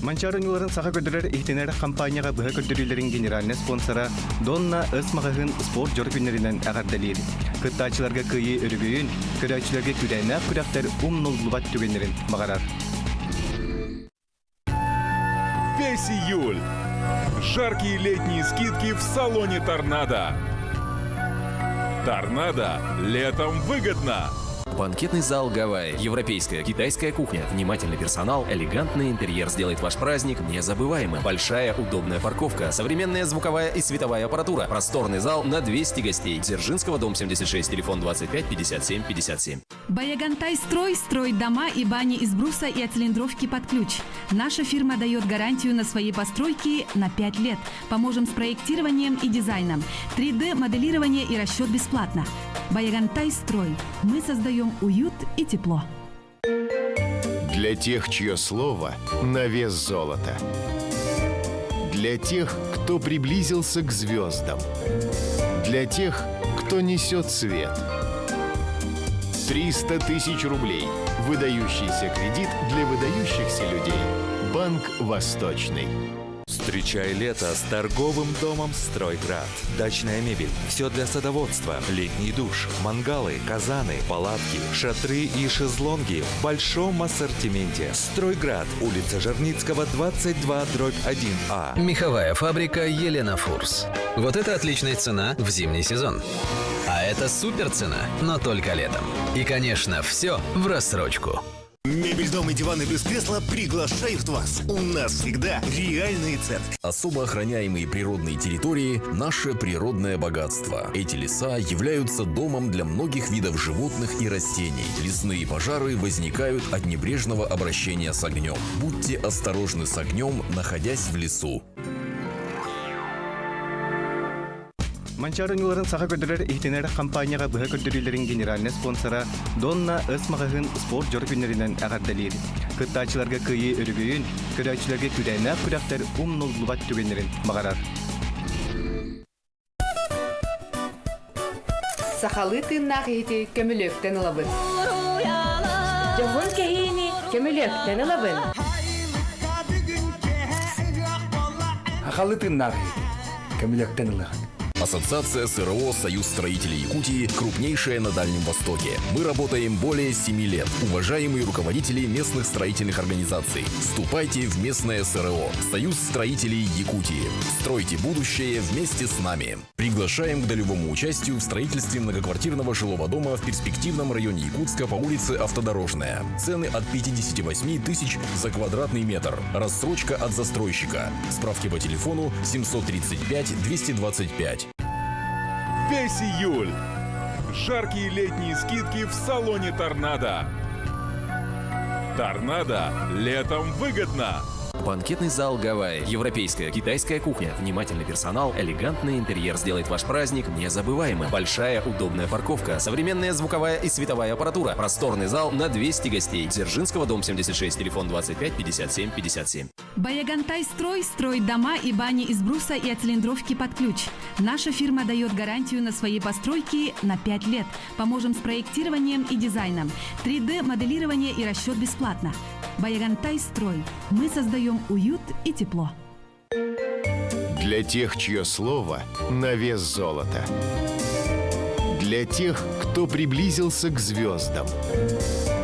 Манчаары оонньууларын саха көрдөрөр иһитинэр хампаанньаҕа быһа көрдөрүүлэрин генеральнай спонсора Донна С маҕаһыын спорт дьоро күннэринэн эҕэрдэлиир. Кыттааччыларга кыайыы өрөгөйүн, көрөөччүлэргэ күүрээннээх күрэхтэр умнуллубат түгэннэрин баҕарар. Весь июль. Жаркие летние скидки в салоне «Торнадо». «Торнадо» летом выгодно! Банкетный зал «Гавайи». Европейская, китайская кухня, внимательный персонал, элегантный интерьер сделает ваш праздник незабываемым. Большая удобная парковка, современная звуковая и световая аппаратура, просторный зал на 200 гостей. Дзержинского, дом 76, телефон 25 57 57. Баягантай строй строит дома и бани из бруса и оцилиндровки под ключ. Наша фирма дает гарантию на свои постройки на 5 лет. Поможем с проектированием и дизайном. 3D-моделирование и расчет бесплатно. Баягантай строй. Мы создаем уют и тепло. Для тех, чье слово на вес золота. Для тех, кто приблизился к звездам. Для тех, кто несет свет. 300 тысяч рублей. Выдающийся кредит для выдающихся людей. Банк «Восточный». Встречай лето с торговым домом «Стройград». Дачная мебель, все для садоводства, летний душ, мангалы, казаны, палатки, шатры и шезлонги в большом ассортименте. «Стройград», улица Жерницкого, 22, дробь 1А. Меховая фабрика «Елена Фурс». Вот это отличная цена в зимний сезон. А это супер цена, но только летом. И, конечно, все в рассрочку. Мебель, дом и диваны без кресла приглашают вас. У нас всегда реальные цены. Особо охраняемые природные территории – наше природное богатство. Эти леса являются домом для многих видов животных и растений. Лесные пожары возникают от небрежного обращения с огнем. Будьте осторожны с огнем, находясь в лесу. Манчаары оонньууларын саха көрдөрөр иһитинэр хампаанньаҕа быһа көрдөрүүлэрин генеральнай спонсора Донна С маҕаһыын спорт дьоро күннэринэн эҕэрдэлиир. Кыттааччыларга кыайыы өрөгөйүн, көрөөччүлэргэ күүрээннээх күрэхтэр умнуллубат түгэннэрин баҕарар. Сахалыы тыыннаах иһити көмүлүөктэн ылабын. Дьоһун кэһиини көмүлүөктэн ылабын. Сахалыы тыыннаах иһити көмүлүөктэн ылыаҕын. Ассоциация СРО «Союз строителей Якутии» крупнейшая на Дальнем Востоке. Мы работаем более 7 лет. Уважаемые руководители местных строительных организаций, вступайте в местное СРО «Союз строителей Якутии». Стройте будущее вместе с нами. Приглашаем к долевому участию в строительстве многоквартирного жилого дома в перспективном районе Якутска по улице Автодорожная. Цены от 58 тысяч за квадратный метр. Рассрочка от застройщика. Справки по телефону 735 225. Весь июль. Жаркие летние скидки в салоне «Торнадо». «Торнадо» летом выгодно! Банкетный зал «Гавайи». Европейская, китайская кухня, внимательный персонал, элегантный интерьер сделает ваш праздник незабываемым. Большая удобная парковка, современная звуковая и световая аппаратура, просторный зал на 200 гостей. Дзержинского, дом 76, телефон 25 57 57. Баягантай строй строит дома и бани из бруса и оцилиндровки под ключ. Наша фирма дает гарантию на свои постройки на 5 лет. Поможем с проектированием и дизайном. 3D-моделирование и расчет бесплатно. Баягантай строй. Мы создаем уют и тепло. Для тех, чье слово на вес золота. Для тех, кто приблизился к звездам.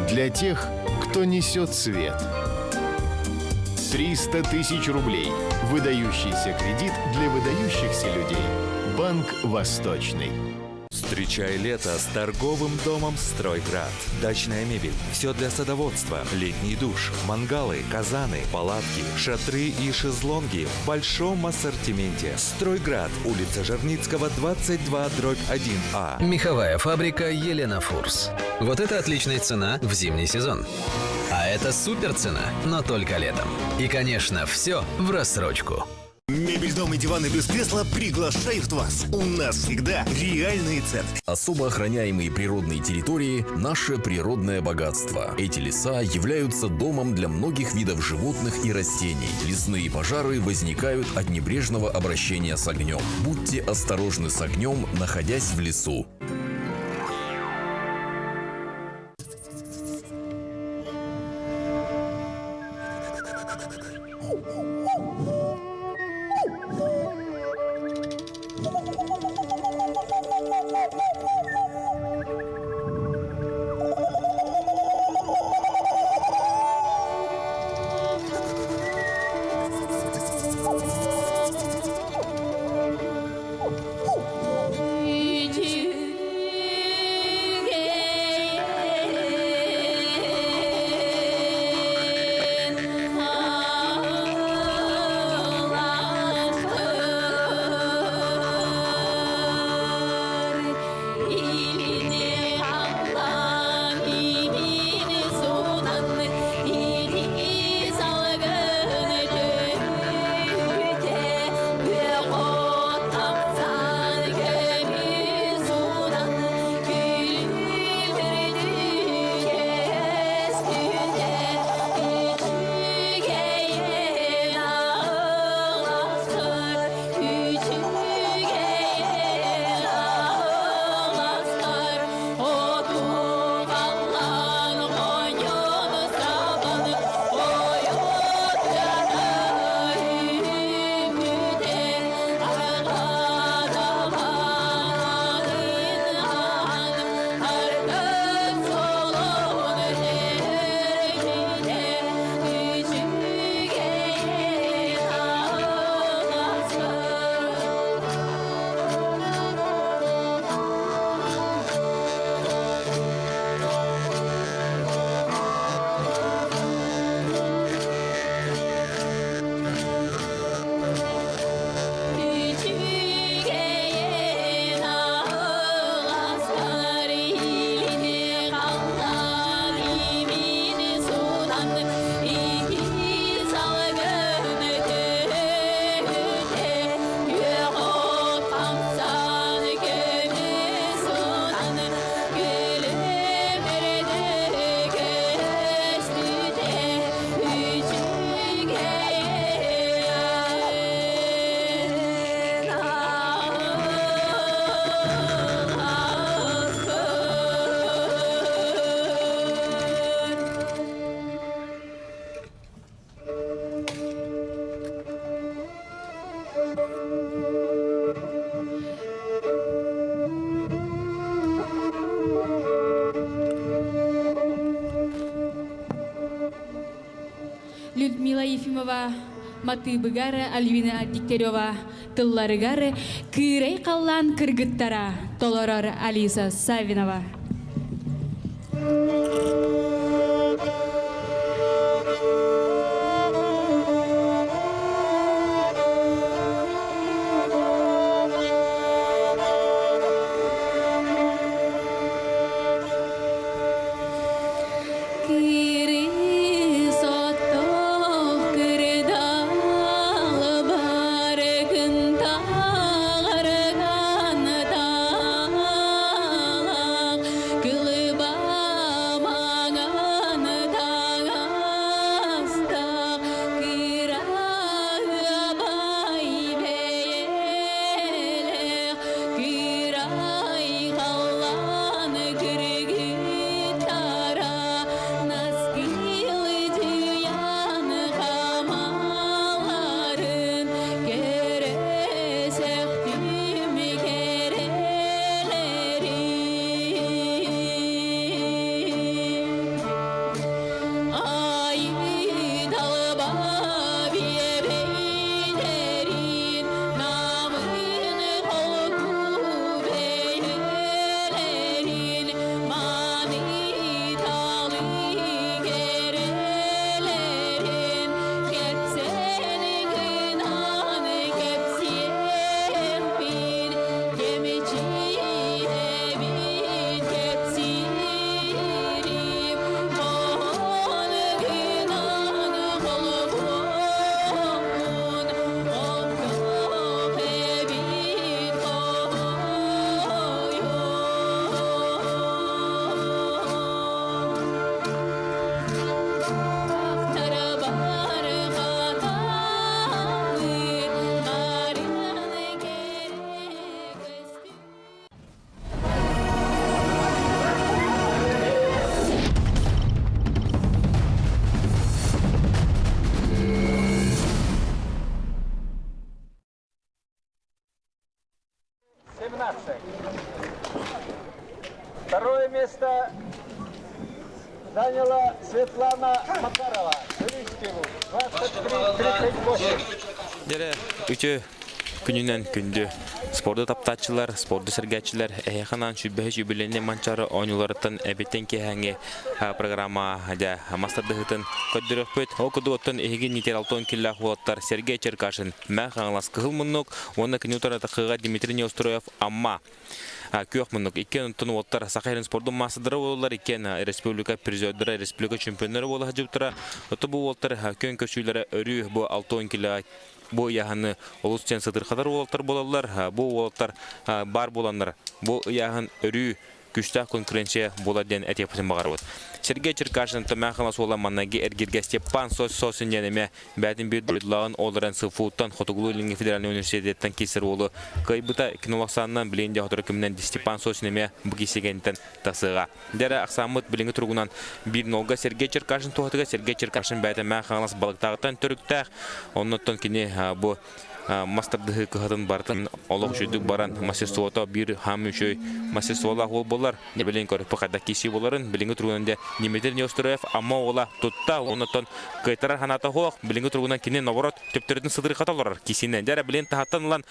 Для тех, кто несет свет. 300 тысяч рублей. Выдающийся кредит для выдающихся людей. Банк «Восточный». Встречай лето с торговым домом «Стройград». Дачная мебель, все для садоводства, летний душ, мангалы, казаны, палатки, шатры и шезлонги в большом ассортименте. «Стройград», улица Жерницкого, 22, дробь 1А. Меховая фабрика «Елена Фурс». Вот это отличная цена в зимний сезон. А это супер цена, но только летом. И, конечно, все в рассрочку. Мебель, дом и диваны без кресла приглашают вас. У нас всегда реальные цены. Особо охраняемые природные территории – наше природное богатство. Эти леса являются домом для многих видов животных и растений. Лесные пожары возникают от небрежного обращения с огнем. Будьте осторожны с огнем, находясь в лесу. Людмила Ефимова матыыбыгар Альвина Дегтярева тылларыгар Кыырай халлаан кыргыттара толорор Алиса Саввинова. место заняла Светлана Макарова. 23-38. Дьэрэ, үтүө күнүнэн күндү спорду таптааччылар, спорду сэргээччилэр эһиэхэ анаан сүүрбэһис юбилейнай Манчаары оонньууларыттан эбиттэн киэһээҥҥи программа дьэ мастардыһытын көрдөрүөхпүт. Ол курдук оттон эһиги Нитер киллээх уолаттар Сергей Черкашин, Мэ Хаҥалас Кыһыл Муннук уонна кини утары Такыга Дмитрий Неустроев Амма Күөх муннук. Иккиэн онтон уолаттар Саха сирин спордун маастардара буолаллар, иккиэн республика призердара, республика чемпионнара буола сылдьыбыттара. Ото бу уолаттар күөн көрсүүлэрэ өрүү бу 60 килоҕа бу ыйааһыны олус диэн сытырхатар уолаттар буолаллар. Бу уолаттар баар буоланнар бу ыйааһын өрүү күүстээх конкуренция буолар диэн этиэхпитин баҕарабыт. Сергей Черкашин Томяхова суола маннаги эргиргэ Степан Сосин диэн эмэ бээтин биир дойдулааҕын ол эрэн СФУ-ттан Хотугулуу-Илиҥҥи федеральнай университеттан киирсэр уолу кыайбыта кинолохсаанынан билигин дьэ сотору кэминэн Степан Сосин эмиэ бу киирсигэнтэн тахсыаҕа. Дьэ ахсааммыт билиҥҥи туругунан биир нолга Сергей Черкашин туһатыгар Сергей Черкашин бэйэтэ Мэҥэ Хаҥалас Балыктааҕыттан төрүттээх. Оннуттан кини бу мас тардыһыы кыһатын барытын олох үчүгдүк баран мастерствота биир хаам үчүгэй мастерстволаах уол буолар. Билин көрөппү хайдах киирсии буоларын билиҥҥи туругунан дьэ Дмитрий Неустроев Амма уола тутта оннуттан кыайтарар санаата суох билиҥҥи туругунан кини наоборот төптөрүтүн сытырхата олорор киисинэн дьэ эрэ билин таһаттан ылан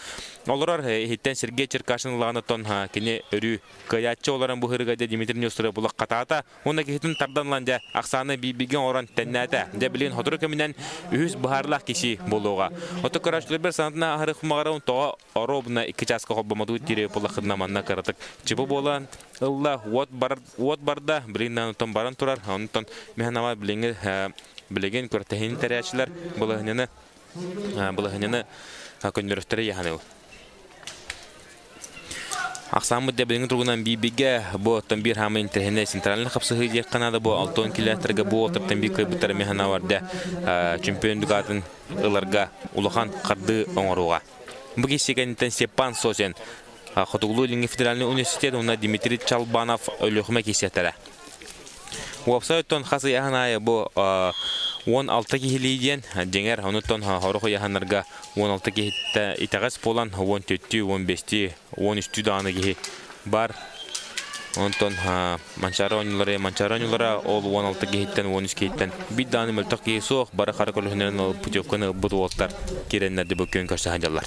олорор иһиттэн Сергей Черкашин ылаҕыныттан кини өрүү кыайааччы олорон бу һырыга дьэ Дмитрий Неустроев булах хатаата Уонна киһитин тардан ылан дьэ, ахсааны биирбигэ оҥорон тэннээтэ. Дьэ билигин сотору кэминэн үһүс быһаарылаах киси буолуоҕа. Ото көрөөччүлэрбэр санатына аһарых маҕарым тоҕо оруобуна икки чааска холбомодуу тире булахына манна кыратык чыбы буолан ылла уот бар уот барда билигин онтон баран турар онтон механава билиҥҥи билигин күрэхтэһиини тэрээччилэр былаһыняны былаһыняны көннөрүстэрэ яһаныл Ахсааммыт дэбилиҥи туругунан биирбигэ бу оттон биир хаамай интэриэһинэй центральный хапсыһыы диэххэ наада бу 60 километрга бу уолтартан биир кыайбыттара миэхэ барда чемпион дугаатын ыларга улахан хардыы оҥоруоҕа. Бу киһи кэнниттэн Степан Сосин Хотугулуу-Илиҥҥи федеральный университет уонна Дмитрий Чалбанов Өлүөхүмэ киирсиэхтэрэ. Уопсай оттон хас ыйаһын аайы бу 16 киһилии диэн, дьиҥэр, онуттан сорох ыйаһыннарга 16 киһиттэ итэҕэс буолан 14-түү, 15-түү, 13-түү даҕаны киһи бар. Онтон Манчаары оонньуулара, Манчаары оонньуулара ол 16 киһиттэн, 13 киһиттэн биир даҕаны мөлтөх киһи суох, бары хара көлөһүнэн ылып путевканы ылбыт уолаттар киирэннэр бу күөн көрсө сылдьаллар.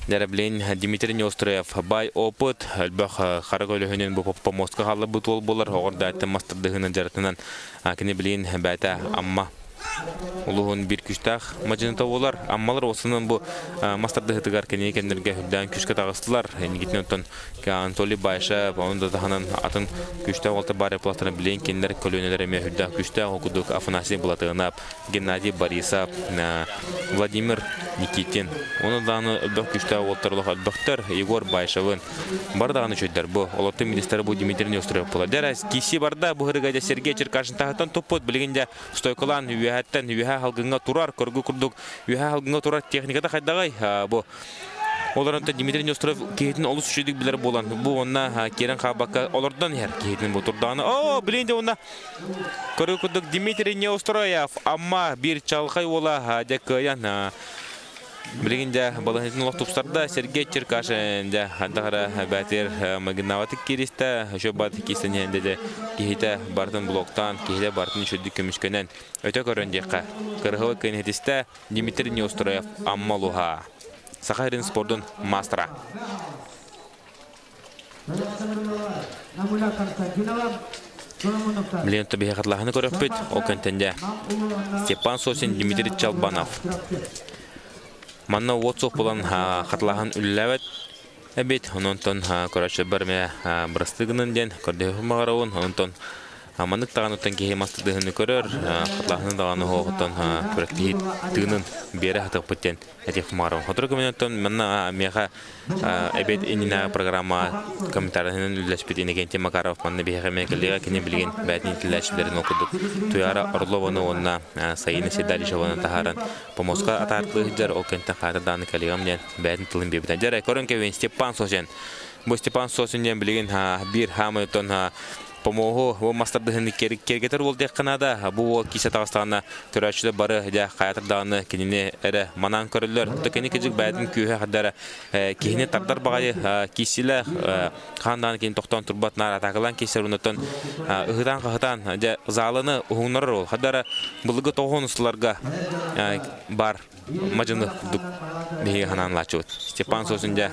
Дьэ, Дмитрий Неустроев баай опыт, элбэх хара көлөһүнүн бу помостка хаалларбыт уол буолар, оҕор дааттан мастардыһынан дьарытынан кини билигин бэйэтэ Амма улууһун биир күүстээх мадьыныта буолар. Аммалар уосунан бу мастардыһытыгар кини кэннэргэ үрдээн күүскэ таҕыстылар. Инникитин оттон Анатолий Байшев, onun да таһынан атын күүстээх уолтар баар пластарын билигин кинилэр көлүөнэлэр эмиэ үрдээх күүстээх ол курдук Афанасий Былатыанап, Геннадий Борисов, Владимир Никитин. Оны даҕаны элбэх күүстээх уолтар олох элбэхтэр. Егор Байшевын бар даҕаны үчүгдэр бу. Олортон министрэ бу Дмитрий Неустроев буолар. Дьэ, киси барда бу һырыга дьэ Сергей Черкашин таһыттан туппут. Билигин дьэ стойкалаан үөһэттэн үөһэ халгыҥҥа турар, көргү курдук үөһэ халгыҥҥа турар техниката хайдаҕай? Бу Олор онтон Дмитрий Неустроев киһитин олус үчүгдүк билэр буолан, бу уонна киирэн хаалбакка олордон иһэр киһитин бу турдаҕына, оо, билин дьэ уонна көрүү курдук Дмитрий Неустроев Амма биир чалхай уола дьэ кыайан билигин дьэ балаһыытын олох тупсарда Сергей Черкашин дьэ хайдах эрэ бээтигэр майгыннаабатык кииристэ еще бат киирсэн иһэн дьэ киһитэ барытын блоктаан киһитэ барытын үчүгдүк көмүскэнэн өтө көрөн диэххэ кырыһылы кыайан Дмитрий Неустроев Амма улууһа Саха сирин спордун маастара. Билигин биһи хатылаһыны көрөппүт, ол кэнтэн дьэ Степан Сосин, Дмитрий Чалбанов. Манна уот суох буолан хатылаһан үлэлээбэт эбит. Онон көрөөччүлэр эмиэ бырастыы гынан диэн көрдөһүөхпүн баҕарабын. Онтон Маннык даҕаныттан киһи мас тыһыны көрөр, хатлааһыны даҕаны оһоҕуттан күрэхтэһии тыынын биэрэ сатыахпыт диэн этиэх маарым. Сотору кэминэн манна миэхэ эбиэт иннинээҕи программа комментарийынан үллэспит Иннокентий Макаров манна биһиэхэ эмиэ кэллиэгэ кини билигин бэйэтин иитиллээччилэрин ол курдук Туяра Орлованы уонна Саина Седалищеваны таһааран помоска атаартыы сылдьар ол кэнтэн хаата даҕаны кэлиэҕим диэн бэйэтин тылын биэрбитэ. Дьэ эрэ көрөн кэбиһин Степан Сосин. Бу Степан Сосин диэн билигин биир хаамай оттон. Помоһу бу мастардыһыны киэргэтэр уол диэххэ наада. Бу уол киисэ таҕыстаҕына көрөөччүлэр бары дьэ хайатар даҕаны кинини эрэ манаан көрөллөр. То кини кыдьык бэйэтин күүһэ хардара киһини тардар баҕайы киисилээх хаан даҕаны кини тохтоон турбат наар атаакалаан киисэр оннуттан ыһытаан-хаһытаан дьэ зааланы уһуҥнарар уол. Хардара былыргы тоҕуһун устуларга бар мадьыны курдук биһиги ханаан лааччыбыт. Степан Сосин дьэ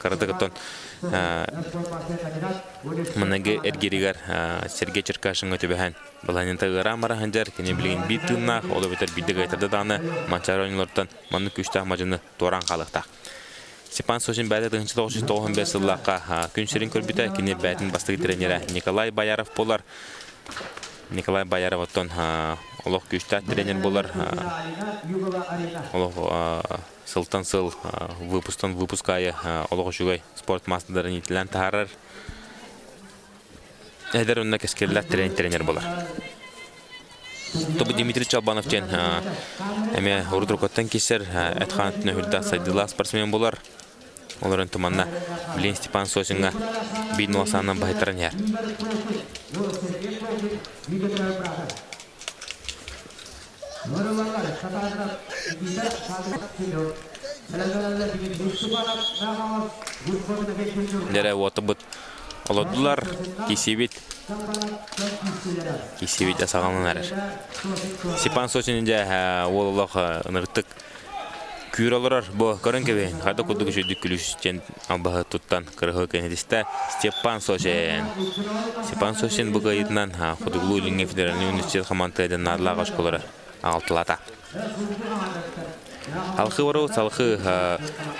кыратык оттон маныгы эргиригэр Сергей Черкашинга түбэһэн балаһанньата ыараан бара сылдьар. Кини билигин биир тыыннаах, ол эбэтэр биирдэ кыайтарда даҕаны Манчаары оонньууларыттан маннык күүстээх мадьыны туораан хаалыахтаах. Степан Сосин бэйэтэ 1995 сыллаахха күн сирин көрбүтэ. Кини бэйэтин бастакы тренерэ Николай Бояров буолар. Николай Бояров оттон олох күүстээх тренер буолар. Олох сылтан сыл выпусктан выпуск аайы олох үчүгэй спорт маастардарын иитиллэн таһаарар. Эдэр уонна кэскиллээх тренер буолар. Тобу Дмитрий Чалбанов диэн эмиэ урут-уруккуттан киирсэр эт-хаан өттүнэн сайдыылаах спортсмен буолар. Олорон туманна билин Степан Сосиҥҥа биир нуосаанан баһыйтаран иһэр. Дэрэ уотубут олордулар, кисибит, кисибит асаҕаланан эрэр. Степан Сосин дьэ уол олох ынырыктык Күүр олорор, бу көрөн кэбиһин, хайда курдук үчүгүйдүк күлүс диэн албаһы туттан кырыһы кэнэтистэ Степан Сосин. Степан Сосин бу кыайыытынан Хотугулуу-Илиҥҥи федеральнай университет хамаандата наадалаах оскуолары аҕалталаата. Алхыы баруу салхыы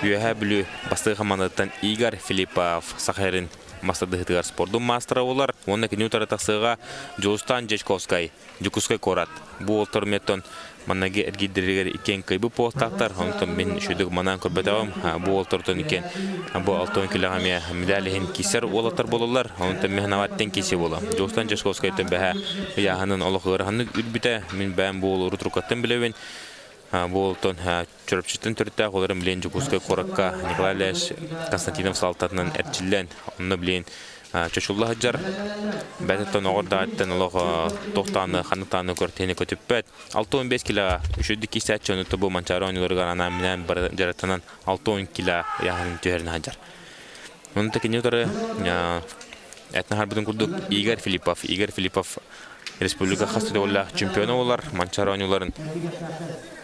Үөһээ Бүлүү бастакы хамаандатыттан Игорь Филиппов Саха сирин мастардыһытыгар спордун маастара буолар уонна кини утары тахсыыга Дьулустаан Дьячковскай Дьокуускай куорат. Бу уолтар меттон маннаги эргийдэригэр иккиэн кыайбыт буолтаахтар. Онтон мин үчүгдүк манаан көрбөтөҕүм. Бу уолтортон иккиэн бу алтон килэҕэ эмиэ медаль иһин киирсэр уолаттар буолаллар. Онтон мин санаабар киирсии буола. Дьулустан Дьячковскайтан бэһэ ыйааһынын олох ыараханнык үрбүтэ. Мин бэйэм бу уолу урут-уруккаттан билэбин. Бу уолтон Чурапчыттан төрүттээх олорон билигин Дьокуускай куоракка Николай Ильич Константинов салалтатынан эрчиллэн, онно билигин чочулла сылдьар. Бэйэтиттэн оҕор даҕаттан олох туох даҕаны ханнык даҕаны көртиһини көтүппэт. 65 килоҕа үчүгдүк киирсээччи ону тобу Манчаары оонньууларыгар анаан-минээн бары дьарыктанан 60 кило ыйааһынын түһэрин сылдьар. Ону да кини утары этнаһарбытын курдук Игорь Филиппов. Игорь Филиппов республика хас да чемпиона буолар Манчаары оонньууларын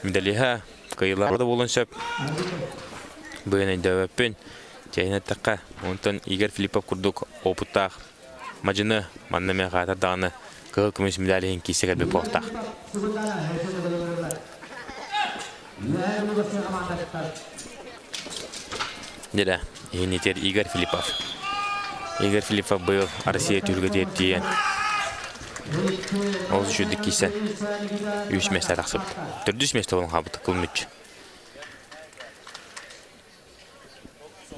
медалиһа кыайыылаах да буолуон сөп. Быйан өйдөөбөппүн. Чэйин эттэххэ, онтон Игорь Филиппов курдук опыттаах мадьыны манна эмиэ хаатар даҕаны кыһыл көмүс медаль иһин киирсэ кэлбит буолуохтаах. Дьэ, иһин Игорь Филиппов. Игорь Филиппов быйыл Россия түһүлгэтигэр тиийэн олус үчүгдүк киирсэн үс миэстэ тахсыбыт. Төрдүс миэстэ буолан хаалбыт кыл мүччү.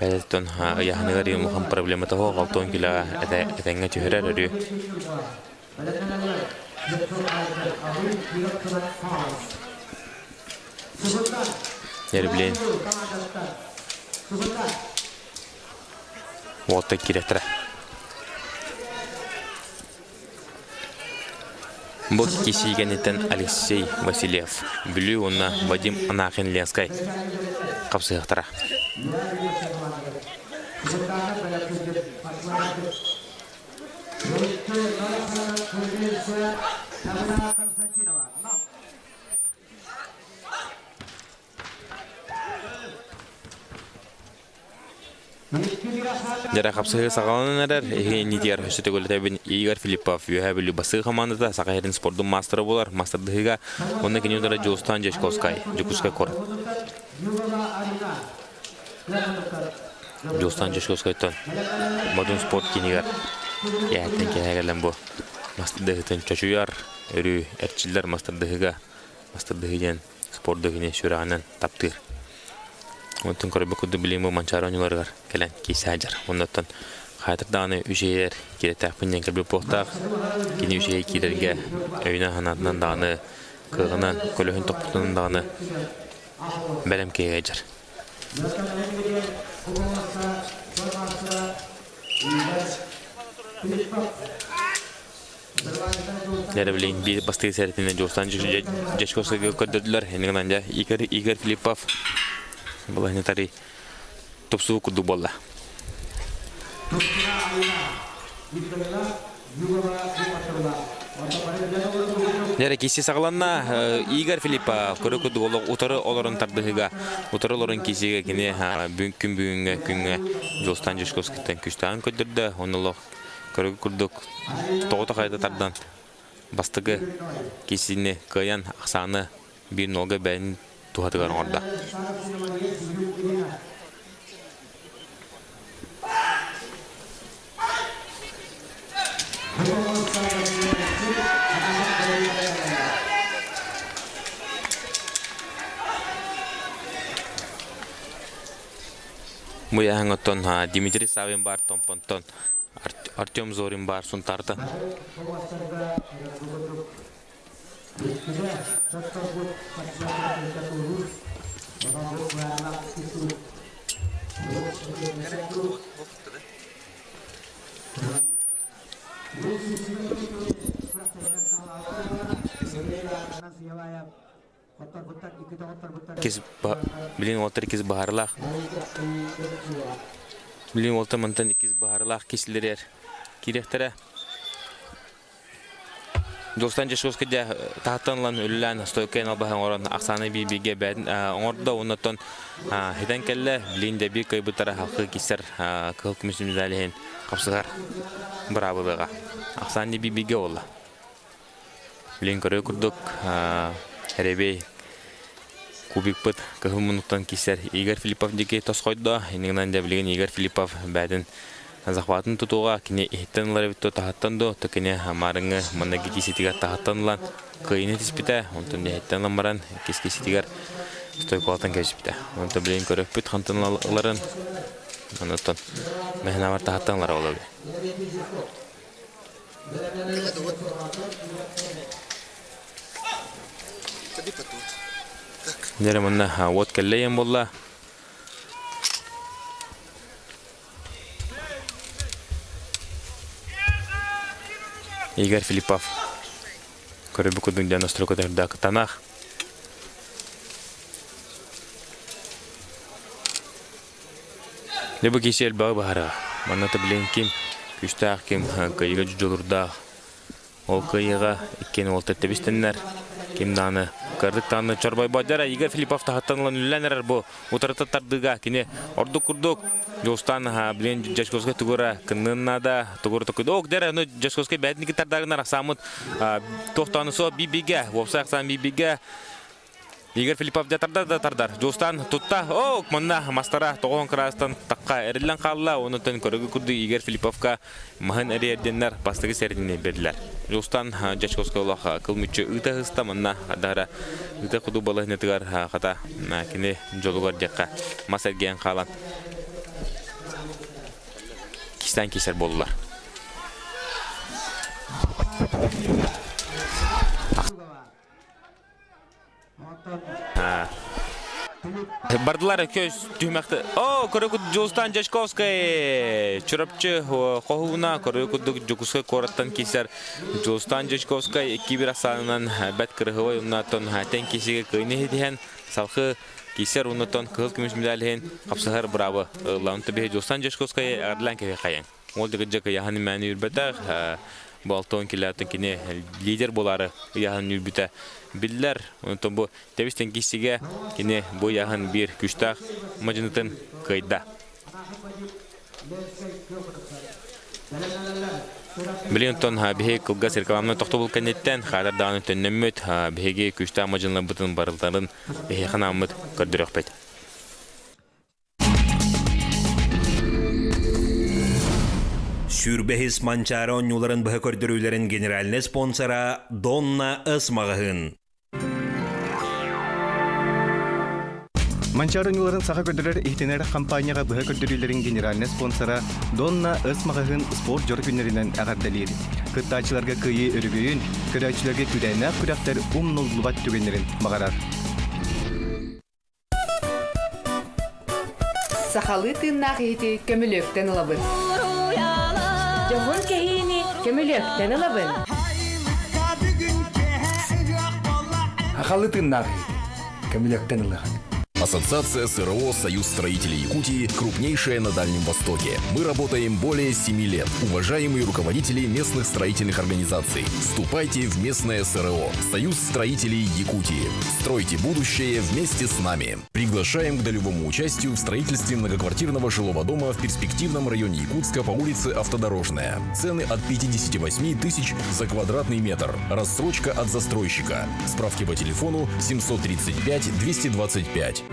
Бэйэтиттэн ыйааһыныгар улахан проблемата суох, 60 килоҕа этэҥҥэ түһэрэр өрүү. Эрблин уоттан киирэтэрэ. Бу киһи кэнниттэн Алексей Васильев, Бүлүү уонна Вадим Анахин Ленскай хапсыһыахтара. Дьэрэ хапсыһыы саҕаланан эрэр, эһиги иннитигэр өссө төгүлэтэбин Игорь Филиппов Үөһээ Бүлүү бассыы хамаандата Саха сирин спордун маастара буолар маастардыһыыга уонна кини удара Дьулустаан Дьячковскай, Дьокуускай куорат. Дьулустаан Дьячковскайтан Модун спорт киинигэр киэһэттэн киэһэ кэлэн бу мастардыһыытын чочуйар, өрүү эрчиллэр мастардыһыыга мастардыһыы диэн спорду кини сүрэҕинэн таптыыр. Онтон көрбүт курдук билигин бу Манчаары оонньууларыгар кэлэн киирсэ сылдьар. Оннуттан хаайтар даҕаны үчүгэйэр киирэтээхпин диэн кэлбит буолуохтаах. Кини үчүгэй киирэргэ өйүнэн-санаатынан даҕаны, кыаҕынан, көлөһүн тохпутунан даҕаны бэлэм киһи сылдьар. Дьэ билигин биир бастакы сэрэтинэн Дьулустаан Дьячковскайга көрдөрдүлэр. Иннигинэн дьэ Игорь Игорь Филиппов балаһынньытарый тупсуу курдук буолла. Дьэ киси саҕаланна. Игорь Филиппов көрө курдук олох утары олорон тардыһыга, утары олорон кисигэ кини күн бүгүҥҥэ күҥҥэ Дьулустаан Дьячковскайтан күстээҕин көрдөрдө. Онно олох көрө курдук тоҕото хайда тардан бастакы кисини кыайан ахсааны биир нолга бэйин туһатыгар оҥордо. Бу яһаҥ оттон Дмитрий Савин бар Томпонтон Артем Зорин бар Сунтарта. Кис билин уолтар иккис баһарылаах. Билин уолтар мантан иккис баһарылаах кисилэрэр кириэхтэрэ. Дьулустан Дьашковскай дьэ таһыттан ылан үлэлээн стойкайын албаһын оҥорон ахсааны биир-бииргэ бэйэтин оҥордо уоннаттан хитэн кэллэ. Билин дьэ биир кыайбыттара халқы киссэр кыһыл көмүс медаль иһин хапсыһар быраабылыаҕа. Ахсаан дьэ биир-бииргэ буолла. Билин көрөр курдук Эребей кубикпыт кыһыл муннуктан киссэр Игорь Филиппов диэки тосхойдо. Иннигинэн дьэ билигин Игорь Филиппов бэйэтин захватын тутууга кини иһиттэн ылар эбит таһыттан до то кини маарыҥҥы манныгы киситигэр таһыттан ылан кыайыыны түспүтэ онтон иһиттэн ылан баран иккис киситигэр стойкалатан кэбиспитэ онтон билигин көрөппүт хантан ыларын онтон мэһэнавар таһыттан ылара олобу Дьэ манна уот кэллэйэн буолла. Игорь Филиппов көрөбү курдук диэн остро көтөрдө кытаанах. Дьэ бу киһи элбэҕи баһара. Манна билин ким күүстээх ким кыайыыга дьулурдаах Ол кыайыыга иккиэн уолтар тэбистэннэр. Ким даҕаны кырдык даҕаны чорбойбот дьара Игорь Филиппов таһыттан ылан үллэн эрэр бу утарыта тардыыга кини ордук курдук Дьулустаан блин Дьячковскай тугура кыннын наада тугура токуйда ок дьара ну Дьячковскай бээтиники тардаагынар ахсааммыт туох даҕаны суох би-бигэ уопсай ахсаан би-бигэ Игорь Филиппов дьэ тардар да тардар. Дьулустаан тутта. О, манна мастара тоҕоһон кыраастан тахха эриллэн хаалла. Онутан көрөгү курдук Игорь Филипповка маһын эрийэрденнэр бастакы сэрдини бердилэр. Дьулустаан Дьячковскай олох кыл мүччү ыыта ыста манна дара ыыта куду балаһынытыгар хата кини дьолугар диэххэ мас эргийэн хаалан кистээн кисэр буоллулар. Бардылар көс түһүмэхтэ. О, көрө Дьулустан Дьячковскай Чурапчы хоһууна көрө курдук Дьокуускай куораттан киирсэр Дьулустан Дьячковскай 2-1 ахсаанынан бэт кырыһыбай умнаттан тэн киисигэ кыайыны иһитиһэн салхы киирсэр уннаттан кыһыл көмүс медаль иһин хапсыһар быраабы ылла. Онто биһи Дьулустан Дьячковскай эҕэрдэлээн кэһи хайан. Ол дьэ ыйаһын имээн үүрбэтэх, бу алтон килээтин кини лидер буолаары ыйаһын үүрбүтэ биллэр. Онтон бу тэбис киссигэ кини бу ыйаһын биир күүстээх мадьынытын кыайда. Билигин онтон биһиги кылгас рекламаны тохтобул кэнниттэн хаатар даҕаны төннөммүт, биһиги күүстээх мадьыныларбытын барыларын эһиэхэ анааммыт көрдөрүөхпүт. Сүүрбэһис Манчаары оонньууларын быһа көрдөрүүлэрин генеральнай спонсора Донна С маҕаһыын. Манчаары оонньууларын саха көрдөрөр иһитинэр хампаанньаҕа быһа көрдөрүүлэрин генеральнай спонсора Донна С маҕаһыын спорт дьоро күннэринэн эҕэрдэлиир. Кыттааччыларга кыайыы өрөгөйүн, көрөөччүлэргэ күүрээннээх күрэхтэр умнуллубат түгэннэрин баҕарар. Сахалыы тыыннаах иһити көмүлүөктэн ылабын. Дьоһун кэһиини көмүлүөктэн ылабын. Ахалы тыыннаах иһити. Көмүлүөктэн ылыаҕыҥ. Ассоциация СРО «Союз строителей Якутии» крупнейшая на Дальнем Востоке. Мы работаем более 7 лет. Уважаемые руководители местных строительных организаций, вступайте в местное СРО «Союз строителей Якутии». Стройте будущее вместе с нами. Приглашаем к долевому участию в строительстве многоквартирного жилого дома в перспективном районе Якутска по улице Автодорожная. Цены от 58 тысяч за квадратный метр. Рассрочка от застройщика. Справки по телефону 735 225.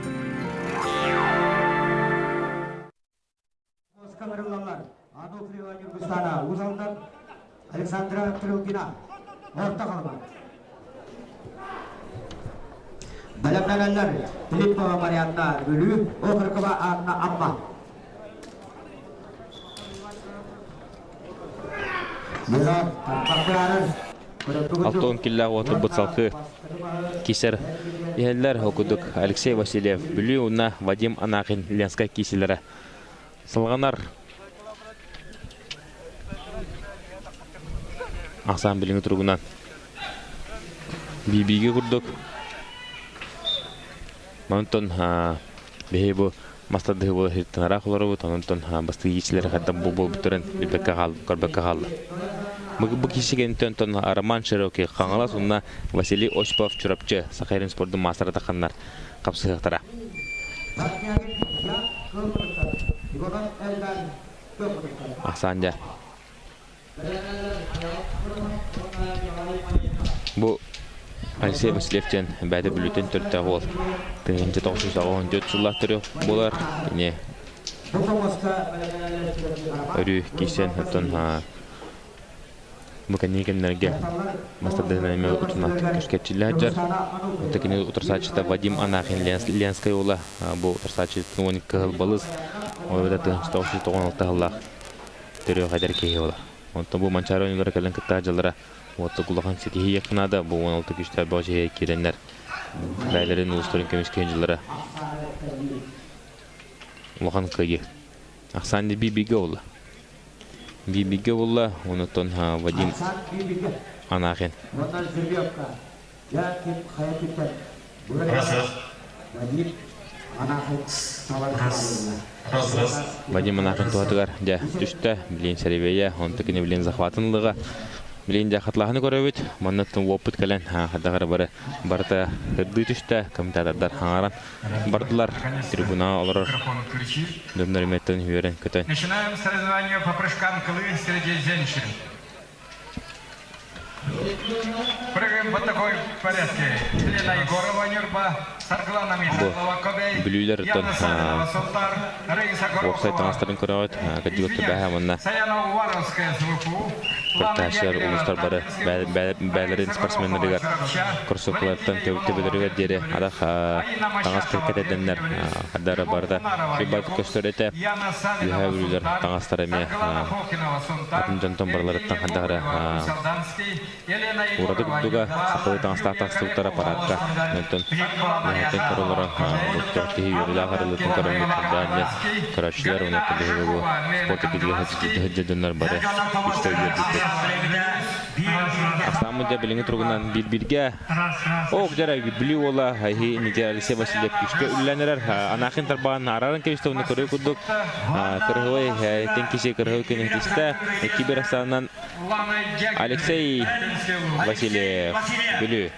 Александра Трюкина, Орто Халыма. Бэлэмнэнэллэр Филиппова Марианна Бүлүү, Окорокова Анна Амма. Алтон киллээх уотурбут салхыы кисэр иһэллэр. Ол курдук Алексей Васильев Бүлүү уонна Вадим Анахин Ленскай киисилэрэ салҕанар. Ахсаан билиҥҥи туругунан биибиигэ курдук. Онтон биһи бу мас тардыһыы буола сиртэн ыраах олоробут, онтон бастакы иичилэри хайдах буолбуттарын билбэккэ хаал, көрбөккө хаалла. Бу киһи кэнниттэн онтон Роман Широкий Хаҥалас уонна Василий Осипов Чурапчы Саха сирин спордун маастара тахханнар хапсыһыахтара. Ахсаан дьэ. Бу Алексей Васильев диэн бэйэтэ Бүлүүтэн төрүттээх уол 1994 сыллаах төрүөх буолар. Кини өрүү киирсэн оттон бу кэнники кэмнэргэ мастардыһынан эмиэ утумнаахтык көскөччүлээх дьар. Оттон кини утарсааччыта Вадим Анахин Ленскэй уола бу утарсааччытын 12 кыһыл балыс ол эбэтэр 1996 сыллаах төрүөх эдэр киһи буолар. Онтон бу Манчаары оонньуулара кэлэн кыттаах дьыллара уоттук улахан ситиһии наада. Бу 16 күүстээх бөҕө сиһигэ киирэннэр бэйэлэрин улуустарын көмүскээн дьыллара улахан кыайыы. Ахсаан биир-бииргэ буолла. Биир-бииргэ буолла, онуттан Вадим Анахин. Вадим Монахин туһатыгар дьэ түстэ, билин сэрэбиэйэ, онто кини билин захватын ылыга. Билин дьэ хатлаһыны көрөбүт, манныттан уоппут кэлэн хайдах эрэ бары барыта ырдыы түстэ, комментатордар хаҥаран бардылар, трибунаҕа олорор дьоннор имэттэн үөрэн көтөн. Начинаем соревнования по прыжкам клы среди женщин. Прыгаем вот такой порядке. Елена Егорова, Нюрба, Сарглана Михайлова, Кобей, Бүлүүлэр оттон Яна Савинова, Сунтар, Раиса уопсай Горохова, таҥастарын көрөҕүт, кырдьык өттө манна Саяна Уваровская, СВПУ, Лана Кыттааччылар Дягилева, улуустар бары Тааттинский улус, бэйэлэрин Раиса спортсменнарыгар Горохова, Чурапча, кроссовкалартан Валентина төбөлөрүгэр Иванова, диэри Бүлүү, арах Аина таҥас Мачахова, кэтэрдэннэр Нерюнгри, хардара Любовь барыта Унарова, сүрбат Якутск, көстөр этэ. Яна Үөһээ Савинова, Бүлүүлэр Сунтар, таҥастара эмиэ Саргылана Фокинова, Сунтар, атын дьонтон барыларыттан Евгения хардара Гоголева, Усть-Алданский, Елена ураты Егорова, курдуга Нюрба, сахалыы таҥастаах Юлия тахсыбыттара Корякова, параадка Усть-Алдан, онтон Саргылана үөһэттэн Егорова, көрөлөрө Кобей, олохтоох киһи үөрүүлээх Анна арыллыытын Лапкина, көрөммүт үрдээн диэн Архангельский, көрөөччүлэр Галина уонна биһиги бу Аржакова, спорт эйгэтигэр Архангельский, сылдьар дьоннор бары күүскэ үөрбүппүт. Ахсааммыт дьэ билиҥҥи туругунан биир-бииргэ Ок дьара Бүлүү уола Айхи инники Алексей Васильев күүскэ үлэлээн эрэр. Анахин тарбаҕын арааран кэбистэ уонна көрүү курдук кырыһыбай тэн киси кырыһыбай күн иһитистэ. Икки бір ахсаанынан Алексей Васильев Бүлүү.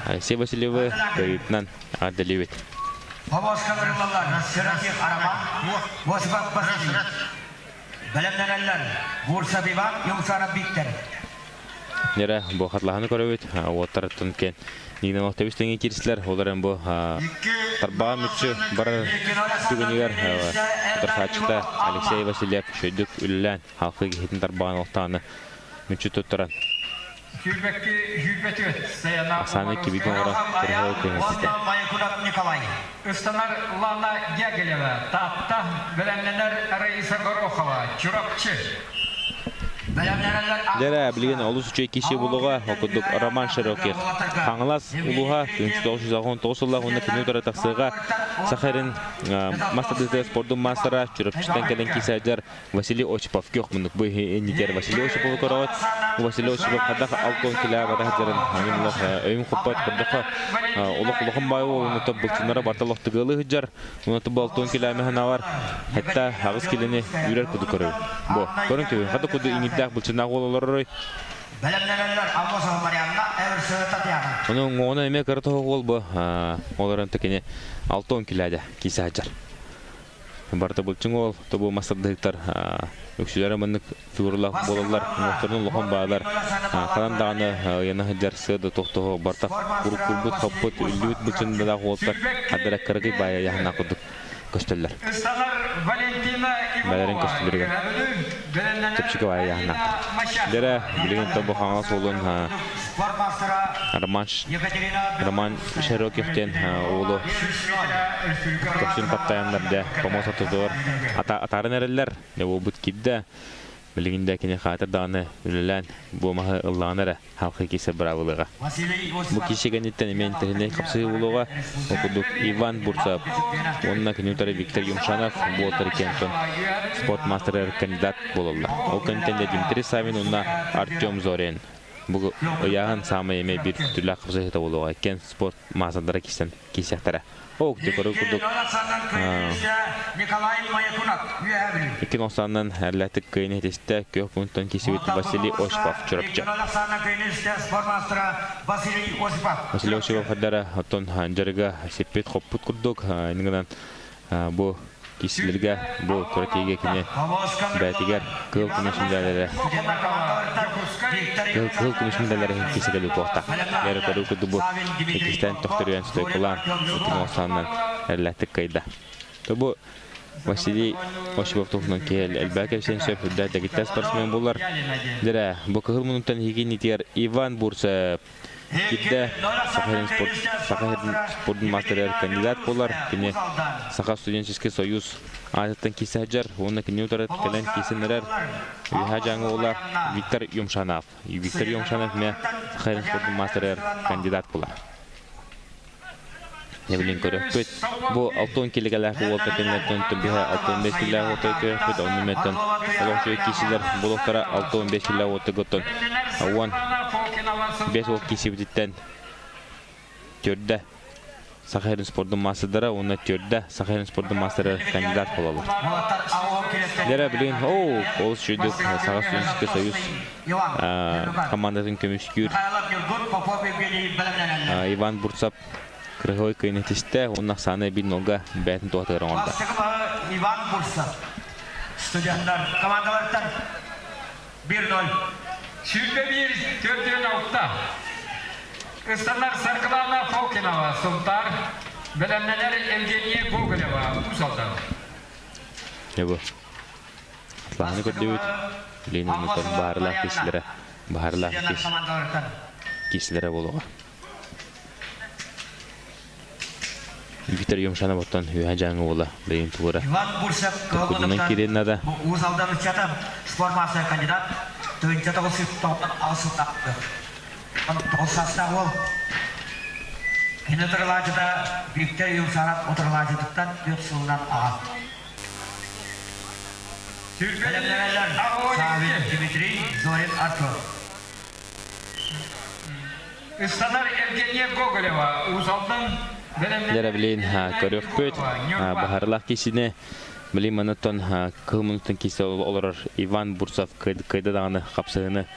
Алексей Васильевы көрүүтүнэн эҕэрдэлиибит. Повозкаларылалар Серафим Араман, Осипов Василий. Бэлэмнэнэллэр Бурсов Иван, Юмшаров Виктор. Нера бу хатлаһаны көрөбүт, уоттарыттан кен Нина тэбис тэҥи киирсилэр, ол эрэн бу тарбаҕа мүччү барар түгэнигэр утарсааччыта Алексей Васильев шөйдүк үлэлээн халқы киһитин тарбаҕын олохтоҕуна мүччү туттаран Оксана кибигэ оҥорон кырыһы кыһыттыта. Майкунов Николай. Ыстанар Лана Дягилева, Таатта, бэлэмнэнэр Раиса Горохова, Чурапчы. Дьэ билигин олус үчүгэй киһи булуга, ол курдук Роман Широких Хаҥалас улууһа 1999 сыллаах уонна кини утары тахсыыга Саха сирин мас тардыытыгар спордун маастара Чурапчыттан кэлэн киисээдьэр Василий Осипов күөх муннук бу иннигэр Василий Осиповы көрөҕүт. Василий Осипов хадах алтон килээ батах дьарын анын олох өйүн хоппот көрдөхө олох улахан баай уолунута булчуннара барта олох тыгыалы сылдьар. Уонна бу алтон килээмэ санаабар хэтта аҕыс килини үүрэр куду көрөбүн. Бу көрүн түбүн хата куду иҥирдээх булчуннаах уол олоророй. Бэлэмнэнэллэр Аммосова Марианна, Эверсова Татьяна. Ону уҥуоҕунан эмиэ кыра тоһоҕо уол бу олорон кини алтон килээдэ киисэ сылдьар. Барыта былчыҥ уол, тобу мас тардыһыктар үксүлэрэ маннык фигуралаах буолаллар, уҥуохтарын улахан баалар. Ханан даҕаны ыйана сылдьар сыа да тохтоһо барта курбут хаппыт, үллүбүт былчындалаах уолтар хардара кыракый баайа яһына курдук көстөллөр. Бэлэрин көстөллөрүгэр чэпчэки баайа яһынаахтар. Дэрэ билигин тобу хаҥалас уолун Роман Роман Широких диэн уолу көхсүн таптайаннар дьэ помос ортотугар атааран эрэллэр. Дьэ уолбут киирдэ. Билигин да кини хаатыр даҕаны үлэлээн бу маһы ыллаҕына эрэ халқы киирсэр быраабылыаҕа. Бу киирсии кэнниттэн эмиэ интэриэһинэй хапсыһыы буолуоҕа. Ол курдук Иван Бурцев уонна кини утары Виктор Юмшанов буолтар иккиэн спорт маастарыгар кандидат буолаллар. Ол кэнниттэн дьэ Дмитрий Савин уонна Артем Зорин Бу ыйааһын саамай эмиэ биир түлээх хапсыһыыта буолуоҕа. Иккиэн спорт маастардара киирсэн киирсиэхтэрэ. Ол көрөр курдук икки нохсаанынан эрлээтик кыайын иһитистэ күөх пунктан киирсибит Василий Осипов Чурапчы. Василий Осипов хардара оттон дьарыга сиппит хоппут курдук иннигинэн Бу киисилэргэ, бу кыра кини бэйэтигэр кыыл көмүс мэдээлэрэ кыыл кыһыл көмүс мэдээлэрэ иһин киисэгэлии туохтаах. Яра көрүү курдук бу иккистээн төхтөрүйэн стойкалаан икки оҥостонунан эрэллээхтик кыайда. То бу Василий Осипов туһунан киһи элбэх кэпсиэн сөп, үрдээх дэгиттэр спортсмен булар. Дьэрэ, бу кыһыл мунуттан иһигин итигэр Иван Бурцев Кирдэ Саха сирин спорт, Саха сирин спордун маастарыгар кандидат буолар. Кини Саха студенческий союз аатыттан киирсэ сылдьар уонна кини утары кэлэн киирсэн эрэр Үөһээ Дьааҥы уола Виктор Юмшанов. Виктор Юмшанов эмиэ Саха сирин спордун маастарыгар кандидат буолар. Нэбилин көрөкпүт. Бу алтон килигэлээх уолта кэннэттэн түбүһэ 65 килэлээх уолта көрөкпүт. Онну мэттэн олох үчүгэй киисилэр булуктара 65 килэлээх уолта 15 уол киисибититтэн төрдө Саха сирин спордун маастардара уонна төрдө Саха сирин спордун маастара кандидат буолаллар. Дьэрэ билигин оо олус үчүгэй Саха студенческий союз командатын көмүскүүр Иван Бурцев кырыһой кыйнэтистэ уонна ахсааны биир нолга бэйэтин туһатыгар оҥордо. Иван Бурцев студенттар командаларыттан 1-0. 21 4-6. Ыстанар Саргылана Фокинова, Сунтаар, бэлэмнэнэр Евгения Гоголева, Уус Алдан. Бу. Атлаһаны көрдүбүт. Ленин баһарылаах киһилэрэ, баһарылаах киһилэрэ буолуоҕа. Виктор Юмшанов оттон Үөһээ Дьааҥы уола бэйин тугура. Иван Бурцев Кудунан киирэн нада. Уус Алдан ыччата спорт маастар кандидат 1998 сыллаахтык. Тоҕус саастаах уол. Кини утарылааччыта Виктор Юмшанов утарылааччытыттан 4 сылынан аҕа. Бэлэмнэнэллэр Савин Дмитрий, Зорин Артур. Ыстанар Евгения Гоголева Уус Алдан Дьэ билин көрүөхпүт баһарылаах киисини билин манаттан кыһыл муннуктан киисэ олорор Иван Бурцев кыайда даҕаны хапсыһыны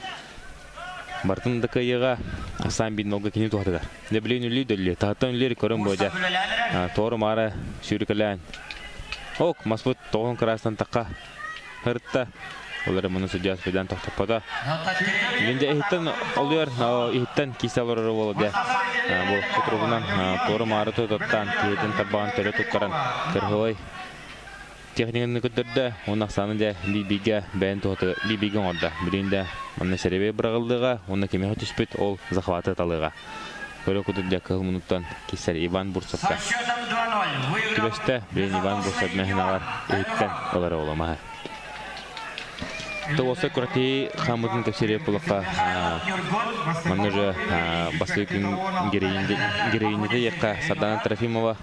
барытын да кыайыыга ахсаан биир нолга кини туһатыгар. Дьэ билин үллүү дөллүү таһыттан үллүөр көрөн буодьа тоору маара сүүрүкэлээн ок маспыт тоҕун кыраастан тахха Һырытта. Ол эрэ муну судья спайдан тохтоппото. Мин дьэ иһиттэн олуйар, иһиттэн киисэ олорор уола дьэ. Бу кутуругунан туору-маары тутаттаан, киһитин тарбаҕын төлө туттаран кырһылай техниканы көрдөрдө. Уонна ахсааны дьэ биир-бииргэ бэйэн туһаты биир-бииргэ оҥордо. Билигин да манна сэрэбиэй быраҕыллыаҕа уонна кимиэхэ түспүт ол захваты талыаҕа. Көрө кутур дьэ кыһыл мунуттан киссэр Иван Бурцевка. Түбэстэ, билин Иван Бурцев мэһиналар иһиттэн ылар оламаһа. Тоҕуса күрэхтэһии хаамыытын кэпсиир буоллахха, манна уже бастакы күн героинята диэххэ Сардана Трофимова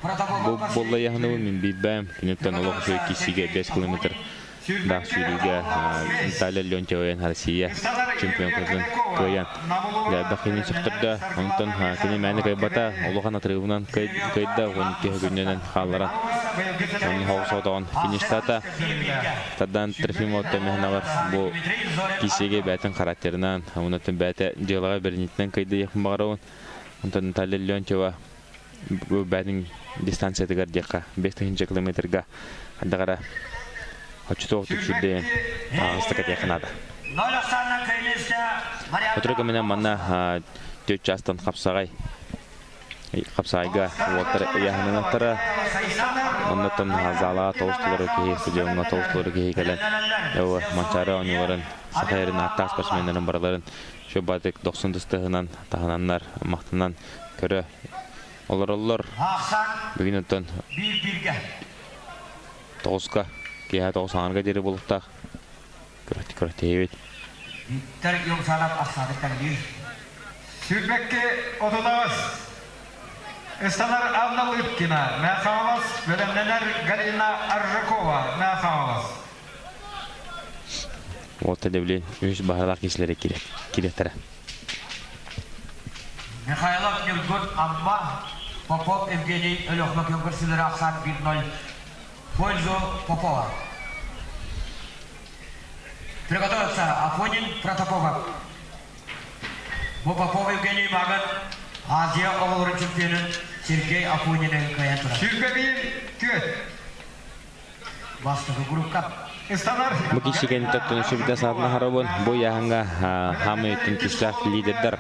бу буолла яһыныбын мин билбэм. Киниттэн олох үчүгэй киирсиигэ 5 километр даах сүүрүүгэ Наталья Леонтьева Россия чемпионкатын кыайан элбэх киһини сөхтөрдө. Онтон кини мээнэ кыайбата, улахан отрывынан кыайда, 12 күнүнэн хаалларан онно соҕотоҕун фиништаата. Тардан Трофимов Томиһановар бу киисиэгэ бээтин характерынан, онтон бээтэ дьыалаҕа бэринитинэн кыайда диэхпин баҕарабын. Онтон Наталья Леонтьева бу бээтин дистанциятыгар диэххэ 5000 километрга хайдах эрэ оччотуох түксүрдээн ааҕыста кэтиэххэ наада. Сотору кэминэн манна түөрт чаастан хапсаҕай Хапсаайга уолаттар ыйааһыннанахтара. Оннуттан залаҕа тоҕус толору киһи, стадиоҥҥа тоҕус толору киһи кэлэн, өө Манчаары оонньууларын, саха эрин ааттаах спортсменнарын барыларын шөбатык дохсун тыстыһынан, таһынаннар, махтанан көрө олороллор. Бүгүн оттон тоҕуска, киэһэ тоҕус аҥарга диэри буолуохтаах. Күрэхтэһиибит. Виктор Юмшанов ахсааны тэҥниир. Сүүрбэкки отутаҕыс. Ыстанар Анна Лыткина, Мэхаалас, бэлэмнэнэр Галина Аржакова, Мэхаалас. Вот это блин, үс баһылаах киһилэри кириэхтэрэ. Михайлов Ньургун Амма, Попов Евгений Өлөхмө көрсүлэр ахсаан 1-0 пользу Попова. Приготовиться Афонин Протопопов. Бу Попов Евгений Маган Азия оҕолорун чемпионун Сергей Афонины кыайан турар. Сүүрбэ түөрт. Бастакы группа. Бу киһи тоттон сүрдэ саатына харабын бу яһанга хамы өттүн күүстээх лидердар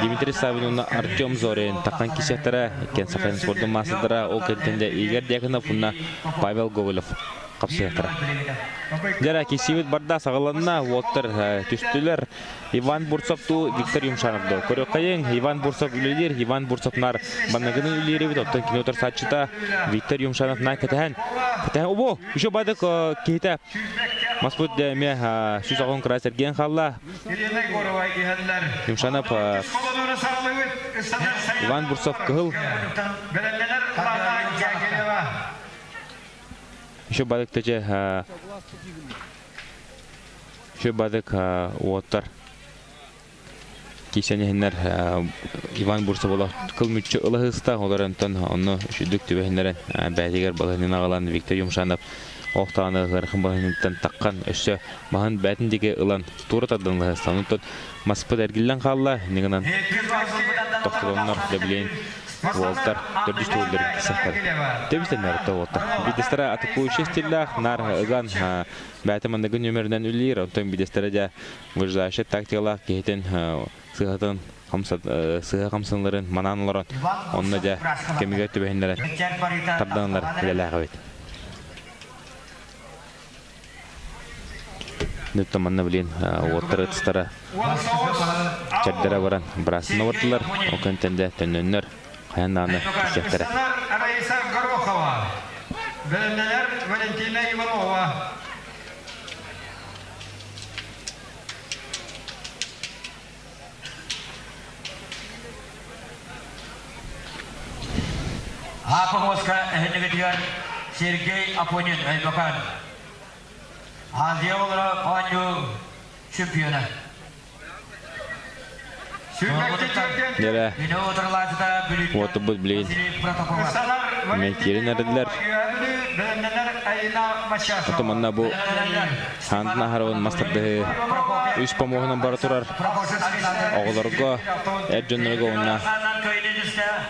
Дмитрий Савин уонна Артем Зорин таххан кисеттара иккен сахайын спордун маастардара ол кэнтэн Игорь Дьяконов уонна Павел Гоголев хапсыахтара. Дьара киссибит барда саҕаланна, уоттар түстүлэр. Иван Бурцев ту Виктор Юмшанов до. Көрөккайын Иван Бурцев үлэлиир, Иван Бурцев нар баннагыны үлэлиир оттон кино сааччыта Виктор Юмшанов на кэтэһэн. Кэтэһэн обо, еще бадык киһитэ Маспут эмиэ сүз оҕон кыра сэргиэн хаалла. Юмшанов Иван Бурцев кыһыл Еще бадык тэчэ еще бадык уоттар кисэн иһиннэр Иван Бурцев кыл мүччү ылаһыста олор онтон онно үчүдүк түбэһиннэрэн бээтигэр балыһынын аҕалан Виктор Юмшанов оохтааны ыархан балыһыныттан таххан өссө маһын бээтин диэки ылан туора тардан ылаһыста онтон маспыт эргиллэн хаалла иннигинэн тохтолоннор дэбилиэн Уолтар төрдүс төгүллэрин кисэхтэр. Тэбистэннэр уолтар. Бидестара атакующий стиллаах нар ыган бэйэтэ манныгы нүмеринэн үлэлиир, онтон бидестара дьэ выжидающий тактикалаах киһитин сыһатын сыһа хамсаныларын манаан олорон онно дьэ кэмигэр түбэһиннэрэн тарданылар үлэлээх эбит. Нүттэ манна билин уоттар ытыстара чэрдэрэ баран быраасына бардылар. Ол кэнтэн дэ төннөннөр хайан даҕаны кисиэхтэрэ. Раиса Горохова, бэлэмнэнэр Валентина Иванова. Аапа эһинигитигэр Сергей Апонин Өймөкөөн. Азия оҕолоро оонньуу чемпиона. Дьэрэ, уотурбут билигин мэйкиэрин эрэллэр. Ото манна бу хаантын аһарабын мас тардыһыы үс помоһунан бара турар оҕолорго, эр дьоннорго уонна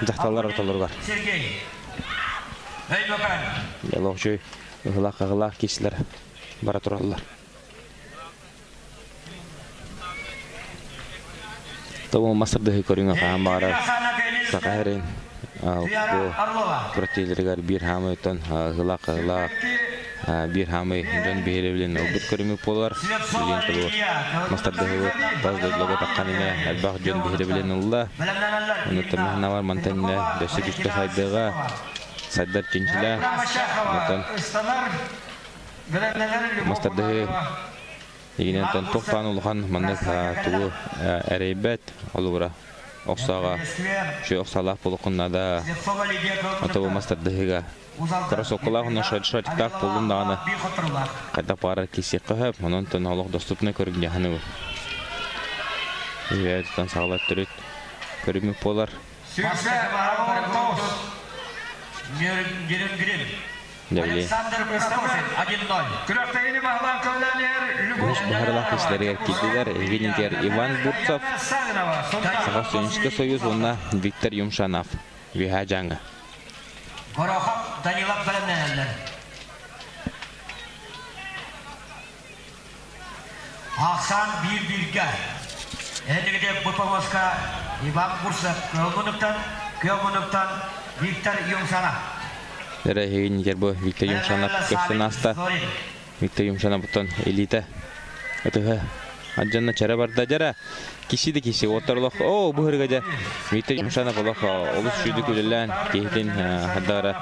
дьахталлар ортолоругар. Дьэ, ыһылаах-хаһылаах киһилэр бара тураллар. Тобу мастардыһы көрүҥэ хаһан баҕарар саха эрин бу күрэхтэһиилэригэр биир хаамый оттон ыһылаах-хаһылаах биир хаамый дьон биһирэбилин ылбыт көрүҥү буолар. Билигин тобу мастардыһыбыт тас дойдуларга таххан эмэ элбэх дьон биһирэбилин ылла. Онуттан маһынавар мантан иннэ дөссө күүскэ сайдыаҕа сайдар чинчилээх. Онтон мастардыһы. Игинэн тохтаан улахан маннык тугу эрэйбэт олугура охсоҕо үчүгэй охсоолоох буолуоххун наада. Ото бу мас тардыһыыга кроссовкалаах уонна шортиктаах буоллун даҕаны хайдах баҕарар киирсиэххэ сөп. Онон олох доступный көрүҥ дьаһаныбын. Ийэ саҕалар төрүт көрүҥмүт буолар. Александр Костошин 1-0. Күрэхтэһиини баһылаан көмөлөөн иһэр Үһүс быһаарыылаах киһилэригэр киирдилэр Евгений Иван Бурцев, Саха Студенческий союз уонна Виктор Юмшанов. Үөһээ Дьааҥы. Горохов Данилов бэлэмнэнэллэр. Ахсаан биир-бииргэ. Энигде бу повозка Иван Бурцев кыһыл муннуктан, күөх муннуктан Виктор Юмшанов. Эрэһигин бу Виктор Юмшанов көстөн ааста. Виктор Юмшанов элита ытыһа Адьанна чара барда дьара киси да киси оттор олох оо бу хырыга дьэ Виктор Юмшанов олох олус сүүдүк үлэлээн киһитин хардара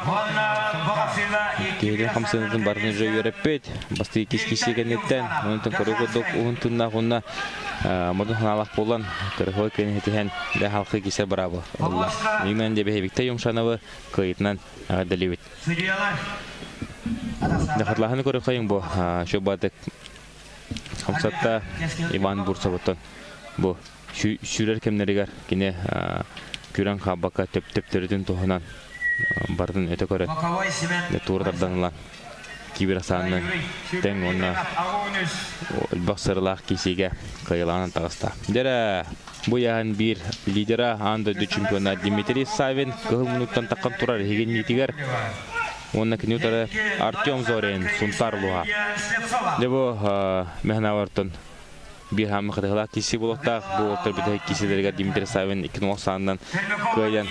киһитин хамсанытын барытын уже үөрэппит бастыы кис киси кэнниттэн онтон көрө курдук уһун тыннаах уонна модун ханаалах буолан кырыһой кэнниһитиһэн дэ халқы кисе браво ылла Именно дебе Виктор Юмшановы кыйытынан эҕэрдэлиибит Дахатлаһаны көрөхөйүҥ бу шөбатык Хамсатта Иван Бурцевыттан бу сүүрэр кэмнэригэр кини күрэн хаалбакка төп-төптөрүтүн туһунан барытын өтө көрөн туура тардан ылан кибер ахсаанынан тэҥ уонна элбэх сыралаах киисиигэ кыайылаанан таҕыста. Дьэрэ бу яһан биир лидера аан дойду чемпиона Дмитрий Савин кыһыл муннуктан таххан турар иһигинниитигэр Уонна кини утары Артем Зорин, Сунтаар улууһа. Дьэ бу Мэхэнавартан биир хаамы хатыһылаах киси буолуохтаах. Бу уолаттар бүтэһик киисилэригэр Дмитрий Савин икки саанынан кыайан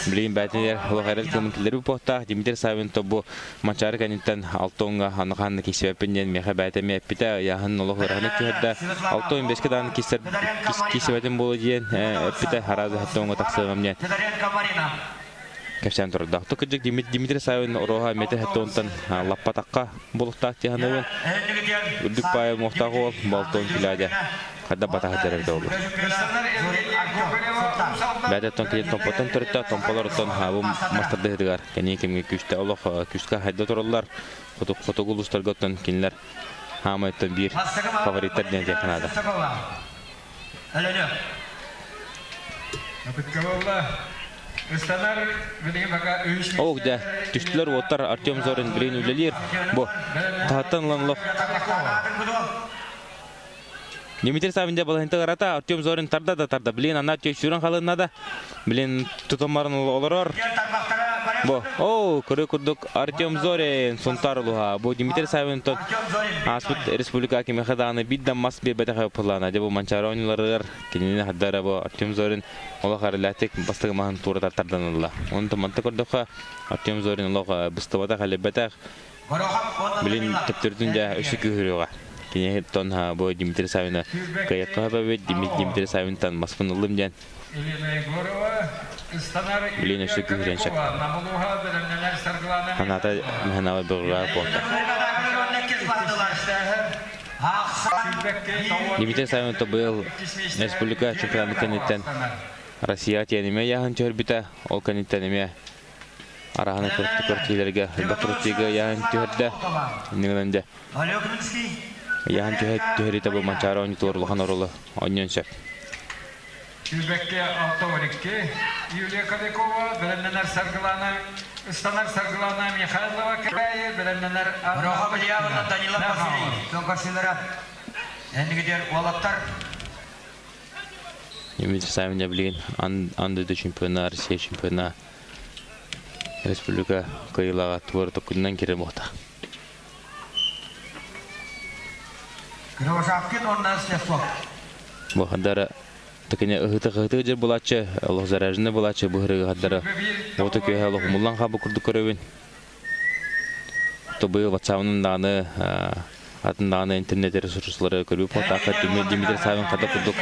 билигин бээтинигэр олох эрэл кыымын киллэрбит буолуохтаах. Дмитрий Савин то бу Манчаары кэнниттэн алтоҥҥа аны ханна киирсибэппин диэн миэхэ бэйэтэ эмиэ эппитэ. Ыйааһын олох ыараханнык түһэрдэ. 65-кэ даҕаны киирсэр киирсибэтим буолуо диэн эппитэ. Араас алтоҥҥа тахсыаҕым диэн. Кэпсээн турардаах. Кырдьык Дмитрий Савин оруоһа метр хаттонтан лаппатахха булуктаах тиһаныбын. Үрдүк паайы муохтаах уол балтон килээде. Хадда батаһа дэрэр да olur. Бэдеттон кини томпотон төрүттэ томполоруттан бу мастардыһытыгар кэнии кэмҥэ күүстэ олох күүскэ хайда тураллар. Хотугу улуустарга оттон кинилэр хаамайттан биир фавориттар диэн диэххэ наада. Ох, дьэ, түстүлэр уоттар Артем Зорин билигин үлэлиир. Бу, таһаттан ылан олох. Дмитрий Савин дьэ балаһынта ырата, Артем Зорин тарда да тарда. Билигин ана сүүрэн халынна да. Билин тутумарын олорор. Бу, оо, көрө курдук Артем Зорин, Сунтаар улуһа. Бу Дмитрий Савинтон ааспыт республика кимиэхэ даҕаны биир да мас биэрбэтэх пыллаана. Дьэ бу Манчаары оонньууларыгар кинини хардара бу Артем Зорин олох эрэлээхтик бастакы маһын туора тардан ылла. Онтон манта көрдөххө Артем Зорин олох быстыбатах, элэйбэтэх. Билин төптөрүтүн дьэ өссө күүһүрүөҕэ. Киниэхэ тон бу Дмитрий Савина кыайыахха сөп Дмитрий Савинтан маспын ыллым диэн Елена Егорова ыстанар Билин өссө күүһүрэн сөп. Ханаата Миханаба бөҕүлээх буолта. Дмитрий Савин быйыл республика чемпионатын кэнниттэн Россия тиэнимэ яһын түһэрбитэ, ол кэнниттэн эмиэ араһаны көртүүлэргэ элбэх крутига яһын түһэрдэ. Иннигинэн дьэ яһын түһэритэ бу Манчаары оонньуутугар улахан оруолу оонньуон сөп. Сүүрбэккэ 62 Юлия Кобякова бэлэмнэнэр Саргылана ыстанар Саргылана Михайлова Кэбээйи бэлэмнэнэр Роха Белявна Данила Васильевич Тоҥкарсыылара эннигитер уолаттар Дмитрий Савин билигин ан дойду чемпиона, Россия чемпиона, республика кыайыылааҕа туора токкунан киирэр буолта. Кривошапкин уонна Слепцов. Бу хардара такине ыһыты-ыһыты дьэр булааччы, олох заряженный булааччы бу хырыгы хардара ото күөһэ олох умуллан хаалбыт курдук көрөбүн. То быйыл ватсабынан даҕаны атын даҕаны интернет ресурслары көрүү потака Дмитрий Савин хата курдук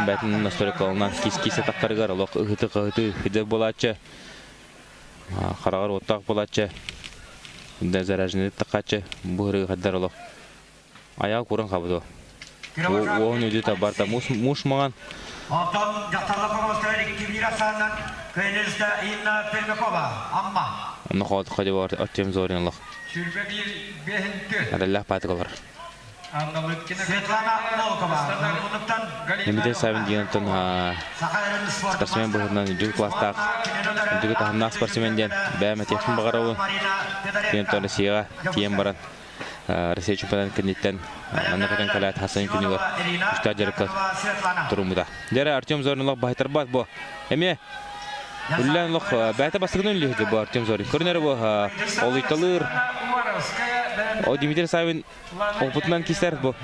бэтин настройкалынан кис-кис атахтарыгар олох ыһыты-ыһыты хидер булааччы хараҕар уоттаах булааччы да заряженный тахааччы бу хырыгы хаддар олох. Аял куран хабыды. Уоһун үдүтэ барта муш маған. Онтон дьахталлар помостара 2-1 ахсаанынан кыайыныста Инна Пермякова, Амма. Онно хоот ходи бар Артем Зорин олох. Сүүрбэ 1 бэһинти. Араллах паатык олор. Анна Лыткина. Светлана Волкова, Мунуктан Дмитрий Савин диэн спортсмен быһыытынан үрдүк класстаах, үрдүк таһымнаах спортсмен диэн бэйэм этиэхпин баҕарабын. Диэн Россияҕа тиийэн баран Россия чемпионатын кэнниттэн манна көтөн кэлээт хасан күнүгэр үстээх дьарыкка туруммута. Дьэ Артем Зорин олох баһыйтарбат бу. Эмиэ үллээн олох бэйэтэ бастакынан үллүһүтэ бу Артем Зорин. Көрүнэр бу олуйталыыр. О Дмитрий Савин Опытынан кистэр бу.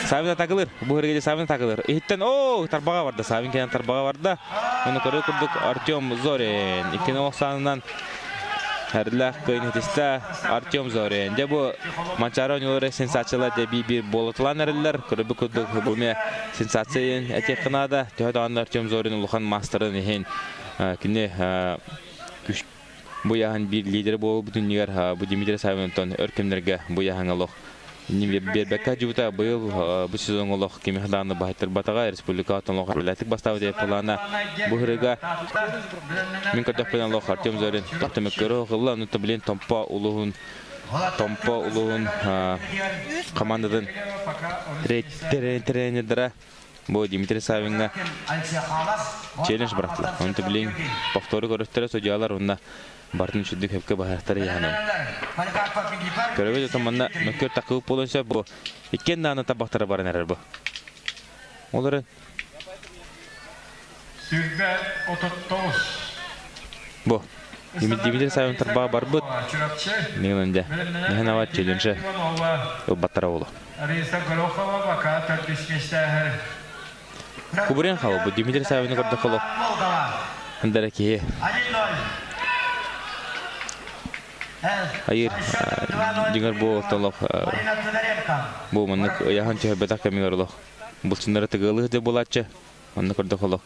Савин атакылыр. Бу хыргеде Савин атакылыр. Иһиттен о тарбаға барда. Савин кенен тарбаға барда. Оны көрөр курдук Артем Зорин. Иккини оксанынан Әрләх кыйнытыста Артем Зорин. Де бу Манчаро ойнулары сенсациялар де би-бир болотулан эреллер. Көрөбү курдук бу ме сенсацияын этиэх кынаада. Төһө даҕаны Артем Зорин улахан маастарын иһин кини Бу яһан биир лидер буолбут үннүгэр бу Дмитрий Савинтон өр кэмнэргэ бу яһаҥа олох биэрбэккэ дьубута быйыл бу сезон олох кими даҕаны баһыйтарбатаҕа республика олох үлэтик бастаабыт плана бу ырыга мин көрдөхпүнэ олох Артем Зорин түмүккөрү ылла ону блин Томпо улуһун Томпо улуһун командатын тренердара Бу Дмитрий Савиҥҥа челлендж бырахтылар. Онто билин повторы көрөстөрө судьялар уонна бартын үчүдүк хөпкө баһарахтар яһанан. Көрөбүт отон манна мөккөр такыбыт буолуон сөп бу. Иккен дааны табахтара баран эрэр бу. Олорун. Сүүрбэ 39. Бу. Дмитрий Савин тарбаҕа барбыт. Миңлэнде. Нэһэн ава челлендже ылбаттара болу. Раиса Горохова бака төрдүс миэстээһэр. Кубурен хал бу Дмитрий Савины көрдөх олох. Андара киһи. Айыр дьиҥэр бу олох бу маннык ыйаһан түһэрбэтэх кэмигэр олох булчуннары тыгыалыыр да буолааччы. Онно көрдөх олох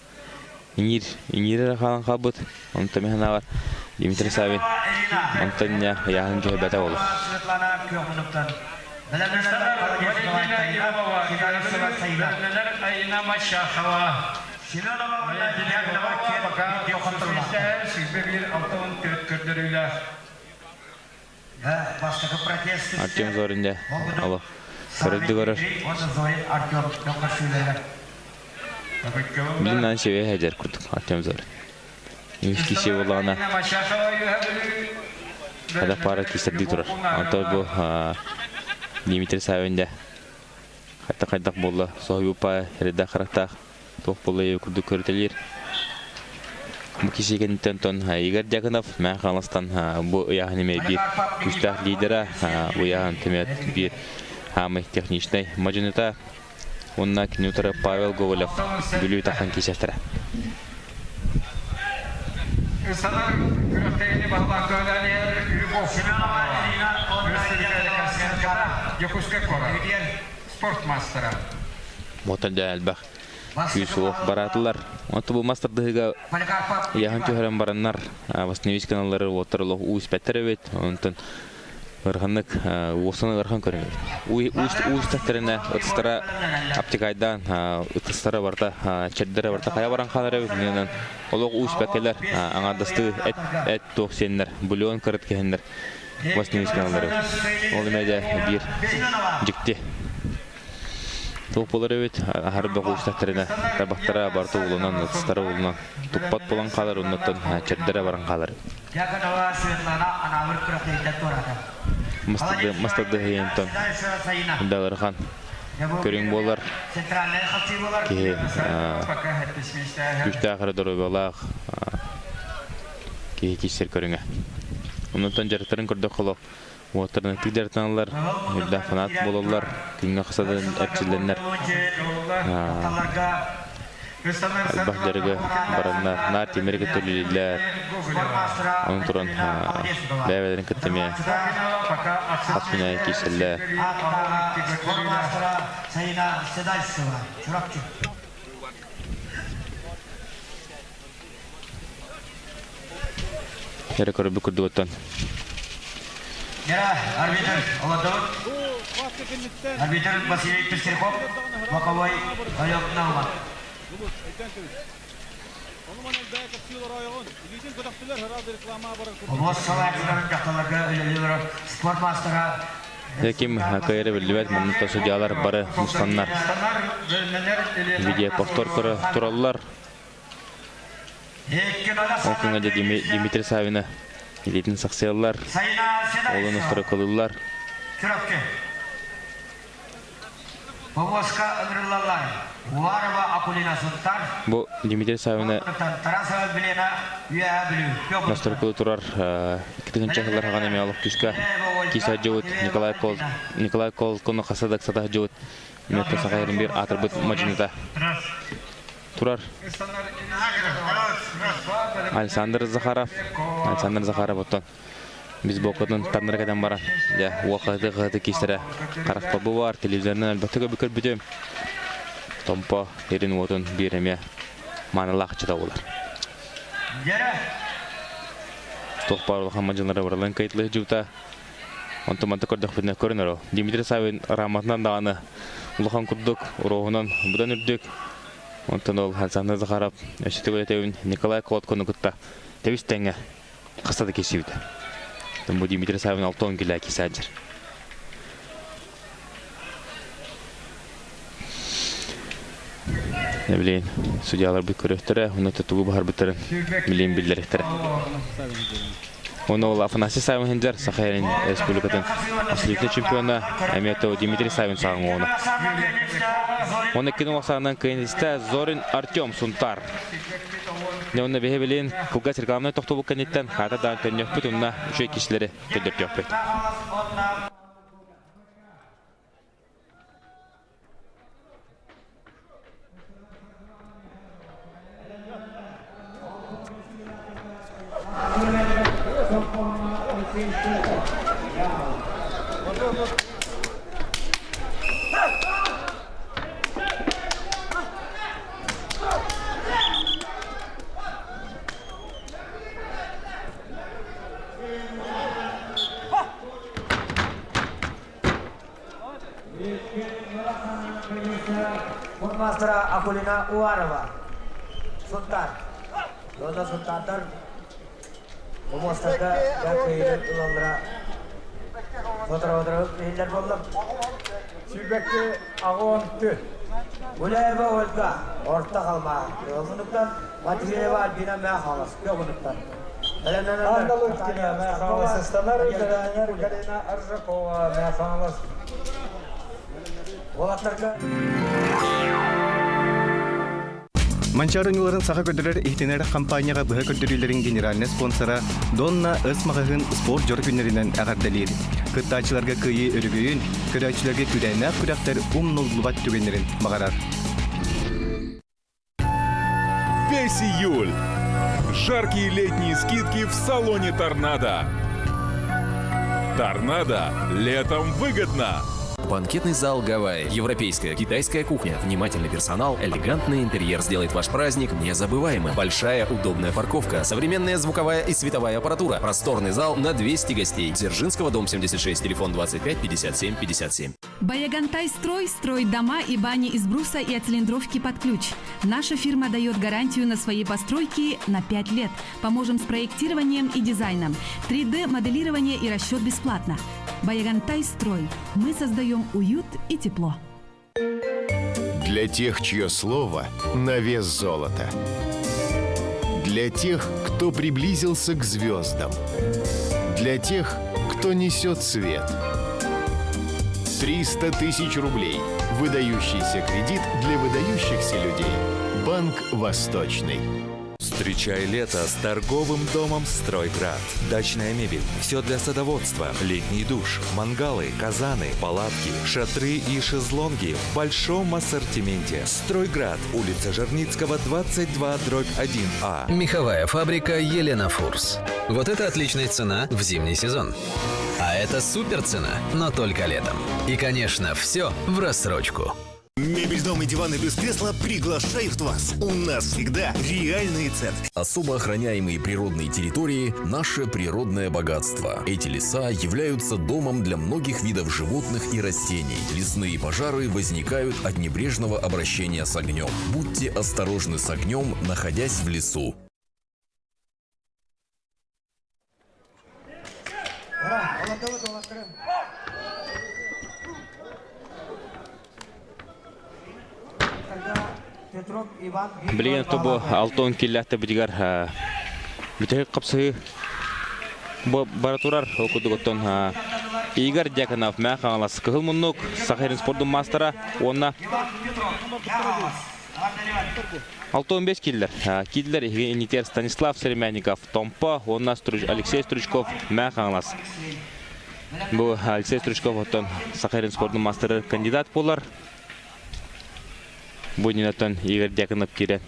иҥиир иҥиир эрэ хаалан хаалбыт. Онтон мин санаабар Дмитрий Савин онтон дьэ ыйааһын түһэрбэтэх олох. Светлана Күөх Валентина Иванова, Айна Мачахова. Валентина Иванова пока 1 64 көрдөрүүлээх. Артем Зорин дьэ олох көрөрдү көрөр. Билин наан севе хәдер курдук Артем Зорин. Үс киси буоллаҕына хада пара кисэрдии турар. Онтон бу Дмитрий Савин дьэ хайдах хайдах буолла соһуйуппа эрэйдээх харахтаах туох буолла курдук көрүтэлиир. Бу киси кэнниттэн тон Игорь Дьяконов Мэҥэ Хаҥаластан бу ыйааһын эмиэ биир күүстээх лидера, бу ыйааһын түмэт биир хаамай техничнай мадьыныта уонна кини утары Павел Гоголев Бүлүү тахан киисэхтэрэ. Ысанар күрэхтэһиини баһылаан көһөлөөн Любовь Дьокуускай куорат спорт маастара. Мотон дьэ элбэх күүс-уох бараатылар. Онто бу мас тардыһыыга ыйааһын түһэрэн бараннар восстановить каналлары уоттар олох уу испэттэр эбит. Онтон ыараханнык уосан ыарахан көрүҥ эбит. Уустахтарына ытыстара аптекайдаан ытыстара барта чэрдэрэ барта хайа баран хаалар эбит. Иннинэн олох уу испэккэлэр аҥаардастыы эт эт туох сиэннэр бульон кырыт кэһэннэр восстановить каналлары. Ол эмэ биир дьикти Туох буолар эбит, аһары бөҕүүстэхтэринэ тарбахтара барыта ууланан, ытыстара ууланан, туппат буолан хаалар, оннуттан чэрдэрэ баран хаалар. Дьяконова Светлана Анаабыр күрэхтэһииттэн туораата. Мастардыһыйантан Далырхан көрүҥ буолар киһи күүстээх эрэ доруобуйалаах киһи киирсэр көрүҥэ. Оннуттан дьарыктарын көрдөххө олох Уоттарын ытык дьарыктаналлар, үрдээх фанат буолаллар, күҥҥэ хасадан эрчиллэннэр элбэх дьарыгы бараннар, наар тимири кытта үлэлииллэр. Онон туран бэйэ-бэйэлэрин кытта эмиэ хас күн аайы киирсэллэр. Эрэ көрбүт курдук оттон. Арбитр, олордубут. Арбитр Василий Пестряков, боковой Олег Наумов. Облас салааччыларын дьахталларга үлэлиир спорт маастара Ким кыайара биллибэт, манна судьялар бары мустаннар. Видео повтор көрө тураллар. Ол күҥҥэ Дмитрий Савина илиитин сахсыйаллар, олун устурукулууллар. Повозка ыҥырыллаллар. Уварова Акулина Сунтар. Бу Дмитрий Савина Тарасова Елена Үөһээ Бүлүү. Настройкалыы турар 2 сыллар хаҕан эмиэ олох күүскэ киисэ дьыбыт Николай Кол Николай Колкону хаса да сатах дьыбыт Мөттө сахайрын бир аатырбыт мадьыныта турар. Александр Захаров Александр Захаров оттон Біз бокотун таннара кэтэн баран, дьэ, уол хаһыты киистэрэ харахпа бу бар, телевизорынан элбэхтик көрбүтүм. Томпо ирин уотун биир эмиэ маанылаах ыччата буолар. Туох баар улахан мадьыннара барыларын кыайтылыы сылдьыбыта. Онтон манта көрдөхпүтүнэ көрөн эрэ. Дмитрий Савин раматынан даҕаны улахан курдук, уруоһунан быдан үрдүк. Онтон ол Александр Захаров өссө төгүл этэбин Николай Колодкону кытта тэбис тэҥҥэ хаста да киирсибитэ. Бу Дмитрий Савин 60 килэ киирсээдьэр. Не билейин, судьяларбыт көрөстөрө, уна тугу баһарбыттарын билин биллэриктэрэ. Оны ол Афанасий Савин хинджер Саха Республикатын абсолютный чемпиона, эмиэ Дмитрий Савин саҕан оҕону. Оны кино саҕанан кыайынистэ Зорин Артем Сунтар. Дьэ онно биһи билин кылгас рекламнай тохтобул кэнниттэн хаата даан төннүөхпүт уонна үчүгэй киһилэри көрдөртүөхпүт. Мастера Акулина Уварова. Сунтар. Дона Сунтардар Умуостарга кыайыыны ылаллара сотору-сотору иһиллэр буолла. Сүүрбэкки аҕа тыт. Гуляева Ольга, Орто Халма, Кыһылмунуктан, Матвеева Альбина Мяхалас, Кыһылмунуктан. Анна Луткина, Мяхалас, Ыстанар, Галина Галина Аржакова, Мяхалас. Уолаттарга Манчаары оонньууларын саха көрдөрөр иһитиннэрэр хампаанньаҕа быһа көрдөрүүлэрин генеральнай спонсора Донна С маҕаһыын спорт дьоро күннэринэн эҕэрдэлиир. Кыттааччыларга кыайыы өрөгөйүн, көрөөччүлэргэ күүрээннээх күрэхтэр умнуллубат түгэннэрин баҕарар. Весь июль. Жаркие летние скидки в салоне «Торнадо». «Торнадо» летом выгодно. Банкетный зал «Гавайи». Европейская, китайская кухня, внимательный персонал, элегантный интерьер сделает ваш праздник незабываемым. Большая удобная парковка, современная звуковая и световая аппаратура, просторный зал на 200 гостей. Дзержинского, дом 76, телефон 25 57 57. Баягантай строй строит дома и бани из бруса и оцилиндровки под ключ. Наша фирма дает гарантию на свои постройки на 5 лет. Поможем с проектированием и дизайном. 3D-моделирование и расчет бесплатно. Баягантай строй. Мы создаем уют и тепло. Для тех, чье слово на вес золота. Для тех, кто приблизился к звездам. Для тех, кто несет свет. 300 тысяч рублей. Выдающийся кредит для выдающихся людей. Банк Восточный. Встречай лето с торговым домом «Стройград». Дачная мебель, все для садоводства, летний душ, мангалы, казаны, палатки, шатры и шезлонги в большом ассортименте. «Стройград», улица Жерницкого, 22, дробь 1А. Меховая фабрика Елена Фурс. Вот это отличная цена в зимний сезон. А это супер цена, но только летом. И, конечно, все в рассрочку. Мебель дом и диваны без кресла приглашают вас. У нас всегда реальные цены. Особо охраняемые природные территории – наше природное богатство. Эти леса являются домом для многих видов животных и растений. Лесные пожары возникают от небрежного обращения с огнем. Будьте осторожны с огнем, находясь в лесу. Билигин тобу алтон киллэхтэ битигэр бүтэһик хапсыһыы бара турар. Ол курдук оттон Игорь Дьяконов Мэҥэ Хаҥалас Кыһыл муннук Саха сирин спордун маастара уонна 65 киллэр. Киллэр инитер Станислав Серемянников Томпо уонна Алексей Стручков Мэҥэ Хаҥалас. Бу Алексей Стручков оттон Саха сирин спордун маастара кандидат буолар. Бу иннинэ Игорь Дьяконов киирэн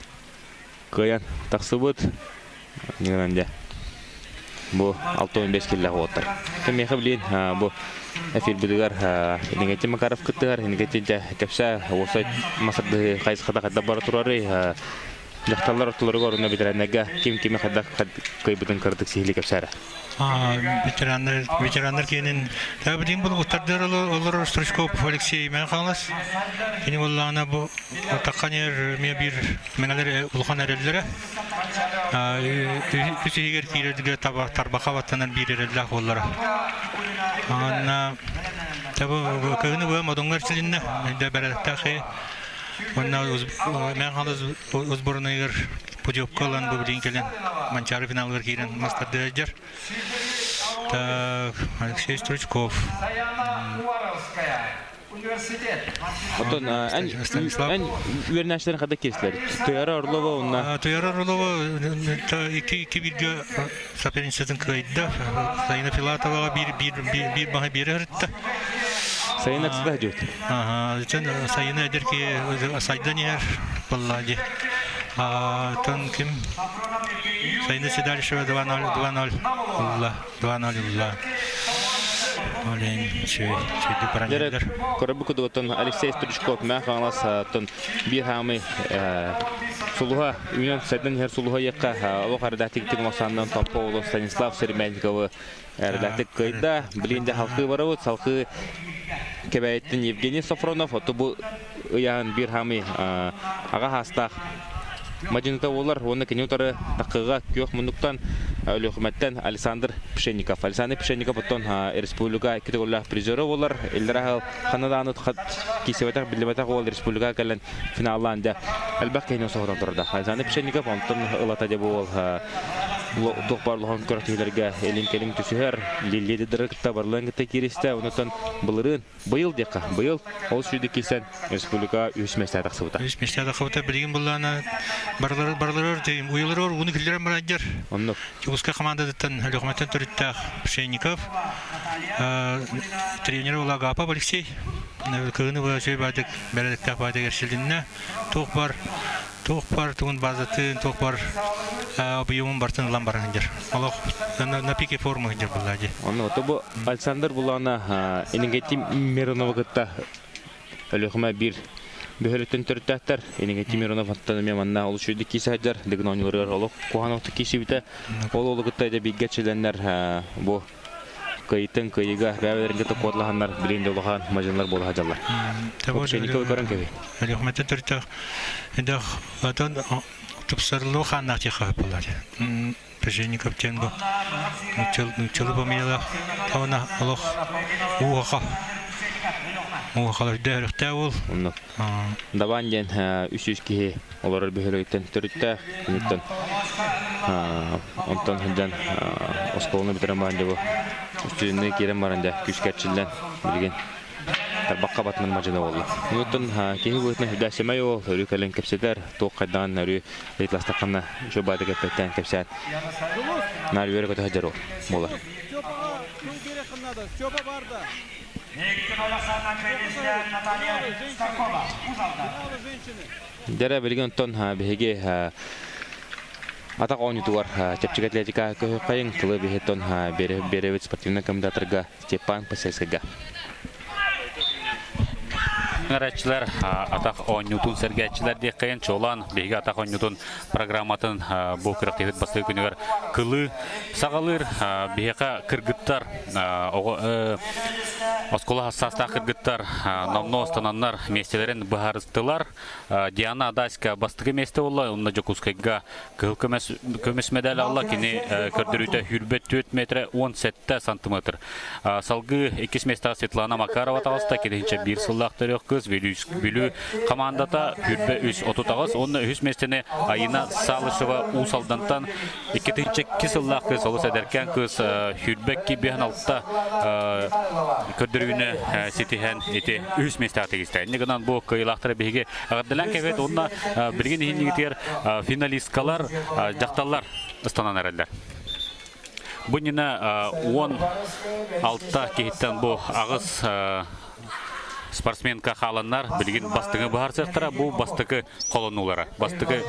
кыайан тахсыбыт. Дьэ бу 65 киллээх уолаттар. Миэхэ билин бу эфирбитигэр Иннокентий Макаров кыттыһар. Иннокентий дьэ кэпсээ уопсай масардыһы хайысхата хайдах бара турарый? Дьахталлар ортолоругар уонна ветераннарга ким кими хайдах кыайбытын кыратык сиһилии кэпсээрэ. Ветераннар ветераннар киэнин билигин бұл уттардыр олорор Стручков Алексей Мен Хаҥалас. Кини буоллаҕына бу таххан иһэр эмиэ биир мэҥэлэр улахан эрэллэрэ. Үс иһигэр киирэргэ тарбаха баттанар биир эрэллээх буоллара. Анна табы кыһыны быа модуҥҥар силиннэ дэ бэрэлтээх Уонна Мен Хаҥалас сборныйыгар путевка ылан бу билигин кэлэн Манчаары финалыгар киирэн мастардыы сылдьар. Так, Алексей Стручков. Оттон эн үөрэнээччилэрин хата киэслэр? Туяра Орлова уонна Туяра Орлова икки бииргэ соперничествотын кыайда. Сайына Филатоваҕа биир биир биир баһы биэрэ сырытта. Сайына ксыда дьүт. Ага, Сайына эдэр киһи сайдан иһэр буолла дии. Тон ким Сайына Седалищева 2-0 2-0 ылла 2-0 ылла. Олен чөйдү паранеллер. Көрөбү кудугутун Алексей Стручков мэ хаҥалас тон биир хаамый сулуһа үүнэн сайдан иһэр сулуһа якка олох ардатик тигмосаннан Томпо улус Станислав Сермянниковы Эрэлээхтик кыайда. Билигин дьэ халкыы барабыт. Салкыы Кэбээйиттэн Евгений Софронов оту бу ыйааһын биир хаамый аҕа хаастаах мадьыныта буолар уонна кини утары такыга күөх муннуктан Өлүөхүмэттэн Александр Пшенников. Александр Пшенников оттон республика икки төгүллээх призера буолар. Иллэр аһыл ханна даҕаны киирсибэтэх, биллибэтэх уол республика кэлэн финаллаан дьэ элбэх киһини соһутан турда. Александр Пшенников онтон ылата дьэ бу уол туох баар улахан күрэхтэһиилэргэ илин-кэлин түсүһэр, лидердары кытта барыларын кытта кииристэ. Онтон былырыын, быйыл диэххэ, быйыл ол сүүрдүк киирсэн республика үһүс миэстэ тахсыбыта. Үһүс миэстэ тахсыбыта. Билигин буллаана барылары барылары уйалары ууну киллэрэн барадьар. Оннук. Чугуска командатыттан Өлүөхүмэттэн төрүттээх Пшенников, тренер Улагапов Алексей кыһыны быһа үчүгэй баайдык бэрээдэктээх баайдык эрчилиннэ. Туох бар туох бар тугун базатын, туох бар объемун бартын ылан баран сылдьар. Олох на пике формы сылдьар булла дии. Онно бу Александр Булана Иннокентий Миронова кытта Өлүөхүмэ биир бөһүөлэктэн төрүттээхтэр. Иннокентий Миронов аттан эмиэ манна олус үчүгэйдик киирсэ сылдьар. Дыгын оонньууларыгар олох куһаҕан охтук киирсибитэ. Ол уолу кытта дьэ бииргэ чилэннэр бу кыайыттан кыайыыга бэйэлэрин кытта куотлаһаннар билигин да улахан мадьынылар буола сылдьаллар. Общеников көрөн кэби. Өлүөхүмэттэн төрүттээх эдэх отон тупсарыллыы хааннаах диэххэ буолар. Поженников диэн бу нууччалыы фамилиялаах уонна олох ууһаха ууһахалар дөһөрөхтөөх уол. Оннук. Дабаан диэн 300 киһи олорор бөһүөлэгиттэн төрүттээх. Киниттэн онтон сылдьан оскуоланы бүтэрэн баран дьэ бу студенныы киирэн баран дьэ күүскэ эрчиллэн билигин тарбахха батынан мадьына буолла. Онуттан киһи быһыытынан сүрдээх сэмэй уол, өрүү кэлэн кэпсэтэр, туох хайдаҕын өрүү ыйыталастаххына үчүгэй баайдык эппэттээн кэпсээн наар үөрэ-көтө сылдьар уол буолар. Дьэрэ билигин оттон биһиги атах оонньуутугар чэпчэки атлетика көһүөххэйиҥ тылы биһиттон биэрэбит спортивнай комментаторга Степан Посельскайга. Ыҥырааччылар атах оонньуутун сэргээччилэр диэххэйин чуолаан биһиги атах оонньуутун программатын бу күрэхтэһиибит бастакы күнүгэр кылыы саҕалыыр биһиэхэ кыргыттар оҕо оскуола саастаах кыргыттар номнуо остананнар миэстэлэрин быһаарыстылар. Диана Адаська бастакы миэстэ буолла, онно Дьокуускайга кыһыл көмүс, көмүс медаль алла, кини көрдөрүүтэ 24 метрэ 17 сантиметр. Салгыы иккис миэстэҕэ Светлана Макарова таҕыста, кининчэ биир сыллаах төрүөх кыыс Бүлүү командата 23 38 уонна үһүс миэстэни Айына Салышева Уус Алдантан 2002 сыллаах кыыс олус эдэркээн кыыс 22 56 көрдөрүүнү ситиһэн ити үһүс миэстэҕэ тигистэ. Инньэ гынан бу кыайыылаахтары биһиги эҕэрдэлээн кэбиһэт уонна билигин иһиннигитигэр финалисткалар дьахталлар ыстанан эрэллэр. Бу иннинэ 16 киһиттэн бу аҕыс спортсменка хааланнар билигин бастыҥы быһаарсыахтара. Бу бастакы холонуулара, бастакы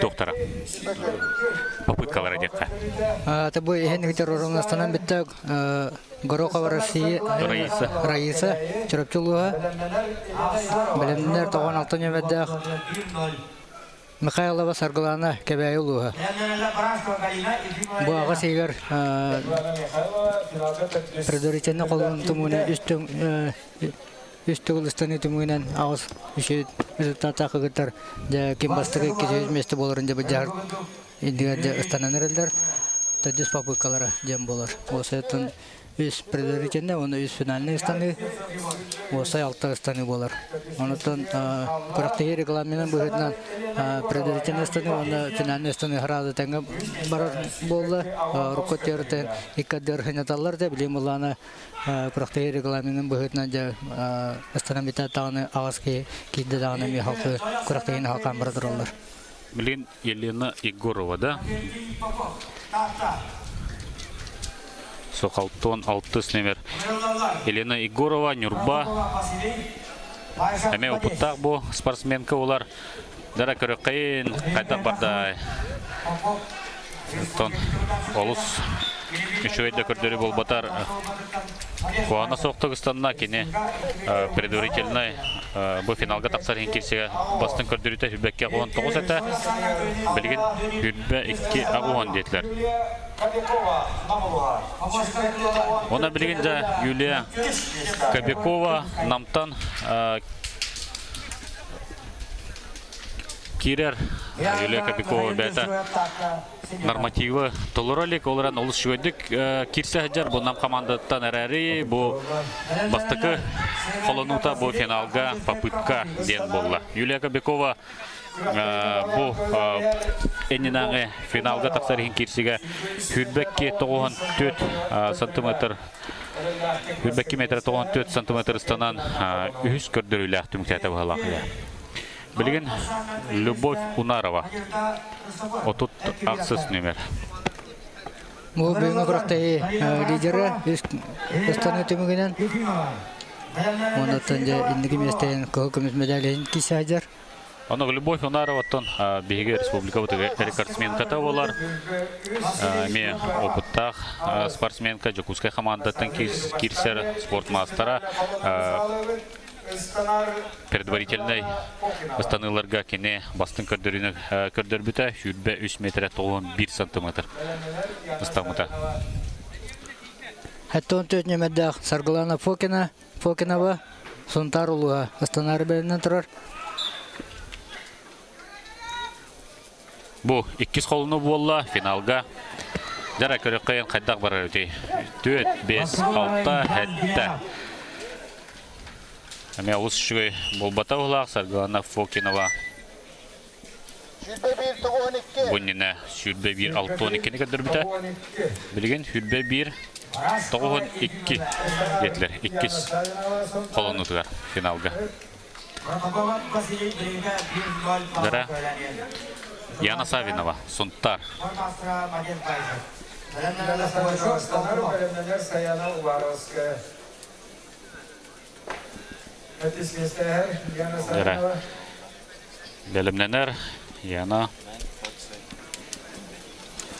туохтара попыткалара диэххэ. Бу иһин ыытар бүттэ Горохова Россия Раиса. Раиса Чурапчы улууһа. Бэлэмнэр тоҕон алта нөмердээх Михайлова Саргылана Кэбээйи улууһа. Бу аҕыс ыйыгар предварительно холонун тумуна үс төгүл ыстаныы түмүгүнэн аҕыс үчүгэй результаттаах кыргыттар дьэ ким бастакы иккис миэстэ буоларын дьэ былдьаһар иннигэр дьэ ыстанан эрэллэр. Төрдүс попыткалара диэн буолар. Уосайыттан үс предварительный уонна үс финальный ыстаныы, уосай алта ыстаныы буолар. Онутан күрэхтэһии регламенын быһыытынан предварительный ыстаныы уонна финальный ыстаныы сразу тэҥҥэ барар буолла. Урукку теорияттан икки ардыгар сынньаталлар да, билигин былаана күрэхтэһии регламенын быһыытынан дьэ ыстанан бүтээт даҕаны аҕыс киһи киирдэ даҕаны эмиэ халкы күрэхтэһиини халкаан бара тураллар. Билигин Елена Егорова да Сокалтон алтыс номер Елена Егорова Ньурба эмиэ опыттаах бу спортсменка улар дара көрөккейин хайдах барда Оттон олус үчүгэй да көрдөрүү буолбатар куһаҕана суохтук ыстанна кини предварительнай бу финалга тахсар иһин киирсигэ бастыҥ көрдөрүүтэ хүрбэккэ 19 этэ. Билигин хүрбэ 2 аҕуһан диэтилэр. Она билигин дьэ Юлия Кобякова Намтан киирэр Юлия Кобякова бэйэтэ нормативы толоро илик, ол эрэн олус үчүгэйдик киирсэ сылдьар. Бу Нам командаттан эрээри бу бастакы холонуута бу финалга попытка диэн буолла. Юлия Кобякова бу иннинээҕи финалга тахсар иһин киирсигэ сүүрбэкки 94 сантиметр 22 метр 94 сантиметр ыстанан үһүс көрдөрүүлээх түмүктээтэ быһалаах. Билигин Любовь Унарова 36 номер. Бу бүгүҥҥү күрэхтэһии лидерэ ыстаныы түмүгүнэн Оннуттан дьэ инники миэстэнэн кыһыл көмүс медаль киирсэ сылдьар. Ону Любовь Унароваттан биһиги республикабытыгар рекордсменката буолар. Эмиэ опыттаах спортсменка Дьокуускай хамаандаттан киирсэр спорт маастара. Предварительнай ыстаныыларга кини бастыҥ көрдөрүүнү көрдөрбүтэ 23 метрэ 91 сантиметр ыстаммыта. Хэттон төрт нөмердээх Саргылана Фокина, Фокинова, Сунтаар улууһа ыстанаары бэлэмнэн турар. Бу иккис холуну буолла финалга. Дьара көрөххөйөн хайдах барар үтэй. 4, 5, 6, 7. Эмиэ олус үчүгэй буолбата уһулаах Саргылана Фокинова. Бу иннинэ 21 62-ни көрдөрбүтэ. Билигин 21 92 диэтилэр иккис холонуутугар финалга. Дара Яна Савинова, Сунтар. Дара бэлэмнэнэр Яна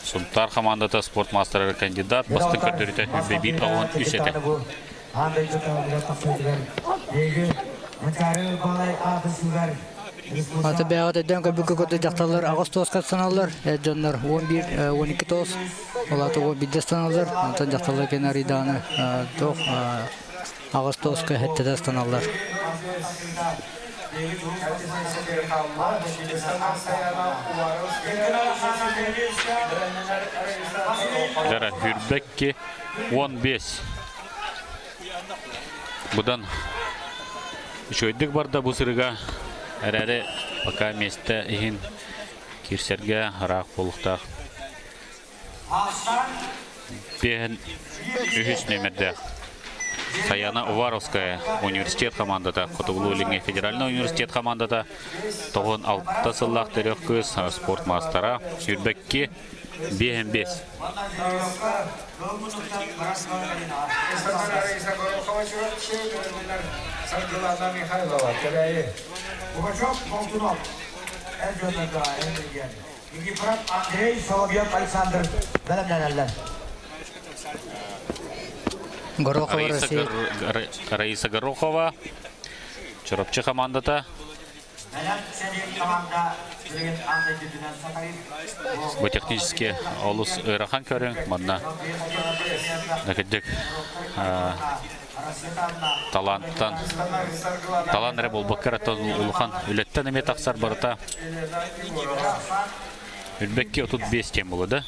Сунтар командата спорт маастарыгар кандидат бастыҥ көрдөрүүтэ 101 93 этэ. Аан дойду таһымыгар тахсыытыгар биһиги Манчаары Балай аатын Аты бэйэҕит өйдөөн көрбүккэ курдук дьахталлар аҕыс туоска ыстаналлар, эр дьоннор 11, 12 тоос, ол аата 11 ыстаналлар, онтон дьахталлар кэнэ арыйдаҕына туох аҕыс тоска сэттэтэ ыстаналлар. Дара Хүрбэкки 15. Будан үчүгэйдик барда бу сырыга эрээри пока миэстэ иһин киирсэргэ ыраах буолуохтаах. Биэһин үһүс нүөмэрдээх Саяна Уваровская университет командата, Хотугулуу-Илиҥҥи федеральнай университет командата 96 сыллаах төрүөх кыыс спорт маастара, 22 5 5. Саргылана Михайлова, Кэбээйи. Пугачев Болтунов, эр дьоннорго Никифоров Андрей, Соловьев Александр бэлэмнэнэллэр. Горохова Россия. Раиса Горохова, Чурапчы командата. Бу технически олус ыарахан көрүҥ. Манна кырдьык талаантан талаан эрэ буолбакка эрэ улахан үлэттэн эмиэ тахсар барыта Үрбэкки 35 диэн буолла да?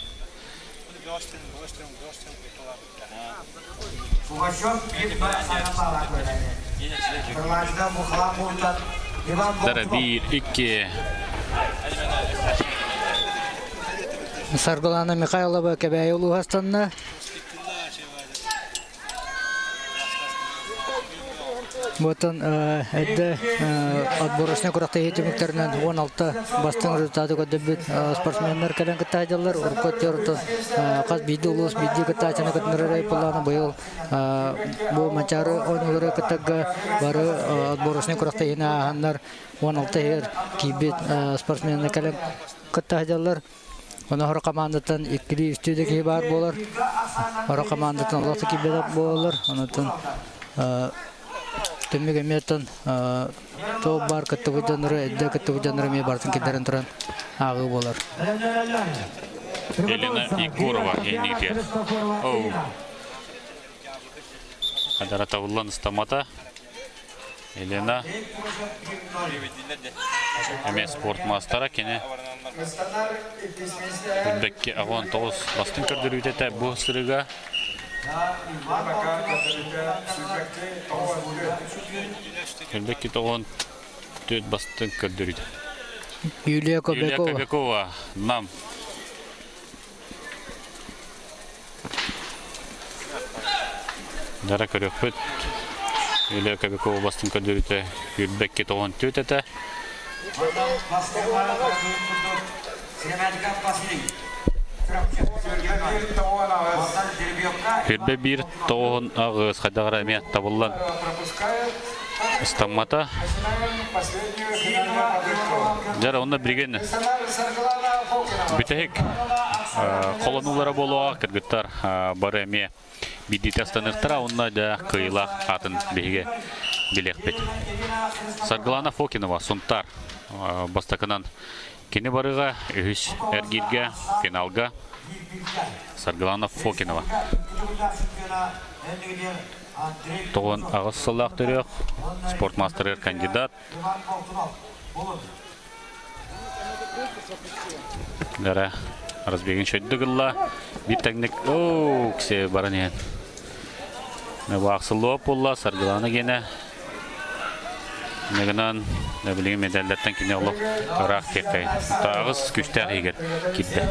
Дара биир, икки. Саргылана Михайлова Кэбээйи улууһастанна. Буотан эрдэ отборочнай күрэхтэһии түмүктэринэн 16 бастыҥ результаты көрдөрбүт спортсменнар кэлэн кытта сылдьаллар. Урукку өттүгэр хас биирдии улуус биирдии кыттааччыны кытыннарар айыппылаана быйыл бу Манчаары оонньуулары кыттарга бары отборочнай күрэхтэһиини ааһаннар 16 иһигэр киирбит спортсменнар кэлэн кытта сылдьаллар. Ону хоро командаттан иккилии-үстүү да киһи баар буолар. Хоро командаттан олох да киирбэтэх буолаллар. Онутун түмүк эмиэттэн туох баар кыттыбыт дьоннору, эрдэ кыттыбыт дьоннору эмиэ барытын киллэрэн туран ааҕыы буолар. Елена Егорова инники. Оу. Адара табыллан ыстамата. Елена эмиэ спорт маастара кини Үрбэкки аҕон тоҕус бастыҥ көрдөрүүтэ этэ бу сырыга. Үрбэкки тоҕон түөрт бастыҥ көрдөрүүтэ. Юлия Кобякова. Юлия Кобякова, Нам. Дара көрүөхпүт. Илья Кобякова бастыҥ көрдөрүүтэ Үрбэкки тоҕон түөрт этэ. Үрбэ биир тоҕуһун аҕыс хайдах эрэ эмиэ табыллан ыстаммата. Дьэ, онно билигин бүтэһик холонуулара буолуоҕа кыргыттар бары эмиэ биирдиитэ астаныахтара уонна дьэ кыайыылаах аатын биһиги билиэхпит. Саргылана Фокинова, Сунтаар бастакынан кини барыга үһүс эргииргэ финалга Саргылана Фокинова. Тоҕон аҕыс сыллаах төрүөх, спорт маастарыгар кандидат. Дара разбегин шөйдү гылла. Бир тэҥник оу ксе баран иһэн. Баахсыллуоп буолла Саргылана гиэнэ. Нэгынан билигин медаллартан кини олох ыраах тиэккэй. Тааҕыс күстээх иһигэр киирдэ.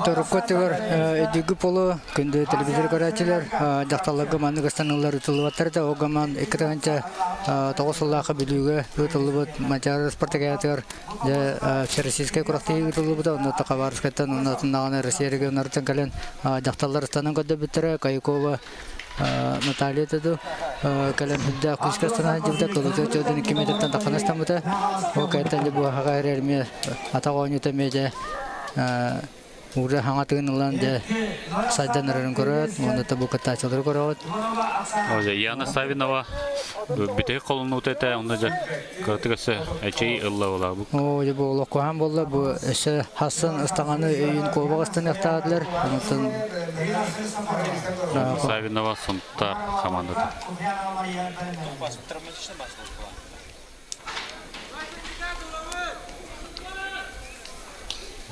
Торукка өттүгэр өйдүүгү полу күндү телевизор көрөөччүлэр дьахталларга маннык ыстаныылар ыытыллыбаттар да ол гынан 2009 сыллаахха Бүлүүгэ ыытыллыбыт Мадьяр спартакиадатыгар дьэ всероссийскай күрэхтэһии ыытыллыбыта онно Хабаровскайтан онно даҕаны Россия регионнарыттан кэлэн дьахталлар ыстанан көрдөрбүттэрэ Каюкова Наталья Теду кэлэн үрдээх күүскэ ыстанан сылдьыбыта кылыты өтөдүн 2 метртэн тахсан ыстаммыта ол кэнниттэн дьэ буһаҕа эрэр эмиэ атах оонньуута эмиэ дьэ. Уже хаҥатыгын ылан дьэ сайдан эрэрин көрөөт, уонна да бу кыттааччылары көрөҕүт. Ожа Яна Савинова бүтэһик холонуута этэ, онно дьэ кыратык өссө эчэй ылла була. Оо, дьэ бу олоххоһон буолла, бу өссө хассан ыстаҥаны өйүн куобах ыстаныахтаатылар. Онтон Савинова Сунтаар командата.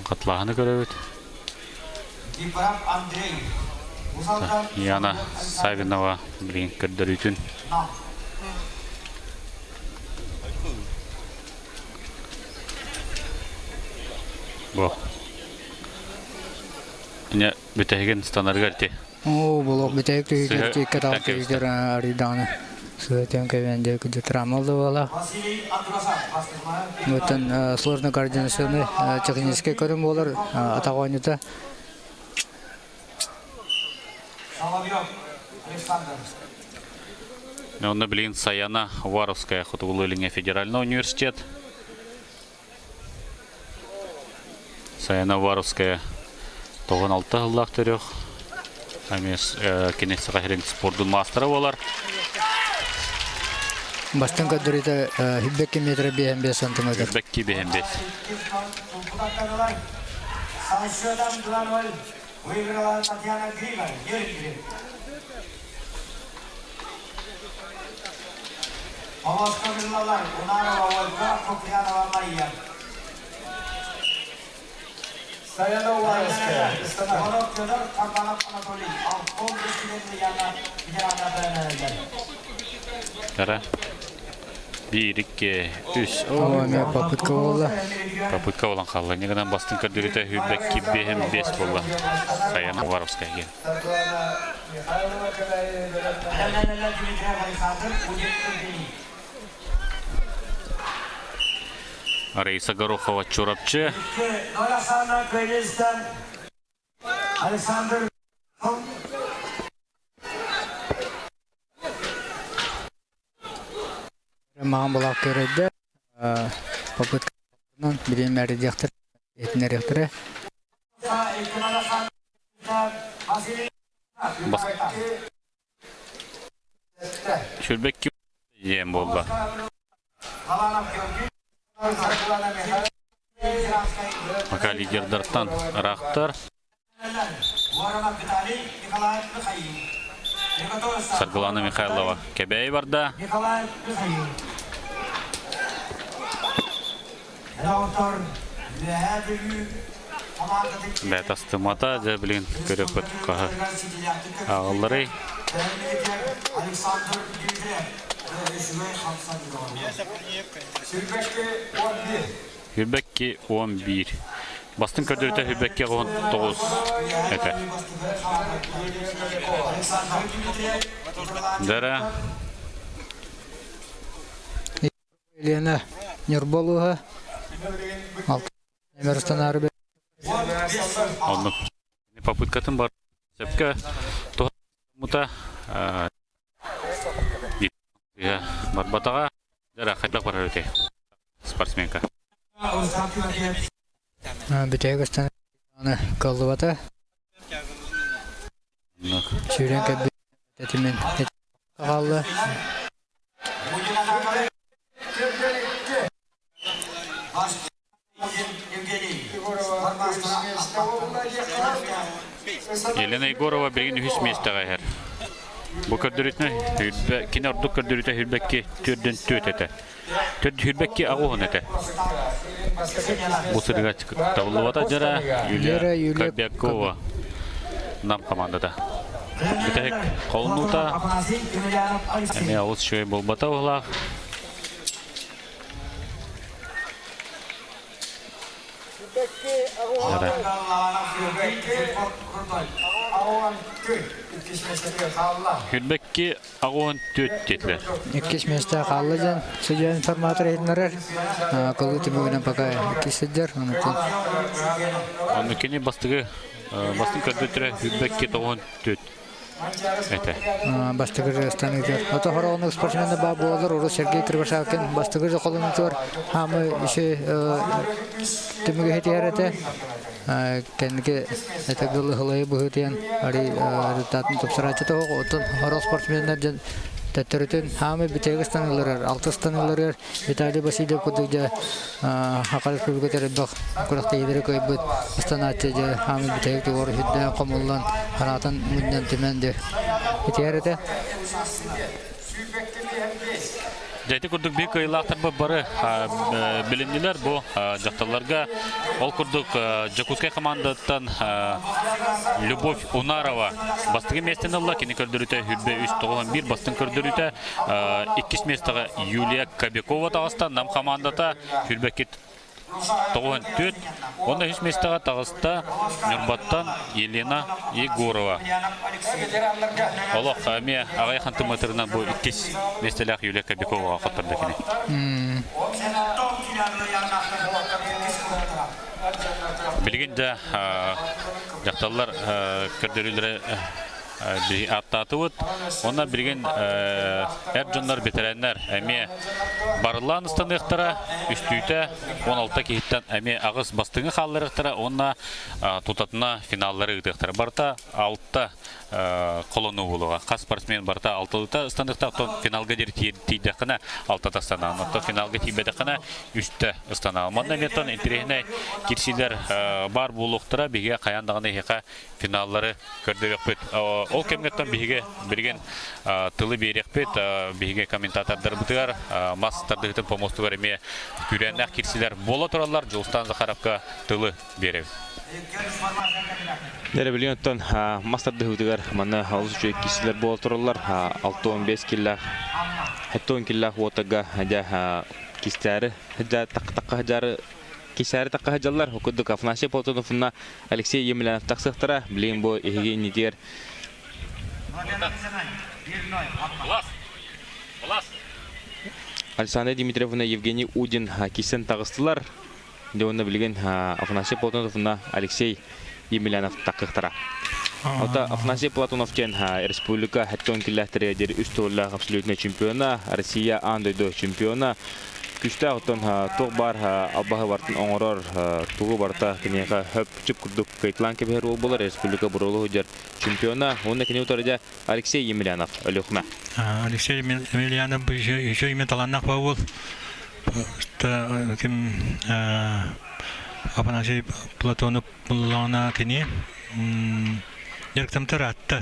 Хатлааһыны көрөбүт. Яна Савинова билигин көрдөрүүтүн. Бу. Ине бүтэһигин станарыгар ти. Оо, болох бүтэһик түһүгэр тиэккэ тал түһүгэр арыйдаҕына сыатыан кэбиэн диэки трамал да буола. Оттон сложно координационный технический көрүҥ буолар атах оонньуута. Онно билигин Саяна Уваровская Хотугулуу-Илиҥҥи федеральный университет. Саяна Уваровская 96 сыллаах төрүөх. Эмиэ кини Саха сирин спордун маастара буолар. Бастыҥ көрдөрүүтэ 22 метр 55 сантиметр. 22 55. Выиграла Татьяна Грива, Нерюнгри. Полоскобиллалар Унарова Ольга, Куприянова Мария. Саяна Уваровская, Иванов Федор, Карданов Анатолий, Алтон Яна Федеральная Кара. Биир, икки, үс. О, эмиэ попытка буолла. Попытка болан хаалла. Не гынан бастын көрдөрүүтэ хүрбэкки биэһин бес буолла. Саяна Уваровская. Раиса Горохова Чурапчы. Александр Маҕан булаах көрөйдө. Попытканан билин мэридиэхтэр, этинэриэхтэрэ. Сүрбэкки диэн буолла. Пока лидердартан ыраахтар. Саргылана Михайлова Кэбээйи барда. Бэт астымата, дьэ билин көрөппүт хаһы ааҕылларый. Хүрбэкки 11. Бастыҥ көрдөрүүтэ Хүрбэкки 19 этэ. Дара. Елена Ньурба улууһа Алтан Оннук попыткатын бар сөпкө туһаммыта барбатаҕа дара хайдах барар этэй спортсменка Бүтэһик ыстан кыллыбата. Сүүрэн кэлбит этимин хаалла. Елена Егорова билигин үһүс миэстэҕэ иһэр. Бу көрдөрүүтүнэн хүрбэ, кини ордук көрдөрүүтэ хүрбэкки төрдүн түөт этэ. Төрд хүрбэкки аҕуһун этэ. Бу сырыга табыллыбата дьара Юлия Кобякова нам командата. Бүтэһик холнуута эмиэ олус үчүгэй буолбата уһулаах. Хүрбэкки аҕуһун түөт диэтилэр. Иккис миэстэ хаалла диэн судья информатор иһитиннэрэр. Кылыы түмүгүнэн пока иккис сылдьар. Онуттан Онно кини бастыгы бастыҥ көрдөртөрө хүрбэкки тоҕуһун түөт этэ. Бастакы станыытыгар. Ото хороҕону спортсмены баа буолар урут Сергей Кривошапкин бастакы холонутугар хаамы иши түмүгү хитиһэр этэ. Кэнники этэгил ыһылайы быһыытыйан ари результатын тупсарааччы тоһох. Оттон хорох спортсменнар дьон төттөрүтүн хаамы бүтэһик ыстаныыларыгар, алты ыстаныыларыгар Виталий Васильев курдук дьэ Саха Республикатыгар элбэх күрэхтэһиилэри кыайбыт ыстанааччы дьэ хаамы бүтэһик тугар үрдээн хомуллан санаатын мунньан түмэн дьэ итиэр этэ. Дьэ ити курдук биир кыайыылаахтарбыт бары билиннилэр бу дьахталларга. Ол курдук Дьокуускай хамаандаттан Любовь Унарова бастакы миэстэни ылла. Кини көрдөрүүтэ хүрбэ үс тоҕуһан биир бастыҥ көрдөрүүтэ. Иккис миэстэҕэ Юлия Кобякова таҕыста. Нам хамаандата хүрбэккит 94 уонна үс миэстэҕэ таҕыста Ньурбаттан Елена Егорова. Олох эмиэ аҕыйах сантиметрынан бу иккис миэстэлээх Юлия Кобяковаҕа хоттордо кини. Билигин да дьахталлар көрдөрүүлэрэ ааттаатыбыт. Онно билигин эр дьоннор, бэтэрээннэр эмиэ барыллаан ыстаныахтара. Үстүүтэ 16 киһиттэн эмиэ аҕыс бастыҥы хаалларыахтара уонна тутатына финаллары ыытыахтара. Барыта алта холонуу буолуоҕа. Хас спортсмен барыта алталыта ыстаныахтаах, оттон финалга диэри тиийдэххинэ алтата ыстанаҕын, оттон финалга тиийбэтэххинэ үстэ ыстанаҕын. Манна эмиэ оттон интэриэһинэй кирсиилэр баар буолуохтара. Биһиги хайаан даҕаны эһиэхэ финаллары көрдөрүөхпүт. Ол кэмҥэттэн биһиги билигин тылы биэриэхпит. Биһиги комментатордарбытыгар мас тардыһытын помостугар эмиэ күүрээннээх кирсилэр буола тураллар. Дьулустаан Захаровка тылы биэрэбит. Дэрэ билигин оттон мас тардыһыытыгар манна олус үчүгэй киирсилэр буола тураллар. 65 киллээх, 70 киллээх уотага дьэ кистээри таққа хадьаары Кисээри тахха сылдьаллар. Ол курдук Афанасий Платонов уонна Алексей Емельянов тахсыахтара. Билигин бу эһиги иннитигэр Александр Дмитриев уонна Евгений Удин кисэн таҕыстылар. Дьэ уонна билигин Афанасий Платонов уонна Алексей Емельянов таххыахтара. Ота Афанасий Платонов диэн республика хэттон киллэхтэригэр диэри үс төгүллээх абсолютнай чемпиона, Россия аан дойду чемпиона, Күстээх оттон туох баар албаһы барытын оҥорор, тугу барыта киниэхэ хөп чып курдук кыайталаан кэбиһэр уол буолар республика буруолу сылдьар чемпиона уонна кини утары Алексей Емельянов Өлүөхүмэ. Алексей Емельянов еще имя таланнах уол. Ким Афанасий Платонов буллаҕына кини дьарыктамтар атта.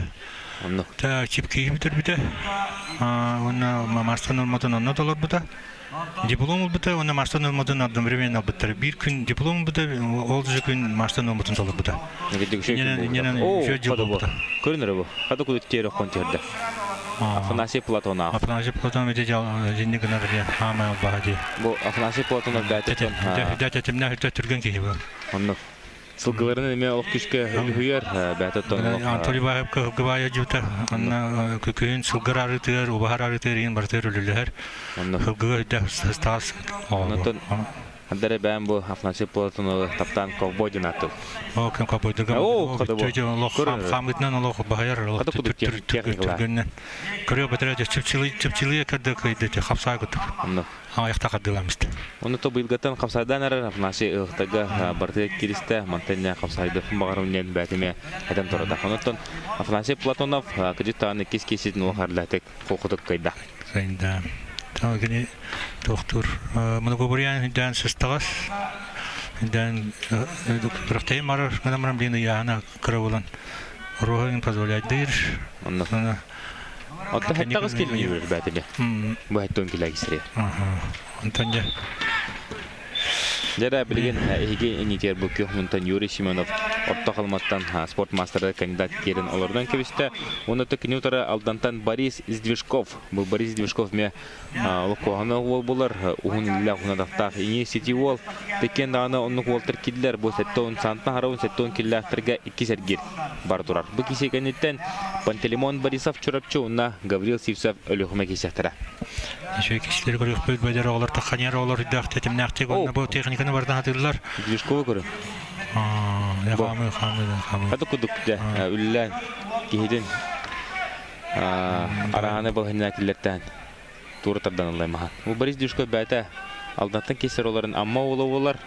Та чипкиһи бүтэрбитэ. Уонна мастан ылматын онно толорбута. Диплом ылбыта уонна мастан ылматын одновременно ылбыттар. Биир күн диплом ылбыта, ол же күн мастан ылматын толорбута. О, Көрүнөр бу. Хата кудут тиэр оххон түһэрдэ. Афанасий Платонов. Афанасий Платонов ити дьинни гынар диye хаамай албаһа дии. Бу Афанасий Платонов бээтэ Дэтэтимнэ түргэн киһи бу. Оннук. Сылгыларын эмиэ олох күскэ үлүһүйэр, бээтэ оттон олох Анатолий Баевка Гыбаайа дьута онно күһүн сылгыр арыытыгар, убаһар арыытыгар иин барытыгар үлэлэһэр. Сылгыга өйдөөх сыстаас Онтон Андре бэйэм бу Афанасий Платоновы таптаан ковбой диэн ааттыыр. О, кем ковбойдурга Оо, хата бу. Олох хаамытынан олох баһайар олох түргэннэн. Көрүө бэтэрэ чыпчылыы кэрдэ кыйды хапсаа кутук. Аҕыйахта хардыыламмыт. Ону то быйылгаттан хапсайдаан эрэр Афанасий ыһыктарга барытыгар киристэ, мантан не хапсайдыхпын баҕарым диэн бээтимэ этэн турда. Онуттан Афанасий Платонов кыдьык даҕаны иккис кииситин улахан эрлээтик холкутук кыайда. Кыайда. Кини тохтуур многобурьян хүндээн сыстаҕас хүндээн күрэхтэһии марар гынан баран блин ыйааһына кыра буолан руһа позволяет диир. Онно Оттон хаттаҕыс килини юрэр бээтили. Бу хэттон килэгисри. Онтон дьэ Дьэ билигин эһиги инитиэр бу күөх мунтан Юрий Семенов орто халыматтан спорт маастара кандидат киирэн олордон кэбистэ. Уонна кини утары Алдантан Борис Сдвижков. Бу Борис Сдвижков ме Олоххоһоно уол булар, уһун иллээх уһунадахтаах иҥи сити уол. Теккен даҕаны оннук уолтар киллэр, бу 70 сантан харабын 70 киллээхтэргэ иккис эргир бар турар. Бу киси кэнниттэн Пантелеймон Борисов Чурапчы уонна Гаврил Сивцев Өлүөхүмэ киисэхтэрэ. Еще киһилэр көрүөхпүт бэдэр оҕолор тахханьар оҕолор үрдээх тэтимнээхтик уонна бу техниканы барытын хатыыллар. Движковы көрү. Хамы хамы хамы. Хаты кудук дэ үллээн киһитин Арааны балаһынньа киллэртээн туора тардан ыллаймаха. Бу Борис Дюшко бэйэтэ Алдантан киирсэр олорон Амма уола буолар.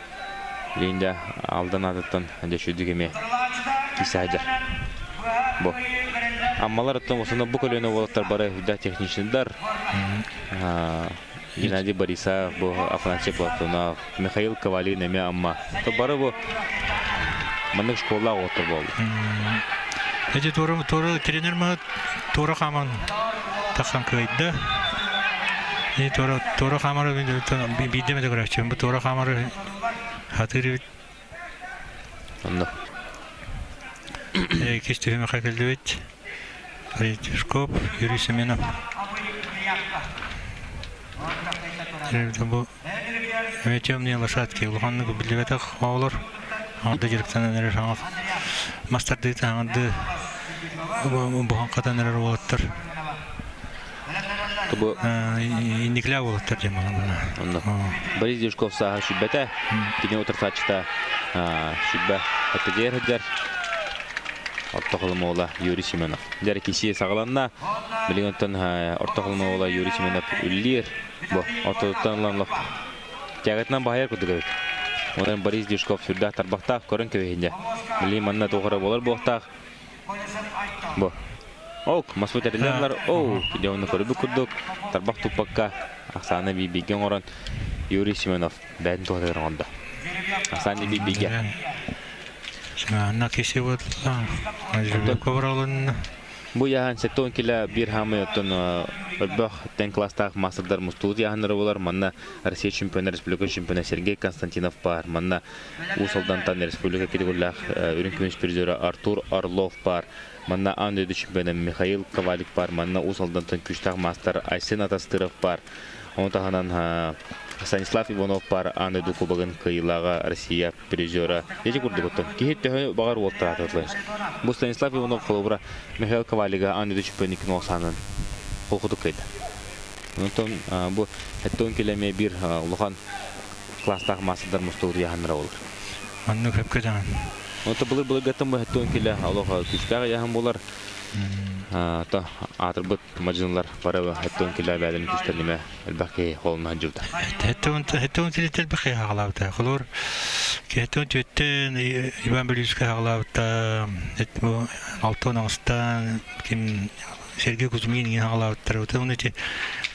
Линда Алдан аатыттан дьэ сүдүк эмиэ киисээдьэр. Бу. Аммалар оттон осуна бу көлүөнэ уолаттар бары үрдээх техничнайдар. Геннадий Борисов, бу Афанасий Платонов, Михаил Ковалин эмиэ Амма. То бары бу маннык школа уолаттар буолла. Эти туора туора тренер ма туора хааман тахсан кыайда. И туора туора хаамары биирдэ эмэ көрөөччүм. Бу туора хаамары хатыр эбит. Онно. Иккис түһүмэххэ кэллибит. Фридишкоп, Юрий Семенов. Бу темные лошадки улаханнык биллибэтэх оҕолор аҥарда дьарыктанан эрэр саҥа мастардыыта аҥарды буһан хатан эрэр уолаттар Бу инниклээ уолаттар диэн Онно. Борис Дюшков сааһа сүбэтэ, кини утарсааччыта сүбэ эттедиэр сылдьар. Орто Холомола Юрий Семенов. Дьэр киси саҕаланна. Билигин оттон Орто Холомола Юрий Семенов үллиир. Бу ортотуттан ылан лох тягатынан баһайар курдук эбит. Онон Борис Дюшков сүрдээх тарбахтаах көрөн кэбиһиннэ. Билигин манна туох эрэ буолар буолуохтаах. Бу. Ок, маспыт эриллэн Оу, дьэ онно көрбүт курдук тарбах туппакка ахсааны биир-бииргэ оҥорон Юрий Семенов бэйэтин туһатыгар оҥордо. Ахсааны биир-бииргэ. Анна киси вот Бу яһан 70 кило биир хаамый оттон өлбөх тэн класстаах мастердар мустубут яһаннары болар. Манна Россия чемпиона, республика чемпиона Сергей Константинов бар. Манна Уус Алдантан республика категориялаах үрүҥ көмүс призера Артур Орлов бар. Манна аан дойду чемпиона Михаил Ковалик бар. Манна Уус Алдантан күүстээх маастар Айсен Атастыров бар. Ону таһынан Станислав Иванов бар аан дойду кубогын кыайыылааҕа Россия призера. Ити курдук оттон киһи төһө баҕар уолтараатылар. Бу Станислав Иванов холобура Михаил Ковалига аан дойду чемпионун икки холкутук кыайда. Онтон бу 70 кило эмиэ биир улахан класстаах маастардар мустубут ыйааһыннара буолар. Оннук сөпкө даҕаны. Онто былыр былыргаттан бу 70 кило олох күүстээх ыйааһын буолар. То аатырбыт мадьынылар бары 70 кило бэйэлэрин күүстэрин элбэх киһи холунна сылдьыбыта. 70 кило элбэх киһи хаҕалаабыта. Холобур, 74-тэн Иван Белюскай хаҕалаабыта, 68-тан ким Сергей Кузьмин иҥин хаҕалаабыттар. Оны ити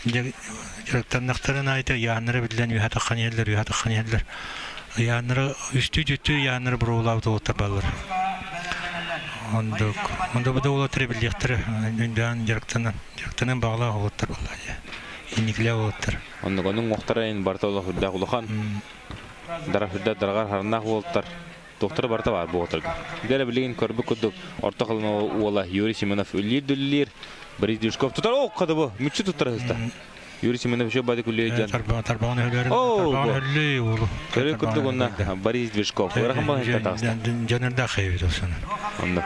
дьарыктаннахтарын аайы ыйааннара биллэн үөһэ таххан иһэллэр, үөһэ таххан иһэллэр. Ыйааннара үстүү түттүү ыйааннара буруолаабыт уолаттар бааллар. Ондук. Онда бу да уолаттар биллиэхтэрэ үндээн дьарыктанан дьарыктанан баҕалаах уолаттар буолла инникилээх уолаттар. Оннук оннук уохтара ин барыта олох үрдээх улахан дара үрдэ дараҕар харнаах уолаттар Доктора барыта баар буолтарга. Дэрэ билигин көрбүт курдук орто халыма уола Юрий Семенов үллиир-дүллиир. Борис Дюшков тутар. О, кады бу. Мүччү туттар ыста. Юрий Семенов еще бады күллү дьан. Тарбаҕын өлөрүн, тарбаҕын өллүй уолу. Көрө курдук онна Борис Движков. Ыарахан балаһын таҕыста. Дьанырда хайбит олсун. Онно.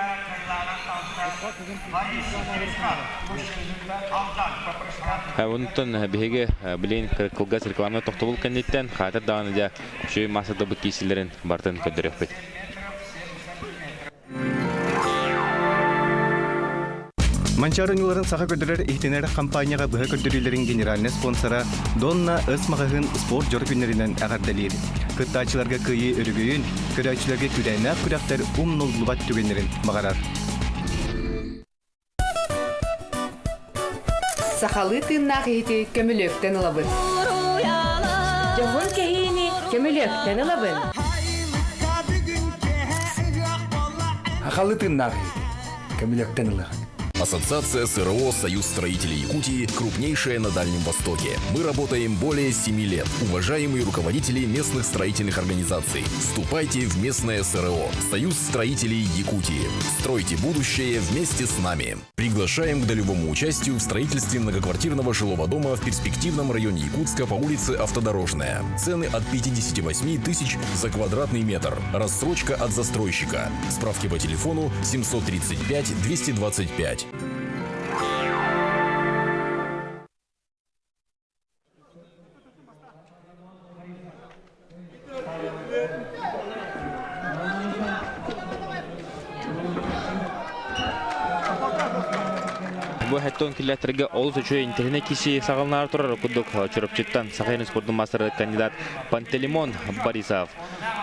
Онтон биһиги билин кылгас реклама тохтобул кэнниттэн хаатыр даҕаны дьэ Үчүгэй маастардабыт киисилэрин барытын көрдөрүөхпүт. Манчаары оонньууларын саха көрдөрөр иһитинэр хампаанньаҕа быһа көрдөрүүлэрин генеральнай спонсора Донна Өс маҕаһыын спорт дьоро күннэринэн эҕэрдэлиир. Кыттааччыларга кыайыы өрөгөйүн, көрөөччүлэргэ күүрээннээх күрэхтэр умнуллубат түгэннэрин баҕарар. Сахалыы тыыннаах иһити көмүлүөктэн ылабын. Дьоһун кэһиини көмүлүөктэн ылабын. Сахалыы тыыннаах иһити көмүлүөктэн ылыаҕын. Ассоциация СРО «Союз строителей Якутии» крупнейшая на Дальнем Востоке. Мы работаем более 7 лет. Уважаемые руководители местных строительных организаций, вступайте в местное СРО «Союз строителей Якутии». Стройте будущее вместе с нами. Приглашаем к долевому участию в строительстве многоквартирного жилого дома в перспективном районе Якутска по улице Автодорожная. Цены от 58 тысяч за квадратный метр. Рассрочка от застройщика. Справки по телефону 735 225. Бу хэттон киллэртэргэ олус үчүгэй интэһинэ киси саҕаланаар турар курдук Чурапчыттан Саха спордун маастара кандидат Пантелеймон Борисов.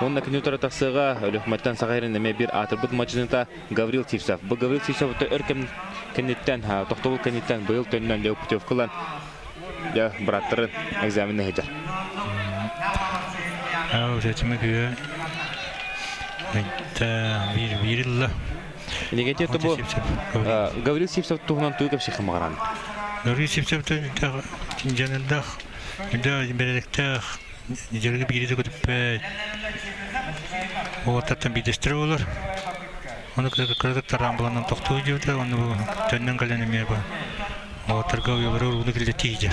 Уонна кини утары тахсыаҕа Өлүөхүмэттэн Саха сирин эмиэ биир аатырбыт мадьыныта Гаврил Сивцев. Бу Гаврил Сивцев өр кэм кэнниттэн, тохтобул кэнниттэн быйыл төннөн дьэ путевка ылан дьэ бырааттарын экзамены сылдьар. Этими күйө биир биир ылла. Инигете бу Гаврил Сивцев туһунан тугу кэпсиэххин баҕаран? Гаврил Сивцев дьанылдах, бэрээдэктээх, дьарыгы биири да көтүппэт. Уолаттартан биирдэстэрэ буолар. Ону кыратык тараан буланан тохтуу диэбитэ, ону бу төннөн кэлэн эмиэ бу уолаттарга уйалары урууну киллэ тиийдэр.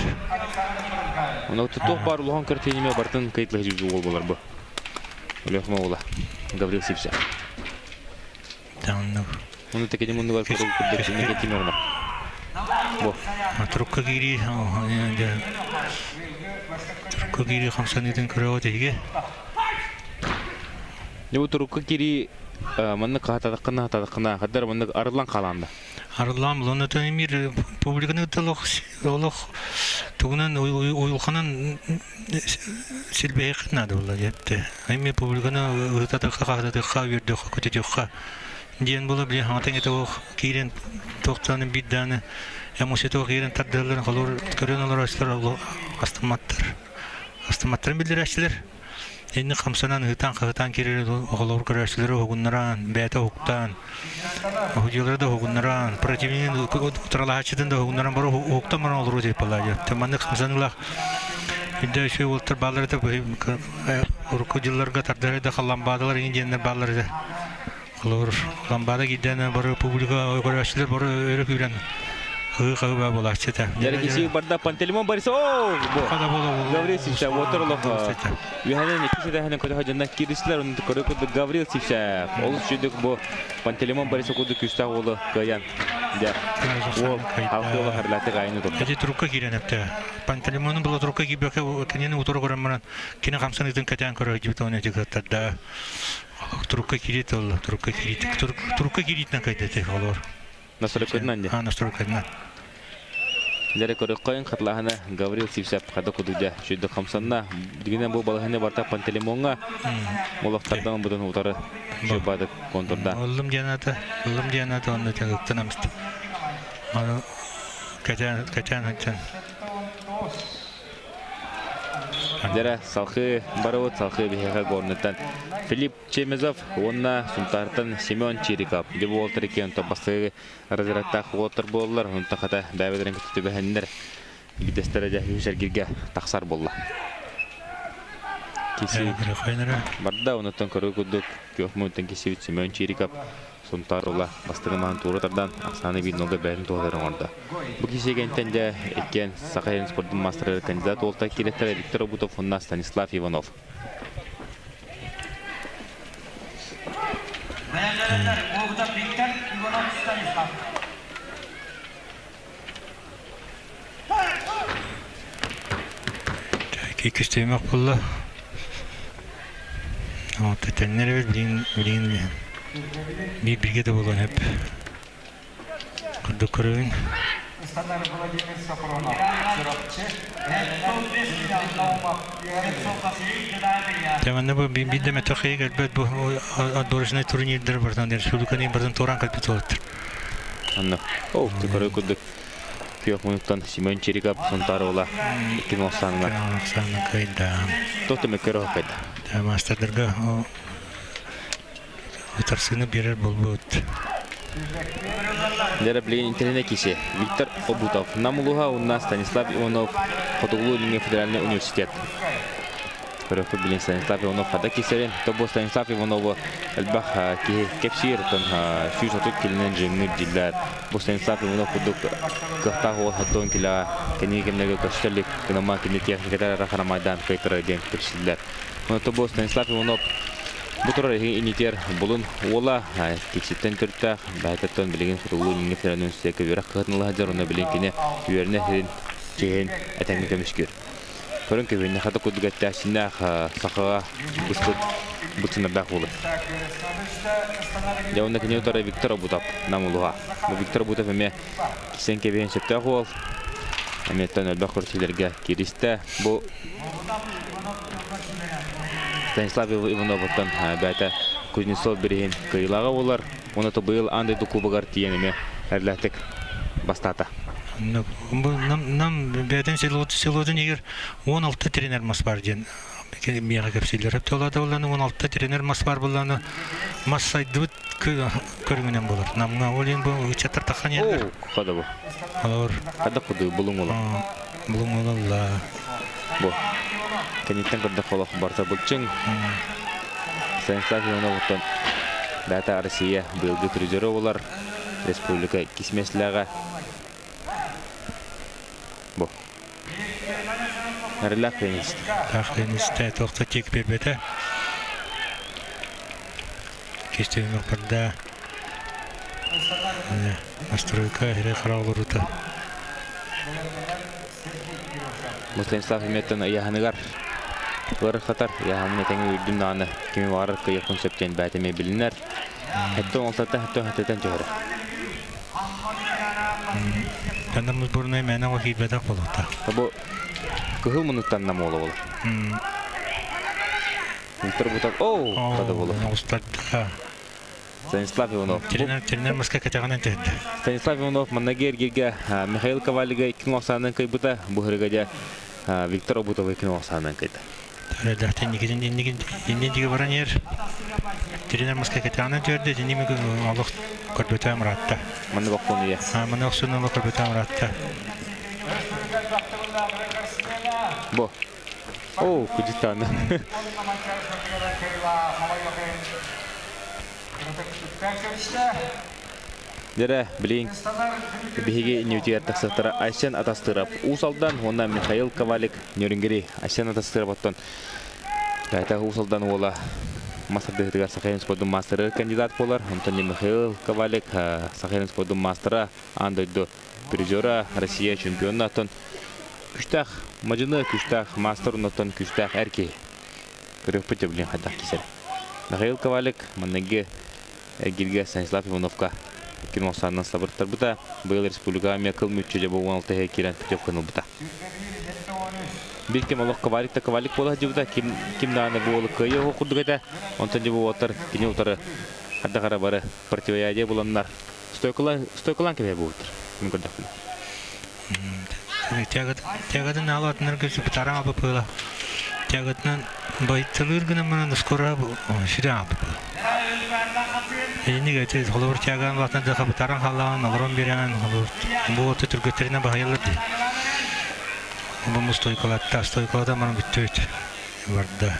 Ону туох баар улахан картиниме бартын кыйтлаһы уол болар бу. Өлөхмө уола Гаврил Сивцев. Ону текени муннугар курдук курдук инники тимир Бу. Трукка киирии Трукка киирии хамсаныытын көрөҕүт эһиги. Бу турукка киирии маннык хаһататаххына хататаххына хаддар маннык арыллан хаалаанда. Арыллан булан эмир публиканы олох олох тугунан уйулханан силбэһиэххит наада буолла диэбитэ. Эми публиканы ыһытатахха, хаһытатахха, үөрдөххө, көтүтүөххэ диэн буола били хаҥатан этэ ох киирэн туохтааны биир дааны эмоция киирэн тардыалларын холур көрөн олорооччулар астымматтар. Астымматтарын биллэрээччилэр. Инни хамсанан ыһытаан-хаһытаан киирэр оҕолор көрөөччүлэри уһугуннараан, бэйэтэ уһуктаан, уһудьуолары да уһугуннараан, противнигын утаралаһааччытын да уһугуннаран бары уһуктан баран олоруо диэт буолла. Маннык хамсаныылаах Үрдэ үчүгэй уолаттар бааллар этэ, урукку дьылларга тардыһар да халламбаадалар иҥин диэннэр бааллар этэ. Холобур, ламбаада киирдээн бары публика көрөөччүлэр бары өрө күүрэн ыы-хыы баа буолааччы этэ. Дьэргисии барда Пантелеймон Борисов! Гаврил Сивцев, отор олох үһэнэн икки ситэһинэн көтө дьоннор киирдилэр, онно көрө курдук Гаврил Сивцев. Олус үчүгдүк бу Пантелеймон Борисов курдук күүстээх уолу кыайан дьэ уол халкыыла харлааты кайны турда. Эти трубка киирэн эптэ. Пантелеймонун была трубка киирбэккэ кинини утары көрөн баран кини хамсаныытын кэтээн көрө дьибит оны эти кыттарда. Трубка киирит ол, трубка киирит. Трубка кииритинэн кайдаты олор. Настройкатынан де. А, настройкатынан. Дәрі көрөккөйін қатлахына Гаврил Сивсеп қада кудудя шүйді қамсанна. Дигенен бұл балахыны барта Пантелеймонға молохтардан бұдан утары шөбады контурда. Оллум дианата, оллум дианата онно тегыктан амст. Аны кәтән кәтән хаттан. Дәрі салхы барыбыт салхы биһиэхэ Горныттан Филипп Чемезов уонна Сунтаартан Семен Чириков. Дьэ бу уолтар иккиэн бастакы разрядтаах уолаттар буоллар, онтон хата бэйэбэлэрин кытта түбэһэннэр биирдэстэрэ дьэ үһүс эргиргэ тахсар буолла. Киси барда, онуттан көрүү курдук күөх муунтан кисибит Семен Чириков Сунтаар ула бастакы маһын туора тардан ахсааны биир нолга бэйэтин туһаларын оҥордо. Бу киһи дьэ иккиэн Саха сирин спордун маастарыгар кандидат уолта кииреттэрэ Виктор Обутов уонна Станислав Иванов. Обутов Виктор, Иванов Станислав. Иккис түһүмэх буолла. Вот тэннэр эбит билигин билигин биир бииргэ да буолуон сөп. Курдук көрөбүн. Ыстанар Владимир Сафронов, Чурапчы, Дьэ манна бу биир да мөтөх киһи кэлбэт бу отборочнай турнирдары барытын республиканы барытын туораан кэлбит уолаттар. Анна, ол көрө курдук күөх мунуктан Семен Чириков Сунтаар уола икки ахсаанынан. Ахсаанынан кыайда. Туох түмүккэ кыайда. Маастардарга утарсыыны биэрэр буолбут. Дьэ билигин интэриэһинэй киһи Виктор Обутов, Нам улууһа уонна Станислав Иванов Хотугулуу-Илиҥҥи федеральнай университет. Көрөхпүт билин Станислав Иванов хада кисэрин, то бу Станислав Иванову элбэх киһи кэпсиир, оттон 130 килинэн жимнир дьиллэр. Бу Станислав Иванов курдук кыахтаах уол хаттон килэҕэ кэнники кэмнэргэ көстө илик, гынама кини техниката эрэ харамайдаан кыайтарар диэн кэпсииллэр. Онон бу Станислав Иванов бу турар инитиэр булун уола Тикситтэн төрүттээх, бэйэтиттэн билигин Хотугулуу-Илиҥҥи федеральнай университекка үөрэх кыһатын ыла сылдьар, онно билигин кини үөрэнэ сирин чиэһин этэҥҥэ көмүскүүр. Көрөн көбүннэ хата курдук эттээччиннээх сахаҕа быспыт быччынардаах уолу. Дьэ уонна кини утары Виктор Обутов Нам улууһа. Бу Виктор Обутов эмиэ кисен кэбиһэн сөптөөх уол. Эмиэттэн элбэх көрсүүлэргэ кииристэ. Бу. Станислав Ивановыттан бэйэтэ Кузнецов бириһин кыайыылааҕа буолар. Уонна быйыл аан дойду кубогар тиийэн эмиэ эрлээхтик бастаата. Нам бэйэтин селотун иһигэр 16 тренер мас бар диэн миэхэ кэпсииллэр. Өптөөлаата буоллаҕына 16 тренер мас бар буоллаҕына мас сайдыбыт көрүҥүнэн буолар. Намҥа ол иһин бу ыччаттар тахсан иһэллэр. Хада бу. Олор. Хада куду булуҥ ула. Булуҥ улалла. Бу. Кэнниттэн көрдөххө олох барыта былчыҥ. Станислав Ивановуттан бэйэтэ Россия быйылгы призера буолар. Республика иккис миэстэлээҕэ. Бу. Эрэлээх пианист. Таах пианист туохта тиэк биэрбэтэ. Кистэлэҥ барда. Настройка иһирэ хара олорута. Станислав Иметтен ыйаһыныгар ыарырхатар, ыйаһаммын этэҥҥэ үүрдүм даҕаны, кими баҕарар кыайыахпын сөп диэн бэйэтэ эмиэ билинэр. Хэттэн олтата, хэттэн хэтэтэн түһэрэ. Канам сборная мээнэ оҕо киирбэтэх буолуохтаах. Бу кыһыл муннуктан нам уола буолар. Виктор Бутак, оу, хата буолар. Оҕустарда. Станислав Иванов. Тренер маска кэтэҕинэн түһэрдэ. Станислав Иванов маннаги эргиргэ Михаил Ковалига икки охсаанан кыйбыта, бу һырыга дьэ Виктор Обутова икки охсаанан кыйда. Төрөлөөхтөн инникитин иннигин иннин диги баран иһэр. Тренер маска кэтэҕинэн түһэрдэ, итини олох көрбөтөм ыраатта. Маннык охсуун ийэ. Маннык охсуун олох көрбөтөм ыраатта. Бу. Оо, кудьутаана. Дьэрэ, билигин биһиги иннибитигэр тахсыахтара Айсен Атастыров Уус Алдан уонна Михаил Ковалик Нөрүнгүри. Айсен Атастыров оттон бэйэтэ Уус Алдан уола мас тардыһыытыгар Сахалин спордун маастара кандидат буолар. Онтон Михаил Ковалик Сахалин спордун маастара, аан дойду призера, Россия чемпиона. Оттон күштээх мадьыны, күштээх маастар, оннуттан күштээх эр киһи. Көрүөхпүт дьэ билин хайдах кисэр. Михаил Ковалик манныгы эргиргэ Станислав Ивановка кино сабыртарбыта. Быйыл республикаҕа эмиэ кыл мүччү дьэ бу 16 иһэ киирэн путевканы ылбыта. Биир кэм олох Ковалик да Ковалик буола сылдьыбыта. Ким, ким даҕаны бу уолу кыайыа суох курдук этэ. Онтон дьэ бу уолаттар кини утары хайдах эрэ бары противоядие буланнар стойкалаан, стойкалаан кэбиһэ буолбуттар. Мин көрдөхпүнэ. Тягатын аалатынарга бытаран албыппыла. Тягатынан байтылыыр гынан баран скоро сүрэ албыппыла. Иннигэ эти холобур тяган латына да бытаран халаан олорон берен холобур бу оту түргөттерине баһыйалар ди. Бу мустойкалатта стойкалата манан бүттүбүт барда.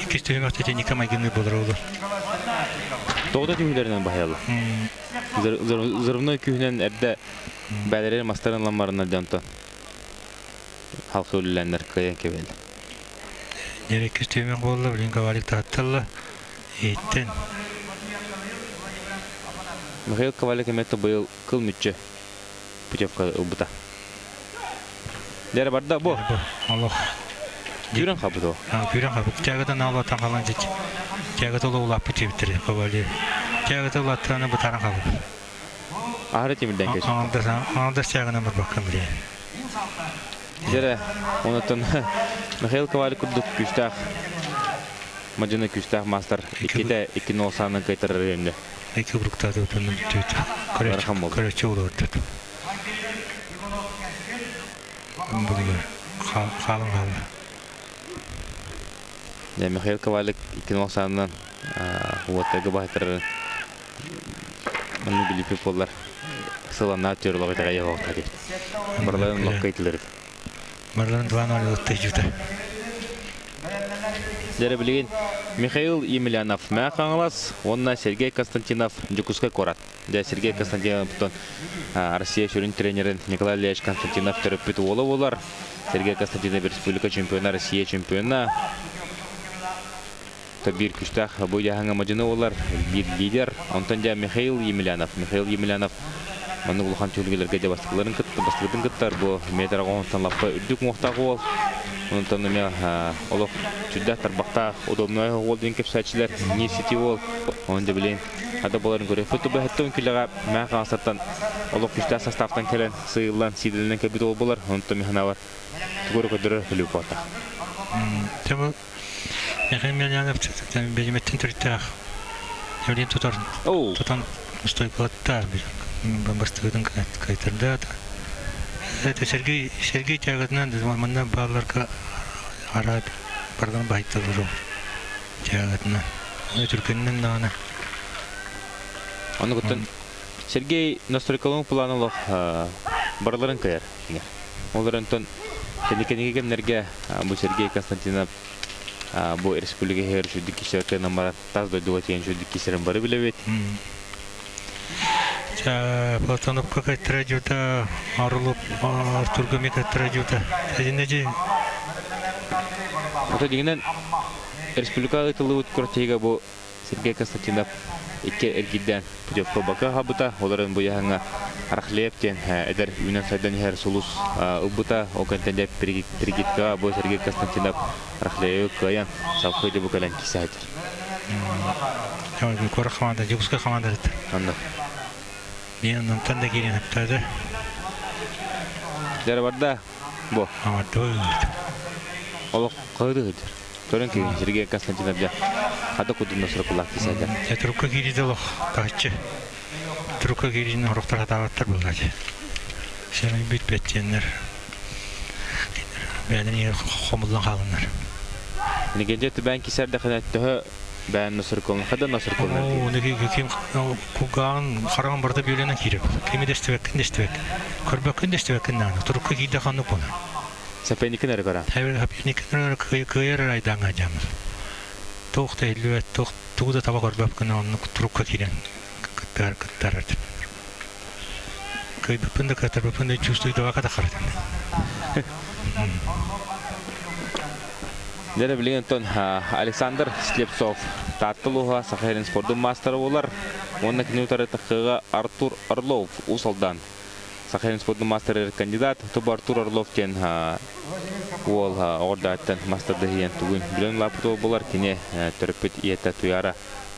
Иккис түһүмэхтэ техника майгынныы болар олор. Тоҕо түһүүлэринэн баһыйаллар. Взрывной күүһүнэн эрдэ бээлэрин мастарын ламмарынан дьонтон халқы үлэлэннэр кыайан кэбиһэллэр. Дьэрэ түмэх буолла, билин Ковалик таатталла. Ииттен. Михаил Ковалик эмиэ быйыл кыл мүччү путевка ылбыта. Дьэрэ барда бу. Олох. Күүрэн хабыт о. Күүрэн хабыт. Тягата наалатан халан жит. Тягата улааппыт жибиттери Ковали. Тягата улааттараны бытаран хабыт. Аһары тимирден кеш. Аңдас тягына барбаккан биле. Дьэрэ, онуттан Михаил Ковалик курдук күстээх мадьыны күстээх мастер иккитэ икки нол саанан кайтарар үйөннө. Икки буруктаады утуннum түт. Көрөчү олордут. Булгар. Халың халы. Дьэ, Михаил Ковалик икки нол саанынан уоттарга баһытарарын манны билиппит буоллар сыланнаа түөр олоҕу итэҕэйэ оһоохта диэт. Барыларын локка итилэрит. Барыларын 2-0 ылыттыжыта. Дьэрэ билигин Михаил Емельянов Мээ Хаҥалас уонна Сергей Константинов Дьокуускай куорат. Дьэ Сергей Константиновтан Россия сүрүн тренерин Николай Ильич Константинов төрөппүт уола буолар. Сергей Константинов республика чемпиона, Россия чемпиона. Биир күштээх бу дьаһаҥа мадьыны буолар, биир лидер. Онтон дьэ Михаил Емельянов. Михаил Емельянов маннык улахан түһүлгэлэргэ дьэ бастакыларын кытта, бастакытын кыттар бу метр оҕоһунтан лаппа үрдүк уҥуохтаах уол. Онтон эмиэ олох сүрдээх тарбахтаах, удобнай уол диэн кэпсээччилэр, не сити уол. Онон дьэ билигин хата буоларын көрүөхпүт. Тубэһэттэн күлэҕэ Мээх Хаҥасаттан олох күштээх составтан кэлэн сыыйыллан, сиидэлэнэн кэлбит уол буолар. Онтон мин санаабар тугу эрэ көрдөрөр Филипповтаах. Дьэ Михаил Емельянов бэдьимэттэн төрүттээх Евлин тутар тутан стойкалатта бастыгытын кайтарда. Это Сергей Сергей тяготынан манна баалларга араа бардан баһыйталлар тяготынан. Түркеннен даҕаны. Ону кыттан Сергей настройкалыҥ план олох барыларын кыайар. Ол эрэн кэнники кэмнэргэ бу Сергей Константинов бу республика иһигэр үчүгдүк кисэртэн баран тас дойдуга тиийэн үчүгдүк кисэрин бары билэбит. Платоновка кайтара дьута, Орлов Артурга ми кайтара дьута. Эдинэжи Ото дигинен республика ытыллыбыт куртига бу Сергей Константинов икки эргийдээн путевка бака хабыта, оларын бу яһаңа Арахлеев диэн эдэр үүнэн сайдан иһэр сулус ылбыта, ол кэнтэн дьэ Тригитка бу Сергей Константинов Арахлеевы кыайан салхыы дьэ бу кэлэн кисе сылдьар. Кора команда, Дьокуускай команда Онно. Мен онтон да киирэн хаптаады. Дьэ барда бу. Олох кыһыды сылдьар. Көрөн киһи Сергей Константинов дьэ хата кудунна сурукулаах кисээдэр. Дьэ турукка киириитэ олох таһыччы. Турукка киириини сорохтор хатаабаттар буоллаачы. Сэмэй бүтпэт диэннэр. Бэйэлэрин иһэр хомуллан хаалыннар. Нигенде түбээн кисэрдэхинэ төһө бээн носуркулун хада носуркулун Оо, ким кулгааҕын хараҕын барыта бүөлэнэн киирэр. Кими да истибэккин да истибэккин. Көрбөккүн да истибэккин даҕаны. Турукка киирдэ ханнык буолар. Сапеникин эрэ көрөн. Сапеникин кыайар айдааҥҥа дьаамыр. Туох да иһиллибэт, туох тугу да таба көрбөппүн оннук турукка киирэн кыттар кыттар. Кыайбыппын да кыаттарбыппын да чувствуйдавака да харытын. Дьэ билигин оттон Александр Слепцов Таатта улууһа Саха сирин спордун маастара буолар. Уонна кини утары таххыга Артур Орлов Уус Алдан Саха сирин спордун маастарыгар кандидат Тубу Артур Орлов диэн уол оҕордааттан маастардаһыйан тугун билэн улааппыт уол буолар. Кини төрөппүт ийэтэ Туяра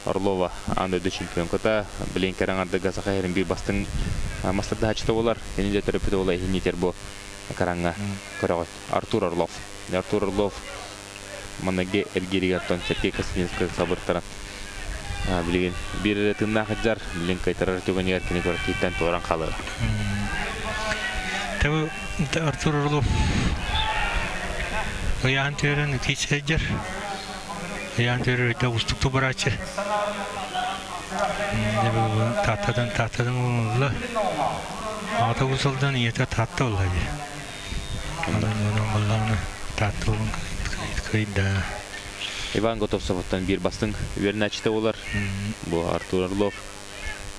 Орлова аан дойду чемпионката. Билин кэрэ аҥардыга Саха сирин биир бастыҥ маастардаһааччыта буолар. Кини дьэ төрөппүт уола иһин бу экраҥҥа көрөҕүт. Артур Орлов. Артур Орлов маныгы эргииригэр оттон Сергей Костинецкай сабыртаран билигин биир эрэ тыыннаах сылдьар, билигин кыайтарар түгэнигэр кини көрөктүүттэн туоран хаалар. Тэбу Артур Орлов ыйаан түөрэн киич сылдьар. Ыйаан түөрэр өйдө устук тубарааччы. Тааттадан тааттадан улла. Аҕата усалдан ийэтэ таатта улла дии. Иван Готовцевтан биир бастыҥ үөрэнээччитэ буолар. Бу Артур Орлов.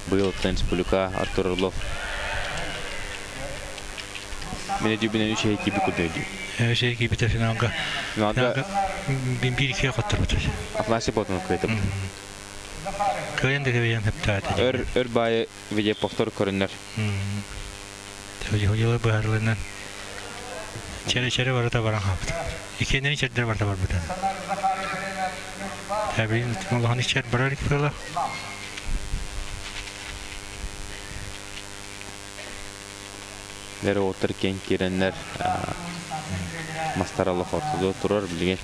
Быйыл республика Артур Орлов. Мин өйдүүбүнэн үч эһи киирбит курдук өйдүүм. Үч эһи киирбитэ финалга. Финалга биир иккигэ хотторбут. Афанасий Платонов кыайтыбыт. Кыайан да кыайан хөптөөтө. Өр өр баайы видеоповтор көрүннөр. Дьылы быһаарылынан чэрэ-чэрэ барыта баран хаалбыт. Иккиэннэрин чэрдэр барыта барбыта. Тэбин улахан иччэр барар икки Лэр уоттар киэн киирэннэр мастар олох ортодо турар билигин.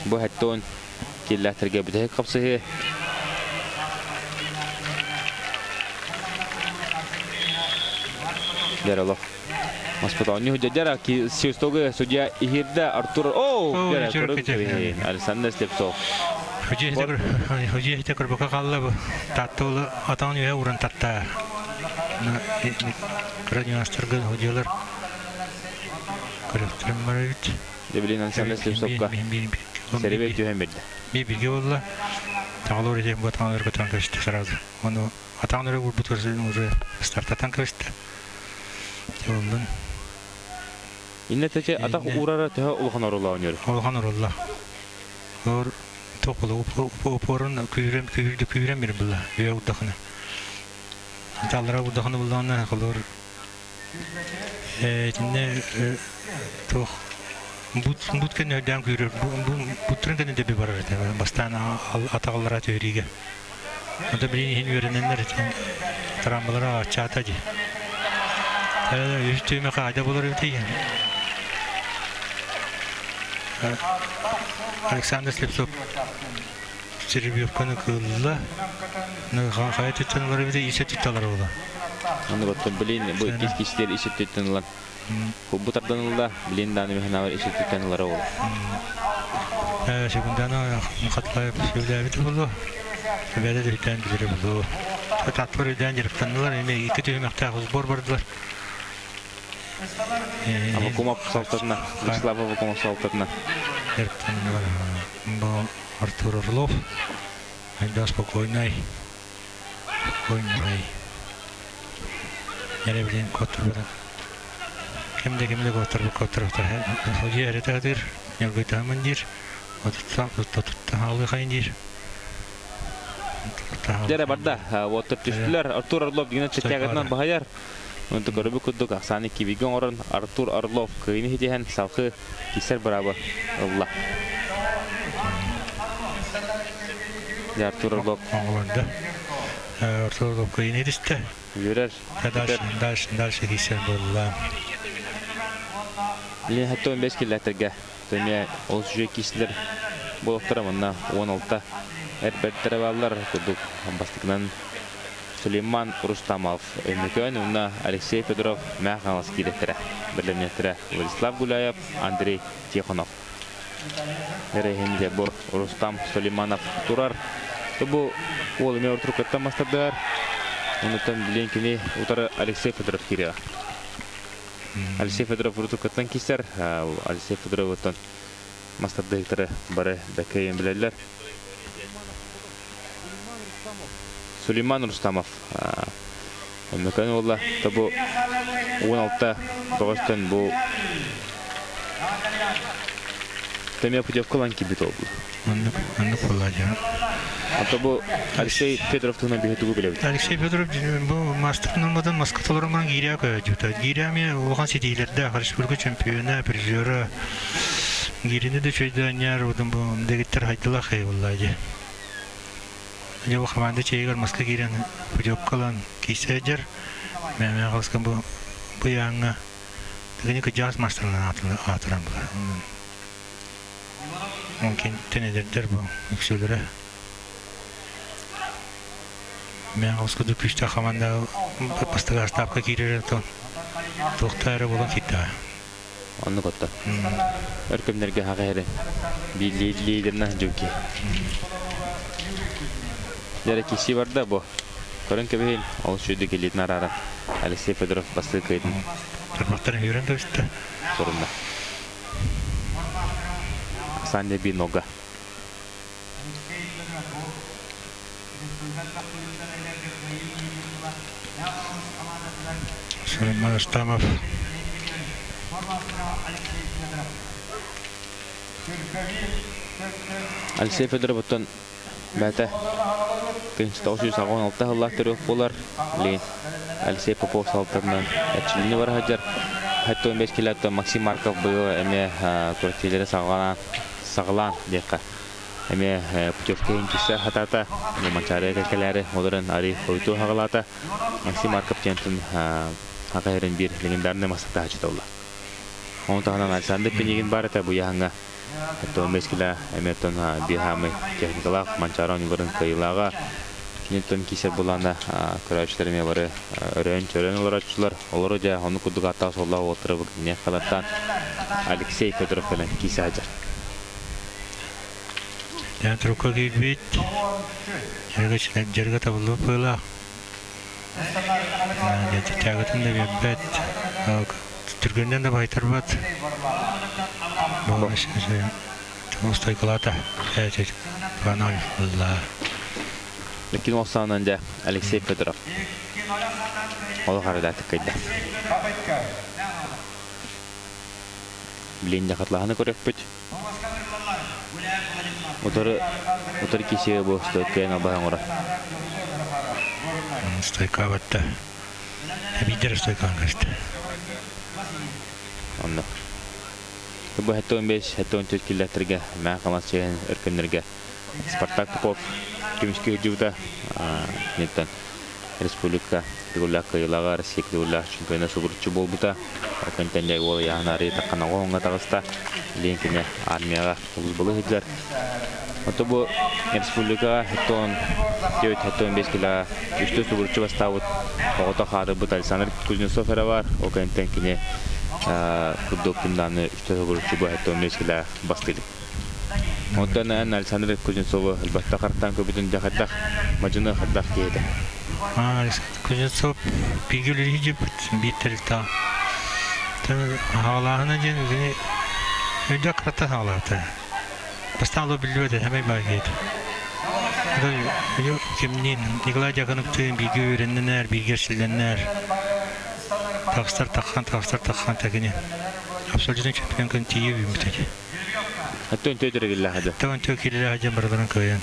Бу хэттон киллээтэргэ бүтэһик хапсыһыы. Дьэр олох. Маспытоонньу дьара свистогы судья иһирдэ Артур О, Александр Слепцов. Хожи хите көрбөкө қалла бу. Таттылы атаң үйе уран татта. Кыра нюанстарга хожилар. Көрөктөрүм бар бит. Дебилин Александр Слепцовка Серебе түһэн берді. Би бирге болла. Тағалор етем бу атаңлар көтөн көстү сразу. Оны атаңлар урбут көрсө уже стартатан көстү. Жолдун. Инне тече атақ урара төһө улахан орула ойнор. Улахан орула. Ор тоқулу упорун күйрем күйрді күйрем бир була. Үйө удахына. Таллара удахына булганна колор. Э, инне тох бут бут кene өдән күйрер. Бутрын кene дебе барар ите. Бастан атагаллара төриге. Анда билин хин үйрененнер травмалара чата ди. Үстүмө кайда болор бит. Александр Слепцов Серебряканы кыылла. Хайа түттэн ылар эбит исэ түтталар була. Аны баттан билин бу иккис кистер исэ түттэн ылан. Бу тардан ылла, билин дааны механавар исэ түттэн ылар ол. Секунданы хатлайып сөйләбит булу. Бәдә түттэн билер булу. Татпыр үдән директанлар, эме ике түһүмәктә сбор бардылар. Аввакумов салтатына, Вячеслав Аввакумов салтатына. Бу Артур Орлов, да спокойный, спокойный. Яре билен котыр Кемде кемде котыр котыр Ходи әретәдер, нелгытамын дир. Отутса отутта халы хайын дир. Дәрә барда, вот түстүләр. Артур Орлов дигән чәтәгәтнән баһаяр. Онто көрөбү курдук Оксана Кибиге оҥорон Артур Орлов кыйны хитиһэн салхы кисер бырабы ылла. Артур Орлов. Оҥолонду. Артур Орлов кыйны хитисте. Үөрэр. Дальше, дальше, дальше кисер буолла. Лин хатта 15 килләтерге. Төмә ол сүжө кисилер болоктора манна 16 эрбертере баллар курдук бастыкынан Сулейман Рустамов Өмөкөн уна Алексей Федоров Мәхалас килеттері. Бірлемнеттері Владислав Гуляев, Андрей Тихонов. Эрехинде бу Рустам Сулейманов турар. Бу ол эме ортуркаттан мастардыр. Онутан билен кини утары Алексей Федоров кире. Алексей Федоров ортуркаттан кисер. Алексей Федоров оттон мастардыктары бары бәкейін билелер. Сулейман Рустамов. Өмөкөн олла. Табу 16 тоғыстан бу Төмө путевкалан кибит oldu. Анны болла. Ата бу Алексей Федоров туһунан биһи тугу билебит. Алексей Федоров бу мастер нормадан Москваларынан гиря көйдү. Гиря ми улахан ситилерде республика чемпиона, призера. Гирине де чөйдө няр удun бу дегиттер хайдыла хай болла же. Жабы команда чейгер Москва кирен путевкалан кисежер. Мен қалысқан бу бу яңа дегене кыжас мастерлан атыран булар. Мумкин тенедердер бу үксүлөрө. Мен қалысқы күчтә команда бастыга ставка кирер тон. Тоқтары болан китта. Онны котта. Өркөмнерге хагайры. Би лидерна жуки. Дәрі киси барда бу. Көрін кебейін, ол шүйді келетін арара. Алексей Федоров басты кыйдын. Тармақтарын үйрен кәбісті. Сорында. Саня Бинога. Сулейман Рустамов. Алексей Федоров оттон бәті 1996 хыллах төрөк болар. Лин Алексей Попов салтырынан әтчилини бар хаджар. Хатта 15 килатта Максим Марков быйыл эме квартиралары сагалан сагалан дека. Эме путевка хинчисе хатата манчары кекелери оларын ари хойту хагалата Максим Марков тентин хакайрын бир легендарный масакта хачытаула. Onun tahanan Александр Пенегин бар это бу яһаңа. Хатта 15 кила эметтон бихамы техникалах манчарон юларын кыйлага Кинеттон кисер буланда көрәчләр бары өрөн чөрөн олорачылар. Олор жа оны кудук ата солла отырып не халаттан Алексей Федоров менен кисе ажар. Я трука килбит. Жерге жерге табылып была. Я тягатын да бет. Түргөндөн да байтарбат. Бу стойкалата. Паноль была. Лекин осанан жа Алексей Федоров. Ол харда тыкайда. Билин жакатлаханы көрөкпүт. Утары утары кисе бу стойканы баһан ора. Стойка батта. Бидер стойкан кашты. Онно. Бу хәтта 15, хәтта 14 километргә мә камас чеген өркөннәргә Спартак Попов көмүскө жута неттен республика тигулла кыйлага Россия тигулла чемпиона субурчу болбута. Оконтенде ол яхнари такана оңга тагыста. Билигин кини армияҕа улуус сылдьар. Ото бу республикаҕа 79-75 килоҕа үстүү субуруччу бастаабыт оҕото хаадырбыт Александр Кузнецов эрэ баар. Ол кэнниттэн кини курдук кимдааны үстүү субуруччу бу 75 килоҕа бастыыр. Онтон эн Александр Кузнецову элбэхтэ хартаан көбүтүн дьахайдах мадьыны хардах киһитэ. Кузнецов бииргэ үлэлиир биир тэрилтэҕэ. Хаалааһына диэн кини өйдөөх кыраттан хаалаата. Бастаан олох биллибэт этэ, сэмэй баай киһитэ. Кимниин Николай Дьяконовтыын бииргэ үөрэннинэр, бииргэ эрчиллэннэр. Тахсар таххан, тахсар таххан кини абсолютно чемпион күн тиийэ үүммүт этэ. Оттон төтө киллэһэ Оттон төтө киллэһэ дьон барыларын кыайан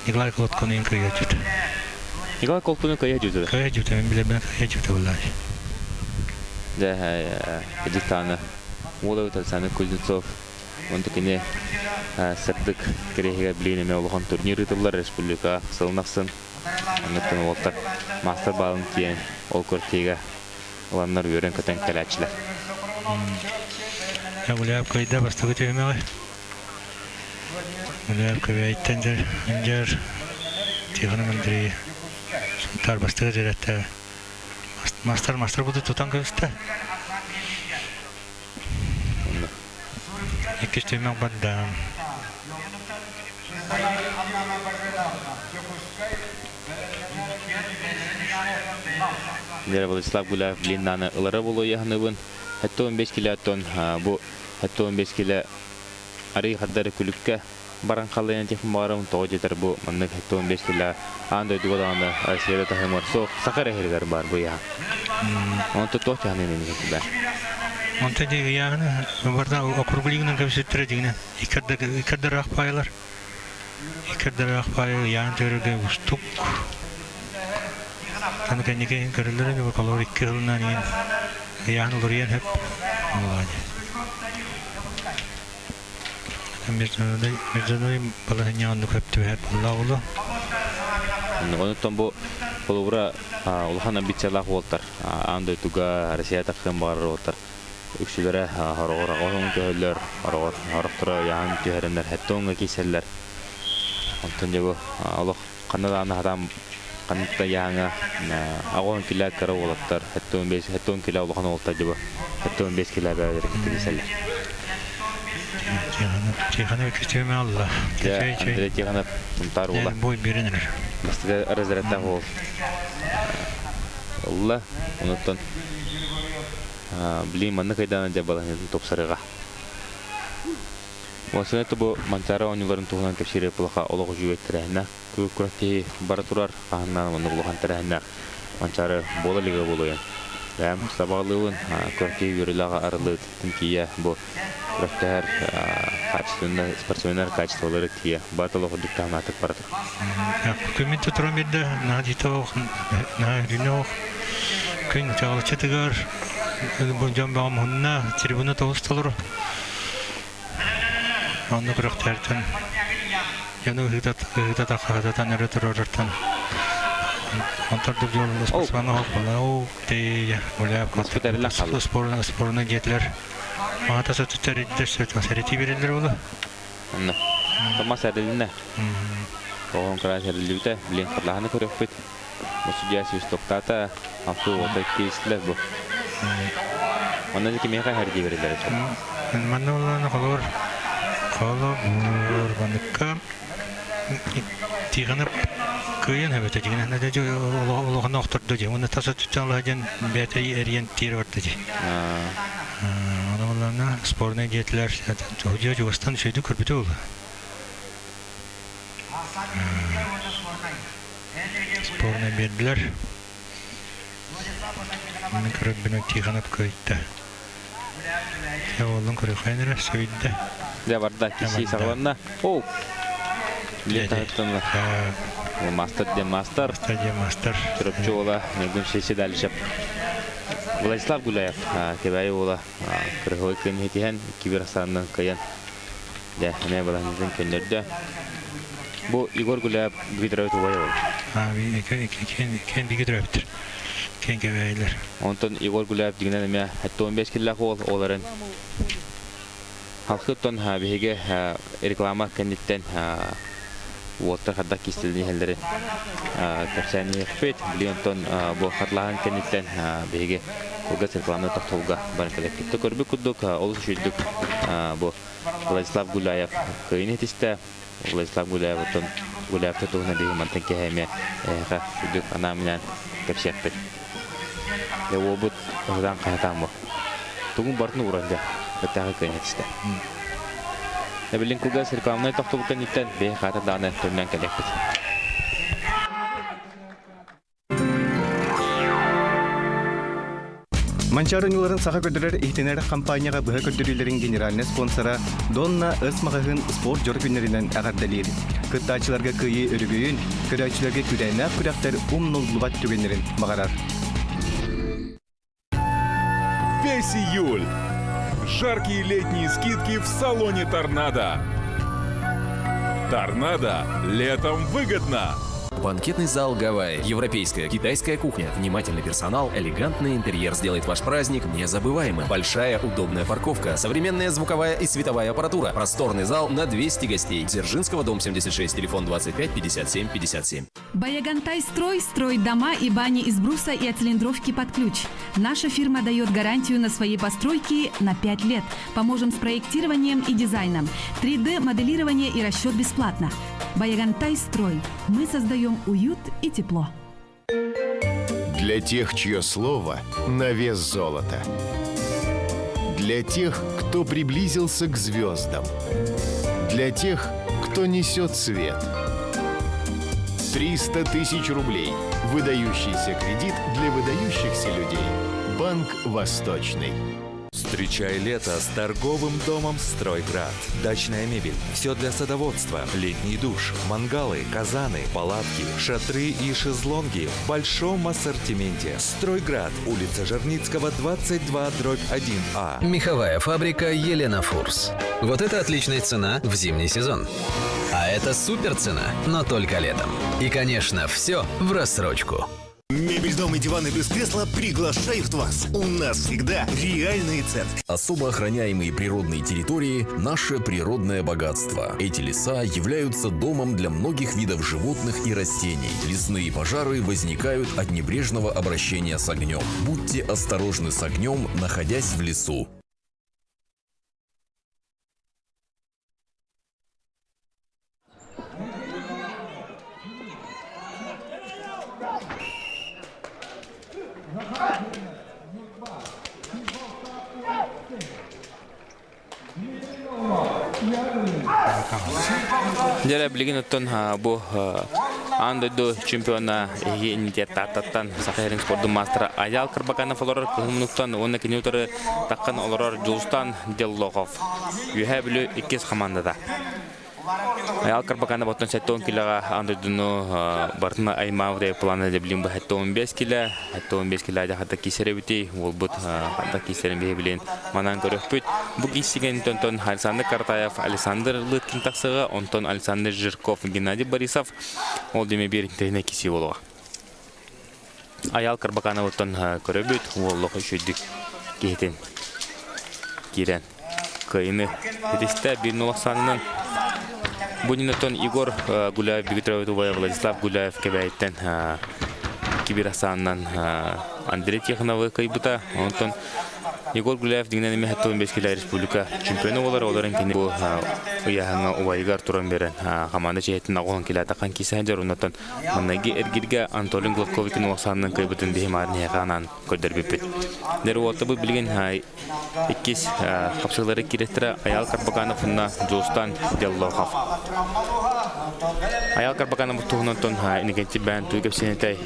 Николай Колотконыын кыайа дьүтэ. Николай Колотконыын кыайа дьүтэ. Кыайа дьүтэ, мин билэрбинэн кыайа дьүтэ буоллаҕай. Дьэ, дьыктааны уола Александр Кузнецов онто кини сырдык кириэһигэр билигин эмиэ улахан турнир ыытыллар республика сылын ахсын. Оннуттан уолтар маастар баалын тиийэн ол квартига ыланнар үөрэн-көтөн кэлээччилэр. Гуляев кыайда бастакы түһүмэҕи. Гуляев Көбөйттэн дьэр Тихонов Андрей Сунтаар бастакы дьэрэтэ мастар мастар буду тутан кэбистэ. Иккис түһүмэх барда. Дьэ, Владислав Гуляев блиннаны ылара буолуо 75 килоттон бу 75 кило арый хардары күлүккэ баран халыйан техин баҕарабын тоҕо диэтэр бу маннык 75 кило аан дойдуга даҕаны Россияда таһымар суох саха эрэ бар бу ыйаһын. Онто туох чаһаны иннин Онто ди ыйааһыны барда округлигынан кэбиситтэрэ дигинэ иккэрдэр пайлар иккэрдэр пай ыйаан төрүгэ устук Аны кэнники көрүллэр ини колор икки сылынан иин ыйаан уларыйан хөп олаадьы. Международный балаһынньа оннук хөп түбэһэр буолла олу. Онуттан бу холобура улахан амбициялаах уолтар аан дойдуга Россия тахсыан баҕарар уолтар үксүлэрэ хороҕор аҕа көһөллөр, хороҕор хорохторо ыйаан түһэрэннэр хэттэ кииселлэр. Онтон дьэ бу олох ханна даҕаны хатаан ханнык да ыйааҥа 80 килэ кыра уолаттар 75 70 килэ улахан уолаттар дьэ бу 75 килэ бэйэлэрэ кытта киирсэллэр. Тихонов иккис алла. Дьэ, Андрей Тихонов Сунтаар уола. Бой берен эрэр. Бастакы разрядтаах уол. Ылла. Онуттан билигин маннык айдаана дьэ балаһыанньатын тупсарыаҕа. Уосуна бу Манчаары оонньууларын туһунан кэпсиир пулаха олох үчүгэй тэрээһиннээх күрэхтэһии бара турар хаһаннаан маннык улахан тэрээһиннээх Манчаары буола илигэ буолуойан. Бэйэм сабаҕалыыбын күрэхтэһии үөрүүлээх арыллыытын тиийэ бу күрэхтэһэр качественнай спортсменнар качестволары тиийэ баат олох үрдүк таһымнаахтык бара турар. Күммүт туран биэрдэ, наһаа дьиитэ наһаа үрүнэ күн чаҕылыччытыгар дьон бөҕө муһунна, трибуна тоҕус толору. Онно күрэхтэртэн дьону ыһыытата хаһытатан өрө турарартан онтордук дьол спортсмен оһоппула оо тее гуляп спорна спорна диэтилэр маата сотуттар иддер сэрити берилер була Онно Томас эрилинэ оҕон кыра эриллибитэ билин харлаһаны көрөхпүт бу судья свистоктаата авту ота киристилер бу Онно кимиэхэ хэрдии берилер Манна улаана холор холобур маныкка тиҕанап кыайан хэбэтэ дигин олохоно охтордо дии уонна тас өттүттэн алаһа диэн бэйэтэ эрийэн тиэрэ барда дии Ону улаана спорнай диэтилэр дьэ чугастан үчүгэйдик көрбүтэ буолла спорнай биэрдилэр Мин көрөрбүнэн Тихонов кыайда. Дьэ уолун көрүөххэ эрэ сөйдө. Дьэ барда киси саҕаланна. Оу! Билет таһыттан Мастер де мастер. Мастер де мастер. Чурапчы уола Ньургун Шеседалищев. Владислав Гуляев Кэбээйи уола кырыһылы кыын иһитиһэн кибер ахсаанынан кыайан дьэ эмиэ балаһынньатын көннөрдө. Бу Егор Гуляев Дмитрович убайа ол. Кен биги төрөбүттэр. Кен кэбээйилэр. Онтон Егор Гуляев дигинен эмиэ 75 киллээх уол оларын. Халкыттан биһиги реклама кэнниттэн уолтар хардах кистэлин иһэллэрин кэпсээн иһиэхпит. Билигин онтон бу хатлааһын кэнниттэн биһиги кылгас рекламнай тохтобулга баран кэлэппит. Көрбүт курдук олус үчүгдүк бу Владислав Гуляев кыайын этистэ. Владислав Гуляев оттон Гуляев туһунан биһиги мантан киэһэ эмиэ эһиэхэ үрдүк анаан-минээн кэпсиэхпит. Дьэ уолбут ыһытаан хаһытаан бу. Тугун барытын ууран дьэ, бэртээхэй кыайын этистэ. Эбилин кылгас рекламнай тохтобул кэнниттэн биһи хаата даҕаны төннөн кэлиэхпит. Манчаары оонньууларын саха көрдөрөр иһитинэр хампаанньаҕа быһа көрдөрүүлэрин генеральнай спонсора Донна С маҕаһыын спорт дьоро күннэринэн эҕэрдэлиир. Кыттааччыларга кыайыы өрөгөйүн, көрөөччүлэргэ күүрээннээх күрэхтэр умнуллубат түгэннэрин баҕарар. Весь июль. Жаркие летние скидки в салоне «Торнадо». «Торнадо» летом выгодно! Банкетный зал «Гавайи». Европейская, китайская кухня, внимательный персонал, элегантный интерьер сделает ваш праздник незабываемым. Большая удобная парковка, современная звуковая и световая аппаратура, просторный зал на 200 гостей. Дзержинского, дом 76, телефон 25 57 57. Баягантай строй строит дома и бани из бруса и оцилиндровки под ключ. Наша фирма дает гарантию на свои постройки на 5 лет. Поможем с проектированием и дизайном. 3D-моделирование и расчет бесплатно. Баягантай строй. Мы создаем уют и тепло. Для тех, чье слово на вес золота. Для тех, кто приблизился к звездам. Для тех, кто несет свет. 300 тысяч рублей. Выдающийся кредит для выдающихся людей. Банк «Восточный». Встречай лето с торговым домом «Стройград». Дачная мебель, все для садоводства, летний душ, мангалы, казаны, палатки, шатры и шезлонги в большом ассортименте. «Стройград», улица Жерницкого, 22, дробь 1А. Меховая фабрика «Елена Фурс». Вот это отличная цена в зимний сезон. А это супер цена, но только летом. И, конечно, все в рассрочку. Мебель, дом и диваны без кресла приглашают вас. У нас всегда реальные цены. Особо охраняемые природные территории – наше природное богатство. Эти леса являются домом для многих видов животных и растений. Лесные пожары возникают от небрежного обращения с огнем. Будьте осторожны с огнем, находясь в лесу. Дьэ билигин оттон бу аан дойду чемпиона эһиги иннитиэр Тааттаттан Саха сирин спордун маастара Айаал Карбаканов олорор кыһыл мунуктан уонна кини утары таххан олорор Дьулустан Деллохов. Үөһээ Бүлүү иккис хамаандата. Айаал Карбаканов оттон 70 килоҕа аан дойдуну барытын аймаабыт плана билин бу 75 кило, 75 кило хата кисер эбити, уолбут хата кисерин биһи билин манан көрөхпүт. Бу киссиген онтон Александр Картаев, Александр Лыткин тахсыга, онтон Александр Жирков, Геннадий Борисов ол деме бир интехне киси болуға. Аял Карбакановыттан көрөбүт, уоллох үчүйдүк киһитин киирэн кыайыны ситистэ бир нулахсанынан Бунинаттан Егор Гуляев Бигитрович убайа Владислав Гуляев Кэбээйиттэн кибир ахсаанынан Андрей Тихоновы кыайбыта. Онтон Егор Гуляев дигинен эми 75 киле республика чемпиону болар, оларын кини бу ыйааһыҥҥа убайыгар туран берен хамаанда чиһэтин аҕуһан килэ атахан киисэһэн дьор оннотон Маннайгы эргиргэ Анатолий Главковикин улахсаанынан кыайбытын биһи маарниһэхэ анаан көрдөрбүппүт. Дэр уолтабыт билигин иккис хапсыылары кииреттэрэ Аял Карбаканов уонна Дьулустан Деллохов. Аял Карбаканов туһунан инникенти бээн туй кэпсиэнэтэй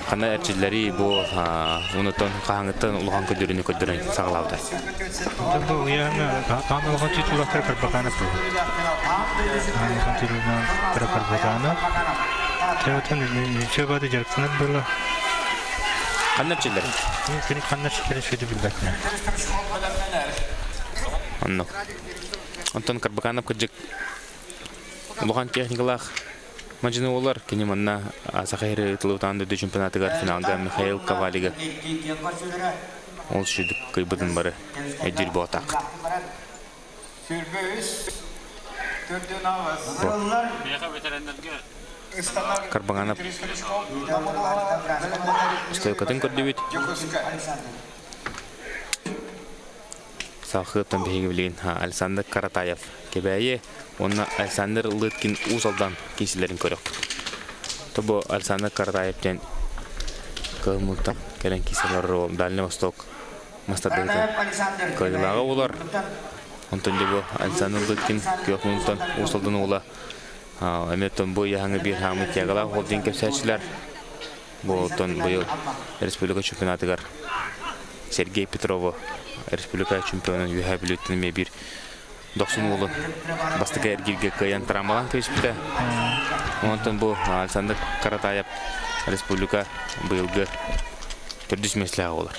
хана эрчиллэри бу унутон хаһаҥыттан улахан көрдөрүүнү көрдөрөн саҕалаабыта. Бу ыйааҥҥа таан улахан титуллахтар Карбаканов буолар. Улахан титуллахтар Карбаканов. Теотон ничего бады дьарыктанар буолла. Ханна эрчиллэр? Кини ханна эрчиллэрин сүдү билбэтинэ. Онно. Онтон Карбаканов кырдьык улахан техникалаах Мадьыны уолар кини манна Саха сирэ ыытыллыбыт дойду чемпионатыгар финалга Михаил Ковалига ол сүдүк кыйбытын бары өйдүүр буолтаах. Карбаганов стойкатын көрдүбүт. Салхыттан биһиги билигин Александр Каратаев Кэбээйи уонна Александр Лыткин Уус Алдан киисилэрин көрөхпүт. Тобу Александр Каратаев диэн кыһыл мунтан кэлэн кииселер Дальний Восток мастардыгытын кыайыылааҕа буолар. Онтон дьэ бу Александр Лыткин күөх мунтан Уус Алдан уола эмиэ бу ыйааһыҥҥа биир хаамыы тягалаах уол диэн кэпсээччилэр. Бу оттон быйыл республика чемпионатыгар Сергей Петрову республика чемпионун Үөһээ Бүлүүттэн эмиэ биир дохсун уолу бастакы эргииргэ кыайан травмалаан кэбиспитэ. Онтон бу Александр Каратаев республика быйылгы төрдүс миэстэлээх буолар.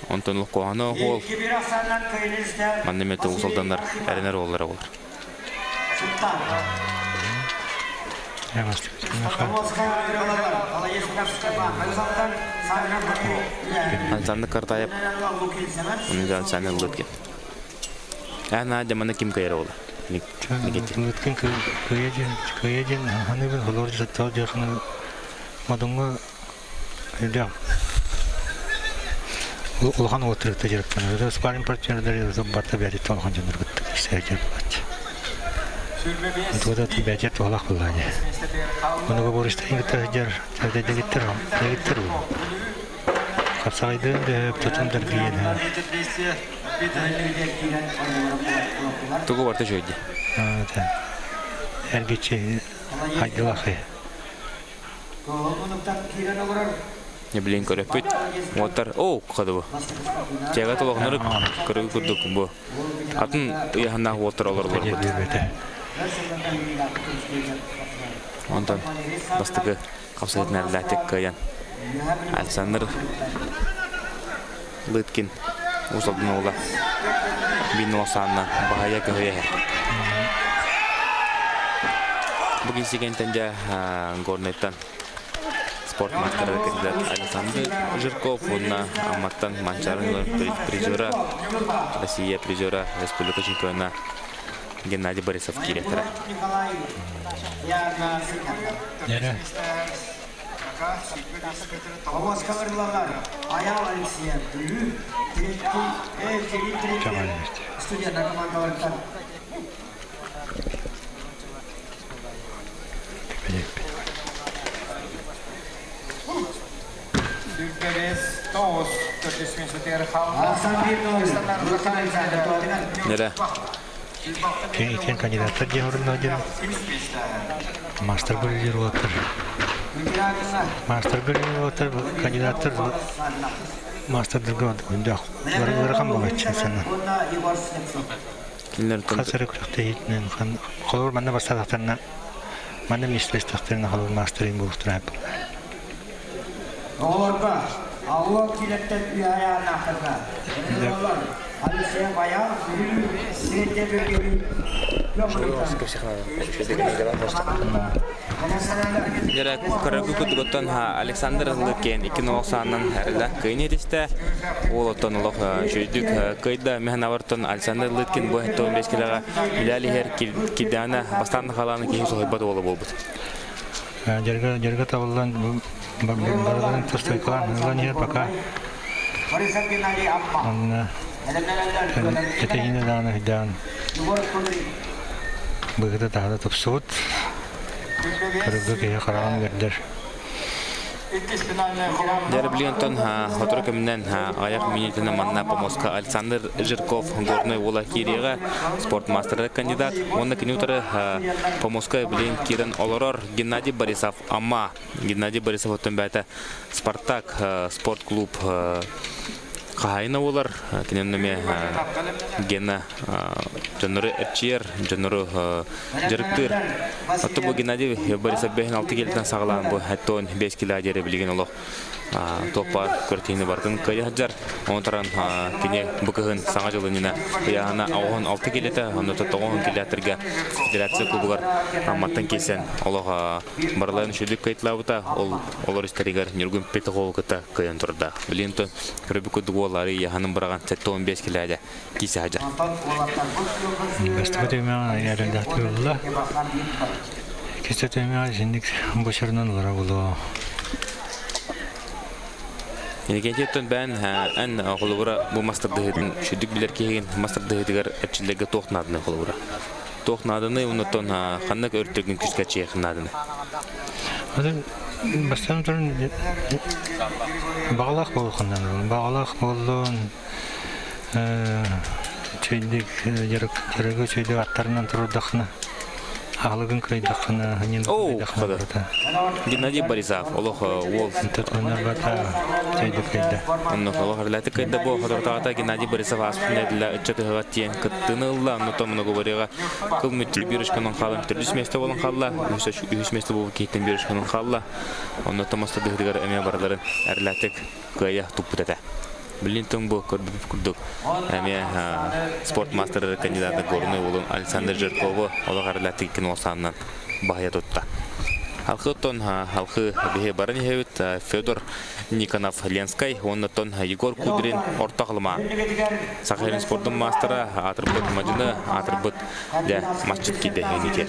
Онтон Лукуана уол манна эмиэ тоҕус алданнар эрэнэр уоллара буолар. Александр Картаев Александр Лыткин. Ана дьамана ким кыйар ола? Лыткин кыйа диэн кыйа диэн ханыбын холор дьаттал дьаханы мадуҥҥа Элбэх улахан уоттарыкта дьарыктанар. Спарринг партнердары барта бэйэтиттэн улахан дьоннор кытта киирсэр буолааччы. Туота бэйэтэ туһалаах буоллаҕа дии. Ону бористайын кытта сылдьар дэгиттэр дэгиттэр Хапсаҕайдыын дөһөп тутун дэргийэн Тугу барта үчүгэй дии. Эргиччи хайдылах Билин көрөппүт. Уоттар, оо, кадыбы. Тяга толохнору көрүгү курдук бу. Атын ыйаһыннаах уоттар олоролор бут. Онтон бастакы хапсыһытын эрэллээхтик кыайан Александр Лыткин Уус уола Бин Саанна баһайа көһүйэ иһэр. Бу киисигэнтэн дьэ Горнайтан спорт мастера кандидат Александр Жирков уонна Амматтан Манчаарын призера Россия призера республика чемпиона Геннадий Борисов киириэхтэрэ. Нэрэ. Итиэн кандидаттар диэн орунна диэн мастер бөлүлэр уолаттар. Мастер бөлүлэр уолаттар кандидаттар мастердарга күндөх ыарахан буолааччы санаа. Кинилэр Хас эрэ күрэхтэһиитинэн холобур манна бастаатахтарына манна миэстэлэстэхтэринэ холобур мастерин буолуохтара Оҕолорго алло киилэттэн үөһэ анаахтарга Алексей Баян Дьэрэ көрөргү курдугуттан Александр Лыкин 2-0 эрэллээх кыайыны этистэ. Уол оттон олох үчүгүйдүк кыайда. Механавартон Александр Лыткин бу 15 килоҕа үлэлиһэр кирдэҕинэ бастаан халааны киһи соһуйбат уола буолбут. Дьарга дьарга табыллан барыларын тустайкалаан ылан иһэр пока онно кэтэһиинэ даҕаны өйдөөн быһыыта таһыта тупсубут көрөргө киһи хараҕын үөрдэр Дьэ, билигин сотору кэминэн аҕыйах минутаны манна помостка Александр Жирков Горнай уола киириэҕэ спорт маастара кандидат уонна кини утары помостка билигин киирэн олорор Геннадий Борисов Амма Геннадий Борисов оттон бэйэтэ Спартак спорт клуб хаһаайына буолар. Кинини эмиэ Гена дьоннору эрчийэр, дьоннору дьарыктыыр. Оттон бу Геннадий Борисов 5-6 килотан саҕалаан бу 75 кило диэри билигин олох туох баар күрэхтэһиини барытын кыайа сылдьар. Ону таран кини бу кыһын Саҥа дьыл иннинэ ыйааһына 96 килотэ, онно 90 километрга федерация кубугар Амматтан киирсэн олох барыларын үчүгүйдүк кыайталаабыта. Ол олор истэригэр Ньургун Петухову кытта кыайан турда. Билигин көрөбүт курдук уол. уол ары яханын быраҕан 75 килээдэ кисе хажар. Бастакы түмэҕэ ярыллахтырылла. Кисте түмэҕэ синник бочарынан олора булуо. Иннокентий бээн эн холобура бу мастардыһытын сүдүк билэр киһигин мастардыһытыгар эрчиллэргэ туох нааданы холобура? Туох нааданы оннуттан ханнык өртөргүн күскэ чиэхин нааданы? Бастан туран бағалаах буолуоххун бағалаах буоллун чөйдүк дьарыгы чөйдүк аттарынан турдахына аһылыгын кыайдаххына Оо, Геннадий Борисов олох уол чөйдүк кыйда. Онно олох эрлэти кыйда бу хотортоҕата Геннадий Борисов ааспын эдилэ ыччат ыһыҕа тиэн кыттыны ылла онно томмуна кыл мүттү бирышканын хаалан төрдүс месте болон хаалла үһүс месте болу киһиттен бирышканын хаалла онно томоста дыһытыгар эмиэ барыларын эрлэтик кыайа туппут этэ. Билин түҥ бу көрбүт курдук эмиэ спорт мастера кандидата горный уолун Александр Жиркову олох эрлэтик киносааннан баһыйа тутта. Халхы оттон халхы биһи баран иһэбит Федор Никонов Ленскай, оннотон Егор Кудрин орто халыма. Сахалин спордун маастара аатырбыт мадьыны, аатырбыт дьэ масчыт киирдэ иһинитер.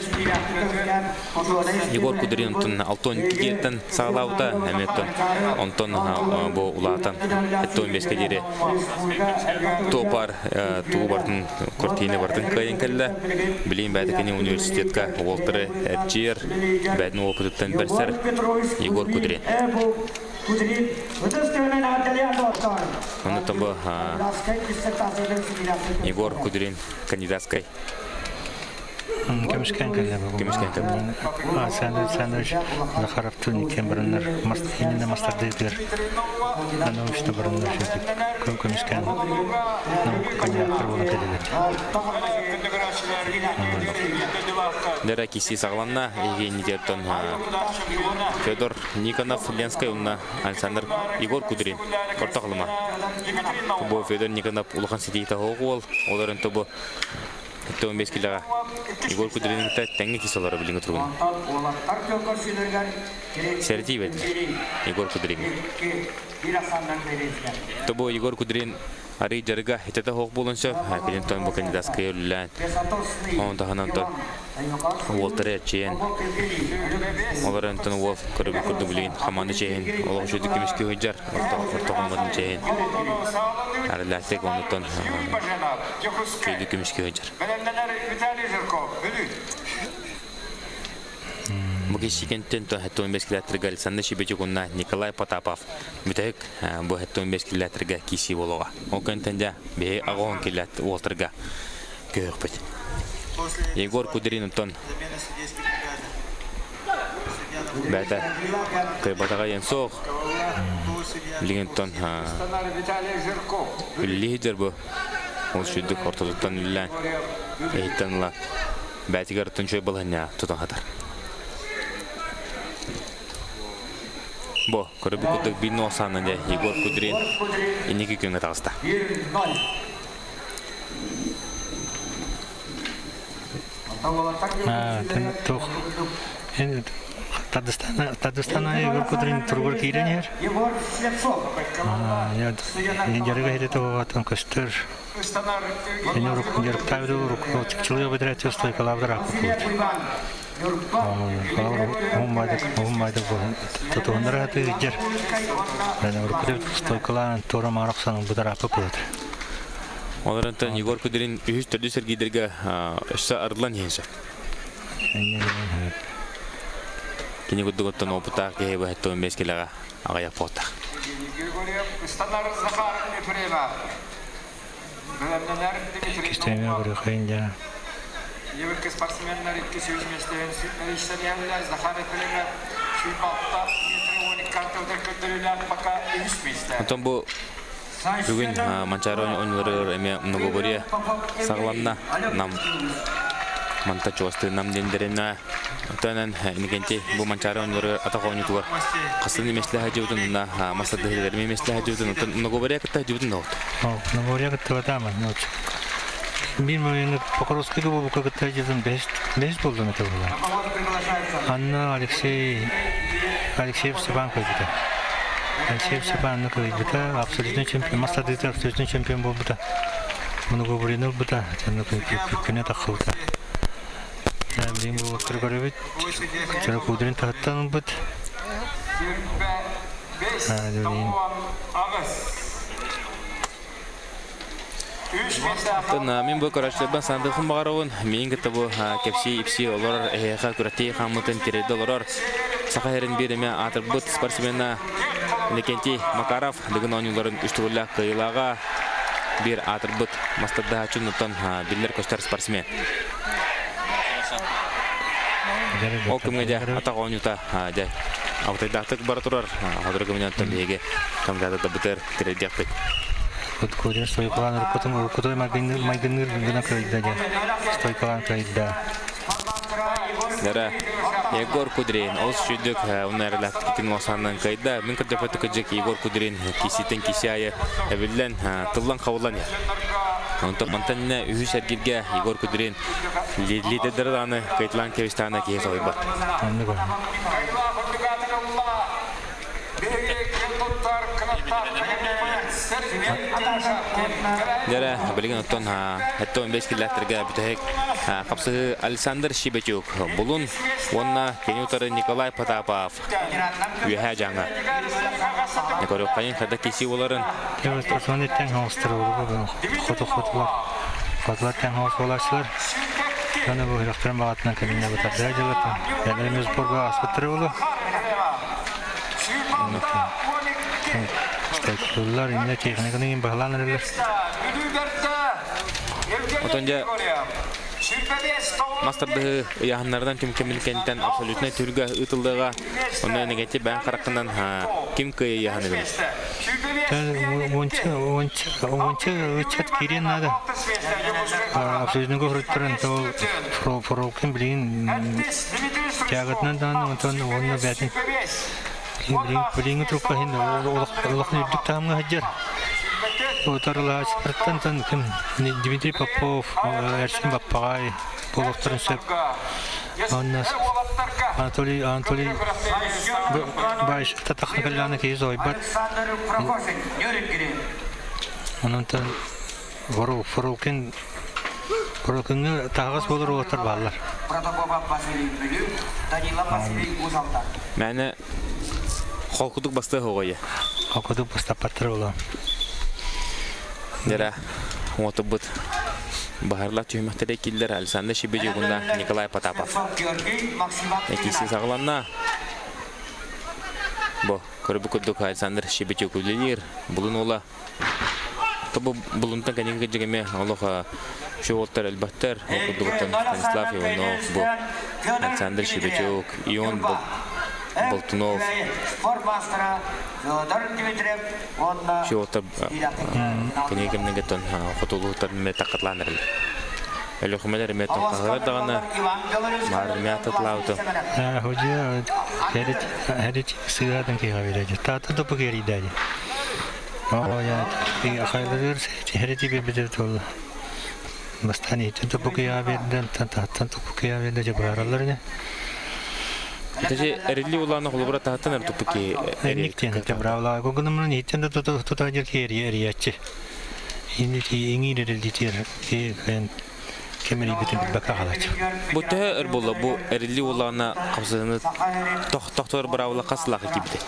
Егор Кудрин онтон алтон кииртэн саҕалаабыта, эмиэ онтон бу улаатан 15 диэри топар тугу бартын картина бартын кыайан кэллэ. Билин бәтикини университетка уолтары эрчийэр, бәтин опытыттан бэрсэр Егор Кудрин. Онно бу Егор Кудрин кандидатскай. Көмүскэн кэллэ бу. Көмүскэн кэллэ. Александр Александрович Захаровтуун иккиэн бараннар иннинэ мастардыытыгар научно бараннар сөтүк көмүскэн наука кандидаттар буолан кэллилэр. Дера киси саҕаланна Евгений Тертон Федор Никонов Ленскай уонна Александр Егор Кудрин орто халыма. Бу Федор Никонов улахан ситиитэ уол, олорон тобу 15 килоға Егор Кудрин тэҥҥэ кис олоро билиҥҥи туругун. Сэрэтии бердилэр Егор Кудрин. Тобу Егор Кудрин арый дьарыга итэтэ хоох буолан сөп, кэлин бу кандидатскай үллээн, он таһынан тон уолтары эрчийэн, олор онтон уол көрүбүт курдук билигин хамаанда чэһин олох үчүгдүк көмүскүү сылдьар, орто хамматын чэһин арылааттык оннуттан үчүгдүк көмүскүү сылдьар. Бу киһи 15 километрга Александр Шибетюк уонна Николай Потапов бүтэһик бу 15 километрга киирсии буолуоҕа. Ол кэнниттэн дьэ биһи аҕыс километр уолтарга көһүөхпүт. Егор Кудрин онтон бэйэтэ кыайбатаҕа диэн суох. Билигин онтон үлэлии сылдьар бу. Ол сүрдүк ортотуттан үлэлээн иһиттэн ыла бэйэтигэр тунчуй балаһынньа тутан хатар. Бу, көрөбүт курдук биир нуосаанан дьэ Егор Кудрин инники күҥҥэ таҕыста. Туох Тадыстана Егор Кудрин туругар киирэн иһэр. Дьарыга иһитэ туһугаттан көстөр. Кини дьарыктаабыт урукку чылыга бэдэрээччи стойкалаабыт арааппыт Уһун байдык тутуһуннара сатыыр урукку стойкалаан туора маара охсон ылбыт арааппыт буолат. Олорон Егор Кудрин үһүс төрдүс эргиирдэргэ өссө арыллан иһэн сөп. Кини курдук оттон опыттаах киһи быһаттан 15 килоҕа аҕыйах буолтах. Кистеме көрүөхөйүн дьэ. Еврки спортсменнар 200 местелен сүтмелищтериялар Захар Ефремов 106 метр 12 карталдар көрдөрүлэр пока үһүс месте. Онтон бу бүгүн Манчаары оонньууларыгар эмиэ многоборье саҕаланна. Нам манта чугастыы нам диэндэринэ Оттон Иннокентий бу Манчаары оонньууларыгар атах оонньуутугар хастан эмэслэ сылдьыбытын уонна мастардыһыылар эмиэ эмэслэ сылдьыбытын оттон многоборье кытта сылдьыбытын да оҕот. Многоборье кытта батааман. Биир момент Покровскайга буолбукка кытта сылдьыбытын бэһис бэһис буоллум этэ буолла. Анна Алексей Алексеев Степан көрбүтэ. Алексей Степановна кыайбыта, абсолютный чемпион, мас тардыыта абсолютный чемпион буолбута. Многоборьены ылбыта, күнэ тахсыбыта. Билигин бу уолаттары көрөбүт. Чара Кудрин таһыттан ылбыт. Билигин Оттон мин бу көрөөччүлэрбин сандыхын баҕарабын. Миин кытта бу кэпсии-ипсии олорор эһиэхэ күрэхтэһии хааммытын тириэрдэ олорор Саха сирин биир эмэ аатырбыт спортсмена Иннокентий Макаров Дыгын оонньууларын үс төгүллээх кыайыылааҕа биир аатырбыт мастардаһааччы биллэр-көстөр спортсмен. Ол кэмҥэ дьэ атах оонньуута дьэ абытайдаахтык бара турар. Хотура кэминэн биһиги комментатордарбытыгар тириэрдиэхпит. Кудин стойкалаан уруккутун уруккутун майгынныыр гына кыайда дьэ. Стойкалаан кыайда. Дара Егор Кудрин олус үчүгдүк унаарылаахтыкытын уосааннан кыайда. Мин көрдөпөтү кыдьык Егор Кудрин киситен киси айы эбиллэн тыллан хабыллан иһэр. Онтон мантан иннэ үһүс эргиргэ Егор Кудрин лидердары даҕаны кыайтылаан кэбистэҕинэ киһи соһуйбат. Дьэрэ, билигин оттон 75 киллээхтэргэ бүтэһик хапсыһыы Александр Щебетюк Булун уонна кини утары Николай Потапов Үөһээ Дьааҥы. Көрүөххэйин хада киси буоларын. Соны тэҥ оҥостор хоту-хотулар. Хотулар тэҥ оҥос буолааччылар. Аны бу үрэхтэрин баҕатынан кэлиннэ бытардыа дьылата. Бэлэм сборга аспыттара буолуо. Стайкалар инне техниканы иин баһылаан эрэллэр. Отон дьэ мас тардыһыы ыйааһыннарынан түмкэммин кэнниттэн абсолютнай түһүлгэ ыытыллыаҕа. Онно энэгэтти бэйэҥ хараххынан ким кыайыаһаныгын? Уонча, уонча, уонча ыччат киириэн наада. Абсолютно хоруттаран то Фролкин билигин тяготынан даҕаны онтон уонна бэйэтин билиҥҥи турукка иһин улахан үрдүк таһымҥа сылдьар. Утарылааччылартан ким Дмитрий Попов, Эрсин Баппаҕай буолуохтарын сөп. Онно Анатолий Анатолий Баишев татахна кэллэҕинэ киһи соһуйбат. Онон Фролкин Фролкиҥҥа таһаҕас буолар уолаттар бааллар. Мээнэ холкутук бастыах оҕойе. Холкутук бастаппаттар буолуо. Дьэрэ, уотурбут баһарлар түһүмэхтэрэ киллэр Александр Шибедев уонна Николай Потапов. Экиси саҕаланна. Бу көрбүт курдук Александр Шибедев үлэлиир. Булун уола Тобу булунтан кэнники кырдьык эмиэ олох шоуттар элбэхтэр. Ол курдугуттан Станислав Иванов, бу Александр Щебетюк, Ион Болтунов. Шоуттар кэнники кэмнэргэ хотулуһуттар эмиэ таккатлаан эрэллэр. Өлөхүмэлэр эмиэ тоҥхаһылар даҕаны маарымя татлаабыты. Хожа хәрит сыгадан киһи береді. Тата да бу керидәди. Хайаларыгар хэрити биэрбитэ буолла. Бастаан иһиттэн туппукуйаҕа биэрдэ, онтон таһыттан туппукуйаҕа биэрдэ дьэ быһаараллар ини. Ити эрилли улаана холобура таһыттан эр туппут киһи Энник диэн этэ браавлаа. Гынан иһиттэн да тута дьэр киһи эрийээччи. Иҥиир эриллитиэр киһи ким эрийбитин билбэккэ хаалааччы. Бу төһө өр буолла бу эриллии улаана хамсаныны тохтоор быраабыла хас сылаах киирбитэ?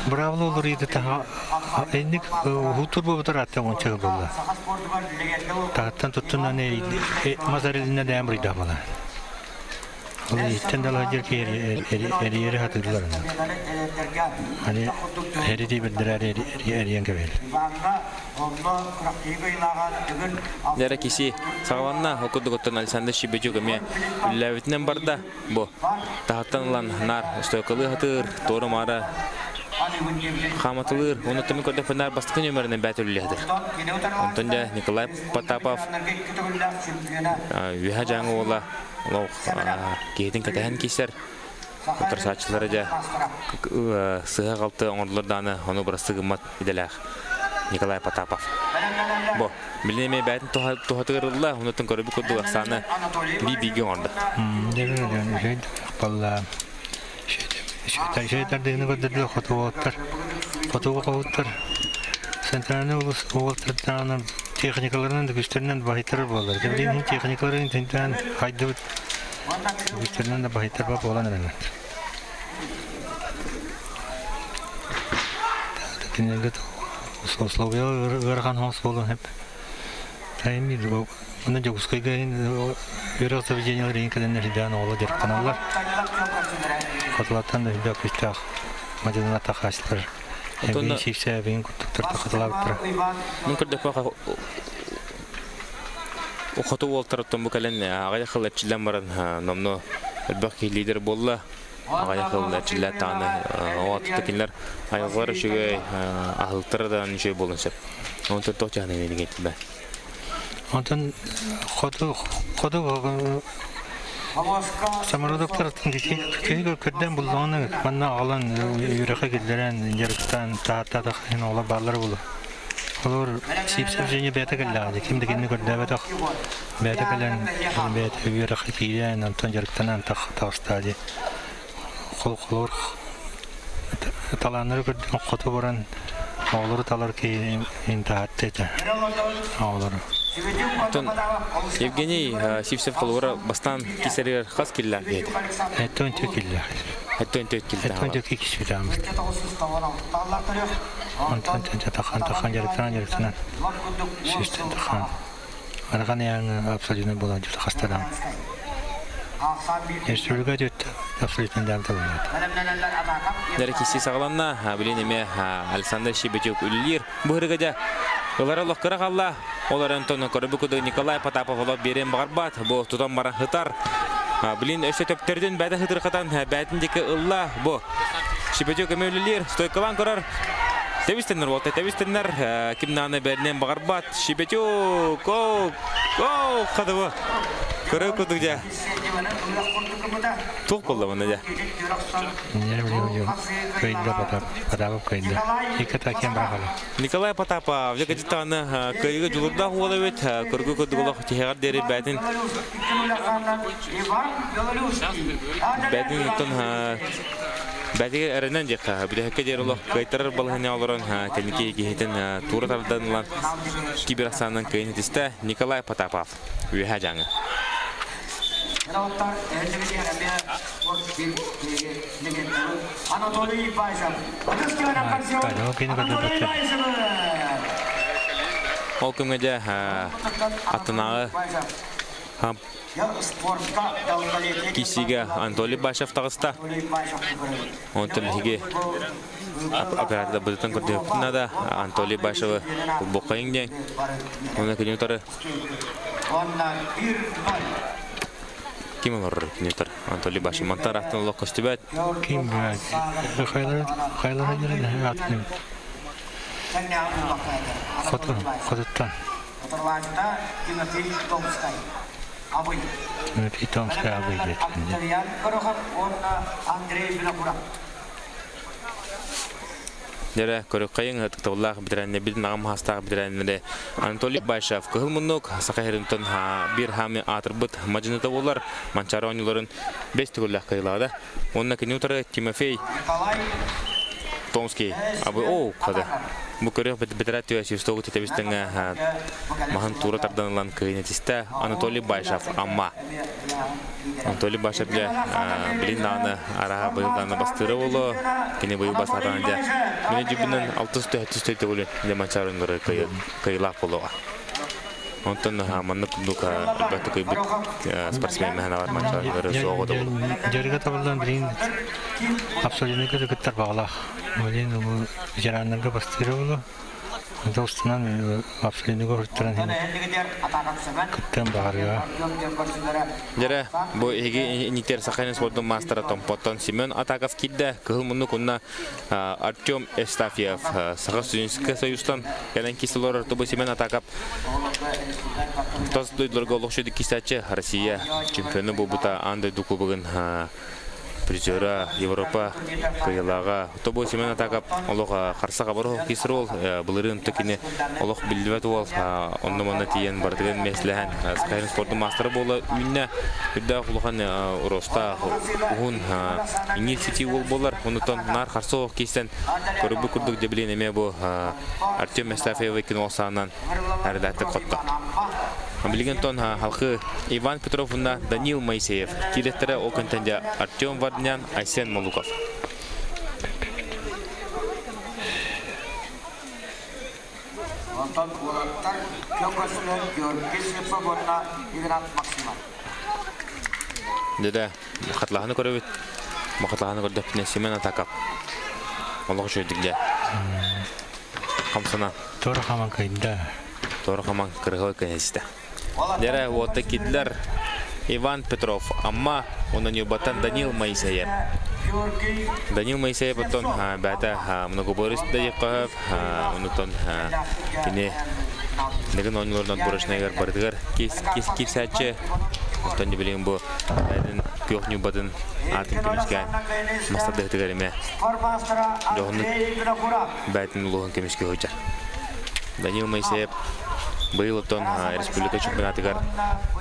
Быраабыла олоруйда таха инник уһутур буолбутар аттан уонча буолла. Таһыттан туттунан мас эрилинэ дээн буруйдаах буолар. Ол иһиттэн да алаһа дьэр эрийэри сатыыллар. Аны эритии бэрдэрээр эрийэн кэбиһэр. Дьэрэ киси саҕаланна, ол курдук оттон Александр Щебетюк эмиэ үллээбитинэн барда. Бу таһыттан ылан наар стойкалыы сатыыр, туора-маара хааматылыыр. Уонна түмүк көрдөхпүнэ наар бастакы нүөмэринэн бэт үлэлии сатыыр. Онтон дьэ Николай Потапов үөһэ дьааҥы уола олох киһитин кэтэһэн киирсэр. Утарсааччылара дьэ сыһа-халты оҥордулар даҕаны ону бырастыы гыммат идэлээх Николай Потапов. Бу, билин эмиэ бэйэтин туһатыгар ылла, онуттан көрөбүт курдук Оксана би-бигэ оҥордо. Дьэ, үчүгэй балла. Үчүгэй тардыыны көрдөрдүлэр хоту уолаттар. Хотугу хоһуттар центральный улус уолаттардаҕына техникаларынан да күстэринэн баһыйтарар буоллар. Билигин техникаларын тинтээн хайдыбыт күстэринэн да баһыйтарбат буолан эрэллэр. Кинилэргэ условия ыарахан хоос буолуон сөп. Тайым Онно Дьокуускайга үөрэх заведениелар иһин кэлэннэр силдээн оҕолор дьарыктаналлар. Хотулаттан да элбэх күүстээх мадьынылар тахааччылар эбии сииксэ эбиин курдуктар хатылаабыттара. Мин көрдөхпө хоту уолтарыттан бу кэлэн аҕыйах хыл эрчиллэн баран номно элбэх киһи лидер буолла. Аҕыйах хыл эрчиллээт даҕаны ол кинилэр айылҕалар үчүгэй, аһылыктара да үчүгэй буолуон сөп. Онтон туох дьаһанан инигин Онтон хоту хоту самородоктарыттан киһи көрдөөн буллаҕына манна аҕалан үөрэххэ киллэрэн дьарыктаан тааттаатах иһин оҕолор бааллара буолуо. Олор Сивцев Женя бэйэтэ кэллэҕэ дии ким да кинини көрдөөбөтөх бэйэтэ кэлэн бэйэтэ үөрэххэ киирэн онтон дьарыктанан таҕыстаа дии. Холобур талааннары көрдөөн хоту баран оҕолору талар киһи интаһатты этэ оҕолору. Оттон Евгений Сивцев холобура бастаан кисэригэр хас киллээх диэтэ? Эттон түө киллээх. Эттон түө киллээх. Эттон түө кикисүтаамыт. Онтон тахан тахан дьарыктанан дьарыктанан сүүстэн тахан. Арахан яңы абсолютно буолан дьүт хастадан. Республика дьүт абсолютно дам табылат. Дәрі киси саҕаланна, билин эме Александр Щебетюк үллир. Быһырыга дьэ ылара лохкыра қалла. Ол Антон көрбү Николай Потапов олох берен бағарбат. Бу тутан баран хытар. Билин өссө төптөрдүн бәді хытырқатан бәтін декі ылла. Бу Щебетюк эме үллир. Стойкалан көрөр. Тебистеннер болта тебистеннер. Кимнаны бәрінен бағарбат. Щебетюк, оу, оу, қадыбы. Көрө кудук дьэ. Туох буолла манна дьэ? Не билим, кыйда Потап, Потапов кыйда. Икки такем бырахала. Николай Потапов, дьэ кытыттаҕына кыайыга дьулурдаах уол эбит, көргө курдук олох тиһэҕэр диэри бээтин бээтин оттон Бэтигэр эрэнэн диэххэ, бүтэһиккэ диэри олох кыайтарар балаһыанньаҕа олорон кэнники киһитин туура тардан ылан киберахсаанынан кыайан итистэ Николай Потапов Үөһээ Дьааҥы. Ол күҥҥэ дьэ аттынааҕы Киисиигэ Анатолий Башев таҕыста. Онтон биһиги оператордарбытыттан көрдөһүөхпүтүн наада. Анатолий Башевы булбуккайыҥ диэн. Уонна күнү утары ким олорор күнү утары? Анатолий Башев. Мантан ыраахтан олох көстүбэт. Ким Хайлар Хоту, хотуттан. Оторваачыта Тимофей Томскай. Абый. Тимофей Томскай Абый диэт. Горохов уонна Андрей Винокуров. Дэрэ көрүккайын ытыктабыллаах бэтэрээннэрбитин аҕам хаастаах бэтэрээннэри Анатолий Байшев кыһыл муннук Саха сиринтэн биир хаамы аатырбыт мадьыныта буолар Манчаары оонньууларын бэс төгүллээх кыайыылаҕа Уонна кини утары Тимофей Томский абы оо хада бу көрүөх бэтэрээ түө сүүстогу тэтэбистеңҥэ маһын туура тардан ылан кыайын этистэ Анатолий Байшев Амма Анатолий Байшев дьэ билин даҕаны араһа быйыл даҕаны бастыыра буолуо кини быйыл бастаатаҕына дьэ мини дьүбүнэн алтыс төһөттүс төйтөгүлү дьэ Манчаары оонньуулары кыайыылаах буолуоҕа Онтон маннык курдук элбэхтик ыйбыт спортсмен мэһэнэҕэр манчаарылары суоҕу да Дьарыга табыллан билигин абсолютно кыттар баҕалаах. Билигин ветераннарга бастыыра буолуо. Онто устунан абсолютно уруттаран кыттыан баҕарыа. Дьэрэ, бу эһиги инниктэр Сахалин спордун маастара Томпоттон Семен Атаков киирдэ. Кыһыл муннук уонна Артем Евстафьев Саха студенческай союзтан кэлэн киирсэ олорор тобу Семен Атаков тас дойдуларга олохсуйдук киирсээччи Россия чемпиону буолбута аан дойду кубогын. призера Европа кыйылааҕа. Тобу Семен Атакап олох харса хабар кисрол былырыын токини олох биллибэт уол онно манна тиийэн барытыгар миэстэлэһэн Сахалин спордун маастара буола үүннэ. Үрдээх улахан уроста уһун иҥиир сити уол буолар. Онутан наар харса ох киистэн көрүбүт курдук дебилин эмиэ бу Артем Местафеевы кино саанан редактор хотто. Билигин тон халқы Иван Петров уонна Данил Моисеев кииреттэрэ ол күнтэн дьэ Артем Варднян, Айсен Молуков. Онтон уолаттар көн көрсүлэр Георгий Слепцов уонна Игнат Максимов. Дьэ хатылаһаны көрөбүт. Хатылаһаны көрдөппүнэ Семен Атаков. Олох үчүгүйдүк дьэ. Хамсана. Тора хаман кыйда. Тора хаман кырыһы кэнэстэ. Дэрэ уота кидлер Иван Петров, Амма, уонна Ньурбаттан Данил Моисеев. Данил Моисеев оттон бэйэтэ многоборец да диэххэ онутон кини Дыгын оонньууларынан бурашнайгар барытыгар киирсээччи. Оттон билигин бу бэйэтин күөх Ньурбатын аатын көмүскээн мастардыһытыгар эмиэ дьоһуннук бэйэтин улууһун көмүскүү сылдьар. Данил Моисеев быйыл оттон республика чемпионатыгар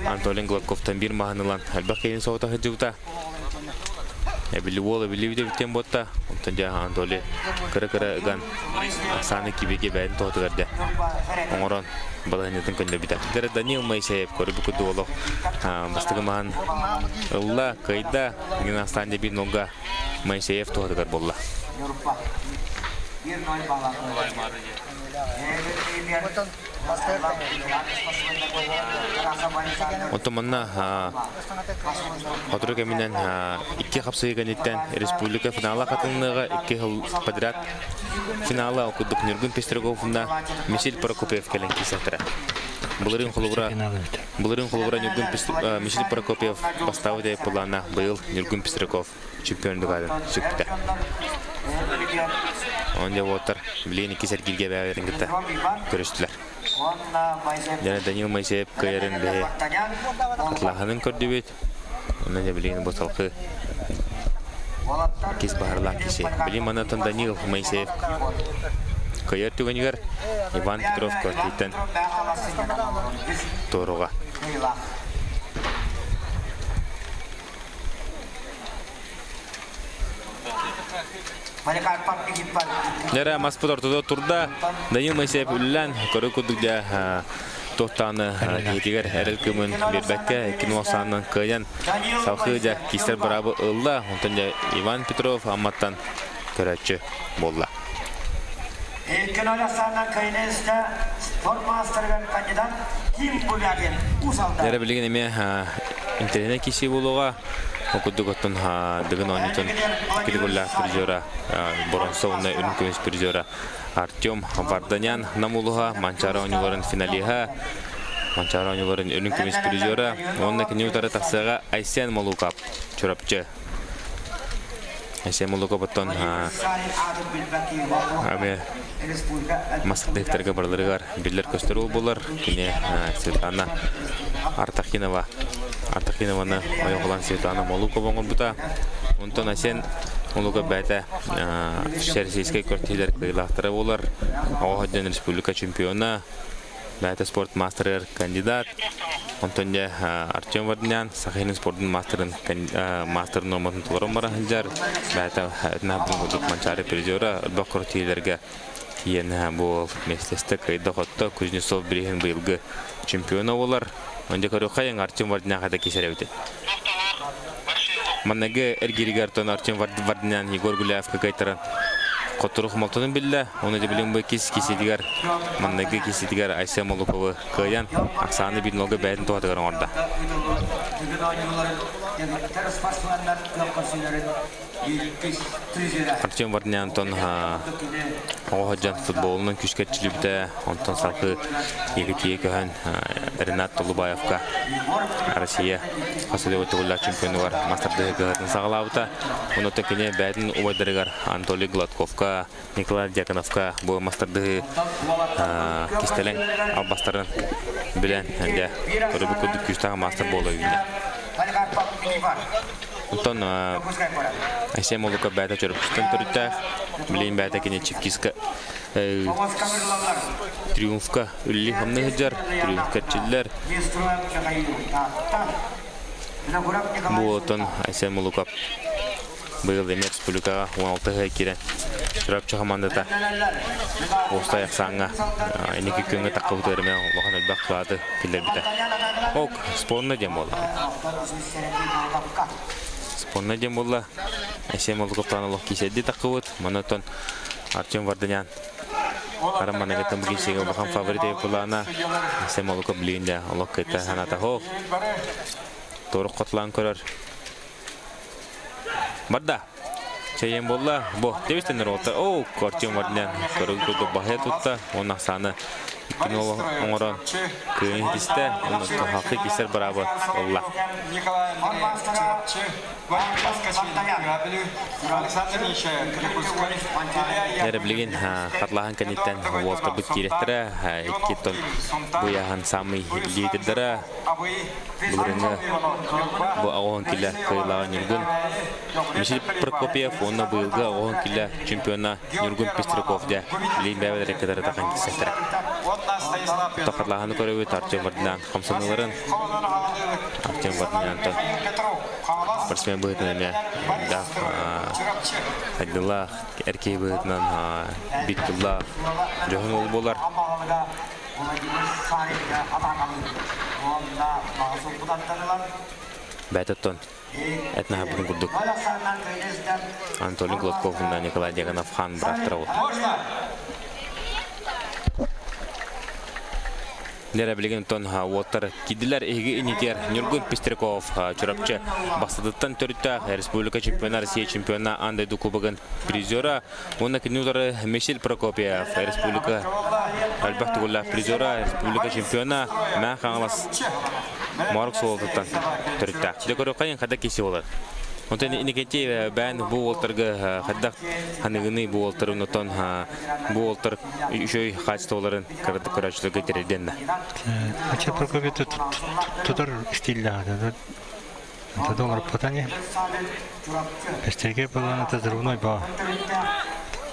Анатолий Гладковтан биир маһын ылан элбэх киһини соһута сылдьыбыта. Эбили уол эбили бүтэн буотта. Онтон дьэ Анатолий кыра-кыра ыган Оксана Кибиги бэйэтин тоһутугар дэ оҥорон балаһынньатын көннөрбүтэ. Дэрэ Данил Моисеев көрүбү курдук олох бастакы маһын ылла, кыайда. Генастан биир нолга Моисеев туһатыгар буолла. Онтон манна сотору кэминэн икки хапсыһыы кэнниттэн республика финала хатылыныаҕа икки сыл подряд финала ол курдук Ньургун Пестряков уонна Мисиль Прокопьев кэлэн киирсэхтэрэ. Былырыын холобура былырыын холобура Ньургун Мисиль Прокопьев бастаабыт былаана быйыл Ньургун Пестряков чемпион дукаатын сүкпүтэ. Он дьэ уоттар билигин икки сэргииргэ бэйэлэрин кытта көрүстүлэр. Дьэ Данил Моисеев кыайарын бэйэ атлаһанын көрдүбүт. Онон дьэ билигин бу салгыы иккис баһарлаах киһи. Билигин манатан Данил Моисеев кыайар түгэнигэр Иван Петров квартираттан туоруга. Нэрэ маспыт ортото турда. Данил Моисеев үллэн көрө курдук дьэ туохтааны киһитигэр эрэл кымын биэрбэккэ кино саанынан кыайан салхыы дьэ кистэр быраабы ылла. Онтон дьэ Иван Петров Амматтан көрөөччү буолла. Икки саанан кайнеста спорт маастарыгар кандидат Ким Булягин Усалда. Нэрэ билигин эмиэ интэриэһинэй киирсии буолуоҕа. Ол курдук оттон Дыгын оонньуутун категориялаах призера боронсо уонна үрүҥ көмүс призера Артем Варданян Нам улуһа Манчаары оонньууларын финалиһа Манчаары оонньууларын үрүҥ көмүс призера уонна кини утары тахсыаҕа Айсен Молукап Чурапчы Айсен Молукап оттон ами мастардыктарга барыларыгар биллэр-көстөр уол буолар. Кини Светлана Артахинова Артахинованы ойоҕолоон Светлана Молукова оҥорбута. Онтон Айсен Молуков бэйэтэ Всероссийскай күрэхтэһиилэр кыайыылаахтара буолар. Оҕо сылдьан республика чемпиона, бэйэтэ спорт маастарыгар кандидат. Онтон дьэ Артем Варданян Саха сирин спордун маастарын маастар нуорматын толорон баран сылдьар. Бэйэтэ этнабын курдук Манчаары призера элбэх күрэхтэһиилэргэ тиийэн бу миэстэстэ кыайда-хотто Кузнецов бирииһин быйылгы чемпиона буолар. Онде көрүөххэйиҥ Артем Варданян хата кисэрэбит. Манныгы эргииригэр тон Артем Варданян Егор Гуляевка кыайтаран хоттору хомолтонун биллэ. Оны билин бу кис киситигэр манныгы киситигэр Айсен Молуковы кыайан ахсааны биир нолга бэйэтин туһатыгар оҥордо. Артем Варданян Антон оҕо сылдьан футболунан күүскэ эрчиллибитэ, онтон салгыы Якутия көһөн Ренат Толубаевка Россия хас да төгүллээх чемпионугар мастардыһы кыһатын саҕалаабыта. Онуота кини бэйэтин убайдарыгар Анатолий Гладковка, Николай Дьяконовка бу мастардыһы кистэлэҥ албастарын билэн, дьэ, көрүбүт курдук күүстээх маастар буола үүннэ. Онтон Айсен Молуков бэйэтэ Чөрөпчүттэн төрүттээх. Билигин бэйэтэ кини Чиккиска Триумфка үлэлии хамныы сылдьар, Триумфка эрчиллэр. Бу уолтан Айсен Молуков быйыл эмиэ республикаҕа 16 сыл киирэн Чурапчы хамаандата уопсай ахсааҥҥа инники күөҥҥэ таххыбытыгар эмиэ улахан элбэх кылааты киллэрбитэ. Ок, спонна диэн буолла. Спонна диэн буолла. Айсен Молуковтаан олох киисэрдии таххыбыт. Манна оттон Артем Варданян Харам манагыттан бу киирсиигэ улахан фаворит былаана Айсен Молуков билигин да олох кытта санаата хоох. Туорук хотлаан көрөр. Барда. Чэйэн буолла. Бу, тэбистэннэр уолта. Оо, Артем Варданян көрүг курдук баһыйа тутта. Уонна ахсааны иккини оҥорон кыайын ситистэ. Онно хахы кисер быраабы ылла. Эрэ билигин хатлаһан кэнниттэн уолтарбыт киирэхтэрэ икки тон буйаһан самый лидердара былырыҥҥы бу оҕоһун килэ кыайыылааҕа Ньургун Мишель Прокопьев уонна быйылгы оҕоһун килэ чемпиона Ньургун Пестряков дьэ билигин бэйэбэлэрэ кытары тахан киссэхтэрэ. Тохотлааһыны көрөбүт Артем Варданян хамсаныыларын Артем Варданянтан спортсмен быһыытынан эмиэ элбэх сайдыылаах эр киһи быһыытынан биир тыллаах дьоһун уол буолар. Бэйэтэ этнаһабытын курдук Анатолий Гладков уонна Николай Дьяконов хаан бырааттара Лера билигин тон уоттар кидилер эһиги инитер Ньургун Пестряков Чурапчы бастатыттан төрүттээх республика чемпиона Россия чемпиона аан дойду кубогын призера уонна кини утары Мишель Прокопьев республика элбэх тугуллаах призера республика чемпиона Мээн Хаҥалас Морг суолтуттан төрүттээх. Дьэ көрүөххэйин хайдах киси болар. Онтон Иннокентий бээн бу уолтарга хайдах ханыгыный бу уолтарын отон бу уолтар үчүгэй хаачыстыбаларын кыратык көрөөччүлэргэ тириэрдиэн да. Ача Прокопьев тутар стиллаах. Это оҥорпотани. Эстэргэ балаана тазырбын ойбоо.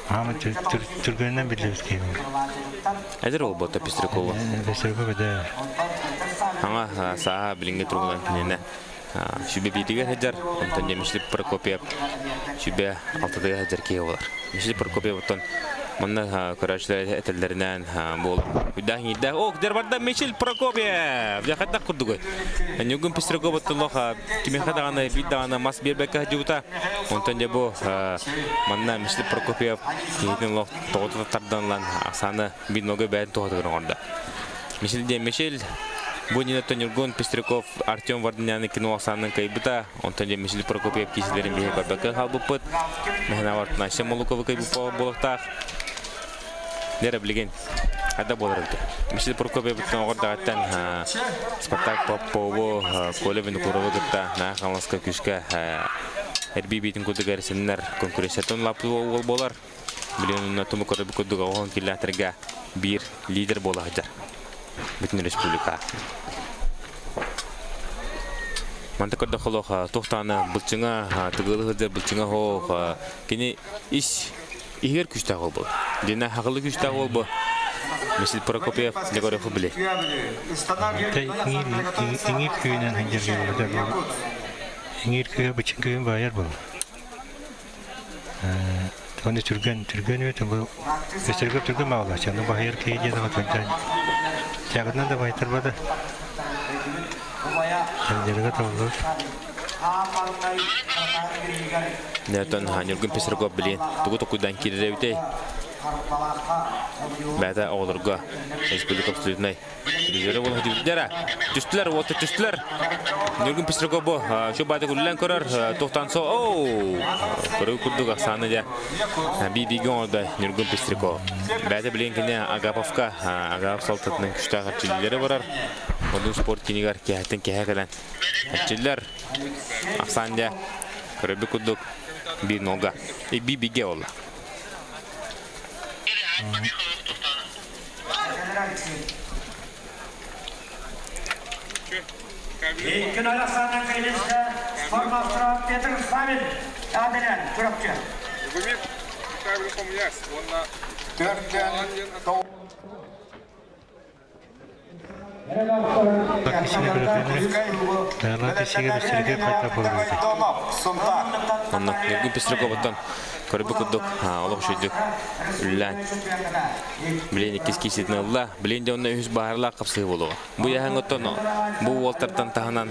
Аама түргэнинэн биллибит киһи. Эдэр ол бота Пестрякова. Пестрякова да. Аңа сааһа билиҥҥи туругунан кинини сүбэ бииригэр сылдьар, онтон Мишлип Прокопьев сүбэ алтатыгар сылдьар киһи буолар. Мишлип Прокопьев оттон манна көрөөччүлэр этэллэринэн буолар. Күйдээх иҥиирдээх, ок, дэр барда Мишель Прокопьев! Дьэ хайдах курдугуй? Ньургун Пестряков оттон кимиэхэ даҕаны биир даҕаны мас биэрбэккэ сылдьыбыта. Онтон дьэ бу манна Мишель Прокопьев киһитин олох тоҕо тардан ылан ахсааны биир нога бэйэтин туһатыгар оҥордо. Мишель диэн Мишель бу иннинэ Ньургун Пестряков Артем Варданяны кино ахсаанын кыайбыта. Онтон дьэ Мишель Прокопьев киисилэрин биһи көрбөккө хаалбыппыт. Мэһэнэ Настя Молуковы кыайбыт буолуохтаах. Дэрэ билигин хайда буолар эбит. Мишель Прокопьевыттан оҕордаҕыттан Спартак Попову, Коля Винокурову кытта Наах Хаҥаласка күүскэ эрбии биитин курдук эрсиннэр конкуренциятын лаппыт уол буолар. Билигин онно туму көрбүт курдук оҕоһон киллээтэргэ биир лидер буола сылдьар бүтүн республика. Манта көрдөххө олох туох даҕаны былчыҥа тыгылы сылдьар былчыҥа оһох кини ис иһигэр күүстээх уол буолар. Дина хахылы күүстээх уол бу. Мисил Прокопьев Егоров били. Иҥиир күүнэн сылдьар Иҥиир күүһэ бычын күүһүн баайар буолар. Оны түргэн түргэн үөт бу өстөргө түргэн маалач аны баһыйар киһи диэн аҕа тягынан да баһыйтарбата дьарыга табыллыбыт. Нэтон Ньургун Пестряков билин тугу токуйдан киирэр эбитэй? Бэйэтэ оҕолорго республика абсолютнай Призеры буола түстүлэр. Түстүлэр, уотта түстүлэр. Ньургун Пестряков бу şu баата күллэн көрөр, туохтан со оу көрүү курдук ахсааны дьэ би-бигэ оҥордо Ньургун Пестряков. Бэйэтэ билигин кини Агаповка, Агапов салтатынан күштээх эрчиллиилэри барар. Одун спорт кинигэр киэһэттэн киэһэ кэлэн эрчиллэр. Ахсаан дьэ көрөрбүт курдук биир нолга. Би-бигэ буолла. Спортмастера Петр Савин Аделян Чурапчы. Онно Ньургун Пестряков-оттон көрбүт курдук олох үчүгдүк үллээн билин иккис кииситин ылла. Билин де онно үһүс баһарлаах хапсыһы буолуоҕа. Бу яһаҥ оттон бу уолтартан таһынан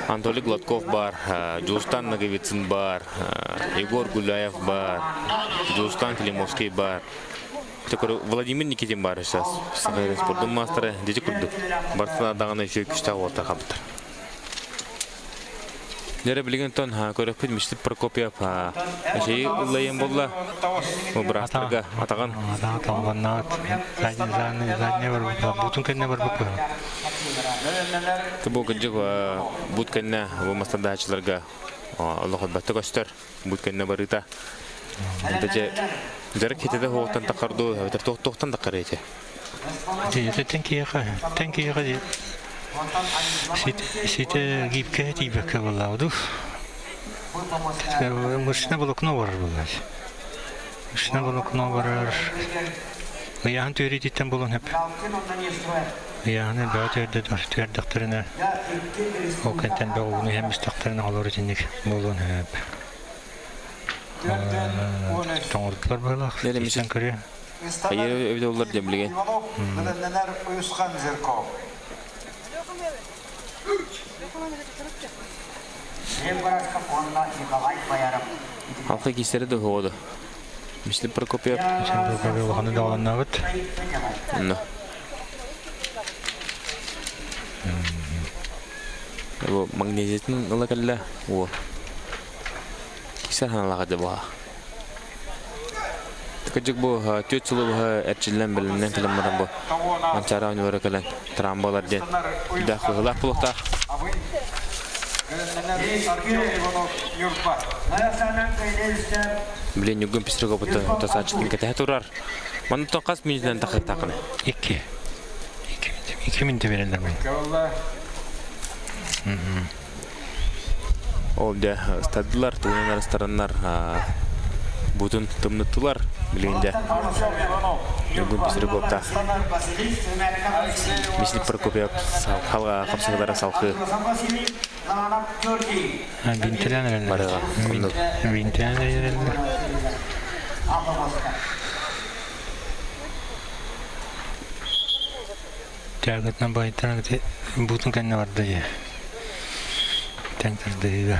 Анатолий Гладков бар, Дьулустан Ноговицын бар, Егор Гуляев бар, Дьулустан Климовский бар. Владимир Никитин бар сейчас Саха спордун маастара дьэ курдук. Барсына даҕаны үчүгэй күстээх уолтар хабыттар. Дьэрэ билигин тон көрөкпүт Миштип Прокопьев эшеyi ыллайын болла. Бу бырастарга атаҕын. Атаҕын задний бар бутун кэннэ бар бу. Бу кырдьык бут кэннэ бу мастардаачыларга олох элбэхтэ көстөр. Бут кэннэ барыта. Дьэ дьарык хитede хуоқтан тақарду, эбэтэр туохтан тақар эти. Тен киэхэ, тен киэхэ сите гибкэ тиибэккэ буоллаҕа Мышечное волокно барар буоллар. Мышечное волокно барар. Ыйааһын түөрүтүттэн булан хөп. Ыйааһыны бөҕө түөрдэхтэринэ ол кэнтэн бөҕүгүнү иһэн бистахтарына олор итинник буолуон хөп. Тоҥордулар быһыылаах. Истэн көрүө. Хайы эбит оллар диэн билигин. Халқы кисери да ходу. Мисли Прокопьев. Прокопьев улаханы даҕаланнаабыт. Онно. Бу магнезитин ыла кэллэ. О. Кисер ханалаға да буха. Кыжык бу түөт сылы быһа эрчиллэн бэлэмнэн кэлэн баран бу Манчаары оонньуулара кэлэн трамбалар диэн дээх быһыылаах буолуохтаах. Блин, Ньургун Пестряков тасааччытын кэтэһэ турар. Манна хас мүнүүтүнэн тахсыахтааххыный? Икки. Икки мүнүүтэ биэрэллэр мин. Ол дьэ ыстардылар, тугунан ыстараннар бутун тымныттылар билигин дьэ. Ньургун Пестряковтаах Мисник Прокопьев хапсыһылара салхыы. Бинтилээн эрэллэр. Бинтилээн эрэллэр. Тяготна байтан бутун кэннэ барда дии. Тэҥ тардыһыыга.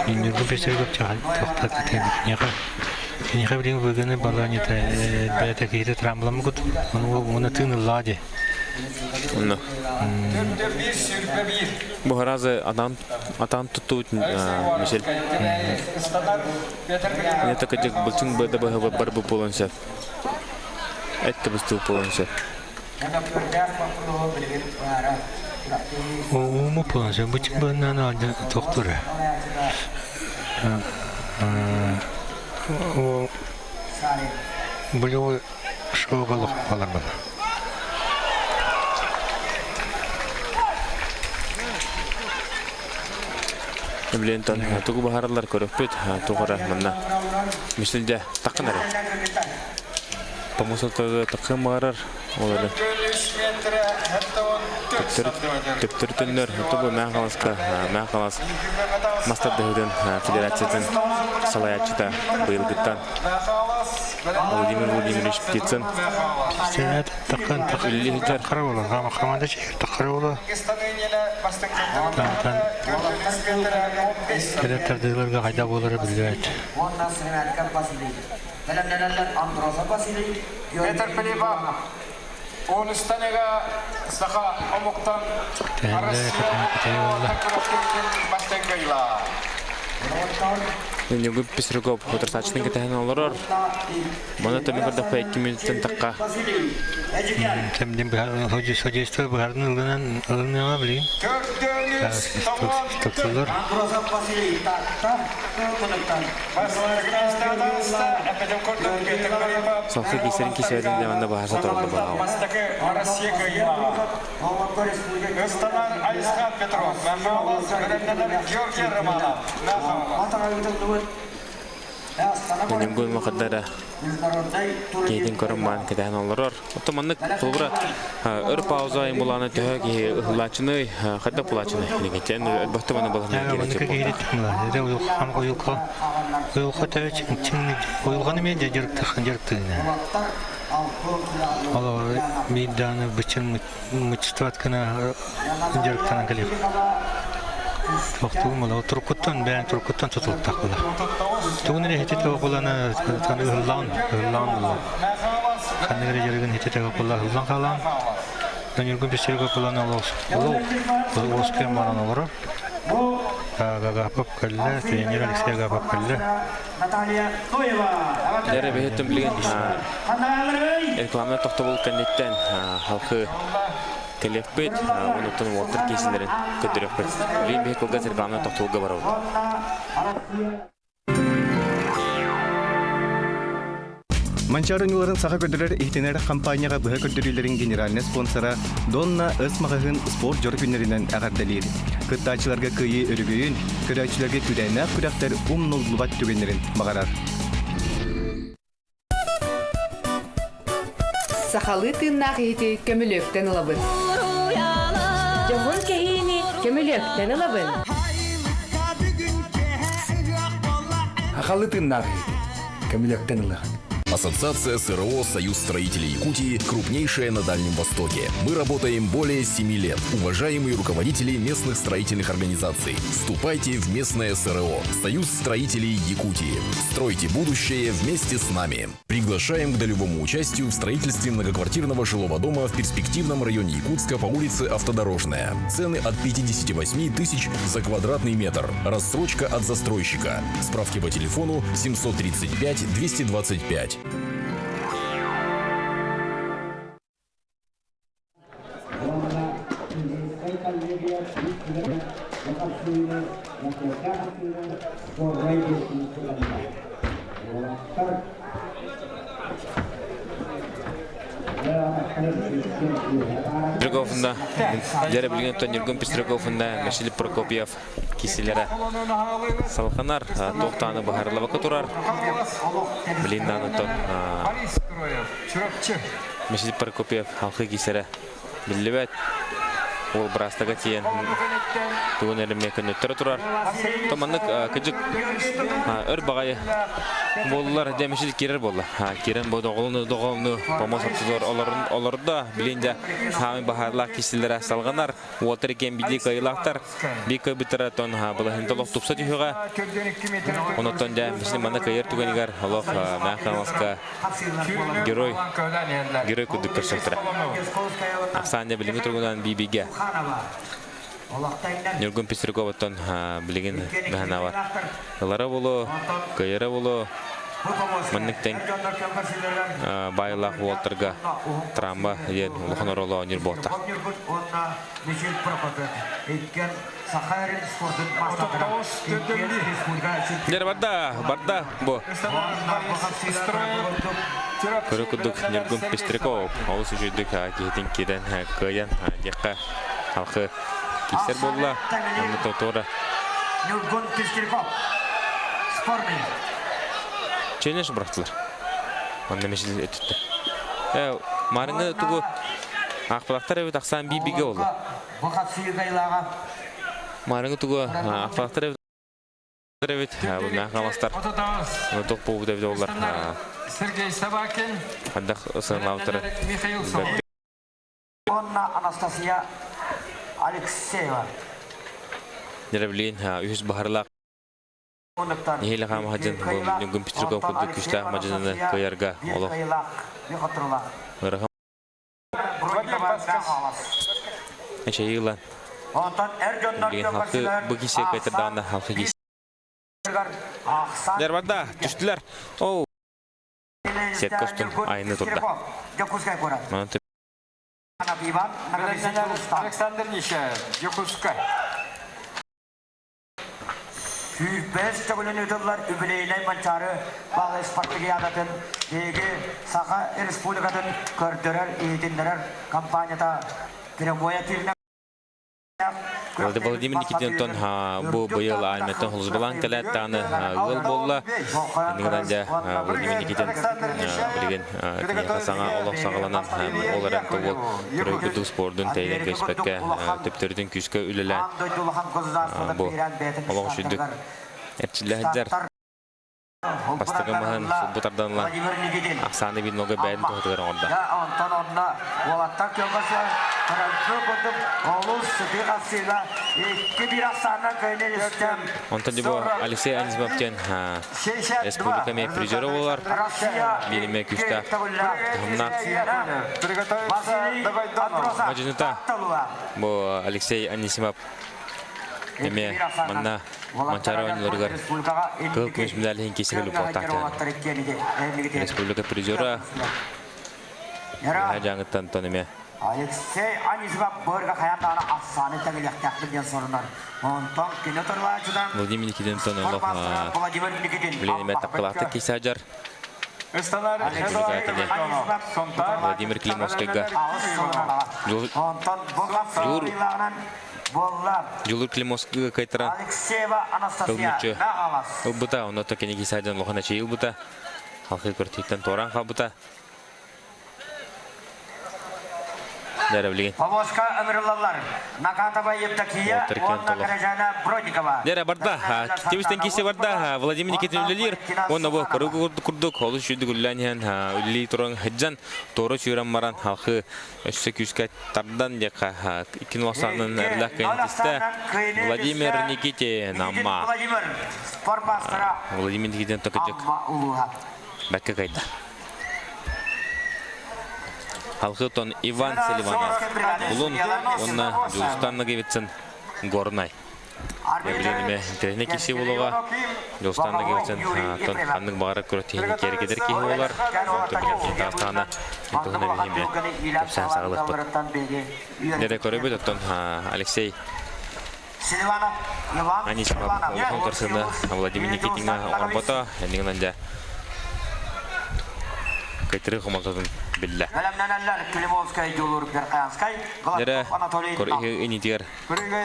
Ньургу Пестряков тохтат киниэхэ киниэхэ билигин выгоны балаанньыта бэйэтэ киһитэ трамбламмыкут ону уна тыын ыллаа дии. Онно. Бу разы атаан атаан туттубут мисел. Не такадык былчың быда быһа бар бу буолан сөп. Этте быстуу буолан сөп. Ууму буолан сөп. Бычык быһынан алды тохтура. Бу шоголох балар Билен тон тугу баһаралар көрөппүт тугара манна мисилде такын эрэ. Помусотога такын баарар ол эрэ. Төптөр төннөр тобу мээ халаска мээ халас мастер дөһүден федерациятын салаячыта быйылгыттан Владимир Владимирович Птицын. Таққан таққара бола, хаманда чехер таққара бола. Тантан кэлэр тардыыларга хайда буолара биллибэт. Петр Пилипа Оныстанега саха омуктан Ньугун Пестряков утарсааччытын кэтэһэн олорор. Маны төмө көрдөхпө 2 минуттан тахха. Кэмдин содействие быһарын ылынан ылыныаҕа билигин. Тохтоллор. Салхы кисерин кисерин де манна баһарса торда баҕа. Ыстанар Айысхан Петров, Георгий Романов, Ньургун Махадара киһитин көрөн баан кэтэһэн олорор. Оттон маннык холобура өр пауза булааны төһө киһи ыһыллааччыный, хайдах булааччыный дигитен өлбөхтө маны балаһын Уйулха уйулханы мен дьарыктыына. Олор биир дааны бычын мычтыбат гына дьарыктанан кэлиэх. Тохтугум була туркуттан бэйэн туркуттан тутулуктах була. Тугун эрэ хити тоҕулана ыһыллаан ыһыллаан була. Ханнык эрэ дьарыгын хити тоҕула ыһыллан хаалаан. Ньургун Пестерга кулан олох олох баран олорор. Гагапов кэллэ, тренер Алексей Агапов кэллэ. Дьэ бэһиттэн билигин рекламнай тохтобул кэнниттэн халқы кэлиэхпит, онуттан уолтар киисилэрин көрдөрүөхпүт. Билигин биһи кылгас рекламнай тохтобулга барабыт. Манчаары оонньууларын саха көрдөрөр иһитинэр хампаанньаҕа быһа көрдөрүүлэрин генеральнай спонсора Донна С маҕаһыын спорт дьоро күннэринэн эҕэрдэлиир. Кыттааччыларга кыайыы өрөгөйүн, көрөөччүлэргэ күүрээннээх күрэхтэр умнуллубат түгэннэрин баҕарар. Сахалыы тыыннаах иһити көмүлүөктэн ылабын. Дьоһун кэһиини көмүлүөктэн ылабын. Сахалыы тыыннаах иһити көмүлүөктэн ылыаҕын. Ассоциация СРО «Союз строителей Якутии» крупнейшая на Дальнем Востоке. Мы работаем более 7 лет. Уважаемые руководители местных строительных организаций, вступайте в местное СРО «Союз строителей Якутии». Стройте будущее вместе с нами. Приглашаем к долевому участию в строительстве многоквартирного жилого дома в перспективном районе Якутска по улице Автодорожная. Цены от 58 тысяч за квадратный метр. Рассрочка от застройщика. Справки по телефону 735 225. Петраковна, дьэрэ билигин Ньургун Пестряковна, Василий Прокопьев кисилэрэ салханар, туохтааны быһаарыллыбакка турар. Билин даанытон Василий Прокопьев халқы кисэрэ биллибэт. Ол бырастага тиийэн тугун эрэ эмиэ көннөттөрө турар. То маннык кыдьык өр баҕайы буоллар дьэ мишил киирэр буолла. Киирэн бу доҕолуну доҕолуну помос ортотугар олордо. Билин дьэ хаамый баһаарлаах кисилэрэ салҕанар. Уолтар иккиэн биирдии кыайыылаахтар. Биир кыайбыттара тон былаһын толох тупса түһүөҕэ. Онотон дьэ мишил манна кыайар түгэнигэр олох Мээх Хаҥаласка герой герой курдук көрсөхтөрө. Ахсаан билиҥҥи туругунан биибигэ Ньургун Пестряковаттан билигин наһанабар. Ылара боло, кыайара боло, маннык тэҥ баайылаах уолтарга трамба диэн улахан оруолу оонньуур буолта. Дьэ барда, барда бу. Көрө курдук Ньургун Пестряков олус үчүгдүк киһитин киирэн кыайан диэххэ халқы киирсэр буолла. Онно тотуора. Ньургун Пестряков. Спорный. Ченеш бырахтылар. Онно мешил өттүттэ. Э, марыҥы тугу Аахпалахтар эбит ахсаан биир-бигэ буолла. Маарыҥы тугу аахпалахтар эбит бу хамастар туох буолбут эбит оллар Сергей Собакин хайдах сыаналаабыттара Михаил Уонна Анастасия Алексеева. Дьэ үһүс баһарлаах Нэһиилэ хаама сылдьан Ньургун Петряков курдук күүстээх мадьыныны кыайарга олох ыарахан Эчэйии ылан билигин халкы бу кисе кыайтардаҕына халкы кисе Дербарда түстүлэр. Оу. Сетка устун айны турда. Александр Нищаев, Дьокуускай. Сүүрбэс төгүлүн ыытыллар үбүлүөйүнэй Манчаары баалы спартакиадатын биһиги Саха Республикатын көрдөрөр-иһитиннэрэр компанията прямой эфиринэн Владимир Никитинтон бу быйыл армияттан холузбалаан кэлээт даҕаны ыал буолла. Иннигинэн дьэ Владимир Никитин билигин киниэхэ саҥа олох саҕаланан ол эрэн тобул көрөйгүдүк спордун тэйинэн кэспэккэ төптөрүтүн күүскэ үлэлээн бу олох үчүгдүк эрчиллэ сылдьар. Бастакы маһын сулбу тардан ылан ахсааны биир нолга бэйэтин туһатыгар оҥордо. Онтон онно уолаттар көлгөсө көрөлгө курдук олус сытыы хасыыга икки биир ахсаанынан кыайан истэм. Онтон дьэ бу Алексей Анисимов диэн республика эмиэ призера буолар. Биир эмиэ күүстээх таһымнаах мадьыныта бу Алексей Анисимов эмиэ манна Манчаары оонньууларыгар кыһыл көмүс медаль иһин киирсигэ любовтаах Республика призера Үөһээ Дьааҥыттан тон эмиэ Алексей Анисимов быырга хайаан даҕаны ахсааны тэҥилиэхтээхпит диэн сорунар. Онтон кини туруулааччынан Владимир Никитин тон олох Владимир Никитин билин эмэ тапталаахтык киирсээдьэр Владимир Климовскайга Дьулуур Дьулуур Климовскайга кайтаран кылмыччы ылбыта, онно кини киирсээдьэн улахан эчэйии ылбыта. Халқы көртүүттэн туораан хаалбыта. Дьэ, Повозка ыҥырыллаллар. Накатова Евдокия уонна Каражана Бродникова. Дьэ, барда. Тибистен кисе барда. Владимир Никитин үлэлиир. Уонна бу курдук олус үчүгдүк үлэлээн иһэн үлэлии туран сылдьан туора сүүрэн баран халқы өссө күүскэ тардан диэххэ иккин лосаанын эрлэх кэнтистэ Владимир Никитин Амма. Владимир Никитин токыдьык бэккэ кайда. Халхытон Иван Селиванов Булун уонна Дьулустан Ноговицын Горнай. Билиниме интэриэһинэй киһи буолуоҕа. Дьулустан Ноговицын тон ханнык баҕарар күрэхтэһиини киэргэтэр киһи буолар. Онтон билигин таастаҕына туһунан билиһиме кэпсээн саҕалыахпыт. Дьэ көрөбүт оттон Алексей Анисимов улахан көрсыны Владимир Никитиҥҥа оҥорбото. Иннигинэн дьэ кыйтырыы хомолтотун биллэ. Дьэрэ инитигэр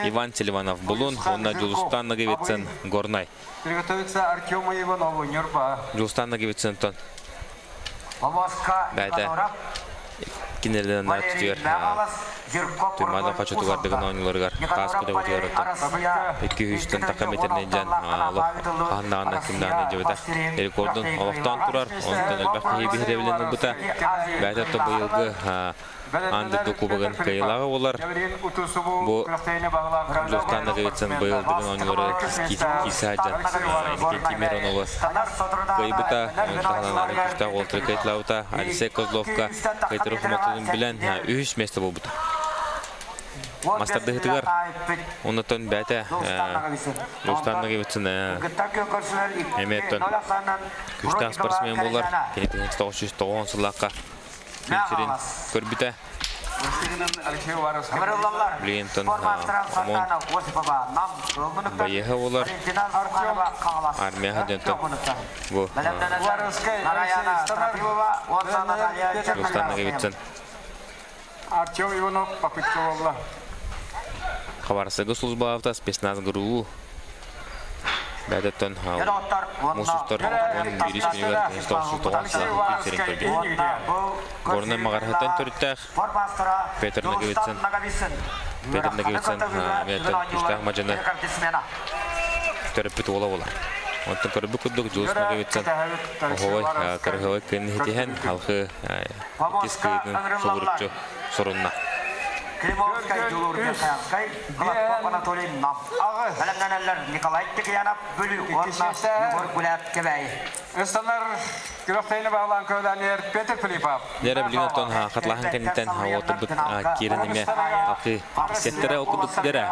Иван Селиванов Булун уонна Дьулустан Ноговицын Горнай. Приготовиться Артему Иванову, Нюрба. Дьулустан Ноговицынтон бэйэтэ кинилэринэн түтүгэр Туймаада хочотугар Дыгын оонньууларыгар таас көтөҕүтүгэр оттон икки үстэн таха метринэн дьан олох хаһан даҕаны ким даҕаны илдьибэтэх рекордун олохтоон турар онтон элбэх киһи биһирэбилин ылбыта бэйэтэ оттон быйылгы аан дойду кубогын кыайыылааҕа буолар. Бу Дьулустаан Ноговицын быйыл Дыгын оонньуулары киирсэ сылдьан Иннокентий Мироновы кыайбыта, ону таһынан атын күүстээх уолаттары кыайталаабыта. Алексей Козловка кыайтарыы хомолтотун билэн үһүс миэстэ буолбута. Мастардыһытыгар оннотон бэйэтэ Дьулустаан Ноговицын эмиэ күүстээх спортсмен буолар. Кини 1990 сыллаахха күн сирин көрбүтэ. Билигин ОМОН байыаһа буолар. Армияҕа дьонтон бу Дьулустан Ноговицын Артем Иванов попытка буолла. Хабарсыгы службалаабыта спецназ ГРУ Бэдэттэн муус устар 11 күнүгэр 1999 сыллаах күн сирин көрбүт. Горнай Маҕарыһыттан төрүттээх Петр Ноговицын Петр Ноговицын эмиэ күүстээх мадьыны төрөппүт уола буолар. Онтон көрбүт курдук Дьулус Ноговицын оһуобай кырыһыабай кыын иһитиһэн халхы иккис кыйытын субуруччу сурунна. Климовскай Дьулуур Верхоянскай, Гладков Анатолий Нам. Бэлэмнэнэллэр Николай Тихьянов Бүлүү уонна Егор Гуляев Кэбээйи. Ыстанар. Күрэхтэһиини баһылаан көөлөөнүгэр Петр Филиппов. Дьэрэ билигин оттон хатлаһан кэнниттэн уотурбут киирэн эмиэ алкы сеттэрэ ол курдук дьэрэ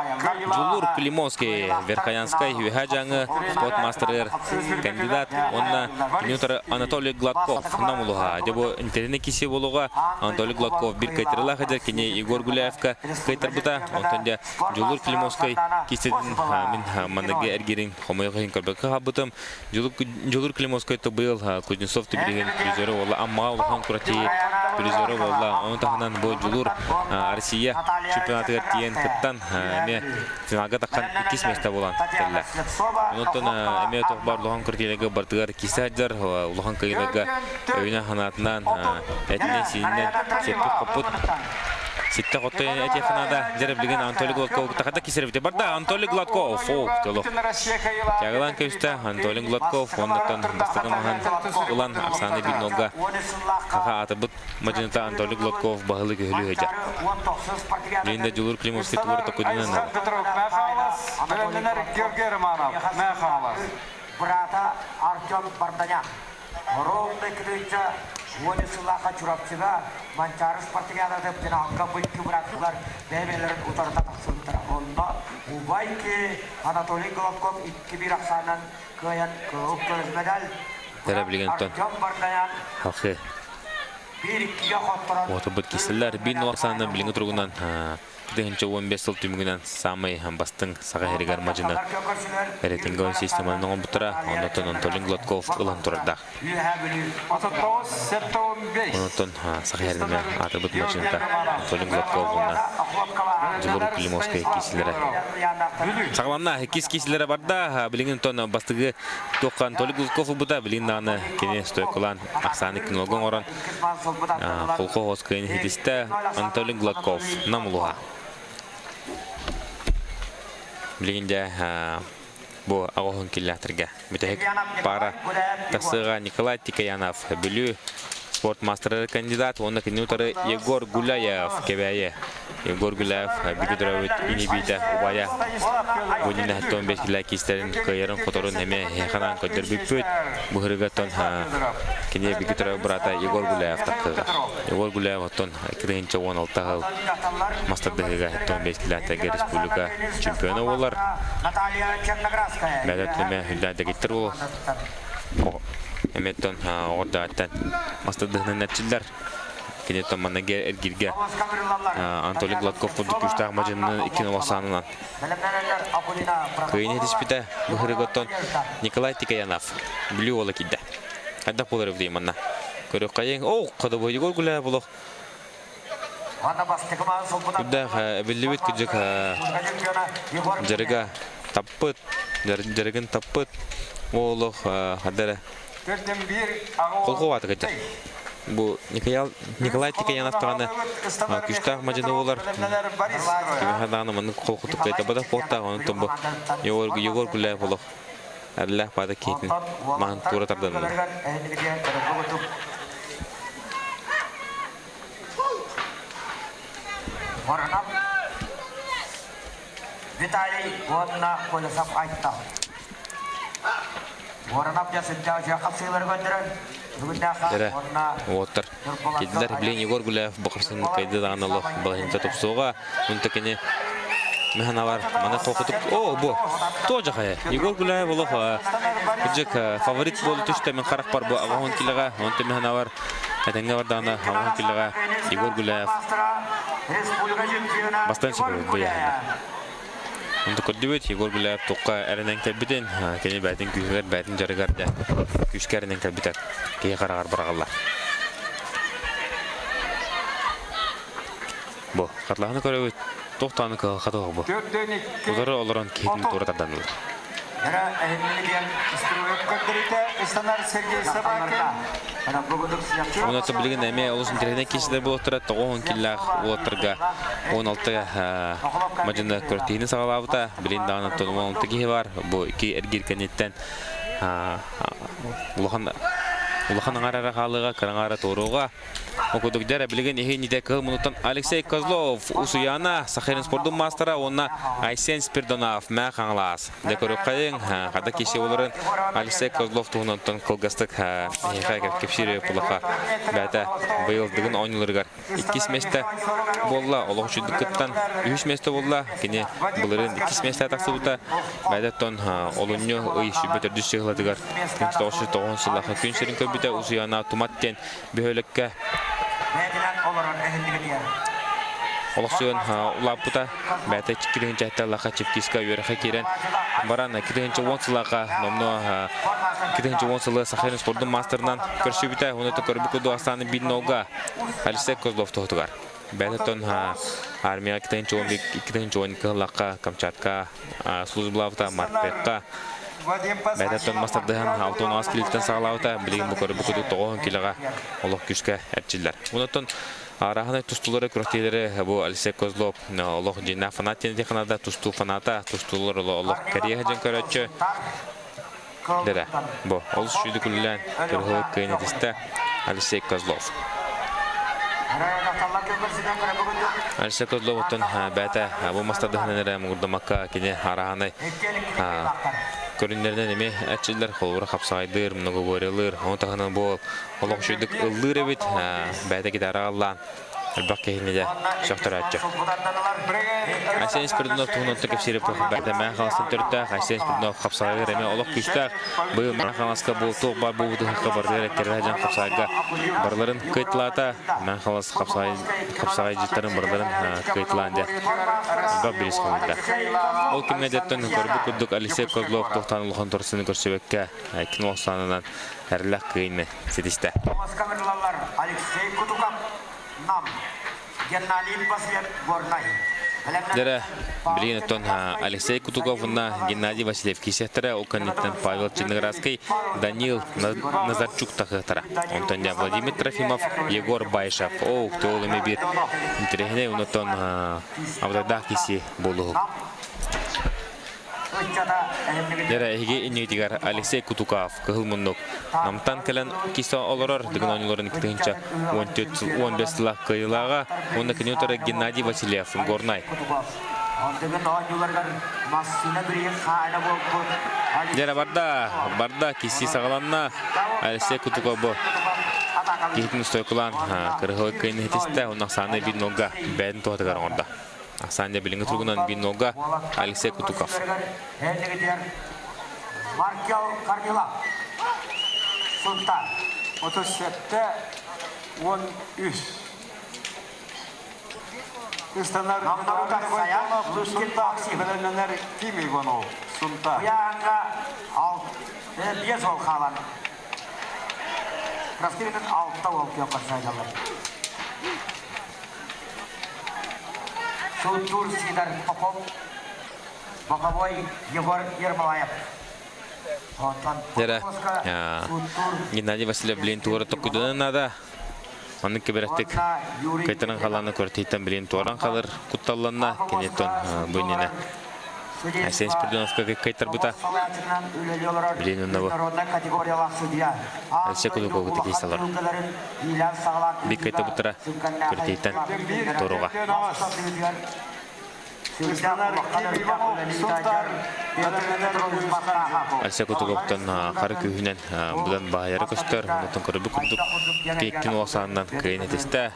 Дьулуур Климовский Верхоянскай Үөһээ Дьааҥы спорт маастарыгар кандидат уонна кини утары Анатолий Гладков намулуһа. Дьэ бу интэриэһинэй киси буолуоҕа Анатолий Гладков биир кыайтарыылаах эдэр кини Егор Гуляевка кыайтарбыта. Онтон дьэ Дьулуур Климовскай кистэтин мин манныгы эргирин хомойуох иһин көрбөккө хаалбытым. Дьулур Климовскай быйыл Кузнецов билигин призеры буолла. Аммаҕа улахан куратии призеры буолла. Ону таһынан бу Дьулур Россия чемпионатыгар тиийэн кыттан эмиэ финалга таххан иккис миэстэ буолан кэллэ. Онтон эмиэ туох баар улахан куратииларга бардыгар киирсэ сылдьар улахан кыайыыларга өйүнэн-санаатынан, этинэн-сиининэн сиппит-хоппут Ситте хоттой этиэххэ наада. Дьэ билигин Анатолий Гладков тахата кисербите барда. Анатолий Гладков. О, толох. Тягалан көстө Анатолий Гладков оннуттан бастакы маһын ылан Оксана Бинога хаха атыбыт мадьыныта Анатолий Гладков баһылык өһүлүү сылдьар. Линда Дьулур Климовский тугур токудунан Георгий Романов, Мэхалас. Брата Артем Барданяк. Ровно кытыыча уон сыллаахха Чурапчыга Манчаары спартакиадата финалга быйкы бырааттылар бэйэ-бэйэлэрин утарыта тахсыбыттара. Онно Убайки Анатолий Головков 2-1 ахсаанынан кыайан кыһыл көмүс медаль Тэра билигин Артем Барданян халхы 1-2-ге хотторон Уотурбут киселлер бин ахсаанынан билиҥҥи туругунан 2015 сыл түмүгүнэн саамай бастыҥ Саха сиригэр мадьыны рейтинговай системаны оҥорбуттара. Оннуттан Анатолий Гладков ылан турардаах. Онуттан Саха сиринэн аатырбыт мадьыныта Анатолий Гладков уонна Дьулур Климовскай киисилэрэ. Саҕаланна иккис киисилэрэ барда. Билигин онтон бастыгы туохха Анатолий Гладков ылбыта. Билигин даҕаны кини стойкалаан ахсааны кинолога оҥорон Холкоһоос кыайын иһитистэ Анатолий Гладков Нам улуһа. Билигин дьэ бу аҕоһун киллээтэргэ бүтэһик пара тахсыаҕа Николай Тикаянов Бүлүү спорт маастара кандидат уонна кини утары Егор Гуляев Кэбээйи Егор Гуляев Бүлүү төрөөбүт ини-биитэ убайа бу иннинэ 15 килэ киистэрин кыайарын-хоторун эмиэ ханаан көрдөрбүппүт. Бу ырыгаттан кини биги төрөөбүт быраата Егор Гуляев тахсыга. Егор Гуляев оттон 2016 сыл мастардыһыыга 15 килээтэргэ республика чемпиона буолар. Бэдэ түмэ хүллээн дэгиттэр уол. Эмиэттэн оҕордааттан мастардыһынан эрчиллэр. Кини манна эргиргэ Анатолий Гладков курдук күүстээх мадьынны икки олохсаанынан кыайын этиспитэ. Быһырыгыттан Николай Тикаянов Бүлүү уола киирдэ. Хайдах буолар эбитий манна? Көрүөххэйиҥ. Оо, ходобой Егор Гуляев булох. Үрдээх биллибит кыдьык дьарыга таппыт, дьарыгын таппыт олох хадара Колхуобаата кытта. Бу Николай Тикаянов даҕаны күүстээх мадьыны буолар. Кимиэхэ даҕаны маннык холкутук кыайтарбатах буолтаах. Онон бу Егор Егор Гуляев олох эрэллээх баада киһитин маһын туора тардан Виталий уонна Колесов Айтал. Воронов дьэ сылдьа хапсыылары көрдөрөр. Эрэ уоттар киирдилэр. Билигин Егор Гуляев бахарсын кайды даҕаны олох балаһынта тупсуоҕа. Онто кини Механалар маны хохотук о бу тоже хайа Егор Гуляев олох кырдьык фаворит буолу түстэ мин харахпар бу аҕаһын килэҕэ онто Механалар этэҥҥэ бардаҕына аҕаһын килэҕэ Егор Гуляев бастан сөбү бу яһына Онто көрдүбүт Егор Гуляев туохха эрэнэн кэлбитин, кини бэйэтин күүһүгэр, бэйэтин дьарыгар да күүскэ эрэнэн кэлбитэ киһи хараҕар быраҕыллар. Бу хатлаһаны көрөбүт, туох даҕаны кыһалҕата суох бу. Утары олорон киһитин туора тардан ылар. Онон билигин эмиэ олус интэриэһинэй киһилэр буолуохтара 90 киллээх уолаттарга 16 мадьыны күрэхтэһиини саҕалаабыта. Билигин даҕаны 16 киһи бар. Бу икки эргиир кэнниттэн улахан улахан аҥаар эрэ хаалыаҕа, кыра аҥаара туоруоҕа. Окудук дьэрэ билигин иһин кыһыл мунуттан Алексей Козлов, Усуяна, Сахарин спордун маастара уонна Айсен Спирдонов мэ хаҥалаас. Дьэ көрүөххэйиҥ, хата киси олорон Алексей Козлов туһунан кылгастык эһиэхэ кэпсиир пулаха бэйэтэ быйыл Дыгын оонньууларыгар иккис миэстэ буолла, олох үчүгдүк кыттан үһүс миэстэ буолла. Кини былырыын иккис миэстэ тахсыбыта. Бэйэтэ олунньу ый 24 сыһылатыгар 1909 сыллаахха күн сирин көрбүтэ Усуйаана Тумат диэн бөһүөлэккэ олохсуйан улааппыта. Бэйэтэ 2007 лаха Чепкиска үөрэххэ киирэн баран 2010 сыллаахха номнуо 2010 сылы Сахалин спордун маастарынан көрсүбүтэ. Уну көрбүт курдук Астаны бир нолга Алексей Козлов туһутугар. Бэйэтэ армия 2012 сыллаахха Камчатка службалаабыта Марпекка Бэйэтэ мастардыһан 6 килиттэн саҕалаабыта. Билигин бу көрбүт курдук 9 килоҕа олох күүскэ эрчиллэр. Онтон Арааһынай тустуулары күрэхтэһиилэри бу Алексей Козлов олох дьиҥнээх фанат диэн этиэххэ тустуу фаната, тустуулар олох кэриэһэ дьон көрөөччү. Дэрэ, бу олус үчүгэй үлэлээн кырыһылык кыайан этистэ Алексей Козлов. Алексей Козлов оттон бэйэтэ бу мастардыһынан эрэ муҥурдамакка кини арааһынай көрүннэринэн эмиэ эрчиллэр, холобура хапсаҕайдыыр, многоборьелыыр, ону таһынан бу олох үчүгэйдик ыллыыр эбит, бэйэтэ гитараҕа ыллаан элбэх киһини дьэ сөхтөрөөччү. Айсен Спиридонов туһунан кэпсиир бэрдэ Мээн Хаҥаластан төрүттээх Айсен Спиридонов хапсаҕайыгар эмиэ олох күүстээх быйыл Мээн Хаҥаласка буолтуох баар буолбут ыһыахха барытыгар эккирэтэ дьон хапсаҕайга барыларын кыайталаата. Мээн Хаҥалас хапсаҕайдьыттарын барыларын кыайталаан дьэ элбэх бириис хомуйда. Ол кэмҥэ дьэттэн көрбүт курдук Алексей Козлов туохтаан улахан торсуну көрсүбэккэ кино охсаанынан Эрлэх кыайыыны ситистэ. Камерлалар Алексей Кутуков, Нам, Геннадий Васильев, Горнай. Дэрэ, билигин оттон Алексей Кутуков уонна Геннадий Васильев киисэхтэрэ, ол кэнниттэн Павел Черноградский, Данил Назарчук тахыахтара. Онтон дьэ Владимир Трофимов, Егор Байшев. Оо, ол эми биир интэриэһинэй онтон абытайдаах киси буолуһук. Дьэрэ, эһиги иннигитигэр Алексей Кутуков, Кыһыл муннук, Намтан кэлэн киса олорор Дыгын оонньууларын 2014-15 сыла кыайыылааҕа уонна кини утары Геннадий Васильев, Горнай. Дьэрэ, барда, барда, киси саҕаланна. Алексей Кутуков бу киһитин стойкулаан кырыһылык кыайын иһитистэ, онно Оксана Биннолга бэйэтин туһатыгар оҥордо. Ахсаан билиҥҥи туругунан биир Алексей Кутуков. Маркел Кармила. Сунтаар. 37 13. Ыстанар Сунтаар Ким Иванов. Сунтаар. Уяанга биэс ол хаалан. Простырынан алта ол киокка сайдалар. Суттуур Сидор Попов, боковой Егор Ермолаев. Дьэрэ, Геннадий Васильев билин туора токкуйданан наада. Маннык кэбирэхтик кайтаран халааны көртиттэн билин туоран халыр кутталланна. Киниттон бу иннинэ Айсен Спиридоновка кайтарбыта. Билин онно бу Алексей Кулукову тикийсалар. Бик кайтабыттара көртиттэн торуга. Алексей Кутуговтан хары күүһүнэн будан баайара көстөр, онтон көрбүт курдук киэккин уосааннан кыайын этистэ.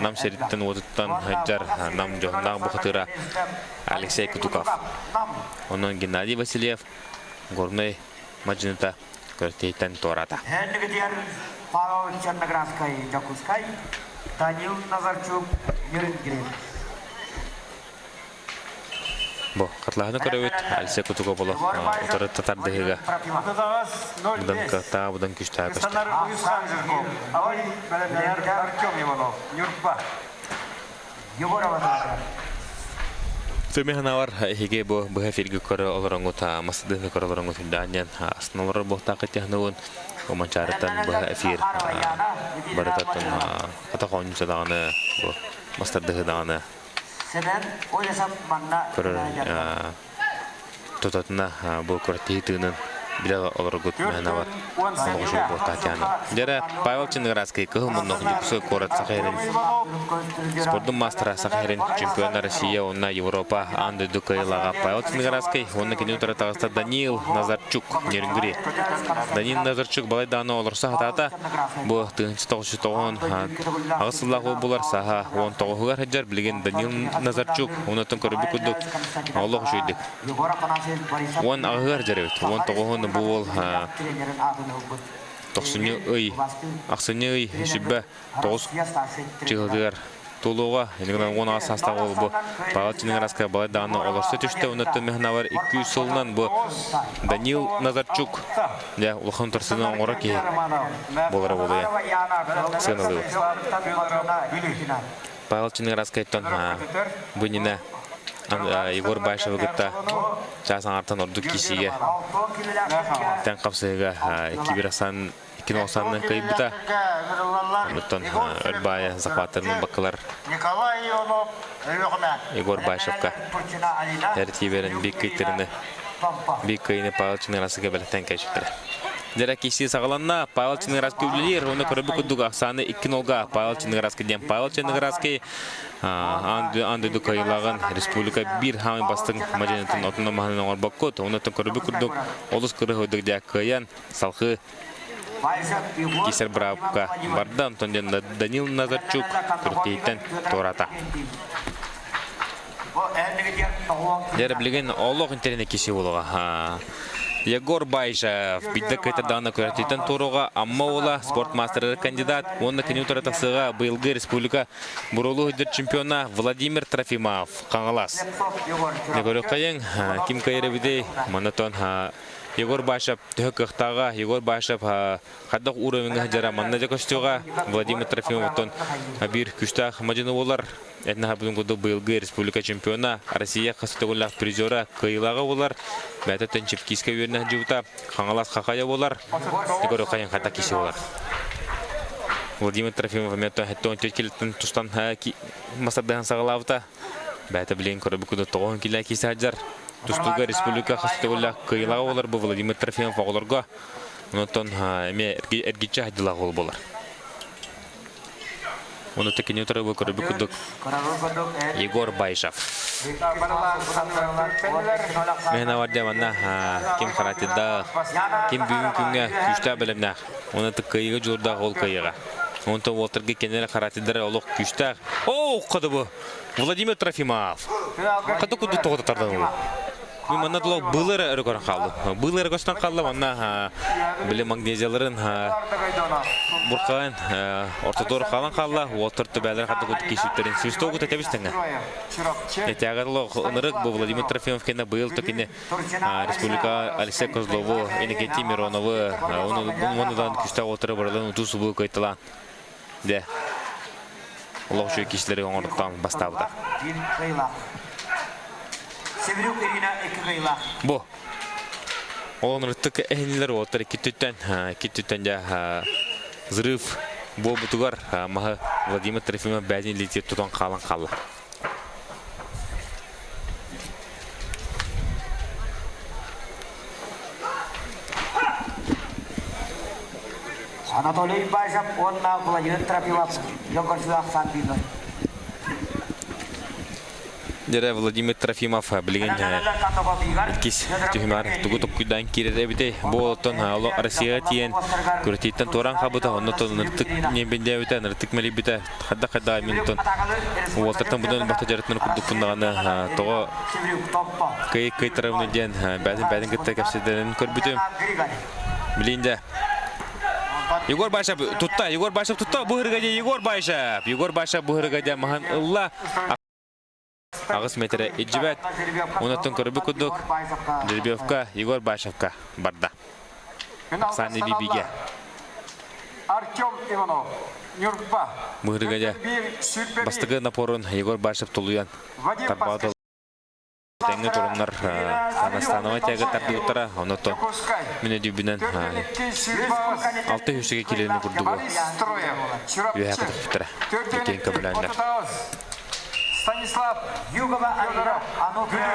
Нам сириттэн уотуттан сылдьар нам дьоһуннаах бухатыыра Алексей Кутуков. Онон Геннадий Васильев Горнай мадьыныта көртейтен туората. Павел Черноградскай, Дьокуускай, Данил Назарчук, Нерюнгри. Бу хатлаһыны көрөбүт Алексей Кутуков олох утары татардыһыга будан кыахтаах будан күстээх көстөр. Артем Иванов, Нюрба. Төмө ханавар эһиги бу быһа эфиргэ көрө олороҥут масыдыны көрө олороҥут үрдээн астына олорор буолтааххыт технологын Оманчаарыттан быһа эфир барытаттан атах оонньууса даҕаны бу мастардыһы даҕаны көрөр тутатына бу күрэхтэһии тыынын билэ олоргут мэһэнавар олоҕу буол Татьяна. Дьэрэ Павел Чинградский кыһыл муннук Дьокуускай куорат Саха сирин спордун маастара Саха сирин чемпиона Россия уонна Европа аан дойду кыайыылааҕа Павел Чинградский уонна кини утары таҕыста Даниил Назарчук Нерюнгри. Даниил Назарчук балайдааны олорсо хатаата. Бу 1998 сыллаах буолар саха 19-угар сылдьар билигин Даниил Назарчук онотон көрбүт курдук олох үчүгүйдүк 18-ыгар дьарыбыт. 19-ун бу уол тохсунньу ый, ахсынньы ый сүбэ тоҕус чыһылыгар тулуга инигынан 18 саастаах уол бу Павел Чиныграска балай даҕаны олорсо түстэ оннуттан мехнавар 200 сылынан бу Данил Назарчук дьэ улахан торсуну оҥоро киһи буолара буолуйа сыаналыыбыт. Павел Чиныградскайтан бу иннинэ Егор Баишевы кытта чаас аҥаартан ордук киисиигэ тэҥ хапсыһыыга 2-1 2-90 кыайбыта. Онуттан Өрбаайа захваттарын баккылар Егор Баишевка тәртиибэрин биир кыйтырыны биир кыйыны Павел Чиныградскайга бэлэхтэн кэйситтэрэ. Дьэрэ киирсии саҕаланна. Павел Чиныградский үлэлиир. Уонна көрөбүт курдук ахсааны 2-0-га Павел Чиныградский диэн Павел Чиныградский аан дойду кыайыылааҕын республика биир хаамай бастыҥ мадьынытын отунан маһынан оҥорбоккут. Оннуттан көрөбүт курдук олус кырыһыйдык дьэ кыайан салхыы кисер быраапка барда. Онтон диэн Данил Назарчук күрэхтэһииттэн туораата. Дьэ билигин олох интэриэһинэй киһи буолуоҕа. Егор Байжев бидде кытардаҕына күрэхтииттэн туоруоҕа Амма уола спорт маастарыгар кандидат уонна кини утары тахсыаҕа быйылгы республика буруолуу сылдьар чемпиона Владимир Трофимов Хаҥалас. Көрүөххэйиҥ, ким кыайар эбитий? Манна Егор Башев төһө кыахтааҕа, Егор Башев хайдах уровеҥҥа сылдьара манна дьэ көстүөҕэ. Владимир Трофимовтан биир күүстээх мадьыны буолар. Этнаһа бүгүн курдук быйылгы республика чемпиона, Россия хас төгүллээх призера кыайыылааҕа буолар. Бэйэтэ Тенчевкийскай үөрэнэ сылдьыбыта, Хаҥалас Хахайа буолар. Егор Хайын хайдах киси буолар. Владимир Трофимов эмиэ 74 килоттан тустан масардаһан саҕалаабыта. Бэйэтэ билигин көрөбүт курдук 9 килэ киси сылдьар. Тустууга республика хас төгүллээх кыайыылааҕа буолар бу Владимир Трофимов оҕолорго. Онтон эмиэ эргиччи хайдылаах уол буолар. Ону кини утары көрбүт курдук Егор Байшев. Мен аварда манна ким характердаах, ким бүгүн күҥҥэ күүстээх бэлэмнээх. Оны кыайыыга дьулурдаах ол кыайыаҕа. Онтон уолтарга кеннere характердара олох күүстээх. Оо, қады бу! Владимир Трофимов. Қады курдук тоҕо тардан ол. Мин манна тула былыр өрө көрөн хаалдым. Былыр көстөн хаалла манна били магнезияларын буркаан ортотуор хаалан хаалла. Уолтар төбөлөр хатта кут кисүттерин свистогу тэтэбистеңе. Этягарло ынырык бу Владимир Трофимов кенде быйыл токине республика Алексей Козлову, Иннокентий Мироновы, онудан күстә отыры барылын уту субу кайталан. Де. Олох үчүгэй киһилэри оҥоруттаан бастаабыта. Бу. Ол ынырыктык эһинилэр уолаттар икки өттүттэн дьэ взрыв буолбутугар маһы Владимир Трофимов бэйэтин илиитигэр тутан хаалан хаалла. Анатолий Бажев уонна Владимир Трофимов дьон көрсүөх саатыылар. Дьэрэ Владимир Трофимов билигин иккис түһүмэр тугу токкуйдаан киирэр эбитэй. Бу олоттон Россияҕа тиийэн күрэтииттэн туораан хаалбыта, онно ыныртык ньиэмбэндээбитэ, ыныртык мэлийбитэ. Хайдах-хайдах минутун уолтартан будан бахта дьарытынан курдукпун даҕаны тоҕо кый кыйтарабын диэн бээтин бээтин кытта кэпсэтэрин көрбүтүм. Билин дьэ. Егор Башев тутта, Егор Башев тутта, бу ырыга дьэ Егор Башев. Егор Башев бу ырыга дьэ маһан ылла. Аҕыс метрэ илдьибэт. Онуттан көрбүт курдук Жеребьевка Егор Башевка барда. Оксана Бибиге. Артем Иванов, Нюрба. Быһырыга дьэ бастакы напорун Егор Башев тулуйан тарбаата Тэҥҥэ туруннар Анастанова тяга тардыбыттара, онотон мин өдүүбүнэн алта үсүгэ килени курдугу үөһэ көтөхпүттэрэ. Иккиэн көмөлөөннөр. Станислав Федоров, Бүлүү.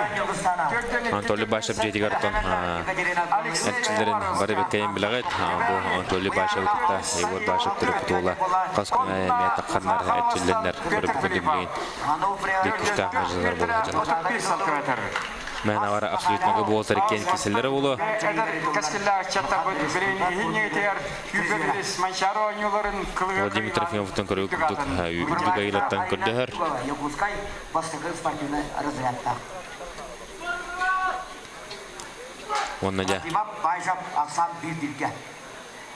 Анатолий Башев дьиэтигэр оттон эрчиллэрин бары бэккэйэн билэҕит. Бу Анатолий Башевы кытта Егор Башев төрөппүт уола хас күн аайы эмиэ тахханнар эрчиллэннэр көрөбүт билигин биир күүстээх мадьынылар буола сылдьаллар. Мээнэ бары абсолютно буолсар иккиэн киселлэрэ буолуо. Владимир Трофимовтан көрүү курдук үрдүк айыылартан көрдөһөр. Уонна дьэ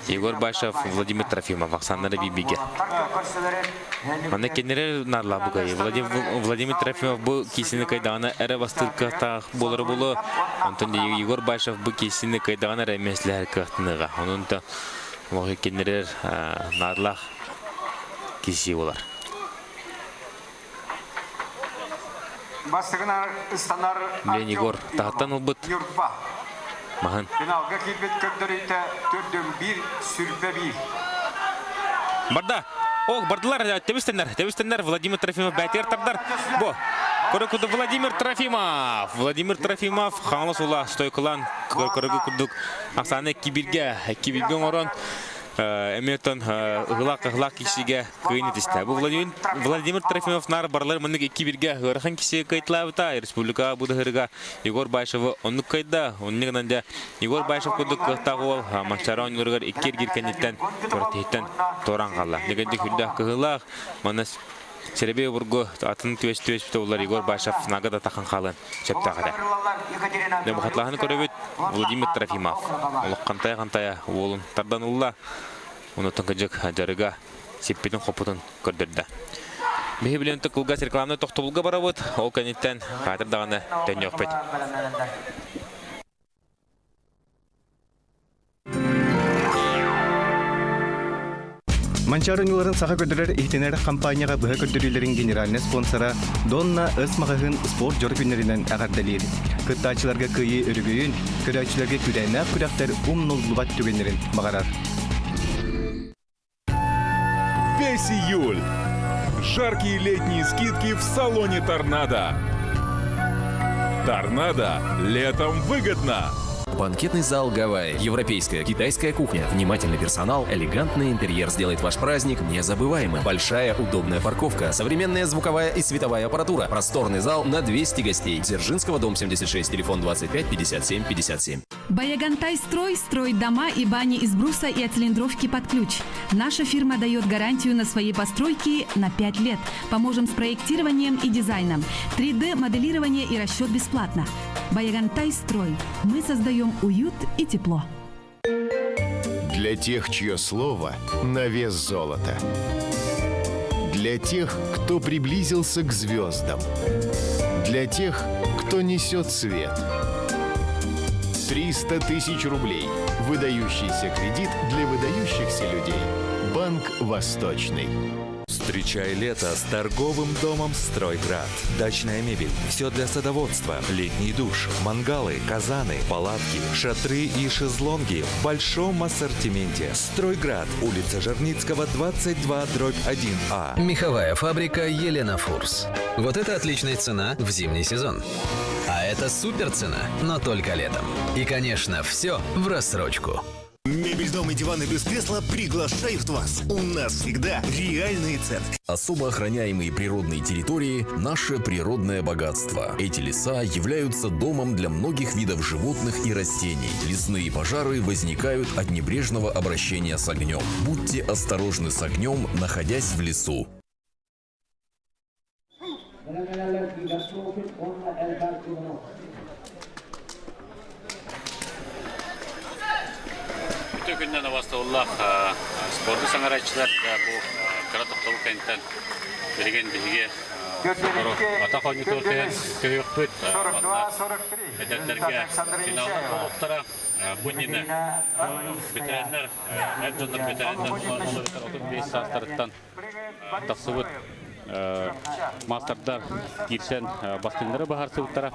Егор Башев, Владимир Трофимов, Оксана Бибиге. Манна кинилэр наарлаах бу кыайыы. Владимир Трофимов бу киисини кыайдаҕына эрэ бастыыр кыахтаах буолара буолуо. Онтон Егор Башев бу киисини кыайдаҕына эрэ миэстэлэһэр кыахтаныаҕа. Онон да кинилэр наарлаах киисии буолар. Бастыгынан ыстанар Лен Егор таһыттан ылбыт Ньурба. Маһын. Финалга киирбит көрдөрүүтэ төрдүн биир сүрбэ биир. Барда. Ол бардылар тэбистеннер, тэбистеннер Владимир Трофимов бәтер тардар. Бу. Көрө Владимир Трофимов. Владимир Трофимов Хаҥалас ула стойкалан көрөгү курдук ахсааны кибирге, кибирге оҥорон эмиэтон ыһылаах-ыһылаах киһигэ кыайын итистэ. Бу Владимир Трофимов наар барлар маннык икки биргэ ыарахан киһи кыайталаабыта. Республика бу Егор Баишевы оннук кыайда. Оннук гынан дьэ Егор Баишев курдук кыахтаах уол Манчаары оонньууларыгар икки эргиир кэнниттэн күрэхтэһииттэн туораан хаалла. Дэгэрдик үрдээх кыһыылаах манна Сэрэбиэй обургу атын түөс түөспүтэ булар Егор Башев нага да тахан хаалан сөптөөх этэ. Бухатлаһын көрөбүт Владимир Трофимов. Олох хантайа-хантайа уолун тардан ылла. Онуттан кыдьык дьарыга сиппитин-хоппутун көрдөрдө. Биһи билэн кылгас рекламнай тохтобулга барабыт. Ол кэнниттэн хаатыр даҕаны төннүөхпүт. Манчаары оонньууларын саха көрдөрөр иһитинэр хампаанньаҕа быһа көрдөрүүлэрин генеральнай спонсора Донна С маҕаһыын спорт дьоро күннэринэн эҕэрдэлиир. Кыттааччыларга кыайыы өрөгөйүн, көрөөччүлэргэ күүрээннээх күрэхтэр умнуллубат түгэннэрин баҕарар. Весь июль. Жаркие летние скидки в салоне «Торнадо». «Торнадо» летом выгодно. Банкетный зал «Гавайи». Европейская, китайская кухня, внимательный персонал, элегантный интерьер сделает ваш праздник незабываемым. Большая удобная парковка, современная звуковая и световая аппаратура, просторный зал на 200 гостей. Дзержинского, дом 76, телефон 25 57 57. Баягантай строй строит дома и бани из бруса и оцилиндровки под ключ. Наша фирма дает гарантию на свои постройки на 5 лет. Поможем с проектированием и дизайном. 3D-моделирование и расчет бесплатно. Баягантай строй. Мы создаем уют и тепло. Для тех, чье слово на вес золота. Для тех, кто приблизился к звездам. Для тех, кто несет свет. 300 тысяч рублей. Выдающийся кредит для выдающихся людей. Банк «Восточный». Встречай лето с торговым домом «Стройград». Дачная мебель, все для садоводства, летний душ, мангалы, казаны, палатки, шатры и шезлонги в большом ассортименте. «Стройград», улица Жерницкого, 22, дробь 1А. Меховая фабрика «Елена Фурс». Вот это отличная цена в зимний сезон. А это супер цена, но только летом. И, конечно, все в рассрочку. Мебель, дом и диваны без кресла приглашают вас. У нас всегда реальные цены. Особо охраняемые природные территории – наше природное богатство. Эти леса являются домом для многих видов животных и растений. Лесные пожары возникают от небрежного обращения с огнем. Будьте осторожны с огнем, находясь в лесу. Үтө күннэн абастабыллаах спорду саҥарааччылар бу кыра тохтобул кэнниттэн билигин биһиги атах оонньуутугар түһэн көһүөхпүт. Манна эдэрдэргэ финалга буолуохтара. Бу иннинэ бэтэрээннэр, эр дьоннор бэтэрээннэр ол эбэтэр 35 саастарыттан тахсыбыт маастардар киирсэн бастыҥнары быһаарсыбыттара.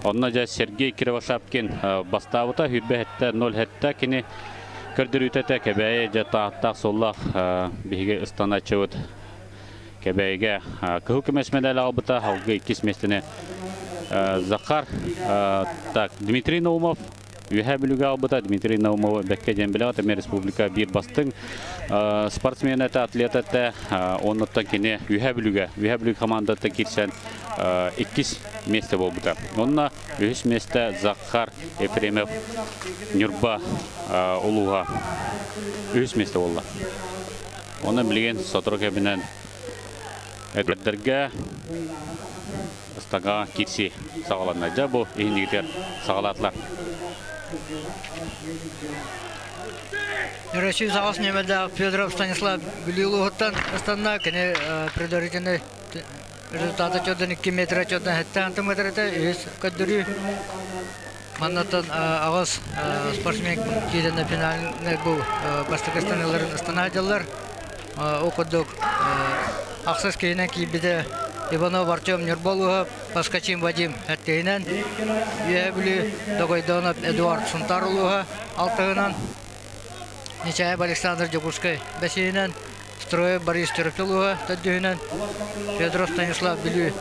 Онно дьэ Сергей Кривошапкин бастаабыта, хүрбэ 0 кини Көрдөрүүтэ этэ Кэбээйи дьэ тааттаах суоллаах биһиги ыстанааччыбыт Кэбээйигэ кыһыл көмүс медаль аҕалбыта, алгы иккис миэстэни Захар так Дмитрий Наумов Үөһээ Бүлүүгэ аҕалбыта. Дмитрий Наумовы бэккэ диэн билэҕит, эмиэ республика биир бастыҥ спортсмен этэ, атлет этэ. Оннуттан кини Үөһээ Бүлүүгэ, Үөһээ Бүлүү командаттан киирсэн иккис миэстэ буолбута. Онно үһүс миэстэ Захар Ефремов Ньурба улууһа үһүс миэстэ буолла. Онон билигин сотору кэминэн эдэрдэргэ ыстаҥаҕа киирсии саҕаланна. Дьэ бу иһиннигитигэр саҕалаатылар. Россия саҕас ньэмэлдээх Федоров Станислав Бүлүү улууһуттан ыстанна. Кини предварительный результата чордон 2 метра чордон 7 сантиметрата үһүс көрдөрүү. Маннаттан аҕыс спортсмен киирэнэ финальнай бу бастакы ыстаныыларын ыстана сылдьаллар. Ол курдук ахсыс киһинэн киирбитэ Иванов Артем Ньурба улууһа, Поскачин Вадим эттиһинэн, Үөһээ Бүлүү Догойдонов Эдуард Сунтаар улууһа алтыһынан, Нечаев Александр Дьокуускай бэсиһинэн, Строев Борис Чурапчы улууһа төрдүһүнэн, Федоров Станислав Бүлүү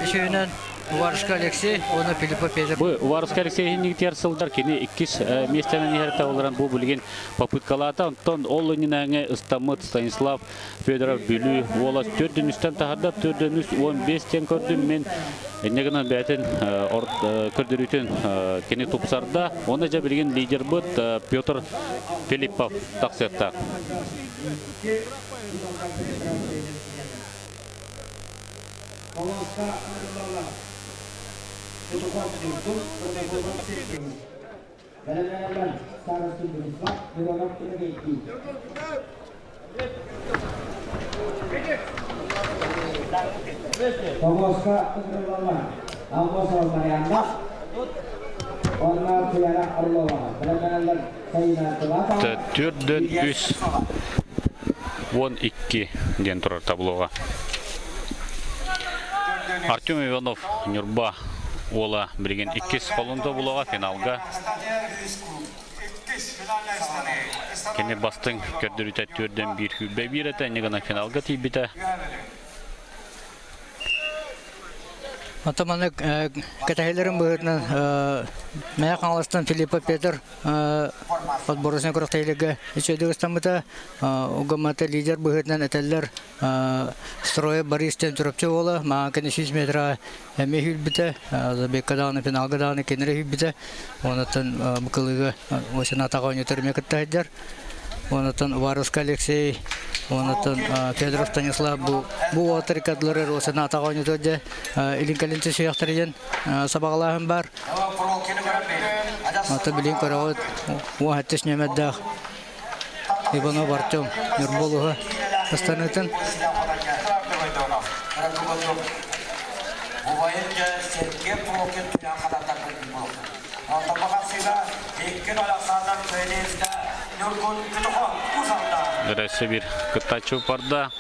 үсүһүнэн, Уваровскай Алексей уонна Филиппов Петр. Бу Уваровскай Алексей иһиннигитигэр сылдьар кини иккис миэстэнэн иһэртэ олорон бу билигин попыткалаата. Онтон ол иннинээҥи ыстаммыт Станислав Федоров Бүлүү уола төрдүнүстэн таһарда төрдүнүс 15 диэн көрдүм мин. Инньэ гынан бэйэтин көрдөрүүтүн кини тупсарда. Уонна дьэ билигин лидербыт Петр Филиппов тахсыахтаах. Төрдөн үс 12 диэн турар таблоға. Артем Иванов Ньурба уола билигин иккис холун тобулуоҕа финалга. Кини бастыҥ көрдөрүүтэ төрдөн биир сүүрбэ биир этэ, инньэ гынан финалга тиийбитэ. Оттон маннык кэтэһиилэрин быһыытынан Мэҥэ Хаҥаластан Филиппов Петр отборочнай күрэхтэһиилэргэ үчүгэйдик ыстаммыта. Угаммата лидер быһыытынан этэллэр Строев Борис диэн Чурапчы уола маҥан кини 100 метра эмиэ сүүрбүтэ. Забегка даҕаны финалга даҕаны кинилэри сүүрбүтэ. Онуттан бу кылыыга Осин атаҕа оонньуутар эмиэ кытта сылдьар. Онуттан Уваровскай Алексей, онуттан Федоров Станислав бу бу уолаттар иккардылары Росин атаҕа оонньуутар дьэ илин кэлин түсүөхтэрэ диэн сабаҕалааһын баар. Ата билин көрөҕүт 17 нүөмэрдээх Иванов Артем Ньурба улууһа ыстаныытын. Өссө биир кыттааччы барда.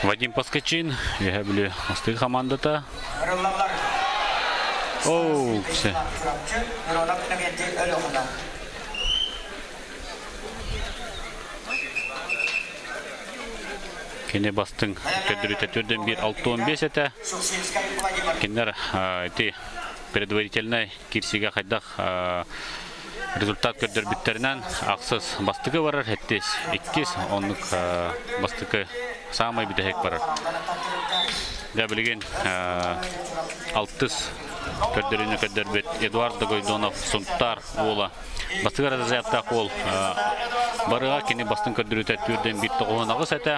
Вадим Поскачин, Үөһээ Бүлүү Астыы хамаандата. Оу, все. Кини бастыҥ көрдөрүүтэ төрдөн биир 65 этэ. Кинилэр ити предварительнай киирсиигэ хайдах результат көрдөрбүттэринэн ахсыс бастакы барар, сэттис иккис, оннук бастакы саамай бүтэһик барар. Дьэ билигин алтыс көрдөрүүнү көрдөрбүт Эдуард Догойдонов Сунтаар уола бастакы разрядтаах уол барыга кини бастыҥ көрдөрүүтэ түүрдэн биир тоҕуһун аҕыс этэ.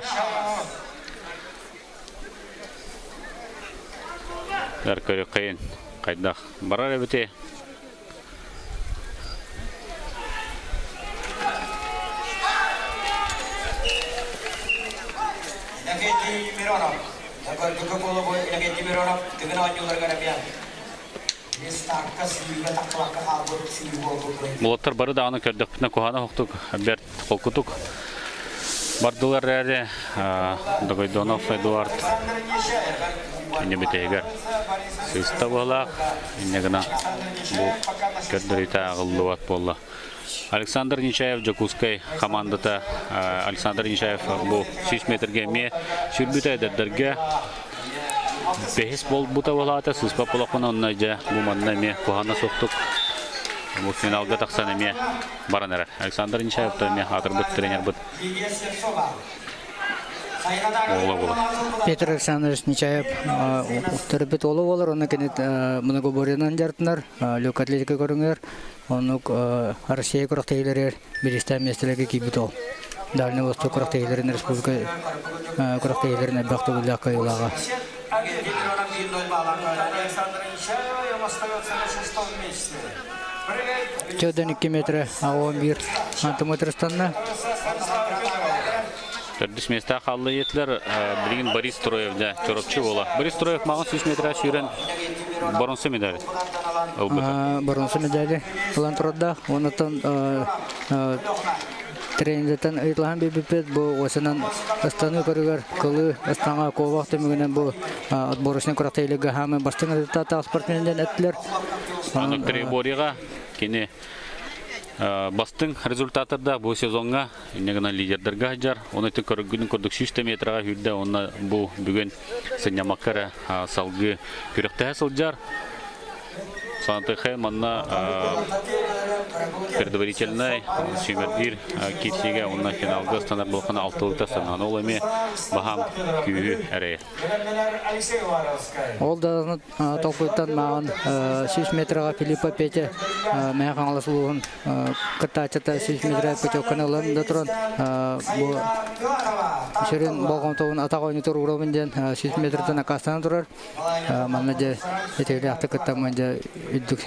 Эр көрүккэйин хайдах барар эбити. Уолаттар бары даҕаны көрдөхпүтүнэ куһаҕана суохтук бэрт холкутук бардылар эрээри Догойдонов Эдуард инньэ бүтэһигэр сыыста быһалаах инньэ гына бу көрдөрүүтэ ааҕыллыбат буолла. Александр Нечаев Дьокуускай хамаандата Александр Нечаев бу 100 метрге эмиэ сүүрбүтэ эдэрдэргэ бэһис буолбута буолаата сыыспа полохпун онно дьэ бу манна эмиэ куһаҕана суохтук бу финалга тахсан эмиэ баран эрэр. Александр Нечаев эмиэ аатырбыт тренербыт Ола буолар. Петр Александрович Нечаев төрөппүт уола буолар, онно кини многоборьенан дьарыктанар, легкая атлетика көрүҥэр, оннук Россия күрэхтэһиилэригэр бириистээх миэстэлэргэ киирбит ол. Дальний Восток күрэхтэһиилэрин республика күрэхтэһиилэрин элбэх төгүллээх кыайыылааҕа. Чөдөн 2 метрэ, 11 сантиметр ыстанна. Төрдүс миэстэ хаалла ийэтилэр билигин Борис Троев дьэ Чороччу буола. Борис Троев маҕан 100 метрэ сүүрэн боронсу медали ылбыта. Боронсу медали ылан турардаах. Онуттан тренерден ыйыталаһан биэрбиппит бу осынан ыстаныы көрүгэр кылыы ыстаҥа куобах түмүгүнэн бу отборочный күрэхтэһиилэргэ хаамыы бастыҥ результаттаах спортсмен эттилэр. Аны триборьеҕа кини бастыҥ результаттардаах бу сезоҥҥа инньэ гынан лидердэргэ сылдьар. Оны ити көргүнүн курдук 100 метраҕа сүүрдэ уонна бу бүгүн сынньамакка эрэ салгыы күрэхтэһэ сылдьар. Санатыхэ манна предварительнай сүүмэрдиир киирсиигэ уонна финалга ыстанар буолхана алтылыта санаан ол эмиэ баһаам күүһү эрэйэр. Ол да толкуйтан мааҕын 100 метраҕа Филиппа Петя Мэҥэ Хаҥалас улууһун кыттааччыта 100 метра путевканы ылан да туран бу сүрүн болҕомтобун атах оонньутур уурабын диэн 100 метртэн аккаастанан турар. Манна дьэ итиилээхтик кыттаммын дьэ үрдүк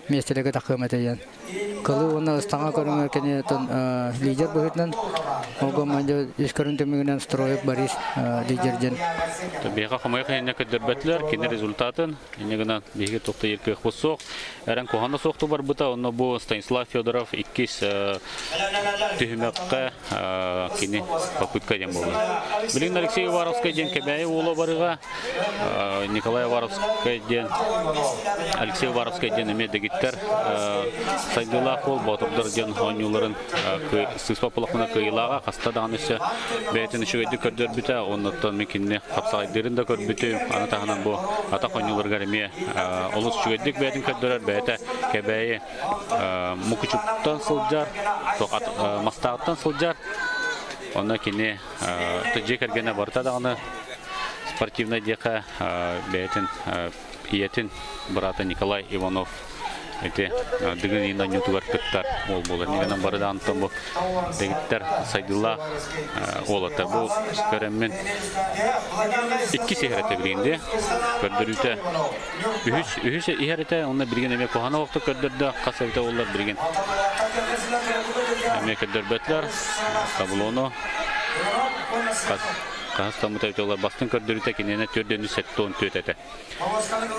миэстэлэргэ таххыам этэ диэн. Кылыы уонна ыстаҥа көрүҥэр кини лидер быһыытынан Олгомман дьэ үс көрүҥ түмүгүнэн Строев Борис лидер диэн. Биһиэхэ хомойуох иһиннэ көрдөрбөтүлэр кини результатын. Инньэ гынан биһиги туох да кыахпыт суох. Эрэн куһаҕана суохтук барбыта. Онно бу Станислав Федоров иккис түһүмэххэ кини попытка диэн буолла. Билигин Алексей Уваровскай диэн Кэбээйи уола барыга Николай Уваровскай диэн Алексей Уваровскай диэн эмиэ дэгиттэр сайдыылаах уол Боотурдар диэн оонньууларын сыыспа полохуна кыайыылааҕа хаста даҕаны өссө бэйэтин үчүгэйдик көрдөрбүтэ оннуттан мин кинини хапсаҕайдыырын да көрбүтүм аны таһынан бу атах оонньууларыгар эмиэ олус үчүгэйдик бэйэтин көрдөрөр бэйэтэ Кэбээйи Мукучуттан сылдьар, Мастааҕыттан сылдьар. Онно кини дьиэ кэргэнэ барыта даҕаны спортивнай диэхэ бэйэтин ийэтин быраата Николай Иванов ити Дыгын иин оонньуутугар кыттар уол буолар. Нигэнэн бары даҕантан бу дэгиттэр сайдыылаах уолаттар. Бу көрөммүн иккис иһэр этэ билигин дии. Көрдөрүүтэ Үһүс, үһүс иһэр этэ, онно билигин эмиэ куһаҕан олохтук көрдөрдө, хас эбитэ буоллар билигин эмиэ көрдөрбөтүлэр. Таблону хас хас таммыта эбитэ буоллар бастыҥ көрдөрүүтэ киниэнэ 474 этэ.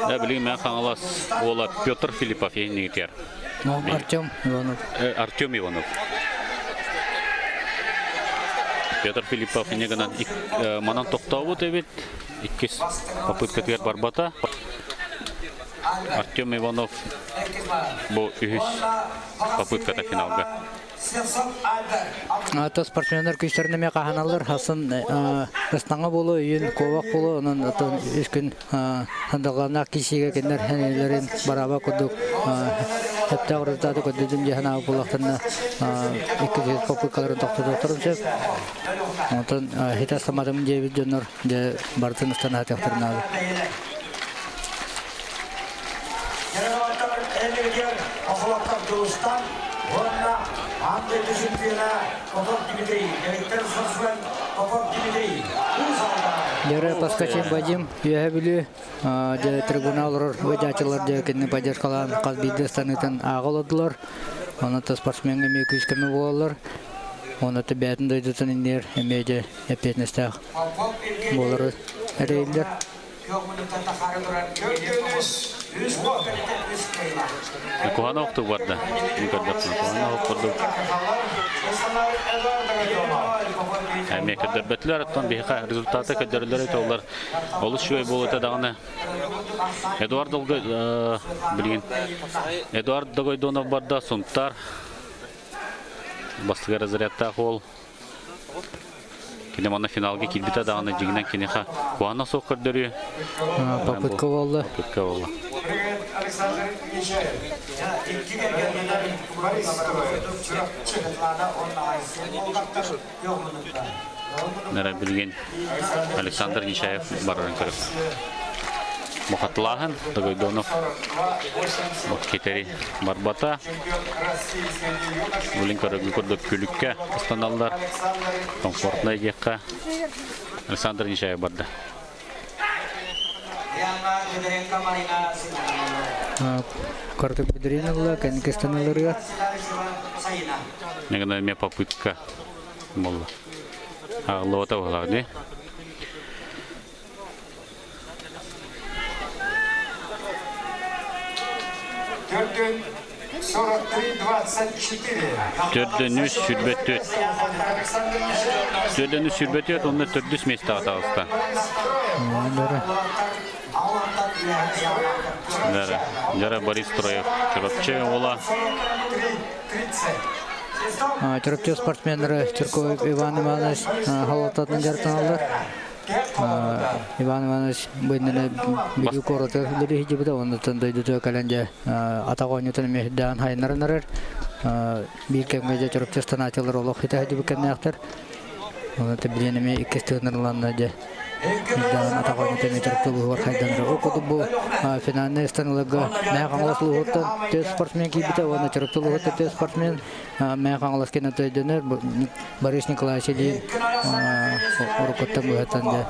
Да, билигин мен Хаҥалас уола Петр Филиппов иһиннигитигэр. Артем Иванов. Артем Иванов. Петр Филиппов инньэ гынан манан тохтообут эбит. Иккис попыткатыгар барбата. Артем Иванов бу үһүс попытката финалга. Ата спортсменнар күүстэрин эмиэ хаһаналлар. Хасын ыстаҥа буолуо, үйүн куобах буолуо, онон атын үс күн сандаллааннаах киисиигэ кинилэр энэлэрин барааба курдук сөптөөх результаты көрдүдүм дии санаабыт буоллахтарына иккис попыткаларын тохтотуохтарын сөп. Онтон хитэ астаматым диэбит дьоннор дьэ барытын ыстан аһатыахтарын наада. Дьөрө Паскачин Вадим Үөһэ Бүлүү дьэ трибуна олорор выдачалар дьэ кинини поддержкалаан хас биирдии ыстаныытын ааҕа олордулар. Онон спортсмеҥҥа эмиэ күүс-көмө буолаллар. Онон бэйэтин дойдутун иннигэр эмиэ дьэ эппиэтинэстээх буолары эрэйиллэр. Куһаҕан охтук барда. Көрдөхпүнэ куһаҕан ох курдук. Эмиэ көрдөрбөтүлэр, оттон биһиэхэ результаты көрдөрөллөр этэ олар олус үчүгэй буолуо даҕаны. Эдуард Долго билигин Эдуард Догойдонов барда Сунтар. Бастыгы разрядтаах уол. Кини манна финалга киирбитэ даҕаны дьиҥинэн киниэхэ куһаҕана суох көрдөрүү. Попытка буолла. Попытка буолла. Александр Нечаев. Нара билигин Александр Нечаев барарын көрүп. Мухатлааһын Догойдонов кетери барбата. Билин көрөгү курдук күлүккэ ыстаналлар. Комфортнай диэххэ. Александр Нечаев барда. Картык бүдүрүн ылла, кэнникестен ылырыгар. Негана эмиэ попытка буолла. Ағыллыбата буолар дии. Төрдүн 43-24. Төрдөн үс сүрбөттүөт. Төрдөн үс сүрбөттүөт, онно төрдүс месте таҕыста. Дара, Дара Борис Троев, Чурапчы ола. Чурапчы спортсменнары Чирков Иван Иванович халататын дьарыктаналлар. Иван Иванович быйнана Бүлүү куораты үлэлии сылдьыбыта, оннуттан дойдутугар кэлэн дьэ атах оонньуутун эмиэ сирдээн хайыннаран эрэр. Биир кэмҥэ дьэ Чурапчы станааччылар олох хитэ сылдьыбыт кэмнээхтэр. Онон билиэн эмиэ иккис тыыннарыланна дьэ Даҕан атах оонньуута эмиэ Чурапчы улууһугар хайдан эрэр. Ол курдук бу финальнай ыстаныыларга Мэҥэ Хаҥалас улууһуттан түөрт спортсмен киирбитэ уонна Чурапчы улууһуттан түөрт спортсмен Мэҥэ Хаҥалас кэннэ өйдөнөр Борис Николаевич Ильин уруккуттан быһаттан дьэ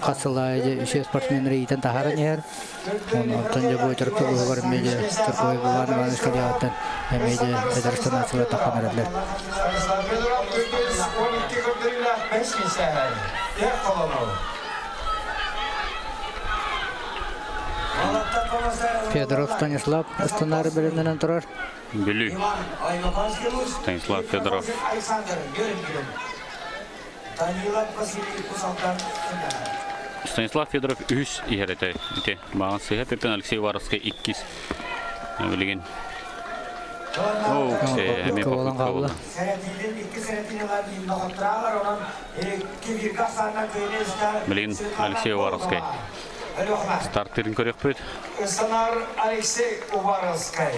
хас сыл аайы дьэ үчүгэй спортсменнары иитэн таһааран иһэр. Онтон дьэ бу Чурапчы улууһугар эмиэ дьэ Чуркой Иван Иванович Калиеваттан эмиэ дьэ эдэр станациялар таххан эрэллэр. Федоров Станислав станары бэлэмнэнэн турар. Бүлүү. Станислав Федоров. Станислав Федоров үһүс иһэр этэ. Ити баҕан сыһа Пеппин Алексей Уваровскай иккис. Билигин. Оо, эмиэ попытка буолла. Билигин Алексей Уваровскай стартырын көрүөхпүт. Санар Алексей Уваровскай.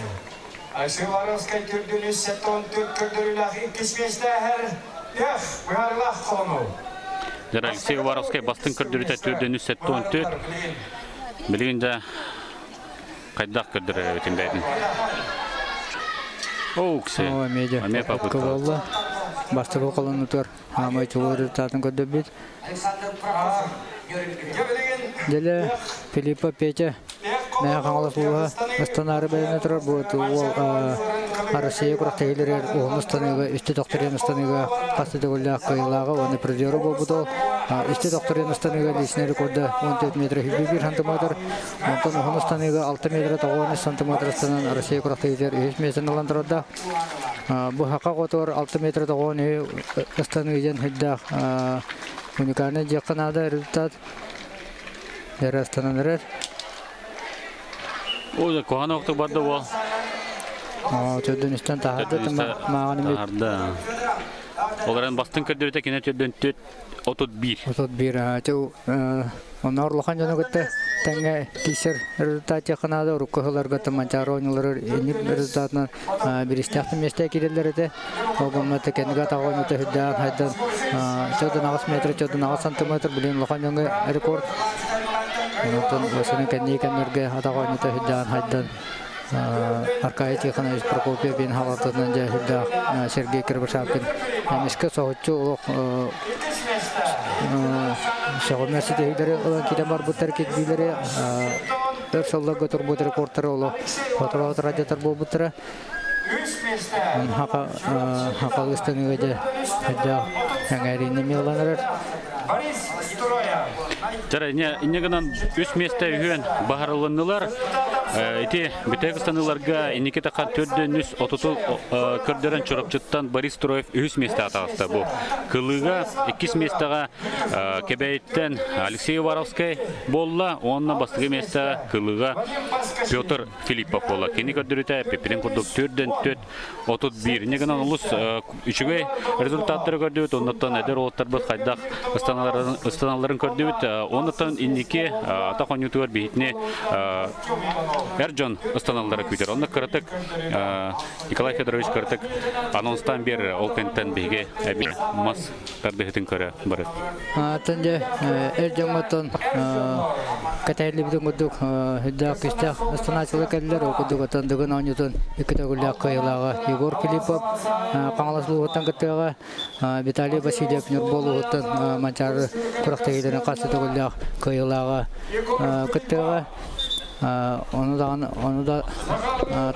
Айсыыларовскай төрдүн 174 көрдөрүүлээх иккис миэстээһэр Эх, быһаарылаах холону. Дьэ, Алексей Уваровскай бастыҥ көрдөрүүтэ төрдүн 174. Билигин да хайдах көрдөрөр эбитин бэйэтин. Оуксе. Эмиэ попытка. Болла. Бастакы колоннутугар хаамай чулуу результатын көрдөрбүт. Дэлэ Филиппа Петя Мэҥэ Хаҥалас улууһа ыстанаары бэлэмнэ турар бу уол Россия күрэхтэһиилэригэр уһун ыстаныыга үстэ тохторуйан ыстаныыга хас да төгүллээх кыайыылааҕа уонна призера буолбут уол үстэ тохторуйан ыстаныыга личный рекорда 14 метр 21 сантиметр онтон уһун ыстаныыга 6 метр 93 сантиметр ыстанан Россия күрэхтэһиитигэр үһүс миэстэни ылан турардаах Бу хака хотугар 6 метр тоҕуон ыстаныы диэн сүрдээх уникальнай диэххэ наада результат. Эрэ ыстанан эрэр. Ой, куһаҕан оҕото барда уол. Төрдүн истэн таһаарда, мааҕын эмиэ. Таһаарда. Ол эрэн бастыҥ көрдөрүүтэ кини төрдүн түөрт 31. 31. Онноор улахан дьону кытта тэҥҥэ киирсэр результат наада урукку сылларга Манчаары оонньууларыгар инник результатынан бириистээх миэстэ киирэллэр этэ. Ол гыммат кэннигэ атах оонньуута сүрдээх хайдан чөдөн аҕыс метр, чөдөн аҕыс сантиметр билин улахан дьоҥҥо рекорд. Онтон осенин кэннии кэмнэргэ атах оонньуута сүрдээх хайдан Аркадий Тихонович Прокопьев биин халалтатынан дьэ сүрдээх Сергей Кривошапкин эмискэ соһуччу олох сөҕүмэр ситиһиилэри ылан киирэн барбыттар кирбиилэри өр сылларга турбут рекордтары олох сотору-сотору радиотар буолбуттара. Хака хакалыстаныга дьэ сүрдээх эҥээриини миэллэн эрэр. Дьэ, инньэ гынан үс миэстэ үһүөн баһарылыннылар. Ити бүтэһик ыстаныыларга инники тахан төрдөн үс отуту көрдөрөн Чурапчыттан Борис Троев үһүс миэстэҕэ таҕыста. Бу кылыыга иккис миэстэҕэ Кэбээйиттэн Алексей Уваровскай буолла уонна бастакы миэстэҕэ кылыыга Петр Филиппов буолла. Кини көрдөрүүтэ эппиппитин курдук төрдөн төрт 31. Инньэ гынан олус үчүгэй результаттары көрдүбүт. Оннуттан эдэр уолаттарбыт хайдах ыстаналларын көрдүбүт. Оннуттан инники атах оонньуутугар биһитини эр дьон ыстаналлара күүтэр. Онно кыратык Николай Федорович кыратык анонстаан биэрэр. Ол кэнниттэн биһиги эби мас тардыһытын көрө бары. Атын дьэ эр дьоҥҥоттон кэтэһиллибитин курдук үрдээх күүстээх ыстанааччылар кэллилэр. Ол курдук оттон Дыгын оонньуутун икки төгүллээх кыайыылааҕа Егор Филиппов Хаҥалас улууһуттан кыттыаҕа, Виталий Васильев Ньурба улууһуттан Манчаары күрэхтэһиилэрин хас да төгүллээх кыайыылааҕа кыттыаҕа. Ону даҕаны ону да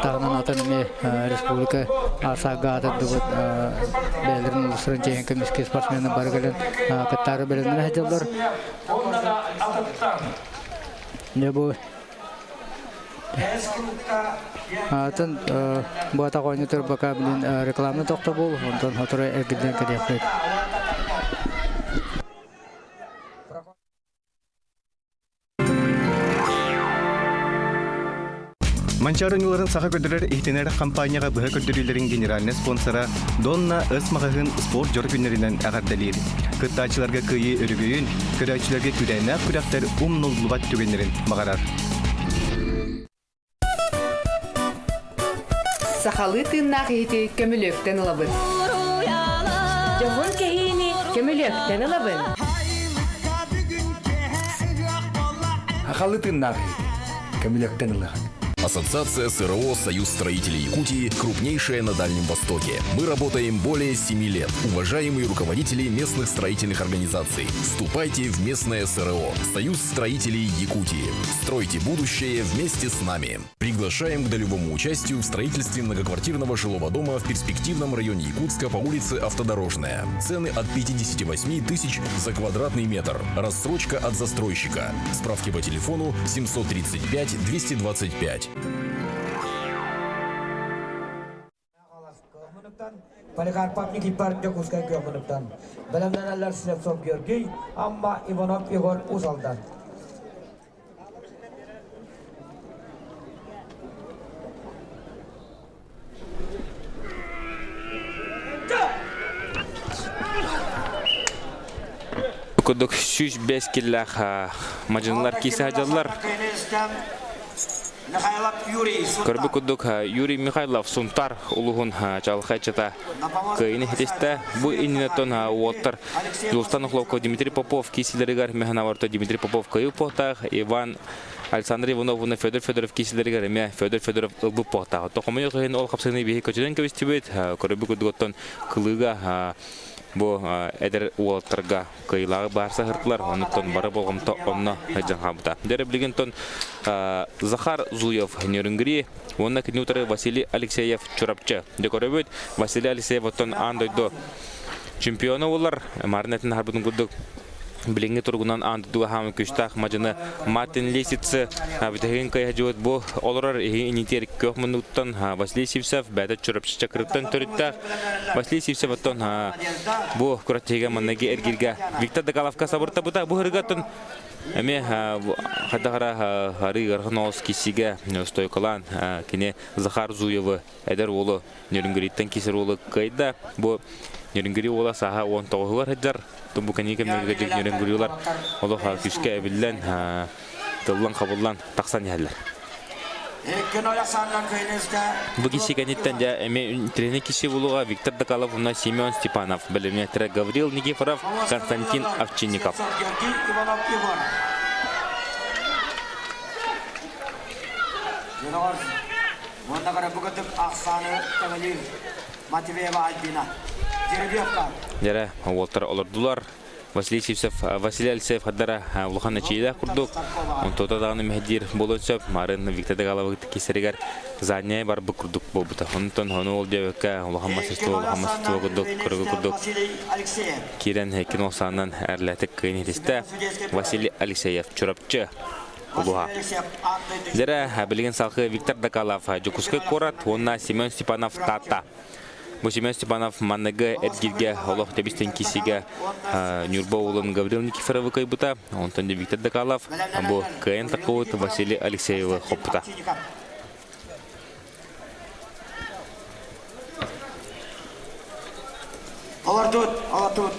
таһынан атын эмиэ республика АСА-га аатырдыбыт бэйэлэрин улуустарын чиэһин көмүскэ спортсмены бары кэлэн кыттаары бэлэмнэнэ сылдьаллар. Дьэ бу атын бу атах оонньуу бака билин реклама тохтобул, онтон сотору эргиллэн кэлиэхпит. Манчаары оонньууларын саха көрдөрөр иһитинэр хампаанньаҕа быһа көрдөрүүлэрин генеральнай спонсора Донна С маҕаһыын спорт дьоро күннэринэн эҕэрдэлиир. Кыттааччыларга кыайыы өрөгөйүн, көрөөччүлэргэ күүрээннээх күрэхтэр умнуллубат түгэннэрин баҕарар. Сахалыы тыыннаах иһити көмүлүөктэн ылабын. Дьоһун кэһиини көмүлүөктэн ылабын. Сахалыы тыыннаах иһити көмүлүөктэн ылыаҕын. Ассоциация СРО «Союз строителей Якутии» крупнейшая на Дальнем Востоке. Мы работаем более 7 лет. Уважаемые руководители местных строительных организаций, вступайте в местное СРО «Союз строителей Якутии». Стройте будущее вместе с нами. Приглашаем к долевому участию в строительстве многоквартирного жилого дома в перспективном районе Якутска по улице Автодорожная. Цены от 58 тысяч за квадратный метр. Рассрочка от застройщика. Справки по телефону 735 225. Поликарпов Никифор Дьокуускай Күөх Бэлэмнэнэллэр Слепцов Георгий, Амма Иванов Егор Уус-Алдан. Курдук 105 киллээх мадьынылар киисэ сылдьаллар. Көрбүт курдук Юрий Михайлов Сунтар улуһун чалхайчыта кыайыны хитистэ. Бу иннинеттон уолтар Дьулустан Охлопков Дмитрий Попов киисилэригэр Механаварто Дмитрий Попов кыайыы пуохтаах, Иван Александр Иванов уонна Федор Федоров киисилэригэр эмиэ Федор Федоров ылбыт пуохтаах. Тохомойуох иһин ол хапсыһыыны биһи көтүтэн кэбистибит. Көрбүт курдук оттон кылыыга бу эдэр уолаттарга кыайыылааҕы баар саһыртылар, онуттан бары болҕомто онно сылдьан хаалбыта. Дьэ билигин Захар Зуев Нерюнгри уонна кини утары Василий Алексеев Чурапчы. Дьэ көрөбүт, Василий Алексеев оттон аан дойду чемпиона буолар. Марын этин харбытын курдук билиҥҥи туругунан аан дойдуга хаамы күстээх мадьыны Мартин Лисицы бүтэһигин кыайа бу олорор иһи инитиэр күөх муннуктан Василий Сивцев бэйэтэ Чурапчы Чакырыттан төрүттээх Василий Сивцев оттон бу күрэхтэһиигэ манныгы эргииргэ Виктор Докаловка сабыртабыта бу ырыгаттан эмиэ хайдах арыы ыарахан оҕус киссигэ стойкалаан кини Захар Зуевы эдэр уолу Нерюнгриттэн кисер уолу кыайда бу Нерюнгри уола сааһа 19-угар сылдьар бу кэнники кэмнэргэ Нерюнгрилар олох күүскэ эбиллэн тыллан-хабыллан тахсан иһэллэр. Бу киси кэнниттэн дьэ эмиэ интэриэһинэй киси булуга Виктор Докалов уонна Семен Степанов, бэлэмнээхтэрэ Гаврил Никифоров, Константин Овчинников. Дьэрэ, уолтар олордулар. Василий Сивцев, Василий Алексеев хардара улахан эчиилээх курдук. Онтуота даҕаны мэһэйдиир буолуон сөп. Марын Виктор Дагаловы кисэригэр задняй барбыт курдук буолбута. Онтон ону ол диэбэккэ улахан мастерство, улахан мастерство курдук, көрүгү курдук киирэн кино саанан эрлэтик кыайын хитистэ. Василий Алексеев Чурапчы. улуһа. Дьэрэ, билигин салхы Виктор Докалов Дьокуускай куорат уонна Семен Степанов Таатта. Бу Семен Степанов манныгы эргиргэ олох тэбистен кисигэ Ньурба уолун Гаврил Никифоровы кыайбыта, онтон Виктор Докалов бу кыайан таххыбыт Василий Алексеевы хоппута. Олордут, олордут.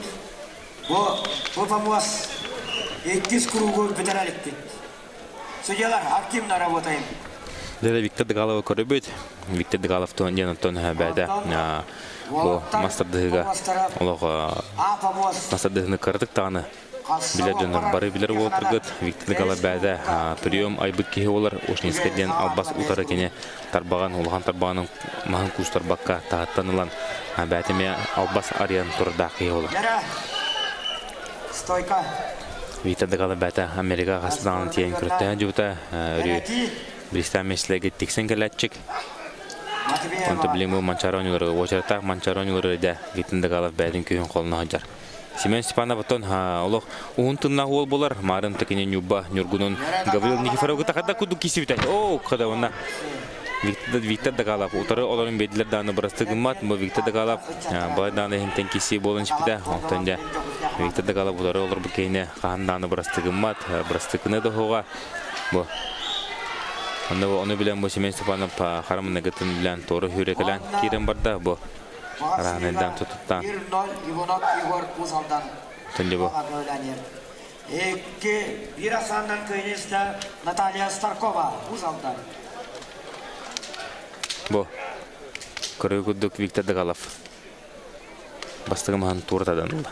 Бу, бу помост иккис кругу бүтэрэ иликпит. Судьялар, активно работаем. Дьэ, Виктор Дыгаловы көрөбүт. Виктор Дыгалов туһан диэн оттон бэйэтэ бу мастардыһыга олох мастардыһыны кыратык даҕаны билэр дьоннор бары билэр уолтаргыт Виктор Дыгалов бэйэтэ прием айбыт киһи буолар Ушницкай диэн албас утары кини тарбаҕын улахан тарбаҕын маһын куустарбакка таһыттан ылан бэйэтэ эмиэ албас арыйан турардаах киһи буолар. Стойка. Виктор Дыгалов бэйэтэ Америка хас даҕаны тиийэн күрэхтэһэн дьубута өрүү Бристан Меслеги тиксэн кэлээччик. Онто билин бу Манчаары оонньуулары уочараттаах Манчаары оонньуулары дэ Виктор Дыгалов бэйэтин күүһүн холоно сылдьар. Семен Степанов оттон олох уһун тыннаах уол буолар. Маарын такини Ньурба Ньургунун Гаврил Никифоровы тахада кудук кисибитэ. Оо, када онна Виктор Дагалов утары олорун биэрдилэр дааны бырасты гыммат. Бу Виктор Дагалов балай дааны иһинтэн киси буолан испитэ. Онтон дьэ Виктор Дагалов утары олорбут киһини хаһан дааны бырасты гыммат. Бырастыкыны да оһуга. Бу Ону, ону билэн бу Семен Степанов харамыныгытын билэн туора хүүрекелээн киирэн барда. Бу Араанайдаан тутуттаан. 1-0 Иванов Егор Уус-Алдан. Төннүбү. Икки bir асандан кыйныста Наталья Старкова Уус-Алдан. Бу көрүү курдук Виктор Дыгалов бастакы маһын тууртадан ылла.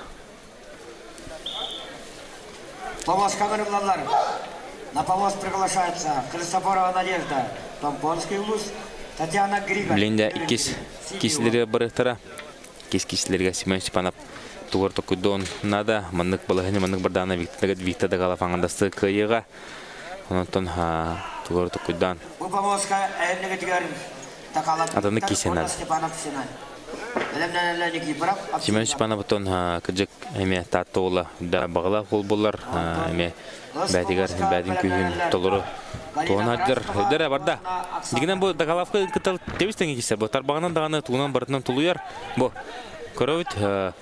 Повозка ылаллар. На повоз приглашается Христофорова Надежда, Томпонский улус, Татьяна Григорьева. Билин иккис кисилери барыктара. Кис кисилерге Семен Степанов тугар токуйдон надо. Маннык балаһыны маннык бардана Виктор Виктор Дагалов аңандасты кыайыга. Онтон тугар токуйдан. Бу повозка эннигитигер Атаны кисенер. Семен Степановтон кыдьык эмиэ Таатта уола да баҕалаах уол буолар эмиэ бээтигэр бээтин күүһүн толору туһанааччылар өйдөрө барда. Дигинэн бу Дакалавка кытта тэбис тэҥи киирсэр. Бу тарбаҕынан даҕаны тугунан барытынан тулуйар. Бу көрөбүт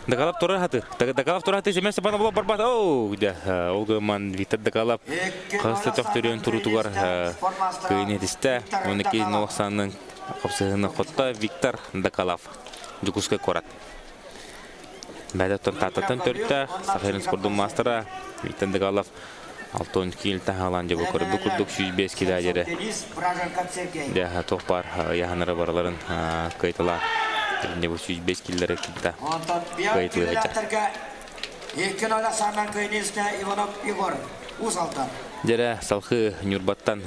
Дакалап тура хатыр. Дакалап тура хатыр Семен Степанов була барбат. Оу, дэ. Ол гыман Виктор Дакалап хасты төхтөрүөн турутугар кыйын этистэ. 12 нолохсанын хапсыһыны хотто Виктор Дакалав. Дьокуускай куорат. Бэдэ Тааттаттан төрүттээх Сахалин спордун маастара Виктор Дакалов 6 киил таһаалаан дьэ бу көрбүт курдук 105 килэ дьэрэ дьэ туох баар ыйаһанара барыларын кыайталаан дьэ бу 105 киллэрэ кытта кыайтылыы сылдьар. Дьэрэ салхыы Ньурбаттан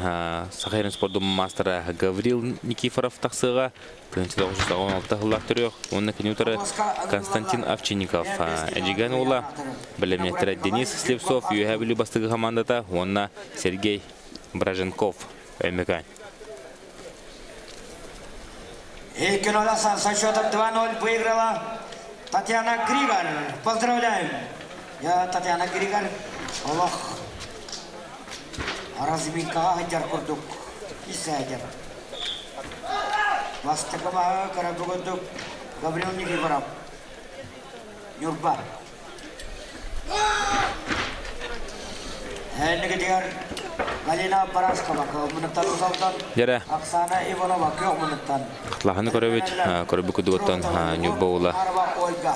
Сахалин спордун маастара Гаврил Никифоров тахсыаҕа 1916 сыллаах төрүөх уонна кини утары Константин Овчинников Эдьигээн уола, бэлэмнээттэрэ Денис Слепцов Үөһээ Бүлүү бастакы хамаандата уонна Сергей Браженков Өймөкөөн. Икки со счетом 2-0 выиграла Татьяна Григор. Поздравляем! Я Татьяна Григор. Олох разминкаҕа сылдьар курдук исээдэр. Бастакы маһы көрөргө курдук Гаврил Никифоров, Ньурба. Эннигитигэр Галина Барашкова кылмыныттан Усалтан, Дьэрэ. Оксана Иванова күөх мунуттан. Хатылаһаны көрөбүт, көрбүт кудугуттан Ньурба уола Ольга.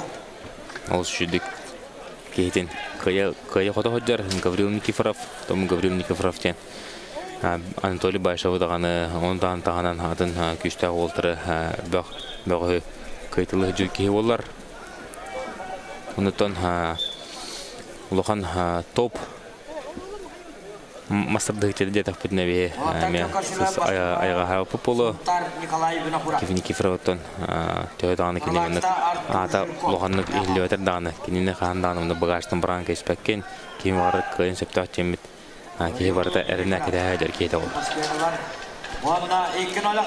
Олус үчүгдүк киһитин кыайа кыайа хото сылдьар Гаврил Никифоров, Том Гаврил Никифоров диэн Анатолий Баишевы даҕаны ону таһынан таһынан атын күүстээх уолтары бөх бөҕөһү кыайтылыы сылдьар киһи буоллар. Онуттан улахан топ мастардыһыччы диэтэхпитинэ биһи эмиэ айаҕаһаабыппыт буолуо. Никифоровтан төһө даҕаны кини маннык аата улаханнык иһиллибэтэр даҕаны кинини хаһан даҕаны маннык багажтан бараан кэспэккин ким баҕарар кыайан сөптөөх дьиэммит киһи барыта эрэнэ кэтэһэ дьэр киһитэ буолар.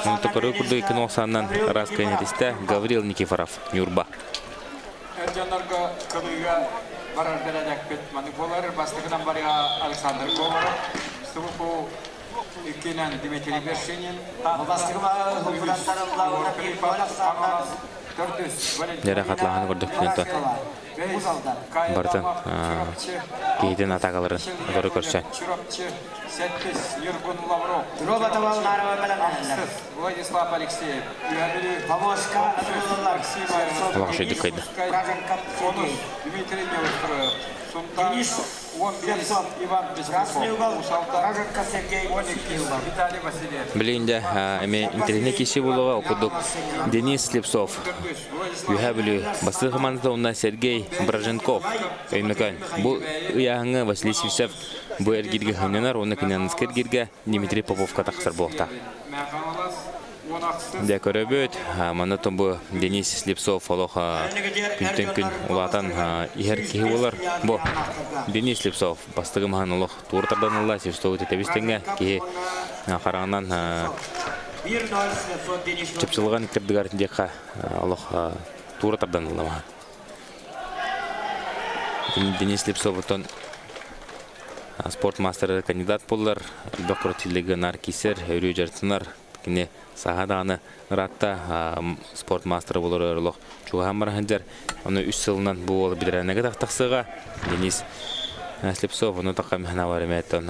Онтукары курдук икки нуохсаанынан ыраас кыайан этистэ Гаврил Никифоров, Ньурба. Эр дьоннорго кылыыга барар бэрээдэкпит маннык буолар. Бастакынан барыга Александр Говоров. СВПУ иккинэн Дмитрий Вершинин, Дьэрэ хатлаһан көрдөхпүнэн барытын киһитин атаакаларын утары көрсөн. Владислав Алексеев, Олох үчүгдүк кыайда. Дмитрий Неустроев, Сунтар Билигин дьэ эмиэ интэриэһинэй киирсии буолуоҕа. Ол курдук Денис Слепцов Үөһээ Бүлүү бастакы хамаандата уонна Сергей Браженков Өймөкөөн. Бу ыйааһыҥҥа Василий Сивцев бу эргииргэ сынньанар уонна Кинанскай эргииргэ Дмитрий Поповка тахсар буолуохтаах. Дьэ көрөбүт, манна бу Денис Слепцов олох күнтэн күн улаатан иһэр киһи буолар. Бу Денис Слепцов бастакы маһын олох туора тардан ылла, Слепцову тэтэбис тэҥҥэ киһи хараҕынан чыпчылҕан иккэрдигэр диэххэ олох туора тардан ылла маһын. Денис Слепцов оттон спорт маастара кандидат буоллар, элбэх күрэхтэһиилэргэ наар киирсэр, өрүү дьарыктанар. Кини сааһа даҕаны ыраатта спорт маастара буолар олох чугаһаан бара сылдьар. Ону үс сылынан бу уол бэтэрээннэргэ тахсыаҕа. Денис Слепцов ону таха механавар эмээттэн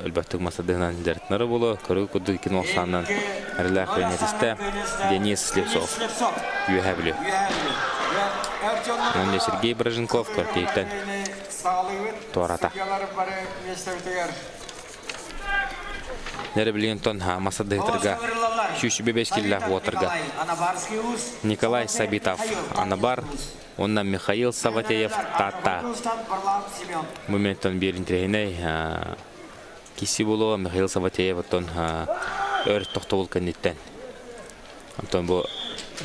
өлбөттүк масадыһынан дьарыктанара буолуо. Көрүгү курдук икки нуохсаанынан эрэлээх көнньэтистэ Денис Слепцов Үөһээ Бүлүү. Онон Сергей Броженков квартираттан туората. Нэрэ билигин тон масадыһытырга 105 киллээх уотарга Николай Сабитов Анабар уонна Михаил Саватеев Таатта. Бу менттон биир интэриэһинэй киси буолуо Михаил Саватеев оттон өр тохтобул кэнниттэн Онтон бу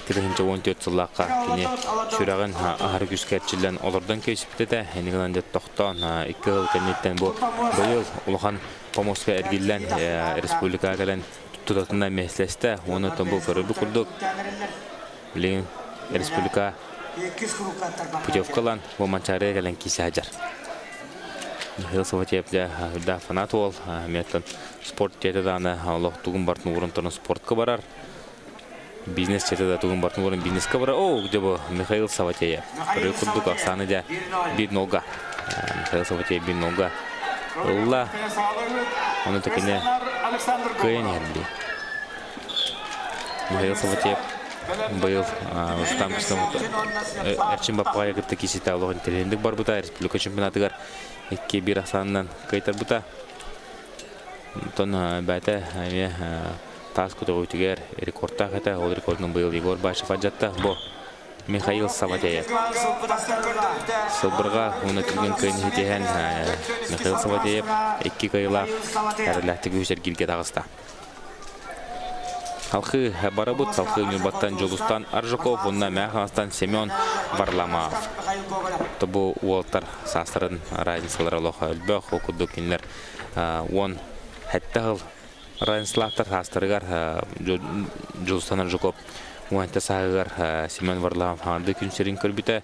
2014 сыллаахха кини сүрэҕин аһары күүскэ эрчиллэн олордон кэбиспит этэ. Инник гынан дьэ тохтоон икки сыл кэнниттэн бу быйыл улахан помостка эргиллэн республикаҕа кэлэн тутатына миэстэлэстэ. Уонна оттон бу көрөрбүт курдук билигин республика путевка ылан бу Манчаарыга кэлэн киирсэ сылдьар. Михаил Саватеев дьэ үрдээх фанат уол. Эмиэ оттон спорт дьиэтэ даҕаны олох тугун барытын ууран туран спортка барар. Бизнес дьиэтэ да тугун барытын ууран бизнеска барар. О, где бу Михаил Саватеев. Көрөр курдук Оксана дьэ биир нолга. Михаил Саватеев биир нолга ылла. Ону такине кыайан иһэр били. Михаил Саватеев быйыл Рустам Эрчим Баппаҕайы кытта киирситэ олох интэриэһинэйдик барбыта. Республика чемпионатыгар 2-1 ахсаанынан кыайтарбыта. Онтон бэйэтэ эмиэ таас көтөҕүүтүгэр рекордтаах этэ. Ол рекордун быйыл Егор Башев алдьатта. Бу Михаил Саватеев. Сылбырҕа уонна түргэн кыайын ситиһэн Михаил Саватеев икки кыайыылаах эрэллээхтик үһүс эргииргэ таҕыста. Халхыы барабыт салхыы Ньурбаттан Дьулустан Аржаков уонна Мэхаастан Семен Варламов. Бу уолтар саастарын разницалара олох элбэх, ол курдук кинилэр уон сэттэ сыл разницалаахтар саастарыгар Дьулустан Аржаков уонча сааһыгар Семен Варламов хаҥардыы күн сирин көрбүтэ.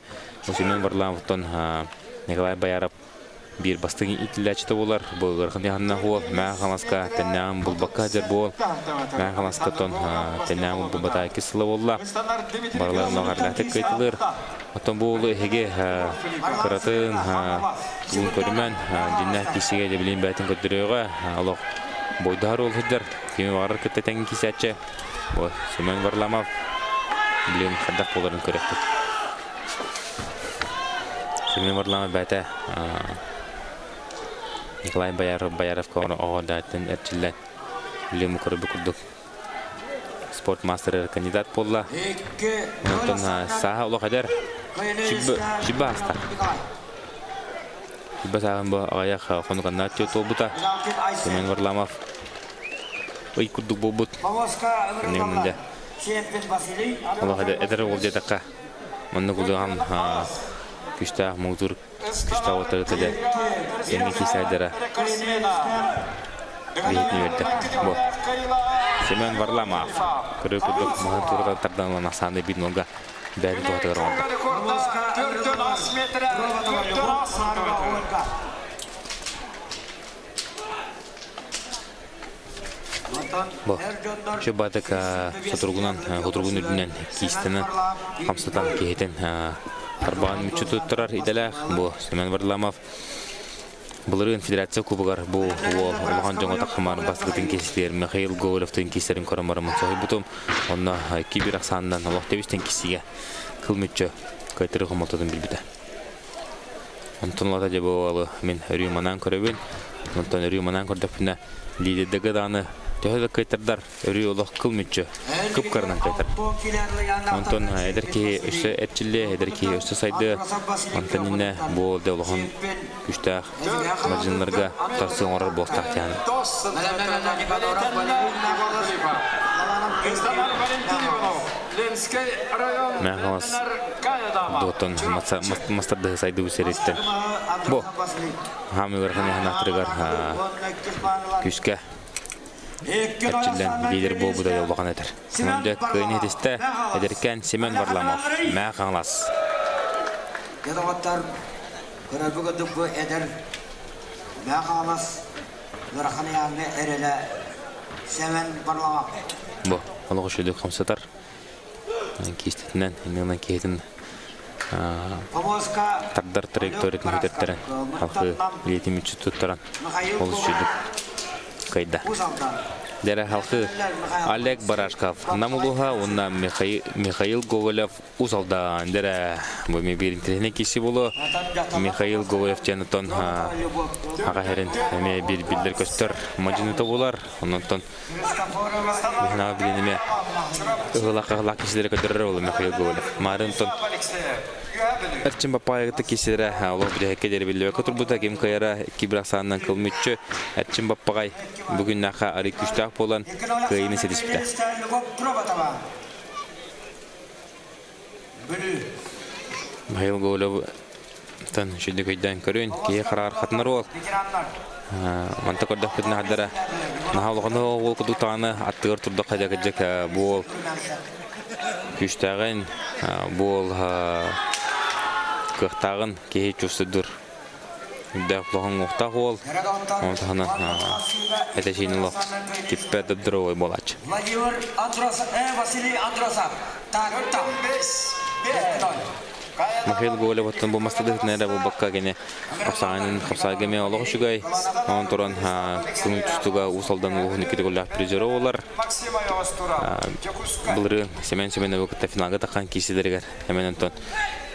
Семен Варламовтан Николай Бояров биир бастыҥ иитиллээччитэ буолар. Бу ыарахан ыйааһыннаах уол Мэҥэ Хаҥаласка тэннээҕин булбакка сылдьар буол. Мэҥэ Хаҥаласка оттон тэннээҕин булбата иккис сыла буолла. Барыларын оҕардаатык кыайтылыыр. Оттон бу уолу эһиги кыратын тугун көрүмэн дьиннээх киисигэ дьэбилиин бэйэтин көрдөрүөҕэ. Олох бойдоһор уол сылдьар. Кими баҕарар кытта тэҥ киисээччи. Бу Семен Варламов билигин хайдах буоларын көрүөхпүт. Семен Варламов бэйэтэ Николай Бояров Бояровка оҕо дааттан эрчиллэн билигин көрбүт курдук спорт маастарыгар кандидат буолла. Онтон сааһа олох эдэр сүбэ ааста. Сүбэ сааһын бу аҕыйах хонуканнаат туолбута. Семен Варламов ый курдук буолбут. Олох эдэр уол диэтэххэ Маннык улахан күүстээх муҥутуур күүстээх уоттары тэлэ кэнники сайдара биһитин үөрдэ. Бу Семен Варламов көрөр курдук маһын туурата тардан ылан ахсааны биир нолга бэйэтин туһатыгар оҥордо. Бу Чубатык сотургунан хотургун үрдүнэн киистэнэн хамсатан киһитин тарбаҕын мүччү туттарар идэлээх бу Семен Варламов Былырыын Федерация Кубогар бу уол улахан дьоҥҥо таххамаар бастакытын киэситигэр Михаил Гоголевтыын киисэрин көрөн бараммын соһуйбутум. Онно кибер ахсаанынан олох тэбистэн киссигэ кыл мүччү кыайтарыы хомолтотун билбитэ. Онтон улата дьэ бу уолу мин өрүү манаан көрөбүн. Онтон өрүү манаан көрдөхпүнэ лидердэргэ даҕаны төһө да кыайтардар өрүү олох кыл мүччү кып-кыранан кыайтар. Онтон эдэр киһи өссө эрчиллиэ, эдэр киһи өссө сайдыа. Онтон иннэ бу де улахан күштээх мадьыннарга тарсы оҥорор буолтаах диэн. Мэхалас дотон мастардыһы сайдыбы сириттен. Бу хаамыгар ханахтырыгар күскэ Эрчиллэн лидер буолбута улахан этэр. Мөндө кыайын иһитистэ эдэркээн Семен Варламов, Мээ Хаҥалас. Дьэ доҕоттор, көрөрбүт курдук бу эдэр Мээ Хаҥалас ыарахан ыйааҥҥа эрэлэ Семен Варламов. Бу олох үчүгэй хамсатар. Киистэтинэн, иннинэн киһитин тардар траекториятын көтөртөрөн, халқы илиитин мүччү туттаран олус үчүгэй кыайда. Дэрэ халқы Олег Барашков Нам улууһа уонна Михаил Гоголев Уус Алдан дэрэ бу ми биир интэриэһинэй киси буолуо Михаил Гоголев диэн оттон аҕа иһэрин эмиэ биир биллэр көстөр мадьыныта буолар оннонтон Михаил билин эмиэ ыһылах-ыһылах киһилэри көтөрөр ол Михаил Гоголев. Маарын онтон Эрчим Баппаайыгыта киһилэрэ олох бүтэһиккэ диэри биллибэккэ турбута ким кыайара икки бір ахсаанынан кыл мүччү Эрчим Баппаҕай бүгүннээххэ арый күүстээх буолан кыайыыны ситиспитэ. Михаил Гоголевтан үчүгдүк өйдөөн көрүн, киһи хараар хатынар уол. Манта көрдөхпүтүнэ хардара наһаа улахан уол курдук даҕаны аттыгар турдахха дьэ кырдьык бу уол күүстээҕин, бу уол кыахтааҕын киһи чувствуйдуур. Үрдээх улахан уҥуохтаах уол, ону таһынан этэ-сиинэ олох киппэ здоровой буолааччы. Владимир Андросов, Василий Андросов, Таатта. Михаил Гоголев оттон бу мастадыһытын эрэ буолбакка кини хапсаҕайын хапсаҕайга эмиэ олох үчүгэй. Онон туран көҥүл тустууга Уус Алдан улууһун икки төгүллээх призера буолар. Былырыын Семен Семеновы кытта финалга таххан киирсилэригэр эмэн онтон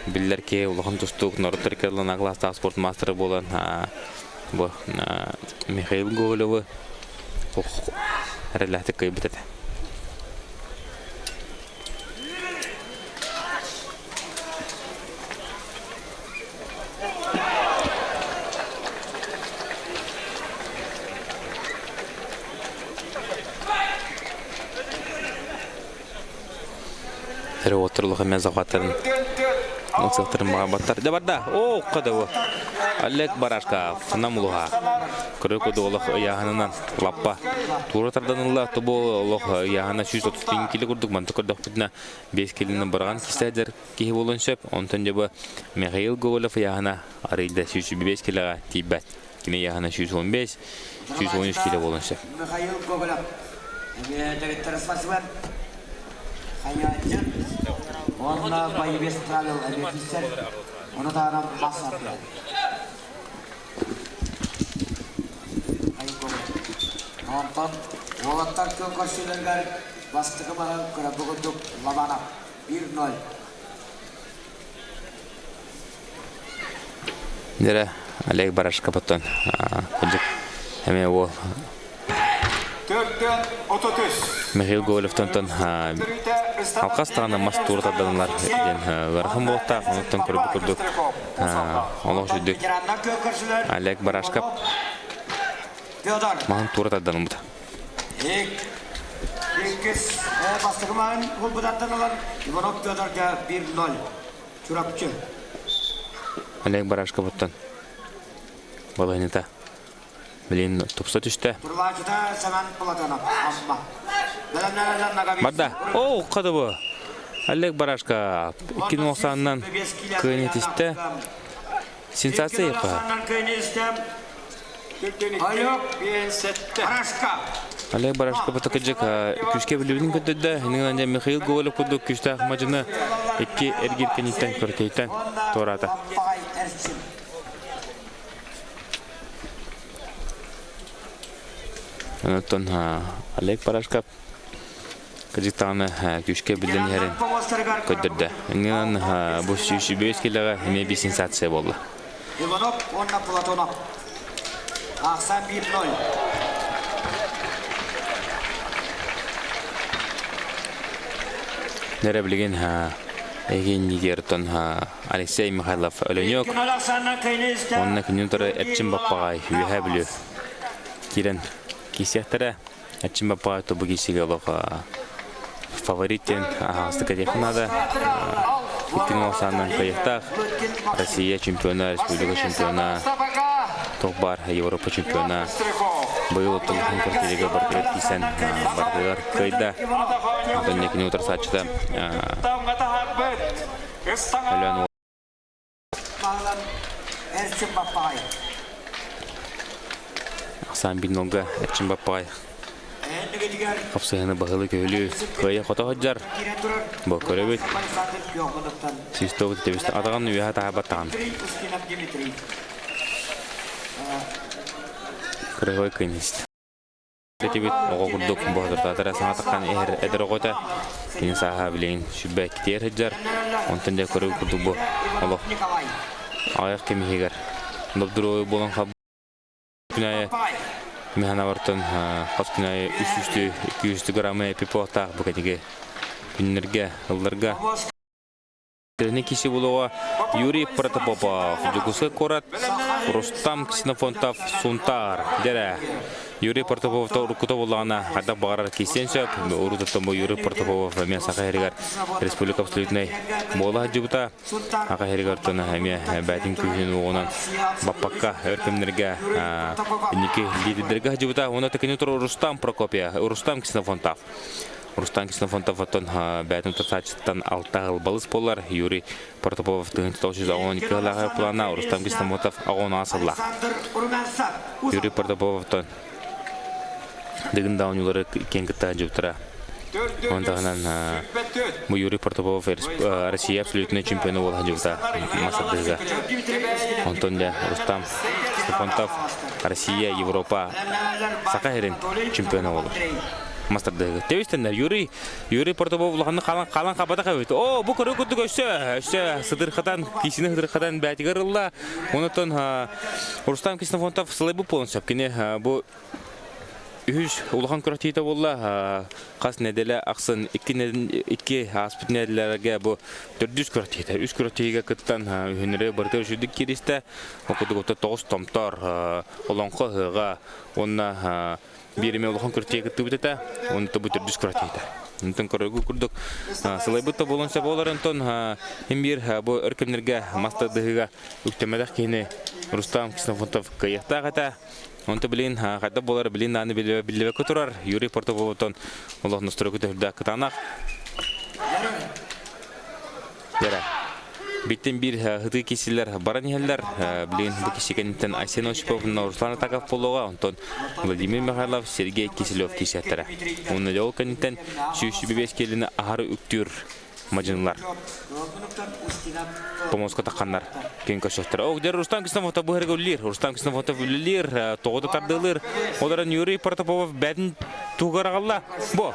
биллэр киһи улахан тустуук норуттар кыаллана кылаастаах спорт маастара буолан бу Михаил Гоголевы эрэллээхтик кыайбыт этэ. Эрэ уоттар улахан мен захваттарын ылсыахтарын баҕарбаттар. Дьэ барда. Оо, кадабы. Олег Барашков нам улуха. Көрө куду олох ыйааһынынан лаппа. Тура тарданылла тобу олох ыйааһына 130 кило курдук манты көрдөхпүтүнэ 5 килоны быраҕан кистээдер киһи буолуон сөп. Онтон дьэ бу Михаил Гоголев ыйааһына арыйда 105 килоҕа тиийбэт. Кини ыйааһына 115, 113 кило буолуон сөп. Михаил Гоголев эмиэ дэгиттэр спортсмен хайааччы уонна боевец правил эмиэ киирсэр ону таһынан мас ардыа Онтон уолаттар күөн көрсүүлэригэр бастакы баран көрөргө курдук Лобанов 1-0. Дэрэ Олег Барашков оттон кырдьык эмиэ уол Михаил Гоголевтан алхас даҕаны мас туура тарданылар диэн ыарахан буолуохтаах. Онуттан көрбүт курдук олох үчүгдүк Олег Барашков маһын туура тарданылбыта. Иккис бастакы маһын булбутаттан ылан Иванов Федорга 1-0. Чурапчы. Олег Барашковуттан балаһынньыта билин тупса түстэ. Турлаачыта Семен Платонов Амма. Барда. О, қады бу. Олег Барашков 2-90-нан кыайын этистэ. Сенсация епа. Олег Барашков. Олег Барашков кыдьык күүскэ билибитин көрдөрдө. Иннинэн Михаил Гоголев курдук күүстээх мадьыны икки эргиир кэнниттэн көртөйтөн туораата. Онтон Олег Барашков кыдьык даҕаны күүскэ биллэн иһэрин көрдөрдө. Иннинэн бу 105 килэҕэ эмиэ биир сенсация буолла. Иванов уонна Платонов. Ахсан 1-0. Нэрэ билигин эһиги иннигертон Алексей Михайлов Өлөнүөк уонна күнүн туры Эрчим Баппаҕай Үөһээ Бүлүү киирэн киисиэхтэрэ. Эрчим Баппаҕай тобу киисигэ олох фаворит диэн аһаҕастык этиэххэ наада. Иккин ол саанан кыайыахтаах. Россия чемпиона, республика чемпиона, туох баар Европа чемпиона. Быйыл оттон квартирага барытыгар киирсэн барытыгар кыайда. Онтон кини утарсааччыта Өлөөн Эрчим Баппаҕай. Ахсаан бинолга Эрчим Баппаҕай хапсыһыны баһылы-көһүлүү кыайа-хото сылдьар. Бу көрөбүт. Свистовы тэбистэ атаҕын үөһэ таһаабат таҕан. Кырыһой кыйнист. Этибит оҕо курдук боһотуртаатара саҥа таххан иһэр эдэр оҕото кини сааһа билигин сүрбэ иккитигэр сылдьар. Онтон дьэ көрөр курдук бу олох аҕыйах кэм иһигэр добдуруой буолан хаалбыт күн аайы Миханабартан хас күн аайы үс үстүү, икки үстүү граммы эпипуохтаах бу кэтиги күннэргэ, ылларга Кини киси булуга Юрий Протопопов, Дьокуускай куорат, Рустам Ксенофонтов, Сунтаар, Дэрэ. Юрий Протопопов уруккута буллаҕына хайдах баҕарар киирсиэн сөп. Урут бу Юрий Протопопов эмиэ Саха сиригэр республика абсолютнай буола сылдьыбыта. Саха сиригэр оттон эмиэ бээтин күүһүн уоҕунан баппакка өр кэмнэргэ инники лидердэргэ сылдьыбыта. Уонна кини турар Рустам Прокопия, Рустам Ксенофонтов. Рустам Ксенофонтов оттон бэйэтин тутааччыттан алта ыл балыс буолар. Юрий Протопопов 1912 сыллааҕы плана Рустам Ксенофонтов 16 сыллаах. Юрий Протопоповтон Дыгын дауньулары киэн кытта дьыбытара. Онон таһынан бу Юрий Протопопов Россия абсолютный чемпиона буола дьыбыта масардыга. Онтон да Рустам Ксенофонтов Россия, Европа, Саха сирин чемпиона буолар. Мастардыгы. Тэбистэннэр Юрий Юрий Портобов улаханнык халан халан хабатах эбит. О, бу көрө курдук өссө өссө сыдырхатан, кисини сыдырхатан бээтигэр ылла. Онотон Рустам Ксенофонтов сылайбыт буолан сөп. Кини бу үһүс улахан күрэхтиитэ буолла. Хас нэдиэлэ ахсын икки икки ааспыт нэдиэлэргэ бу төрдүс күрэхтиитэ. Үс күрэхтиигэ кыттан үһүннэри барыта үчүгдүк кииристэ. Ол курдук тоҕус томтор, олоҥхо ыһыаҕа уонна Биир эмэ улахан күртиэ кыттыбыт этэ, онто бу төрдүс күрэхтэһиитэ. Онтон көрөргө курдук сылайбыт да буолуон сөп олор онтон хин биир бу өр кэмнэргэ мас тардыһыыга үктэммэтэх киһини Рустам Ксенофонтов кыайыахтаах этэ. Онто билин хайдах буолар билин дааны биллибэккэ турар Юрий Портоповтон олох настройка төһүрдээх кытаанах. Дьэрэ. Биттен биир хытыы киисилэр баран иһэллэр. Билигин бу киси кэнниттэн Айсен Осипов Руслан Атаков буолуоҕа, онтон Владимир Михайлов, Сергей Киселев киисиэттэрэ. Уонна ол кэнниттэн 125 киэлини аһары үктүүр мадьынылар. Помоска тахханнар күн көрсөхтөр. Ок, дьэр Рустам Ксенофонтов быһарыга үллиир. Рустам Ксенофонтов үллиир, тоҕута тардылыр. Олорон Юрий Протопопов бәтин тугар аҕалла. Бу.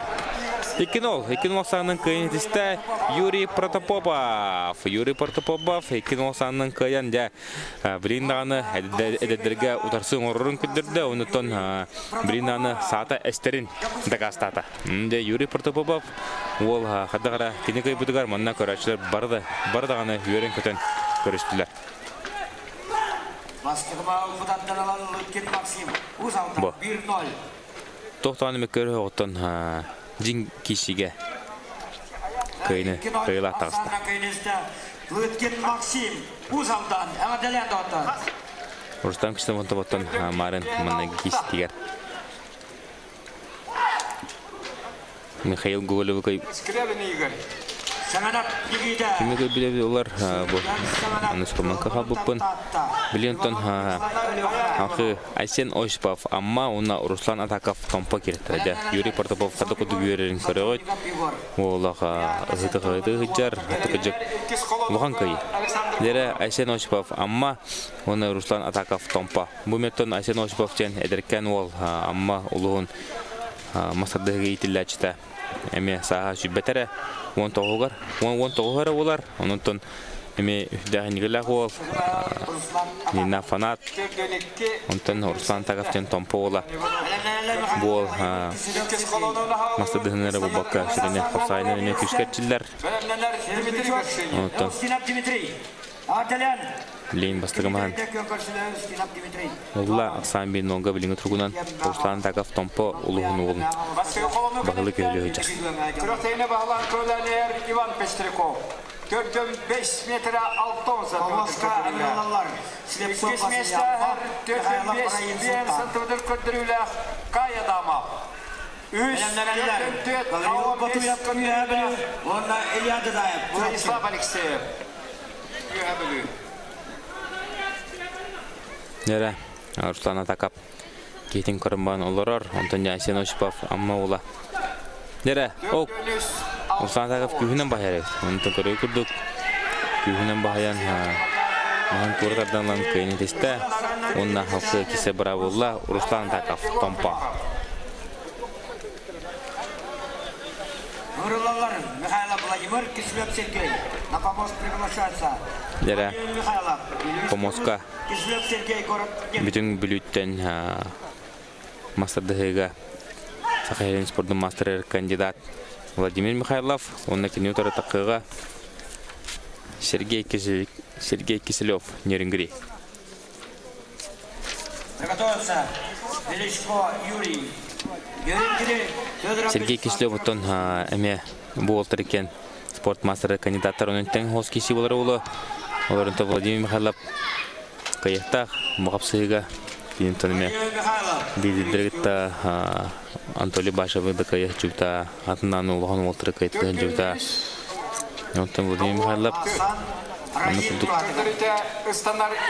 2-0. 2-0 саанын кыайан итистэ Юрий Протопопов. Юрий Протопопов 2-0 саанын кыайан дьэ билин даҕаны эдэрдэргэ утарсы оҥорорун көрдөрдө. Онуттан билин даҕаны саата эстерин дакаастаата. Дьэ Юрий Протопопов уол хайдах эрэ кини кыайбытыгар манна көрөөччүлэр бары да бары даҕаны үөрэн-көтөн көрүстүлэр. Бу. Туох даҕаны мөккүөр оһоҕуттан дьиҥ киирсиигэ кыайыны кыайыылаах таҕыста. Рустам Ксенофонтовоттон Марын манна киирситигэр Михаил Гоголевы Кими билэбит олар бу аны суруммакка хаалбыппын. Билиэн онтон. Ахы Айсен Осипов Амма уонна Руслан Атаков Томпо кииртэрэ дьэ. Юрий Протопов хата курдук үөрэрин көрөҕүт. Уолах ыһыты-ыһыты сылдьар, кыдьык улахан кыайыы. Дэрэ Айсен Осипов Амма уонна Руслан Атаков Томпо. Бу меттон Айсен Осипов диэн эдэркээн уол Амма улуһун мас тардыһыга иитиллээччитэ эмиэ сааһа сүбэтэрэ 19-угар 19 эрэ буолар. Онон эмиэ үрдээхинигилээх уол Нина фанат. Онтон Руслан Тагов диэн Томпо уола. Бу уол мас тардыһыны эрэ буолбакка сүрүнэ хапсаайынан эмиэ күүскэ эрчиллэр. Онтон Лейн бастакы маһан Улла ахсаан биир нолга билиҥҥи туругунан Руслан Тагов Томпо улууһун уолун баһылык өһүлү сылдьар. Күрэхтэһиини баһылаан көөлөөнүгэр Иван Пестряков. Төрдүн 5 метра 6 сантиметр көрдөрүүлээх. Иккис миэстэһэр төрдүн 5 1 сантиметр көрдөрүүлээх Кая Дама. Үс, төрдүн 4, 6 көрдөрүүлээх Владислав Алексеев. Үөһэ Бүлүү. Нэрэ, Руслан Атакап киһитин көрөн олорор, онтон Ясен Осипов Амма уола. Нэрэ, ок, Руслан Атаков күүһүнэн баһыйар эбит. Онтон көрүү курдук күүһүнэн баһыйан маһын туора тардан ылан кыайан этистэ. Уонна халкы кисе быраабылла Руслан Атаков Томпо. Вырылалар Михайлов Владимир, Киселев Сергей. На помост приглашается. Дэрэ, Михайлов. помостка Киселев Сергей город бүтүн Бүлүүттэн мастардыһыыга Саха сирин спордун маастарыгар кандидат Владимир Михайлов уонна кини утары такыыга Сергей Сергей Киселев Нерюнгри. Приготовился Величко Юрий. Сергей Киселев оттон эмиэ буолтар екен спорт маастара кандидаттар онон тэҥ хос киси болар улу. Олорунта Владимир Михайлов кыйыктаах бу хапсыһыга кининтон эмиэ лидердери кытта Анатолий Башевы да кыйы жута атынан улахан уолтары кыйытты жута. Онтон Владимир Михайлов аны курдук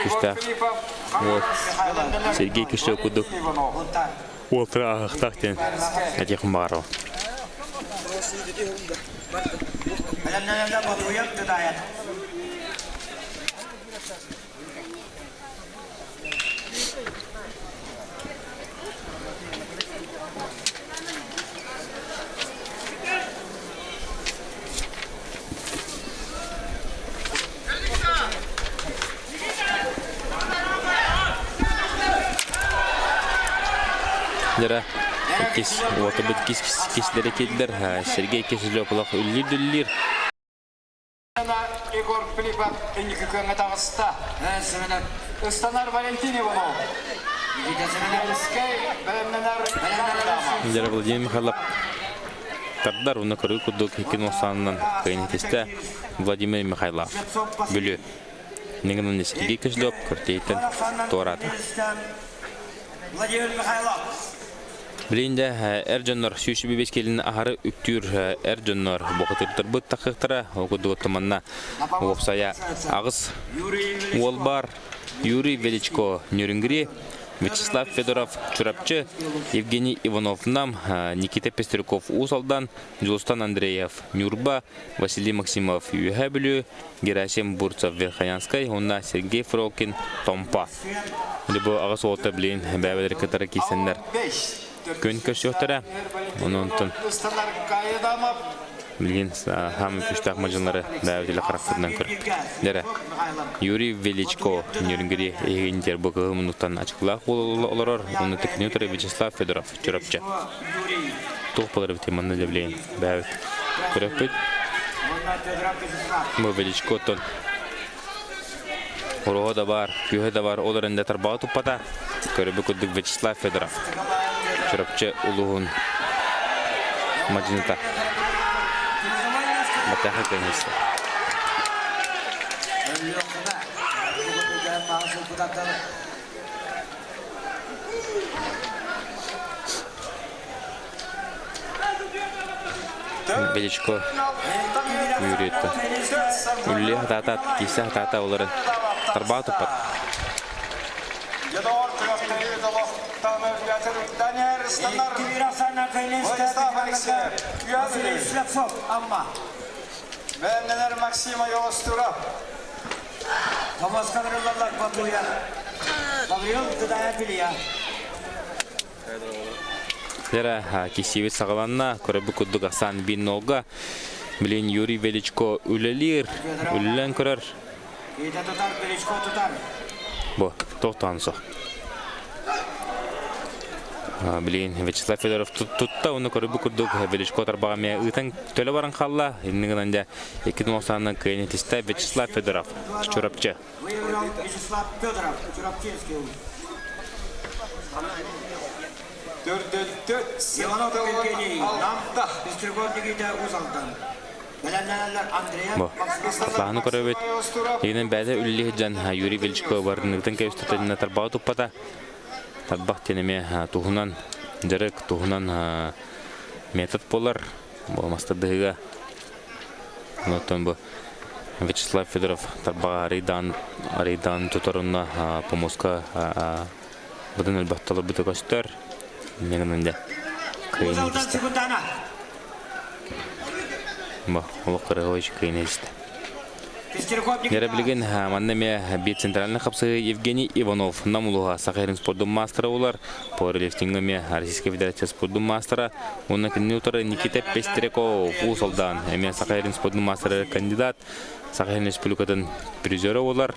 күүстээх уол Сергей Киселев курдук уолтара аһыктаах диэн этиэхпин баҕарабын. Дьара иккис уотурбут кис киирдэр Сергей Киселев олох үллүүр-дүллүүр. Егор Филиппов инники күөҥҥэ таҕыста. Ыстанар Валентин Иванов. Дьара Владимир Михайлов тардар уонна көрүү курдук икки нуосаанынан кыайан итистэ Владимир Михайлов. Бүлүү. Нигынан Сергей Козлев көртейтен туораата. Владимир Михайлов. Билигин дьэ эр дьоннор 125 киилини аһары үктүүр эр дьоннор бухатыырдарбыт тахыахтара. Ол курдук манна уопсайа аҕыс уол баар. Юрий Величко Нерюнгри, Вячеслав Федоров Чурапчы, Евгений Иванов Нам, Никита Пестряков Уус Алдан, Дьулустан Андреев Ньурба, Василий Максимов Үөһээ Бүлүү, Герасим Бурцев Верхоянскай уонна Сергей Фролкин Томпо. Бу аҕыс уолта билигин бэйэбэлэри кытары киирсэннэр күн көрсүөхтэрэ. Онон билигин хаамын күүстээх мадьыннары бэйэбит харахпытынан көрөппүт. Дэрэ Юрий Величко Нерюнгри эһигин бу кыһыл муннуктан ачыкылаах буола олорор. Уонна Тыкнютер Вячеслав Федоров Чурапчы. Туох болар эбит манна дьэ билигин бэйэбит көрөппүт. Бу Величко-тон Уруһа да бар, күүһэ да бар, ол эрэн тарбаҕа туппата. Көрөбү курдук Вячеслав Федоров. Чурапчы улууһун мадьыныта. Батаха кэнниси. Величко үөрүөттэ. Үллүө хатаата, киирсэ хатаата олорон тарбаа туппат. Дьодоҕор күрэхтэһии толохтоно Петр Даниэль Станар Владислав Алексеев Василий Слепцов Амма Бэлэмнэнэр Максима Йолостуров Томосканырыллаллар Батуя Гаврил Дыдаев Илья Лера кисиэбит саҕаланна, көрөбүт курдук Асан Биннолга билин Юрий Величко үлэлиир, үлэлээн көрөр. Иитэ тутар, Величко тутар. Бу, тохтоон суох. Билигин Вячеслав Федоров тутта, оны көрбүт курдук Величко тарбаҕа эмиэ ыытан төлө баран хаалла. Иннин гынан дьэ 2-90 кыайан итистэ Вячеслав Федоров, Чурапчы. Выиграл Вячеслав Федоров, Чурапчинский улус. Төрдөттөт Иванов Евгений, Нам, Пестряков Никита Уус Алдан. Бэлэмнэнэллэр Андреев Лаһаны көрөбүт. Игинэн бэйэтэ үлэлии сылдьан Юрий Величко барыныгытын кэбистэтинэ тарбаҕы туппата. Тарбах диэн эмиэ туһунан дьарык, туһунан метод буолар. Бу мастардыһыга. Онтон бу Вячеслав Федоров тарбаҕа арыйдаан арыйдаан тутарынна помоска быдан элбэх толорбута көстөр. Инньэ дьэ кыайын истэ. Бу олох кырыһович кыайын истэ. Дьэрэ билигин манна эмиэ биир центральный хапсыһыы Евгений Иванов Нам улууһа Саха сирин спордун маастара буолар. Пауэрлифтиҥҥа эмиэ Российскай Федерация спордун маастара. Уонна кинини утары Никита Пестряков Уус Алдан эмиэ Саха сирин спордун маастара кандидат. Саха сирин республикатын призера буолар.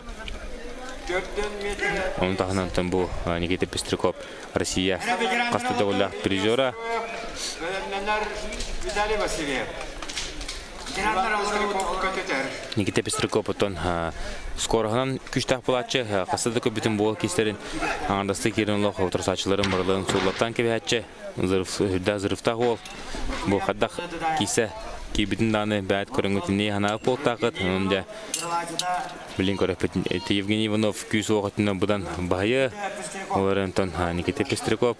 Ону таһынан бу Никита Пестряков Россия хаста төгүллээх призера. Виталий Васильев. Никита Пестряков оттон скороһынан күүстээх булааччы хаста да көбүтүн буол кистерин аҥардастыы киирэн олох утарсааччыларын барыларын сууллаттан кэбиһээччи үрдээх зырыфтаах уол бу хайдах киисэ киирбитин даҕаны бэйэт көрөҥҥүтүннии санаабыт буолтааххыт онон дьэ билин көрөппүт Евгений Иванов күүс уох өттүнэн быдан баһыйы ол эрэн Никита Пестряков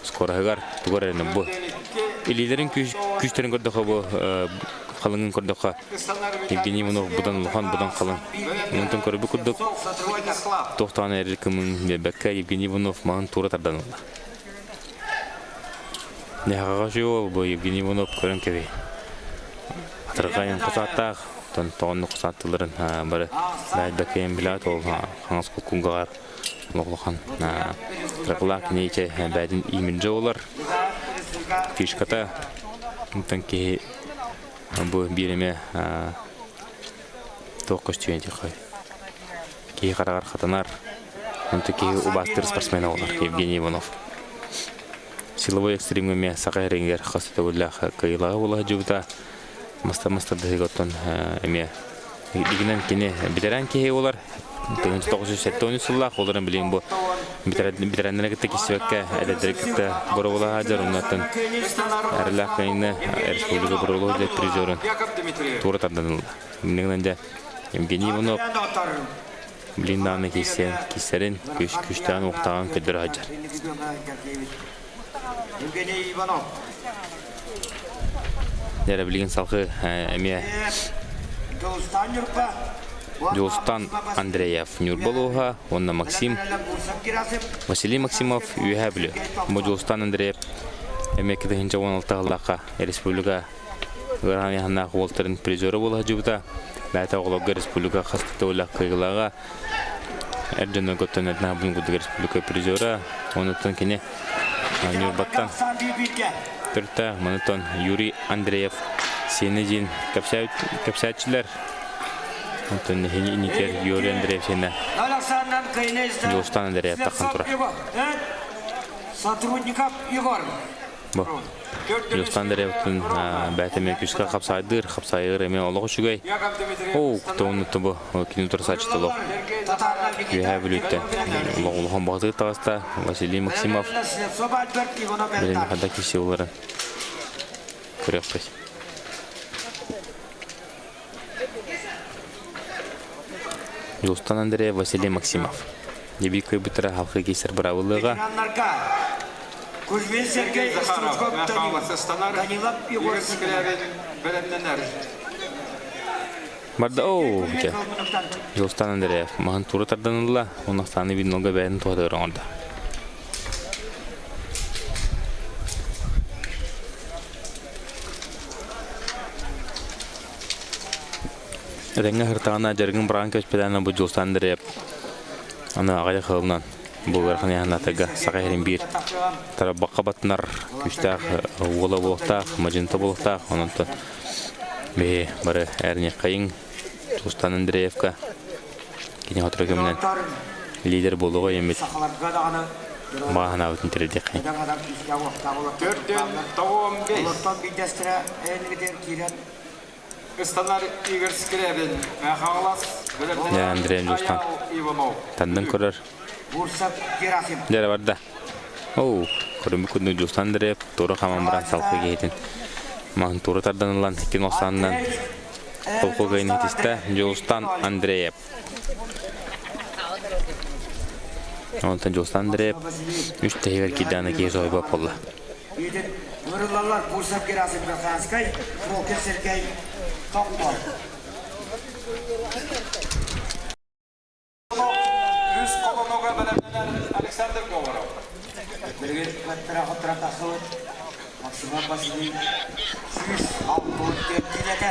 скороһыгар тугар эрэ бу илиилэрин күүстэрин көрдөхө бу халыҥын көрдөхө Евгений Иванов будан улахан будан халыҥ онтон көрбүт курдук туохтаан эрэр кымын биэрбэккэ Евгений Иванов маһын тура тардан ылла Нехаҕа ол бу Евгений Иванов көрөн кэбий атырҕайын хосааттаах тоҕонну хосааттыларын бары бэйбэкэйин билээт ол хаҥас кулкунгаҕар Улахан Траклаах киниичэ бэйэтин имиджэ олар. Фишката онтон киһи бу биир эмэ туох көстүүнэ тихой. Киһи хараҕар хатанар. Онтон киһи убаастыыр спортсмен олар Евгений Иванов. Силовой экстримҥэ эмиэ саха эрингер хас төгүллээх кыайыылааҕы буола сылдьыбыта. Маста-маста дыһыготтон эмиэ дигинэн кини бэтэрээн киһи буолар. 1973 сыллаах олорон билигин бу бэтэрээннэри кытта киссибэккэ эдэрдэри кытта боруобалаһа дьар оннуттан эрэлээх кыайыыны республика боруобалаһа дьэ призерун туора тардан ылла. Иннигинэн дьэ Евгений Иванов билигин даҕаны киирсиэн киирсэрин күүстээҕин уохтааҕын көрдөрө сылдьар. Евгений Иванов. Дьэ билигин салгыы эмиэ Дьулустан Андреев Ньурба улууһа уонна Максим Василий Максимов Үөһээ Бүлүү. Бу Дьулустан Андреев эмиэ 2016 сыллаахха республика ыарахан ыйааһыннаах уолтарын призера буола сылдьыбыта. Бэйэтэ оҕолорго республика хас да төгүллээх кыайыылааҕа эр дьоннорго оттон бүгүн курдук республика призера. Онуттан кини Ньурбаттан төрүттээх манытон Юрий Андреев сиэнэ диэн кэпсээччилэр. Онтон инитер Юрий Андреев сиэнэ Дьулустан Андреев таххан турар. Сотрудников Егор. Бу Дьулустан Андреевтын бэйэтэ эмиэ күүскэ хапсаайдыыр, хапсаайыыр эмиэ олох үчүгэй. Оо, тоҕуннутта бу кини утарсааччыта олох Үөһээ Бүлүүттэн улахан баҕатыгар таҕыста Василий Максимов билин хада киси оларын көрүөхпүт. Дьулустан Андреев, Василий Максимов. Дебий кыйбыттара халқы кейсер бырабылыга. Кузьмин Сергей Захаров, Данилов Егор Бэлэмнэнэр. Барда оо дьэ. Дьулустан Андреев маһын тура тардан ылла, уонна Оксана Виднолга бэйэтин туһатыгар оҥордо. Этэҥҥэ сыртаҕына дьарыгын быраҕан кэбиспэтэҕинэ бу Дьулустан Андреев аны аҕыйах ыалынан бу ыарахан ыйааһыннаатарга Саха сирин биир тарбахха баттанар күүстээх уола буолуохтаах, мадьынта буолуохтаах. Онон биһи бары эрниэххэйиҥ Тустан Андреевка кини хотура көмөнөн лидер буолуоҕа ийэммит баҕа санаабытын тириэрдиэххэйиҥ. Төрдүн тоҕуом бэс. Ыстанар Игорь Скрябин, Хаҥалас, Дьэ, Андрей Дьулустан таннын көрөр. Дьэ, барда. Оу, көрүммүт курдук Дьулустан Андреев туора хаман баран салгыы киһитин маһын туора тардан ылан иккин охсаанынан холку кыайын иһитистэ Дьулустан Андреев. Онтон Дьулустан Андреев үс тэһигэр киирдэҕинэ киһи соһуйбат буолла. Ыҥырыллаллар Бурцев Герасим Верхоянскай, Фролкин Сергей Томпо. Үс колонуга бэлэмнэнэр Александр Говоров. Билигин хотторо тахсыбыт Максимов Василий 164 киилэтэ.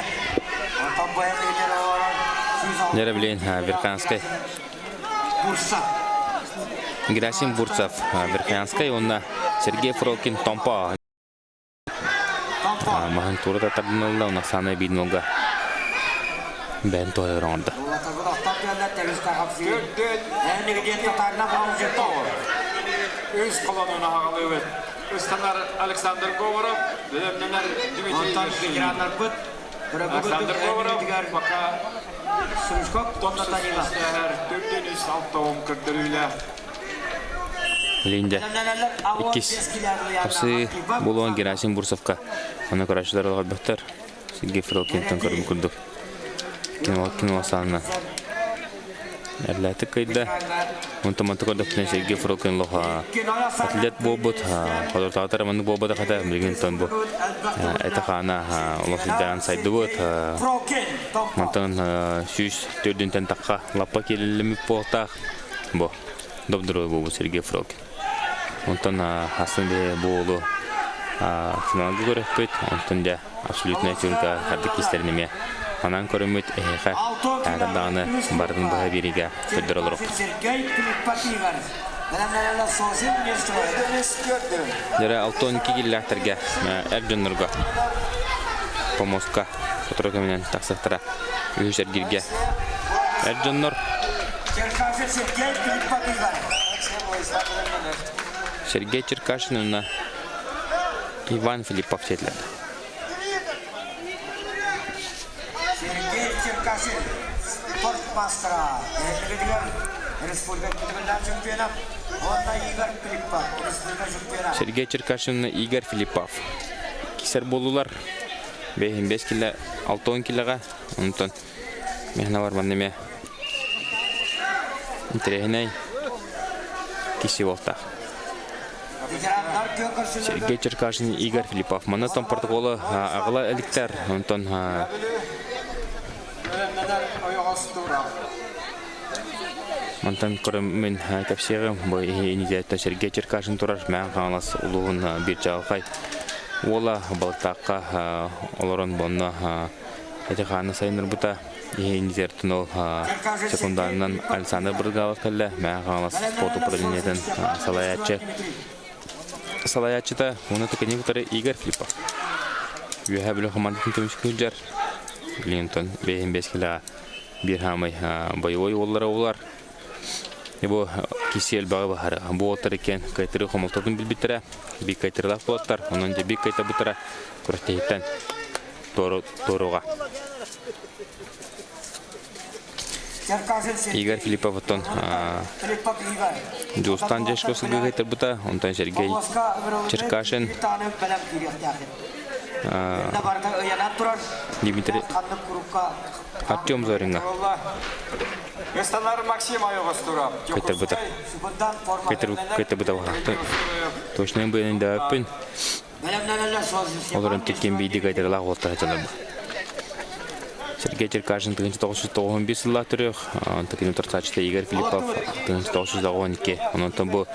Онтон бу эһэтигэр олорон 106 Дьэ, билин Верхоянскай Бурцев. Герасим Бурцев Верхоянскай уонна Сергей Фролкин Томпо маһын туора да тардынылла уонна Оксана Бинолга бэйэн туһайар оҥордо. Үс колоннаны аҕалыыбыт. Ыстанар Александр Говоров, бэлэмнэнэр Дмитрий Ветераннарбыт Александр Говоров пока Төрдүн үс алтауын көрдөрүүлээх. Линде иккис хапсыы булуон Герасим Бурцевка аны көрөөччүлэр олорбуттар. Сергей Фролкинтан көрүм курдук. Кино саанна Эрлээтик кыйда. Онтон манты көрдөхпүнэ Сергей Фролкин лоха атлет буолбут, холортоотор маннык буолбатах этэ, билигин тон бу этэ-хаана олох сирдээн сайдыбыт. Мантан 104 тахха лаппа киириллиммит буолтаах. Бу добдуруой буолбут Сергей Фролкин. Онтон хасын биһи буолу финалга көрөппүт. Онтон дьэ абсолютная чуҥка хардык кистэрин эмиэ анаан көрүммүт эһиэхэ таатар даҕаны барытын быһа биэриигэ көрдөрө олороппут. Дьэрэ 62 киллээхтэргэ эр дьоннорго помостка сотору кэминэн тахсыахтара үһүс эргиргэ эр дьоннор Сергей Черкашин уонна Иван Филиппов сиэтилэр. Сергей Черкашин спорт мастера, республика чемпиона, уонна Игорь Филиппов, республика чемпиона. Сергей Черкашин Игорь Филиппов. Кисер буоллулар. 5 кило, 6 килоға. Онтон мехна бар манна эмиэ интэриэһинэй киси буолтаах. Сергей Черкашин, Игорь Филиппов. Манна тон протоколу аҕала иликтэр. Онтон Мантан көрөммүн кэпсиэҕим. Бу иһи Сергей Черкашин турар Мэҥэ Хаҥалас улууһун биир чаҕылхай уола Балыктаахха олорон бонно эти хааны сайыннарбыта. Иһи ол секунданынан Александр Брызгалов кэллэ. Мэҥэ Хаҥалас спорт управлениетын салайааччы салайааччыта уонна тыкыни кытары Игорь Филиппов. Үөһээ Бүлүү хамаандатын көмүскүү сылдьар. Билигин бэйэһин бэс килэҕэ биир хаамай боевой уоллара улар. Бу киси элбэҕи баһары. Бу уолтар иккиэн кайтырыы хомолтотун билбиттэрэ. Биир кайтырылаах буолаттар. Онон дьэ биир кайтабыттара күрэхтэһииттэн туоруга. Игорь Филиппов оттон Дьулустан Дьешко сылгы кайтарбыта, онтон Сергей Черкашин Дмитрий Артем Зоринга кайтарбыта. Кайтарбыта Точно быйын да Олорон тиккен биирдик айдарылаах уолтара дьонор. Сергей Черкашин 1991 сыллаах төрүөх, онтон утарсааччыта Игорь Филиппов 1992. Онон бу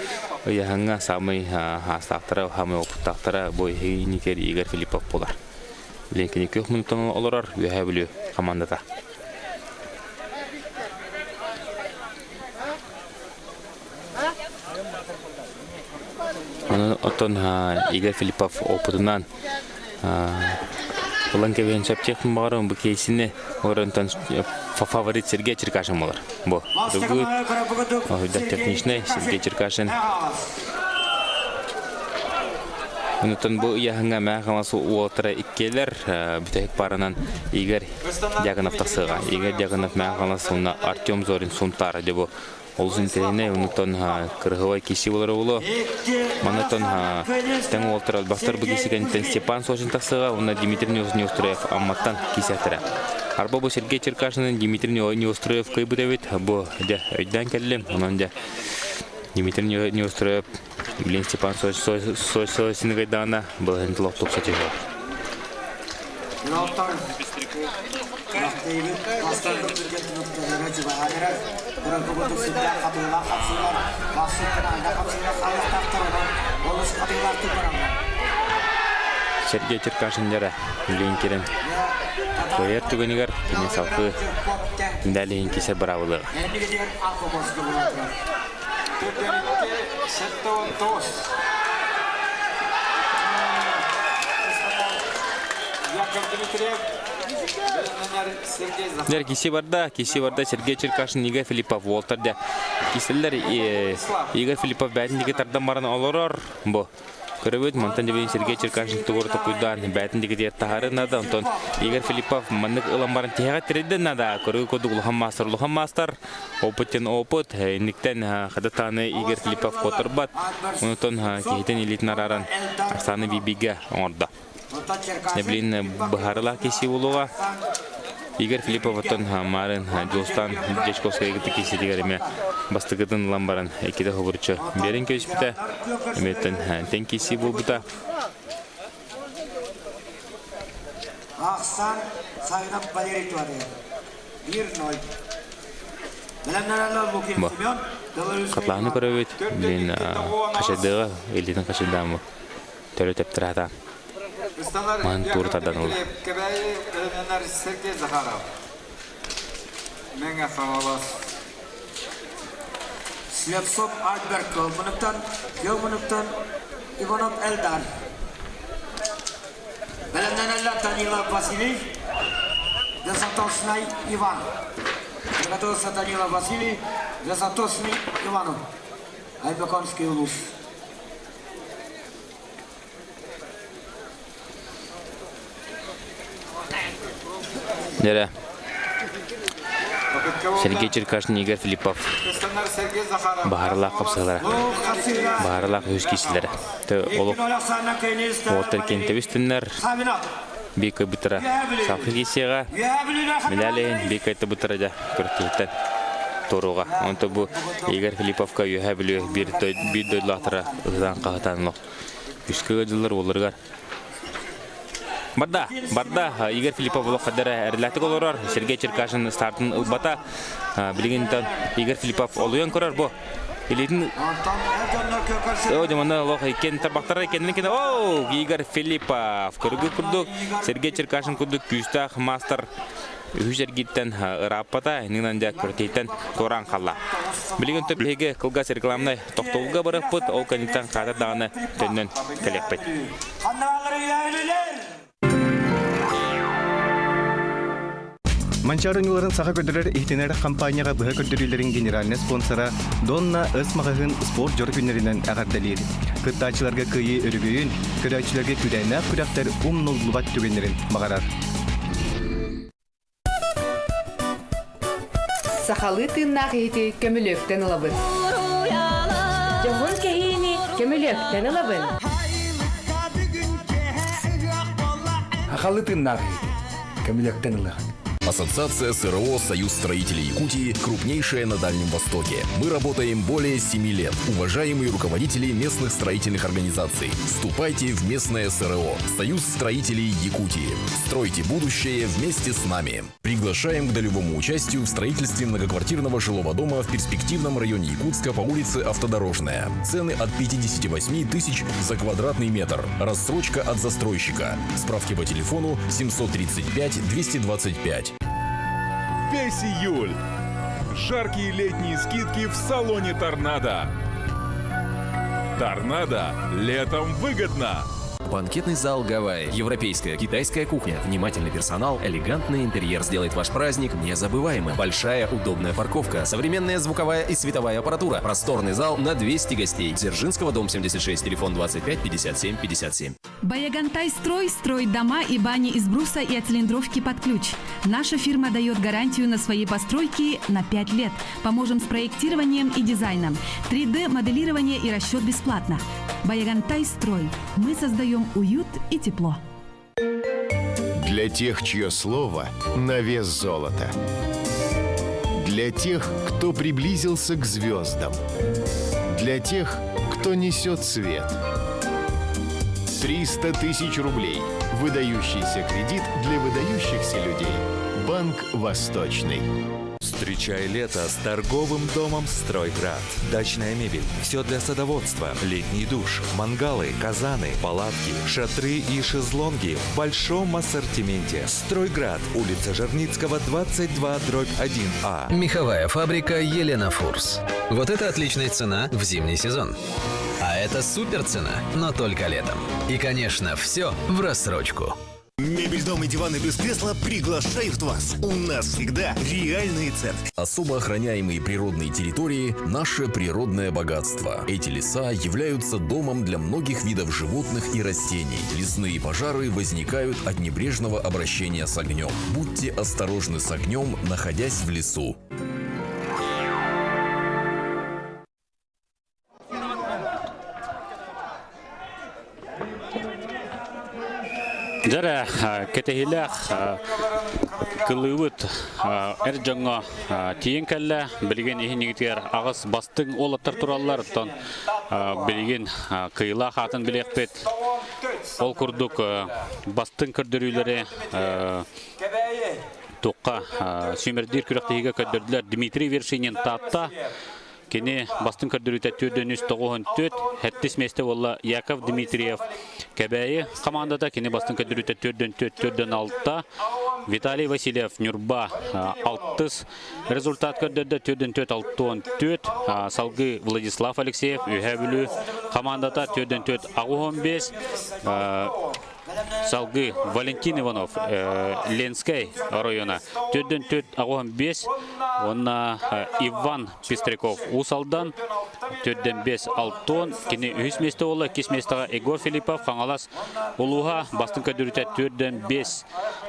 ыйаһаҥҥа самый хаастаахтара, самый опыттаахтара бу иһиникер Игорь Филиппов буолар. Ленкини күөх муннуктан олорор Үөһээ Бүлүү командата. Онон оттон Игорь Филиппов опытынан ылан кэбиһэн сөптөөхпүн баҕарабын бу кейсини олоронтон фаворит Сергей Черкашин буолар. Бу Дугут, техничный Сергей Черкашин. Онтон бу ыйааһыҥҥа Мэҥэ Хаҥалас уолаттара иккиэлэр бүтэһик пааранан Игорь Дьяконов тахсыаҕа. Игорь Дьяконов Мэҥэ Хаҥалас уонна Артем Зорин Сунтаар дьэ бу олус интэриэһинэй оннуттан кырыһыбай киси буолара буолуо. Маннаттан тэҥ уолтар албастар бу киси кэнниттэн Степан Сосин тахсыаҕа уонна Дмитрий Неустроев Амматтан киисэхтэрэ. Арба бу Сергей Черкашинын Дмитрий Неустроев кыайбыт эбит. Бу дьэ өйдөөн кэллим. Онон дьэ Дмитрий Неустроев Блин Степан Сосин кыайдаҕына былаһын тулох тупса түһүө. Сергей Черкашин дьара билигин кирэн кыайар түгэнигэр кини салгыы далиһин кисэ быраабылыаҕа. Дэр киси барда, киси барда Сергей Черкашин, Игорь Филиппов уолтар дэ. Киселлер Игорь Филиппов бээтин диги тардан баран олорор. Бу Көрөбүт, мантан дьэбин Сергей Черкашин тугур токуйдаан бээтин диги таһары нада, онтон Игорь Филиппов маннык ылан баран тиһэҕэ тиридден нада. Көрүү курдук улахан маастар, улахан маастар. Опыт опыт, инниктэн хадатааны Игорь Филиппов куоттарбат. Онтон киһитин илиитин арааран Оксана Бибигэ оҥордо. Блин, быһаарылаах киси буолуоҕа. Игорь Филиппов оттон Марын Дьулустан Дьячковскай кытта кииситигэр эмэ бастакытын ылан баран иккитэ хобурчу биэрэн кэбиспитэ. Эмиэттэн тэҥ киисии буолбута. Ахсан Савинов Валерий Туатыев. 1-0. Бу. Хатлааны көрөбүт. Блин, хачайдыга, илиитин хачайдаамы. Төрө тэптэрата. Маһын тууру тардан ылла. Кэбээйи бэлэмнэнэр Сергей Захаров. Мэҥэ Хаҥалас. Слепцов Альберт Кылмыныктан, Кылмыныктан Иванов Эльдар. Бэлэмнэнэллэр Данилов Василий, Десантосный Иван. Приготовился Данилов Василий, Десантосный Иванов. Айбаконский улус. Дэрэ. Сергей Черкашин, Игорь Филиппов. Баһарылаах хапсыһалара. Баһарылаах үһүс киисилэрэ. Олох уолтар кентэбис түннэр бии кыйбыттара салхы киисиэҕэ медалиһин бии кыйтыбыттара дьэ күрэхтэһиттэн туруга. Онто бу Игорь Филипповка Үөһээ Бүлүү биир биир дойдулаахтара ыһытан хаһытан үскэ ыалдьыллар уолларыгар Барда, барда Игорь Филиппов олох хадара эрэлээхтик олорор. Сергей Черкашин стартын ылбата. Билигин Игорь Филиппов олуйан көрөр бу. Илиитин О, дьомоно олох иккен тарбахтара иккеннин кene О, Игорь Филиппов көргү курдук Сергей Черкашин курдук күүстээх мастер үһүс эргиттэн ырааппата, иннинэн дьэ көртейтен туораан халла. Билигин төп биһиги кылгас рекламнай тохтобулга барыппыт, ол кэнниттэн хаатар даҕаны төннөн кэлиэхпит. Манчаары оонньууларын саха көрдөрөр иһитинэр хампаанньаҕа быһа көрдөрүүлэрин генеральнай спонсора Донна Ыс маҕаһыын спорт дьоро күннэринэн эҕэрдэлиир. Кыттааччыларга кыайыы өрөгөйүн, көрөөччүлэргэ күүрээннээх күрэхтэр умнуллубат түгэннэрин баҕарар. Сахалыы тыыннаах иһити көмүлүөктэн ылабын. Дьоһун кэһиини көмүлүөктэн ылабын. Сахалыы тыыннаах иһити көмүлүөктэн ылыаҕын. Ассоциация СРО «Союз строителей Якутии» крупнейшая на Дальнем Востоке. Мы работаем более 7 лет. Уважаемые руководители местных строительных организаций, вступайте в местное СРО «Союз строителей Якутии». Стройте будущее вместе с нами. Приглашаем к долевому участию в строительстве многоквартирного жилого дома в перспективном районе Якутска по улице Автодорожная. Цены от 58 тысяч за квадратный метр. Рассрочка от застройщика. Справки по телефону 735 225. Весь июль. Жаркие летние скидки в салоне «Торнадо». «Торнадо» летом выгодно. Банкетный зал «Гавайи». Европейская, китайская кухня, внимательный персонал, элегантный интерьер сделает ваш праздник незабываемым. Большая удобная парковка, современная звуковая и световая аппаратура, просторный зал на 200 гостей. Дзержинского, дом 76, телефон 25 57 57. Баягантай строй строит дома и бани из бруса и оцилиндровки под ключ. Наша фирма дает гарантию на свои постройки на 5 лет. Поможем с проектированием и дизайном. 3D-моделирование и расчет бесплатно. Баягантай строй. Мы создаем уют и тепло. Для тех, чье слово на вес золота. Для тех, кто приблизился к звездам. Для тех, кто несет свет. 300 тысяч рублей. Выдающийся кредит для выдающихся людей. Банк «Восточный». Встречай лето с торговым домом «Стройград». Дачная мебель, все для садоводства, летний душ, мангалы, казаны, палатки, шатры и шезлонги в большом ассортименте. «Стройград», улица Жерницкого, 22, дробь 1А. Меховая фабрика Елена Фурс. Вот это отличная цена в зимний сезон. А это супер цена, но только летом. И, конечно, все в рассрочку. Мебель, дом и диваны без кресла приглашают вас. У нас всегда реальные цены. Особо охраняемые природные территории – наше природное богатство. Эти леса являются домом для многих видов животных и растений. Лесные пожары возникают от небрежного обращения с огнем. Будьте осторожны с огнем, находясь в лесу. Дьэ кэтэһиилээх кылыыбыт эр дьоҥҥо тиийэн кэллэ. Билигин иһинигитигэр аҕыс бастыҥ уолаттар тураллар. Оттон билигин кыйылаах аатын билиэхпит. Ол курдук бастыҥ көрдөрүүлэри туохха сүүмэрдиир күрэхтэһиигэ көрдөрдүлэр Дмитрий Вершинин Таатта Кини бастыҥ көрдөрүүтэ 494, сэттис миэстэ буолла Яков Дмитриев. Кэбээйи хамаандата кини бастыҥ көрдөрүүтэ 404, 406. Виталий Васильев Ньурба алтыс результат көрдөрдө 404 64. Салгыы Владислав Алексеев Үһээ Бүлүү хамаандата 404 85. Салгыы Валентин Иванов Ленскэй оройуона төрдөн төрт аҕуһан биэс уонна Иван Пестряков Уус Алдан төрдөн биэс алтон кини үһүс миэстэ буолла иккис миэстэҕэ Егор Филиппов Хаҥалас улууһа бастыҥ көрдөрүүтэ төрдөн биэс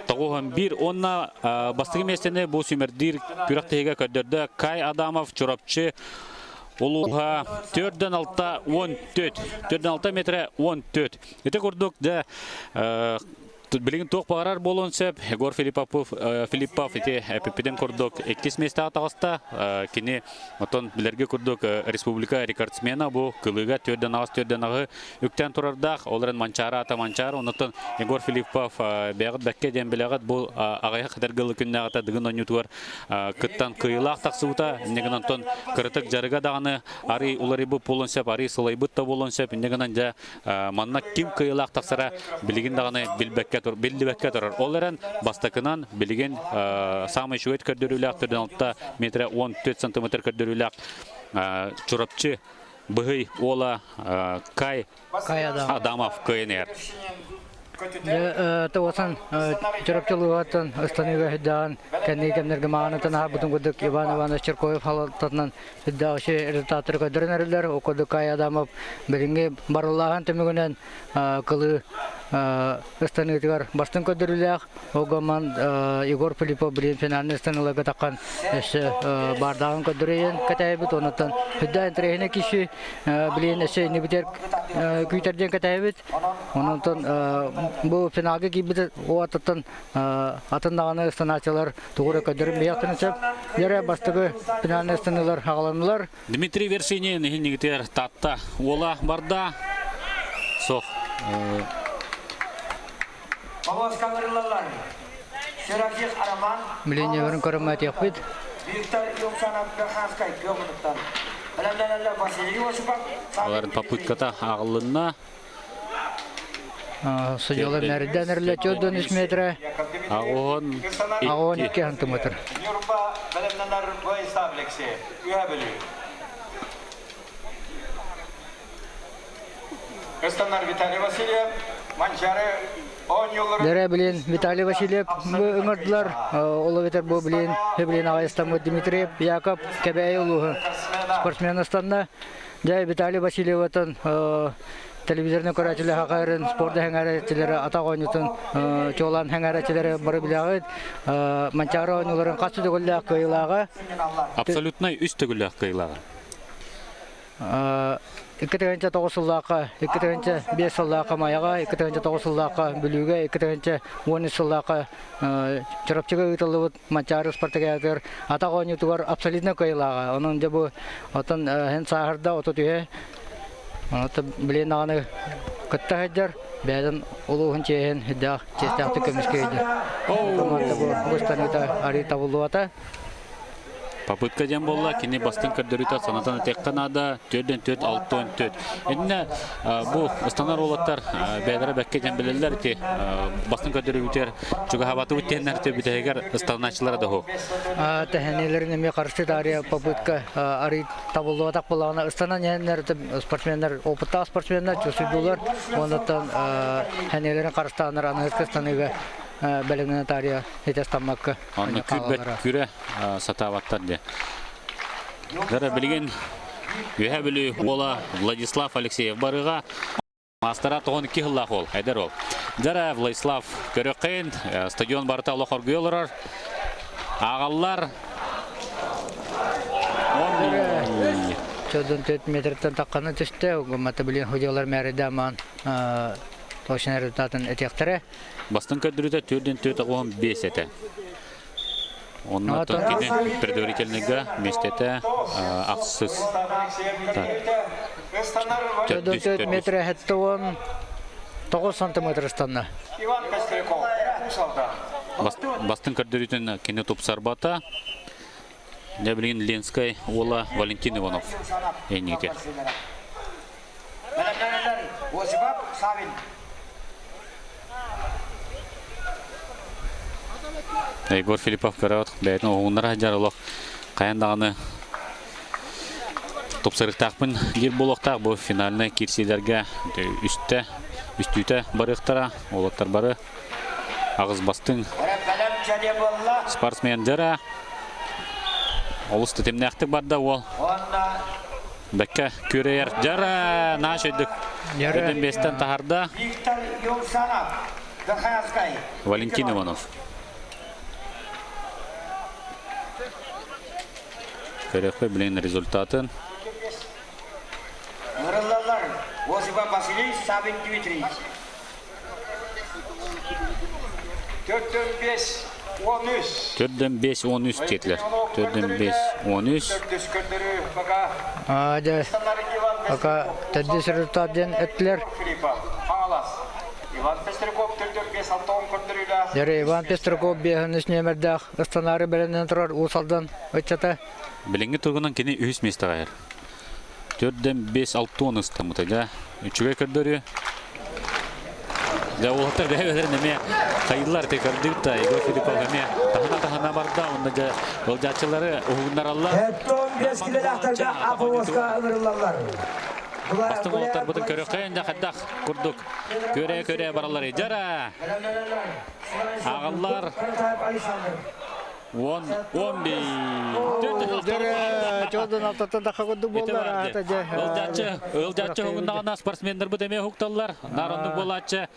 тоҕуһан биир уонна бастакы миэстэни бу сүүмэрдиир күрэхтэһиигэ көрдөрдө Кай Адамов Чурапчы улууһа төрдөн алта уон төрт төрдөн алта метрэ уон төрт Ити курдук, дьэ, билигин туох баҕарар буолуон сөп. Егор Филиппов, Филиппов ити эпиппитин курдук иккис миэстэҕэ таҕыста. Кини оттон билэргэ курдук республика рекордсмена бу кылыыга төрдөн аҕыс төрдөн аҕы үктээн турардаах. Ол эрэн Манчаары аата Манчаары. Оннуттан Егор Филиппов бэйэҕит бэккэ диэн билэҕит бу аҕыйах этэргэ күннээҕитэ Дыгын оонньуутугар кыттан кыайыылаах тахсыбыта. Инньэ гынан онтон кыратык дьарыга даҕаны арый уларыйбыт буолуон сөп, арый сылайбыт да буолуон сөп. Инньэ гынан дьэ Манна ким кыайыылаах тахсара билигин даҕаны билбэккэ тур, биллибэккэ турар. Ол эрэн бастакынан билигин саамай үчүгэй көрдөрүүлээх 4,6 метрэ 14 сантиметр көрдөрүүлээх Чурапчы быһый уола Кай Адамов кыайан иһэр. Тоҕусан Чурапчылыгаттан ыстаныыга сыддаан кэнники кэмнэргэ маҕанытан аһарбытын курдук Иван Иванович Черкоев халалтатынан Сыддаҕычы результаттары көрдөрөн эрэллэр. Ол курдук Кай Адамов билиҥҥи барыллааһын түмүгүнэн кылыы ыстаныытыгар бастыҥ көрдөрүүлээх. Огоман Егор Филиппов билин финальный ыстаныыларга таххан өссө баардааҕын көрдөрөйөн кэтэһэбит. Онуттан сүрдээх интэриэһинэй киһи билин өссө иннибитигэр күүтэр диэн кэтэһэбит. Ононтон бу финалга киирбит уоттан атын даҕаны ыстанааччылар тугу эрэ көрдөрөн биһиэхтэрин сөп. Дьэрэ бастакы финальный ыстаныылар аҕаланнылар. Дмитрий Вершинин иһиннигитигэр Татта уола барда. Сох. Повозкаларылалар. Серафих Роман. Миленьеварын көрөммөтүөхпүт. Виктор Юмшанов Беханскай көмүлүктан. Бэлэмнэнэллэр Василий Осипов. Аларын попытката ағылынна. Судьялар мәрден эрле 4 метра. Агон Агон 2 сантиметр. Нюрба бэлэмнэнэр Владислав Алексеев. Үһэ Бүлүү. Ыстанар Виталий Васильев, Манчары оонньууларын Дэрэ билин Виталий Васильев ыҥырдылар. Ол эбэтэр бу билин билин аҕайыстаммыт Дмитриев Яков Кэбээйи улууһун спортсмен ыстанна. Дьэ Виталий Васильеватан телевизорны көрөөччүлэр хахайрын спорт хэҥээрээччилэри атах оонньуутун чуолаан хэҥээрээччилэри бары билэҕит. Манчаары оонньууларын хас төгүллээх кыайыылааҕа. Абсолютнай үс төгүллээх кыайыылааҕа. 2009 сыллаахха, 2005 сыллаахха Майаҕа, 2009 сыллаахха Бүлүүгэ, 2013 сыллаахха Чурапчыга ыытыллыбыт Манчаары спартакиадатыгар атах оонньуутугар абсолютно кыайыылааҕа. Онон дьэ бу оттон эн сааһырда 33 Онон билин даҕаны кытта сылдьар, бэйэтин улууһун чиэһин үрдээх чиэстээхтик көмүскүү сылдьар. Команда бу быстаныыта арыы табыллыбата. Попытка диэн буолла, кини бастыҥ көрдөрүүтэ санатан этиэххэ наада, төрдөн төрт, алтан төрт. Иннэ бу ыстанар уолаттар бэйэлэрэ бэккэ диэн билэллэр ити бастыҥ көрдөрүүтүгэр чугаһаабатыбыт диэннэр бүтэһигэр ыстанааччылара да суох. Тэһэниилэрин эмиэ харчы таарыйа попытка арыы табыллыбатах буоллаҕына ыстанан иһэннэр спортсменнар опыттаах спортсменнар чувствуйдуулар уоннаттан хэниэлэрин харыстааннар аныгыскы ыстаныыга бэлэмнэнэ таарыйа итестаммакка Онно күрбэт күрэ сатаабаттар диye. Дара билигин Үһэ Бүлүү уола Владислав Алексеев барыга Мастара 92 сыллаах уол, эдэр уол. Дьара Владислав көрөккөйүн, стадион барыта олох оргуйа олорор. Ааҕаллар. Чодун 4 метртэн таққаны түсті, мата билин худьялар мәріді аман точно результатын этиэхтэрэ. Бастың көрдөрүүтэ төрдөн төрт оҕуһун бес этэ. Онно кини предварительныйга миэстэтэ ахсыс. Төрт метр хэттэ 9 сантиметр ыстанна. Бастың көрдөрүүтүн кини тупсарбата. Дьэ билигин Ленскай уола Валентин Иванов эннигитэ. Егор Филиппов көрөт бэйэтин уһугуннара сылдьар олох хайан даҕаны тупсарыктаахпын диир буолуохтаах бу финальнай киирсиилэргэ үстэ үстүүтэ барыахтара уолаттар бары аҕыс бастыҥ спортсмендера олус тэтимнээхтик барда уол Бэккэ күрэйэр. Дьара нааш өйдүк. Өтөн биэстэн таһарда. Виктор Юмшанов, Верхоянскай. Валентин Иванов. Көрөккө билин результатын. Нырыллалар Осипов Василий, Савин Дмитрий. Төрдөн бес, он үс. Төрдөн бес, он үс диэтилэр. Төрдөн бес, он үс. Дьэ, пока төрдүс результат диэн эттилэр. Иван Пестряков төрдөн бес алтон көрдөрүүлээх. Дьэ, Иван Пестряков биэһин үс нүөмэрдээх ыстанаары бэлэмнэнэн турар Уус Алдан ыччата. Билиҥҥи туругунан кини үһүс миэстэҕэ иһэр. Төрдөн бес алтон ыстаммыта дьэ. Үчүгэй көрдөрүү. Дьэ уолаттар бэйэ-бэйэлэрин эмиэ хайыыллар ти көрдүбүт да Егор Филиппов эмиэ таһына-таһына барда уонна дьэ былдьааччылары уһугуннараллар. Эттон бес килэлээхтэргэ АПОСка ыҥырыллаллар. Бастыҥ уолаттарбытын көрөххөйөн дьэ хайдах курдук көрө-көрө бараллар. Дьара! Ааҕаллар. 10, 11. Дөрө, чодун алтаттан тахха курдук буоллар, аата дьэ. Ылдьааччы, ылдьааччы уһугуннаҕына спортсменнарбыт эмиэ уһукталлар. Наар оннук буолааччы.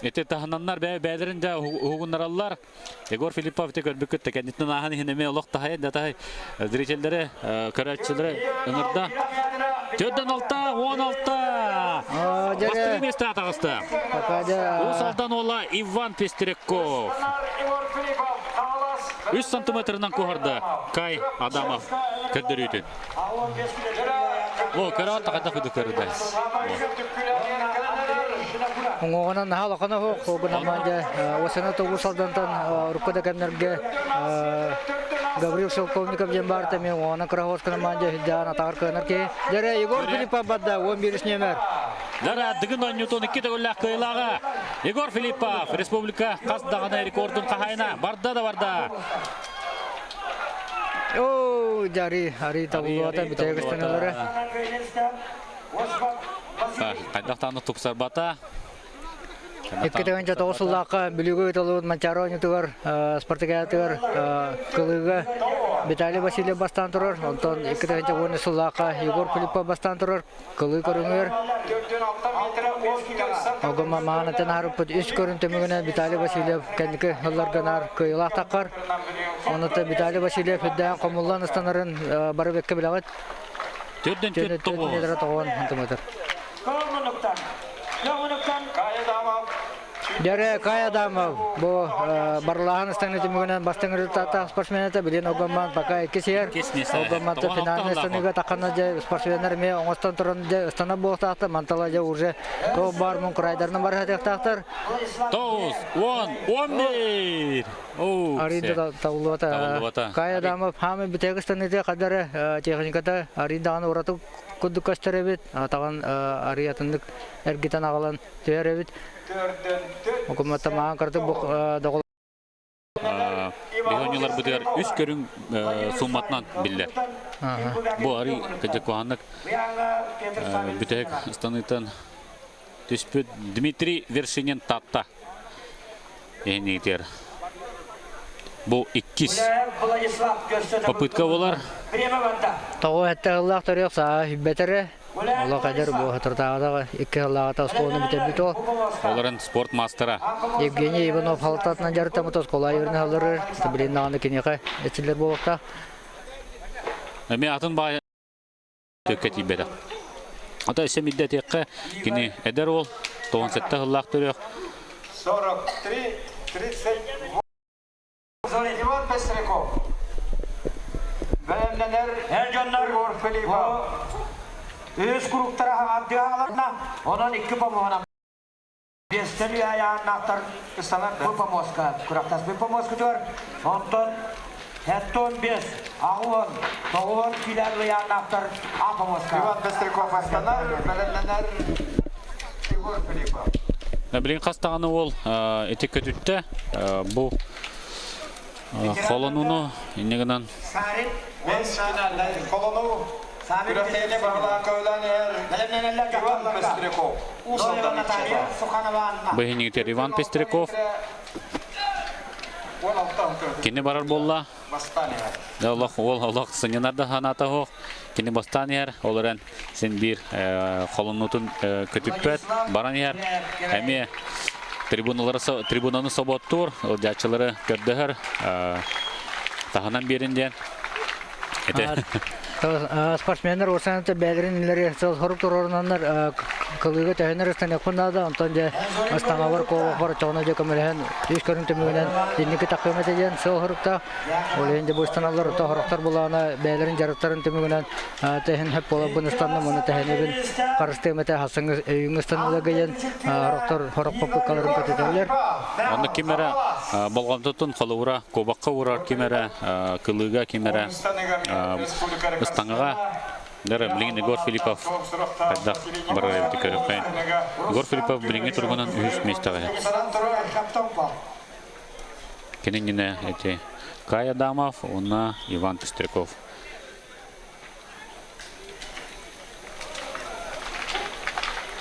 Ити таһынаннар бэйэлэрин дьэ уһугуннараллар. Егор Филиппов ити көрбүккүт да кэнниттэн ааһан иһин эмиэ олох таһайан да таһай зрителлэри, көрөөччүлэри ыҥырда. Төрдөн алта, 16! Бастакы миэстэҕэ таҕыста. Уус Алдан уола Иван Пестряков. 3 сантиметрынан куһарда Кай Адамов көрдөрүүтүн. О, көрө тахата кыды көрдө. Уҥуоҕунан наһаа улахан оһох, гынан дьэ осена тобус алдантан урукку да кэмнэргэ Гаврил Шелковников диэн баар тэми уҥуоҕунан кыра хоскынан маан дьэ сылдьаан атаҕар кыанар киһи. Дьэрэ Егор Филиппов барда 11 нүөмэр. Дара Дыгын оонньуутун икки төгүллээх кыайыылааҕа Егор Филиппов республика хас даҕаны рекордун хаһаайына барда да барда. Оо, дьари, ари табыллыбата бүтэйэ көстөнөлөрө. Хайдах даҕаны тупсарбата. 2009 сыллаахха Бүлүүгэ ыытыллыбыт Манчаары оонньуутугар спартакиадатыгар кылыыга Виталий Васильев бастаан турар, онтон 2010 сыллаахха Егор Филиппов бастаан турар. Кылыы көрүҥүгэр Огома маанатын аарыппыт үс көрүн түмүгүнэн Виталий Васильев кэнники сылларга наар кыайыылаах таххар. Онута Виталий Васильев үрдээн хомуллан ыстанарын бары бэккэ билэҕит. Төрдөн төрт тоҕуон. Метр тоҕуон сантиметр. Дьэрэ Кай Адамов бу барылааһын ыстаҥны түмүгүнэн бастыҥ результаттаах спортсмен этэ. Билин Огомман пока иккис иһэр. Огомман финальный станыга таххана дьэ спортсменнар эмиэ оҥостон туран дьэ ыстана буолуохтаахтар. Мантала дьэ уже топ бар мун крайдарынан барыһатыахтаахтар. Тоғыз, он, 11. Аринда табыллыбата. Кай Адамов хаамы бүтээг ыстаныыта хадары техниката Ариндаҕаны ураты курдук көстөр эбит. Атаҕын арыйатыннык эргитэн аҕалан түһэр эбит. Окумата маан картык бу доҕол Биһи оонньууларбытыгар үс көрүҥ сумматынан биллэр. Бу арый кыдьыккуһаннык бүтэһик ыстаныытан түспүт Дмитрий Вершинин Татта иһинигитигэр. Бу иккис попытка болар. Тоҕо этте ыллаах төрүөх саа хүббэтэрэ Олох эдэр бу соторутааҕыта икки сыллааҕыта оскуоланы бүтэрбит уол. Олорон спорт маастара. Евгений Иванов халтатынан дьарыктаммыт оскуола юрин халларыр. Билин даҕаны киниэхэ этиллэр буолуохтаах. Эмиэ атын баай төккө тиийбэтэх. Ата өссө миддэтиэххэ кини эдэр уол 97 сыллаах төрүөх. 43 38 Иван Пестряков. Бэлэмнэнэр Эр дьоннор Егор Филиппов. Үс куруктара хаҥардыы хааларна, онон икки помоһунан биэстэн үө айааннаахтар бу помоска күрэхтэспит помоскутугар онтон хеттон бес аҕуон тоҕуон киилэр ыйааннаахтар а помоска Иван Пестряков астанар, бэлэмнэнэр Егор Филиппов. Билигин хас даҕаны уол ити көтүттэ бу холонууну инньэ гынан Холонуу күрэхтэһиини баһылаан көҕүлээн иһэр Иван Пестряков. Уус Алдан ыччата. Быһынньыгытыгар Иван Пестряков кини барар буолла. Олох уол олох сынньанар да санаата суох. Кини бастаан иһэр, ол эрэн син биир холонуутун көтүппэт, баран иһэр. Эмиэ трибуналары трибунаны соботтуур, ылдьааччылары көрдөһөр, таһынан биэрин диэн. Ити. Спортсменнар уорсаныта бэйэлэрин иннилэри сыл хорук туруорунаннар кылыыга төһөнөр ыстаныахпын наада, онтон дьэ ыстаҥабар куобахпар оччоҕуна дьэ көмөлөһөн үс көрүҥ түмүгүнэн инники тахсыам этэ диэн сыл хоруктаах. Ол иһин дьэ бу ыстаналлар ото хорохтор булаана бэйэлэрин дьарыктарын түмүгүнэн тэһин хөп буоларбын ыстанным уонна тэһинэбин харыстыам этэ хасыҥ өйүҥ ыстаныыларга диэн хорохтор хорох попыткаларын көтүтэллэр. Онно ким эрэ болҕомтотун холобура куобахха уурар, ким эрэ кылыыга, ким эрэ ыстаҥаҕа Дара билигин Егор Филиппов хайдах барар эбити көрүөххэйин. Егор Филиппов билиҥҥи туругунан үһүс миэстэҕэ иһэр. Кини иннинэ эти Кай Адамов уонна Иван Пестряков.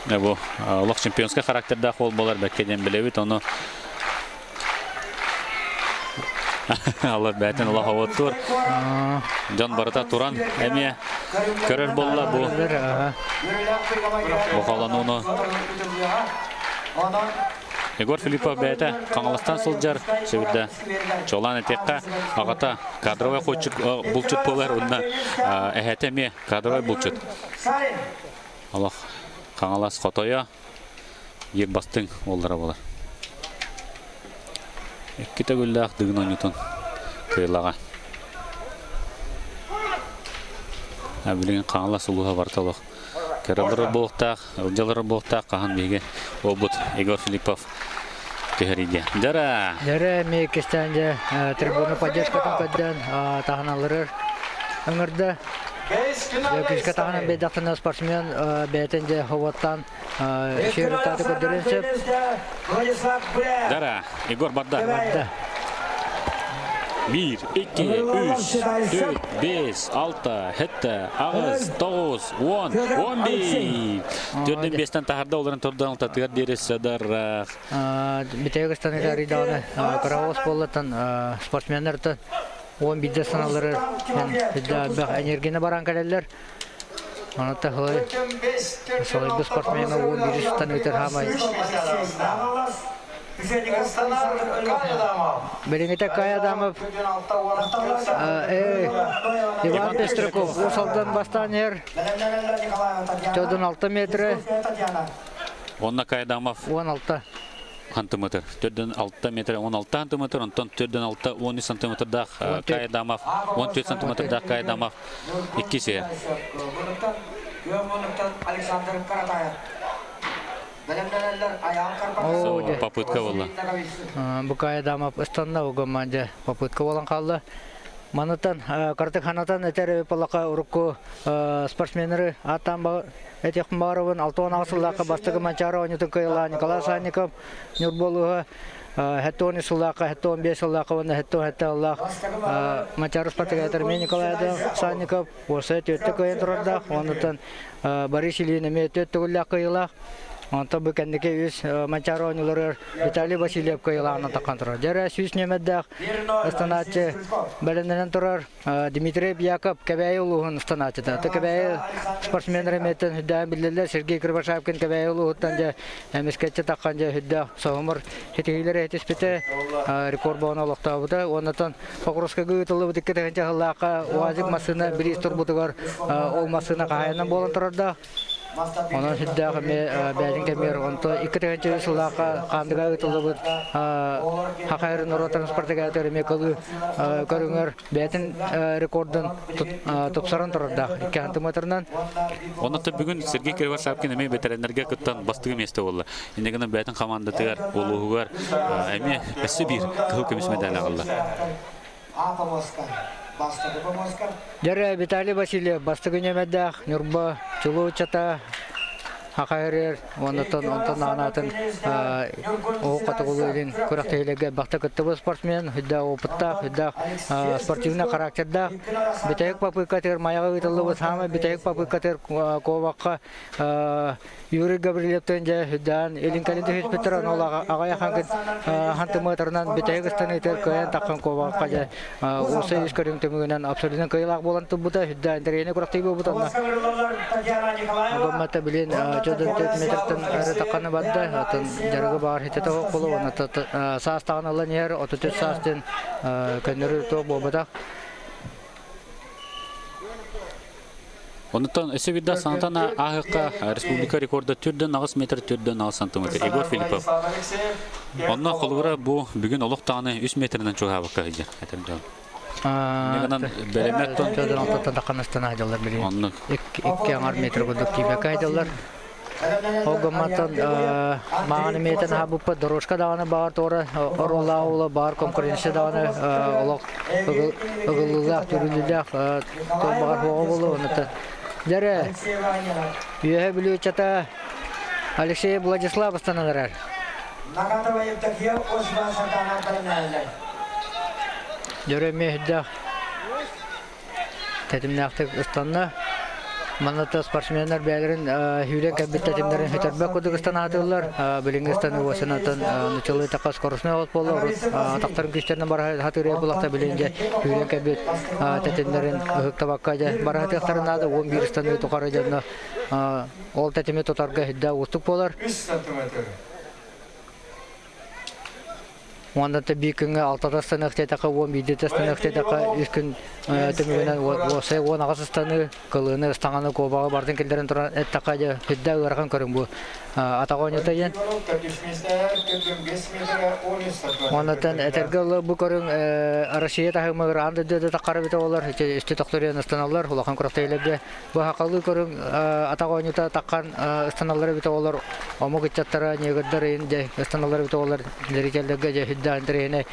Бу олох чемпионскай характердаах уол буолар бэккэ диэн билэбит. Ону Алла бәтин олох оттур. Дьон барыта туран эмиэ көрөр болла бу. Бу холонууну Егор Филиппов бэйэтэ Хаҥаластан сылдьар сөбүдэ чолаан этиэххэ аҕата кадровай булчут булчут буолар уонна эһэтэ эмиэ кадровай булчут. Олох Хаҥалас хотойо биир бастыҥ уоллара буолар. Икки төгүллээх Дыгын оонньуутун кыайылаҕа. Билигин Хаҥалас улууһа барыта олох кыралар буолуохтаах, ылдьалар буолуохтаах хаһан биһиги уолбут Егор Филиппов түһэрийдэ. Дьара! Дьара эмиэ иккистээн дьэ трибуна поддержкатын көрдөөн таһыналарыр ыҥырда. Күүскэ таһынан биэрдэхтэринэ спортсмен бэйэтин дьэ хобуоттаан Сиэритааты көрдөрүөн сөп. Дара, Егор барда. Барда. Биир, икки, үс, төрт, бес, алта, хетте, аҕыс, тоҕус, уон, 11. Төрдүн биэстэн таһарда олорон турдан алтатыгар диэри садарах. Бүтэйик ыстаныыта арыйдаҕына кыраҕас буоллаттан спортсменнартан 11 саналары энергияны баран кэлэллэр. Онон таһылай салайбыт спортсмеҥҥа уон биир сытан ыытар хаамай. Билиҥҥитэ Кай Адамов Иван Пестряков Уус Алдан бастаан иһэр. 46 метрэ. Онно Кай Адамов 16 сантиметр. Төрдөн 6 метр 16 сантиметр, онтон төрдөн 6 13 сантиметрдаах Кай Адамов, 14 сантиметрдаах Кай Адамов иккиси. Попытка буолла. Бу Кай Адамов ыстанна угамманде попытка болан қалды. Манытан картыханатан этер палака урукку спортсменнары аттан Этих Маровын 68 сыллаахха бастакы Манчаары оонньуутун кыайыылаах Николай Санников Ньурболуһа 75 сыллаахха 75 сыллаахха уонна 77 сыллаах Манчаары спартакиадатыгар эмиэ Николай Санников уопсайа түөртэ кыайан турардаах. Оннуттан Борис Ильин эмиэ түөрт төгүллээх кыайыылаах. Онтон бу кэнники үс Манчаары оонньууларыгар Виталий Васильев кыайыылааҕынан таххан турар. Дьэ 100 нүөмэрдээх ыстанааччы бэлэмнэнэн турар. Дмитрий Яков Кэбээйи улууһун ыстанааччыта. Кэбээйи спортсменнара эмиэттэн үрдээн биллэллэр. Сергей Кривошапкин Кэбээйи улууһуттан дьэ эмискэччи таххан дьэ үрдээх соһумур ситиһиилэри этиспитэ, рекорд буолан олохтообута. Уоннатан Покровскайга ыытыллыбыт 2 сыллаахха УАЗик массыына бириис турбутугар ол массыына хаһаайынан буолан турардаах. Онон сүрдээх эмиэ бэйэтин кэмигэр онто 2 сыллаахха Хаандыга ыытыллыбыт Хахайр норуот транспортыгар эмиэ кылыы көрүҥэр бэйэтин рекордун тупсаран турардаах 2 сантиметрынан. Онон бүгүн Сергей Кривошапкин эмиэ бэтэрээннэргэ кыттан бастыгы миэстэ буолла. Инньэ гынан бэйэтин хамаандатыгар, улууһугар эмиэ өссө биир кыһыл көмүс мэдээлэ аҕалла. Дьэ, Виталий Васильев бастакы нүөмэрдээх Ньурба чулуу ыччата Хахайрыр онтон онтон анаатын оһох хотугулуу илин күрэхтэһиилэргэ элбэхтэ кыттыбыт спортсмен, үрдээх опыттаах, үрдээх спортивнай характердаах. Бүтэһик попыткатыгар Майаҕа ыытыллыбыт саамай бүтэһик попыткатыгар куобахха Юрий Гаврильевтыын дьэ үрдээн илин-кэлин түһүспүттэр, ону ол аҕыйах хантымыатарынан бүтэһик ыстаныытыгар кыайан таххан куобахха дьэ уопсай үс көрүҥ түмүгүнэн абсолютно кыайыылаах буолан турбута, үрдээн интэриэһинэй күрэхтэһии буолбут онно. Гоммата билин чодон 4 метртэн эрэ тахханы барда, атын дьарыгы баар хитэтэ холу, уонна саас таҕан ылан иһэр, 34 саас диэн көннөрү туох буолбатах. Онтон өссө биирдэ санатан ааһыахха республика рекорда түрдэн 8 метр түрдэн 6 сантиметр Егор Филиппов. Онно холобура бу бүгүн олох даҕаны 3 метринэн чугаһаабакка сылдьар этэр дьон. Иннигинэн бэлэммэт Төрдөн алтаттан тахханастан аһдьаллар билигин. Оннук. Икки аҥар метр курдук тиийбэккэ аһдьаллар. Ол гымматтан мааҕын эмиэтэн аһаабыппыт дорожка даҕаны баар туора оруоллаах уола баар конкуренция даҕаны олох ыгыллыылаах түрүлүүлээх туох баҕар буоҕа буолуо онута дьэрэ Үөһэ Бүлүү ыччата Алексей Владислав ыстанан эрэр. Дьөрө эмиэ үрдээх тэтимнээхтик ыстанна. Манната спортсменнар бэйэлэрин сүүрэн кэлбит тэтимнэрин сүтэрбэт курдук ыстанаатыллар. Билиҥҥи ыстаны уосанатын нучалыы такка скоростной от буолла. Урут атахтарын күүстэринэн бара сатыыр булахта билин дьэ сүүрэн кэлбит тэтимнэрин ыһыктабакка дьэ бара сатыахтарын наада. 11 ыстаныы тухары дьонно ол тэтими тутарга сүрдээх уустук буолар. Уонна да биир күҥҥэ алтата ыстаныах диэтэххэ, 11 ыстаныах диэтэххэ, үс күн түмүгүнэн уопсай 18 ыстаныы, кылыыны, ыстаҥаны, куобаҕы бардын киллэрэн туран эттэххэ, дьэ, сүрдээх ыарахан көрүҥ бу атах оонньуута диэн. Уоннаттан этэргэ дылы бу көрүҥ Россия таһымыгар аан дойду таххара эбитэ буолар, үстэ тохторуйан ыстаналлар улахан күрэхтэһиилэргэ. Бу сахалыы көрүҥ атах оонньуута таххан ыстаналлар эбит оҕолор омук ыччаттара негрдар ыйын дьэ ыстаналлар эбит оҕолор зрителлэргэ дьэ сүрдээх интэриэһинэй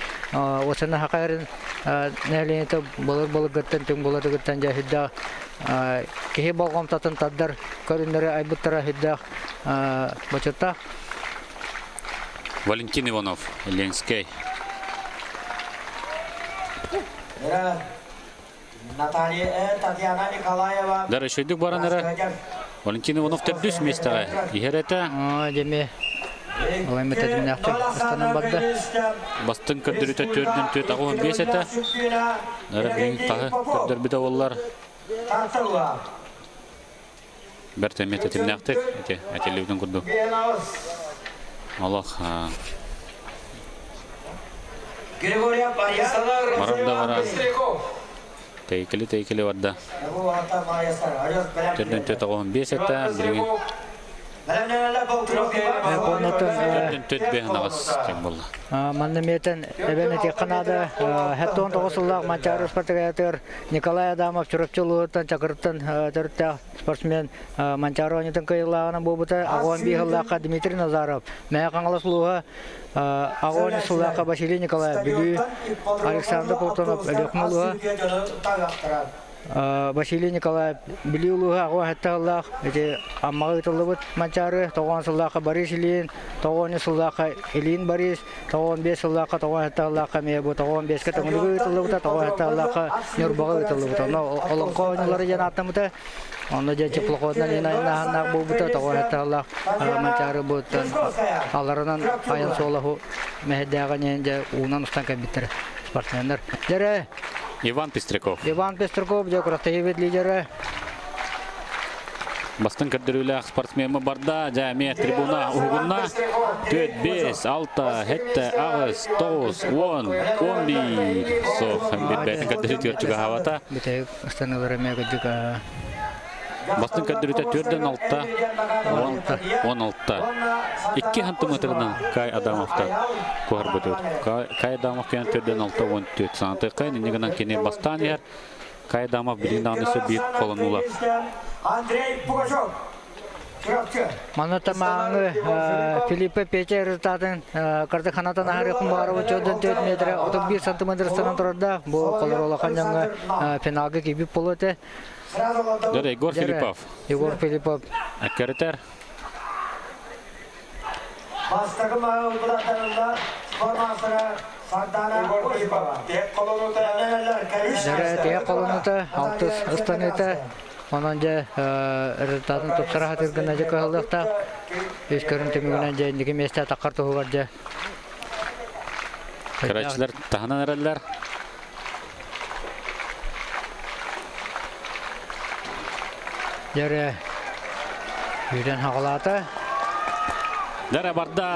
уосана хахайарын нэһилиэнньэтэ былыр былыргыттан түҥ былыргыттан дьэ сүрдээх киһи болҕомтотун тардар көрүҥнэри айбыттара сүрдээх бочуоттаах. Валентин Иванов, Ленскэй. Наталья, Татьяна Николаева. Дар үчүгдүк баран эрэ. Валентин Иванов төрдүс миэстэҕэ иһэр этэ. Деми Олай тэтимнээхтик ыстанан барда. Бастыҥ көрдөрүүтэ төрдүн түөрт аҕыс биэс этэ. Ара биин хаһы көрдөрбүтэ буоллар. Бэрт эмиэ тэтимнээхтик ити этиллибитин курдук. Олох барар да барар. Тейкили тейкили барда. Төрдүн төрт оҕуһун биэс этэ, билигин Төрдүн төрт бэһин аҕыс диэн буолла. Манна миэтэн эбэн этиэххэ наада. 79 сыллаах Манчаары спартакиадатыгар Николай Адамов Чурапчы улууһуттан Чакырыттан төрүттээх спортсмен Манчаары оонньуутун кыайыылааҕынан буолбута. Аҕуон биир сыллаахха Дмитрий Назаров, Мэҥэ Хаҥалас улууһа, Аҕуон үс сыллаахха Василий Николаев, Бүлүү, Александр Платонов, Өлүөхүмэ улууһа, Василий Николаев Бүлүү улууһа аҕа сэттэ сыллаах ити Аммаҕа ыытыллыбыт Манчаары, тоҕуон сыллаахха Борис Ильин, тоҕуон үс сыллаахха Ильин Борис, 95 сыллаахха, 97 сыллаахха эмиэ бу 95-кэ Төҥүлүгэ ыытыллыбыта, 97 сыллаахха Ньурбаҕа ыытыллыбыта. Онно Олоҥхо оонньуулара диэн ааттаммыта. Онно дьэ теплоходунан иин айаннааһыннаах буолбута, 97 сыллаах Манчаары буоттан алларанан айан суола мэһэйдээҕин иһин дьэ уунан устан кэлбиттэрэ спортсменнар. Дьэрэ! Иван Пестряков. Иван Пестряков, дьэ күрэхтэһиибит лидерэ. Бастыҥ көрдөрүүлээх спортсменмы барда. Дьэ, эмиэ трибуна уһугунна. 4, 5, 6, 7, 8, 9, 10, 11. Суох, билбэтин көрдөрүүтүгэр чугаһаабата. Бүтэһик ыстаныылар эмиэ кырдьык Бастыҥ көрдөрүүтэ 4-ден 6, 16. Икки хантымытырынан Кай Адамовтан куһарбыт. Кай Адамов кэлэн 4-ден 6, 14 санатыахха инньэ гынан кини бастаан иһэр. Кай Адамов билигин даҕаны өссө биир холонуулар. Андрей Пугачев. Манна тамааҥы Филиппе Петя результатын кардыханатан аһарыахпын баҕарабын чордон 4 метрэ 31 сантиметр ыстанан турарда. Бу холор улахан дьоҥҥо финалга киирбит буолуо этэ. Дьэ, Егор Филиппов. Егор Филиппов. Аккарытар. Бастакы маҕалбыратарылар спортмастера Сардана Осипова. Дьэ, тиһэх холонута, алтыс ыстаныыта. Онон дьэ результатын тупсара сатыыр гына дьэ кыһаллыахтаах. Үс көрүҥ түмүгүнэн дьэ инники миэстэ таххар туһугар дьэ. Көрөөччүлэр таһынан эрэллэр. Дьэрэ үүрэн хаҕалаата. Дьэрэ барда.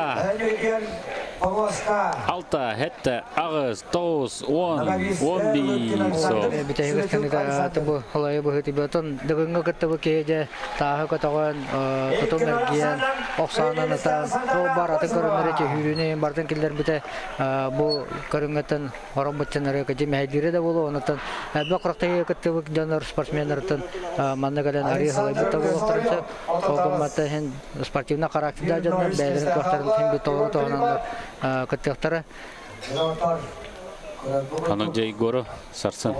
Алта, хетте, аҕыс, тоҕус, уон, 11 со. Бүтэһик ыстаныыта бу холойу быһыытыйбытын дыгыҥҥа кытта бу киһи дьэ тааһы көтөҕөн, тутум эргийэн, охсоонон ытаан, ол бар атын көрүҥнэри түһүүрүнү бартын киллэрбитэ бу көрүҥҥэттэн орон быччанары кыдьы мэһэйдиирэ да буолуо онуттан элбэх күрэхтэһиигэ кыттыбыт дьоннор спортсменнартан манна кэлэн арыы халайбыт да буолуохтарын сөп ол гымматта иһин спортивнай характердаах дьоннор бэйэлэрин кыахтарын иһин бу толору туһананнар кыттыахтара. Аны дьэ Егору сарсын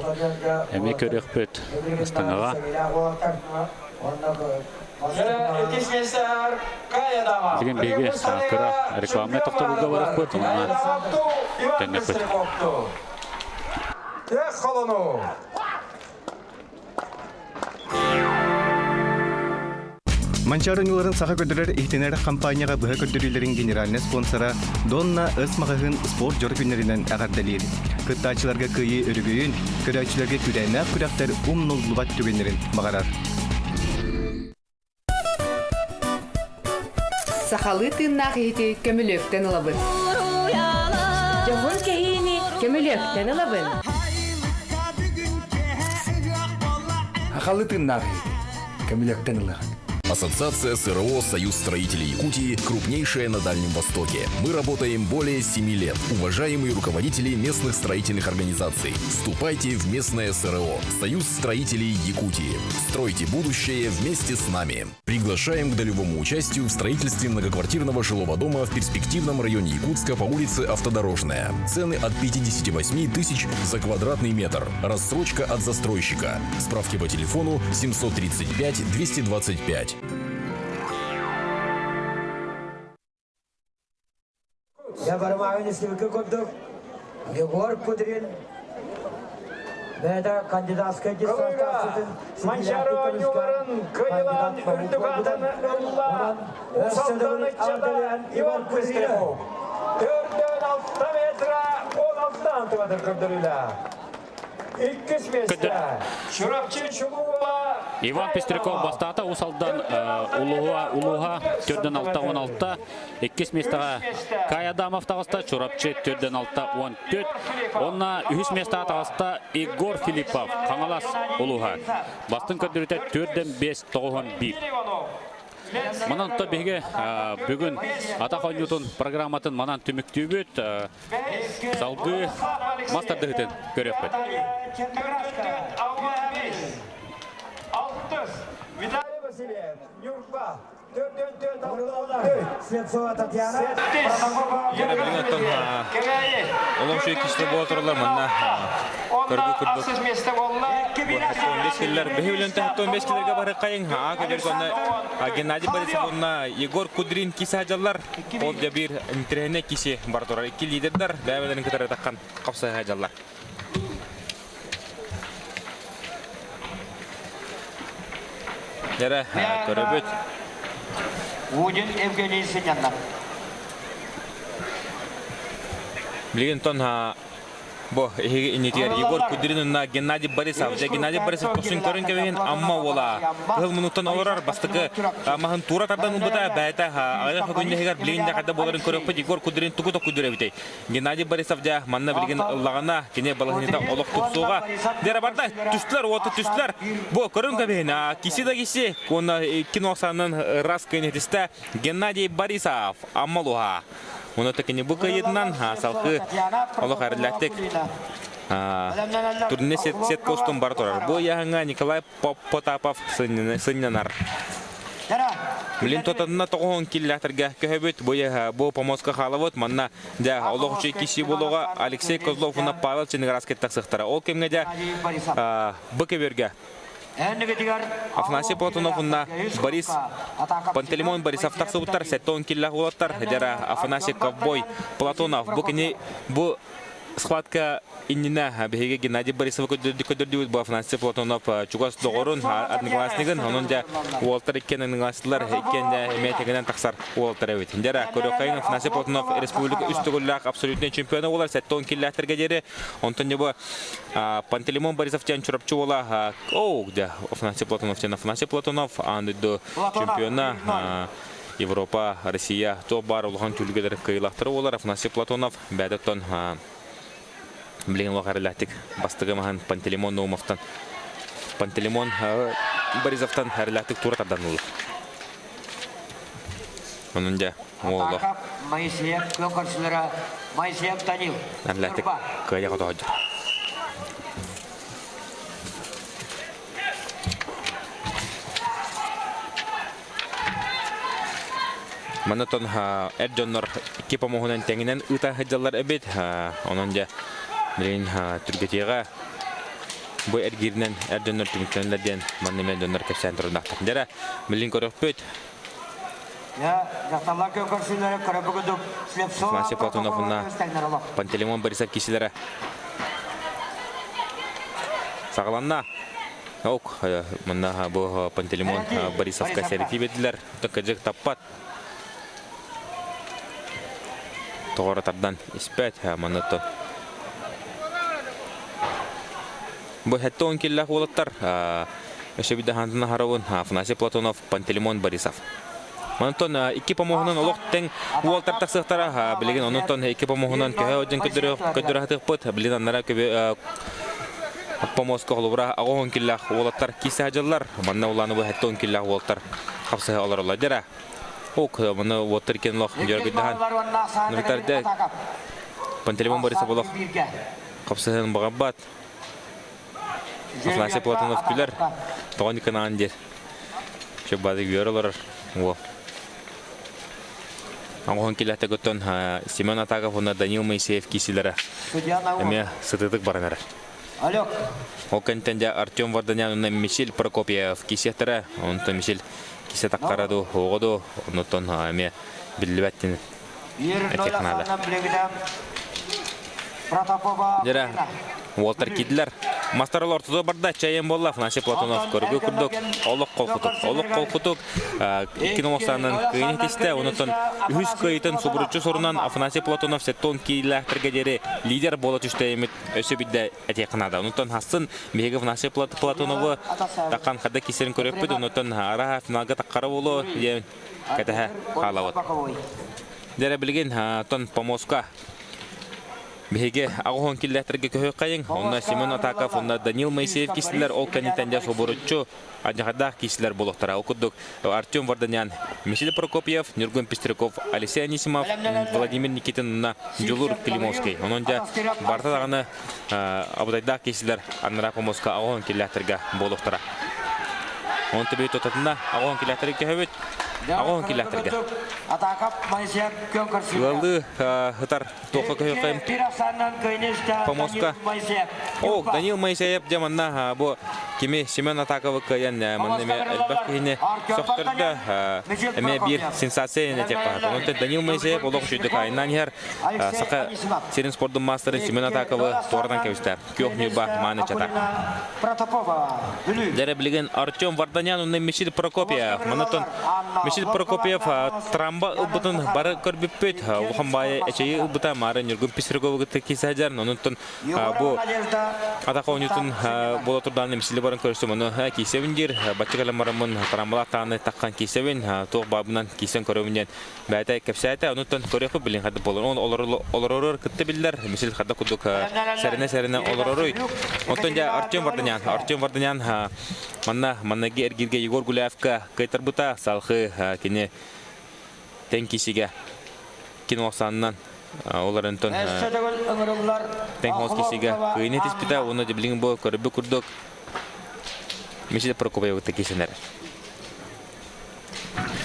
эмиэ көрүөхпүт ыстаҥаҕа. Билигин биһиги кыра рекламнай тохтобулга барыахпыт уонна төннүөхпүт. Эх, холону! Манчаары оонньууларын саха көрдөрөр иһитинэр хампаанньаҕа быһа көрдөрүүлэрин генеральнай спонсора Донна С маҕаһыын спорт дьоро күннэринэн эҕэрдэлиир. Кыттааччыларга кыайыы өрөгөйүн, көрөөччүлэргэ күүрээннээх күрэхтэр умнуллубат түгэннэрин баҕарар. Сахалыы тыыннаах иһити көмүлүөктэн ылабын. Дьоһун кэһиини көмүлүөктэн ылабын. Сахалыы тыыннаах иһити көмүлүөктэн ылаҕын. Ассоциация СРО «Союз строителей Якутии» крупнейшая на Дальнем Востоке. Мы работаем более 7 лет. Уважаемые руководители местных строительных организаций, вступайте в местное СРО «Союз строителей Якутии». Стройте будущее вместе с нами. Приглашаем к долевому участию в строительстве многоквартирного жилого дома в перспективном районе Якутска по улице Автодорожная. Цены от 58 тысяч за квадратный метр. Рассрочка от застройщика. Справки по телефону 735 225. Я бармагын истибикке курдук Егор Кудрин бэйэтэ кандидатскай диссертациятын Манчаары оонньууларын кыайылаан үрдүк аатын ылла Усалдан ыччата Иван Пестряков. Төрдөн алта метра 16 сантиметр көрдөрүүлээх. Иккис миэстэ Чурапчы Чулуула Иван Пестряков бастаата Уус Алдан улууһа улууһа төрдөн алта он алта иккис миэстэҕэ Кай Адамов таҕыста Чурапчы төрдөн алта он төрт онна үһүс миэстэҕэ таҕыста Егор Филиппов Хаҥалас улууһа бастыҥ көрдөрүүтэ төрдөн бес тоҕуһун биир Манан то биһиги бүгүн атах оонньуутун программатын манан түмүктүүбүт. Салгыы мас тардыһытын көрүөхпүт. Виталий Васильев, Нюрба, Слепцова Татьяна. Яна билин оттон олом шүй киште буола туралар манна көргү курдук 15 киллер бэһи билен 15 киллерге бары кайын аа көдөргө онно Геннадий Борисов уонна Егор Кудрин киси хажаллар ол жабир интирehine киси бар турар икки лидердар бэбэлэрин кытары таккан капсай хажаллар Дәрә, көрөбүт. Удин Евгений Синянна. Билигин тон Бу эһиги иннитигэр Егор Кудрин уонна Геннадий Борисов. Дьэ Геннадий Борисов көхсүн көрүн кэбиһин Амма уола. Кыһыл мунуттан олорор бастакы маһын туура тардан ылбыта бэйэтэ аҕыйах күннэһигэр билигин да хайда буоларын көрүөхпүт Егор Кудрин тугу токуйдур эбитэй. Геннадий Борисов дьэ манна билигин ыллаҕына кини балаһыанньата олох тупсуоҕа. Дьэ барда түстүлэр уоту түстүлэр. Бу көрүн кэбиһин киси да киси уонна кино санын раз кынетистэ Геннадий Борисов Амма улуһа. Онон кини бу кыайыытынан салгыы олох эрэллээхтик турнир сет постун бара турар. Бу ыйааһыҥҥа Николай Потапов сынньанар. Билин тотонна тоҕуһун киллэхтэргэ көһөбүт. Бу бу помоска хаалабыт. Манна дьэ олох үчүгэй киси буолуоҕа Алексей Козлов уонна Павел Ченеградский тахсыахтара. Ол кэмҥэ дьэ бу көбүөргэ Афанасий Платонов уонна Борис Пантелеймон Борисов тахсыбыттар, 70 киллээх уолаттар. Дьара Афанасий Ковбой Платонов бу кини бу схватка иннинэ биһиги Геннадий Борисовы көрдөрдүбүт бу Афанасий Платонов чугас доҕорун одноклассникын онон дьэ уолтар иккиэн одноклассниктар иккиэн дьэ эмиэ тегинэн тахсар уолтар эбит дьара көрүөххэйин Афанасий Платонов республика үс төгүллээх абсолютнай чемпиона буолар 70 киллээхтэргэ диэри онтон дьэ бу Пантелеймон Борисов диэн Чурапчы уола оу дьэ Афанасий Платонов диэн Афанасий Платонов аан дойду чемпиона Европа, Россия туох баар улахан түлүгэлэр кыайыылаахтара буолар Афанасий Платонов бэйэтэ билигин олох эрэлээхтик бастакы маһын Пантелеймон Наумовтан Пантелеймон Борисовтан эрэлээхтик тура тардан ылла. Онон дьэ уоллах Моисеев күөн көрсүлэрэ Моисеев Данил. Эрэлээхтик кыайа хотоһодьор. Манатон эр дьоннор икки помоһунан тэҥинэн ыыта сылдьаллар эбит. Онон дьэ билигин түргэтиэҕэ бу эргииринэн эр дьоннор түмүктэнэллэр диэн манна эмиэ дьоннор кэпсээн турунахтар. Дьэрэ билигин көрүөхпүт. Дьахталлар көрсүүлэрэ көрөбү курдук Слепцова Афанасий Платонов уонна Пантелеймон Борисов киисилэрэ саҕаланна. Ок, манна бу Пантелеймон Борисовка сэрэтии бердилер. Кыдьык таппат. Тоҕоро тардан испэт манныттан. Бу 70 киллээх уолаттар өссө биирдэ хаантан аһарабын Афанасий Платонов, Пантелеймон Борисов. Онтон икки помоһунан олох тэҥ уолтар тахсыахтара. Билигин онтон икки помоһунан көһө дьон көрдөрө сатыахпыт. Билигин аннара көбө помоска холобура 80 киллээх уолаттар киисэ дьыллар. Манна улааны бу 70 киллээх уолаттар хапсыһа олороллор. Дьара. Ок, манна уоттар иккен олох дьөргүдэһэн. Нуктарда Пантелеймон Борисов олох хапсыһын баҕарбат. Афанасий Платонов күлэр. Тоҕо никанаан диир. Чөббады үөр олорор. Уол. Оҥоһон килэхтэ көттөн Семен Атаков уонна Данил Моисеев киисилэрэ эмиэ сытыытык баран эрэр. Ол кэнниттэн дьэ Артем Варданян уонна Мишель Прокопьев киисиэхтэрэ. Онтон Мишель киисэ таххара дуу, оҕо дуу, оннуттан эмиэ биллибэт диэн этиэх наада. Дьэрэ, уолтар киирдилэр. Мастар ортото барда, чайын буолла, Афанасий Платонов көргө курдук олох холкутук. Олох холкутук икки номохсаанан кыайын тистэ, онутон үһүс кыайытын субуруччу сорунан Афанасий Платонов сеттон киилээхтэргэ диэри лидер буола түстэ өссө бидде этиэххэ наада. Онутон хассын биһиги Афанасий Платоновы такхан хада кисерин көрөппүт, онутон араха финалга таккара болу диэн кэтэһэ хаалабыт. Дьэрэ билигин тон помоска биһиги аҕыһон киллээтэргэ көһүөххэйиҥ. Онно Семен Атаков, онно Данил Моисеев кистилэр. Ол кэнниттэн дьэ собуруччу адьахардаах киисилэр буолуохтара. Ол курдук Артем Варданян, Михаил Прокопьев, Нюргун Пестряков, Алексей Анисимов, Владимир Никитин уонна Дьулур Климовский. Онон дьэ барыта даҕаны абытайдаах киисилэр анараа помоска аҕыһон киллээтэргэ буолуохтара. Онон төбөй тотатына аҕыһон киллээтэргэ көһөбүт. Аҕыһон киллээтэргэ. Ыаллыы ытар туохха көһүөххэйим Помоска. О, Данил Моисеев дьэ манна бу кими Семен Атаковы кыайан манна эмиэ элбэх киһини сөхтөрдө. Эмиэ биир сенсация этиэххэ. Онон Данил Моисеев олох үчүгдүк айаннаан иһэр. Саха сирин спордун маастарын Семен Атаковы туоратан кэбистэ. Күөх Ньурба мааны чата. Дьэрэ билигин Артем Варданян уонна Мишель Прокопьев. Манатон Мишель Прокопьев трамба ылбытын бары көрбүппүт. Улахан баайы эчэйи ылбыта Мара Ньургун Пестряковы кытта киисэдьэр. Онуттан бу атах оонньуутун буола турдаан Мишели баран көрсөм. Ону киисэбин диир. Бачча кэлэн бараммын трамбалаах тааны таххан киисэбин. Туох баабынан киисэн көрөбүн диэн Бэйэтэ кэпсээтэ, онуттан көрүөхпүт билин хадда буолар. Ол олоророр кытта биллэр, мисил хадда курдук сэрэнэ-сэрэнэ олороруй. Онтон дьэ Артем Варданян, Артем Варданян манна маннаги эргиргэ Егор Гуляевка кыайтарбыта, салхы кини тэҥ кисигэ кино санынан олар онтон тэҥ хос кисигэ кыйны тиспитэ, уонна билин бу көрбү курдук Мишель Прокопьевы кисенер.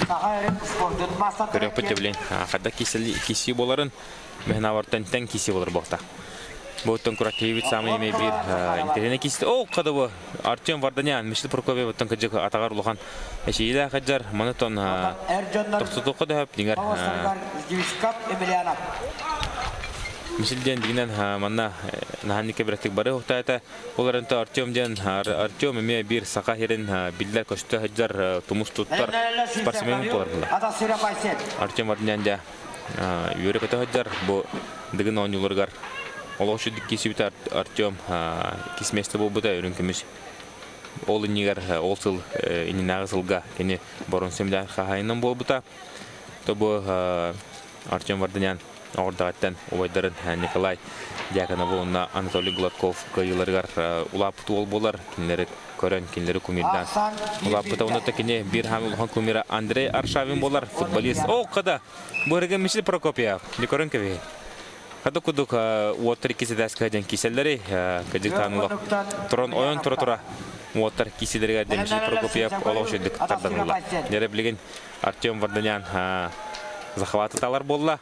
Көрүөхпүт дьэ хадда киси буоларын мэһнавартан тэҥ киси болар буолта. Буоттан куративит самый эме биир интэриэһинэй киси. О, када бу Артем Варданян, Мишель Прокопьев оттон кыдьык атаҕар улахан эчиилээх хаджар, манытон тохтотуохха да хөп дингер. Мишель диэн дигинэн манна наһанника бираттык бары ухтаата. Ол эрэнтэ Артем диэн Артем эмиэ биир саха сирин биллэр көстө сылдьар тумус туттар спортсмен буолар була. Артем Варданян дьэ үөрэ-көтө сылдьар бу Дыгын оонньууларыгар олох үчүгдүк киирсибитэ Артем иккис миэстэ буолбута үрүҥ көмүс. Ол иннигэр ол сыл иннинээҕи сылга кини боруонса медаль хаһаайынан буолбута. То бу Артем Варданян оҕордаҕыттан убайдарын Николай Дьяконовы уонна Анатолий Гладков кыайыыларыгар улааппыт уол буолар. Кинилэри көрөн, кинилэри кумирдаан улааппыта. Онно кини биир хаамы улахан кумира Андрей Аршавин буолар, футболист. О, када! Бу Мишель Прокопьев. Не көрөн кэбиһи. Хада кудук уоттар икки сэтээскэ дьэн киселлери кыдьыктаан улах туран ойон тура-тура уоттар киселеригэр дьэн Мишель Прокопьев олох үчүгдүк тардан Дьэрэ билигин Артем Варданян захваты талар буолла.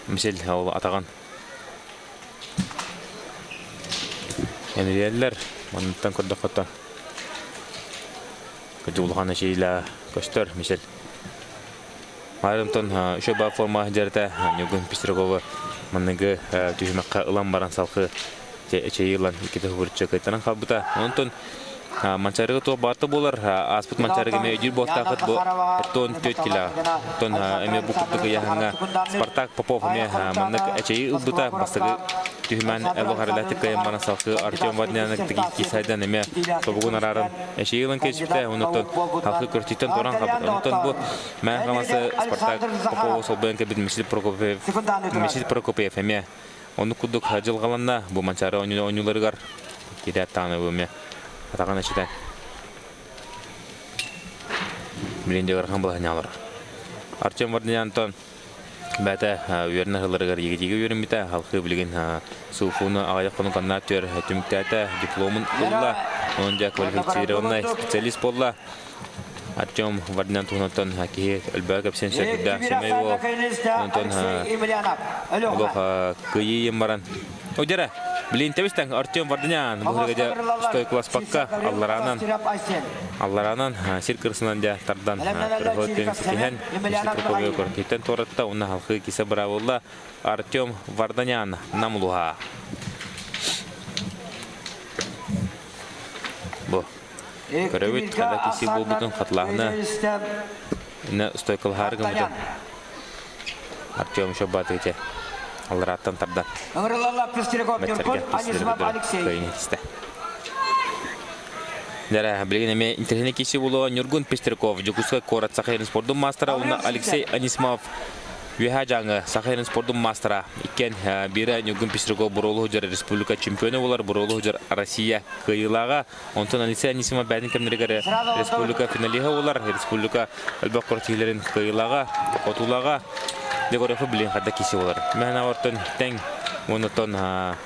Мишель ол атаҕын эмириэллэр. Манныттан көрдөххө улахан эчиилэ көстөр Мишель. Айрымтон үчүгэй баа форма дьэрэтэ Ньургун Пестрякова манныгы түһүмэххэ ылан баран салхы. эчэйии ылан иккитэ хубурча кыайтаран хаалбыта. Онтон Манчаарыга туох баарта буолар, ааспыт Манчаарыга эмиэ өйдүүр буолтаахыт бу 74 кило. Оттон эмиэ бу курдук ыйааһыҥҥа Спартак Попов эмиэ маннык эчэйии ылбыта. Бастакы түһүмэн Эло Харилатик кыайан баран салгыы Артем Ваднянык кисайдан эмиэ тобугун арааран эчэйии ылан кэспитэ. Онуттан халқы көртүүттэн туран хаалбыт. Онтон бу Мээн Хаҥаласы Спартак Попову солбуйан кэлбит Мишель Прокопьев Мишель Прокопьев эмиэ Оннук курдук дьылҕаланна бу Манчаары оонньууларыгар киирээт даҕаны бу эмиэ атаҕын эчитэн билин дьэ ыарахан балаһыанньа олорор. Артем Варданян бэйэтэ үөрэнэ сылларыгар егитигэ үөрэммитэ, халхыы билигин СУФУну аҕыйах хонук аннаа түөр түмүктээтэ, дипломун ылла, онон дьэ квалифицированный специалист буолла. Артем Варданян туһунан киһи өлбөҕө кэпсиэн сөп үрдээх сэмэй уол. Онтон олох кыайыы баран. Одера, билин тэбистэн Артем Варданян бу стойкаласпакка аллараанан аллараанан сир кырсынан дьэ тардан кыргыттын ситиһэн Прокопьев көртүттэн туоратта уонна халхыы кисе быраабылла Артем Варданян Нам улуһа. Бу Көрөбүт, хада киси буолбутун хатлааһына инна стойкалаһаары гыммытын Артем Шобатыгыча алларааттан тардан Мэцэргэ кыайын этистэ. Дара, билигин эмиэ интэриэһинэй киси буолуо Ньургун Пестряков, Дьокуускай куорат Саха сирин спордун маастара уонна Алексей Анисимов Үөһээ Дьааҥы Саха сирин спордун маастара иккиэн биирэ Ньургун Пестряков Буруолу сылдьар республика чемпиона буолар, Буруолу сылдьар Россия кыайыылааҕа. Онтон Алексей Анисимов бэйэтин кэмнэригэр республика финалиһа буолар, республика элбэх күрэхтэһиилэрин кыайыылааҕа, хотуулааҕа. Дегорефы билин хадда киси буолар. Мэһэн ортон тэҥ уонна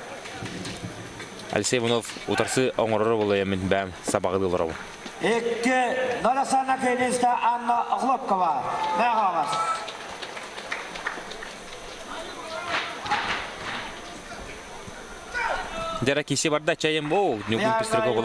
Алексей Иванов утарсы оҥороро буолуо мин бэйэм сабаҕалыы олоробун. Икки Норасана Кенниста Анна Охлопкова. Мэхалас. Дьара киси барда чайым о Ньургун Пестряков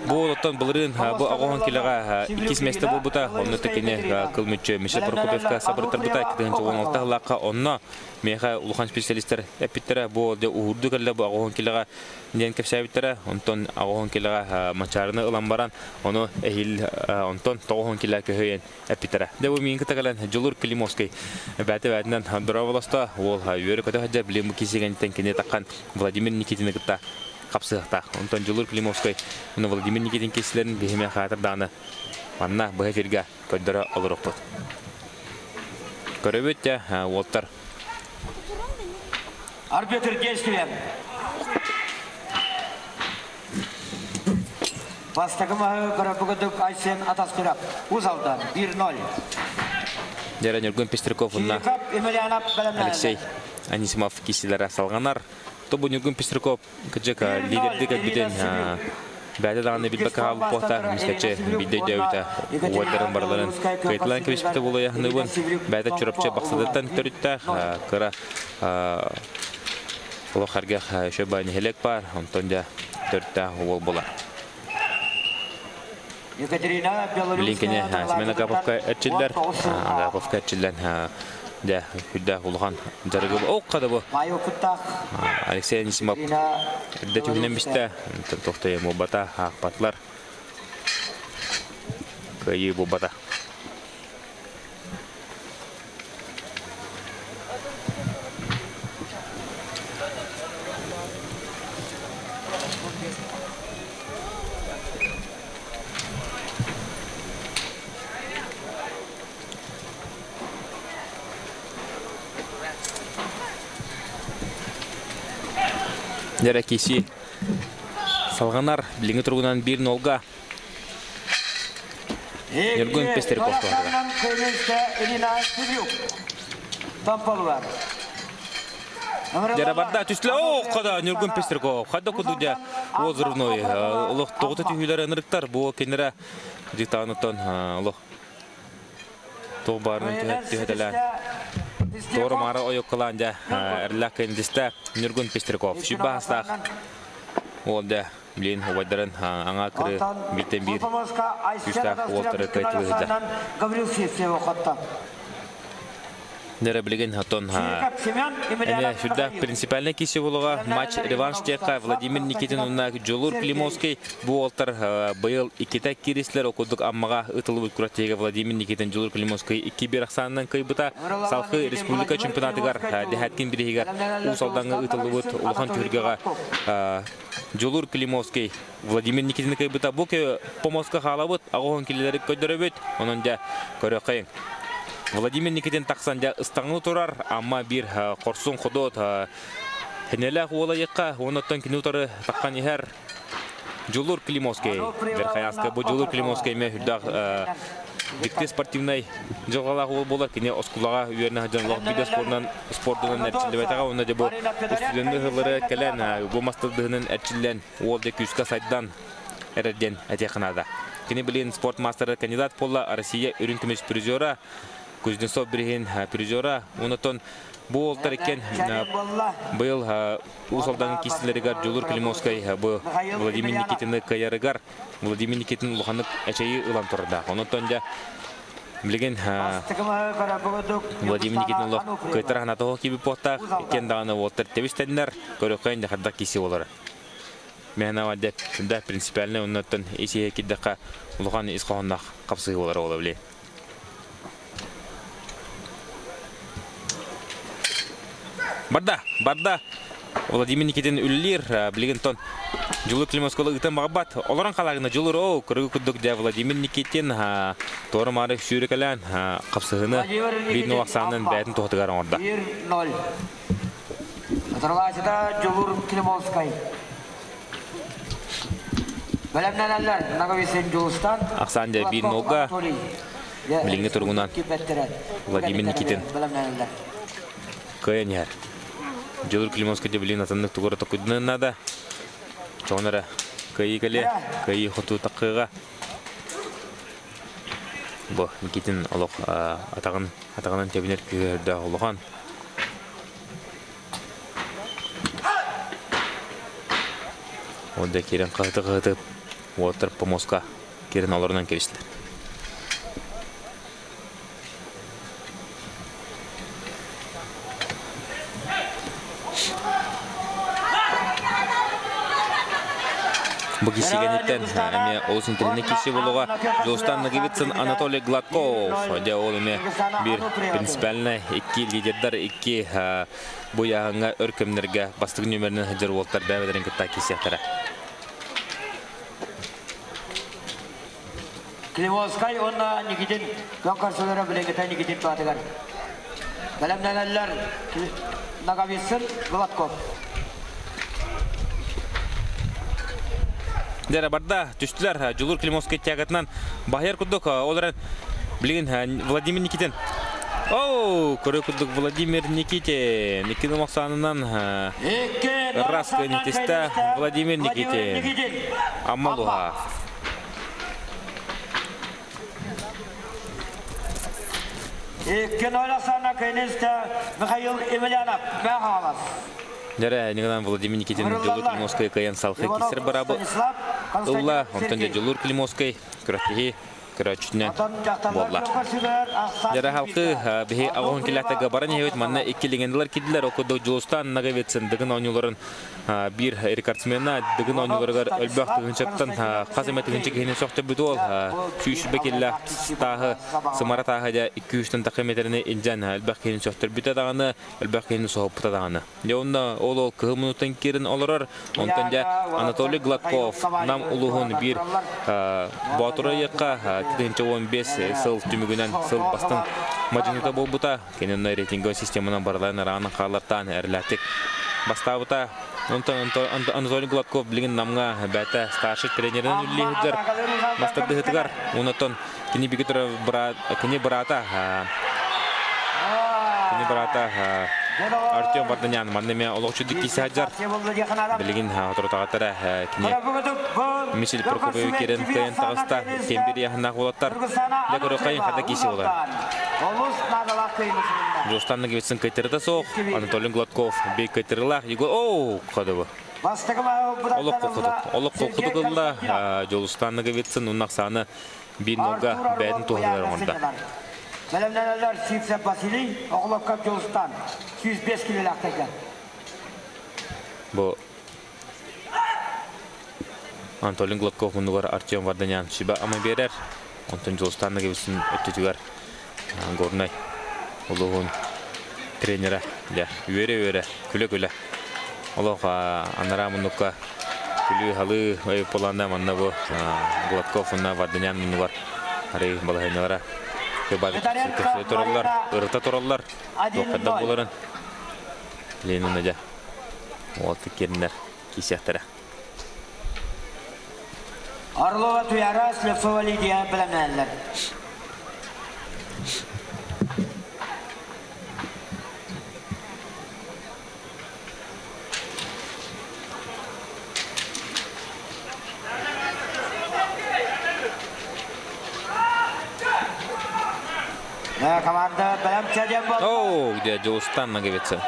Бу оттон былырыын бу оҕоһон килэҕэ иккис миэстэ буолбута. Онно кини кыл мүччү Миша Прокопьевка сабырыттарбыта 2016 сыллаахха онно миэхэ улахан специалистар эппиттэрэ бу дьэ уһуурду кэллэ бу оҕоһон килэҕэ диэн кэпсээбиттэрэ. Онтон оҕоһон килэҕэ мачаарыны ылан баран ону эһиил онтон тоҕоһон килэ көһүйэн эппиттэрэ. Дьэ бу миин кытта кэлэн Дьулур Климовский бээтэ бээтинэн дорооболосто уол үөрэ-көтө сылдьар билим бу киисигэнтэн кини таххан Владимир Никитины кытта хапсыахтаах. Онтон Дьулур Климовский Владимир Никитин киисилэрин биһиме хаатыр даҕаны манна быһа эфиргэ көрдөрө олоруохпут. Көрөбүт дьэ уолтар. Арбитр действием. Бастакы маһы көрөппүгүдүк Айсен Атастыров Уз Алдан 1-0. Дьэрэ Ньургун Пестряков уонна Алексей Анисимов киисилэрэ салҕанар. Тобу Ньургун Пестряков кыдьык лидердик кэлбитин бэйэтэ даҕаны билбэккэ хаалбыт буолта мискэччи биирдэ өйдөөбүтэ уойдарын барыларын кыайталаан кэбиспитэ буолуйаһыныбын бэйэтэ Чурапчы Бахсытыттан төрүттээх кыра олох эргэх еще нэһилиэк баар онтон дьэ төрүттээх уол буолар. Екатерина Билин Семен Агаповка эрчиллэр. Агаповка эрчиллэн дьэ үрдээх улахан дьарыгы окка да бу Алексей Анисимов эрдэ түһүнэн бистэ тохтойо буолбата аахпатылар кыайыы буолбата. Дьэрэ киси салҕанар билиҥҥи туругунан биир нолга Ньургун Пестерков туһатыгар. Дьарабарда түслэ о хада Ньургун Пестерков хада курдук дьэ уозрывной олох тоҕута түһүүлэр ынырыктар бу кинилэрэ диктануттан олох туох баарынан түһэтэлээн туора маара ойуккалаан дьэ эрлээх кэндистэ Ньургун Пестряков сүбэ астаах уол дьэ Блин, убайдарын аҥаа кыры бииртэн биир күүстээх уолтары кыайтылыы сылдьар. Гаврил Сивцев хотто. Нэрэ билигин отон эмиэ сүрдээх принципиальнай киси буолуоҕа. Матч реванш диэххэ Владимир Никитин уонна Дьулур Климовский бу уолтар быйыл иккитэ кииристилэр. Ол курдук Аммаҕа ытыллыбыт күрэхтэһиигэ Владимир Никитин Дьулур Климовский 2-1 ахсаанынан кыайбыта. Салхы республика чемпионатыгар Дэһээткин бирииһигэр Уус Алдаҥҥа ыытыллыбыт улахан түһүлгэҕэ Дьулур Климовский Владимир Никитин кыайбыта. Бу помоска хаалабыт, аҕыһын килилэри көрдөрөбүт. Онон дьэ көрөххөйүҥ. Владимир Никитин тахсан дьэ ыстаҥны турар, Амма биир хорсун ходуот хэнэлээх уола йыкка, оннуттан кини утары таххан иһэр Дьулур Климовский. Верхоянска бу Дьулур Климовский эмиэ үрдээх дьикти спортивнай дьылҕалаах уол буолар. Кини оскуолаҕа үөрэнэ сылдьан олох биир спордунан спордунан эрчиллибэтэҕэ. Онно дьэ бу устудьуоннуу сыллары кэлэн бу мас тылдыһынан эрчиллэн уол дьэ күүскэ сайдан эрэр диэн этиэххэ наада. Кини билигин спорт маастара кандидат буолла, Россия үрүҥ көмүс призера, Кузнецов бириһин призера. Онотон бу уолтар иккен быйыл Уус Алдан киистэлэригэр Дьулур Климовскай бу Владимир Никитины кыайарыгар Владимир Никитин улаханнык эчэйии ылан турардаах. Онотон дьэ билигин Владимир Никитин олох кыайтар санаатаҕа киирбит буолтаах, иккиэн даҕаны уолтар тэбистэннэр, көрөххөйүн да хайдах киирсии буолара. Мээнэ дьэ да принципиальнай оннуттан ис-иһэ киирдэххэ улахан ис хоһоонноох хапсыһыы буолара буола били. Барда, барда. Владимир Никитин үллир, билигин тон Дьулур Климовского ыытан баҕарбат. Олорон хаалаагына Дьулур оу, көрүгү курдук дьэ Владимир Никитин туора маары сүүрүкэлээн хапсыһыны биир нол ахсаанынан бэйэтин туһатыгар оҥордо. 1-0. Оторваачыта Дьулур Климовскай. Бэлэмнэнэллэр Наговицын Дьулустан. Ахсаан дьэ биир нолга билиҥҥи туругунан Владимир Никитин кыайан иһэр. Дьулур Климовскай дьэ билигин атыннык тугу эрэ токуйдунан наада. Чоҕун эрэ кыайыы кэлиэ, кыайыы хотуу таххыаҕа. Бу Никитин олох атаҕын атаҕынан тэбинэр күүһэ улахан. Ол да киирэн хаһыты-хаһыты уолаттар помоска киирэн олорунан кэбистилэр. Бу киссигениттэн эмиэ олус интэриэһинэй киирсии буолуоҕа. Дьулустан Ноговицын Анатолий Гладков дьэ ол эмиэ биир принципиальнай икки лидердар икки бу ыйааһыҥҥа өр кэмнэргэ бастакы нүөмэринэн сылдьар уолаттар бэйэ-бэйэлэрин кытта киирсиэхтэрэ. Климовскай уонна Никитин күөн көрсөлөрө билиҥҥитэ Никитин туһатыгар. Бэлэмнэнэллэр Ноговицын, Гладков. Дьэ барда түстүлэр Дьулур Климовскай тягатынан баһыйар курдук ол эрэн билигин Владимир Никитин Оу, көрө курдук Владимир Никитин икки охсаанынан раз көнүтүстэ Владимир Никитин Амма Луха Икки нөл Оксана Кенисте Михаил Емельянов Махалас. Дьэрэ, Николай Владимир Никитин Дьулур Климовскай кыайан салхы кисер барабы ылла, онтон дьэ Дьулур Климовскай күрэхтэһии көрөөччүтүнэн буолла. Дьэрэ халкы биһи аҕыһын килэхтэргэ баран иһэбит, манна икки легендалар киирдилэр, ол курдук Дьулустан Ноговицын Дыгын оонньууларын биир рекордсмена Дыгын оонньууларыгар өлбөх тыһыынчаттан хас эмэ тыһыынча киһини сөхтөрбүт уол 120 киллээх тааһы сымара тааһы дьэ 200-тэн тахса метрини илдьэн элбэх киһини сөхтөрбүтэ даҕаны элбэх киһини соһуппута даҕаны. Дьэ онно ол ол кыһыл муннуттан киирэн олорор. Онтон дьэ Анатолий Гладков Нам улууһун биир Боотура ыйыкка 1015 сыл түмүгүнэн сыл бастыҥ мадьыныта буолбута. Кини онно рейтинговай системанан барыларын араанан хааллартаан эрэлээхтик бастаабыта. Онтон Анатолий Гладков билигин Намҥа бэйэтэ старший тренеринэн үлэлии сылдьар мастардыһытыгар. Онтон кини биги турар кини быраата кини быраата Артем Варданян манна эмиэ олохчудик киирсэ сылдьар. Билигин соторутааҕыта кини Мишель Прокопьевич киирэн кыайан таҕыста. Кембир яһыннаах уолаттар. Дьэ көрүөххэйин хата киирсии буолар. Дьулустан Ноговицын кыайтарыта суох. Анатолий Гладков бей кыайтарыылаах. Егор оу кодобу. Олох кокутук. Олох кокутук ылла. Дьулустан Ноговицын уонна Оксана биир нолга бэйэтин туһатыгар оҥордо. Бэлэмнэнэллэр Сивцев Василий, Оҕолокко Дьулустан, 105 килэлээхтэргэ. Бу Анатолий Гладков муннугар Артем Варданян сүбэ-ама биэрэр. Онтон Дьулустан Нагавицын өттүтүгэр Горнай улууһун тренерэ дьэ үөрэ-үөрэ, күлэ-күлэ олох анараа муннукка күлүү-халыы өй-поланда манна бу Гладков уонна Варданян муннугар арый балаһыанньалара кэпсэтэ тураллар, ырыта тураллар, туоххайдах буоларын Ленина дьэ уолта киирнэр киисиэхтэрэ. Орлова Туяра, Слепцова Лидия бэлэмнэнэллэр. Команда бэлэм чэдиэн буолла. Оо, где Дьулустан Ноговицын.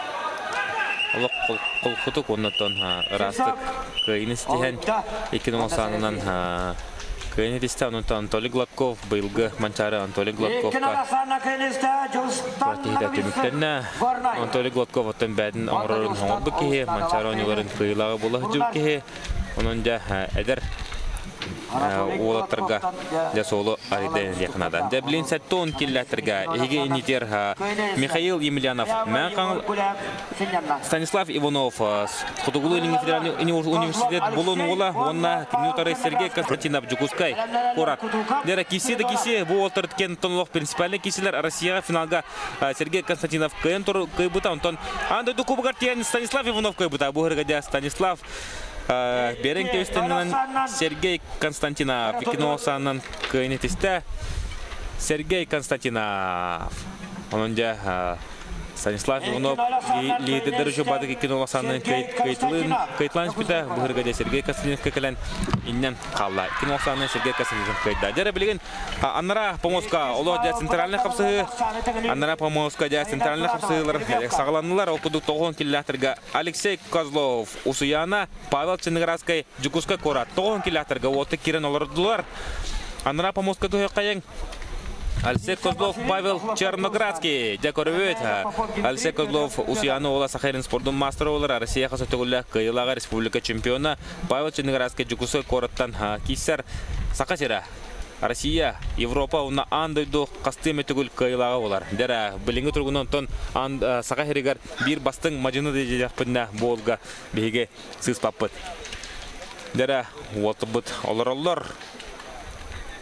Олох холкутук оннотон ыраастык кыайыны ситиһэн 2 саанынан кыайыны тистэ онтон Анатолий Гладков быйылгы Манчаары Анатолий Гладковка түмүктэннэ. Анатолий Гладков оттон бээтин оҥорорун оҥорбут киһи, Манчаары оонньууларын кыайыылааҕа буола сылдьыбыт киһи. Онон дьэ эдэр уолаттарга дьэ суолу арыйда диэх наада. Дьэ билин 70 киллээтэргэ эһиги инитер Михаил Емельянов, Мэҥ Станислав Иванов, Хотугулуу-Илиҥҥи федеральный университет булун уола уонна кинини утары Сергей Константинов Дьокуускай куорат. Дьэ киси да киси бу уолтар кен тонолох принципиальный кисилер Россияҕа финалга Сергей Константинов кыайан кыайбыта, онтон аан дойду кубогар тиийэн Станислав Иванов кыайбыта. Бу ырыга Станислав Берең төстөнүнэн Сергей Константинов кино саанынан кыайын этистэ. Сергей Константинов. Онон дьэ Станислав Иванов лидердер жобадык кино саанынан кыйтылан испитэ. Быһырга дьэ Сергей Константиновка кэлэн иннен хаалла. Кино саанынан Сергей Константинов кыайда. Дьэ билигин Аннара помоска олох дьэ центральный хапсыһыы Аннара помоска дьэ центральный хапсыһыылар саҕаланнылар. Ол курдук тоҕуһун киллэхтэргэ Алексей Козлов, Усуйаана, Павел Чыныгыраскай, Дьокуускай куорат тоҕуһун киллэхтэргэ уоту киирэн олордулар. Аннара помоска көһөххайыҥ Алексей Козлов, Павел Черноградский. Дьэ көрөбүт. Алексей Козлов Усуйаана уола Саха спордун маастара буолар. Россия хас өтөгүллээх кыайыылааҕа республика чемпиона Павел Черноградский Дьокуускай куораттан киирсэр Саха сирэ Россия, Европа уонна аан дойду хастыы эмэ төгүл кыайыылааҕа буолар. Дьэ, билиҥҥи туругунан онтон аан Саха сиригэр биир бастыҥ мадьыны диэтэхпинэ буолга биһиги сыыспаппыт. Дьэ, уолтубут олороллор.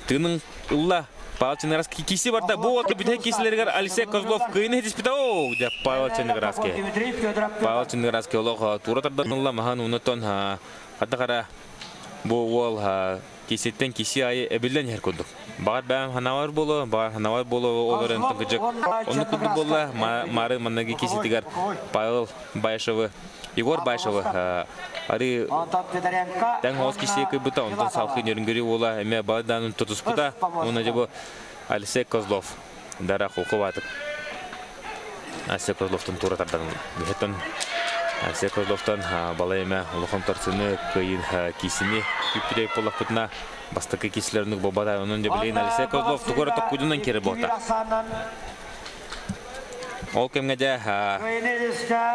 Тыынын ылла. Павел Черноградский киси барда. Бу уолту бүтэһик кисилэригэр Алексей Козлов кыайыны хитиспитэ. Оо, дьэ, Павел Черноградский. Павел Черноградский олох тура тардан ылла маһан уунутон хадда бу уол киситтэн киси айы эбиллэн иһэр курдук. Баҕар бэйэм санаабар буолуо, баҕар санаабар буолуо ол эрэн тыгыдьык оннук курдук буолла. Мары манныгы киситигэр Павел Баишевы, Егор Баишевы ары тэҥ оҕус киси кыйбыта, онтон салхы Нөрүнгүрү уола эмиэ бадаанын тутуспута. Уонна дьэ бу Алексей Козлов дара холку баатык. Алексей Козловтан тура тардан быһыттан Алексей Козловтан балай эмэ улахан торсуну кыайын киисини күппүтэй буоллахпытына бастакы киисилэринник буолбата онон дьэ билигин Алексей Козлов тугу эрэ токкудунан киирэр буолта. Ол кэмҥэ дьэ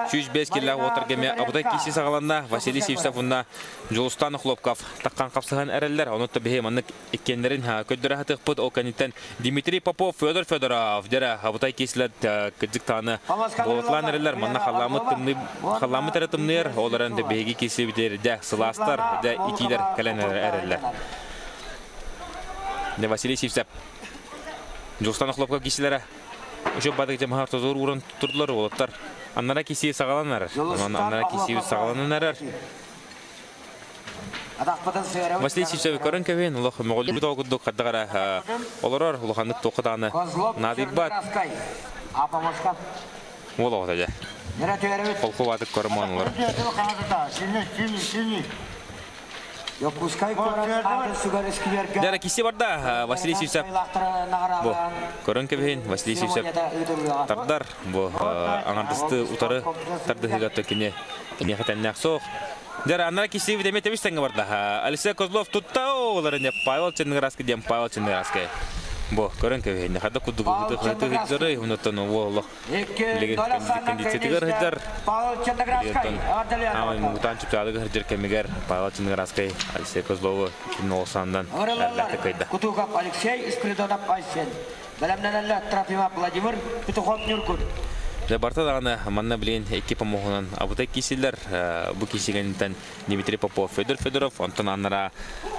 105 киллээх уотарга эмиэ абытай кииси саҕаланна Василий Сивцев уонна Дьулустан Охлопков таххан хапсыһан эрэллэр. Онон биһи маннык иккиэннэрин көрдөрө сатыахпыт. Ол кэнниттэн Дмитрий Попов, Федор Федоров дьэрэ абытай киисилэр кырдьык тааны буолатлаан эрэллэр. Манна халлааммыт тымныы халлааммыт эрэ тымныйар. Ол эрэн биһиги киисибитигэр дьэ сылаастар, дьэ итиилэр кэлэн эрэллэр. Дьэ Василий Сивцев Дьулустан Охлопков киисилэрэ Үчү бадык дьамаһар тозор ууран турдулар уолаттар. Аннара киси саҕаланар. Онон аннара киси саҕаланан эрэр. Василий Сивцев көрөн кэбиһин олох мөҕүллүбүт оҕо курдук хайдах эрэ олорор улаханнык туохха даҕаны наадыйбат уол оҕото дьэ холку баатык көрөн олорор Дьэ киси барда Василий Сивцев бу көрөн кэбиһин Василий Сивцев тардар бу аҥардасты утары тардыһыыга кини киниэхэ тэннээх суох Дьэ, анара кисиэбит эмиэ тэбис тэҥҥэ барда. Алексей Козлов тутта олар не Павел Черноградский диэн Павел Черноградский. Бу көрөн кэбиһиннэ хада курдук ыһыты ыһыддары онуттан олох билигин кондициятыгар ыһыддар. Билигин аамай муҥутаан чыпчаалыгы сылдьар кэмигэр Павел Черноградскай Алексей Козлову кино сандан Ыҥырыллаллар. кыайда. Кутуков Алексей, Спиридонов Айсен. Бэлэмнэнэллэр Трофимов Владимир, Петухов Ньургун. Дьэ барыта даҕаны манна билигин икки помоһунан абытай киисиллэр. Бу киисигэнтэн Дмитрий Попов, Федор Федоров, онтон анараа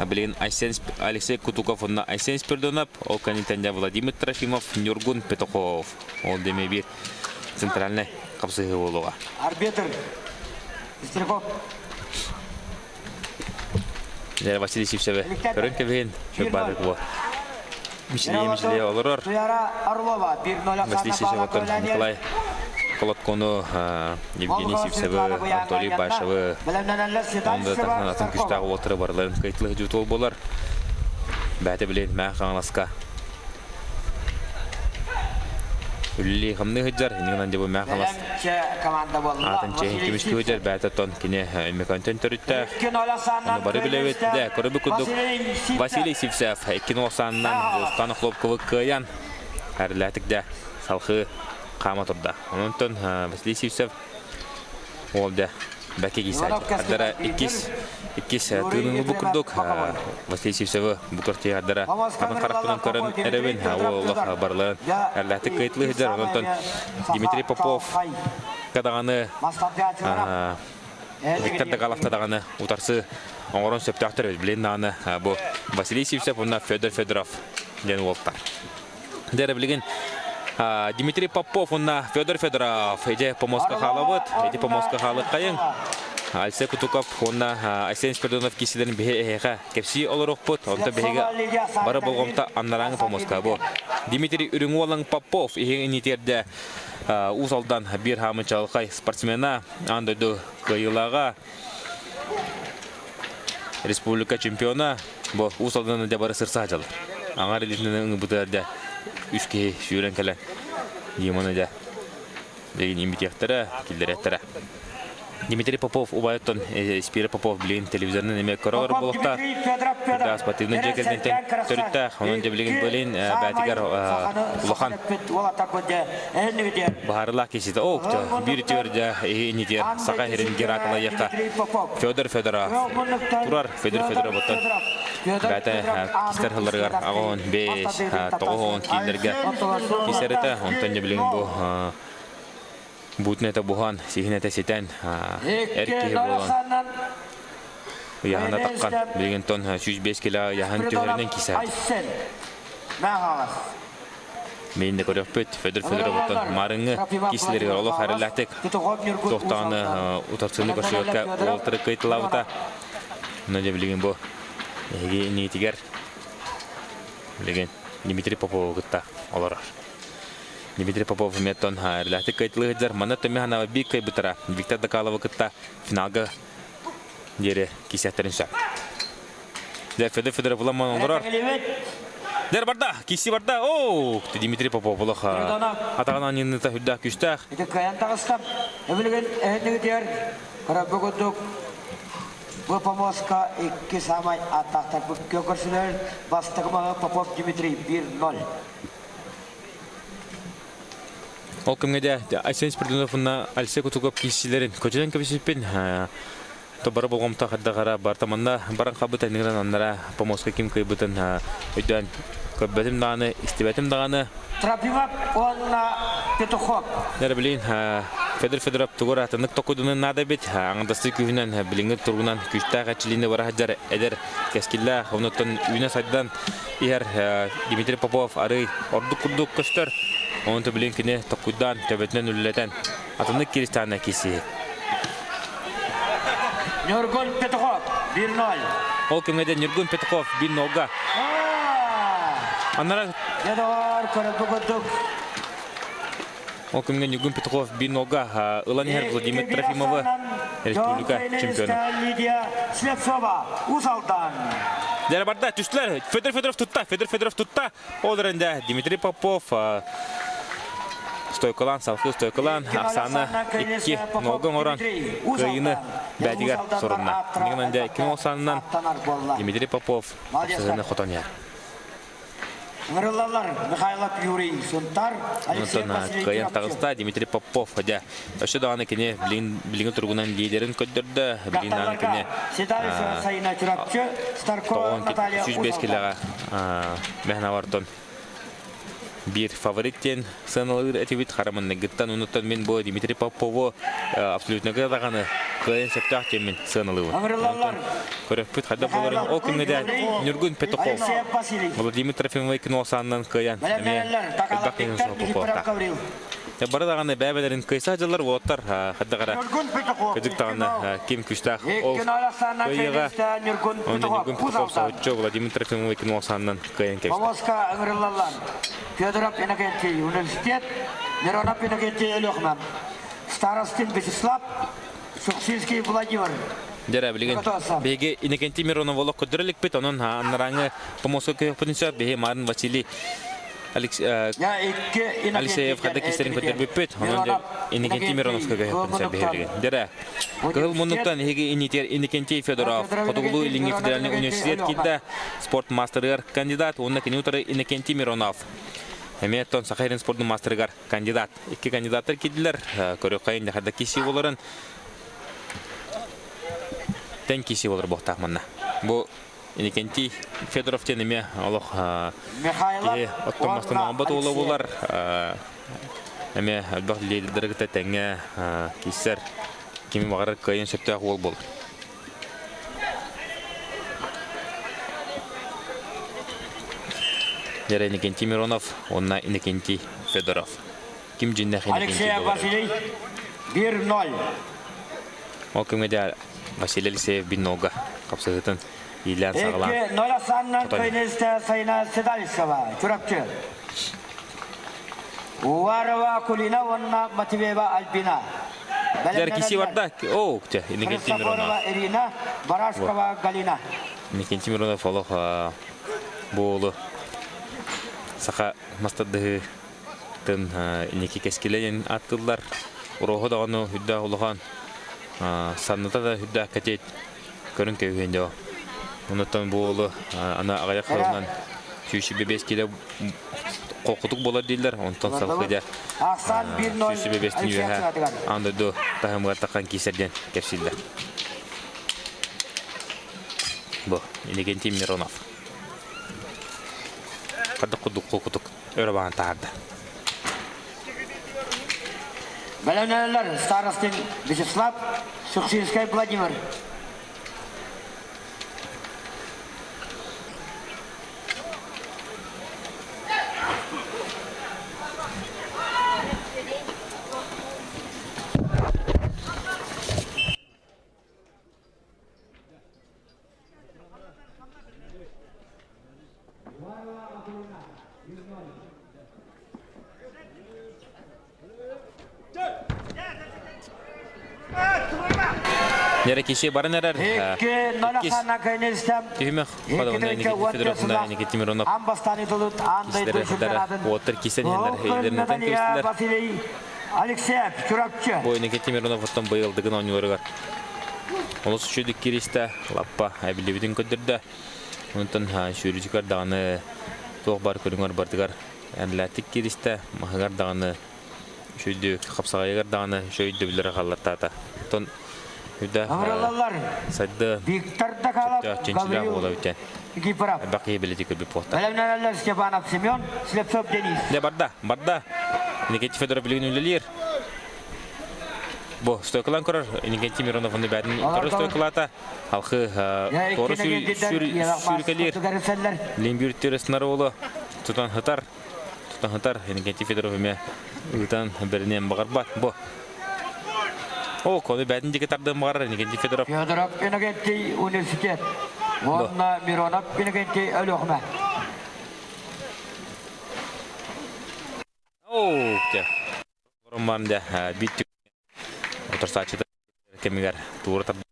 билигин Айсен Алексей Кутуков уонна Айсен Спиридонов, ол кэнниттэн дьэ Владимир Трофимов, Ньургун Петухов. Ол демэ биир центральнай хапсыһыы буолуоҕа. Арбитр Пестряков. Дьэ Василий Сивцевы көрөн кэбиһин, баадык бу. Мичилие мичилие олорор. Туяра Орлова 1-0 Василий Сивцевоттан Николай Колоткону, Евгений Сивцевы, Анатолий Башевы, онда таһынан атын күстээх уолтары барыларын кыйтылы жутуол болар. Бәте билен мә қаңласка. Үлли хамны хыджар, инигынан дебу мә қаңлас. Атын чехин көмүс кыджар, бәте тон кине өмекөнтөн төрүттәэх. Оны бары билебит, дэ, көрөбү курдук Василий Сивцев 2 санынан Жустан Хлопковы кыайан әрләтик дә салхы хаама турда. Онтон Василий Сивцев ол дэ бәке кисәт. Ардара иккис иккис тыыныны бу курдук Василий Сивцевы бу картия ардара атын харахпынан көрөн эребин ол олох барларын әрләтик кыйтлы хыджар. Онтон Дмитрий Попов кадаганы Виктор Дагаловка даҕаны утарсы оҥорон сөптөөхтөр эбит. Билин даҕаны бу Василий Сивцев уонна Федор Федоров диэн уолтар. Дьэ билигин Дмитрий Попов уонна Федор Федоров ити помоска хаалабыт, ити помоска хаалыккайыҥ. Алексей Кутуков уонна Айсен Спиридонов киисилэрин биһи эһиэхэ кэпсии олоруохпут. Онтон биһиги бары болҕомто аннарааҥы помоска бу. Дмитрий Үрүҥ Уолаҥ Попов иһин инитиэрдэ Уус Алдан биир хаамын чаҕылхай спортсмена, аан дойду кыайыылааҕа, республика чемпиона бу Уус Алданы дьэ бары сырса сылдьаллар. Аҥар илиитинэн ыҥырбытыгар дьэ үс киһи сүүрэн кэлэн Диманы дьэ билигин имитиэхтэрэ, киллэриэхтэрэ. Дмитрий Попов убайыттан Спира Попов билигин телевизорынан эмиэ көрөр буолуохтаах. Үрдээх спортивнай дьиэ кэргэнтэн төрүттээх. Онон дьэ билигин былин бээтигэр улахан баһарылаах киһитэ. О, биир үтүөр дьэ инитиэр Саха сирин Геракла яхта Федор Федоров турар Федор Федоров оттон бээтэ кистер хылларыгар аҕон бес тоҕоһон кииллэргэ кисэритэ. Онтон дьэ билигин бу Буутун этэ буһан, сиһин этэ ситэн, эр киһи буолан ыйаһына таххан, билигин тон 105 кило ыйаһын түһэринэн кисэт. Мин де көрөхпүт Федор Федоровтан марыҥы кисилеригэр олох арылаатык туохтаҕаны утарсыны көрсүбэккэ уолтары кыйтылаабыта. Но дьэ билигин бу эһиги иннигитигэр билигин Дмитрий Попову кытта олорор. Дмитрий Попов эмиэ эрлээхтик кыайтылыы сылдьар. Манна төмө ханаба биир кыайбыттара Виктор Докаловы кытта финалга диэри киисиэхтэрин сөп. Дьэ, Федор Федоров уламман олорор. Дэр барда, киси барда. Оо, Дмитрий Попов олох атаҕын анньыныта үрдээх күстээх. Ити кыайан таҕыстам. Эбилигин эһиннигитигэр көрөрбө курдук бу помоска икки саамай аттаахтарбыт көрсүлэр бастакы маһы Попов Дмитрий 1-0. Ол кэмҥэ дьэ Айсен Спиридонов уонна Алексей Кутуков киирсиилэрин көтүтэн кэбиспиппин то бары болҕомто хайдах эрэ барыта манна баран хаалбыт эниҥинэн аннара помоска ким кыайбытын өйдөөн көрбөтүм даҕаны истибэтим даҕаны Тропимов уонна Петухов. Нэр билин Федор Федоров тугу атыннык токудунун наада эбит аҥардастыы күүһүнэн билиҥҥи туругунан күүстээх эрчилиини бара сылдьар эдэр кэскиллээх онуттан үүнэ сайдан иһэр Дмитрий Попов арый ордук курдук көстөр. Онон билин кини токкуйдаан төбөтүнэн үлэлэтэн атыннык киристаана киси. Ньургун Петухов 1-0. Ол кэмҥэ де Ньургун Петухов 1-0-га. Анара Дедор көрөппү курдук Ол күҥҥэ Ньургун Петухов 1-0-га ылан иһэр Владимир Трофимовы республика чемпиона. Лидия Слепцова, Уус Алдан. Дьэ барда түстүлэр. Федор Федоров тутта, Федор Федоров тутта. Ол эрэнде Дмитрий Попов стойкалаан, салхыы стойкалаан, ахсаана икки нолга оҥорон кыайыыны бээтигэр сорунна. Иннигинэн дьэ 2 санынан Дмитрий Попов сыһыны хотон иһэр. Ыҥырыллаллар Михайлов Юрий Сунтар, Алексей Онтон Васильевич кыайан Чурапчы. таҕыста Дмитрий Попов. Дьэ, өссө даҕаны кини билиҥҥи туругунан лидерин көрдөрдө. Билигин даҕаны Дьахталларга кини Седалищева Сайына Чурапчы, Старкова Наталья 105 Уус килэҕэ Мэхнавартон биир фаворит диэн сыаналыыр этибит харамынныгыттан онуттан мин бу Дмитрий Попову абсолютно даҕаны кыайан сөптөөх диэммин сыаналыыбын. Ыҥырыллаллар Көрөппүт хайдах буоларын ол күҥҥэ да Ньургун Петухов Алексеев Василий. Владимир Трофимович кино кыайан эмиэ Бэлэмнэнэллэр элбэх Такалов киһи Виктор суох Никифоров Гаврил. Бары даҕаны бэйэ-бэйэлэрин кыайса дьыллар уолаттар хайдах эрэ Ньургун Петухов кыдьык даҕаны ким күүстээх ол Икки ноль ахсаанынан кыайыыга кыайыыста Ньургун онно Петухов Ньургун Уус Петухов Алдан. соһуччу Владимир Трофимович кино кыайан кэбистэ. Помоска ыҥырыллаллар Федоров Иннокентий университет, Миронов Иннокентий Өлүөхүмэ, Старостин Вячеслав, Суксинский Владимир. Дьэрэ билигин биһиги Иннокентий Миронов олох көрдөрө иликпит, онон анарааҥы помоска көһөхпүтүн сөп, биһи Марын Василий Алексеев хадда кистерин көрдөрбүппүт, онон Иннокентий Мироновка көһөхпүтүн сөп биһи билигин. Дьэрэ, Кыһыл муннуктан эһиги инитер Иннокентий Федоров, Хотугулуу-Илиҥҥи федеральнай университет киирдэ, спорт мастерыгар кандидат уонна кини утары Иннокентий Миронов. Эмиэ оттон Саха сирин спордун мастерыгар кандидат. Икки кандидаттар киирдилэр. Көрүөххэ хайда киси боларын тэн киси болар буохтаах манна. Бу Иннокентий Федоров диэн эмиэ олох киһи оттон мастан оҥорбот уола буолар. Эмиэ элбэх лидердары кытта тэҥҥэ киирсэр, кими баҕарар кыайан сөптөөх уол буолар. Дьэрэ Иннокентий Миронов уонна Иннокентий Федоров. Ким дьиннэх Иннокентий Алексей Василий 1-0. Ол кэмҥэ дьэ Василий Алексеев биннога хапсыһыытын иилээн саҕалаан 2-0 ахсаанынан кыайныыста Сайына Седалищева, Чурапчы. Уварова Акулина уонна Матвеева Альбина. Дьэр киси барда. О, те, Иннокентий Миронов. Ирина, Барашкова Галина. Иннокентий Миронов олох буолу саха мастардыһы тын инники кэскилэ аттыллар. Уроһу даҕаны үрдээх улахан санныта да үрдээх кэтит көрүн кэбиһэн дьо. Онуттан буолу ана аҕыйах сылынан 125 кило холкутук буолар дииллэр. Онтон салгыы дьэ 125 үөһэ аан дойду таһымыгар таххан киисэр диэн кэпсииллэр. Бу Иннокентий Миронов. Хадык кудук холкутук өрө баҕан таһаарда. Бэлэмнэнэллэр Старостин Вячеслав, Суксинскай Владимир. Нера киши баран эрэр. Түһүмэх падавна Никита Федоровна Никита Миронов кисилere уоттар кисен иһэллэр эйдеринэтен кэбистилэр. Алексеев, Чурапчы. Бу Никита Миронов оттон быйылдыгын оонньууларыгар олус үчүгдүк киристэ, лаппа эбиллибитин көрдөрдө. Онтон сүүрүүтүгэр даҕаны туох баар көрүҥэр барытыгар эрэлээхтик кииристэ, маһыгар даҕаны үчүгдүк, хапсаҕайыгар даҕаны үчүгэй өйдөбүллэри хааллартаата. Оттон үрдээх сайды Виктор Дакалов, сөптөөх чинчилээх Гаврил буола бүтэн. Никифоров. Элбэх киһи билити көрбүт буолта. Бэлэмнэнэллэр Степанов Семен, Слепцов Денис. Дьэ барда, барда. Никита Федоров билигин үлэлиир. Бу стойкалаан көрөр Иннокентий Миронов онно бээтин утары стойкалаата. Халхы туора сүүрүкэлиир. Лимбүр тересынар уолу тутан хытар. Тутан хытар. Иннокентий Федоров эмиэ ыытан бэриниэн баҕарбат. Бу О, кону бээтин диэки тардыан баҕарар Иннокентий Федоров. Федоров Иннокентий университет. Уонна Миронов Иннокентий Өлүөхүмэ. Оо, дьэ. Роман дьэ, биир утарсааччыта кэмигэр туора тарда.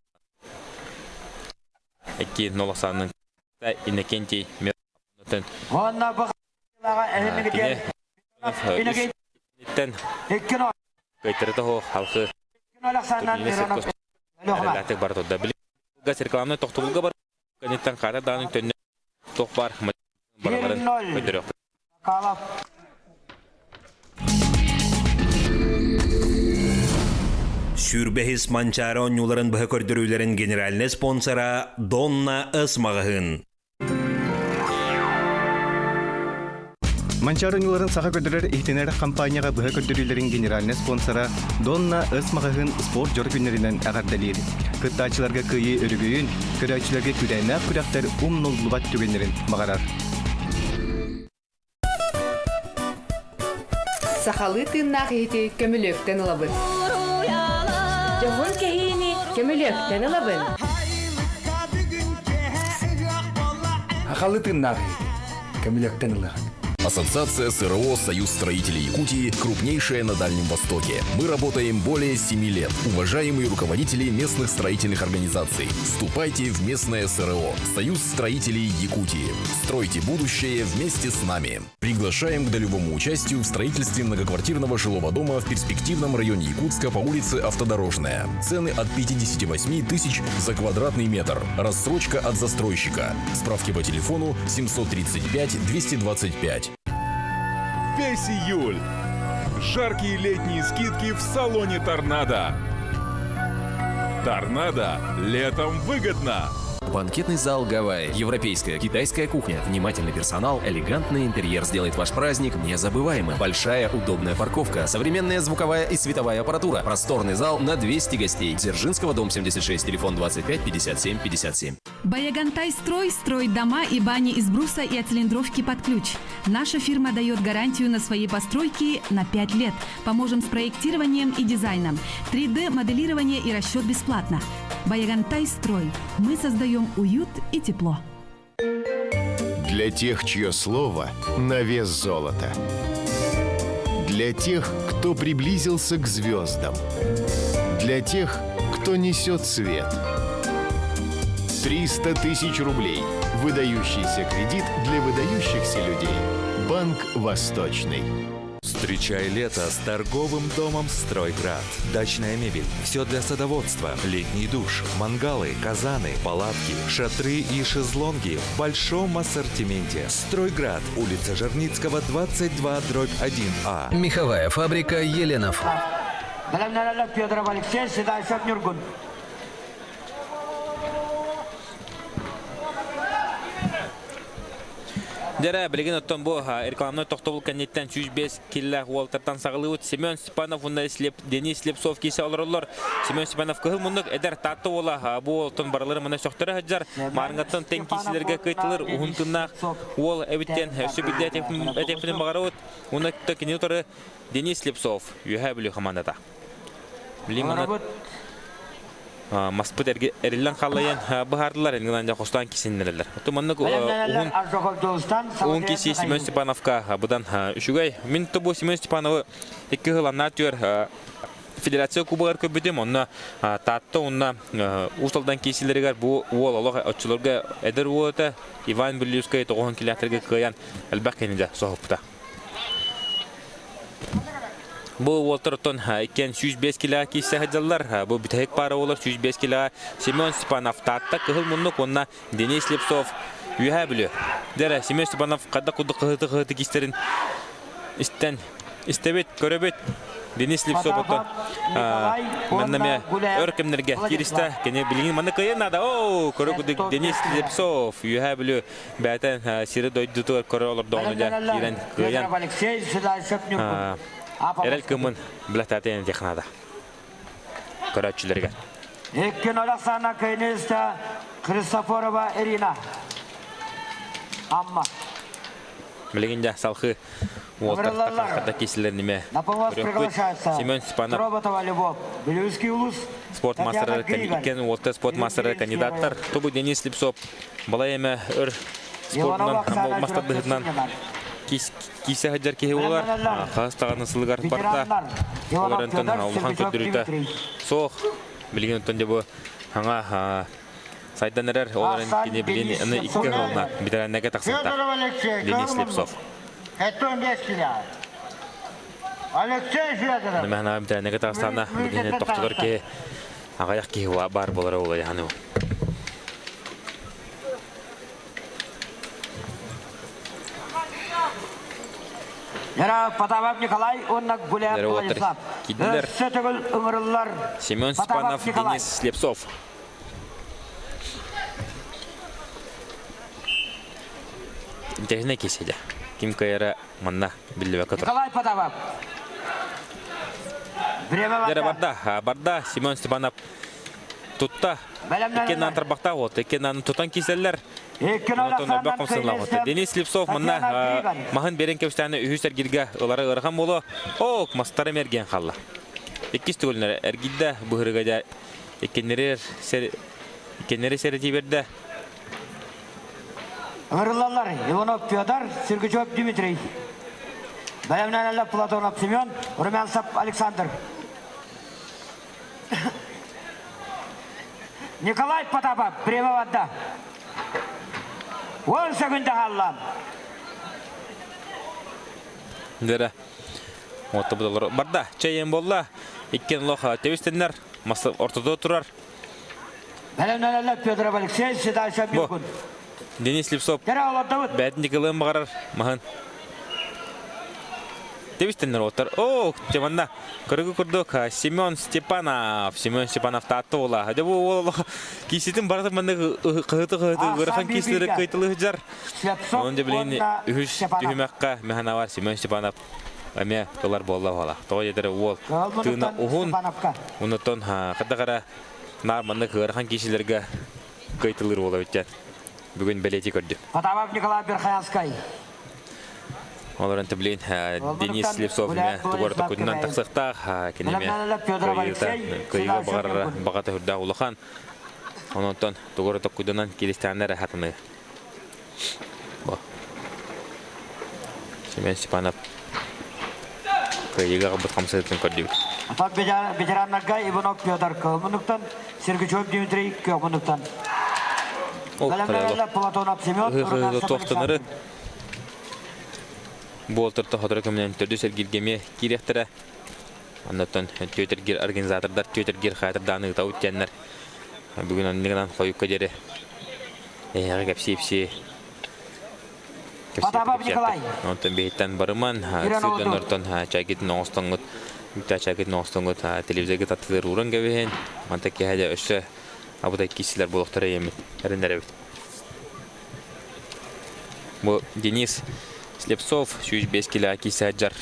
Икки нол ахсаанынан Иннокентий Миронов Уонна бу кини кыайтарыта суох халқы эрэллээхтик бара турда. Билигин рекламнай тохтобулга бар кэнниттэн хаата даҕаны төннө туох баар барыларын көрдөрүөхпүт. Сүүрбэһис Манчаары оонньууларын быһа көрдөрүүлэрин генеральнай спонсора Донна С маҕаһыын. Манчаары оонньууларын саха көрдөрөр иһитинэр хампаанньаҕа быһа көрдөрүүлэрин генеральнай спонсора Донна С маҕаһыын спорт дьоро күннэринэн эҕэрдэлиир. Кыттааччыларга кыайыы өрөгөйүн, көрөөччүлэргэ күүрээннээх күрэхтэр умнуллубат түгэннэрин баҕарар. Сахалыы тыыннаах иһити көмүлүөктэн ылабын. Дьоһун кэһиини көмүлүөктэн ылабын. Сахалыы тыыннаах иһити көмүлүөктэн ылыаҕын. Ассоциация СРО «Союз строителей Якутии» крупнейшая на Дальнем Востоке. Мы работаем более 7 лет. Уважаемые руководители местных строительных организаций, вступайте в местное СРО «Союз строителей Якутии». Стройте будущее вместе с нами. Приглашаем к долевому участию в строительстве многоквартирного жилого дома в перспективном районе Якутска по улице Автодорожная. Цены от 58 тысяч за квадратный метр. Рассрочка от застройщика. Справки по телефону 735 225. Весь июль. Жаркие летние скидки в салоне «Торнадо». «Торнадо» летом выгодно. Банкетный зал «Гавайи». Европейская, китайская кухня, внимательный персонал, элегантный интерьер сделает ваш праздник незабываемым. Большая удобная парковка, современная звуковая и световая аппаратура, просторный зал на 200 гостей. Дзержинского, дом 76, телефон 25 57 57. Баягантай строй строит дома и бани из бруса и оцилиндровки под ключ. Наша фирма дает гарантию на свои постройки на 5 лет. Поможем с проектированием и дизайном. 3D-моделирование и расчет бесплатно. Баягантай строй. Мы создаем уют и тепло. Для тех, чье слово на вес золота. Для тех, кто приблизился к звездам. Для тех, кто несет свет. 300 тысяч рублей. Выдающийся кредит для выдающихся людей. Банк «Восточный». Встречай лето с торговым домом «Стройград». Дачная мебель, все для садоводства, летний душ, мангалы, казаны, палатки, шатры и шезлонги в большом ассортименте. «Стройград», улица Жерницкого, 22, дробь 1А. Меховая фабрика «Еленов». Федоров Алексей, Седайшев Нюргун. Дьэрэ, билигин оттон бу рекламнай тохтобул кэнниттэн 105 киллээх уолтартан саҕалыыбыт. Семен Степанов уонна Денис Слепцов киирсэ олороллор. Семен Степанов кыһыл муннук эдэр Таатта уола бу уолтан барылары мына сөхтөрө сылдьар. Маарыҥҥаттан тэҥ киирсиилэргэ кыайтылар уһун тыннаах уол эбиттэн өссө бирдэ этиэхпитин баҕарабыт. Уонна кини утары Денис Слепцов, Үөһээ Бүлүү хамаандата. Билигин манна маспыт эриллэн халлайан быһаардылар, энгынан дьэ хостоон кисиннэрэллэр. Оттон маннык уһун уһун киси Семен Степановка быдан үчүгэй. Мин тобу Семен Степановы икки сыл аннаа түөр федерация кубогар көрбүтүм. Онно Таатта уонна Уус Алдан киисилэригэр бу уол олох оччолорго эдэр уол этэ. Иван Бүллүүскэй тоҕуһун килээтэргэ кыайан элбэх киһини соһуппута. Бу уолтар оттон иккиэн 105 килоҕа киирсэ сылдьаллар. Бу бүтэһик паара буолар 105 килоҕа Семен Степанов Таатта Кыһыл Муннук уонна Денис Слепцов Үөһээ Бүлүү. Дьэ Семен Степанов хайдах курдук кыһыты-кыһыты киистэрин истэн истэбит, көрөбүт. Денис Слепцов оттон манна эмиэ өр кэмнэргэ кииристэ. Кини билигин манна кыайан наада. Оо, көрө курдук Денис Слепцов Үөһээ Бүлүү бэйэтин сири дойдутугар көрө олордоҕуна дьэ киирэн кыайан эрэл кымын билэтаатын технада көрөөччүлэригэр. Иккин Александра Кайнеста Христофорова Ирина. Амма. Билигин дьэ салхы уолтар киисилер ниме Семен Степанов спорт мастера иккен уолта спорт мастера кандидаттар тобу Денис Липсов балай эмэ өр спордунан мастар быһыытынан киисэ сылдьар киһи буолар. Хас даҕаны сылыгар барда. Ол эрэнтэн улахан көрдөрүүтэ суох. Билигин оттон дьэ бу саҥа сайдан эрэр. Ол эрэн кини билин аны икки сылына ветераннарга тахсыбыта. Денис Слепцов. Алексей Федоров. Нэмэхна ветераннарга тахсаана билигин тохтотор киһи аҕыйах киһи баар буолара буолуо Яра Потапов Николай уонна Гуляев Владислав. Киирдилэр. Өссө төгүл ыҥырыллар Семен Потапов Степанов, Николай. Денис Слепцов. Интэриэһинэй киһи Ким кыайара манна биллибэккэ турар. Николай Потапов. Время Дьэ барда. барда, барда Семен Степанов тутта. Иккиэн тарбахтаах уот, иккиэн тутан кииселлер. Онтон элбэх комсынлаах Денис Слепцов манна маһын берен кэбистээнэ үһүс эргиргэ ылара ыарахан буолуо. Ок, мастары мерген халла. Иккис төгүлүнэр эргидде быһырыга дьэ иккиннери иккиннери сэрэтии берде. Ыҥырыллаллар Иванов Петр, Сергучев Дмитрий. Бэлэмнэнэллэр Платонов Семен, Румянцев Александр. Николай Потапов, время барда. 10 секунда хаалла. Дера. Отто барда. Чайын болла. Иккен лох тебистеннер. Масы ортодо турар. Бэлэмнэнэллэр Федоров Алексей, Седалищев Миркун. Денис Слепцов бээтин дикылыан баҕарар маһын. Тебистеннер оттар. О, манна кыргы курдук Семен Степанов. Семен Степанов таатты ола. Дьэ бу уол кииситин барыта манна кыһыты-кыһыты ыарахан киисилери кыйтылы сылдьар. Онон дьэ билигин үһүс түһүмэххэ Механавар Семен Степанов эмиэ ылар буолла буола. Тоҕо диэтэр уол тыына уһун. Онтон хата наар маннык ыарахан киисилэргэ кыайтылыыр буола бүттэн. Бүгүн бэлиэтии көрдүм. Потапов Николай Верхоянскай. Олорон блин Денис Слепцов эмэ тугар токкутунан тахсыахтаах кини эмэ кыайыыга баҕарара баҕата үрдээх улахан. Ононтон тугар токкутунан киристээннэр хатыны. Бо. Семен Степанов кыайыыга бут хамсыытын көрдүбүт. Атак ветераннарга Иванов Петр Кылмынуктан, Сергучев Дмитрий Кылмынуктан. Платонов Семен, Туохтанары буолтарта хоторо көмөнөн төрдүс эргиргеме киириэхтэрэ. Оннотон түөтэргир организатордар түөтэргир хаатырдааны ыта уттяннар. Бүгүн оннугунан хойукка диэри эһэҕэ кэпсии-ипсии Потапов Николай. Онтон биһиттэн барыман, сыырдан чайгытын оҥостоҥҥут, чайгытын оҥостоҥҥут телевизорга таттылыр ууран кэбиһин. Манта киһэ дьэ өссө абытай киисилэр буолуохтара ийэммит эрэннэрэбит. Бу Денис Слепцов 105 кило киисэ дьар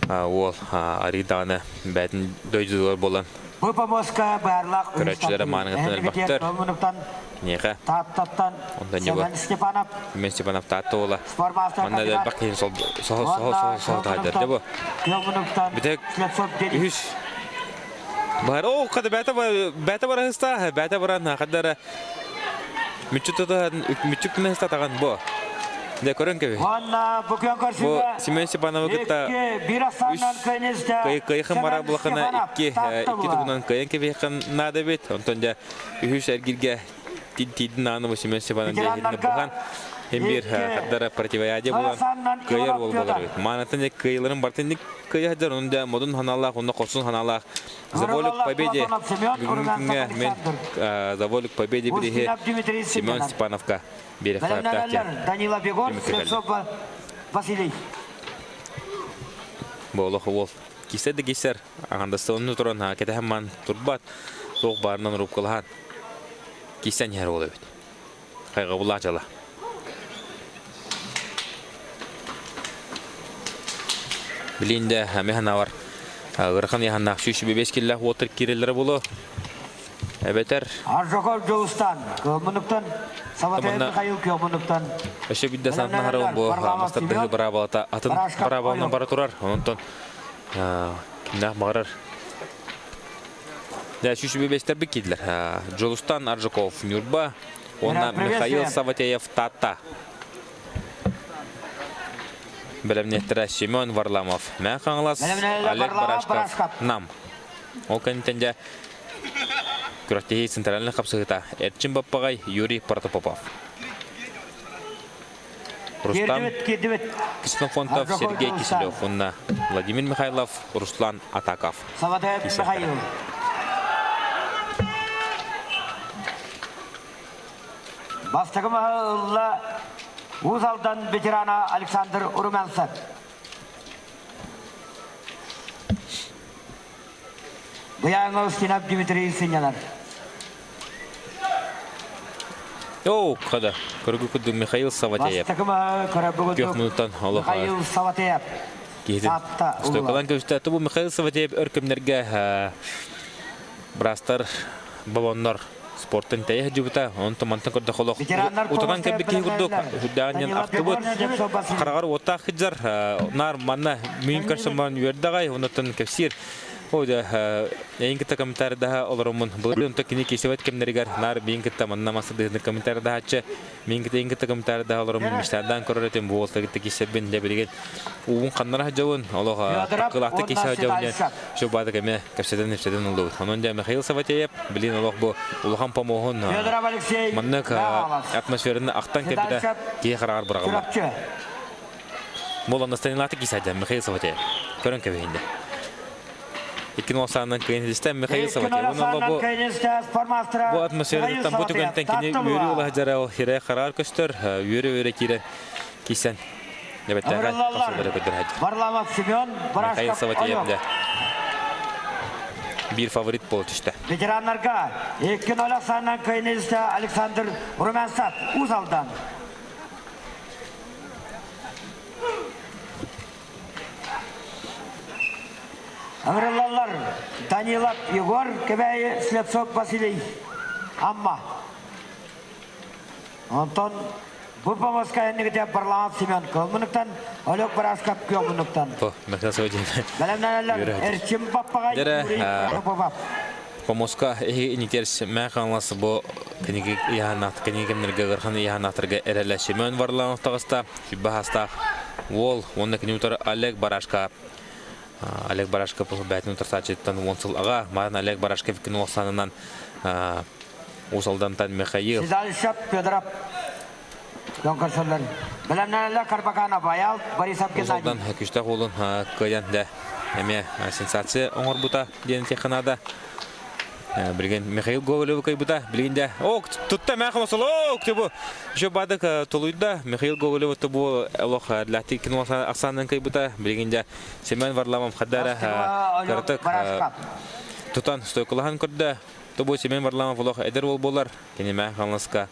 уол арыы даҕаны бэйэтин дойдутугар буолан Бу помоска баарлаах көрөөччүлэрэ мааныгыттан элбэхтэр. Киниэхэ Тааттаттан онтон Семен Степанов Семен Степанов Таатта уола манна да элбэх киһини сол соһо соһо соһо таһайдар бу. Бүтэ үһүс Бар о када бэйэтэ бэйэтэ бараһыста бэйэтэ баран хаддара мүччү тутуһан мүччү түнэһиста таҕан бу. Дэ көрөн кэби. Бу Семен Степановы кытта үс кыйхын бара булахына икки икки тугунан кыйын кэбиэххин наада бит. Онтон дьэ үһүс эргиргэ тиидин ааны бу Семен Степанов дьэ бухан Хем бир хардара противоядие булан кыайар уол болар эбит. Маанатын дьэ кыайыларын бартын кыайа сылдьар, онон дьэ модун ханаалаах, онно хорсун ханаалаах За волю к победе бүгүҥҥү күҥҥэ мен За волю к победе бириһи Семен Степановка биэриэхтээх Данила Бегор, Слепцов Василий. Бу олох уол кисэр да кисэр аҥардастыгын туран кэтэһэн ман турбат туох баарынан рубкалаһан киссэн иһэр уол эбит. Хайҕабыллаах дьала. Билин да механавар ыарахан яханнаах 105 киллээх уоттар киирэллэрэ буолуо. Эбэтэр Аржаков Дьулустан, Кылмынуктан, Сабатаев Михаил Кылмынуктан. Өссө бидде саатына харабын бу мастардыһы быраабалата атын быраабалынан бара турар. Онтон кимнээх баҕарар Дьэ, сүүс киирдилэр. Дьулустан Аржаков, Ньурба, уонна Михаил Саватеев, Таатта. Бэлэмниэхтэрэ Семен Варламов, Мэҥэ Хаҥалас, Олег Барашков, Нам. Ол кэнниттэн дьэ күрэхтэһии центральнай хапсыһыыта Эрчим Баппаҕай, Юрий Протопопов. Рустам Ксенофонтов, Сергей Киселев уонна Владимир Михайлов, Руслан Атаков. Саватаев Михаил. Бастакы маһы ылла Уус Алдан ветерана Александр Румянцев. Быйааҥа Устинов Дмитрий сынньанар. Оо, хада. Көргү курдук Михаил Саватеев. Күөх мунуттан олох Михаил Саватеев. Киһитин стойкалан көстө. Бу Михаил Саватеев өр кэмнэргэ брастар бобоннор спортын тэйэ сылдьыбыта. Онтон мантан көрдөх олох утанан кэлбит киһи курдук үрдэҕинэн ахтыбыт. Хараҕар уоттаах сылдьар. Наар манна миин көрсөн баран үөрдэҕэй, оннуттан кэпсиир. О да, эйин кытта комментарийдаһа олороммун. Былырыын онто кини кисибэт кэмнэригэр наар биин кытта манна масыдыһыны комментарийдаһааччы. Мин кытта эйин кытта комментарийдаһа олороммун мечтардаан көрөр этим бу уолта кытта кисэбин дэ билигин уубун ханнара сылдьабын олох кылаахта кисе сылдьабын диэн все баада кэме кэпсэтэн ипсэтэн ыллыбыт. Онон дьэ Михаил Саватеев билин олох бу улахан помоһун маннык атмосфераны ахтан кэлбитэ киһи хараҕар быраҕыллар. Буолан Станилаты кисадя Михаил Саватеев. Көрөн кэбиһинде. Иккин олсааннан кыйын Михаил Саватеев. Онон бу бу атмосфераттан бу түгэнтэн кини үөрүү ыла жарал хире хараар көстөр, үөрэ-үөрэ киирэн кисэн. Эбэттэҕэ тахсылары көдөр Варламов Семен, Михаил Саватеев да биир фаворит буола түстэ. Ветераннарга 2-0 санынан кыйын Александр Румянцев Уз Алдан. Ыҥырыллаллар Данилов Егор, Кэбээйи Слепцов Василий, Амма. Онтон бу помоска эннигите Варламов Семен Кылмыныктан, Олег Барашков Күөмунуктан. Бэлэмнэнэллэр Эрчим Баппаҕай Юрий Попов. Помоска эһи инитерс мэ хаҥалас бу книги ыйаһанаат книги кэмнэргэ ыархан ыйаһанаатарга эрэлэ Семен Варламов таҕыста сүбэ хастаах уол уонна кини утары Олег Барашка Олег Барашков бээтин утарсааччыттан уон сыл аҕа маан Олег Барашков кино санынан Уус Алдантан Михаил Сидальшев Федоров Донкорсоллар Бэлэмнэнэллэр Карбаканов Аял Борисов Геннадий Уус Алдан күстээх уолун кыайан да эмиэ сенсация оҥорбута диэн этиэххэ наада. Билигин Михаил Гоголевы кыайбыта. Билигин дэ о тутта мэ хомосол о бу еще бадык толуйда Михаил Гоголев бу олох лати кино ахсаанын кыайбыта. Билигин дэ Семен Варламов хадара кыратык тутан стойкалаһан көрдө. Тобу Семен Варламов олох эдэр уол буолар. Кинимэ Хаҥаласка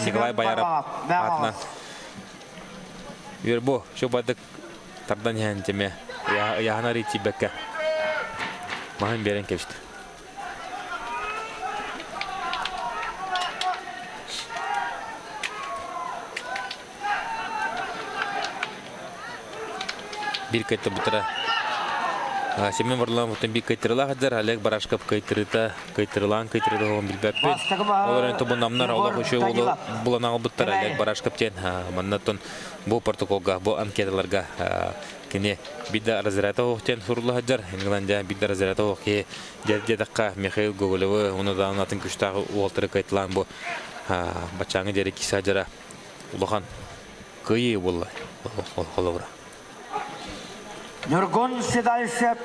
Николай Бояров аатынан Үөр бу, шо бадык тардан иһэн теме ыйаһына арый тиийбэккэ маһын биэрэн кэбистэ. Биир кыайтарбыттара Семен Варламовтан биир кыайтарылаах сылдьар Олег Барашков кыайтарыта кыайтарылаан кыайтарыта оһон билбэппин. Ол эрэн тобунамнар олох үчүгэй уолу булан аҕалбыттар Олег Барашков диэн маннаттан бу протоколга бу анкеталарга кини биир да разряда оһох диэн сурулла сылдьар. Ингландия биир да разряда оһох киһи диэтэххэ Михаил Гоголевы уонна даҕаны атын күчтээх уолтары кыайталаан бу баччааҥы диэри киһи сылдьара улахан кыайыы буолла холобура. Ньургун Седальцев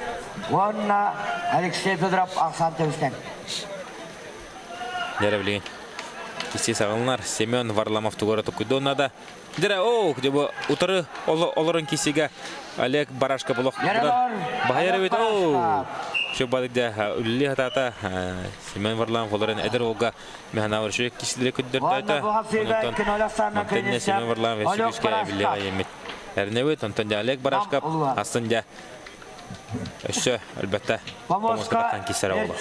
уонна Алексей Федоров ахсаан тэбистэн. Дьэрэ билигин кисти саҕаланар Семен Варламов тугара тукуйдуон наада. Дьэрэ оо где бу утары олорон кисигэ Олег Барашков олох баһайар эбит оо Все бадыгда үлли хатаата Семен Варламов олорон эдэр уолга Механавр үчүгэй кисилери көрдөрдөтө. Онтон мантан Семен Варламов өссө эбиллиэҕэ иэммит. Эрнэбит, онтон дьэ Олег Барашков астын дьэ өссө өлбөттө. Помоска таххан кисэрэ оҕолор.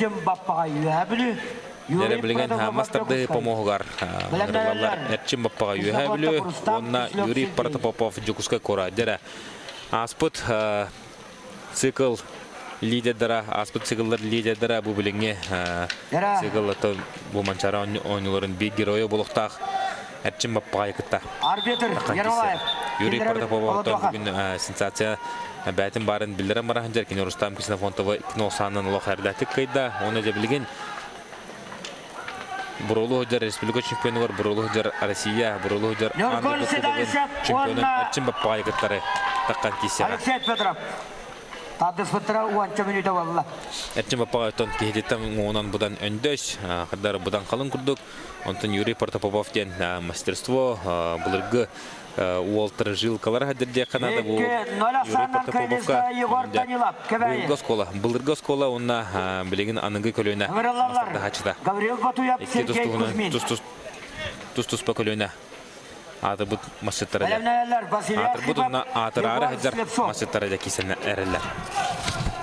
Дьэрэ билигин мас тардыы помоһугар ыҥырыллаллар Эрчим Баппаҕа Үөһээ Бүлүү уонна Юрий Протопопов Дьокуускай куорат. Дьэрэ ааспыт цикл лидердара, ааспыт цикллар лидердара бу билиҥҥи цикл бу Манчаары оонньууларын биир геройа буолуохтаах Эрчим Баппаҕай кытта. Арбитр Ермолаев. Юрий Протопопов бүгүн сенсация бээтин баарын биллэрэн баран дьэр кини Рустам Ксенофонтовы кино олох эрдэтик кыйда. Оны дьэ билигин Бурулу сылдьар республика чемпионугар Бурулу сылдьар Россия, Бурулу сылдьар Аан дойду кубогын чемпионун Эрчим Баппаҕай кыттары таххан киирсиэҕэ. Алексей Петров. Тардыспыттара уонча мүнүүтэ буолла. Эрчим Баппаҕай оттон киһититтэн уҥуоҕунан будан өндөс, хардары будан халыҥ курдук. Онтон Юрий Протопопов диэн мастерство былыргы Уолтар жилкалар хаддердиэххэ наада бу Юрий Протопоповка быйылгы оскуола, былыргы оскуола уонна билигин аныгы көлүөнэ мастардаһааччыта. Икки тус-туһунан тус-туспа көлүөнэ аатырбыт масчыттара дьэ. Аатырбыт уонна аатыраары сылдьар масчыттара дьэ кисэн эрэллэр.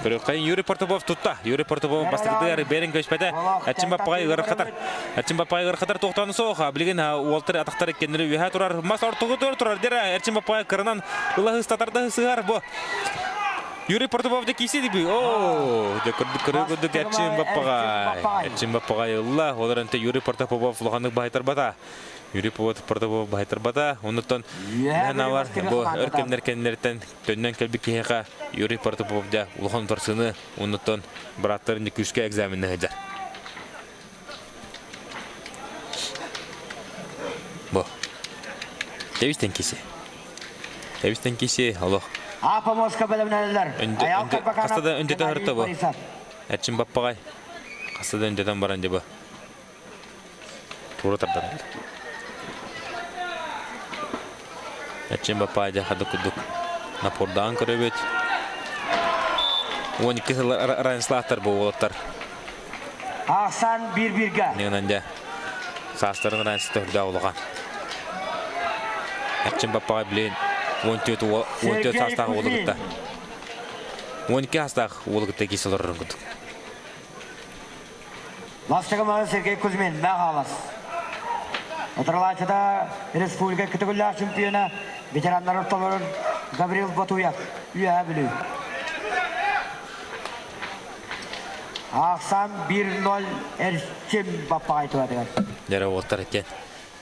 Көрүөххэйин Юрий Протопопов тутта. Юрий Протопопов бастакытыгар бэрин көспөтө. Эрчим Баппаҕай ыарахатар. Эрчим Баппаҕай ыарахатар туохтааны суох. Билигин уолтар атахтар иккеннери үөһэ турар. Мас ортоку турар. Дера Эрчим Баппаҕай кыранан ыла ыстатарда сыһар. Бу Юрий Протопопов дьэ кииси диби. Оо, дьэ көрдүк көрүү курдук Эрчим Баппаҕай. Эрчим Баппаҕай ылла. Ол эрэн Юрий Протопопов улаханнык баһайтарбата. Юрий Протопопов баһайтарбата. Оннуттан Мэхэнавар бу өр кэмнэр кэннилэриттэн төннөн кэлбит киһиэхэ Юрий Протопопов дьэ улахан утарсыыны оннуттан бырааттарын күүскэ экзаменна сылдьар. Бу. Тэбистен киси. Тэбистен киси олох. Апа Москва бэлэмнэнэллэр. Хаста да өндөтө хырта бу. Эрчим баппаҕай. Хаста да өндөтөн баран дьэ бу. Тура тардан. Эрчим баппаҕай дьэ хады курдук напордаан көрөбүт. 12 сыл ранслаахтар бу уолаттар. Ахсан bir-birге. Нынан дьэ саастарын рансы төрдөөх улахан. Эрчим баппаҕай билин 14 14 саастаах уолу кытта 12 саастаах уолу кытта киирсэ олорорун курдук. Бастакы Сергей Кузьмин, Мэхалас. Отыралаачыда республика күтүгүллээх чемпиона ветераннар ортолорун Гаврил Ботуев, Үөһэ Бүлүү. Ахсан 1-0 Эрчим Баппаҕай туһатыгар. Дьэрэ уолтар экен.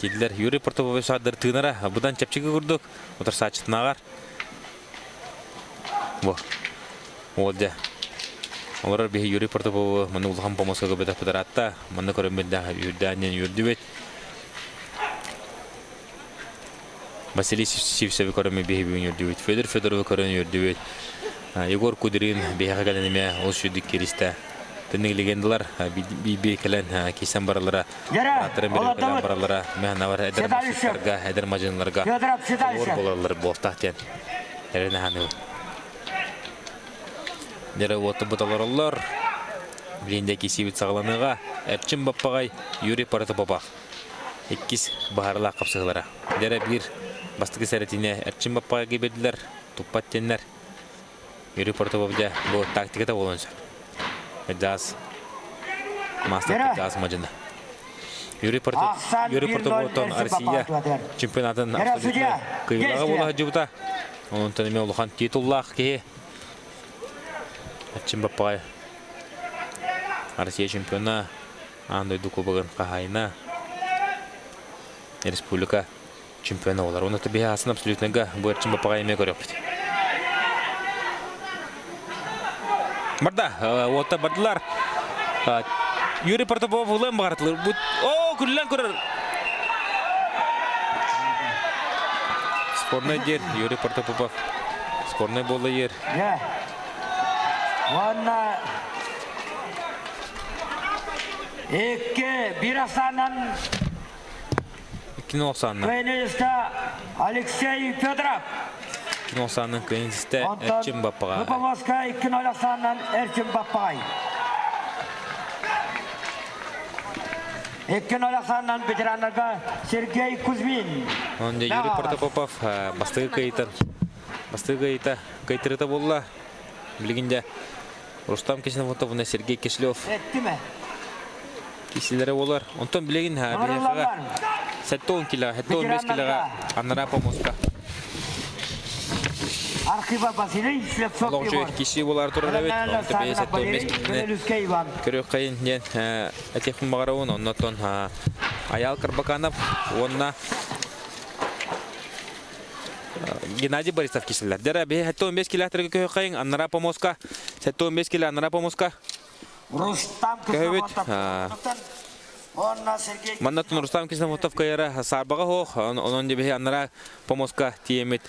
Киллер Юрий Протопопович саадыр тыынара будан чэпчэки курдук утарсааччытынааҕар. Бу. Ол дьэ. Олорор биһи Юрий Протопову маны улахан помоскага бөтөх пыдаратта. Манна көрөммүт үрдээн үрдүбүт. Василий Сивцеви көрөммүт биһи бүгүн үрдүбүт. Федор Федоровы көрөн үрдүбүт. Егор Кудрин биһиэхэ кэлэн эмиэ ол сүүрдүк кииристэ. Тэнник легендалар би кэлэн кисэн баралара, бырааттарын били кэлэн баралара, мэхнавар эдэр масыттарга, эдэр мадьынларга ор болалар буолтах диэн эрэнэ ханыыбын. Дьэрэ уоту буталароллор. Билиндэ кисибит саҕаланыыга Эрчим Баппаҕай Юрий Протопопов иккис баһарылаах хапсыһылара. Дьэрэ биир бастакы сэрэтине Эрчим Баппаҕайга бердилэр, туппат диэннэр. Юрий Протопопов дьэ бу тактиката буолуон сөп. Джаз мастер джаз мадьына. Юрий Протопов Юрий Протоповтон Россия чемпионатын абсолютно кыйылаҕа буола сылдьыбыта. Онтон эмиэ улахан титуллаах киһи. Эрчим Баппаҕай Россия чемпиона, аан дойду кубогын хаһаайына, республика чемпиона буолар. Уонна биһи аасын абсолютныйга бу Эрчим Баппаҕай эмиэ көрүөхпүт. Барда, уота бардылар. Юрий Протопопов ылыан баҕартылар. О, күллэн көрөр. Спорный дер Юрий Протопопов. Спорный буолла ер. Уонна икки бир асанан Кино оксанна. Кыайыныыста Алексей Федоров. Кино оксаннын кыайыныыста Эрчим Баппаҕай. Выпомоска 2-0 ахсаанынан Эрчим Баппаҕай. 2-0 ахсаанынан ветераннарга Сергей Кузьмин. Онде Юрий Протопопов бастыгы кыайтар. Бастыгы кыайта кыайтырыта буолла. Билигин дьэ Рустам Кисиновтовна Сергей Кислев кисилэрэ буолар. Онтон билигин биһиэхэҕэ 70 килоҕа, 75 килоҕа анараа помоска. Архива Василий Слепцов Олоҕу киси буолар турар эбит. Онтон бэйэ 75 килоны көрүөххэйин диэн этиэхпин баҕарабын. Оннотон Аял Карбаканов уонна Геннадий Борисов кисилэр. Дьэ, биһи 75 километрга көһөххайын, аннара помоска, 75 кило аннара помоска. Рустам Көһөбүт. Манна Рустам Киснофонтов кыйара саарбаҕа суох, онон дьэ биһи аннара помоска тиийэммит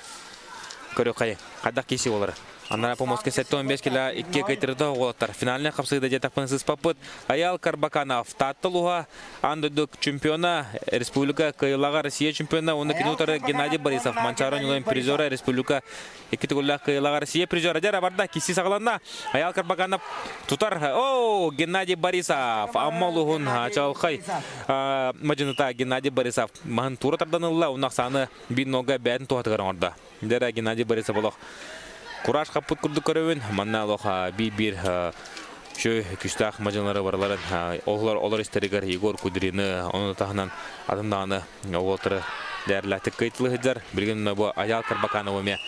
көрүөххэйин. Хайдах киси болар. Анара помоска 75 кило 2 кыйтырда уолаттар. Финальный хапсыыда дьэтахпын сыспаппыт. Аял Карбаканов, Таатта улууһа аан дойду чемпиона, республика кыайыылааҕа Россия чемпиона уонна кини утары Геннадий Борисов, Манчаары оонньууларын призера, республика икки төгүллээх кыайыылааҕа Россия призера. Дьэ, барда, киси саҕаланна. Аял Карбаканов тутар. О, Геннадий Борисов, Амма улууһун чаҕылхай мадьыныта Геннадий Борисов маһын туура тардан ылла, уонна ахсааны биир нога бэйэтин туһатыгар оҥордо. Дьэ, Геннадий Борисов олох кураж хаппыт курдук көрөбүн. Манна олох биир-биир үчүгэй күүстээх мадьыналары барыларын олор олор истэригэр Егор Кудрины, ону таһынан атын даҕаны уолаттары дээрлээхтик кыайтылыы сылдьар. Билигин бу Айаал Карбаканов эмиэ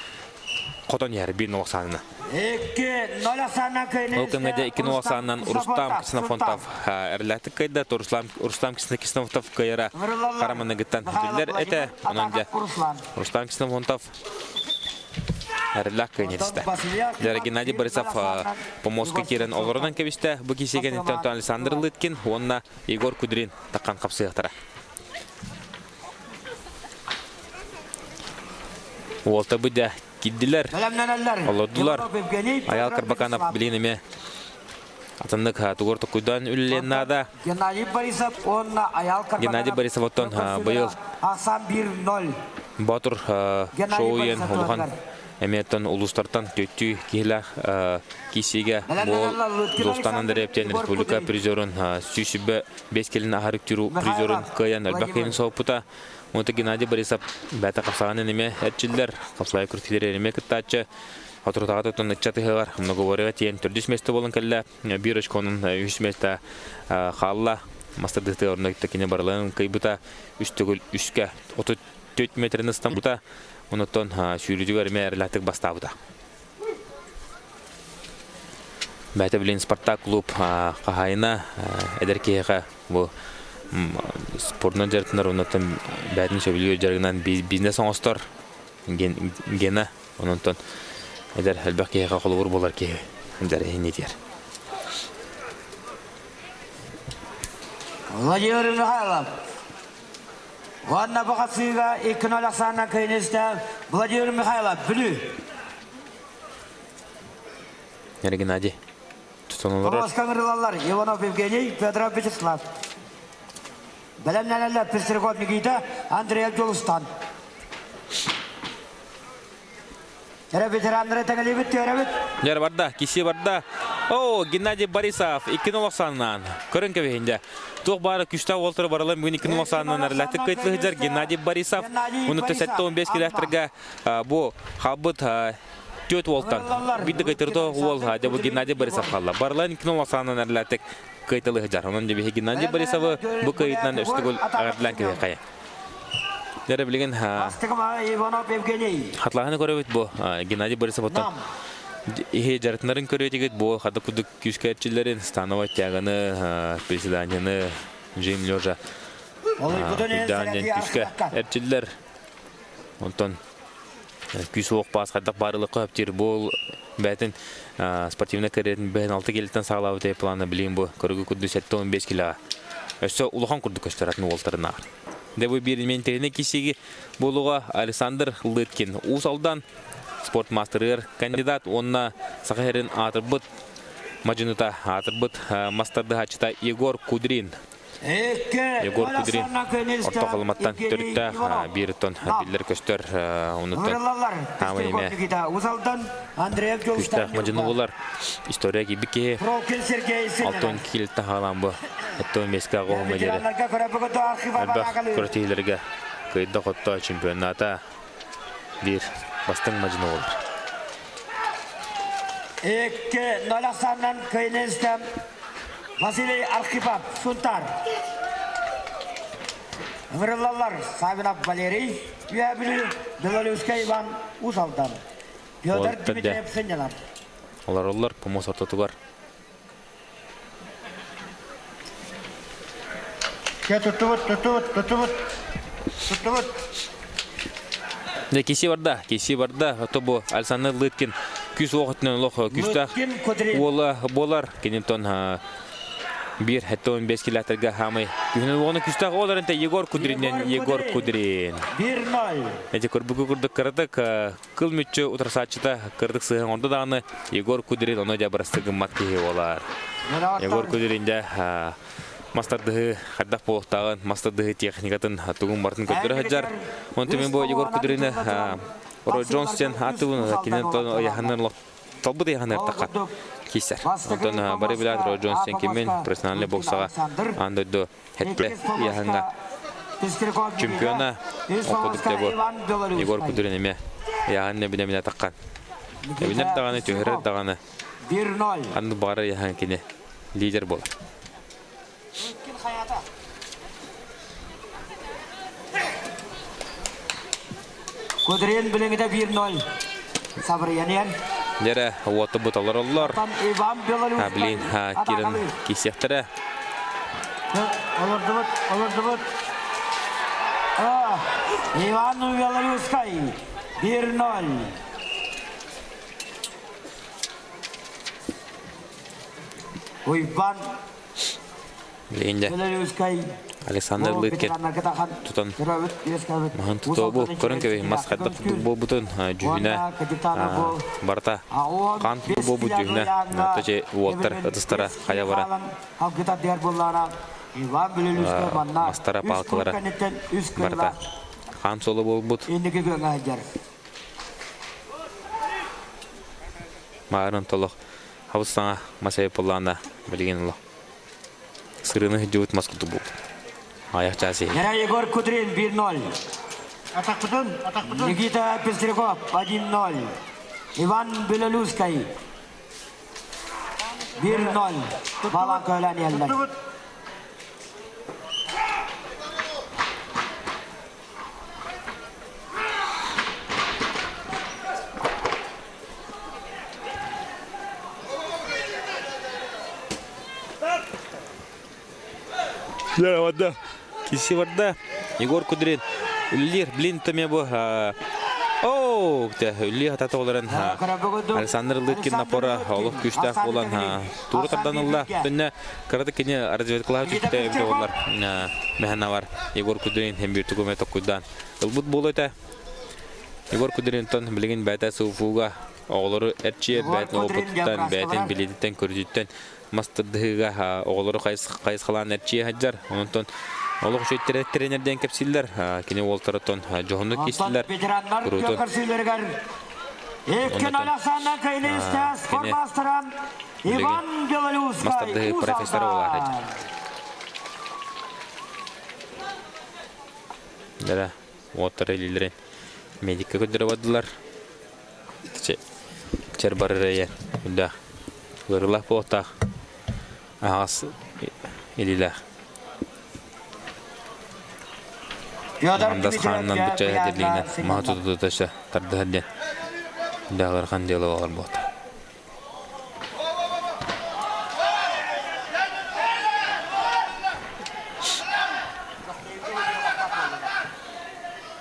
хотон иһэр биир нолох саанына. Ол кэмҥэ дьэ икки нолох саанынан Рустам Ксенофонтов эрлээхтик кыайда. Руслан Рустам Ксенофонтов кыайара хара маныгыттан биллэр этэ. Онон дьэ Рустам Ксенофонтов эрэллээх кыайан Дьэ Геннадий Борисов помостка киирэн олорунан кэбистэ. Бу киисигэн Александр Лыткин уонна Егор Кудрин таххан хапсыахтара. Уолта быдя кирдилэр, олордулар. Аял Карбаканов билин эмиэ атыннык тугур токуйдаан үлэлиэн наада. Геннадий Борисов уонна Аял Геннадий Борисов оттон быйыл Ахсан 1-0. Боотур шоу иэн улахан эмиэттэн улуустартан төттүү киһилээх киисиигэ буол Дулустан Андреевтен республика призерун 105 кэлин аһар үктүүр призерун кыайан элбэх киһини соһуппута. Онто Геннадий Борисов бэйэтэ хапсаҕанын эмиэ эрчиллэр, хапсаҕай күрэхтэһиилэри эмиэ кыттааччы. Соторутааҕы оттон ыччат ыһыаҕар многоборьеҕа тиийэн төрдүс миэстэ буолан кэллэ. Биир очконун үһүс миэстэ хаалла. Мастардыһытыгар онно кини барыларын кыайбыта. Үс төгүл үскэ 34 метрин ыстаммыта. Онуттан сүүрүүтүгэр эмиэ эрэлээхтик бастаабыта. Бэйэтэ билин Спартак клуб хаһаайына эдэр киһиэхэ бу спордунан дьарыктанар оннуттан бэйэтин сөбүлүүр дьарыгынан бизнес оҥостор гена ононтон эдэр элбэх киһиэхэ холобур буолар киһи дьарыгын итиэр. Владимир Михайлов Уонна бу хасыыга 2-0 ахсаанынан кыайан Владимир Михайлов, Бүлүү. Геннадий, тутан олорор. Тоҕуска ыҥырылаллар Иванов Евгений, Федоров Вячеслав. Бэлэмнэнэллэр Пестряков Никита, Андреев Дьулустан. Эрэ ветераннары тэҥэлиибит түөрэбит. Дьэр барда, киси барда. О, Геннадий Борисов 2-0 санынан. Көрөн кэбиһин дьэ. Туох баара күстээх уолтары баралар бүгүн 2-0 санынан эрэлээхтик кыайтылыһыдьар Геннадий Борисов. Уну 75 килээхтэргэ бу халбыт түөрт уолтан биир да кыайтырды уол дьэ бу Геннадий Борисов хаалла. Барыларын 2-0 санынан эрэлээхтик кыайтылыһыдьар. Онон дьэ биһи Геннадий Борисовы бу кыайыытынан өстүгүл эҕэрдэлээн кэбиһэххэ. Дьэ билигин Иванов Евгений. Хатлааһыны көрөбүт бу Геннадий Борисов оттон иһи дьарытынарын көрүөтүгүт бу хата курдук күүскэ эрчиллэрин становой тяганы приседанияны жим лежа курдаан диэн күүскэ эрчиллэр онтон күүс уох баас хайдах баарылыкка хөптир бу бээтин спортивный карьератын бэһин алты килиттэн саҕалаабыт плана билигин бу көрүгү курдук 75 килоға өссө улахан курдук көстөр атын уолтарынаар Дэ бу биир миэнтэһини кисиги буолуга Александр Лыткин Уус Алдан спорт маастарыгар кандидат уонна Саха сирин аатырбыт мадьыныта аатырбыт мастардыһааччыта Егор Кудрин. Егор Кудрин орто халыматтан төрүттээх биир оттон биллэр-көстөр онуттан хаамай эмэ күүстээх мадьыны буолар. История киирбит киһи алтон килиттэн хаалаан бу оттон миэскэ оҕоһума диэри элбэх күрэхтэһиилэргэ кыайда-хотто чемпионата биир бастыҥ мадьыны буолар. Икки ноль ахсаанынан кыайыныстым Василий Архипов, Сунтар. Ыҥырыллаллар Савинов Валерий, Үөһээ Бүлүү, Белорусскай Иван, Уус Алдан. Петр Дмитриев сынньанар. Олороллор помос ортотугар. Дьэ туттубут, туттубут, туттубут, туттубут. Дьэ киси барда, киси барда. Ото бу Александр Лыткин күүс уох өттүнэн олох күүстээх уола буолар. Кининтон. 1,75 километрга хаамай күһүнүн уону күстээх олорон Егор Кудринен Егор Кудрин. 1-0. Эти көрбүкү курдук кыратык кыл мүччү утарсааччыта кырдык сыһан онду даҕаны Егор Кудрин ону дьэ бырасты гыммат киһи буолар. Егор Кудрин дьэ мастардыһы хайдах буолуохтааҕын, мастардыһы техникатын тугун барытын көрдөрө сылдьар. Онтон мин бу Егор Кудрины Рой Джонс диэн ааттыбын кинин ыйаһаннар талбыт ыйаһаннар тахха киисэр. Онтон бары билэр Рой Джонс диэн кимин профессиональный боксаҕа аан дойду хэттэ ыйаһаҥҥа чемпиона ол курдук дьэ бу Егор Кудрин эмиэ ыйааһын эбинэ таххан. Эбинэр даҕаны, түһэрэр даҕаны ханнык баҕарар ыйааһын кини лидер буолар. Кудрин билиҥҥитэ 1-0. Сабырыйаныан. Дьэрэ, уоту буталар Иван Беларусь. Блин, кирин кисиэхтэрэ. Олордубут, олордубут. Иван Белорусскай 1-0. Уйбан Билигин Александр Лыткин тутан маһын тутуобу көрөн кэбиһ мас хайдах курдук буолбутун дьүһүнэ барыта хаан курдук буолбут дьүһүнэ төче уолтар ытыстара хайа бара мастара палкалара барыта хаан суола буолбут маарын толох хабыс саҥа мас эйпуллаана билигин олох Сырыыны сылдьыбыт мас курдук буолбут. Аҕыйах чаас иһин. Нера Егор Кудрин 1-0. Атахпытын, атахпытын. Никита Пестряков 1-0. Иван Белолюбскай 1-0. Балан көөлөөн иһэллэр. Да, вода. Киси барда. Егор Кудрин. Үллир, блин, томе бу. О, үллир хатата олорон Александр Лыткин напора олох күүстээх буолан тууру тардан ылла. Төннө кыраты кини разведкалаах түстэ эбитэ боллар. Мэхэнавар Егор Кудрин hem bir тугуме токкуйдаан ылбыт буолу этэ. Егор Кудринтон билигин бэйэтэ СУФУга оҕолору эрчийэр бэйэтин опытыттан, бэйэтин билиититтэн, көрүүтүттэн мас тардыһыыга оҕолору хайысхалаан эрчийэ сылдьар. Онтон олох үчүгэй тренер диэн кэпсииллэр. Кини уолтарыттан дьоһуннук киистилэр. Ветераннар Куруутун. көрсүүлэригэр Евкен Александр Кайлиста спортмастеран Иван Белолюбскай Мас тардыһыы профессора буолар. Дара уоттар илиилэрин медикка көрдөрө бардылар. Чэр барар үллээх ыарыылаах буолуохтаах аһаҕас илиилээх. Андас хаанынан быччайа дерлигинэн маһа тутута өссө тардыһар диэн үллээх ыарахан дьыала буолар буолта.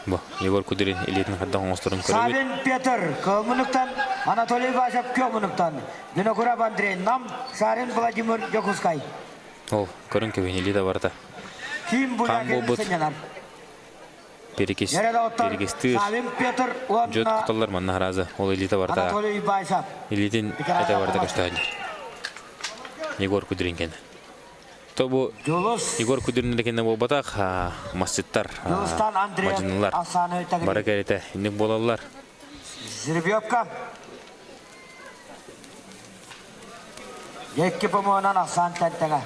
Бу Егор Кудрин илиитин хайдах оҥосторун көрөбүт. Савин Петр Кылмынуктан, Анатолий Васев Көлмунуктан, Винокуров Андрей Нам, Сарин Владимир Дьокуускай. Ол көрүн кэбиһин илиитэ барыта. Ким Хаан буолбут сынньанар. перекис перекистыыр дьот куталлар манна харазы ол илиитэ барыта Анатолий Ибайсов. илиитин этэ барыта көстөһөннөр. Егор Кудрин кэнэ. То бу Егор Кудрин кэннэ буолбатах масчыттар, мадьынылар бары кэритэ инник буолаллар. Жеребьевка. Екки помуонан Асан тэнтэҥэ.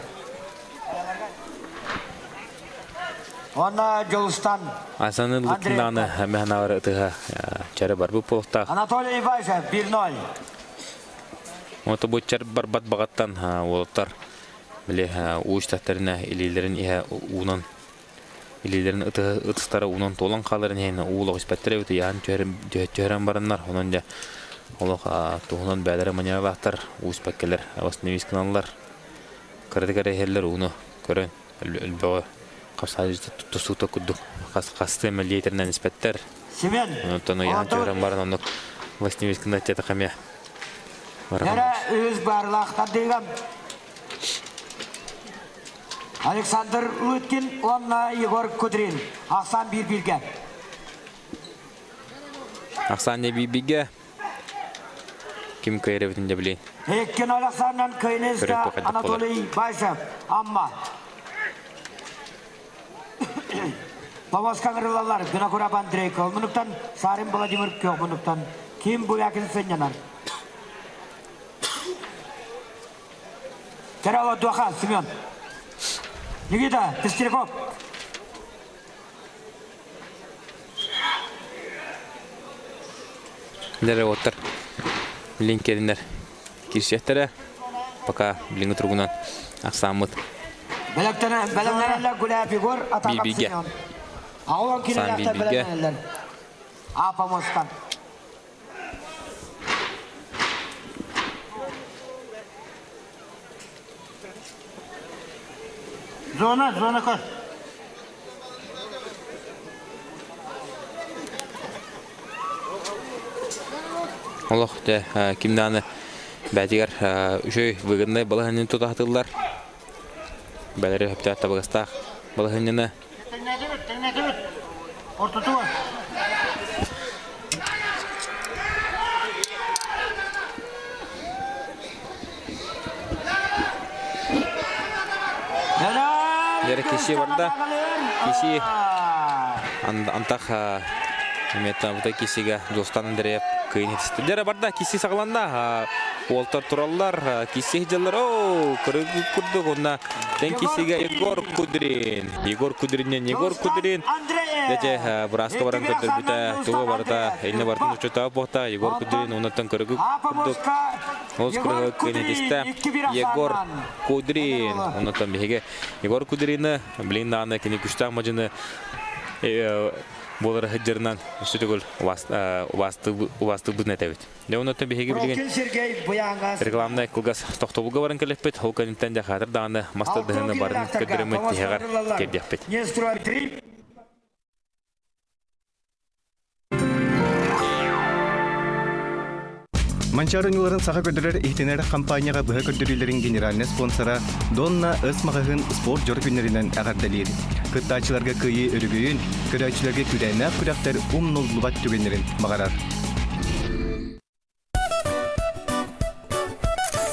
Онна Дьулустан Асаны Лукинаны мэханавар ытыха чары барбыт буолуохтаах. Анатолий Ивайсев 1-0. Ото бу чар барбат бағаттан уолаттар били уу истэхтэринэ илиилэрин иһэ уунан илиилэрин ытыстара уунан туолан хааларын иһин уу олох испэттэр эбит ыйаан түһэрэн бараннар онон дьэ олох туһунан бээлэрэ маньялаахтар уу испэккэлэр восстановить гыналлар кыратык эрэ иһэллэр ууну көрөн өлбөҕө хапсаайдьыта тустуута курдук хастыы эмэ лиэтэринэн испэттэр Семен онтон ыйаан түһэрэн баран оннук восстановить гына тиэтэх эмиэ Нэрэ үс баарлаахтар дыгам. Александр Лыткин уонна Егор Кудрин. Ахсан биир-бииргэ. Ахсан биир-бииргэ. Ким кыайар эбитин дэ билин. Иккин Александран Кыйныска Анатолий Байшев. Амма. Повозка ырылалар Винокуров Андрей Колмунуктан, Сарин Владимир Кёхмунуктан, Ким Булякин сынньанар. Терало Дуаха, Семен. Никита Пестряков. Лere оттар линкеринер кирсиэхтэрэ. Пока билиҥҥи туругунан ахсааммыт Бэлэмнэнэллэр Гуляев Егор, Атакап Биир-бииргэ. Семен. Аҕалан Саан кинилээхтэр биир-бииргэ. бэлэмнэнэллэр. Апа Мостан. Зона, зона көр. Олох дьэ ким даҕаны бэйэтигэр үчүгэй выгоднай балаһыанньаны тутаһытыллар. Бэлэри сөптөөх табыгастаах балаһыанньаны Тэҥнээтибит, тэҥнээтибит. Ортотугар. Дьэрэ киси барда. Киси антах эмиэ кисигэ Дьулустан Андреев кыйын хитисти. Дьэрэ барда киси саҕаланна. Уолтар тураллар, киси дьаллар. Оо, кырыг курдук онна тен кисигэ Егор Кудрин. Егор Кудриннен Егор Кудрин. Дьэ, бырааска баран көрдөрбүтэ, туга барыта, инне бартын учута буохта Егор Кудрин оннаттан кырыгы курдук Ол кырыгы кыйын Егор Кудрин. Оннаттан биһиги Егор Кудрины, билин даҕаны кини күштээх мадьыны буолар сылдьарынан өссө төгүл убаастыыбытын этэбит. Дьэ оннуттан биһиги билигин рекламнай кылгас тохтобулга баран кэлэппит. Ол кэнниттэн дьэ хаатыр даҕаны мас тардыһыны барын көрдөрөммүт тиһэҕэр тиэрдиэхпит. Манчаары оонньууларын саха көрдөрөр иһитинэр хампаанньаҕа быһа көрдөрүүлэрин генеральнай спонсора Донна С маҕаһыын спорт дьоро күннэринэн эҕэрдэлиир. Кыттааччыларга кыайыы өрөгөйүн, көрөөччүлэргэ күүрээннээх күрэхтэр умнуллубат түгэннэрин баҕарар.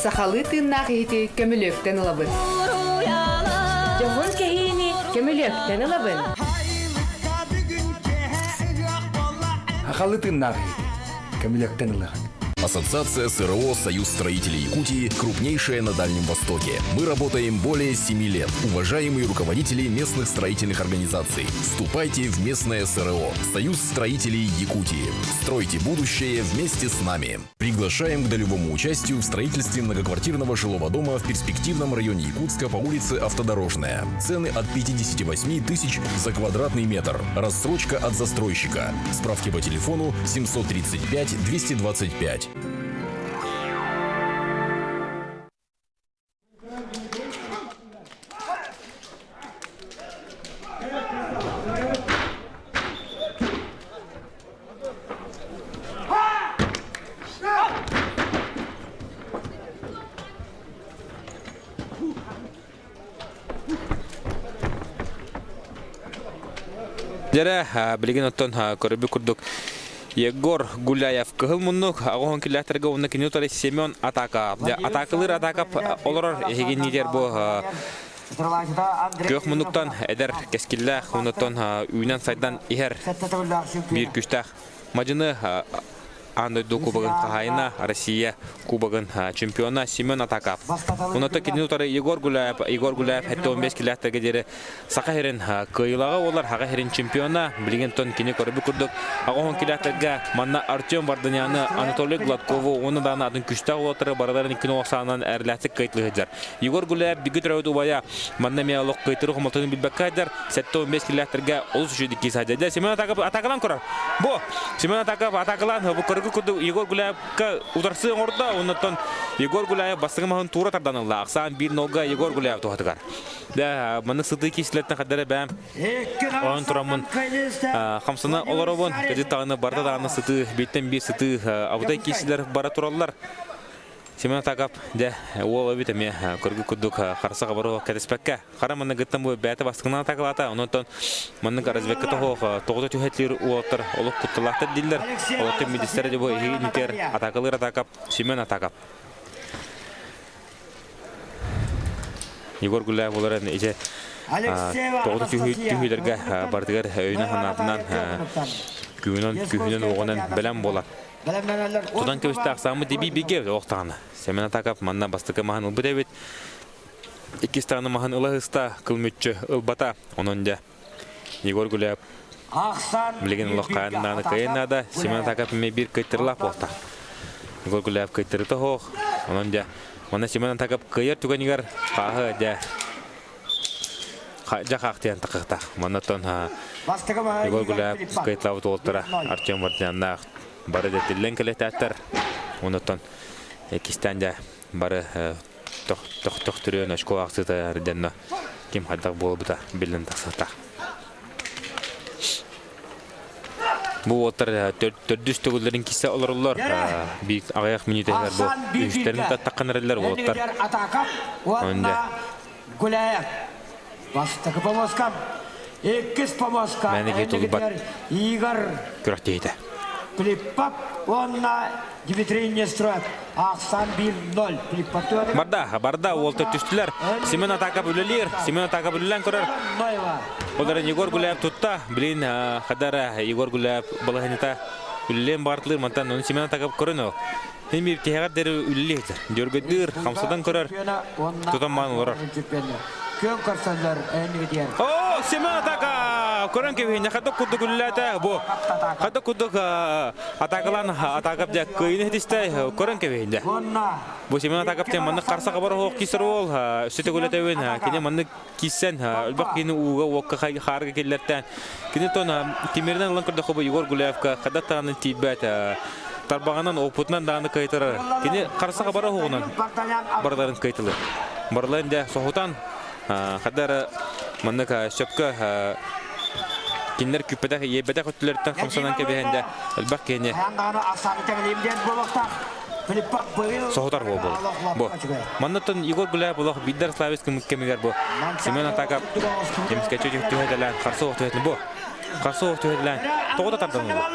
Сахалыы тыыннаах иһити көмүлүөктэн ылабын. Дьоһун кэһиини көмүлүөктэн ылабын. Сахалыы тыыннаах иһити көмүлүөктэн ылыаҕын. Ассоциация СРО «Союз строителей Якутии» крупнейшая на Дальнем Востоке. Мы работаем более 7 лет. Уважаемые руководители местных строительных организаций, вступайте в местное СРО «Союз строителей Якутии». Стройте будущее вместе с нами. Приглашаем к долевому участию в строительстве многоквартирного жилого дома в перспективном районе Якутска по улице Автодорожная. Цены от 58 тысяч за квадратный метр. Рассрочка от застройщика. Справки по телефону 735 225. Дьэрэ, билигин оттон көрөрбүт курдук Егор Гуляев кыһыл муннук аҕыһын киллэхтэргэ уонна кини утары Семен Атаков. Атакылыыр Атаков олорор эһиги лидер бу күөх муннуктан эдэр кэскиллээх оннуттан үүнэн сайдан иһэр биир күстээх мадьыны Аан дойду кубогын хаһаайына, Россия кубогын чемпиона Семен Атаков. Оното кинини утары Егор Гуляев, Егор Гуляев 75 килээхтэргэ диэри Саха сирин кыайыылааҕа буолар, Саха сирин чемпиона. Билигин тон кини көрбүт курдук аҕыс килээхтэргэ манна Артем Варданяны, Анатолий Гладкову уонна даҕаны атын күстээх уолаттары барыларын икки саанан эрлээхтик кыайтылыы сылдьар. Егор Гуляев биги төрөөбүт убайа манна эмиэ олох кыайтыры хомолтону билбэккэ сылдьар. 75 килээхтэргэ олус үчүгэй киһи сылдьар. Семен Атаков атакалаан көрөр. Бу Семен Атаков атакалаан бу көргү курдук Егор Гуляевка ударсыы оҥордо. Оннуттан Егор Гуляев бастыҥы маһын туура тардан ылла. Ахсаан биир нолга Егор Гуляев туһатыгар. Да, маннык сытыы киисилэртэн хардара бэм. Онон тураммын хамсана олоробун. Кэдит даҕаны барда даҕаны сытыы, бииртэн биир сытыы абытай киисилэр бара тураллар. Семен Атаков дьэ уол эбит эмиэ көргү курдук харса хабару кэтэспэккэ хара манныгыттан бу бэйэтэ бастакынан атакалаата онон маннык разведка тоһоох тоҕута түһэтилир уолаттар олох кутталаахтар дииллэр олортон мидистэр дьэ бу иһи инитигэр атакалыыр Атаков Семен Атаков Егор Гуляев олорон иче тоҕута түһүүлэргэ барытыгар өйүнэн санаатынан күүһүнэн күүһүнэн уоҕунан бэлэм буолар Тутан кэбистээх ахсааммыт дебий бигэ олохтаҕына. Семен Атаков манна бастакы маһын ылбыт эбит. Иккис даҕаны маһын ыла ыста, кыл мүччү ылбата. Онон дьэ Егор Гуляев билигин олох хаан нааны кыайан наада. Семен Атаков эмиэ биир кыайтарылаах буолта. Егор Гуляев кыайтарыта суох. Онон дьэ манна Семен Атаков кыайар түгэнигэр хааһы дьэ дьэ хаахтыйан тахыахтаах. Манна оттон Егор Гуляев кыайталаабыт уолтара Артем Вартаняннаах бары дэтиллэн кэлэтээттэр. Онуттан иккистээн дьэ бары төхтөрүөн очко аахсыыта эрдэнно ким хайдах буолбута биллэн тахсыахтаах. Бу уолтар төрдүс төгүллэрин киссе олороллор. Биир аҕыйах мүнүүтэ бу үһүстэрин таттаххын эрэллэр уолаттар. Онда Гуляев. Бастакы помоска. Иккис помоска. Мээнэ киһи тулуйбат Игорь күрэхтэһиитэ. Клиппап уонна Дмитрий Нестеров. Ахсан 1-0. Клиппап Барда, барда уолта түстүлэр. Семен Атаков үлэлиир. Семен Атаков үлэлээн көрөр. Олар Егор Гуляев тутта. Блин, хадара Егор Гуляев балаһынета үлэлээн баартылыр. Мантан оны Семен Атаков көрөн ол. Хин биир тиһэҕэр дери үлэлиир. Дьөргөдүүр, хамсадан көрөр. Тутан маан олорор. Күөн көрсөллөр энигитиэр. О, Семен атака! Көрөн кэбиһиннэ хадак курдук үлэлээтэ бу. Хадак курдук атакалаан атакап дьэ кыайыны хитистэй көрөн кэбиһиннэ. Бу Семен Атаков тем маннык харса хабар оһох кисер уол өссө төгүлэтэбин кини маннык киссен өлбөх кини ууга уокка хаарга киллэртэн кини тон тимиринэн ылан көрдөххө бу Егор Гуляевка хадат таҕанын тиийбэт тарбаҕынан опытынан даҕаны кыайтарар кини харса хабара оһоҕунан барыларын кыайтылыр барыларын дэ соһутан хадара маннык сөпкө кинилэр күүппэтэх иэйбэтэх өттүлэриттэн хамсанан кэбиһэн дэ элбэх киһини соһутар буолбут. Бу. Маннаттан Егор Гуляев олох биирдэр Славис кэмигэр бу Семен Атаков эмискэччи түһэтэлээн харса ох түһэтин бу. Харса ох түһэтэлээн тоҕо да тардан ылла.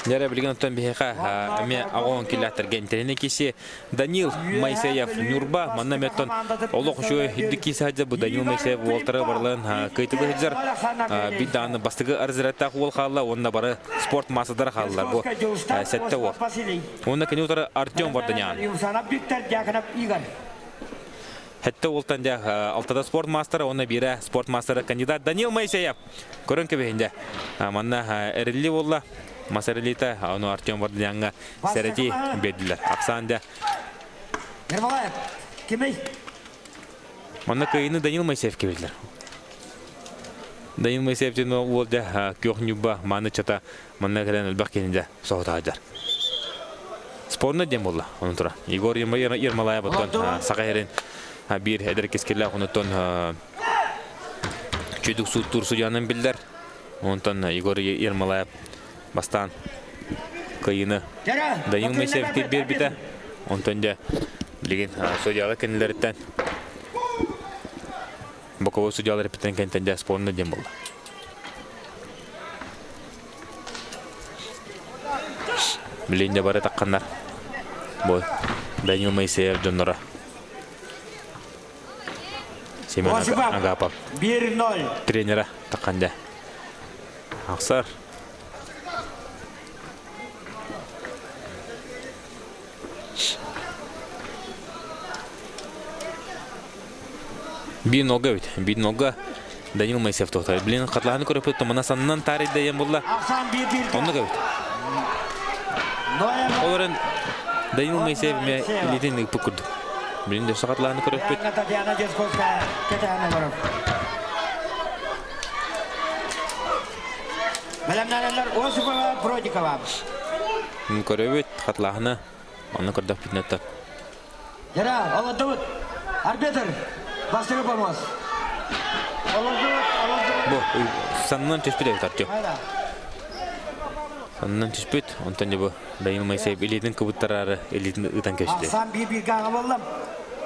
Дьэрэ билигин оттон биһиэхэ эмиэ аҕоон киллэхтэргэ интэриэһинэй киси Данил Моисеев Ньурба манна эмиэттэн олох үчүгэй үрдүк киис сылдьар бу Данил Моисеев уолтары барыларын кыйтыбы сылдьар биир даҕаны бастакы разрядтаах уол хаалла уонна бары спорт маастардара хааллар бу сэттэ уол. Уонна кини утары Артем Варданян. Хэтте уолтан дьэ алтада спорт маастара уонна биирэ спорт маастара кандидат Данил Моисеев. Көрөн кэбиһин дьэ. Манна эрилли буолла. Мас эриллиитэ ону Артем Варданяҥҥа сэрэтии биэрдилэр. Ахсаан дьэ. Ермолаев, кимий? Манна кыайыыны Данил Моисеев кэбилэр. Данил Моисеев диэн уол дьэ күөх ньуба мааны чата манна кэлэн элбэх киһини дьэ соһутаайдар. Спорно диэн буолла онон тура. Егор Ермолаев оттон Саха сирин биир эдэр кэскиллээх онуттан чүйдүк сууттуур судьуйанан биллэр. Онтон Егор Ермолаев бастаан кыайыыны Данил Моисеевка биэрбитэ. Онтон дьэ билигин судьялар кэннилэриттэн боковой судьялар эппиттэн кэнтэн дьэ спорно диэн буолла. Билигин дьэ бары тахханнар бу Данил Моисеев дьонноро Семен Агапов 1-0 тренера таххан дьэ Ахсар Биир нога эбит. Биир нога Данил Моисеев тоқтар. Блин, хатлаһаны көрөппүт тумана саннан таарыйда диэн булла. Оннук эбит. Ол эрэн Данил Моисеев эмиэ илиитин ыыппыт курдук. Блин, дөссө хатлаһаны көрөппүт. Татьяна Десковская кэтэһэн олорор. Бэлэмнэнэллэр Осипова, Бродикова. Көрөбүт, хатлааһына. Онно көрдөхпүтүнэ оттон. Яра, олордубут. Арбитр, бастакы помост. Бу саннынан түспүт эбит Артем. Саннынан түспүт, онтон бу Данил Моисеев илиитин кыбыттараары илиитин ыытан кэбистэ. Ахсан биир-бииргэ аҕа боллам.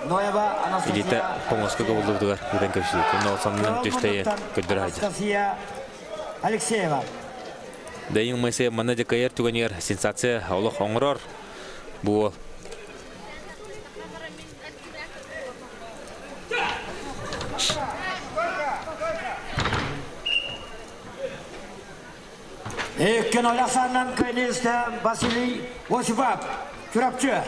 Ноева Анастасия. Илиитэ помоска кыбыллыбытыгар ыытан кэбистэ. Онно саннынан түстэйэ көрдөрө сылдьар. Анастасия Алексеева. Данил Моисеев манна дьакайар түгэнигэр сенсация олох оҥорор. Бу уол Иккин Олясаннан көнүстэ Василий Осипов, Чурапчы.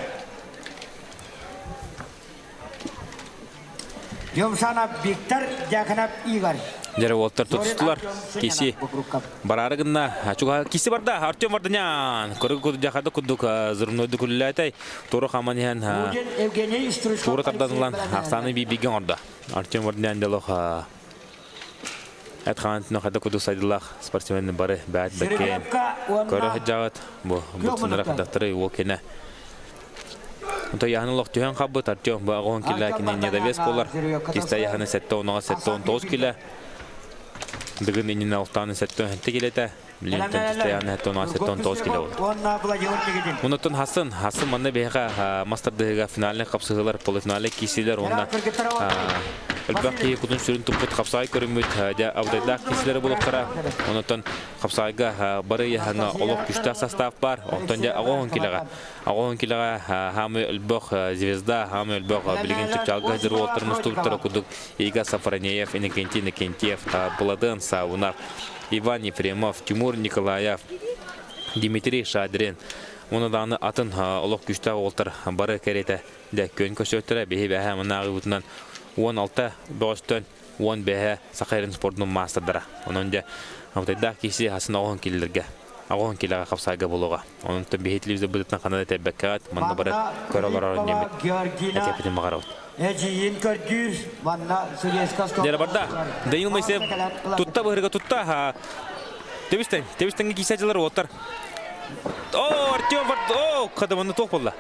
Юмшанов Виктор, Дьяконов Игорь. Дьэрэ уолтар тутустулар. Киси бараары гынна. Чуга киси барда. Артем Варданян. Көрүг курдук курдук зырнойду күллээтэй. Тура хаман иһэн тура тарданылан ахсааны бибиген орда. Артем Варданян делох эт хаантын хада курдук сайдылах спортсмен бары бәт бәккен. Көрө хаджаат бу бутунара хадаттары уол кене. Онто яһын олох түһэн хаббыт Артем бу агон килэ кини недовес болар. Киста яһыны 7-19 килэ. Дыгын иннинэ алтааны 7 килэтэ. Билинтэн киста яһыны 7-19 килэ болар. Онотон Хасын, Хасын манна биһиэхэ мастардыһыга финальный хапсыһыылар, полуфинальный киисилэр уонна элбэх киһи кутун сүрүн туппут хапсаай көрүммүт дьэ абдайдаах киисилэри булуктара. Онотон хапсаайга бары яһаҥа олох күштээх состав бар. Онтон дьэ оҕоһун килэҕэ Оҕоһун килэҕэ хаамы өлбөх звезда, хаамы өлбөх билигин чыпчаалга сылдьар уолаттар мустубуттара курдук Ига Сафронеев, Иннокентий Иннокентьев, Владимир Саунов, Иван Ефремов, Тимур Николаев, Дмитрий Шадрин уонна даҕаны атын олох күүстээх уолаттар бары кэриэтэ дэ күөн көрсүөхтэрэ биһи бэһэ мынааҕыбытынан 16 бөҕөстөн 15 Саха сирин спордун маастардара. Онон дьэ Абытайдаах киһи хасын оҕоһун киллэргэ оҕоһун килэҕэ хапсаайга буолуоҕа. Онон биһи телевизорбытыттан ханна да тэбэккэҕит, манна бары көрө олорор диэммит этиэппитин баҕарабыт. Эдьиийин көрдүүр, манна Сулеска Дьэ барда. Данил Моисеев тутта быһырга тутта. Тебистен, тебистенге кисе дьылар уоттар. О, Артем Вард... О, кадаманы туох болла.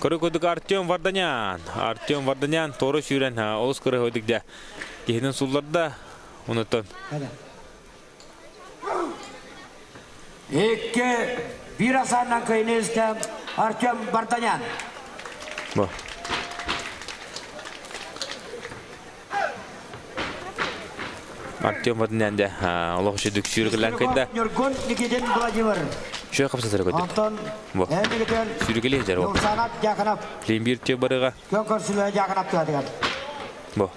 Көрө курдук Артем Варданян. Артем Варданян тору сүүрэн олус кыры хойдук дьэ. Киһинин сулларда. Онуттан. Икки бир асаннан кыйнызды Артем Варданян. Бу. Артем Варданян дьэ олох үчүдүк сүүрүкүлээн кыйда. Ньургун Никитин Владимир. Шөй қапсатыр көдүк. Антон Бу. Сүүрүкүлэ жар ол. Юлсанат Дьяконов. Плембир тө барыга. Көн көрсүлэ Дьяконов тыатыгар. Бу.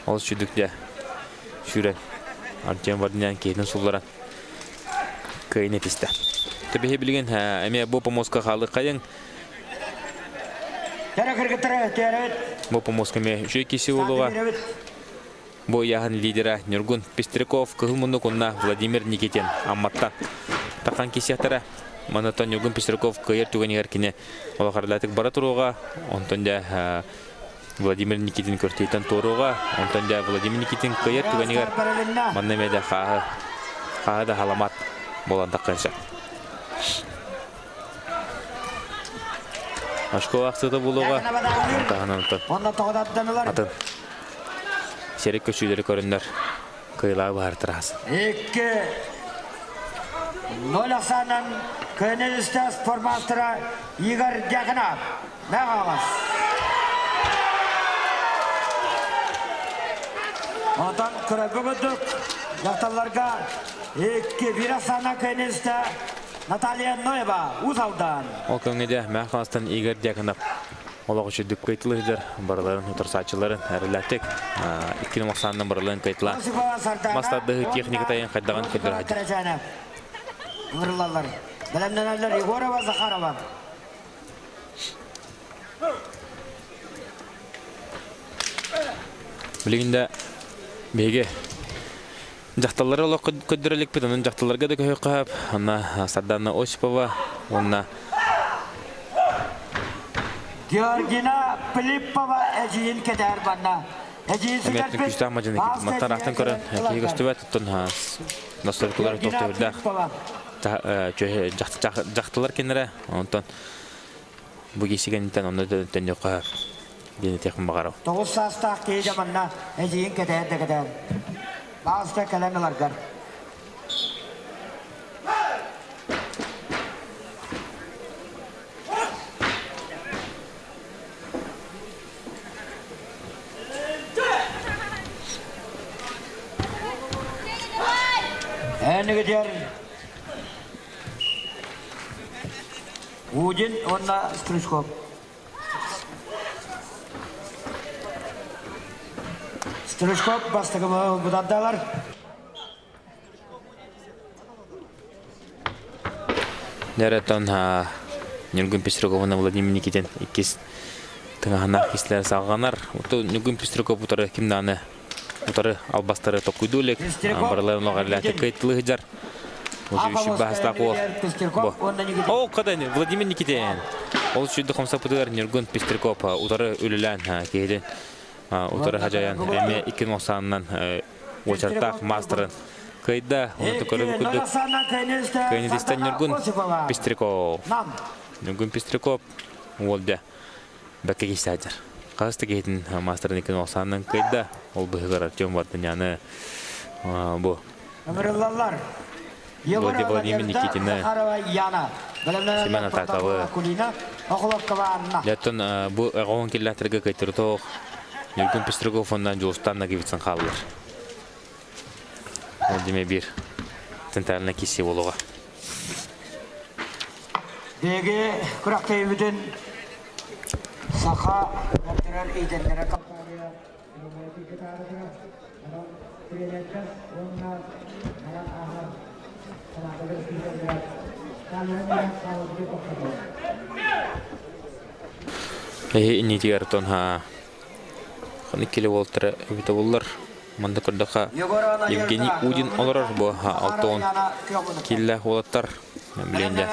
Ол сүдүк дьэ сүүрэн Артем Варданян киһитин сулларан кыайын этистэ. Тэбиһи билигин эмиэ бу помоска хаалык хайын. Бу помоска эмиэ үчүгэй киси буолуоҕа. Бу ыйааһын лидера Ньургун Пестряков, Кыһыл муннук уонна Владимир Никитин Амматтан тахан кисиэхтэрэ. Манатан Ньургун Пестряков кыайар түгэнигэр кини олохарлаатык бара туруоҕа. Онтон дьэ Владимир Никитин көртүйтэн туоруоҕа. Онтон дьэ Владимир Никитин кыайар түгэнигэр манна эмиэ да хааһы, хааһы да халамат буолан таххан сөп. Очко ахсыта буолуоҕа. Таһынан атын сэрик көчүүлэри көрөннөр кыйылаа быһартыраас. Икки ноль ахсаанан көнөлүстэ спортмастера Игорь Дьяконов. Мэҕалас. Онтон көрөргө курдук дьахталларга икки биир ахсаанан көнөлүстэ Наталья Ноева Уус Алдан. Ол көҥүдэ Мэхаластан Игорь Дьяконов олох үчүдүк кыйтылыһыдыр барыларын утарсааччыларын эрэллээхтик иккини махсаанынан барыларын кыйтыла мастардыһы техника тайын хайдаҕын көрдөрө Ыҥырылаллар. Бэлэмнэнэллэр Егорова, Захарова. Билигин да биһиги дьахталлары олох көрдөрө иликпит, онон дьахталларга да көһүөххэ сөп. Онно Сардана Осипова уонна Георгина Пилиппова эдьиийин кэтээр манна. Эдьиийин Эмиэ күүстээх мадьыны мантан аахтан көрөн киһи көстүбэт, оттон настройкалар туох дьахталар кинилэрэ, онтон бу киһи кэнниттэн онно төннүөххэ сөп. Диэн этиэхпин баҕарабын. Тоҕус саастаах киһи дьэ манна эдьиийин кэтэһэр да кэтэһэр. Баҕаста кэлэн ыларгар. Энигитер Удин уонна Стручков. Стручков бастакы бутардалар. Дәрэтон Ньургун Пестряковна Владимир Никитин иккис тыҥаһынаах кислэр салҕанар. Ото Ньургун Пестряков утары кимнааны утары албастары токуйдуу илик. Барыларын оҕарлааты кыйтылы сыдьар. Уже баһастаах уол. О, кадани Владимир Никитин. Ол сүйді хомсапытыгар Ньургун Пестряков утары үлэлээн киһитин утары хажайан эме икки мохсаанынан уочартаах маастарын кыайда. Оны көрүбү курдук Кыайнытыстан Ньургун Пестряков. Ньургун Пестряков уолдя бэккэ киһи Хас да киһитин маастарын икки мохсаанынан кыайда. Ол быһыгар Артем Вартаняны бу Ыҥырыллаллар. Владимир Никитина, Семен Атаковы. Дьэттон бу оҕоһун киллэхтэргэ кыйтырытоох Ньургун Пестряков уонна Дьулустан Нагивицын хааллар. Ол дьиме биир центральный киси буолуоҕа. Биһиги күрэхтэһиибитин саха көрдөрөр иитэллэрэ компания Эһи иннитигэр тон ха ханнык киле буолтара эбитэ буллар. Манна көрдөххө Евгений Удин олорор бу алтон киллээх уолаттар билиэн дьэ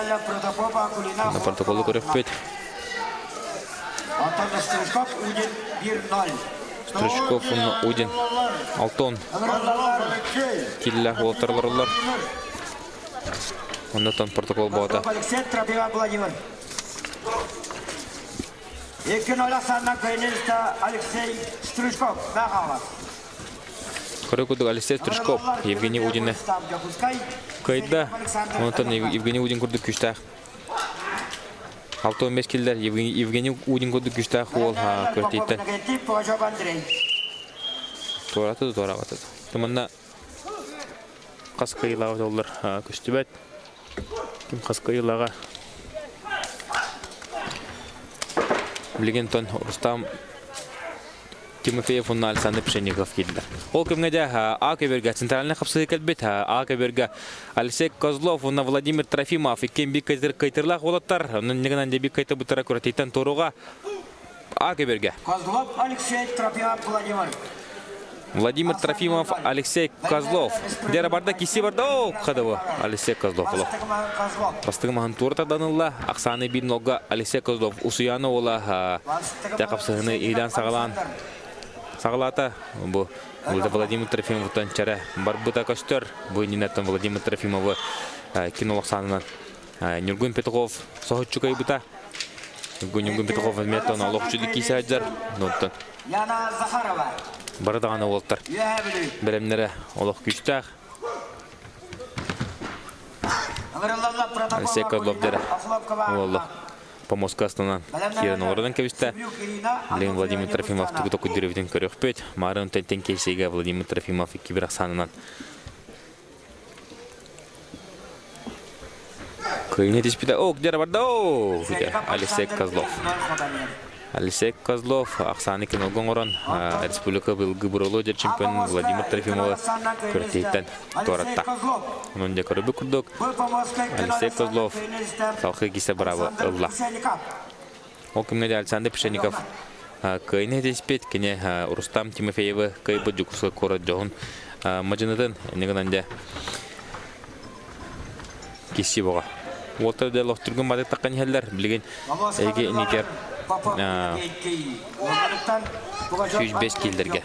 протоколу көрөппүт. Антон Стручков Удин 1-0. Стручков Удин Алтон киллээх уолаттар олороллор. Оннотон протокол бота. Алексей Тропива Владимир. 2-0 санна көнүстэ Алексей Стручков Махалов. Көрө курдук Алексей Стручков Евгений Удины кыайда. Онтон Евгений Удин курдук күүстээх 65 киллэр Евгений Удин курдук күүстээх уол көртииттэн туораты туорабаты. Туманна хас кыайыылааҕа оллар көстүбэт. Ким хас кыайыылааҕа билигин тон Рустам Тимофеев уонна Александр Пшенников киирдилэр. Ол кэмҥэ дьэ А көбүөргэ центральнай хапсыһыы кэлбит. А көбүөргэ Алексей Козлов уонна Владимир Трофимов иккиэн биир кайтырлаах уолаттар. Онон иннигинэн дьэ биир кайтырбыттара күрэхтэһииттэн туоруга А көбүөргэ. Козлов Алексей Трофимов Владимир. Владимир Трофимов, Алексей Козлов. Дера барда киси барда о хадыбы Алексей Козлов олох. Бастыгы маһын туора тарданылла. Ахсааны биир нолга Алексей Козлов Усуяна ола тақапсыһыны иилэн саҕалаан саҕалаата. Бу Владимир Трофимовтан чара барбыта көстөр. Бу иннинеттен Владимир Трофимовы кинолог санынан Ньургун Петухов соһуччу кыайбыта. Ньургун Петухов эмиэ олох үчүгэй киисэ сылдьар. Онтон Яна Захарова. Бары даҕаны уолтар бэлэмнэрэ олох күүстээх. Алексей Козлов дьэрэ уоллах помостка астанан киирэн олорон кэбистэ. Билигин Владимир Трофимов тугу токуйдур көрүөхпүт. Маарын тентен кейсигэ Владимир Трофимов икки бир ахсаанынан Кыайыны түспүтэ. О, где барда? О, Алексей Козлов. Алексей Козлов ахсааны кинолга оҥорон республика быйылгы бұрылу чемпион Владимир Трофимовы күрэхтэһииттэн туоратта. Онон дьэ көрүбүт курдук Алексей Козлов салхыы кисе быраабы ылла. Ол кэмҥэ Александр Пшенников кыайыны этиспит, кини Рустам Тимофеевы кыайбыт Дьокуускай куорат дьоһун мадьынытын иннигинэн дьэ кисси боҕа. Уолтар дэ лохтургун бадык таққан иһэллэр. Билигин эйги инникер 105 киллерге.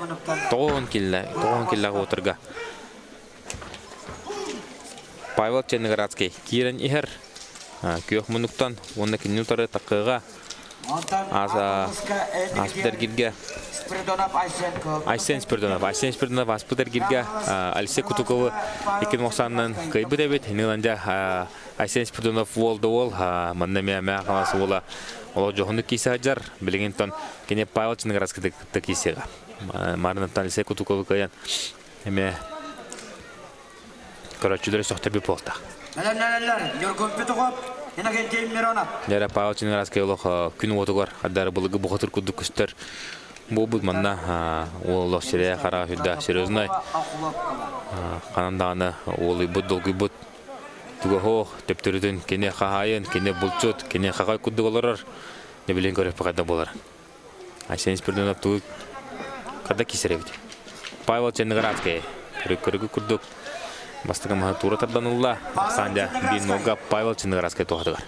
90 килле, 90 киллеҕэ уотарга. Павел Черноградский киирэн иһэр. Күөх муннуктан уонна кинини утары такыыга. Ааспыт эргиргэ Айсен Спиридонов. Айсен Спиридонов ааспыт эргиргэ Алексей Кутуковы 2090-нан кыайбыт эбит. Ниландя Айсен Спиридонов уол да уол, манна эмиэ Мэҥэ Хаҥалас уола олох дьоһуннук киирсэ сылдьар. Билигин тон кини Павел Чинградскай кытта киирсиэҕэ. Марынаттан Алексей Кутуковы кыайан эмиэ көрөөччүлэри сөхтөрбүт буолтах. Дьэрэ Павел Чинградскай олох күн уотугар хардары былыргы бухатыр курдук көстөр буолбут манна уол олох сирэйэ хараҕа сүрдээх серьезнай ханан даҕаны уолуйбут долгуйбут туга суох төптөрүтүн кини хаһаайын кини булчут кини хахай курдук олорор не билин көрөппө хайда буолар Айсен Спиридонов тугу хада кисер эбит Павел Черноградскай көрүгү курдук бастакы маһы туура тарданылла Сандя биир нолга Павел Черноградскай туһатыгар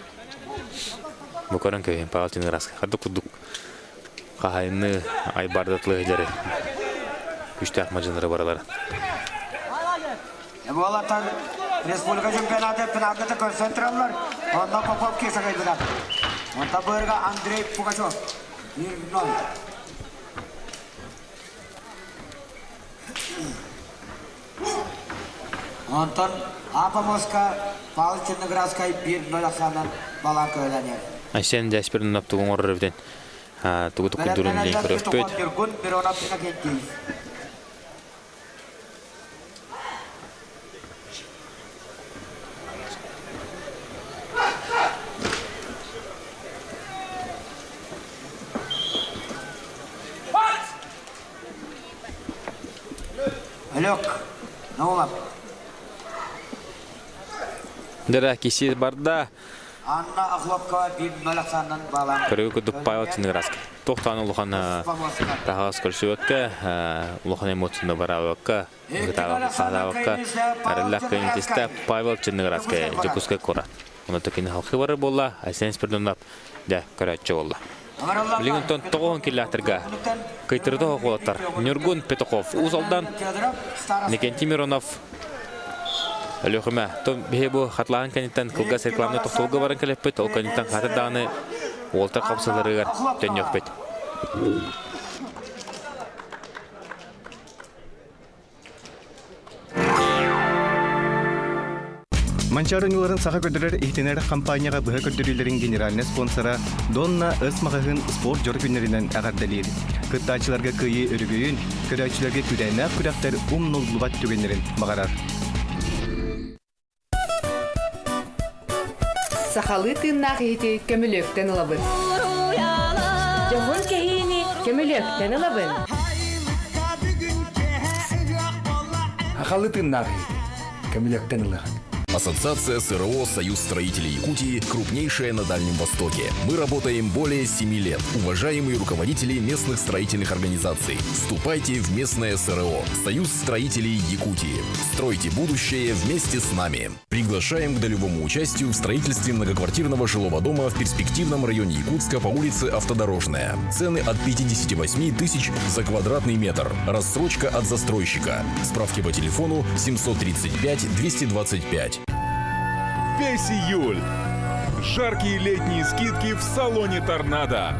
бу көрөн көһүн Павел Черноградскай хада курдук хаһайынны айбардатлы күчтээх мадьынары баралар Буолаттар республика чемпионаты финалга көрсөн тураллар. Онно Попов киэсэ кыйбыта. Онто быырга Андрей Пугачев. 1-0. Онтон Апа Моска Павел Черноградскай 1-0 ахсаанан балаан көөлөнөр. Айсен Дяспердин тугун оҥорор эбитин тугу туккурдурун диэн көрөппүт. Ньургун Миронов Иннокентий. Алек, Наулап. Дара киси барда. Анна Охлопкова биир нөл ахсаанынан баалаан. Көрүү курдук Павел Чинграски. Тохтаан улахан таһаас көрсүбэккэ, улахан эмоцияны бараабакка, ытаабакка, арыллах кэнитистэ Павел Чинградскай Дьокуускай куорат. Онон кини халқы барар буолла, Айсен Спирдонов дьэ көрөөччү буолла. Билигин онтон тоҕуһун киллаахтарга кыйтырыта хохуолаттар Ньургун Петухов, Уус Алдан, Никентий Миронов, Өлүөхүмэ. То биһи бу хатлаан кэнниттэн кылгас рекламны тохтолго баран кэлэппит, ол кэнниттэн хатыр даҕаны уолтар хапсаларыгар төннүөхпүт. Манчаары оонньууларын саха көрдөрөр иһитинэр хампаанньаҕа быһа көрдөрүүлэрин генеральнай спонсора Донна С маҕаһыын спорт дьоро күннэринэн эҕэрдэлиир. Кыттааччыларга кыайыы өрөгөйүн, көрөөччүлэргэ күүрээннээх күрэхтэр умнуллубат түгэннэрин баҕарар. Сахалыы тыыннаах иһити көмүлүөктэн ылабын. Дьоһун кэһиини көмүлүөктэн ылабын. Сахалыы тыыннаах иһити көмүлүөктэн ылыаҕын. Ассоциация СРО «Союз строителей Якутии» крупнейшая на Дальнем Востоке. Мы работаем более 7 лет. Уважаемые руководители местных строительных организаций, вступайте в местное СРО «Союз строителей Якутии». Стройте будущее вместе с нами. Приглашаем к долевому участию в строительстве многоквартирного жилого дома в перспективном районе Якутска по улице Автодорожная. Цены от 58 тысяч за квадратный метр. Рассрочка от застройщика. Справки по телефону 735 225. Весь июль. Жаркие летние скидки в салоне «Торнадо».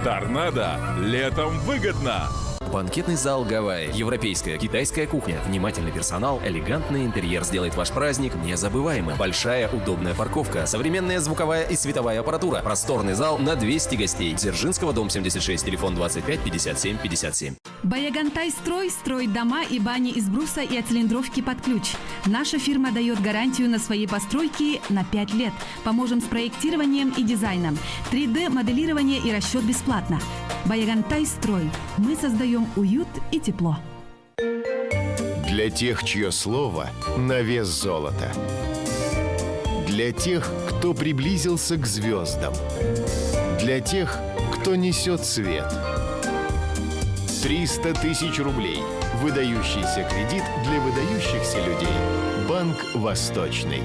«Торнадо» летом выгодно. Банкетный зал «Гавайи». Европейская, китайская кухня, внимательный персонал, элегантный интерьер сделает ваш праздник незабываемым. Большая удобная парковка, современная звуковая и световая аппаратура, просторный зал на 200 гостей. Дзержинского, дом 76, телефон 25 57 57. Баягантай строй строит дома и бани из бруса и оцилиндровки под ключ. Наша фирма дает гарантию на свои постройки на 5 лет. Поможем с проектированием и дизайном. 3D-моделирование и расчет бесплатно. Баягантай строй. Мы создаем уют и тепло. Для тех, чье слово на вес золота. Для тех, кто приблизился к звездам. Для тех, кто несет свет. 300 тысяч рублей. Выдающийся кредит для выдающихся людей. Банк «Восточный».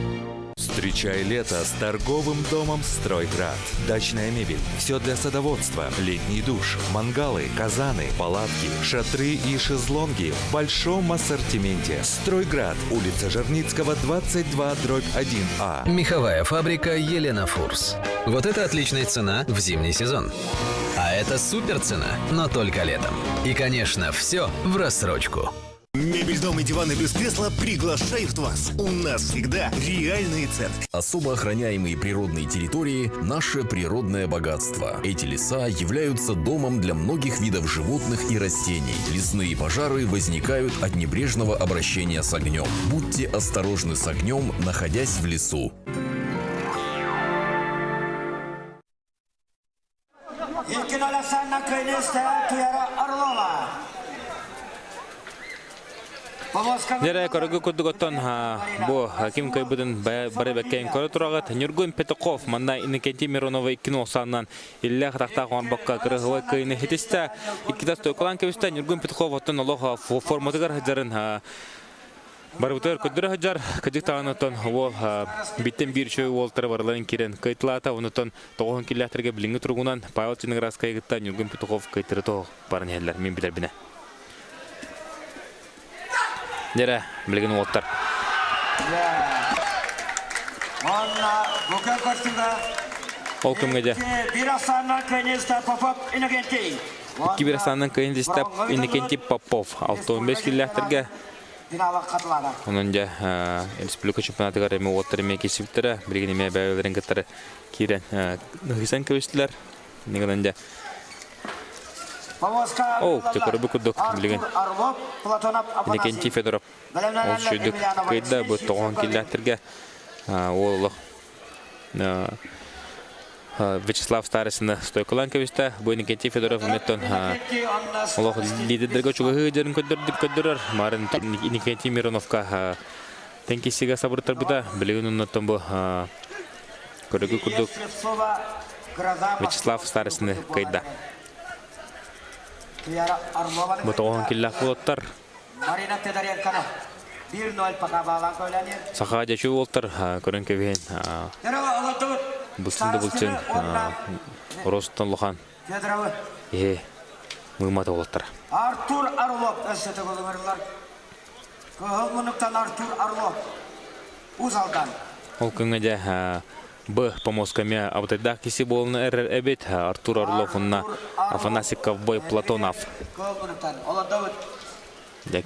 Встречай лето с торговым домом «Стройград». Дачная мебель, все для садоводства, летний душ, мангалы, казаны, палатки, шатры и шезлонги в большом ассортименте. «Стройград», улица Жерницкого, 22, дробь 1А. Меховая фабрика Елена Фурс. Вот это отличная цена в зимний сезон. А это супер цена, но только летом. И, конечно, все в рассрочку. Мебель, дом и диваны без кресла приглашают вас. У нас всегда реальные цены. Особо охраняемые природные территории – наше природное богатство. Эти леса являются домом для многих видов животных и растений. Лесные пожары возникают от небрежного обращения с огнем. Будьте осторожны с огнем, находясь в лесу. Илкин Александр Кыйныстэ Туяра Орлова. Дьэрэ көрөгү курдук оттон бу ким кыйбытын бары бэккэйин көрө тураҕыт. Ньургун Петухов манна Иннокентий Миронова иккин олсааннан иллээх атахтаах оҥорбокко кырыһылай кыйыны хитистэ. Иккитэ стойкалаан кэбистэ. Ньургун Петухов оттон олох форматыгар сылдьарын Барыбытыгар көрдөрө сылдьар, кыдьык даҕаны оттон уол биттэн биир үчүгэй уолтара барыларын киирэн кыайталаата, онутон тоҕуһун киллэхтэргэ билиҥҥи туругунан Павел Чиноградскайы кытта Ньургун Петухов кыайтары тоҕо баран иһэллэр, мин билэрбинэ. Дьэрэ, билигин уолтар. Ол кэмҥэ дьэ. Икки бир ахсаанынан кыайын Иннокентий Попов 65 киллээхтэргэ Онон дьэ республика чемпионатыгар эми уоттар эмиэ киирсибиттэрэ, билигин эмиэ бэйэлэрин кытары киирэн ыһысан кэбистилэр. Иннигинэн дьэ Оо, дьэ көрбүт курдук билигин Иннокентий Федоров ол үчүгэйдик кыайда бу тоҕоһун киллээхтэргэ уол олох Вячеслав Старостина стойкалаан кэбистэ. Бу Иннокентий Федоров эмиэттэн олох лидердэргэ чугаһыы дьарын көрдөрөр. Марын Иннокентий Мироновка тенкисигэ сабыртарбыта. Билигин оннуттан бу көрөгү курдук Вячеслав Старостины кыайда. Бу тоҕоһун киллээх буолаттар. Марина Федоренконы 1-0 пока баалаан көөлөнүөр. Саха дьэчү уолтар көрөн кэбиһин булчун да булчун Ростон Лухан иһи мыымата уолаттара. Артур Орлов өссө төгүлүҥүрлар. Кыһыл муннуктан Артур Орлов. Уус Алдан. Ол күҥҥэ дьэ Б. Помосками абытайдаах киси буолуна эрэр эбит Артур Орлов уонна Афанасий Ковбой Платонов. Дьэ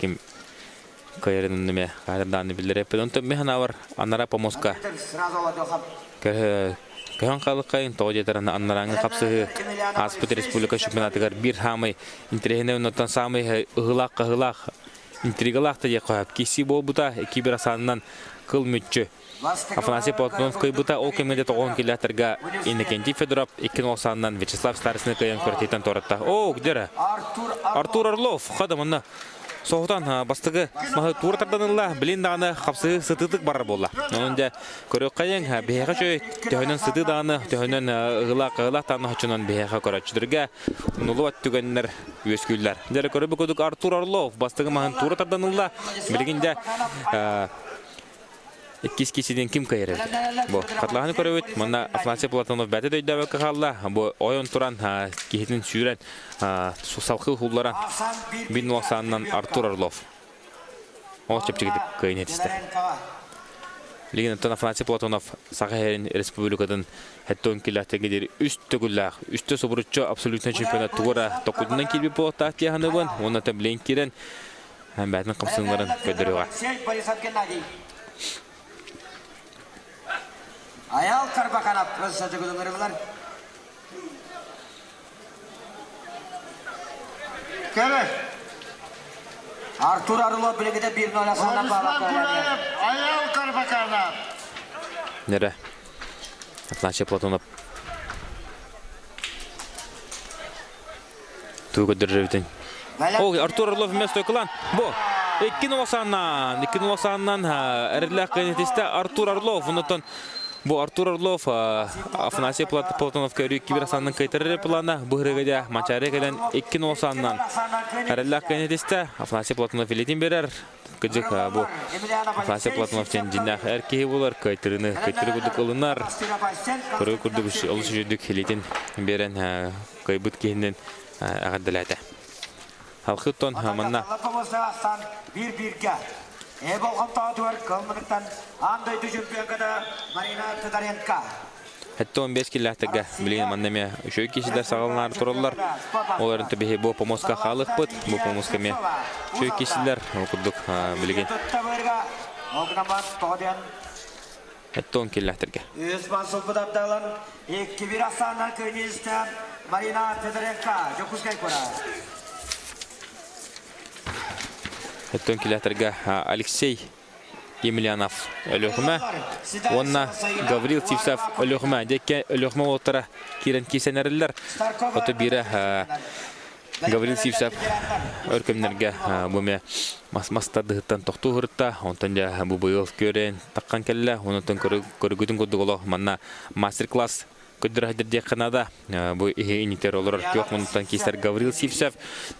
кыайарын неме хаһырдааны биллэр эппит. Онтон мин санаабар анара помоска көһөн хаалыккайын тоҕо диэтэр анарааҥы хапсыһыы ааспыт республика чемпионатыгар биир хаамай интэриэһинэй оннуттан саамай ыһыылаах-хаһыылаах интригалаах да диэххэ сөп. Киси буолбута икки бир асаанынан кыл мүччү Афанасий Платонов кыайбыта ол кэмҥэ да тоҕоһун киллээтэргэ Иннокентий Федоров икки нолсаанынан Вячеслав Старостины кыайан күрэхтииттэн туоратта. Оо, где эрэ? Артур Орлов, хада манна соһутан бастакы маһы туура тарданылла, билин даҕаны хапсыһыы сытыытык барар буолла. Онон дьэ көрүөххэйиҥ, биһиэхэ үчүгэй төһөнөн сытыы даҕаны, төһөнөн ыһыылаах-ыһыылаах даҕаны хочонон биһиэхэ көрөөччүлэргэ умнуллубат түгэннэр үөскүүллэр. Дьэ көрөбүт курдук Артур Орлов бастакы маһын туура тарданылла, билигин дьэ Иккис киһитин ким кыайар эбит? Бу хатылаһаны көрөбүт. Манна Афанасий Платонов бэйэтэ да өйдөөбөккө хаалла. Бу ойон туран киһитин сүүрэн салхыы хуулларан бин нуосаанынан Артур Орлов. Ол чэпчэкитик кыайын этистэ. Билигин оттон Афанасий Платонов Саха Сирин Республикатын хэттон килэхтэргэ диэри үс төгүллээх, үстэ субуруччу абсолютнай чемпионат тугура токкутунан киирбит буолуохтаах дии саныыбын. Уонна билигин киирэн бэйэтин хамсыыларын көрдөрүөҕэ. Борисов Геннадий. Аял Карбаканов өссө Кәрі. Артур Орлов билигите 1-0 асана Гуляев, Аял Карбаканов. Нере. Афанасий Платонов. Тугу көрдөрөбүтүн. Ол Артур Орлов эмиэ стойкалаан. Бу 2-0 2-0 эрэллээх кыайан Артур Орлов. Онтон бу Артур Орлов Афанасий Платоновка өрүү 2-1 саннан кыайтарар плана быһырыга дьэ Манчаары кэлэн 2-0 саннан эрэллээх кыайан Афанасий Платонов илиитин берер. Кыдьык бу Афанасий Платонов диэн дьиннээх эр киһи буолар, кыайтырыны кыайтыры курдук ылынар. Көрүү курдук олус үчүгдүк илиитин биэрэн кыайбыт киһинэн эҕэрдэлээтэ. Халхыттон манна биир бииргэ Э болҕомтоҕутугар кылмыныктан аан дойду чемпионката Марина Федоренко. 75 киллээхтэргэ билигин манна эмиэ үчүгэй киһилэр саҕаланаары тураллар. Ол эрэн биһи бу помоска хаалыахпыт. Бу помоска эмиэ үчүгэй киһилэр. Ол курдук билигин 70 киллээхтэргэ. Үс басылбыт атталан 2-1 ахсааннар кыайыыстан Марина Федоренко Дьокуускай куорат. Өттөн килээтэргэ Алексей Емельянов Өлүөхүмэ уонна Гаврил Сивцев Өлүөхүмэ диэккэ Өлүөхүмэ уолаттара киирэн киирсэн эрэллэр. Ото биирэ Гаврил Сивцев өр кэмнэргэ бу эмэ мас мастардыһыттан тохтуу сырытта. Онтон дьэ бу быйыл көрөн таххан кэллэ. Онтон көрүгүтүн курдук олох манна мастер-класс Көрдөрө диэххэ наада. Бу иһи инитер олорор күөх муннуттан киистэр Гаврил Сивцев.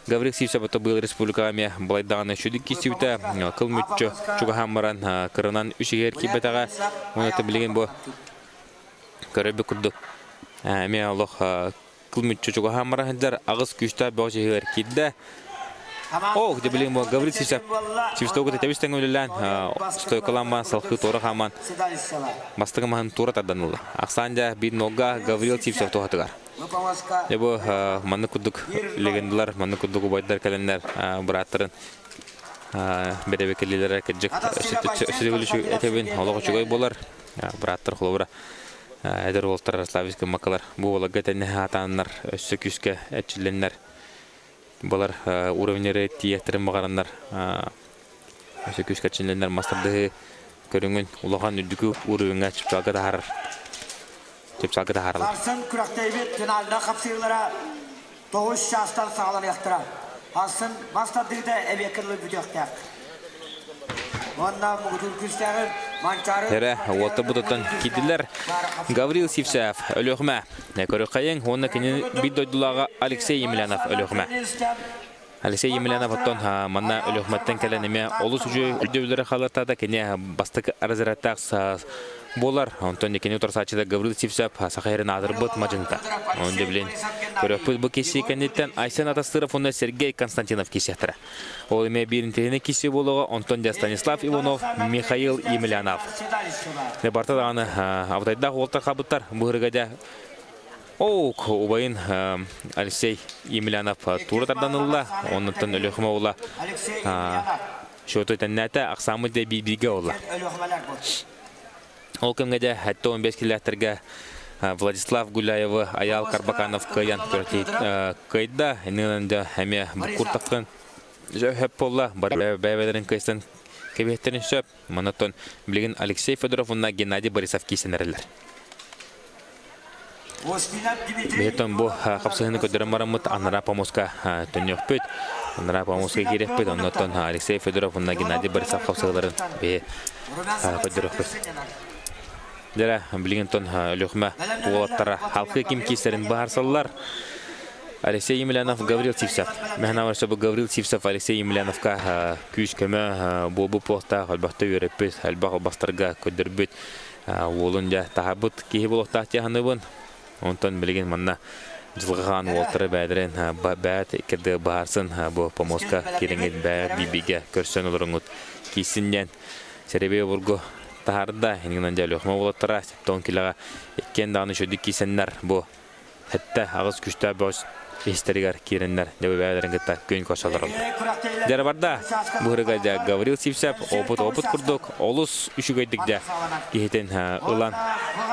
Гаврил Сивцев ото быйыл республикаҕа эмиэ балайдаҕына сүдүк киирсибитэ. Кыл мүччү чугаһаан баран кырынан үс иһигэр киирбэтэҕэ. Уонна билигин бу көрөрбүт курдук эмиэ олох кыл мүччү чугаһаан баран сылдьар аҕыс күүстээх бөҕө иһигэр киирдэ. О, где билигин бу Гаврил Сивцев Сивцевга тэбис тэҥ үлэлээн стойкалаан салхыы туора хааман бастакы маһын туора тардан ылла. Ахсаан дьэ биир нолга Гаврил Сивцев туһатыгар. Дьэ бу маннык курдук легендалар, маннык курдук убайдар кэлэннэр бырааттарын бэрэбикэлилэрэ кырдьык өссө этэбин олох үчүгэй буолар. Бырааттар холобура эдэр уолтар Ярославич гыммакалар бу уоларга тэннэһэ сатааннар өссө күүскэ эрчиллэннэр Балар уровнеры тиийиэхтэрин баҕараннар өссө күүскэ эрчиллэннэр мастардыһыы көрүҥүн улахан үрдүкү уровеҥҥа чыпчаалга таһаарар чыпчаалга таһаараллар. Сарсын күрэхтэһиибит финалга хапсыылара тоҕус чаастан саҕаланыахтара. Сарсын мас тардыыта эбиэккэ дылы бүтүөхтээх. Уонна муҥутуур күүстээҕи Манчаары Эрэ уолтар киирдилэр. Гаврил Сивцев, Өлүөхүмэ. Көрүөххэйиҥ уонна кини биир дойдулааҕа Алексей Емельянов Өлүөхүмэ. Алексей Емельянов оттон манна Өлүөхүмэттэн кэлэн эмиэ олус үчүгэй өйдөбүллэри хааллартаата. Кини бастакы разрядтаах буолар. Онтон кини утарсааччыта Гаврил Сивцев Саха сирин аатырбыт мадьынта. Онон билин көрөхпүт бу киси кэнниттэн Айсен Атастыров уонна Сергей Константинов киирсиэхтэрэ. Ол эмиэ бииринтиһини киси буолуоҕа, онтон дьэ Станислав Иванов, Михаил Емельянов. Барта даҕаны абытайдаах уолтар хабыттар быһырыга дьэ Оук убайын Алексей Емельянов тура тарданылла, оннуттан Өлүөхүмэ уола счету тэннээтэ, ахсааммыт дьэ бииргэ буолла. Ол кэмҥэ дьэ 75 килээхтэргэ Владислав Гуляевы Айаал Карбаканов кыайан кыайда. Иннинэн дьэ эмиэ буккуртаххын сөп буолла. Бары бэйэлэрин кыайсан кэбиһэттэрин сөп. Манатон билигин Алексей Федоров уонна Геннадий Борисов киирсэн эрэллэр. Бэһиттэн бу хапсыһыны көрдөрөн бараммыт анараа помоска төннүөхпүт. Анараа помоска киириэхпит. Оннуттан Алексей Федоров уонна Геннадий Борисов хапсыһыыларын биһи көрдөрүөхпүт. Дьэ, билигин тон Өлүөхүмэ уолаттара халкы ким киирсэрин быһаарсаллар. Алексей Емельянов, Гаврил Сивцев. Мэхэнэ бу Гаврил Сивцев Алексей Емельяновка күүс-көмө буолбут буолтаах, элбэхтэ үөрэппит, элбэх албастарга көрдөрбүт Уолун дьэ таһарбыт киһи буолуохтаах дии саныыбын. Онтон билигин манна дьылҕа хаан уолтары бэйэлэрин бэйэт иккирдэ быһаарсын бу помостка киириҥит бэйэ бииргэ көрсөн олоруҥут киирсин диэн сэрэбиэй обургу таһаарда. Иннинэн дьэ Өлүөхүмэ уолаттара септон килэҕэ иккиэн даҕаны үчүгэйдик киирсэннэр бу Сэттэ аҕыс күстээх бөҕөс иһистэригэр киирэннэр дьэ бэйэлэрин кытта күн көрсө олороллор. Дьарабарда быһырыга дьэ Гаврил Сивцев опыт опыт курдук олус үчүгэйдик дьэ киһитин ылан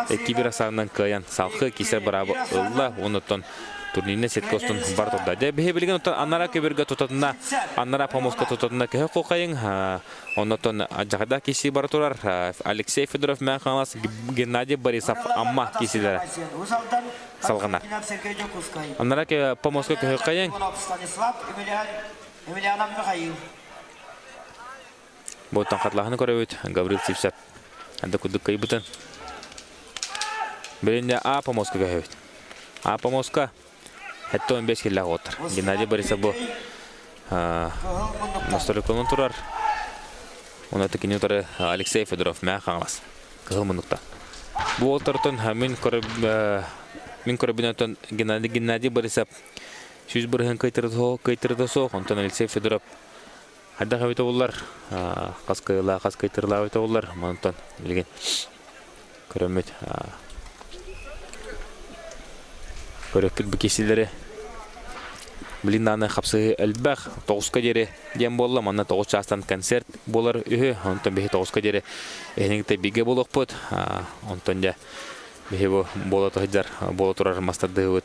икки асаанынан кыайан салхы кисэр быраабы ылла оннуттан турнирный сетка устун бар турда. Дьэ биһи билигин оттон анара көбүргэ тутатына анара помоска тутатына көһө куохайыҥ Оннотон дьаһайдаах киси бара турар Алексей Федоров Мэҥэ Хаҥалас Геннадий Борисов Амма кисилэрэ салҕанар. Аннара помоска көһөххайыҥ. Буоттан хатлаһыны көрөбүт Гаврил Сивцев. Анда курдук кыйбытын. Билинде А помоска көһөбүт. А помоска 75 киллээх уоттар. Геннадий Борисов бу настройкалан турар. Онно кини утары Алексей Федоров мээ Хаҥалас. Кыһыл муннукта. Бу уолтартан мин көрө мин көрөбүнэн Геннадий Геннадий Борисов 100% кыйтырыта суох, онтон Алексей Федоров хайдах эбитэ буллар, хас кыайылаа, хас кыйтырылаа эбитэ буллар, онтон билигин көрөммүт көрөккүт бу кисилери Блин дааны хапсыһы элбэх тоҕуска диэри диэн буолла манна тоҕус чаастан концерт буолар үһү онтон биһи тоҕуска диэри эһиниҥ бигэ буолуохпут онтон дьэ биһи бу буола сылдьар буола турар мастардыһыбыт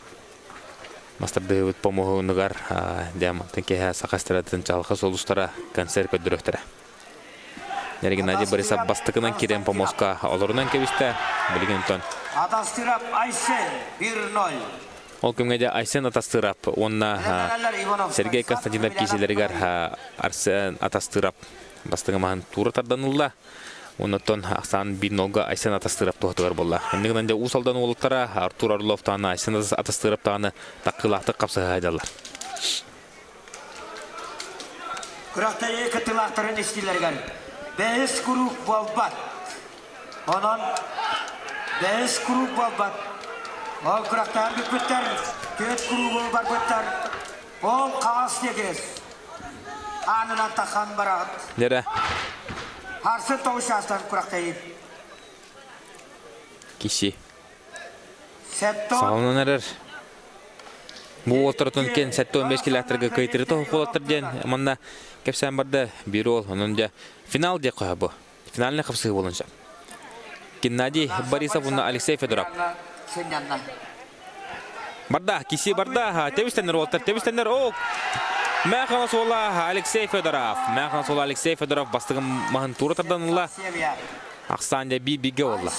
мастардыһыбыт помоһунугар дьэ мантан киэһэ саха эстрадатын чалха сулустара концерт көрдөрүөхтэрэ Геннадий Борисов бастакынан киирэн помоска олорунан кэбистэ. Билигин онтон Атастырап Айсен 1-0. Ол күҥҥэ дьэ Айсен Атастырап уонна Сергей Константинов киисилэригэр Арсен Атастырап бастыҥы маһын туура тардан ылла. Оннуттан ахсаан биир нолга Айсен Атастырап туһатыгар буолла. Инник гынан дьэ Уус Алдан уолаттара Артур Орлов даҕаны Айсен Атастырап даҕаны таккыылаахтык хапсыһа сылдьаллар. Күрэхтэһии кыттыылаахтарын истиилэригэр бэһис куруук буолбат. Онон бэһис куруук буолбат. Ол күрэхтэһэн бүппүттэр, түөрт куруугу барбыттар. Ол хаҥас диэки аанынан тахан бараҕыт. Нэрэ. Харсын тоҕус чаастан күрэхтэһии. Киси. Саҕаланан эрэр. Бу уолтарытын кен 75 километрга кыайтырыта уолаттар диэн манна кэпсээн барда биир уол. Онон дьэ финал диэх хоһо бу. Финальный хапсыһыы буолан сөп. Геннадий Борисов уонна Алексей Федоров. Барда, киси барда, тебистеннер уолаттар, тебистеннер, о! Мэхана суола Алексей Федоров. Мэхана суола Алексей Федоров бастыгын маһын тура тарданылла. Ахсаан дьэ биир бииргэ буолла.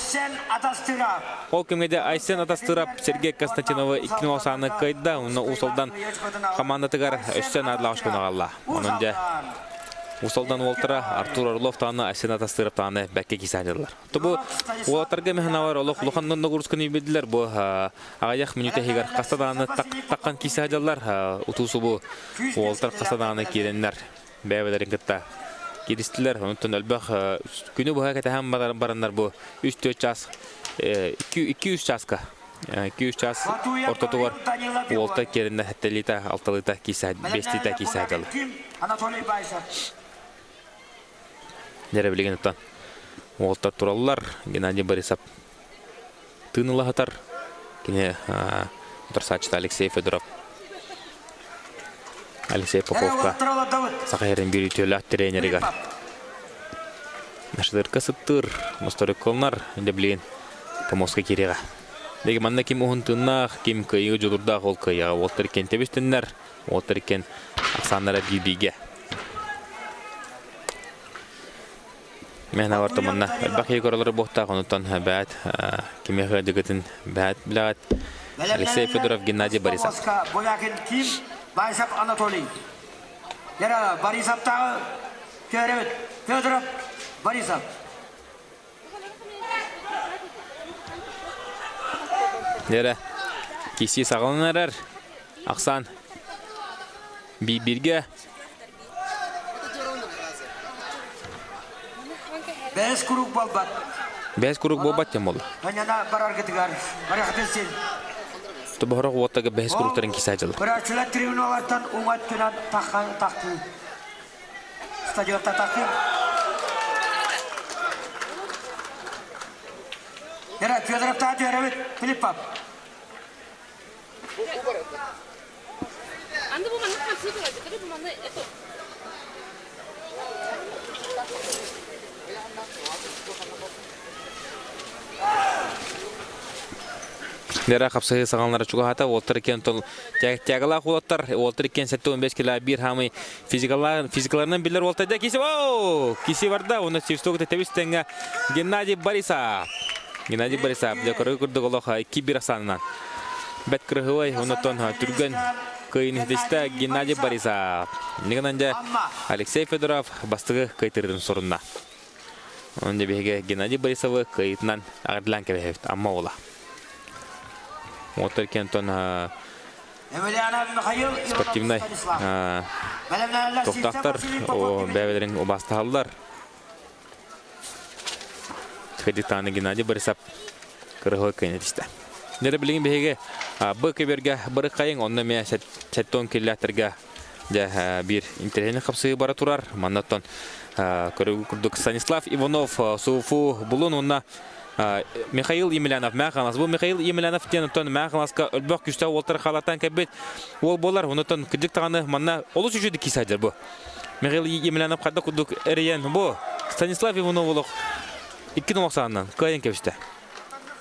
Ол кэмҥэ дьэ Айсен Атастыров Сергей Константиновы 2-0 сааны кыайда, уонна Уус Алдан хамаандатыгар өссө наадалаах очкону аҕалла. Онон дьэ Уус Алдан уолтара Артур Орлов даҕаны Айсен Атастыров даҕаны бэккэ киисаанньылар. Бу уолаттарга мэхэнавар олох улахан ногрузканы билдилэр. Бу аҕыйах мүнүүтэ иһигэр хаста даҕаны таххан киисэ сылдьаллар. Утуу-субу уолаттар хаста даҕаны киирэннэр бэйэ-бэйэлэрин кытта кииристилэр. Онтон элбэх күнү быһа кэтэһэн бараннар бу 3-4 чаас 2-3 чааска 2-3 чаас ортотугар уолта киэриннэ сэттэлиитэ алталыыта киисэ биэстиитэ киисэ дьалы. Анатолий Байсов. Дьэрэ билигин оттон уолтар тураллар. Геннадий Борисов тыын ылаһытар. Кини утарсааччыта Алексей Федоров. Алексей Поповка Саха сирин биир үтүөлээх тренеригэр. Нашлырка сыттыыр, мосториколнар, дьэ Помоска киириэҕэ. Деги манна ким уһун тыыннаах, ким кыайыы дьулурдаах ол кыайыаҕа. Уолтар иккиэн тэбистиннэр, уолтар иккиэн ахсааннара биир-бииргэ. Мээнэ барта манна элбэх киһи көрөлөрө буохтаах, онуттан бээт кимиэхэ дьыгытын бээт билэҕит. Алексей Федоров, Геннадий Борисов. Боякин Ким, Байсов Анатолий. Яра Борисовтааҕы көрөбүт. Федоров Борисов. Яра киси саҕаланар эрэр. Ахсаан бииргэ Бэс куруук буолбат. Бэс куруук буолбат диэн буолла. Ханьана бараргытыгар барахатын син. Тобоһорох уоттага бэс куруктарын кисаа дьылы. Көрөөччүлэр трибуналартан уҥа өттүнэн таххан тахтыы. Стадионта тахтыы. Яра Федоровтаа түһэрэбит Филиппов. Анда бу маннык хамсыы турар, бу манны это Лера хапсыһыы саҕаланара чугаһаата. Уолтар иккиэн тол тягалаах уолаттар. Уолтар иккиэн 75 кило биир хаамый физикаларынан биллэр уолтар. Дэ киси оу! Киси барда. Уонна свисток тэбис тэҥҥэ Геннадий Борисов. Геннадий Борисов дьэ көрө курдук олох 2-1 ахсаанынан. Бэт кырыһыбай, оннотон түргэн кыайын иһитистэ Геннадий Борисов. Нигынан дьэ Алексей Федоров бастыгы кыайтырытын сорунна. Онон дьэ биһиги Геннадий Борисовы кыайыытынан аҕырдылаан кэбиһэбит. Амма уола. Уоттар кентон спортивнай туохтаахтар бэйэлэрин убаастаһаллар. Кадитаны Геннадий Борисов кырыһы кыйна түстэ. Нere билигин биһиги бу көбөргө бырыкайын онно эмиэ сеттон киллээтэргэ дьэ биир интэриэһинэй хапсыы бара турар. Маннаттан көрүгү курдук Станислав Иванов Суфу булун уонна Михаил Емельянов Мэханас. Бу Михаил Емельянов диэн оттон Мэханаска өлбөх күстээх уолтар халаттан кэлбит уол буолар. Онуттан кырдьык даҕаны манна олус үчүгэй киһи сылдьар бу. Михаил Емельянов хайдах курдук эрийэн бу Станислав Иванов олох икки нолох саанынан кыайан кэбистэ.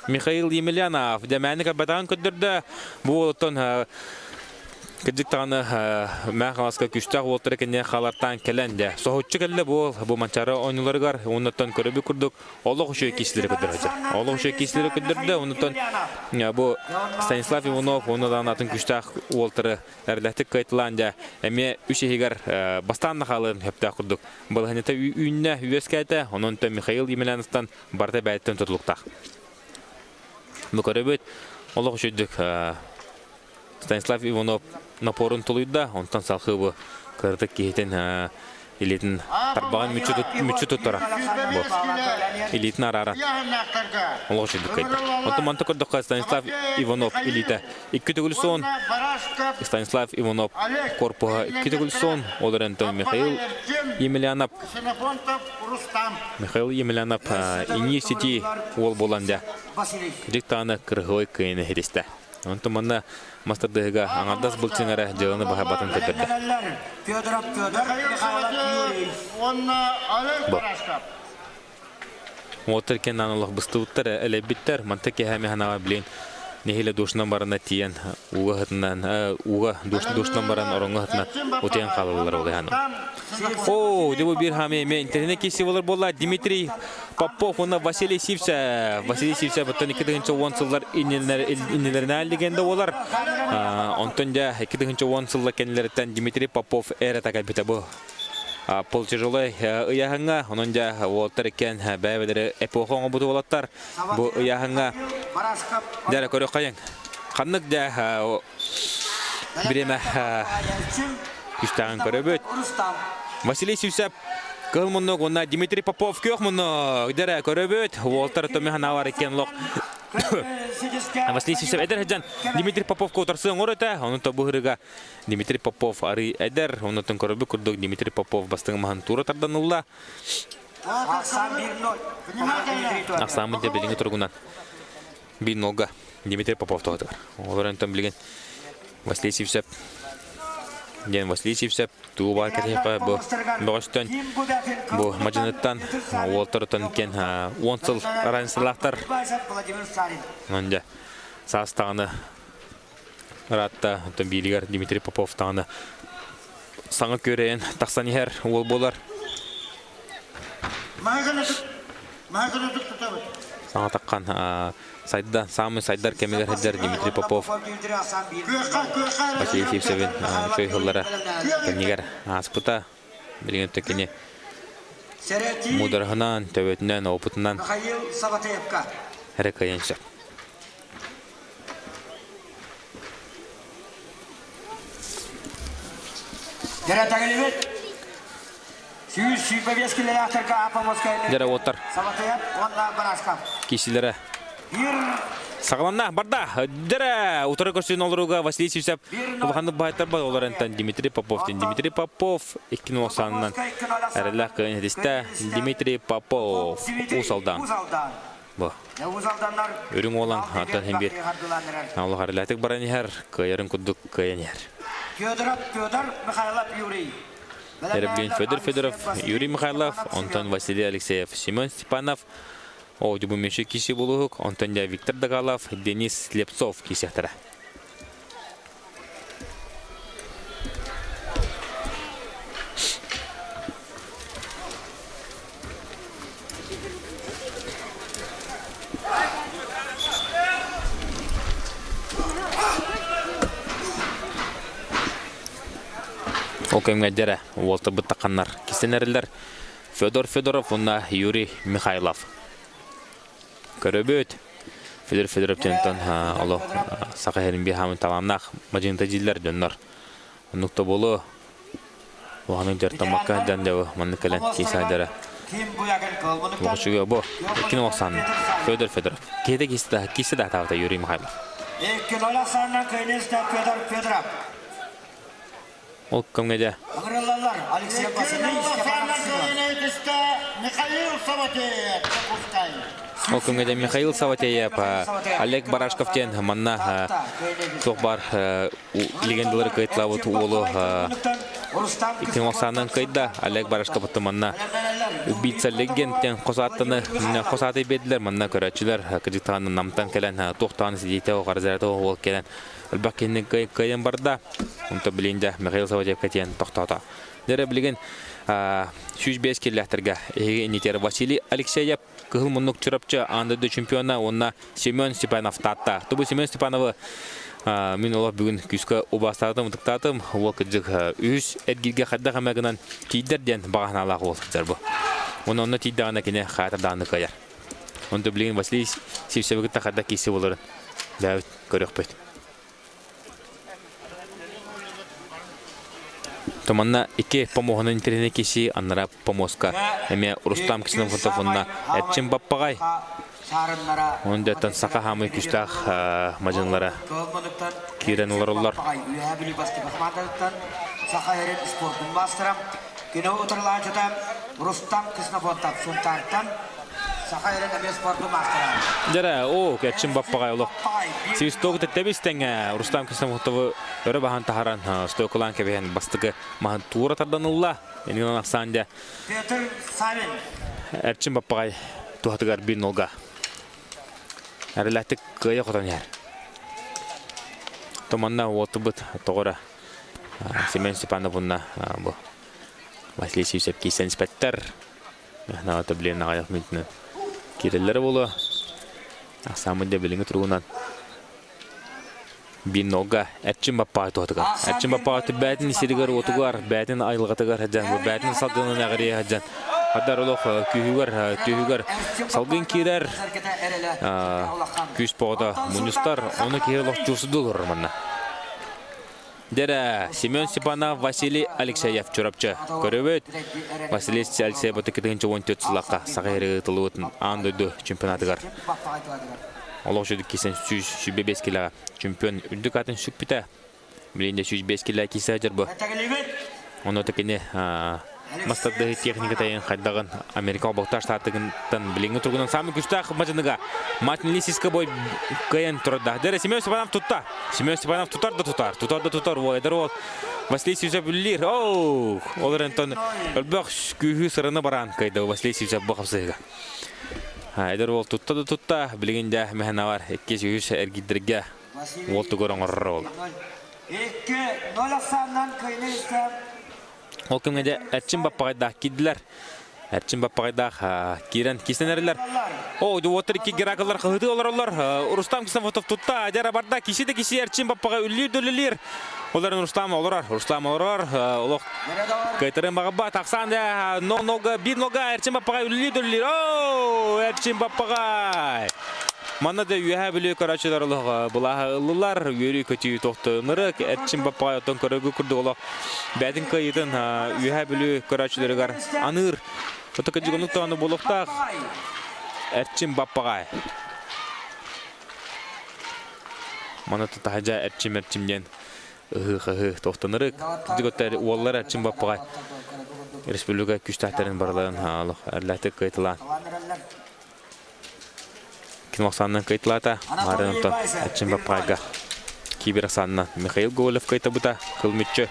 Михаил Емельянов дьэмээни көрбөтөҕүн көрдөрдө. Бу уолуттан кырдьык даҕаны Мэҥэ Хаҥаласка күүстээх уолтара кэннэ халартаан кэлэн дьэ соһуччу кэллэ бу уол бу Манчаары оонньууларыгар уоннаттан көрөбүт курдук олох үчүгэй киисилэри көрдөрө олох үчүгэй киисилэри көрдөрдө оннуттан бу Станислав Иванов уонна даҕаны атын күүстээх уолтары эрэлээхтик кыайталаан дьэ эмиэ үс иһигэр бастаан да хаалыан сөптөөх курдук балаһыанньата үүннэ үөскээтэ онон Михаил Емельяновтан барыта бэйэттэн тутулуктаах. Бу көрөбүт, олох үчүгдүк Станислав Иванов напорун тулуйда, онтон салхыы бу кыратык киһитин илиитин тарбаҕын мүччү туттара. Бу илиитин арааран олох үчүгдүк кыайда. Онтон манта көрдөххө Станислав Иванов илиитэ икки төгүл суон, Станислав Иванов корпуһа икки төгүл суон, ол эрэн Михаил Емельянов Михаил Емельянов инии сити уол буолан дьэ диктаны кырыһыой кыайыны иһитистэ. Онтон манна мастардыһыга аҥардас былчыҥ эрэ дьыаланы баһарбатын көрдөрдө. Бу. Уоттар кэннан олох быстыбыттар, элэйбиттэр. Манта киэһэ ханаҕа билин нэһилэ душунан барана тиийэн ууга хытынан ууга душунан баран ороҥҥо хытынан утуйан хаалаллар ол иһан. О, дебу бир хаме эме интернет киси болар болла Дмитрий Попов уонна Василий Сивцев. Василий Сивцев оттон 2010 сыллар иннилеринэ легенда болар. Онтон дьэ 2010 сылла кэннилэриттэн Дмитрий Попов эра такайбыта бу. Полтяжелой ыйааһыҥҥа, онон дьэ уолаттар иккиэн бэйэ-бэйэлэри эпоха оҥорбут уолаттар бу ыйааһыҥҥа дьэ көрүөххэйиҥ. Ханнык дьэ бириэмэ күүстээҕин көрөбүт. Василий Сивцев кыһыл муннук уонна Дмитрий Попов күөх муннук дьэ көрөбүт. Уолаттар Томми Ханаалар иккиэн лох Василий Сивцев эдэр сылдьан Дмитрий Поповка утарсыы оҥор этэ. Онон бу ырыга Дмитрий Попов арый эдэр, оннуттан көрөрбүт курдук Дмитрий Попов бастыҥ маһын туура тардан ылла. Ахсааммыт дьэ билиҥҥи туругунан биир нолга Дмитрий Попов тоһутугар. Олор онтон билигин Василий Сивцев диэн Василий Сивцев туу баар кэтиһиппэ бу бөҕөстөн бу мадьыныттан уолтарыттан кен 10 сыл разницалаахтар. Онон дьэ саас даҕаны Ыраатта, оттон бииригэр Дмитрий Попов даҕаны саҥа күөрэйэн тахсан иһэр уол буолар. Саҥа таххан сайда, саамай сайдар кэмигэр сылдьар Дмитрий Попов Василий Сивцевин үчүгэй сыллара кэннигэр ааспыта. Билигин өттө кини муудараһынан, төбөтүнэн, опытынан эрэ кыайан сөп. Дьэрэтэгилибит 125 килэлээхтэргэ Апомоскайны Дьэрэ уоттар Сабатыйап уонна Барашков. Киисилэрэ саҕаланна барда дьэрэ утары көрсүн олорууга Василий Сивцев улаханнык баһайтарбат олор энтэн Дмитрий Попов Дмитрий Попов икки санынан эрэллээх кыайын ситистэ Дмитрий Попов Уус Алдан Бу. Үрүҥ уолан аттан иһин биир олох эрэлээтик баран иһэр, кыайарын курдук кыайан иһэр. Федоров Федор Михайлов Юрий. Эребгин Федор Федоров, Юрий Михайлов, онтон Василий Алексеев, Семен Степанов, о Дюбумечи киси булуһук, онтон дьэ Виктор Дагалов, Денис Слепцов кисиэхтэрэ. Ол кэмҥэ дьэрэ уолтарбыт тахханнар кистэнэрилэр Федор Федоров уонна Юрий Михайлов. Көрөбүт. Федор Федоров диэнтэн олох саха иһэрин биһаамын талааннаах мадьыынта дииллэр дьоннор. Оннук да буолуо. Улаханнык дьарыктаммакка сылдьан дьэ маннык кэлэн киһи саадьара. Лоҕучуга бу иккини олохсаан Федор Федоров. Киһитэ киһи да атаабыта Юрий Михайлов. 2-0 ахсаанынан кыайныста Федор Федоров. Ол кэмҥэ дьэ Ыҥырыллаллар Алексей Васильевич Михаил Саватеев Дьокуускай. Ол кэмҥэ дьэ Михаил Саватеев, Олег Барашков диэн манна туох баар легендалары кыайталаабыт уолу икки охсаанан кыайда. Олег Барашков манна убийца легенд диэн хос ааттаны хос ааты биэрдилэр. Манна көрөөччүлэр кырдьыктаҕына намтан кэлэн туохтаан сидиитэ оҕарзарата уол кэлэн элбэх киһини кыайан барда. Онто билигин дьэ Михаил Саватеевка тиийэн тохтоото. Дьэ билигин 105 киллэхтэргэ эһиги иннитер Василий Алексеев Кыһыл муннук Чурапчы аан дойду чемпиона уонна Семен Степанов Таатта. Тубу Семен Степановы мин олох бүгүн күүскэ убаастаатым, ытыктаатым. Уол кырдьык үһүс эргииргэ хайдах эмэ гынан тиийдэр диэн баҕа санаалаах уол сылдьар бу. Уонна онно тиийдэҕинэ кини хаатырдаҕына кыайар. Онто билигин Василий Сивцевы кытта хайдах киирсии буоларын бэйэбит көрүөхпүт. Туманна икки помоһунан интэриэһинэй киси аннара помоска эмиэ Рустам Ксенофонтов уонна Эрчим Баппаҕай. Онон дьэттэн саха хаамый күстээх мадьынлара киирэн олороллор. Үөһээ Бүлүү бастакы хамаандатыттан Саха сирин спордун маастара, кино утарылааччыта Рустам Ксенофонтов Сунтаартан Саха сирин эмиэ спордун маастара. Дьэрэ, оо, Эрчим Баппаҕай олох Свисток тэбис тэҥэ Рустам Ксенофонтовы өрө баһан таһаран стойкалаан кэбиһэн бастакы маһын туура тардан ылла. Иннинэн ахсаан дьэ. Петр Савин. Эрчим Баппаҕай туһатыгар биир нолга. Эрэлээхтик кыайа хотон иһэр. Туманна уотубут тоҕора Семен Степанов уонна бу Василий Сивцев киирсэн испэттэр. Наҕата билиэн аҕыйах мүнүүтүнэн киирэллэрэ буолуо. Ахсааммыт дьэ билиҥҥи туругунан биир нолга Эрчим Баппаҕай туһатыгар. Эрчим Баппаҕай бээтин сиригэр-уотугар, бээтин айылҕатыгар сылдьан, бээтин салгынын эҕирийэ сылдьан, хаддар олох күүһүгэр, түһүгэр салгын киирэр, күүс боҕото мунньустар, ону киһи олох чуусудуу олорор манна. Дьэрэ, Семен Степанов, Василий Алексеев Чурапчы. Көрөбүт. Василий Алексеев 2014 сыллаахха Саха сирэ ыытыллыбыт аан дойду чемпионатыгар олох үчүгэй кисэн 125 килоҕа чемпион үрдүк аатын сүкпүтэ. Билигин де 105 кило кисе сылдьар бу. Онно кини мастардыһы техникатайын хайдаҕын Америка Холбоһуктаах Штаттыгыттан билиҥҥи туругунан саамай күстээх мадьыныга Мартин Лисиска бой кыайан турарда. Дьэ Семен Степанов тутта. Семен Степанов тутар да тутар, тутар да тутар. Уол эдэр уол Василий Сивцев үллиир. Оу! Ол эрэн өлбөх күүһү сыраны бараан кыайда Василий Сивцев бу хапсыһыга. Эдэр уол тутта да тутта, билигин дьэ мэһэнавар иккис үһүс эргийдэргэ уол тугар оҥорор ол. 2-0 ахсаанынан кыайыы истэ Ол кэмҥэ дьэ Эрчим Баппаҕайдаах киирдилэр. Эрчим Баппаҕайдаах киирэн киистэнэрилэр. О, уоттар икки гераклар хаһыытыы олороллор. Рустам Ксенофонтов тутта, дьэ барда киси да киси Эрчим Баппаҕай үллүүр да үлэлиир. Олорон Рустам олорор, Рустам олорор, олох кыайтарын баҕарба тахсан да нога биир нога Эрчим Баппаҕай үллүүр да үлэлиир. О, Эрчим Баппаҕай! Манна да Үөһээ Бүлүү көрөөччүлэр олох былааһы ыллылар, үөрүү-көтүү тохтонурык, Эрчим Баппаҕай оттон көрөргө курдук олох бэйэтин кыайыытын Үөһээ Бүлүү көрөөччүлэригэр аныыр. Ытык кырдьыгыннык даҕаны буолуохтаах Эрчим Баппаҕай. Маны таһырдьа Эрчим Эрчим диэн ыһыы-хаһыы тохтонурык. Кырдьык уоллар Эрчим Баппаҕай республика күүстээхтэрин барыларын олох эрлээтик кыайталаан Кинохсаанынан кыайталаата. Марын онтон Эрчим Баппаайга Кибер Оксанынан Михаил Гоголев кыайтабыта. Кыл мүччү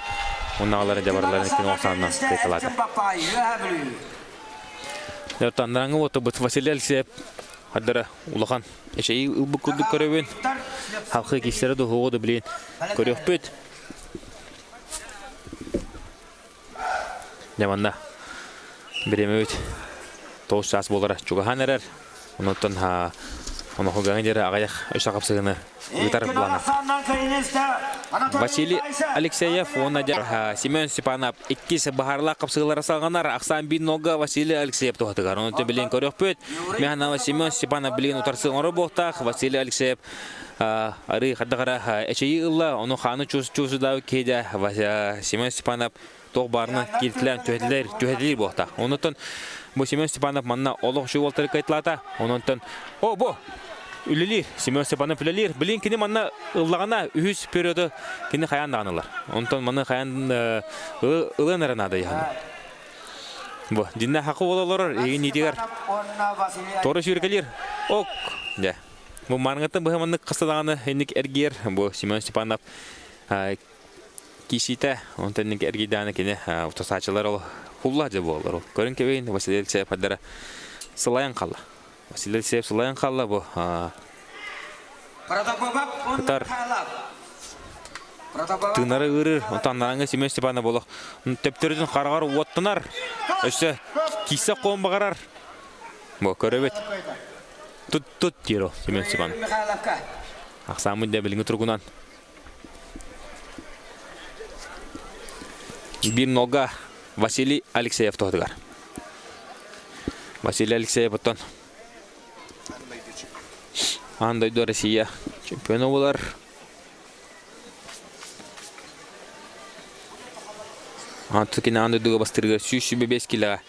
уоннаҕаларын дьабараларын кинохсаанынан кыайталаата. Андараңы уотубут Василий Алексеев хардара улахан эчэйии ылбыт курдук көрөбүн. Халқы киистэрэ дуһуоҕу да билин көрүөхпүт. Дьэ манна бириэмэбит тоҕус чаас буолара чугаһаан эрэр. Онуттан онохугаҥа диэри аҕыйах үс хапсыһыны ыытар былааннаахтар. Василий Алексеев уонна Семен Степанов иккис баһарлаах қапсыылара салҕанар. Ахсаан биир нолга Василий Алексеев туһатыгар. Онон билин көрөхпүт. Механова Семен Степанов билин утарсы оҥоро буолтаах. Василий Алексеев арыы хардахара эчэйии ылла. Ону хааны чуусудаа киһи Семен Степанов туох баарынан кииртилээн түһэтилэр түһэтилиир буолтаах. Оннуттан бу Семен Степанов манна олох үчүгэй уолтары кыайталаата. Ононтон о бу үлэлиир Семен Степанов үлэлиир. Билин кини манна ыллаҕына үһүс периоду кини хайаан даҕаны ылар. Онтон маны хайаан ылыан эрэ наада яһаны. Бу динне хакы буола олорор игин итигэр тору сүүркэлиир. Ок. Дьэ. Бу марҥаттан быһа маннык хаста даҕаны инник эргиэр бу Семен Степанов Киисиитэ, онтон эргийдэҕинэ кини утасааччылар ол хулла дьэ буоллар. Көрүн кэбиһин Василий Алексеев хайдара сылайан хаалла. Василий Алексеев сылайан хаалла бу кытар тыынары ыырыр, онтон анарааҥҥы Семен Степанов болох төптөрүтүн хараҕар уоттанар, өссө киисэ хоон баҕарар. Бу көрөбүт. Тут тут диир ол Семен Степанов. Ахсааммыт дэ билиҥҥи туругунан Биир нолга Василий Алексеев туһатыгар. Василий Алексеев оттон аан дойду Россия чемпиона буолар. Антыкин аан дойдуга бастырыгар 125 килоға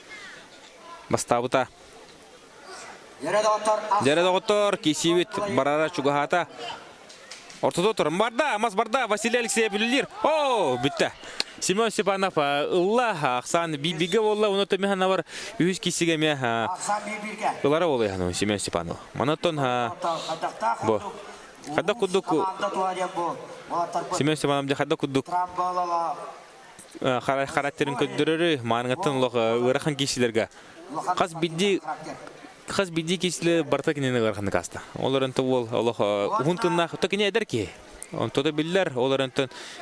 бастаабыта. Дьэрэ доҕоттор, киисиибит барара чугаһаата. Ортото туран барда, мас барда, Василий Алексеев үлэлиир. О, бүттэ. Семен Степанов ылла, ахсаан бииргэ буолла, уну төмү үһүс киисигэ эмиэ ылара буолуо Семен Степанов. Манаттон бу хайдах курдук Семен Степанов дьэ хайдах курдук характерын көрдөрөрү мааныгаттан олох ыарахан киисилэргэ хас бидди хас бидди киисилэ барыта кинини ыараханнык ааста. Ол эрэн уол олох уһун тыннаах то кини эдэр киһи. Онто да биллэр, ол эрэн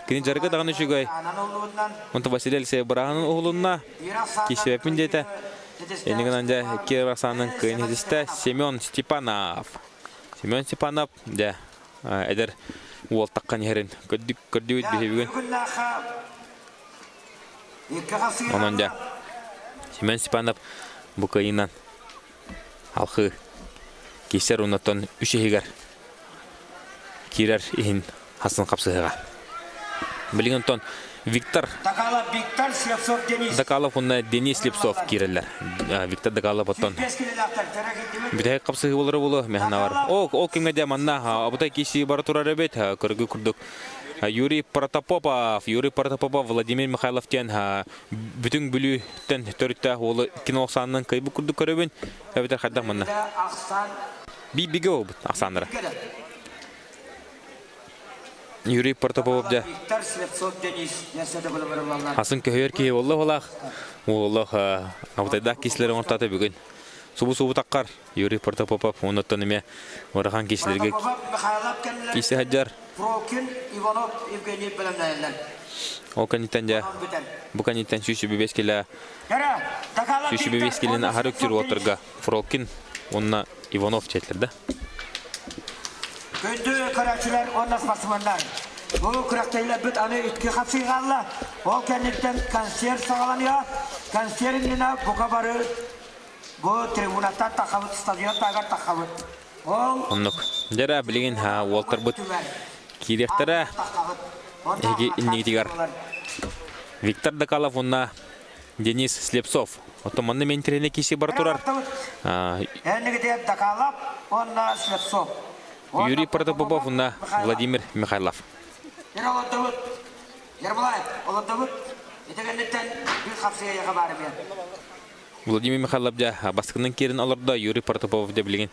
кини дьарыга даҕаны үчүгэй. Онто Василий Алексеев быраһанын уһулунна, киисибэппин диэтэ. Энигынан дьэ икки саанын кыайын иһитистэ Семен Степанов. Семен Степанов дьэ эдэр уол таххан иһэрин көрдүбүт биһи бүгүн. Онон дьэ Семен Степанов бу кыайыынан алхыы киирсэр уоннаттан үс иһигэр киирэр иһин хасын хапсыһыга. Билигин онтон Виктор Дакалов Виктор Слепцов Денис. Дакалов уонна Денис Слепцов киирэллэр. Виктор Дакалов оттон бүтэһик хапсыһыы болары болу механавар. Ол ол кимге де манна абытай киси бара турар эбит көргү курдук Юрий Протопопов, Юрий Протопопов, Владимир Михайлов диэн бүтүн Бүлүүттэн төрүттээх уолу кинооксаанынан кыайбыт курдук көрөбүн. Эбэтэр хайдах манна? Би-бигэ буолбут ахсааннара. Юрий Протопопов дьэ Асын көһүөр киһи буолла олах. Уоллах абытайдаах киһилэр оҥортоото бүгүн. Субу-субу таххар Юрий Протопопов оннуттан эмиэ ыарахан киһилэргэ киирсэ сылдьар. Прокин Иванов Евгений бэлэмнэнэллэр. Ол кэнниттэн дьэ бу кэнниттэн 125 килэ 125 килени аһары үктүүр уолтарга Фролкин уонна Иванов диэтилэр да. Күндү көрөөччүлэр уонна спортсменнар! Бу күрэхтэһиилэрбит аны икки хапсыы хаалла. Ол кэнниттэн концерт саҕаланыа. Концерт иннинэ бука бары бу трибунаттан таххабыт, стадион таһыгар таххабыт. Ол Оннук. Дьэ билигин уолтарбыт киириэхтэрэ. Эһиги иннигитигэр Виктор Докалов уонна Денис Слепцов. Оттон манна мен тренер киси бар турар. Эннигитигэр Докалов уонна Слепцов. Юрий Протопопов уонна Владимир Михайлов. Ер олордубут. Ербулаев олордубут. Ити кэнниттэн биир хапсыйа баар эмиэ. Владимир Михайлов дьэ бастакынан киирэн олордо. Юрий Протопопов дьэ билигин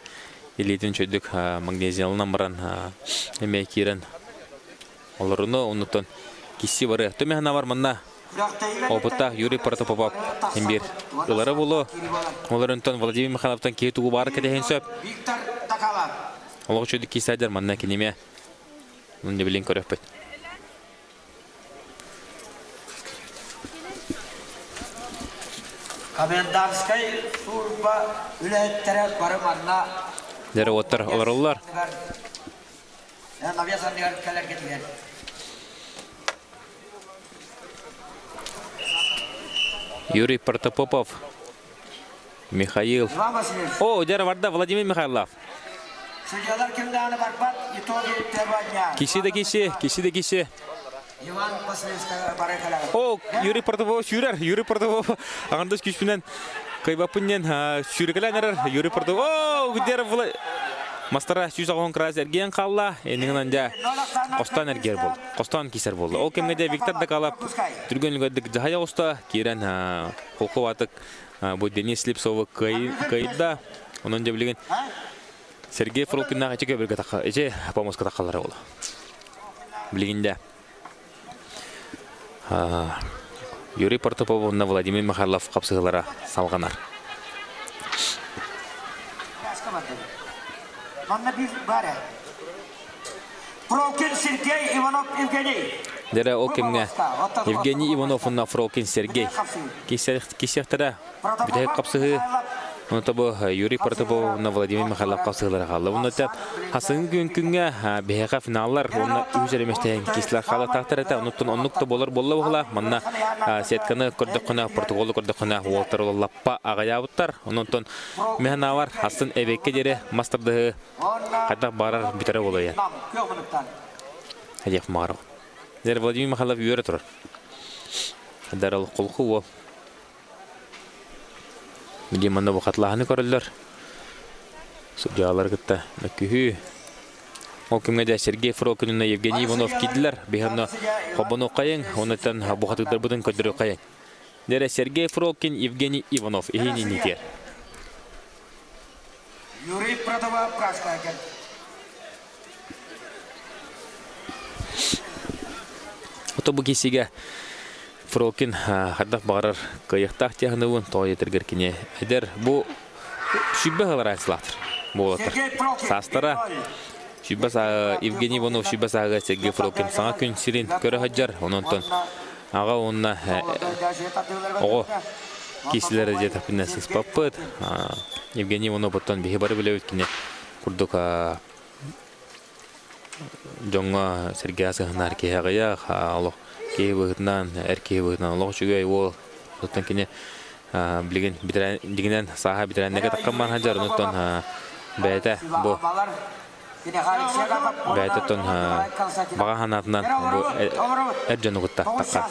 илиитин чөйдүк магнезиялынан баран эмиэ киирэн олоруну оннуттан кисси бары. Төмөһүн бар манна опыттаах Юрий Протопопов имбир ылара боло. Олорунтан Владимир Михайловтан киһи тугу баары кэтэһин сөп. Олох чөйдүк киисайдар манна киниме Онно билин көрөппүт. Комендантскай служба үлэһиттэрэ бары манна Дьэ, уоттар олороллор. Навес анныгар кэлэргитигэр. Юрий Протопопов, Михаил. Иван Васильевич. О, дьэ барда Владимир Михайлов. Судьялар ким даҕаны барбат, итоги первого дня. Киси да киси, киси да киси. Иван Васильевич бары кэлэҕит. О, Юрий Протопопов сүүрэр, Юрий Протопопов аҥардас күүспүнэн кыайбаппын диэн сүүрэкэлээн эрэр Юрий Протопопов. О, где Мастара 190 кыраас эргийэн хаалла, иннигинэн дьэ Костан эргийэр буолла. Костан кисэр буолла. Ол кэмҥэ дьэ Виктор Дакалап түргэн үлүгэрдик дьаһайа оҕуста, киирэн холкубатык бу Денис Слепцовы кыайда. Онон дьэ билигин Сергей Фролкиннаах ичи көбүргэ тахха, ичи помоска таххалара буолла. Билигин дьэ Юрий Протопов уонна Владимир Михайлов хапсыһыылара салҕанар. Манна биир баар ээ. Фролкин Сергей Иванов Евгений. Дэрэ ол кэмҥэ Евгений Иванов уонна Фролкин Сергей киирсиэхтэрэ. Бүтэһик хапсыһыы Ону тобу Юрий Протопов уонна Владимир Михайлов хапсыһыылара хаалла. Уонна хасыҥҥы күн күҥҥэ биһиэхэ финаллар уонна үһүс эрэмэстэһин киислэр хаалатаахтар этэ. Онуттан оннук да буолар буолла буолла. Манна сетканы көрдөххүнэ, протоколу көрдөххүнэ уолтар лаппа аҕыйаабыттар. Ононтон механаавар астын эбиэккэ диэри мас тардыһыы хайдах баарар бүтэрэ буолуо. Диэх мааров. Дэр Владимир Михайлов үөрэ турар. Дарал холку уол. Билигин манна бу хатылааһыны көрөллөр. Судьялары кытта мөккүһүү. Ол кэмҥэ дьэ Сергей Фролкин уонна Евгений Иванов киирдилэр. Биһи онно холбонуоххайыҥ, онуттан бу хатыырдарбытын көрдөрүөххэйиҥ. Дьэ Сергей Фролкин, Евгений Иванов иһин иннитиэр. Юрий Протопопов Красная Ото бу киисигэ Фролкин хайдах баҕарар кыайыахтаах тиэхиныбын тоҕо диэтэргэр кини эдэр бу сүүрбэ сыл разницалаахтар буолаттар. Саастара сүүрбэ саа Евгений Иванов сүүрбэ сааһыгар Сергей Фролкин саҥа күн сирин көрө сылдьар. Онон аҕа уонна оҕо киисилэрэ диэтэхпинэ сыспаппыт. Евгений Иванов оттон биһи бары билэбит кини курдук дьоҥҥо сэргээх сыһынаар киһи аҕыйах, олох киһи быһыытынан, эр киһи быһыытынан олох үчүгэй уол. Оттон кини билигин дьиҥинэн сааһа бүтэрээннэгэ таххан сылдьар, онтон бэйэтэ бу бэйэтэ оттон баҕа санаатынан бу эр дьону кытта таххан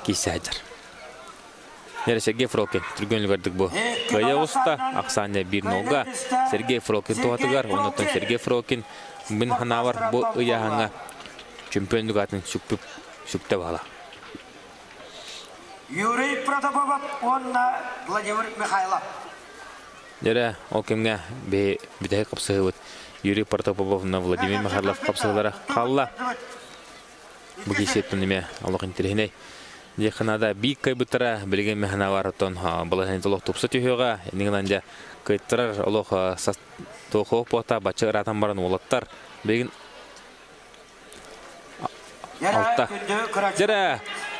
киирсэ сылдьар. Нера Сергей Фролкин түргэн үлүгэрдик бу кыайа оҕуста. Ахсаанньа биир нолга Сергей Фролкин туһатыгар, оннуттан Сергей Фролкин мин ханаабар бу ыйааһыҥҥа чемпион дугатын сүкпүп сүктэ баала. Юрий Протопопов уонна Владимир Михайлов. Дьэрэ, ол кэмҥэ биһи бүтэһик хапсыһыбыт Юрий Протопопов уонна Владимир Михайлов хапсыһыылара хаалла. Бу киисиэттэн эмиэ олох интэриэһинэй. Диэххэ наада биир кыайбыттара билигин мэхэнэ оттон балаһыанньата олох тупса түһүөҕэ. Иннигинэн дьэ кыайтарар олох туохуох буота бачча ыраатан баран уолаттар билигин алта. Дьэрэ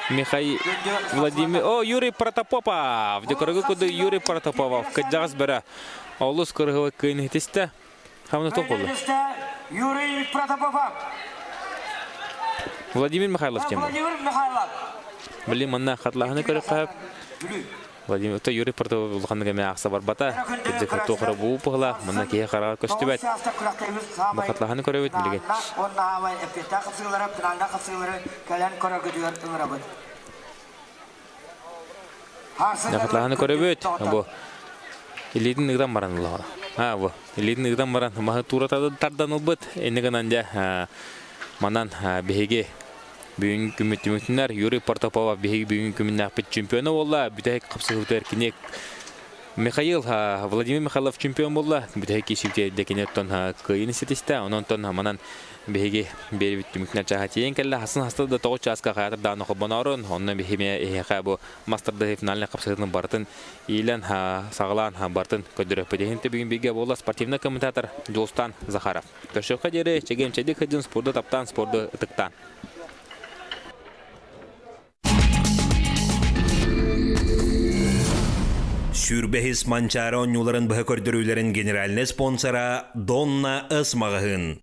Михаил Владимир О, Юрий Протопопов! Дьокорогу куду Юрий Протопопов кыдьаҕас бөрө олус кырыһыбыт кыын иһитистэ. Хамна туох буолла? Юрий Протопопов. Владимир Михайлов тема. Владимир Михайлов. Блин, манна хатлаһыны көрөххө Владимир то Юрий Протопопов улаханнык эмэ ахса барбата. Кырдьык туох эрэ буу пыһыла, манна киһи хараҕа көстүбэт. Бу хатлаһыны көрөбүт билигин. Уонна аамай эппиэттээх хапсыылары, финальнай хапсыылары кэлэн көрөргүтүгэр ыҥырабыт. Хатлаһыны көрөбүт. Бу илиитин ыытан баран ылла. А, бу илиитин ыытан баран маһы туура тардан ылбыт. Инни гынан дьэ манан биһиги бүгүн күммүт түмүктүнэр Юрий Протопопов биһиги бүгүн күмүннээхпит чемпиона буолла. Бүтэһик хапсыһыытыгар кини Михаил Владимир Михайлов чемпион буолла. Бүтэһик киирсиитигэр кини оттон кыайыыны ситистэ. Онон манан биһиги биэрбит түмүктүнэр чааһа тиийэн кэллэ. Хасын хаста да тоҕус чааска хаятыр даҕаны холбоноорун. Онно биһиги эһиэхэ бу мастардыһы финальнай хапсыһыытын барытын иилэн саҕалаан барытын көрдөрүөхпүт. Иһин бүгүн бииргэ буолла спортивнай комментатор Дьулустан Захаров. Көрсүөххэ диэри чэгиэн-чэбдик сылдьын спорду таптаан, спорду ытыктаан. Сүүрбэһис Манчаары оонньууларын быһа көрдөрүүлэрин генеральнай спонсора Донна С маҕаһыын.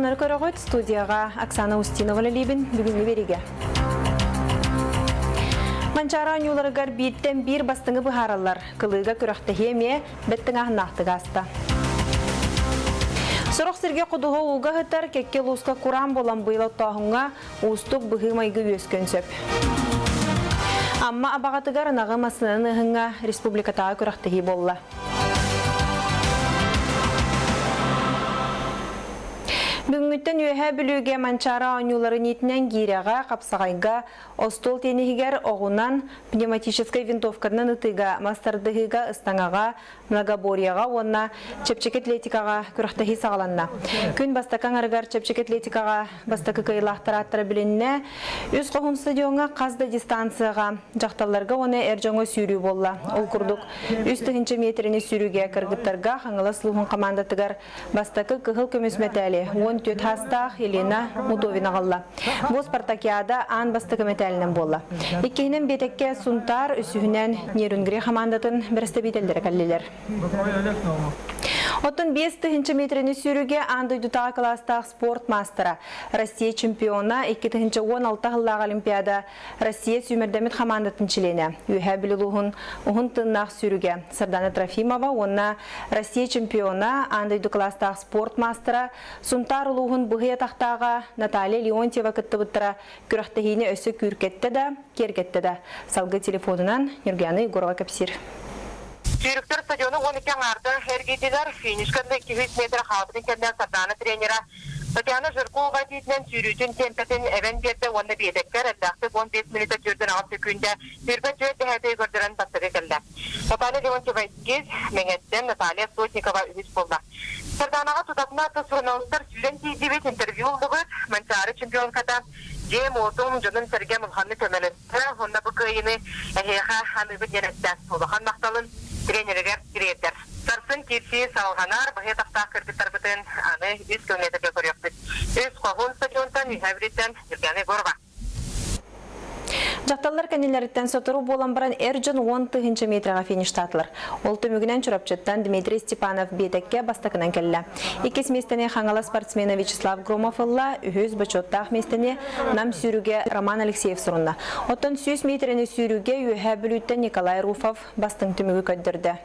Сонуннары көрөҕүт студияҕа Оксана Устинова үлэлиибин бүгүҥҥү биэриигэ. Манчаары оонньууларыгар бииртэн биир бастыҥы быһаараллар. Кылыыга күрэхтэһии эмиэ бэрт тыҥааһыннаахтык ааста. Сорох сиргэ ходуһа ууга ыһытар, кэккэ улууска кураан буолан быйыл оттооһуҥҥа уустук быһыы-майгы үөскүөн сөп. Амма Абаҕатыгар ынаҕы массыынанан ыһыҥҥа республикатааҕы күрэхтэһии буолла. Бүгүҥҥүттэн Үөһээ Бүлүүгэ Манчаары оонньууларын иитинэн гиирэҕэ, хапсаҕайга, остуол тиэниһигэр оҕунан, пневматическай винтовканан ытыыга, мас тардыһыыга, ыстаҥаҕа, многоборьеҕа уонна чэпчэки атлетикаҕа күрэхтэһии саҕаланна. Күн бастакы аҥарыгар чэпчэки атлетикаҕа бастакы кыайыылаахтар ааттара билиннэ. Үс хоһун стадиоҥҥа хас да дистанцияҕа дьахталларга уонна эр дьоҥҥо сүүрүү буолла. Ол курдук, 3000 миэтэрэни сүүрүүгэ кыргыттарга Хаҥалас улууһун хамаандатыгар бастакы кыһыл көмүс мэтээли 14 саастаах Елена Мудовина аҕалла. Бу спартакиада аан бастакы мэтээлинэн буолла. Иккиһинэн биэтэккэ Сунтаар, үсүһүнэн Нерюнгри хамаандатын бэрэстэбиитэллэрэ кэллилэр. Оттон 5000 метрэни сүүрүүгэ аан дойдутааҕы кылаастаах спорт маастара, Россия чемпиона, 2016 сыллааҕы Олимпиада Россия сүүмэрдэммит хамаандатын чилиэнэ, Үөһээ Бүлүү улууһун уһун тыыннаах сүүрүгэ Сардана Трофимова уонна Россия чемпиона, аан дойду кылаастаах спорт маастара, Сунтаар улууһун быһый атахтааҕа Наталья Леонтьева кыттыбыттара күрэхтэһиини өссө күүркэттэ да, киэргэттэ да. Салгыы телефонунан Нюргуяна Егорова кэпсиир. Сүүрүктэр стадиону 12 аҥаарда эргийдилэр. Финиш кэннэ 200 метр хаалбытын кэннэ Сардаана тренера Татьяна Жиркова этиитинэн сүүрүүтүн тиэмпэтин эбэн биэрдэ уонна биэтэккэр элбэхтик 15 мүнүүтэ 48 сөкүүндэ 24 дэһээтэги көрдөрөн бастакы кэллэ. Наталья Леонтьева иккис, Мэҥэттэн Наталья Сотникова үһүс буолла. Сардаанаҕа тутатына тус суруналыыстар сүүрэн тиийдибит, интервью ыллыбыт. Манчаары чемпионката дьиэм-уотум, дьонум-сэргэм улаханнык көмөлөстө. Уонна бу кыайыыны эһиэхэ аныыбын диэн эттэ. Улахан махталын тренеригэр тириэрдэр. Сарсын киирсии салҕанар, быһыы тахтаах кыргыттарбытын аны үс километрга көрүөхпүт. Үс Хоһуун стадионтан Үһэ Бүлүүттэн Нюргана Егорова. Дьахталлар кэннилэриттэн сотору буолан баран эр дьон 10 000 метрэҕэ фиништаатылар. Ол түмүгүнэн Чурапчыттан Дмитрий Степанов биэтэккэ бастакынан кэллэ. Иккис миэстэни Хаҥалас спортсмена Вячеслав Громов ылла, үһүс бочуоттаах миэстэни Нам сүүрүгэ Роман Алексеев сурунна. Оттон 100 метрэни сүүрүүгэ Үөһээ Бүлүүттэн Николай Руфов бастыҥ түмүгү көрдөрдө.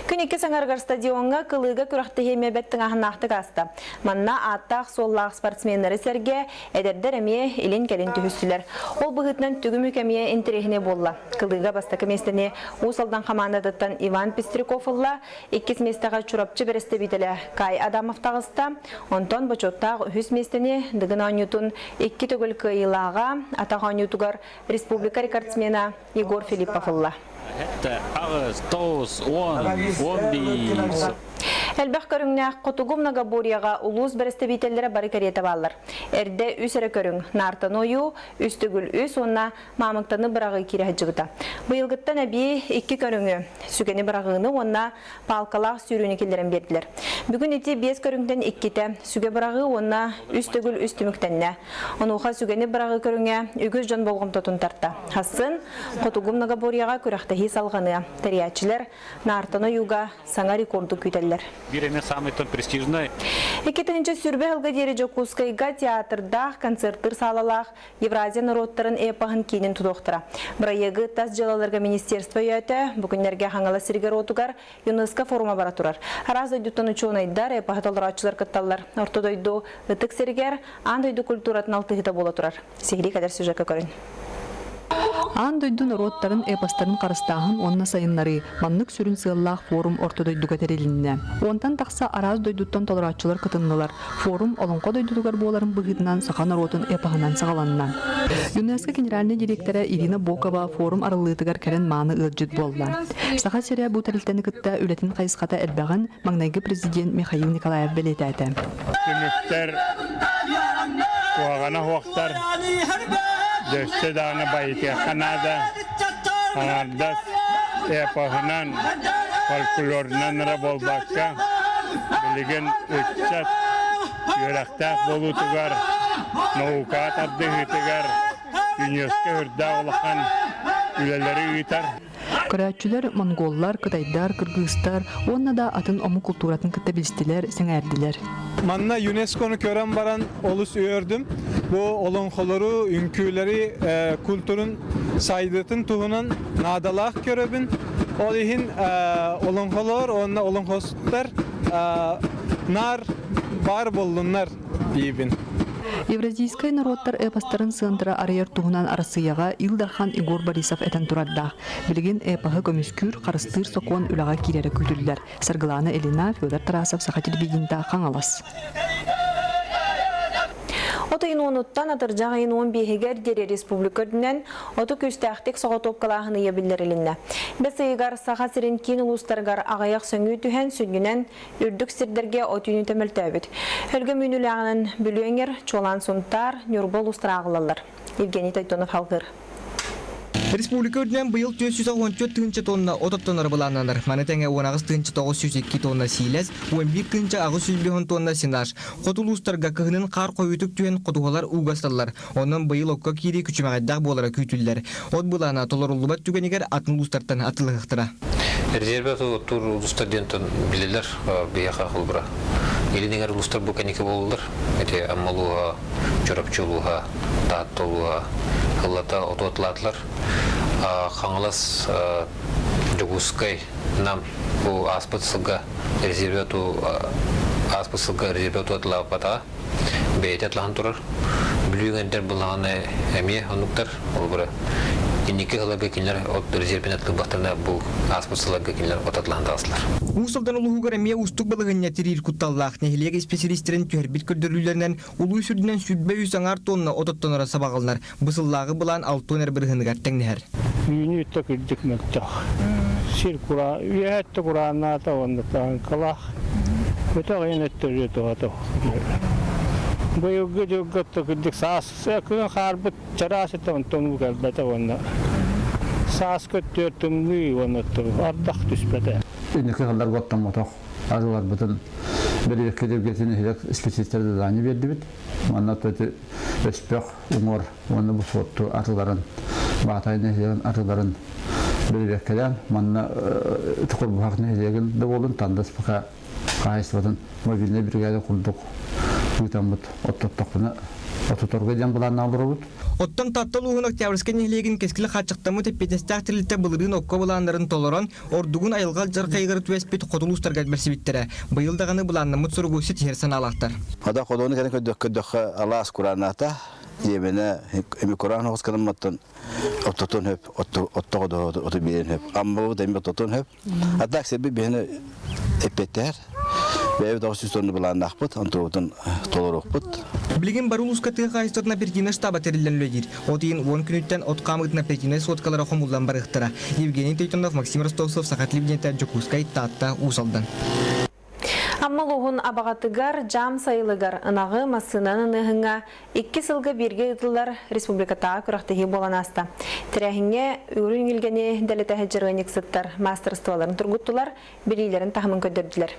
Күн иккис аҥарыгар стадиоҥҥа кылыыга күрэхтэһии эмиэ бэрт тыҥааһыннаахтык ааста. Манна ааттаах-суоллаах спортсменнары сэргэ эдэрдэр эмиэ илин-кэлин түһүстүлэр. Ол быһыытынан түгүмүк эмиэ интэриэһинэй буолла. Кылыыга бастакы миэстэни Уус Алдан хамаандатыттан Иван Пестряков ылла, иккис миэстэҕэ Чурапчы бэрэстэбиитэлэ Кай Адамов таҕыста, онтон бочуоттаах үһүс миэстэни Дыгын оонньуутун икки төгүл кыайыылааҕа атах оонньуутугар республика рекордсмена Егор Филиппов ылла. Аҕыс, тоҕус, уон, уон биир. Элбэх көрүҥнээх хотугу многоборьеҕа улуус бэрэстэбиитэллэрэ бары кэриэтэ бааллар. Эрдэ үс эрэ көрүҥ, наартаны ойуу, үс төгүл үс уонна маамыктаны быраҕыы киирэ сылдьыбыта. Быйылгыттан эбии икки көрүҥү, сүгэни быраҕыыны уонна паалкалаах сүүрүүнү киллэрэн биэрдилэр. Бүгүн ити биэс көрүҥтэн иккитэ, сүгэ быраҕыы уонна үс төгүл үс түмүктэннэ. Онуоха сүгэни быраҕыы көрүҥэ үгүс дьон болҕомтотун тарта. Хассын Хотугу многоборьеҕа күрэхтэһии салҕаныа. Тэрийээччилэр Наартан ойууга саҥа рекорду күүтэллэр. Биир эмиэ саамай престижнай. 2020 сылга диэри Дьокуускайга театрдаах, концерттыыр саалалаах Евразия норуоттарын эпоһын киинин тутуохтара. Бырайыагы тас дьыалаларга министерство өйөөтө. Бу күннэргэ Хаҥалас сиригэр-уотугар ЮНЕСКО форума бара турар. Араас дойдуттан учуонайдар, эпоһы толорооччулар кытталлар. Орто дойду ытык сиригэр аан дойду культуратын алтыһыыта буола турар. Сиһилии кэлэр сюжекка көрүн. Аан дойду норуоттарын эпостарын харыстааһын уонна сайыннарыы маннык сүрүн сыаллаах форум Орто дойдуга тэрилиннэ. Уонтан тахса араас дойдуттан толорооччулар кытыннылар. Форум Олоҥхо дойдутугар буоларын быһыытынан саха норуотун эпоһынан саҕаланна. ЮНЕСКО генеральнай директора Ирина Бокова форум арыллыытыгар кэлэн мааны ыалдьыт буолла. Саха сирэ бу тэрилтэни кытта үлэтин хайысхата элбэҕин маҥнайгы президент Михаил Николаев бэлиэтээтэ. Түмүктэр куһаҕана суохтар, өссө даҕаны байытыахха наада. Аҥардас эпоһынан, фольклорунан эрэ буолбакка, билигин ыччат үөрэхтээх буолуутугар, наукаҕа тардыһыытыгар ЮНЕСКО үрдээх улахан үлэлэри ыытар. Көрөөччүлэр монголлар, кытайдар, кыргыыстар уонна да атын омук култууратын кытта билистилэр, сэҥээрдилэр. Манна ЮНЕСКОну көрөн баран олус үөрдүм. Бу олоҥхолору, үҥкүүлэри, культурун сайдыытын туһунан наадалаах көрөбүн. Ол иһин олоҥхолор уонна олоҥхосуттар наар баар буоллуннар диибин. Евразийскай норуоттар эпостарын сыантыра арыйар туһунан Арассыыйаҕа Ил Дархан Егор Борисов этэн турардаах. Билигин эпоһы көмүскүүр, харыстыыр сокуон үлэҕэ киирэрэ күүтүллэр. Саргылаана Ильина, Федор Тарасов, Саха телевидениета, Хаҥалас. От ыйын уонуттан атырдьах ыйын 15-игэр диэри республика үрдүнэн оту күүстээхтик соҕотуопкалааһын ыйа биллэрилиннэ. Бэс ыйыгар Саха сирин киин улуустарыгар аҕыйах сөҥүү түһэн, сүнньүнэн үрдүк сирдэргэ от үүнүүтэ мөлтөөбүт. Өлгөм үүнүүлээҕинэн Бүлүү эҥэр, чуолаан Сунтаар, Ньурба улуустара ааҕыллаллар. Евгений Тойтонов алгыыр. Республика үрдүнэн быйыл 414 тыһыынча тонна от оттонор былааннанар. Маны тэҥэ 18 тыһыынча 902 тонна сиилэс, 11 тыһыынча 805 тонна сенаж. Хоту улуустарга кыһынын хаар хойуутук түһэн ходуһалар ууга сыталлар. Онон быйыл окко киирии күчүмэҕэйдээх буолара күүтүллэр. От былаана толоруллубат түгэнигэр атын улуустартан атыылаһыахтара. Резервэ оттуур улуустар диэн билэлэр биһиэхэ холобура. Илин эҥэр улуустар бу кэнники буоллулар. Ити Амма улууһа, Чурапчы улууһа, Таатта улууһа ыллата отуотлаатылар. Хаҥалас, Дьокуускай, Нам бу ааспыт сылга резервэ ааспыт сылга резервэ отуотлаабатаҕа. Бэйэтэ атлаһан турар. Бүлүү эҥэрдэр былаҕаны эмиэ оннуктар. Холобура, инники сылларга кинилэр от резервин атлыырбахтарына бу ааспыт сылларга кинилэр от атлаһан таҕыстылар. Уус Алдан улууһугар эмиэ уустук балаһыанньа тириир кутталлаах нэһилиэк исписэлиистэрин түһэрбит көрдөрүүлэринэн улуус үрдүнэн 23 аҥаар тонна от оттоноро сабаҕаланар. Бу сыллааҕы былаан алтыан эрэ бырыһыаныгар тэҥнэһэр. Үүнүү өттө кырдьык мөлтөх. Сир кура үөһэ өттө курааннаата уонна таҥкалаах. Өтөх ыйын өттө үрүө туһата. Быйылгы дьылга өттө кырдьык саас күн хаарбыт чараас этэ онтон уу кэлбэтэ уонна сааскы өттүгэр тымныы уонна ардах түспэтэ. Инники сылларга оттоммотох арыыларбытын бэрэбиэркэ дьүргэтин иһирэх специалистар задание биэрдибит. Манна өспөх уҥуор уонна бу суотту атыларын Баатаай нэһилиэгин атыларын бэрэбиэркэлээн манна Курбуһах нэһилиэгин да буолун Танда СПК хаһаайыстыбатын мобильнай бригада курдук ыытаммыт оттоттохпуна отуторго диэн былааннаах олоробут. Оттон Таатта улууһун Октябрьскай нэһилиэгин кэскил хааччахтаммыт эппиэтинэстээх тэрилтэ былырыын окко былааннарын толорон, ордугун айылҕа алдьархайыгар түбэспит хоту улуустарга бэрсибиттэрэ. Быйыл даҕаны былааннаммыт соругу ситиһэр санаалаахтар. Ада ходуону кэлэн көрдөххө алаас курааннаата, диэмэнэ эми кураан оҕус гынамматтан оттотун хөп, оттоҕо оту биэрэн хөп, аммабыт эми оттотун хөп. А так себе биһини эппиэттэһэр. Бэйэбит 900 тонна былааннаахпыт, онтубутун толоруохпут. Билигин бары улууска тыа хаһаайыстыбатын оперативнай штаба тэриллэн үлэлиир. От ыйын 10 күнүттэн от хаамыытын оперативнай сводкалара хомуллан барыахтара. Евгений Тойтонов, Максим Ростовцев, Саха телевидениетэ, Дьокуускай, Таатта, Уус Алдан. Амма улууһун абаҕатыгар, дьаам сайылыгар ынаҕы массыынаны ыныһыҥҥа икки сылга бииргэ ыытыллар республикатааҕы күрэхтэһии буолан ааста. Тэрээһиҥҥэ үрүҥ илгэни дэлэтэ сылдьар ыанньыксыттар маастарыстыбаларын тургуттулар, билиилэрин таһымын көрдөрдүлэр.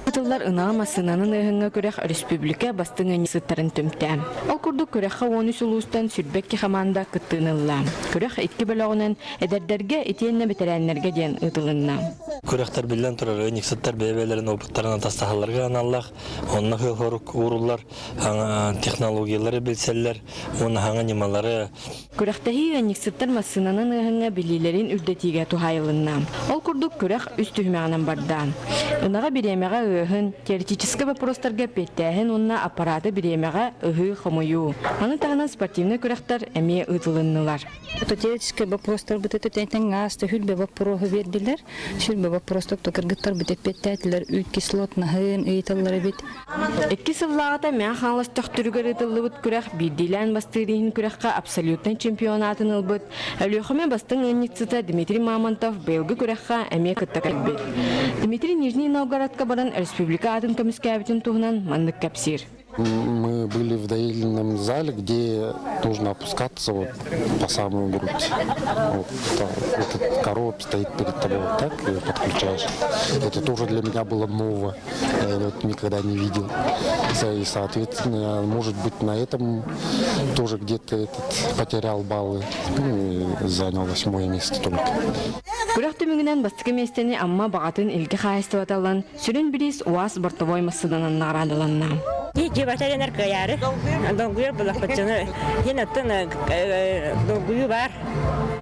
Ыытыллар ынаҕы массыынаны ныаһыҥҥа күрэх өрөспүүбүлүкэ бастыҥ ыанньыксыттарын түмтэ. Ол курдук күрэххэ 13 улуустан 22 хамаанда кыттыыны ылла. Күрэх икки бөлөҕүнэн эдэрдэргэ итиэннэ бэтэрээннэргэ диэн ыытылынна. Күрэхтэр биллэн турар ыанньыксыттар бэйэ-бэйэлэрин опыттарын атастаһалларыгар аналлаах, онно хорук ууруллар технологиялары билсэллэр уонна хаҥа ньымалары. Күрэхтэһии ыанньыксыттар массыынанан ыаһыҥҥа билиилэрин үрдэтиигэ туһаайылынна. Ол курдук күрэх үс түһүмэҕинэн барда. Ынаҕы бириэмэҕэ ыаһын, теоретическай боппуруостарга эппиэттээһин уонна аппарааты бириэмэҕэ ыһыы-хомуйуу. Маны таһынан спортивнай күрэхтэр эмиэ ыытылыннылар. Теоретическай боппуруостарбыт этэ ааста сүрбэ боппуруоһу биэрдилэр. Сүрбэ боппуруостар кыргыттарбыт эппиэттээтилэр үүт кислотнаһын ыйыталлар эбит. Икки сыллааҕыта Мэҥэ Хаҥалас Төхтүрүгэр ыытыллыбыт күрэх биирдиилээн бастыыр иһин күрэххэ абсолютнай чемпионатын ылбыт Өлүөхүмэ бастыҥ ыанньыксыта Дмитрий Мамонтов быйылгы күрэххэ эмиэ кытта кэлбит. Дмитрий Нижний Новгородка баран республика аатын көмүскээбитин туһунан маннык кэпсиир. Мы были в доильном зале, где нужно опускаться вот по самую грудь. Вот, да, этот корова стоит перед тобой вот так, ее подключаешь. Это тоже для меня было ново. Я вот никогда не видел. И, соответственно, может быть, на этом тоже где-то этот потерял баллы. Ну, и занял восьмое место только. Күрэх түмүгүнэн бастакы миэстэни Амма баҕатын илгэ хаһаайыстыбата ылан, сүрүн бириис УАЗ бортовой массыынанан наҕараадаланна. Дьиэбэтэ кыайаары долгуйар булахпытчыны иһин оттон долгуйуу баар.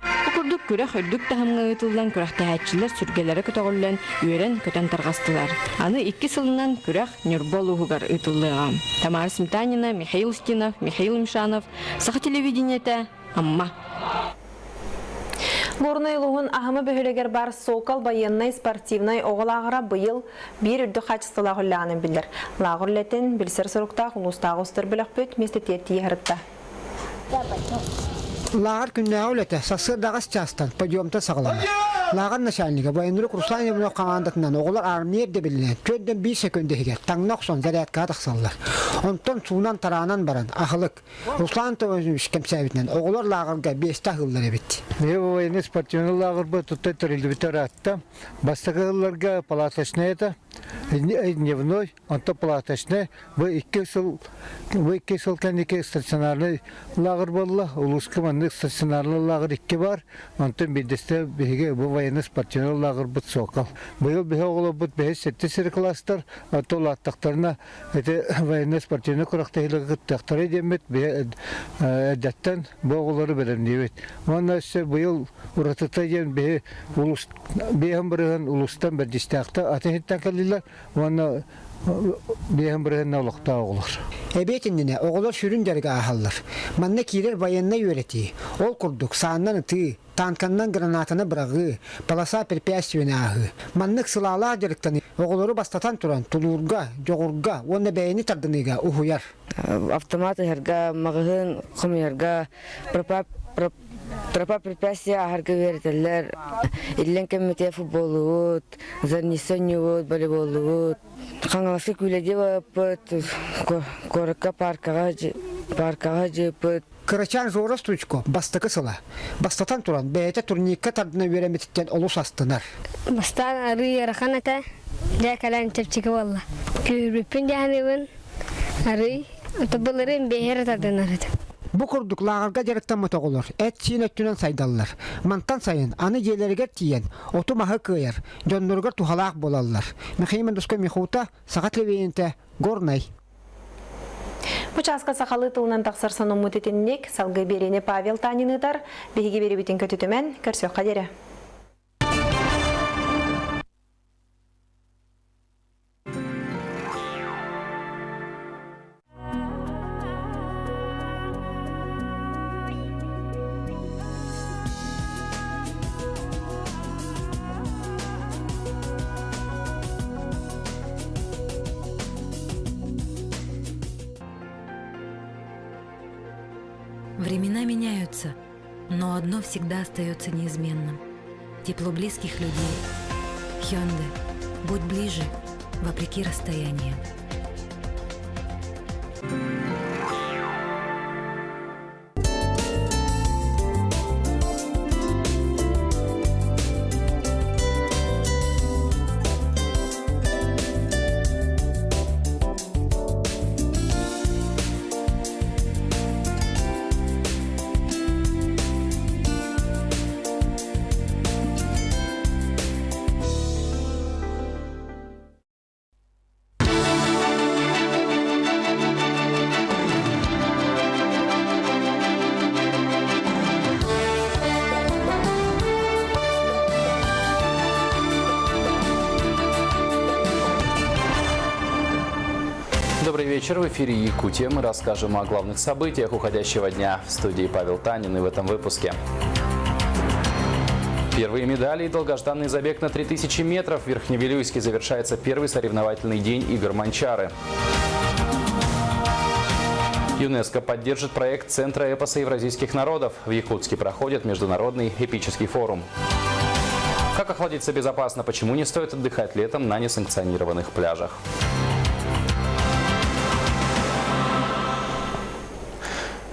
Бу курдук күрэх үрдүк таһымҥа ыытыллан күрэхтэһээччилэр сүргэлэрэ көтөҕүллэн, үөрэн-көтөн тарҕастылар. Аны икки сылынан күрэх Ньурба улууһугар ыытыллыаҕа. Тамара Сметанина, Михаил Устинов, Михаил Мишанов, Саха телевидениетэ, Амма. Горнай улууһун Аһыма бөһүөлэгэр баар Сокол байыаннай спортивнай оҕо лааҕыра быйыл биир үрдүк хаачыстыбалаах үллэҕинэн биллэр. Лааҕыр үлэтин билсэр соруктаах улуустааҕы устар бөлөхпүт миэстэтигэр тиийэ сырытта. Лааҕыр күннээҕи үлэтэ сарсыарда аҕыс чаастан подъемтан саҕаланар. Лааҕыр начальнига военрук Руслан Иванов хамаандатынан оҕолор армия ирдэбилинэн төрдөн биир секунда иһигэр таҥна охсон зарядкаҕа тахсаллар. Онтон суунан-тараанан баран аһылык, Руслан Антонович кэпсээбитинэн, оҕолор лааҕырга биэстэ аһыыллар эбит. Биһиги военный спортивный лааҕырбыт тутта тэриллибитэ ыраатта. Бастакы сылларга палаточный это, дневной, онтон палаточный. Бу икки сыл бу икки сыл кэнники стационарный лааҕыр буолла. Улууска маннык стационарный лааҕыр икки бар. Онтон биирдэстэ биһиги бу военный спортивный лааҕырбыт Сокол. Быйыл биһи оҕолорбут бэһис сэттис сири класстар, оттон улааттахтарына Ити военнай-спортивнай күрэхтэһиилэргэ кыттыахтара диэммит эрдэттэн бу оҕолору бэлэмниибит. Уонна өссө быйыл уратыта диэн биһи улус биэһин бырыһын улуустан бэрдистээхтэ атын иһиттэн кэллилэр уонна биэһин бырыһынна олохтоох оҕолор. Эбиэт иннинэ оҕолор сүрүн дьарыгы ааһаллар. Манна киирэр военнай үөрэтии, ол курдук сааннан ытыы, танканнан гранатаны быраҕыы, полоса препятствияны ааһыы. Маннык сылаалаах дьарыктаныы оҕолору бастатан туран тулуурга, дьоҕурга уонна бэйэни тардыныыга уһуйар. Автомат ыһарга, маҕаһыын хомуйарга, тропа препятствия ааһарга үөрэтэллэр. Иллэҥ кэммитигэр футболлуубут, зарница оонньуубут, волейболлуубут. Хаҥаласка күүлэдии барыппыт, куоракка паркаҕа паркаҕа дьыыппыт. Кырачаан Жора Стручко бастакы сыла. Бастатан туран, бэйэтэ турникка тардына үөрэммититтэн олус астынар. Бастаан арыы ыарахан этэ, дьэ кэлэн чэпчэки буолла. Күүһүрбүппүн дьаһаныбын, арыы, былырыын биэһэ эрэ тардынар этим. Бу курдук лааҕырга дьарыктаммыт оҕолор эт-сиин өттүнэн сайдаллар. Мантан сайын аны дьиэлэригэр тиийэн оту-маһы кыайар, дьонноругар туһалаах буолаллар. Михаил Мендускай Михута, Саха телевидениетэ, Горнай. Бу чааска сахалыы тылынан тахсар сонуммут итинник, салгыы биэриини Павел Танин ыытар, биһиги биэрибитин көтүтүмэн, көрсүөххэ диэри. Времена меняются, но одно всегда остается неизменным. Тепло близких людей. Hyundai. Будь ближе, вопреки расстояниям. Добрый вечер. В эфире Якутия. Мы расскажем о главных событиях уходящего дня. В студии Павел Танин и в этом выпуске. Первые медали и долгожданный забег на 3000 метров. В Верхневилюйске завершается первый соревновательный день игр Манчары. ЮНЕСКО поддержит проект Центра эпоса евразийских народов. В Якутске проходит международный эпический форум. Как охладиться безопасно? Почему не стоит отдыхать летом на несанкционированных пляжах?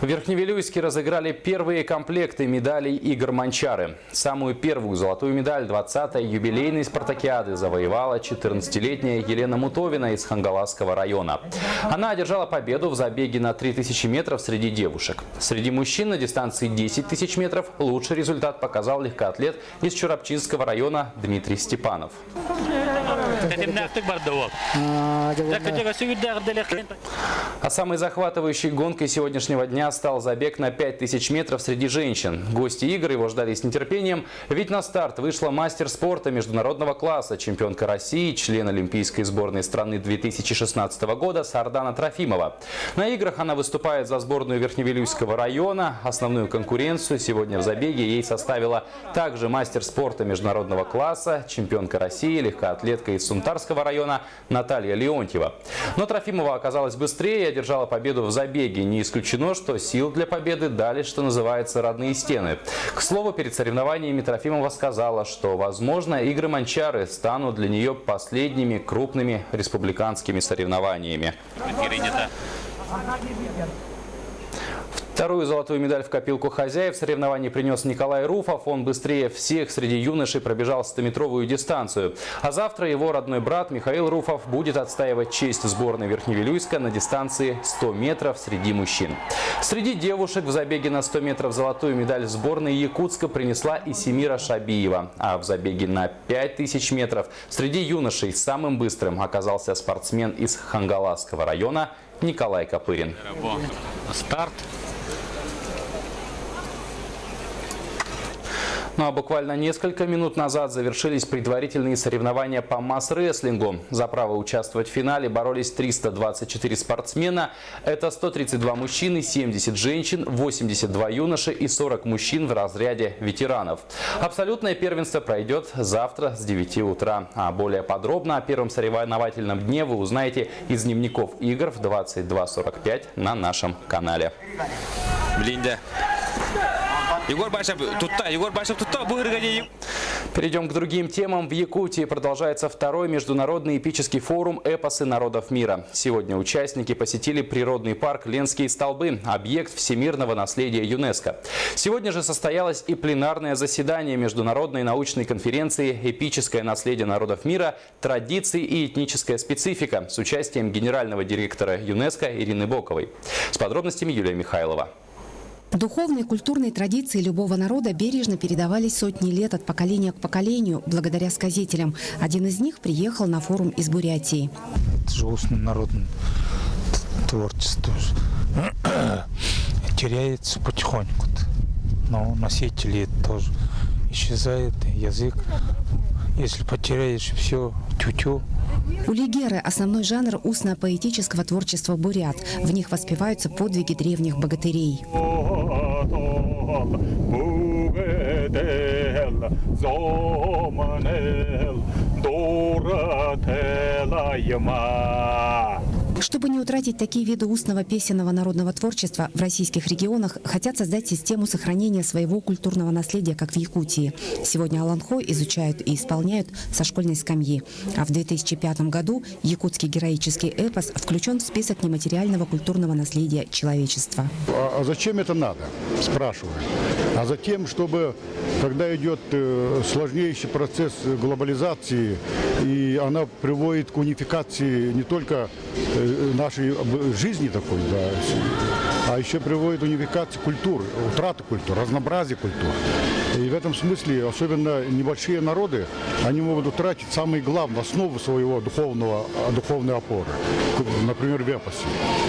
В Верхневилюйске разыграли первые комплекты медалей игр Манчары. Самую первую золотую медаль 20-й юбилейной спартакиады завоевала 14-летняя Елена Мутовина из Хангаласского района. Она одержала победу в забеге на 3000 метров среди девушек. Среди мужчин на дистанции 10 тысяч метров лучший результат показал легкоатлет из Чурапчинского района Дмитрий Степанов. А самой захватывающей гонкой сегодняшнего дня стал забег на 5000 метров среди женщин. Гости игр его ждали с нетерпением, ведь на старт вышла мастер спорта международного класса, чемпионка России, член Олимпийской сборной страны 2016 года Сардана Трофимова. На играх она выступает за сборную Верхневилюйского района. Основную конкуренцию сегодня в забеге ей составила также мастер спорта международного класса, чемпионка России, легкоатлетка из Сунтарского района Наталья Леонтьева. Но Трофимова оказалась быстрее и одержала победу в забеге. Не исключено, что сил для победы дали, что называется, родные стены. К слову, перед соревнованиями Трофимова сказала, что, возможно, игры Манчары станут для нее последними крупными республиканскими соревнованиями. Вторую золотую медаль в копилку хозяев соревнований принес Николай Руфов. Он быстрее всех среди юношей пробежал 100-метровую дистанцию. А завтра его родной брат Михаил Руфов будет отстаивать честь сборной Верхневилюйска на дистанции 100 метров среди мужчин. Среди девушек в забеге на 100 метров золотую медаль сборной Якутска принесла и Семира Шабиева. А в забеге на 5000 метров среди юношей самым быстрым оказался спортсмен из Хангаласского района Николай Копырин. Старт. Ну а буквально несколько минут назад завершились предварительные соревнования по масс-рестлингу. За право участвовать в финале боролись 324 спортсмена. Это 132 мужчины, 70 женщин, 82 юноши и 40 мужчин в разряде ветеранов. Абсолютное первенство пройдет завтра с 9 утра. А более подробно о первом соревновательном дне вы узнаете из дневников игр в 22.45 на нашем канале. Блинде. Егор Башев тутта, Егор Башев тутта, Перейдем к другим темам. В Якутии продолжается второй международный эпический форум «Эпосы народов мира». Сегодня участники посетили природный парк «Ленские столбы» – объект всемирного наследия ЮНЕСКО. Сегодня же состоялось и пленарное заседание Международной научной конференции «Эпическое наследие народов мира. Традиции и этническая специфика» с участием генерального директора ЮНЕСКО Ирины Боковой. С подробностями Юлия Михайлова. Духовные и культурные традиции любого народа бережно передавались сотни лет от поколения к поколению благодаря сказителям. Один из них приехал на форум из Бурятии. Это же устное народное творчество теряется потихоньку. Но носители тоже исчезает, язык. Если потеряешь все, тю-тю. Улигеры – основной жанр устно-поэтического творчества бурят. В них воспеваются подвиги древних богатырей. Чтобы не утратить такие виды устного песенного народного творчества, в российских регионах хотят создать систему сохранения своего культурного наследия, как в Якутии. Сегодня Аланхо изучают и исполняют со школьной скамьи. А в 2005 году якутский героический эпос включен в список нематериального культурного наследия человечества. А, а зачем это надо? Спрашиваю. А затем, чтобы, когда идет э, сложнейший процесс глобализации, и она приводит к унификации не только э, нашей жизни такой, да, а еще приводит к унификации культуры, утраты культуры, разнообразия культур. И в этом смысле, особенно небольшие народы, они могут утратить самое главное, основу своего духовного, духовной опоры, например, в эпосе.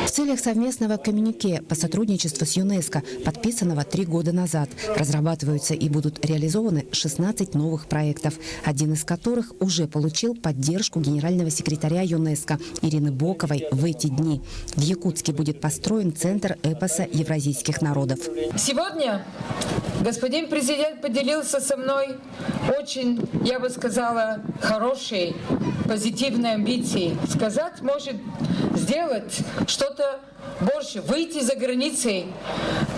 В целях совместного коммюнике по сотрудничеству с ЮНЕСКО, подписанного три года назад, разрабатываются и будут реализованы 16 новых проектов, один из которых уже получил поддержку генерального секретаря ЮНЕСКО Ирины Боковой в эти дни. В Якутске будет построен Центр эпоса евразийских народов. Сегодня господин президент поделился со мной очень, я бы сказала, хорошей, позитивной амбицией. Сказать может сделать что-то больше, выйти за границы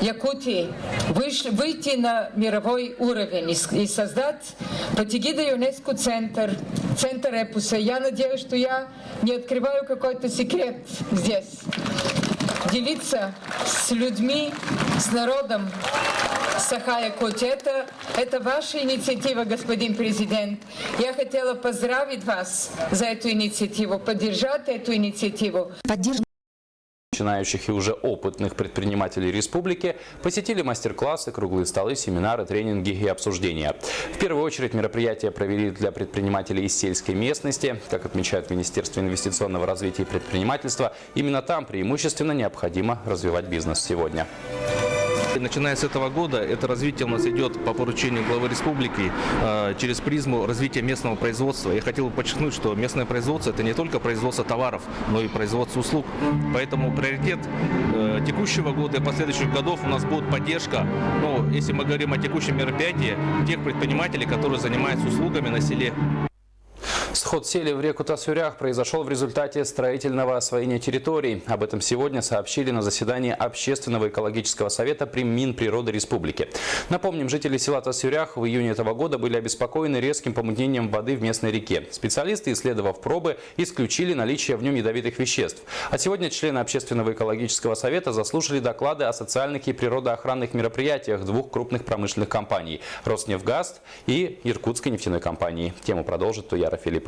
Якутии, выйти на мировой уровень и, создать под эгидой ЮНЕСКО центр, центр эпоса. Я надеюсь, что я не открываю какой-то секрет здесь. делиться с людьми, с народом Саха-Якутии. Это, это ваша инициатива, господин президент. Я хотела поздравить вас за эту инициативу, поддержать эту инициативу. Поддержка начинающих и уже опытных предпринимателей республики посетили мастер-классы, круглые столы, семинары, тренинги и обсуждения. В первую очередь мероприятия провели для предпринимателей из сельской местности. Как отмечают в Министерстве инвестиционного развития и предпринимательства, именно там преимущественно необходимо развивать бизнес сегодня. Начиная с этого года, это развитие у нас идет по поручению главы республики через призму развития местного производства. Я хотел бы подчеркнуть, что местное производство – это не только производство товаров, но и производство услуг. Поэтому приоритет текущего года и последующих годов у нас будет поддержка, ну, если мы говорим о текущем мероприятии, тех предпринимателей, которые занимаются услугами на селе. Сход сели в реку Тас-Үрэх произошел в результате строительного освоения территорий. Об этом сегодня сообщили на заседании Общественного экологического совета при Минприроды Республики. Напомним, жители села Тас-Үрэх в июне этого года были обеспокоены резким помутнением воды в местной реке. Специалисты, исследовав пробы, исключили наличие в нем ядовитых веществ. А сегодня члены Общественного экологического совета заслушали доклады о социальных и природоохранных мероприятиях двух крупных промышленных компаний – «Роснефтьгаз» и Иркутской нефтяной компании. Тему продолжит Туяра Филиппова.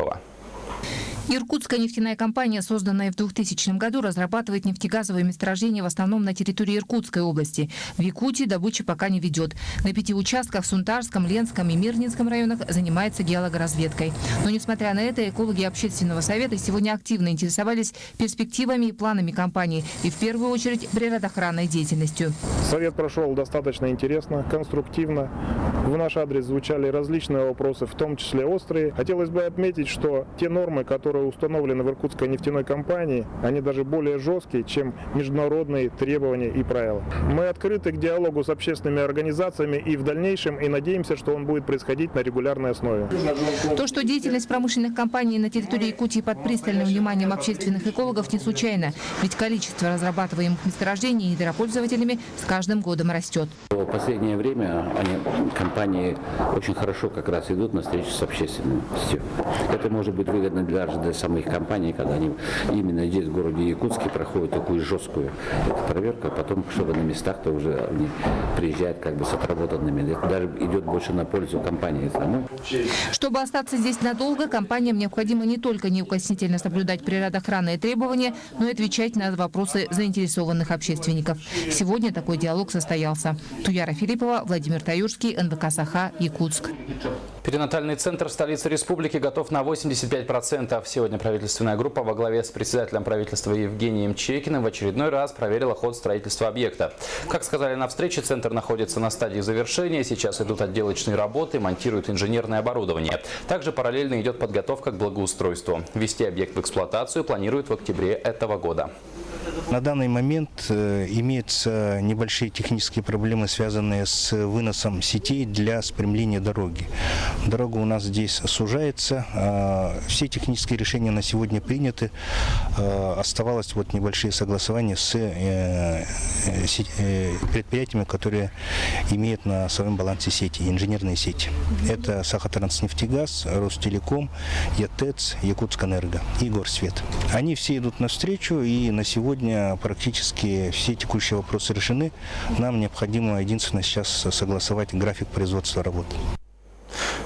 Иркутская нефтяная компания, созданная в 2000 году, разрабатывает нефтегазовые месторождения в основном на территории Иркутской области. В Якутии добычу пока не ведет. На пяти участках в Сунтарском, Ленском и Мирнинском районах занимается геологоразведкой. Но, несмотря на это, экологи Общественного совета сегодня активно интересовались перспективами и планами компании и, в первую очередь, природоохранной деятельностью. Совет прошел достаточно интересно, конструктивно. В наш адрес звучали различные вопросы, в том числе острые. Хотелось бы отметить, что те нормы, которые установлены в Иркутской нефтяной компании, они даже более жесткие, чем международные требования и правила. Мы открыты к диалогу с общественными организациями и в дальнейшем, и надеемся, что он будет происходить на регулярной основе. То, что деятельность промышленных компаний на территории Якутии под пристальным вниманием общественных экологов, не случайно. Ведь количество разрабатываемых месторождений недропользователями с каждым годом растет. В последнее время компании очень хорошо как раз идут на встречу с общественностью. Это может быть выгодно для самих компаний, когда они именно здесь, в городе Якутске, проходят такую жесткую проверку, а потом, чтобы на местах-то уже они приезжают как бы с отработанными. Это даже идет больше на пользу компании самой. Чтобы остаться здесь надолго, компаниям необходимо не только неукоснительно соблюдать природоохранные требования, но и отвечать на вопросы заинтересованных общественников. Сегодня такой диалог состоялся. Туяра Филиппова, Владимир Таюрский, НВК «Саха», Якутск. Перинатальный центр в столице республики готов на 85%. Сегодня правительственная группа во главе с председателем правительства Евгением Чекиным в очередной раз проверила ход строительства объекта. Как сказали на встрече, центр находится на стадии завершения. Сейчас идут отделочные работы, монтируют инженерное оборудование. Также параллельно идет подготовка к благоустройству. Ввести объект в эксплуатацию планируют в октябре этого года. На данный момент имеются небольшие технические проблемы, связанные с выносом сетей для спрямления дороги. Дорога у нас здесь сужается. Все технические решения на сегодня приняты. Оставалось вот небольшие согласования с предприятиями, которые имеют на своем балансе сети, инженерные сети. Это Сахатранснефтегаз, Ростелеком, ЯТЭЦ, Якутскэнерго и Горсвет. Они все идут навстречу, и на сегодня практически все текущие вопросы решены. Нам необходимо единственное сейчас согласовать график производства работ.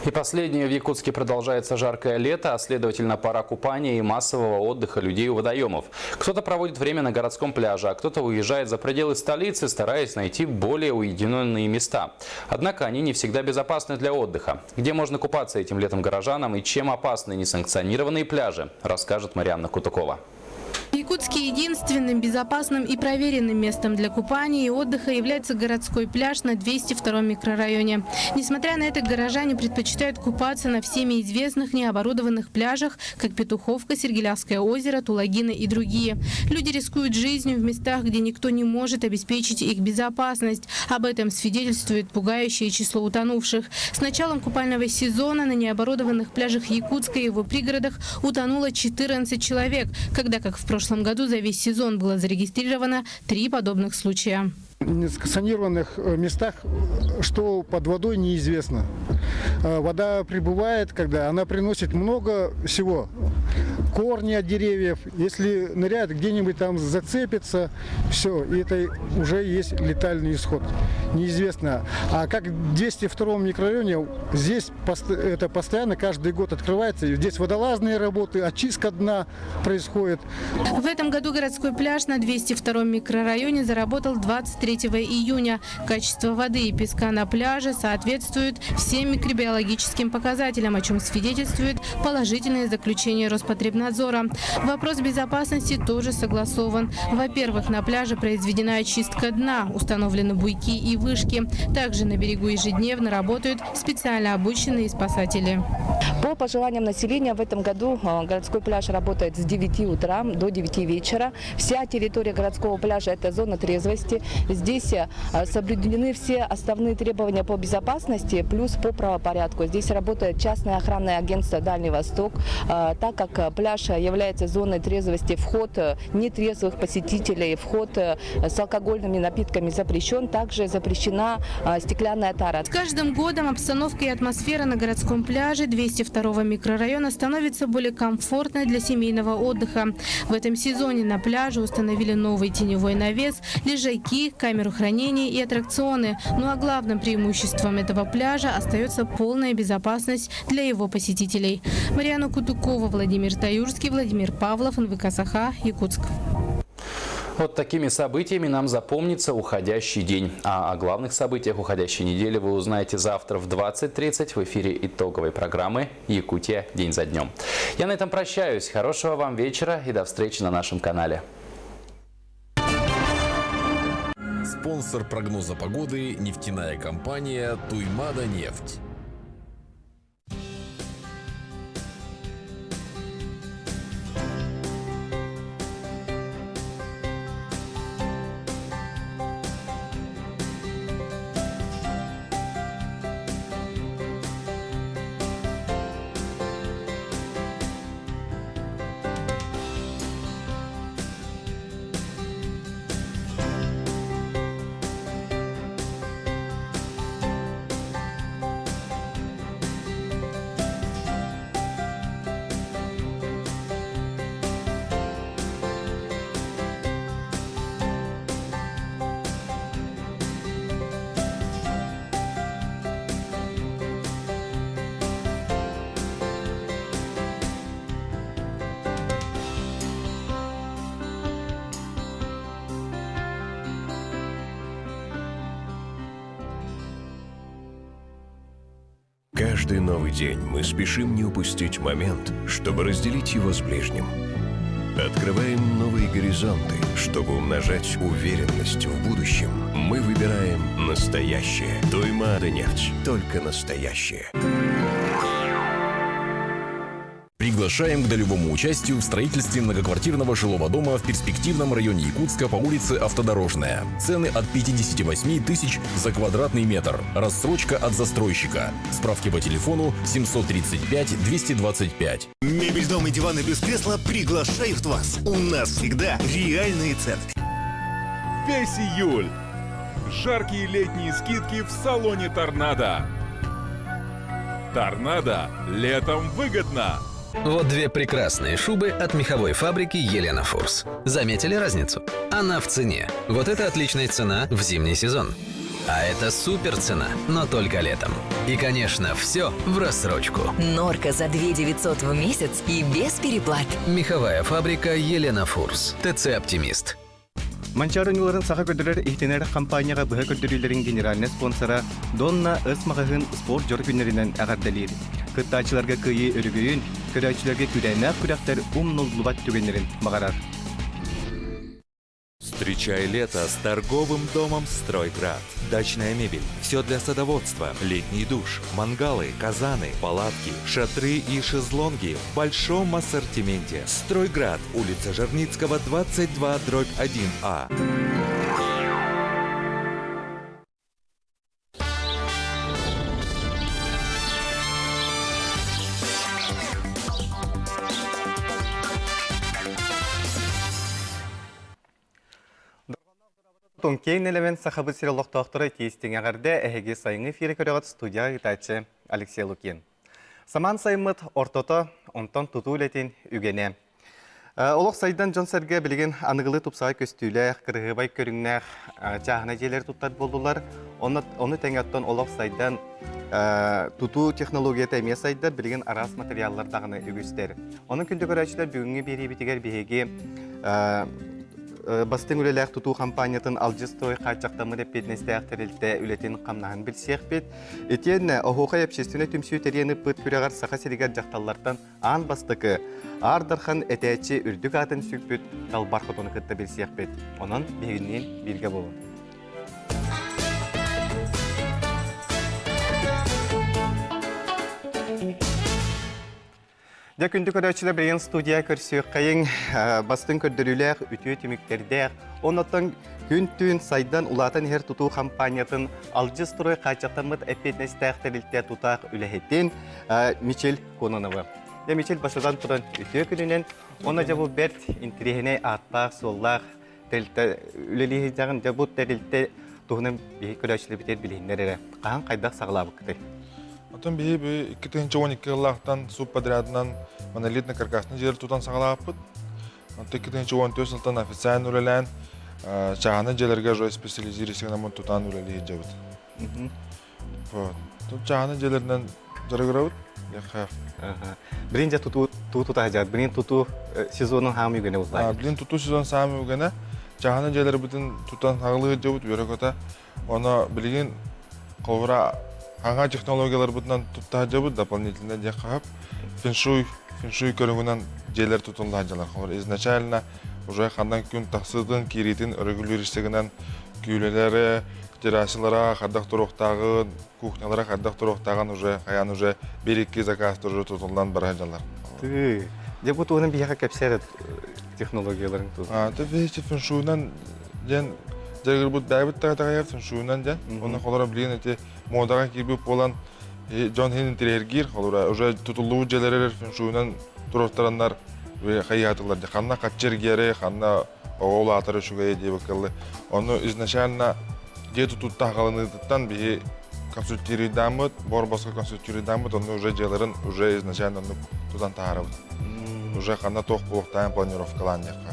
И последнее. В Якутске продолжается жаркое лето, а следовательно пора купания и массового отдыха людей у водоемов. Кто-то проводит время на городском пляже, а кто-то уезжает за пределы столицы, стараясь найти более уединенные места. Однако они не всегда безопасны для отдыха. Где можно купаться этим летом горожанам и чем опасны несанкционированные пляжи, расскажет Марианна Кутукова. В Якутске единственным безопасным и проверенным местом для купания и отдыха является городской пляж на 202-м микрорайоне. Несмотря на это, горожане предпочитают купаться на всеми известных необорудованных пляжах, как Петуховка, Сергелявское озеро, Тулагино и другие. Люди рискуют жизнью в местах, где никто не может обеспечить их безопасность. Об этом свидетельствует пугающее число утонувших. С началом купального сезона на необорудованных пляжах Якутска и его пригородах утонуло 14 человек, когда как в прошлом году за весь сезон было зарегистрировано 3 подобных случая. В несанкционированных местах, что под водой, неизвестно. Вода прибывает, когда она приносит много всего. корни от деревьев. Если ныряет, где-нибудь там зацепится, все, и это уже есть летальный исход. Неизвестно. А как в 202 микрорайоне, здесь это постоянно каждый год открывается. Здесь водолазные работы, очистка дна происходит. В этом году городской пляж на 202 микрорайоне заработал 23 июня. Качество воды и песка на пляже соответствует всем микробиологическим показателям, о чем свидетельствует положительное заключение Роспотребнадзора. Вопрос безопасности тоже согласован. Во-первых, на пляже произведена очистка дна, установлены буйки и вышки. Также на берегу ежедневно работают специально обученные спасатели. По пожеланиям населения в этом году городской пляж работает с 9 утра до 9 вечера. Вся территория городского пляжа – это зона трезвости. Здесь соблюдены все основные требования по безопасности, плюс по правопорядку. Здесь работает частное охранное агентство «Дальний Восток». Так как пляж является зоной трезвости, вход нетрезвых посетителей, вход с алкогольными напитками запрещен. Также запрещена стеклянная тара. С каждым годом обстановка и атмосфера на городском пляже 202 микрорайона становится более комфортной для семейного отдыха. В этом сезоне на пляже установили новый теневой навес, лежаки, камеру хранения и аттракционы. Ну а главным преимуществом этого пляжа остается полная безопасность для его посетителей. Марьяна Кутукова, Владимир Таюрский, Владимир Павлов, НВК Саха, Якутск. Вот такими событиями нам запомнится уходящий день. А о главных событиях уходящей недели вы узнаете завтра в 20:30 в эфире итоговой программы «Якутия. День за днем». Я на этом прощаюсь. Хорошего вам вечера и до встречи на нашем канале. Спонсор прогноза погоды – нефтяная компания «Туймада нефть». Каждый новый день мы спешим не упустить момент, чтобы разделить его с ближним. Открываем новые горизонты, чтобы умножать уверенность в будущем. Мы выбираем настоящее. Туймада нефть. Только настоящее. Приглашаем к долевому участию в строительстве многоквартирного жилого дома в перспективном районе Якутска по улице Автодорожная. Цены от 58 тысяч за квадратный метр. Рассрочка от застройщика. Справки по телефону 735 225. Мебель, дом и диваны без кресла приглашают вас. У нас всегда реальные цены. Весь июль. Жаркие летние скидки в салоне «Торнадо». «Торнадо» летом выгодно. Вот две прекрасные шубы от меховой фабрики Елена Фурс. Заметили разницу? Она в цене. Вот это отличная цена в зимний сезон. А это супер цена, но только летом. И, конечно, все в рассрочку. Норка за 2 900 в месяц и без переплат. Меховая фабрика Елена Фурс. ТЦ «Оптимист». Манчары нюларын саха көрдөрөр иһитинэр компанияга быһа көрдөрүүлэрин генеральный спонсора Донна Өс маҕаһыын спорт дьоро күннэринэн эҕэрдэлиир. Кыттааччыларга кыайыы өрөгөйүн, көрөөччүлэргэ күүрээннээх күрэхтэр умнуллубат түгэннэрин баҕарар. Встречай лето с торговым домом «Стройград». Дачная мебель, все для садоводства, летний душ, мангалы, казаны, палатки, шатры и шезлонги в большом ассортименте. «Стройград», улица Жерницкого, 22, дробь 1А. Кең нэлэмэн Сахабыт сирин олохтоохторо итии-истиҥ эҕэрдэ эһиги сайыҥҥы эфири көрөҕүт студияҕа ыытааччы Алексей Лукин. Самаан сайыммыт ортото, онтон тутуу үлэтин үгэнэ. Олох сайдан дьон-сэргэ билигин аныгылыы тупсаҕай көстүүлээх, кырыһыабай көрүҥнээх чааһынай дьиэлэри туттар буоллулар. Онно, ону тэҥэ оттон олох сайдан тутуу технологията эмиэ сайдар, билигин араас материаллар даҕаны үгүстэр. Онон күндү көрөөччүлэр бүгүҥҥү биэриибитигэр биһиги бастыҥ үлэлээх тутуу хампаанньатын Алжистрой хааччахтаммыт эппиэтинэстээх тэрилтэ үлэтин-хамнаһын билсиэхпит. Итиэннэ Оһуохай общественнай түмсүү тэрийэн ыппыт күрэҕэр Саха сиригэр дьахталлартан аан бастакы Аар Дархан этээччи үрдүк аатын сүкпүт Далбар Хотуну кытта билсиэхпит. Онон биһигинниин бииргэ буолуҥ. Дьэ, күндү көрөөччүлэр, билигин студия көрсүөххэйиҥ. Бастыҥ көрдөрүүлээх, үтүө түмүктэрдээх, оннуттан күн-түүн сайдан улаатан иһэр тутуу хампаанньатын Алжир строй хааччахтаммыт эппиэтинэстээх тэрилтэ тутаах үлэһитин Мичил Кононова. Дьэ, Мичил бастатан туран үтүө күнүнэн, уонна дьэ бу бэрт интэриэһинэй ааттаах-суоллаах тэрилтэ үлэлии сылдьаҕын. Дьэ, бу тэрилтэ туһунан биһиги көрөөччүлэрбитигэр билиһиннэр эрэ. Хаһан хайдах саҕалаабыккытый? Оттон биһи бу 2012 сыллаахтан субподрядынан монолитно каркасный дьиэлэр тутан саҕалаабыппыт. Онтон 2014 сылтан официально үлэлээн чааһынай дьиэлэргэ уже специализированный тутан үлэлии сылдьабыт. Вот. Тут чааһынай дьиэлэринэн дьарыгырабыт. Билин дьэ тутуу тутаһдьар. Билин тутуу сезонун хаамы үгэнэ буллаа. Билин тутуу сезон саамы үгэнэ. Чааһынай дьиэлэрбитин тутан хаҕылыы сылдьабыт үөрэ-көтө. Оно билигин холобура аҥа технологияларбытынан тутта сылдьабыт дополнительно диэх хаһап фэншуй фэншуй көрүҥүнэн дьиэлэр тутулла сылдьаллар. Холобура изначально уже ханан күн тахсыытын киириитин регулирующигынан күүлэлэри террасалара хайдах туруохтааҕын, кухнялара хайдах туруохтааҕын уже хайаан уже бир-икки заказ уже тутуллан бара сылдьаллар. Тыы. Дьэ бу туһунан биһиэхэ кэпсээр технологияларын туһунан. Ты вещи фэншуйунан диэн дьарыгырбыт бэйэбит таҕайар фэншуйунан диэн. Онно холоро билигин эти модаҕа киирбит буолан дьон иһин интириэһиргиир холура уже тутуллубут дьиэлэрэр фэншуйунан туруортараннар хайыһатылар ханна хаччы эргиэри ханна оҕо улаатар үчүгэйэ диэбиккэ Ону изначально дьиэ тутуутта хаалыныытыттан биһи консультируйдааммыт, бор-босхо консультируйдааммыт, онно уже дьиэлэрин уже изначально оннук тутан таһаарабыт. Уже ханна туох буолуохтааҕын планировкалаан диэххэ.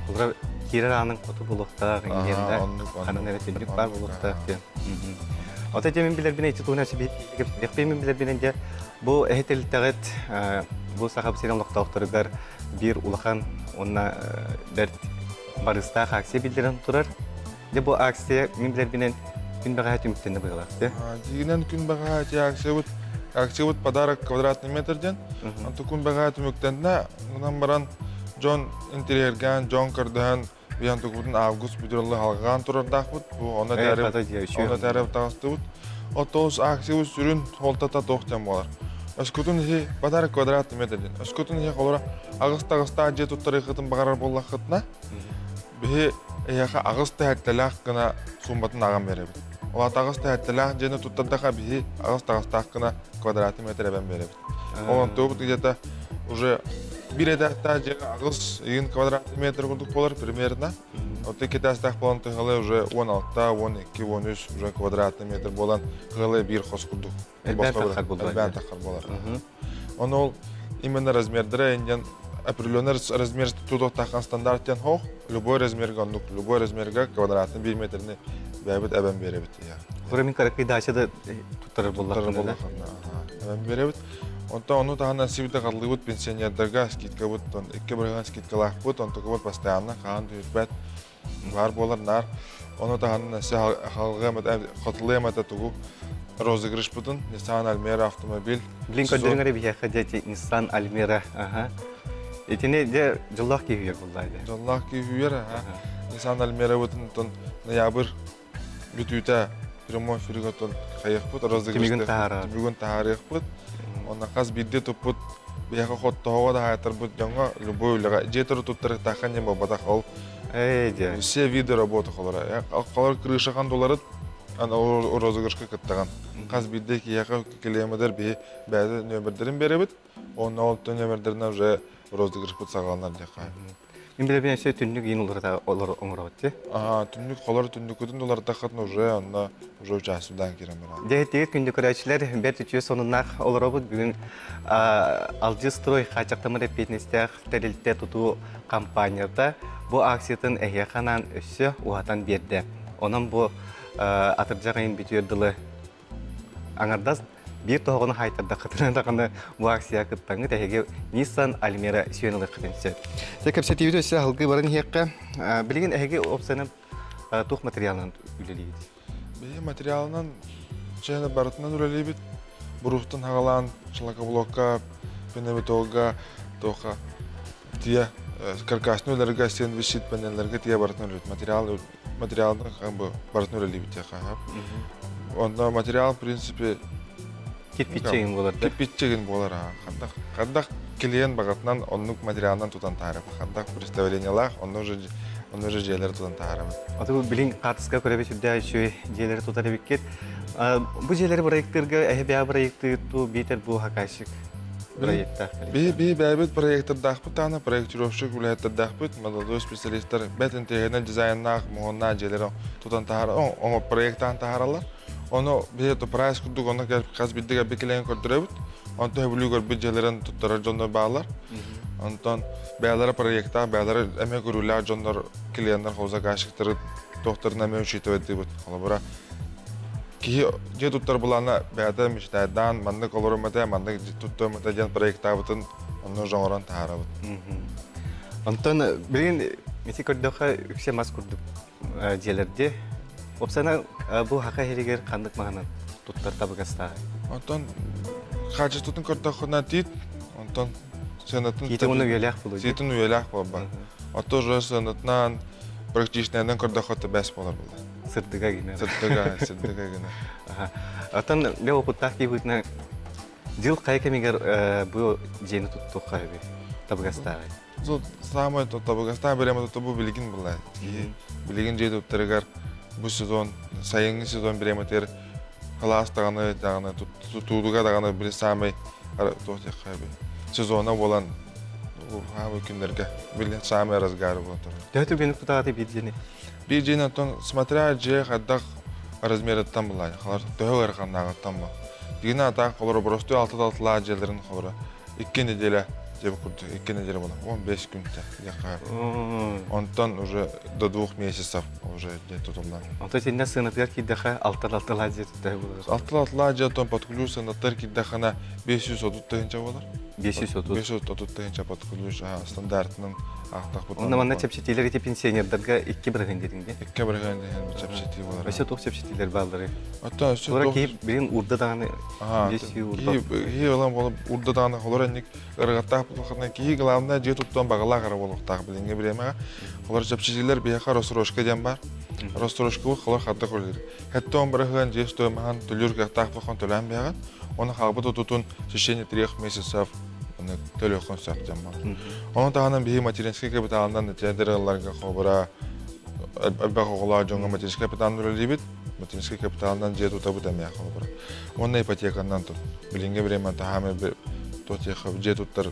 Булар киирэр аанын хоту буолуохтаах, иҥиэннэ ханан эрэ түннүк баар буолуохтаах диэн. Ото дьэ мин билэрбинэн ити туһунан сүбэһит мин билэрбинэн дьэ бу эһитилтэҕит бу Саха сирин олохтоохторугар биир улахан уонна бэрт барыстаах акция биллэрэн турар. Дьэ бу акция мин билэрбинэн күн бэҕэһээ түмүктэннэ быһыылаах дии. Дьиҥинэн күн бэҕэһээ ити акциябыт акциябыт подарок квадратный метр диэн. Онтон күн бэҕэһээ түмүктэннэ. Онон баран дьон интэриэһиргээн, дьон көрдөһөн биһэн тугубутун август бүтүрэлли халҕаан турардаахпыт. Бу онно тээрэп таҕыстыбыт. Оттоус акциябыт сүрүн суолтата туох диэн буолар. Өскөтүн иһи подарок квадратный метр диэн. Өскөтүн иһи холоро аҕыс таҕыстаах дьиэ туттарыаххытын баҕарар буоллаххытына, биһи эһиэхэ аҕыс тэһэттэлээх гына суумбатын ааҕан биэрэбит. Ол аата аҕыс тэһэттэлээх дьиэни туттардаха биһи аҕыс таҕыстаах гына квадратный метр эбэн биэрэбит. Ол онтубут где-то уже биир этээстээх дьиэҕэ аҕыс ыйын квадратный метр курдук буолар примерно. Оттон икки этээстээх буолан тыһылы уже 16, 12, 13 уже квадратный метр буолан кыһылы биир хос курдук. Элбээн таххар буолар. Элбээн таххар буолар. Ону ол именно размердара индиан определенный размер тутуохтааххан стандарт диэн хоох любой размерга оннук любой размерга квадратный биир метрни бэйэбит эбэн биэрэбит Кура мин кыракый дача да туттарар буоллаххына эбэн биэрэбит онтон ону таһынан сибите халлыыбыт пенсионердарга скидкабыт икки бырыһыан скидкалаахпыт онтукубут постоянно хаан түһүрбэт баар буолар наар ону таһынан өссө халҕыам хотулуом этэ тугу розыгрышпытын Nissan Almera автомобиль Блин көрдөрүҥ эрэ биһиэхэ дьэ Nissan Almera аха итини дьэ дьоллоох киһи үөр буллаа дьэ дьоллоох киһи үөр аха Nissan Almera-бытын оттон ноябрь бүтүүтэ прямой эфиргэ оттон хайыахпыт розыгрышты түмүгүн таһаарыахпыт онно хас биирдии туппут биһиэхэ хоттоһоҕо да хаайтарбыт дьоҥҥо любой үлэҕэ дьиэ туру туттарыахтаахха диэн буолбатах ол все виды работы холоро холор крышахан долларыт розыгрышка кыттаҕын хас биирдии киһиэхэ килиэмэтэр биһи бэйэтэ нөмердэрин биэрэбит онно ол нөмердэринэн уже розыгрышпыт саҕаланар диэххэ. Мин билэбин өссө түннүк иин уларыта оҥороҕут дии. Аа, түннүк холор түннүккүтүн уларытаххытына уже онно уже участвуйдаан киирэн баран. Дьэ, тиит күндү көрөөччүлэр, бэрт үтүө сонуннаах олоробут. Бүгүн Алжистрой хааччахтаммыт эппиэтинэстээх тэрилтэ тутуу компанията бу акциятын эһиэхэ анаан өссө уһатан биэрдэ. Онон бу атырдьах ыйын бүтүөр дылы аҥардас биир тоһоҕону хаайтардаххытына даҕаны бу акцияҕа кыттаҥҥыт эһиги Nissan Almera сүйэн ылыаххытын сөп. Дьэ кэпсэтиибит өссө аһылгыы баран иһиэххэ. Билигин эһиги опциянан туох материалынан үлэлиигит? Биһиги материалынан чээнэ барытынан үлэлиибит. Буруһтан хагалаан шлакоблокка, пенометолга, туохха тиэ каркасный үлэлэргэ, сэндвич панелларга тиэ барытынан үлэлиибит. Материал материалынан как бы барытын үлэлиибит диэххэ Онно материал в принципе кирпиччигин буолар да? Кирпиччигин буолар аа. Хардах хардах клиент баҕатынан оннук материалынан тутан таһаарабыт. Хардах представлениелаах онно уже онно уже дьиэлэри тутан таһаарабыт. Аты бу билин хаартыска көрөбүт сүрдээх үчүгэй дьиэлэри тутар эбиккит. Бу дьиэлэри проектыырга эһи бэйэ проектыыр туу биитэр бу заказчик проектаах Би би бэйэбит проектордаахпыт даҕаны проектировщик үлэһиттэрдээхпит, молодой специалистар бэт интэриэһинэй дизайннаах, моһуоннаах дьиэлэри тутан таһаар оҥо проектаан таһаараллар. Ону биһи прайс курдук онно хас биирдик эбби килээн көрдөрөбүт. Онтон сөбүлүү көрбүт дьиэлэрин туттарар дьоннор бааллар. Онтон бэйэлэрэ проектаах, бэйэлэрэ эмиэ көрүүлээх дьоннор, клиеннэр, заказчиктары туохтарын эмиэ учитывать Холобура, киһи дьиэ туттар былаана бэйэтэ мечтайдаан маннык олорум этэ, маннык туттуом этэ диэн проектаабытын онно уже оҥорон таһаарабыт. Онтон билигин ити көрдөххө үксэ мас курдук дьиэлэрди. Уопсайынан бу хака иһигэр ханнык маһынан туттар табыгастааҕый? Онтон хаачыстыбатын көрдөххүнэ тиит, онтон сыанатын Тиитин уонна үйэлээх буолуо. Тиитин үйэлээх буолба. Оттон уже сыанатынан практичныйынан көрдөххө бэс буолар буолла. Сырдыга гинэ. Сырдыга, сырдыга гинэ. Оттон бе опыттаах киһи быһыытынан дьыл хайа кэмигэр бу дьиэни туттуохха үһү табыгастааҕый? Тут самое табыгастаах бириэмэ бу билигин буолла. Билигин дьиэ туттарыгар бу сезон, сайыҥҥы сезон бириэмэтигэр кылаас даҕаны даҕаны тутууга даҕаны били самый туох диэххэ сезона буолан хаамый күннэргэ били самый разгар буолан турар. Төһө түргэнник тутааты биир дьиэни? Биир дьиэни оттон смотря дьиэ хайдах размерыттан булаай, халар төһө ыараханнааҕыттан бу. Дигинэ атаах холоро боростуой алта алталаах дьиэлэрин холоро икки неделя дьиэ курдук икки неделя буолар 15 күнтэ диэххэ онтон уже до двух месяцев уже дьиэ тутуллар. Онтон итиннэ сыанатыгар киирдэххэ алтан алталаах дьиэ туттаһы буолар. Алтан алталаах дьиэ оттон под ключ сыанаттар киирдэххинэ 530 тыһыынча буолар. 530. 530 тыһыынча под ключ стандартынан аахтахпыт. Онно манна чэпчэтиилэр ити пенсионердарга икки бырыһыан диэтиҥ дии. Икки бырыһыан диэн чэпчэтии буолар. Өссө туох чэпчэтиилэр баалларый? Оттон өссө Тура киһи билин урда даҕаны Киһи ылан буолуп урда даҕаны холор энник ырыгаттаах буолуоххатына киһи главное дьиэ туттуон баҕалаах эрэ буолуохтаах билиҥҥи бириэмэҕэ. Холор чэпчэтиилэр биһиэхэ рассрочка диэн баар. Рассрочка холор хардах үлэлиир. Хэттэ бырыһыан дьиэ стоимоһын төлүүр кыахтаах буолхан төлөөн биэҕин. Оны хаалбыт отутун в течение трех месяцев төлүөххүн сөп диэн баар. Ону таһынан биһи материнский капиталынан эдэр ыалларга холобура элбэх оҕолоох дьоҥҥо материнский капиталынан үлэлиибит. Материнский капиталынан дьиэ тутабыт эмиэ холобура. Уонна ипотеканан тут. Билиҥҥи время таһаамай дьиэ туттар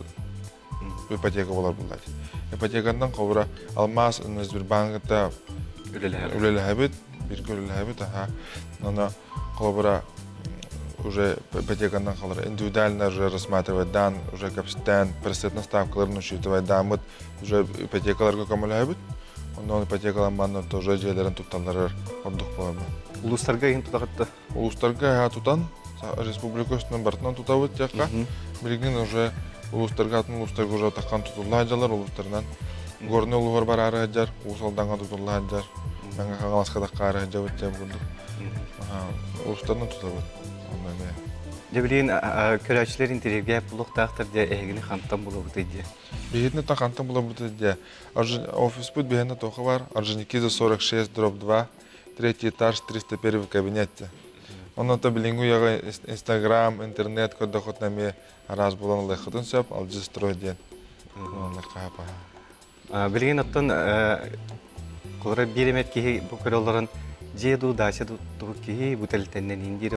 ипотека болар буллар. Ипотеканан холобура алмаас Сбербанкта үлэлэһэбит, бирге үлэлэһэбит, аха. Аны холобура уже ипотеканан холобура индивидуально уже рассматривать дан, уже капстан, процентная ставкаларын учитывать дамыт, уже ипотекаларга көмөлөһөбүт. Онон ипотекаланманна тоже дьиэлэрин тутталларыгар ордук буолар. Улуустарга иһин тутаҕытта? Улуустарга тутан, республика үстүнэн барытынан тутабыт диэххэ. Билигин уже улуустарга атын улуустарга уже таххан тутулла сылдьаллар улуустарынан. Горный улууһугар бараары сылдьар, Уус Алдаҥҥа тутулла сылдьар, Мэҥэ Хаҥаласка таххаары сылдьабыт диэн курдук. Улуустарынан тутабыт. Онно эмиэ. Дьэ билигин көрөөччүлэр интэриэһиргээп буолуохтаахтар дьэ эһигини хантан булабытый диэ? Биһигини та хантан булабытый диэ? Офиспыт биһиэнэ тоха бар, Орджоникидзе 46 дробь 2, третий этаж, 301 кабинет. Онон то билиҥҥи үйэҕэ Инстаграм, интернет көрдөххүтүнэ эмиэ араас булан ылыаххытын сөп, Алжистрой диэн. Билигин оттон холобура биир эмэ киһи бу көрө олорон дьиэ дуу, дача дуу киһи бу тэрилтэннэн иин диир.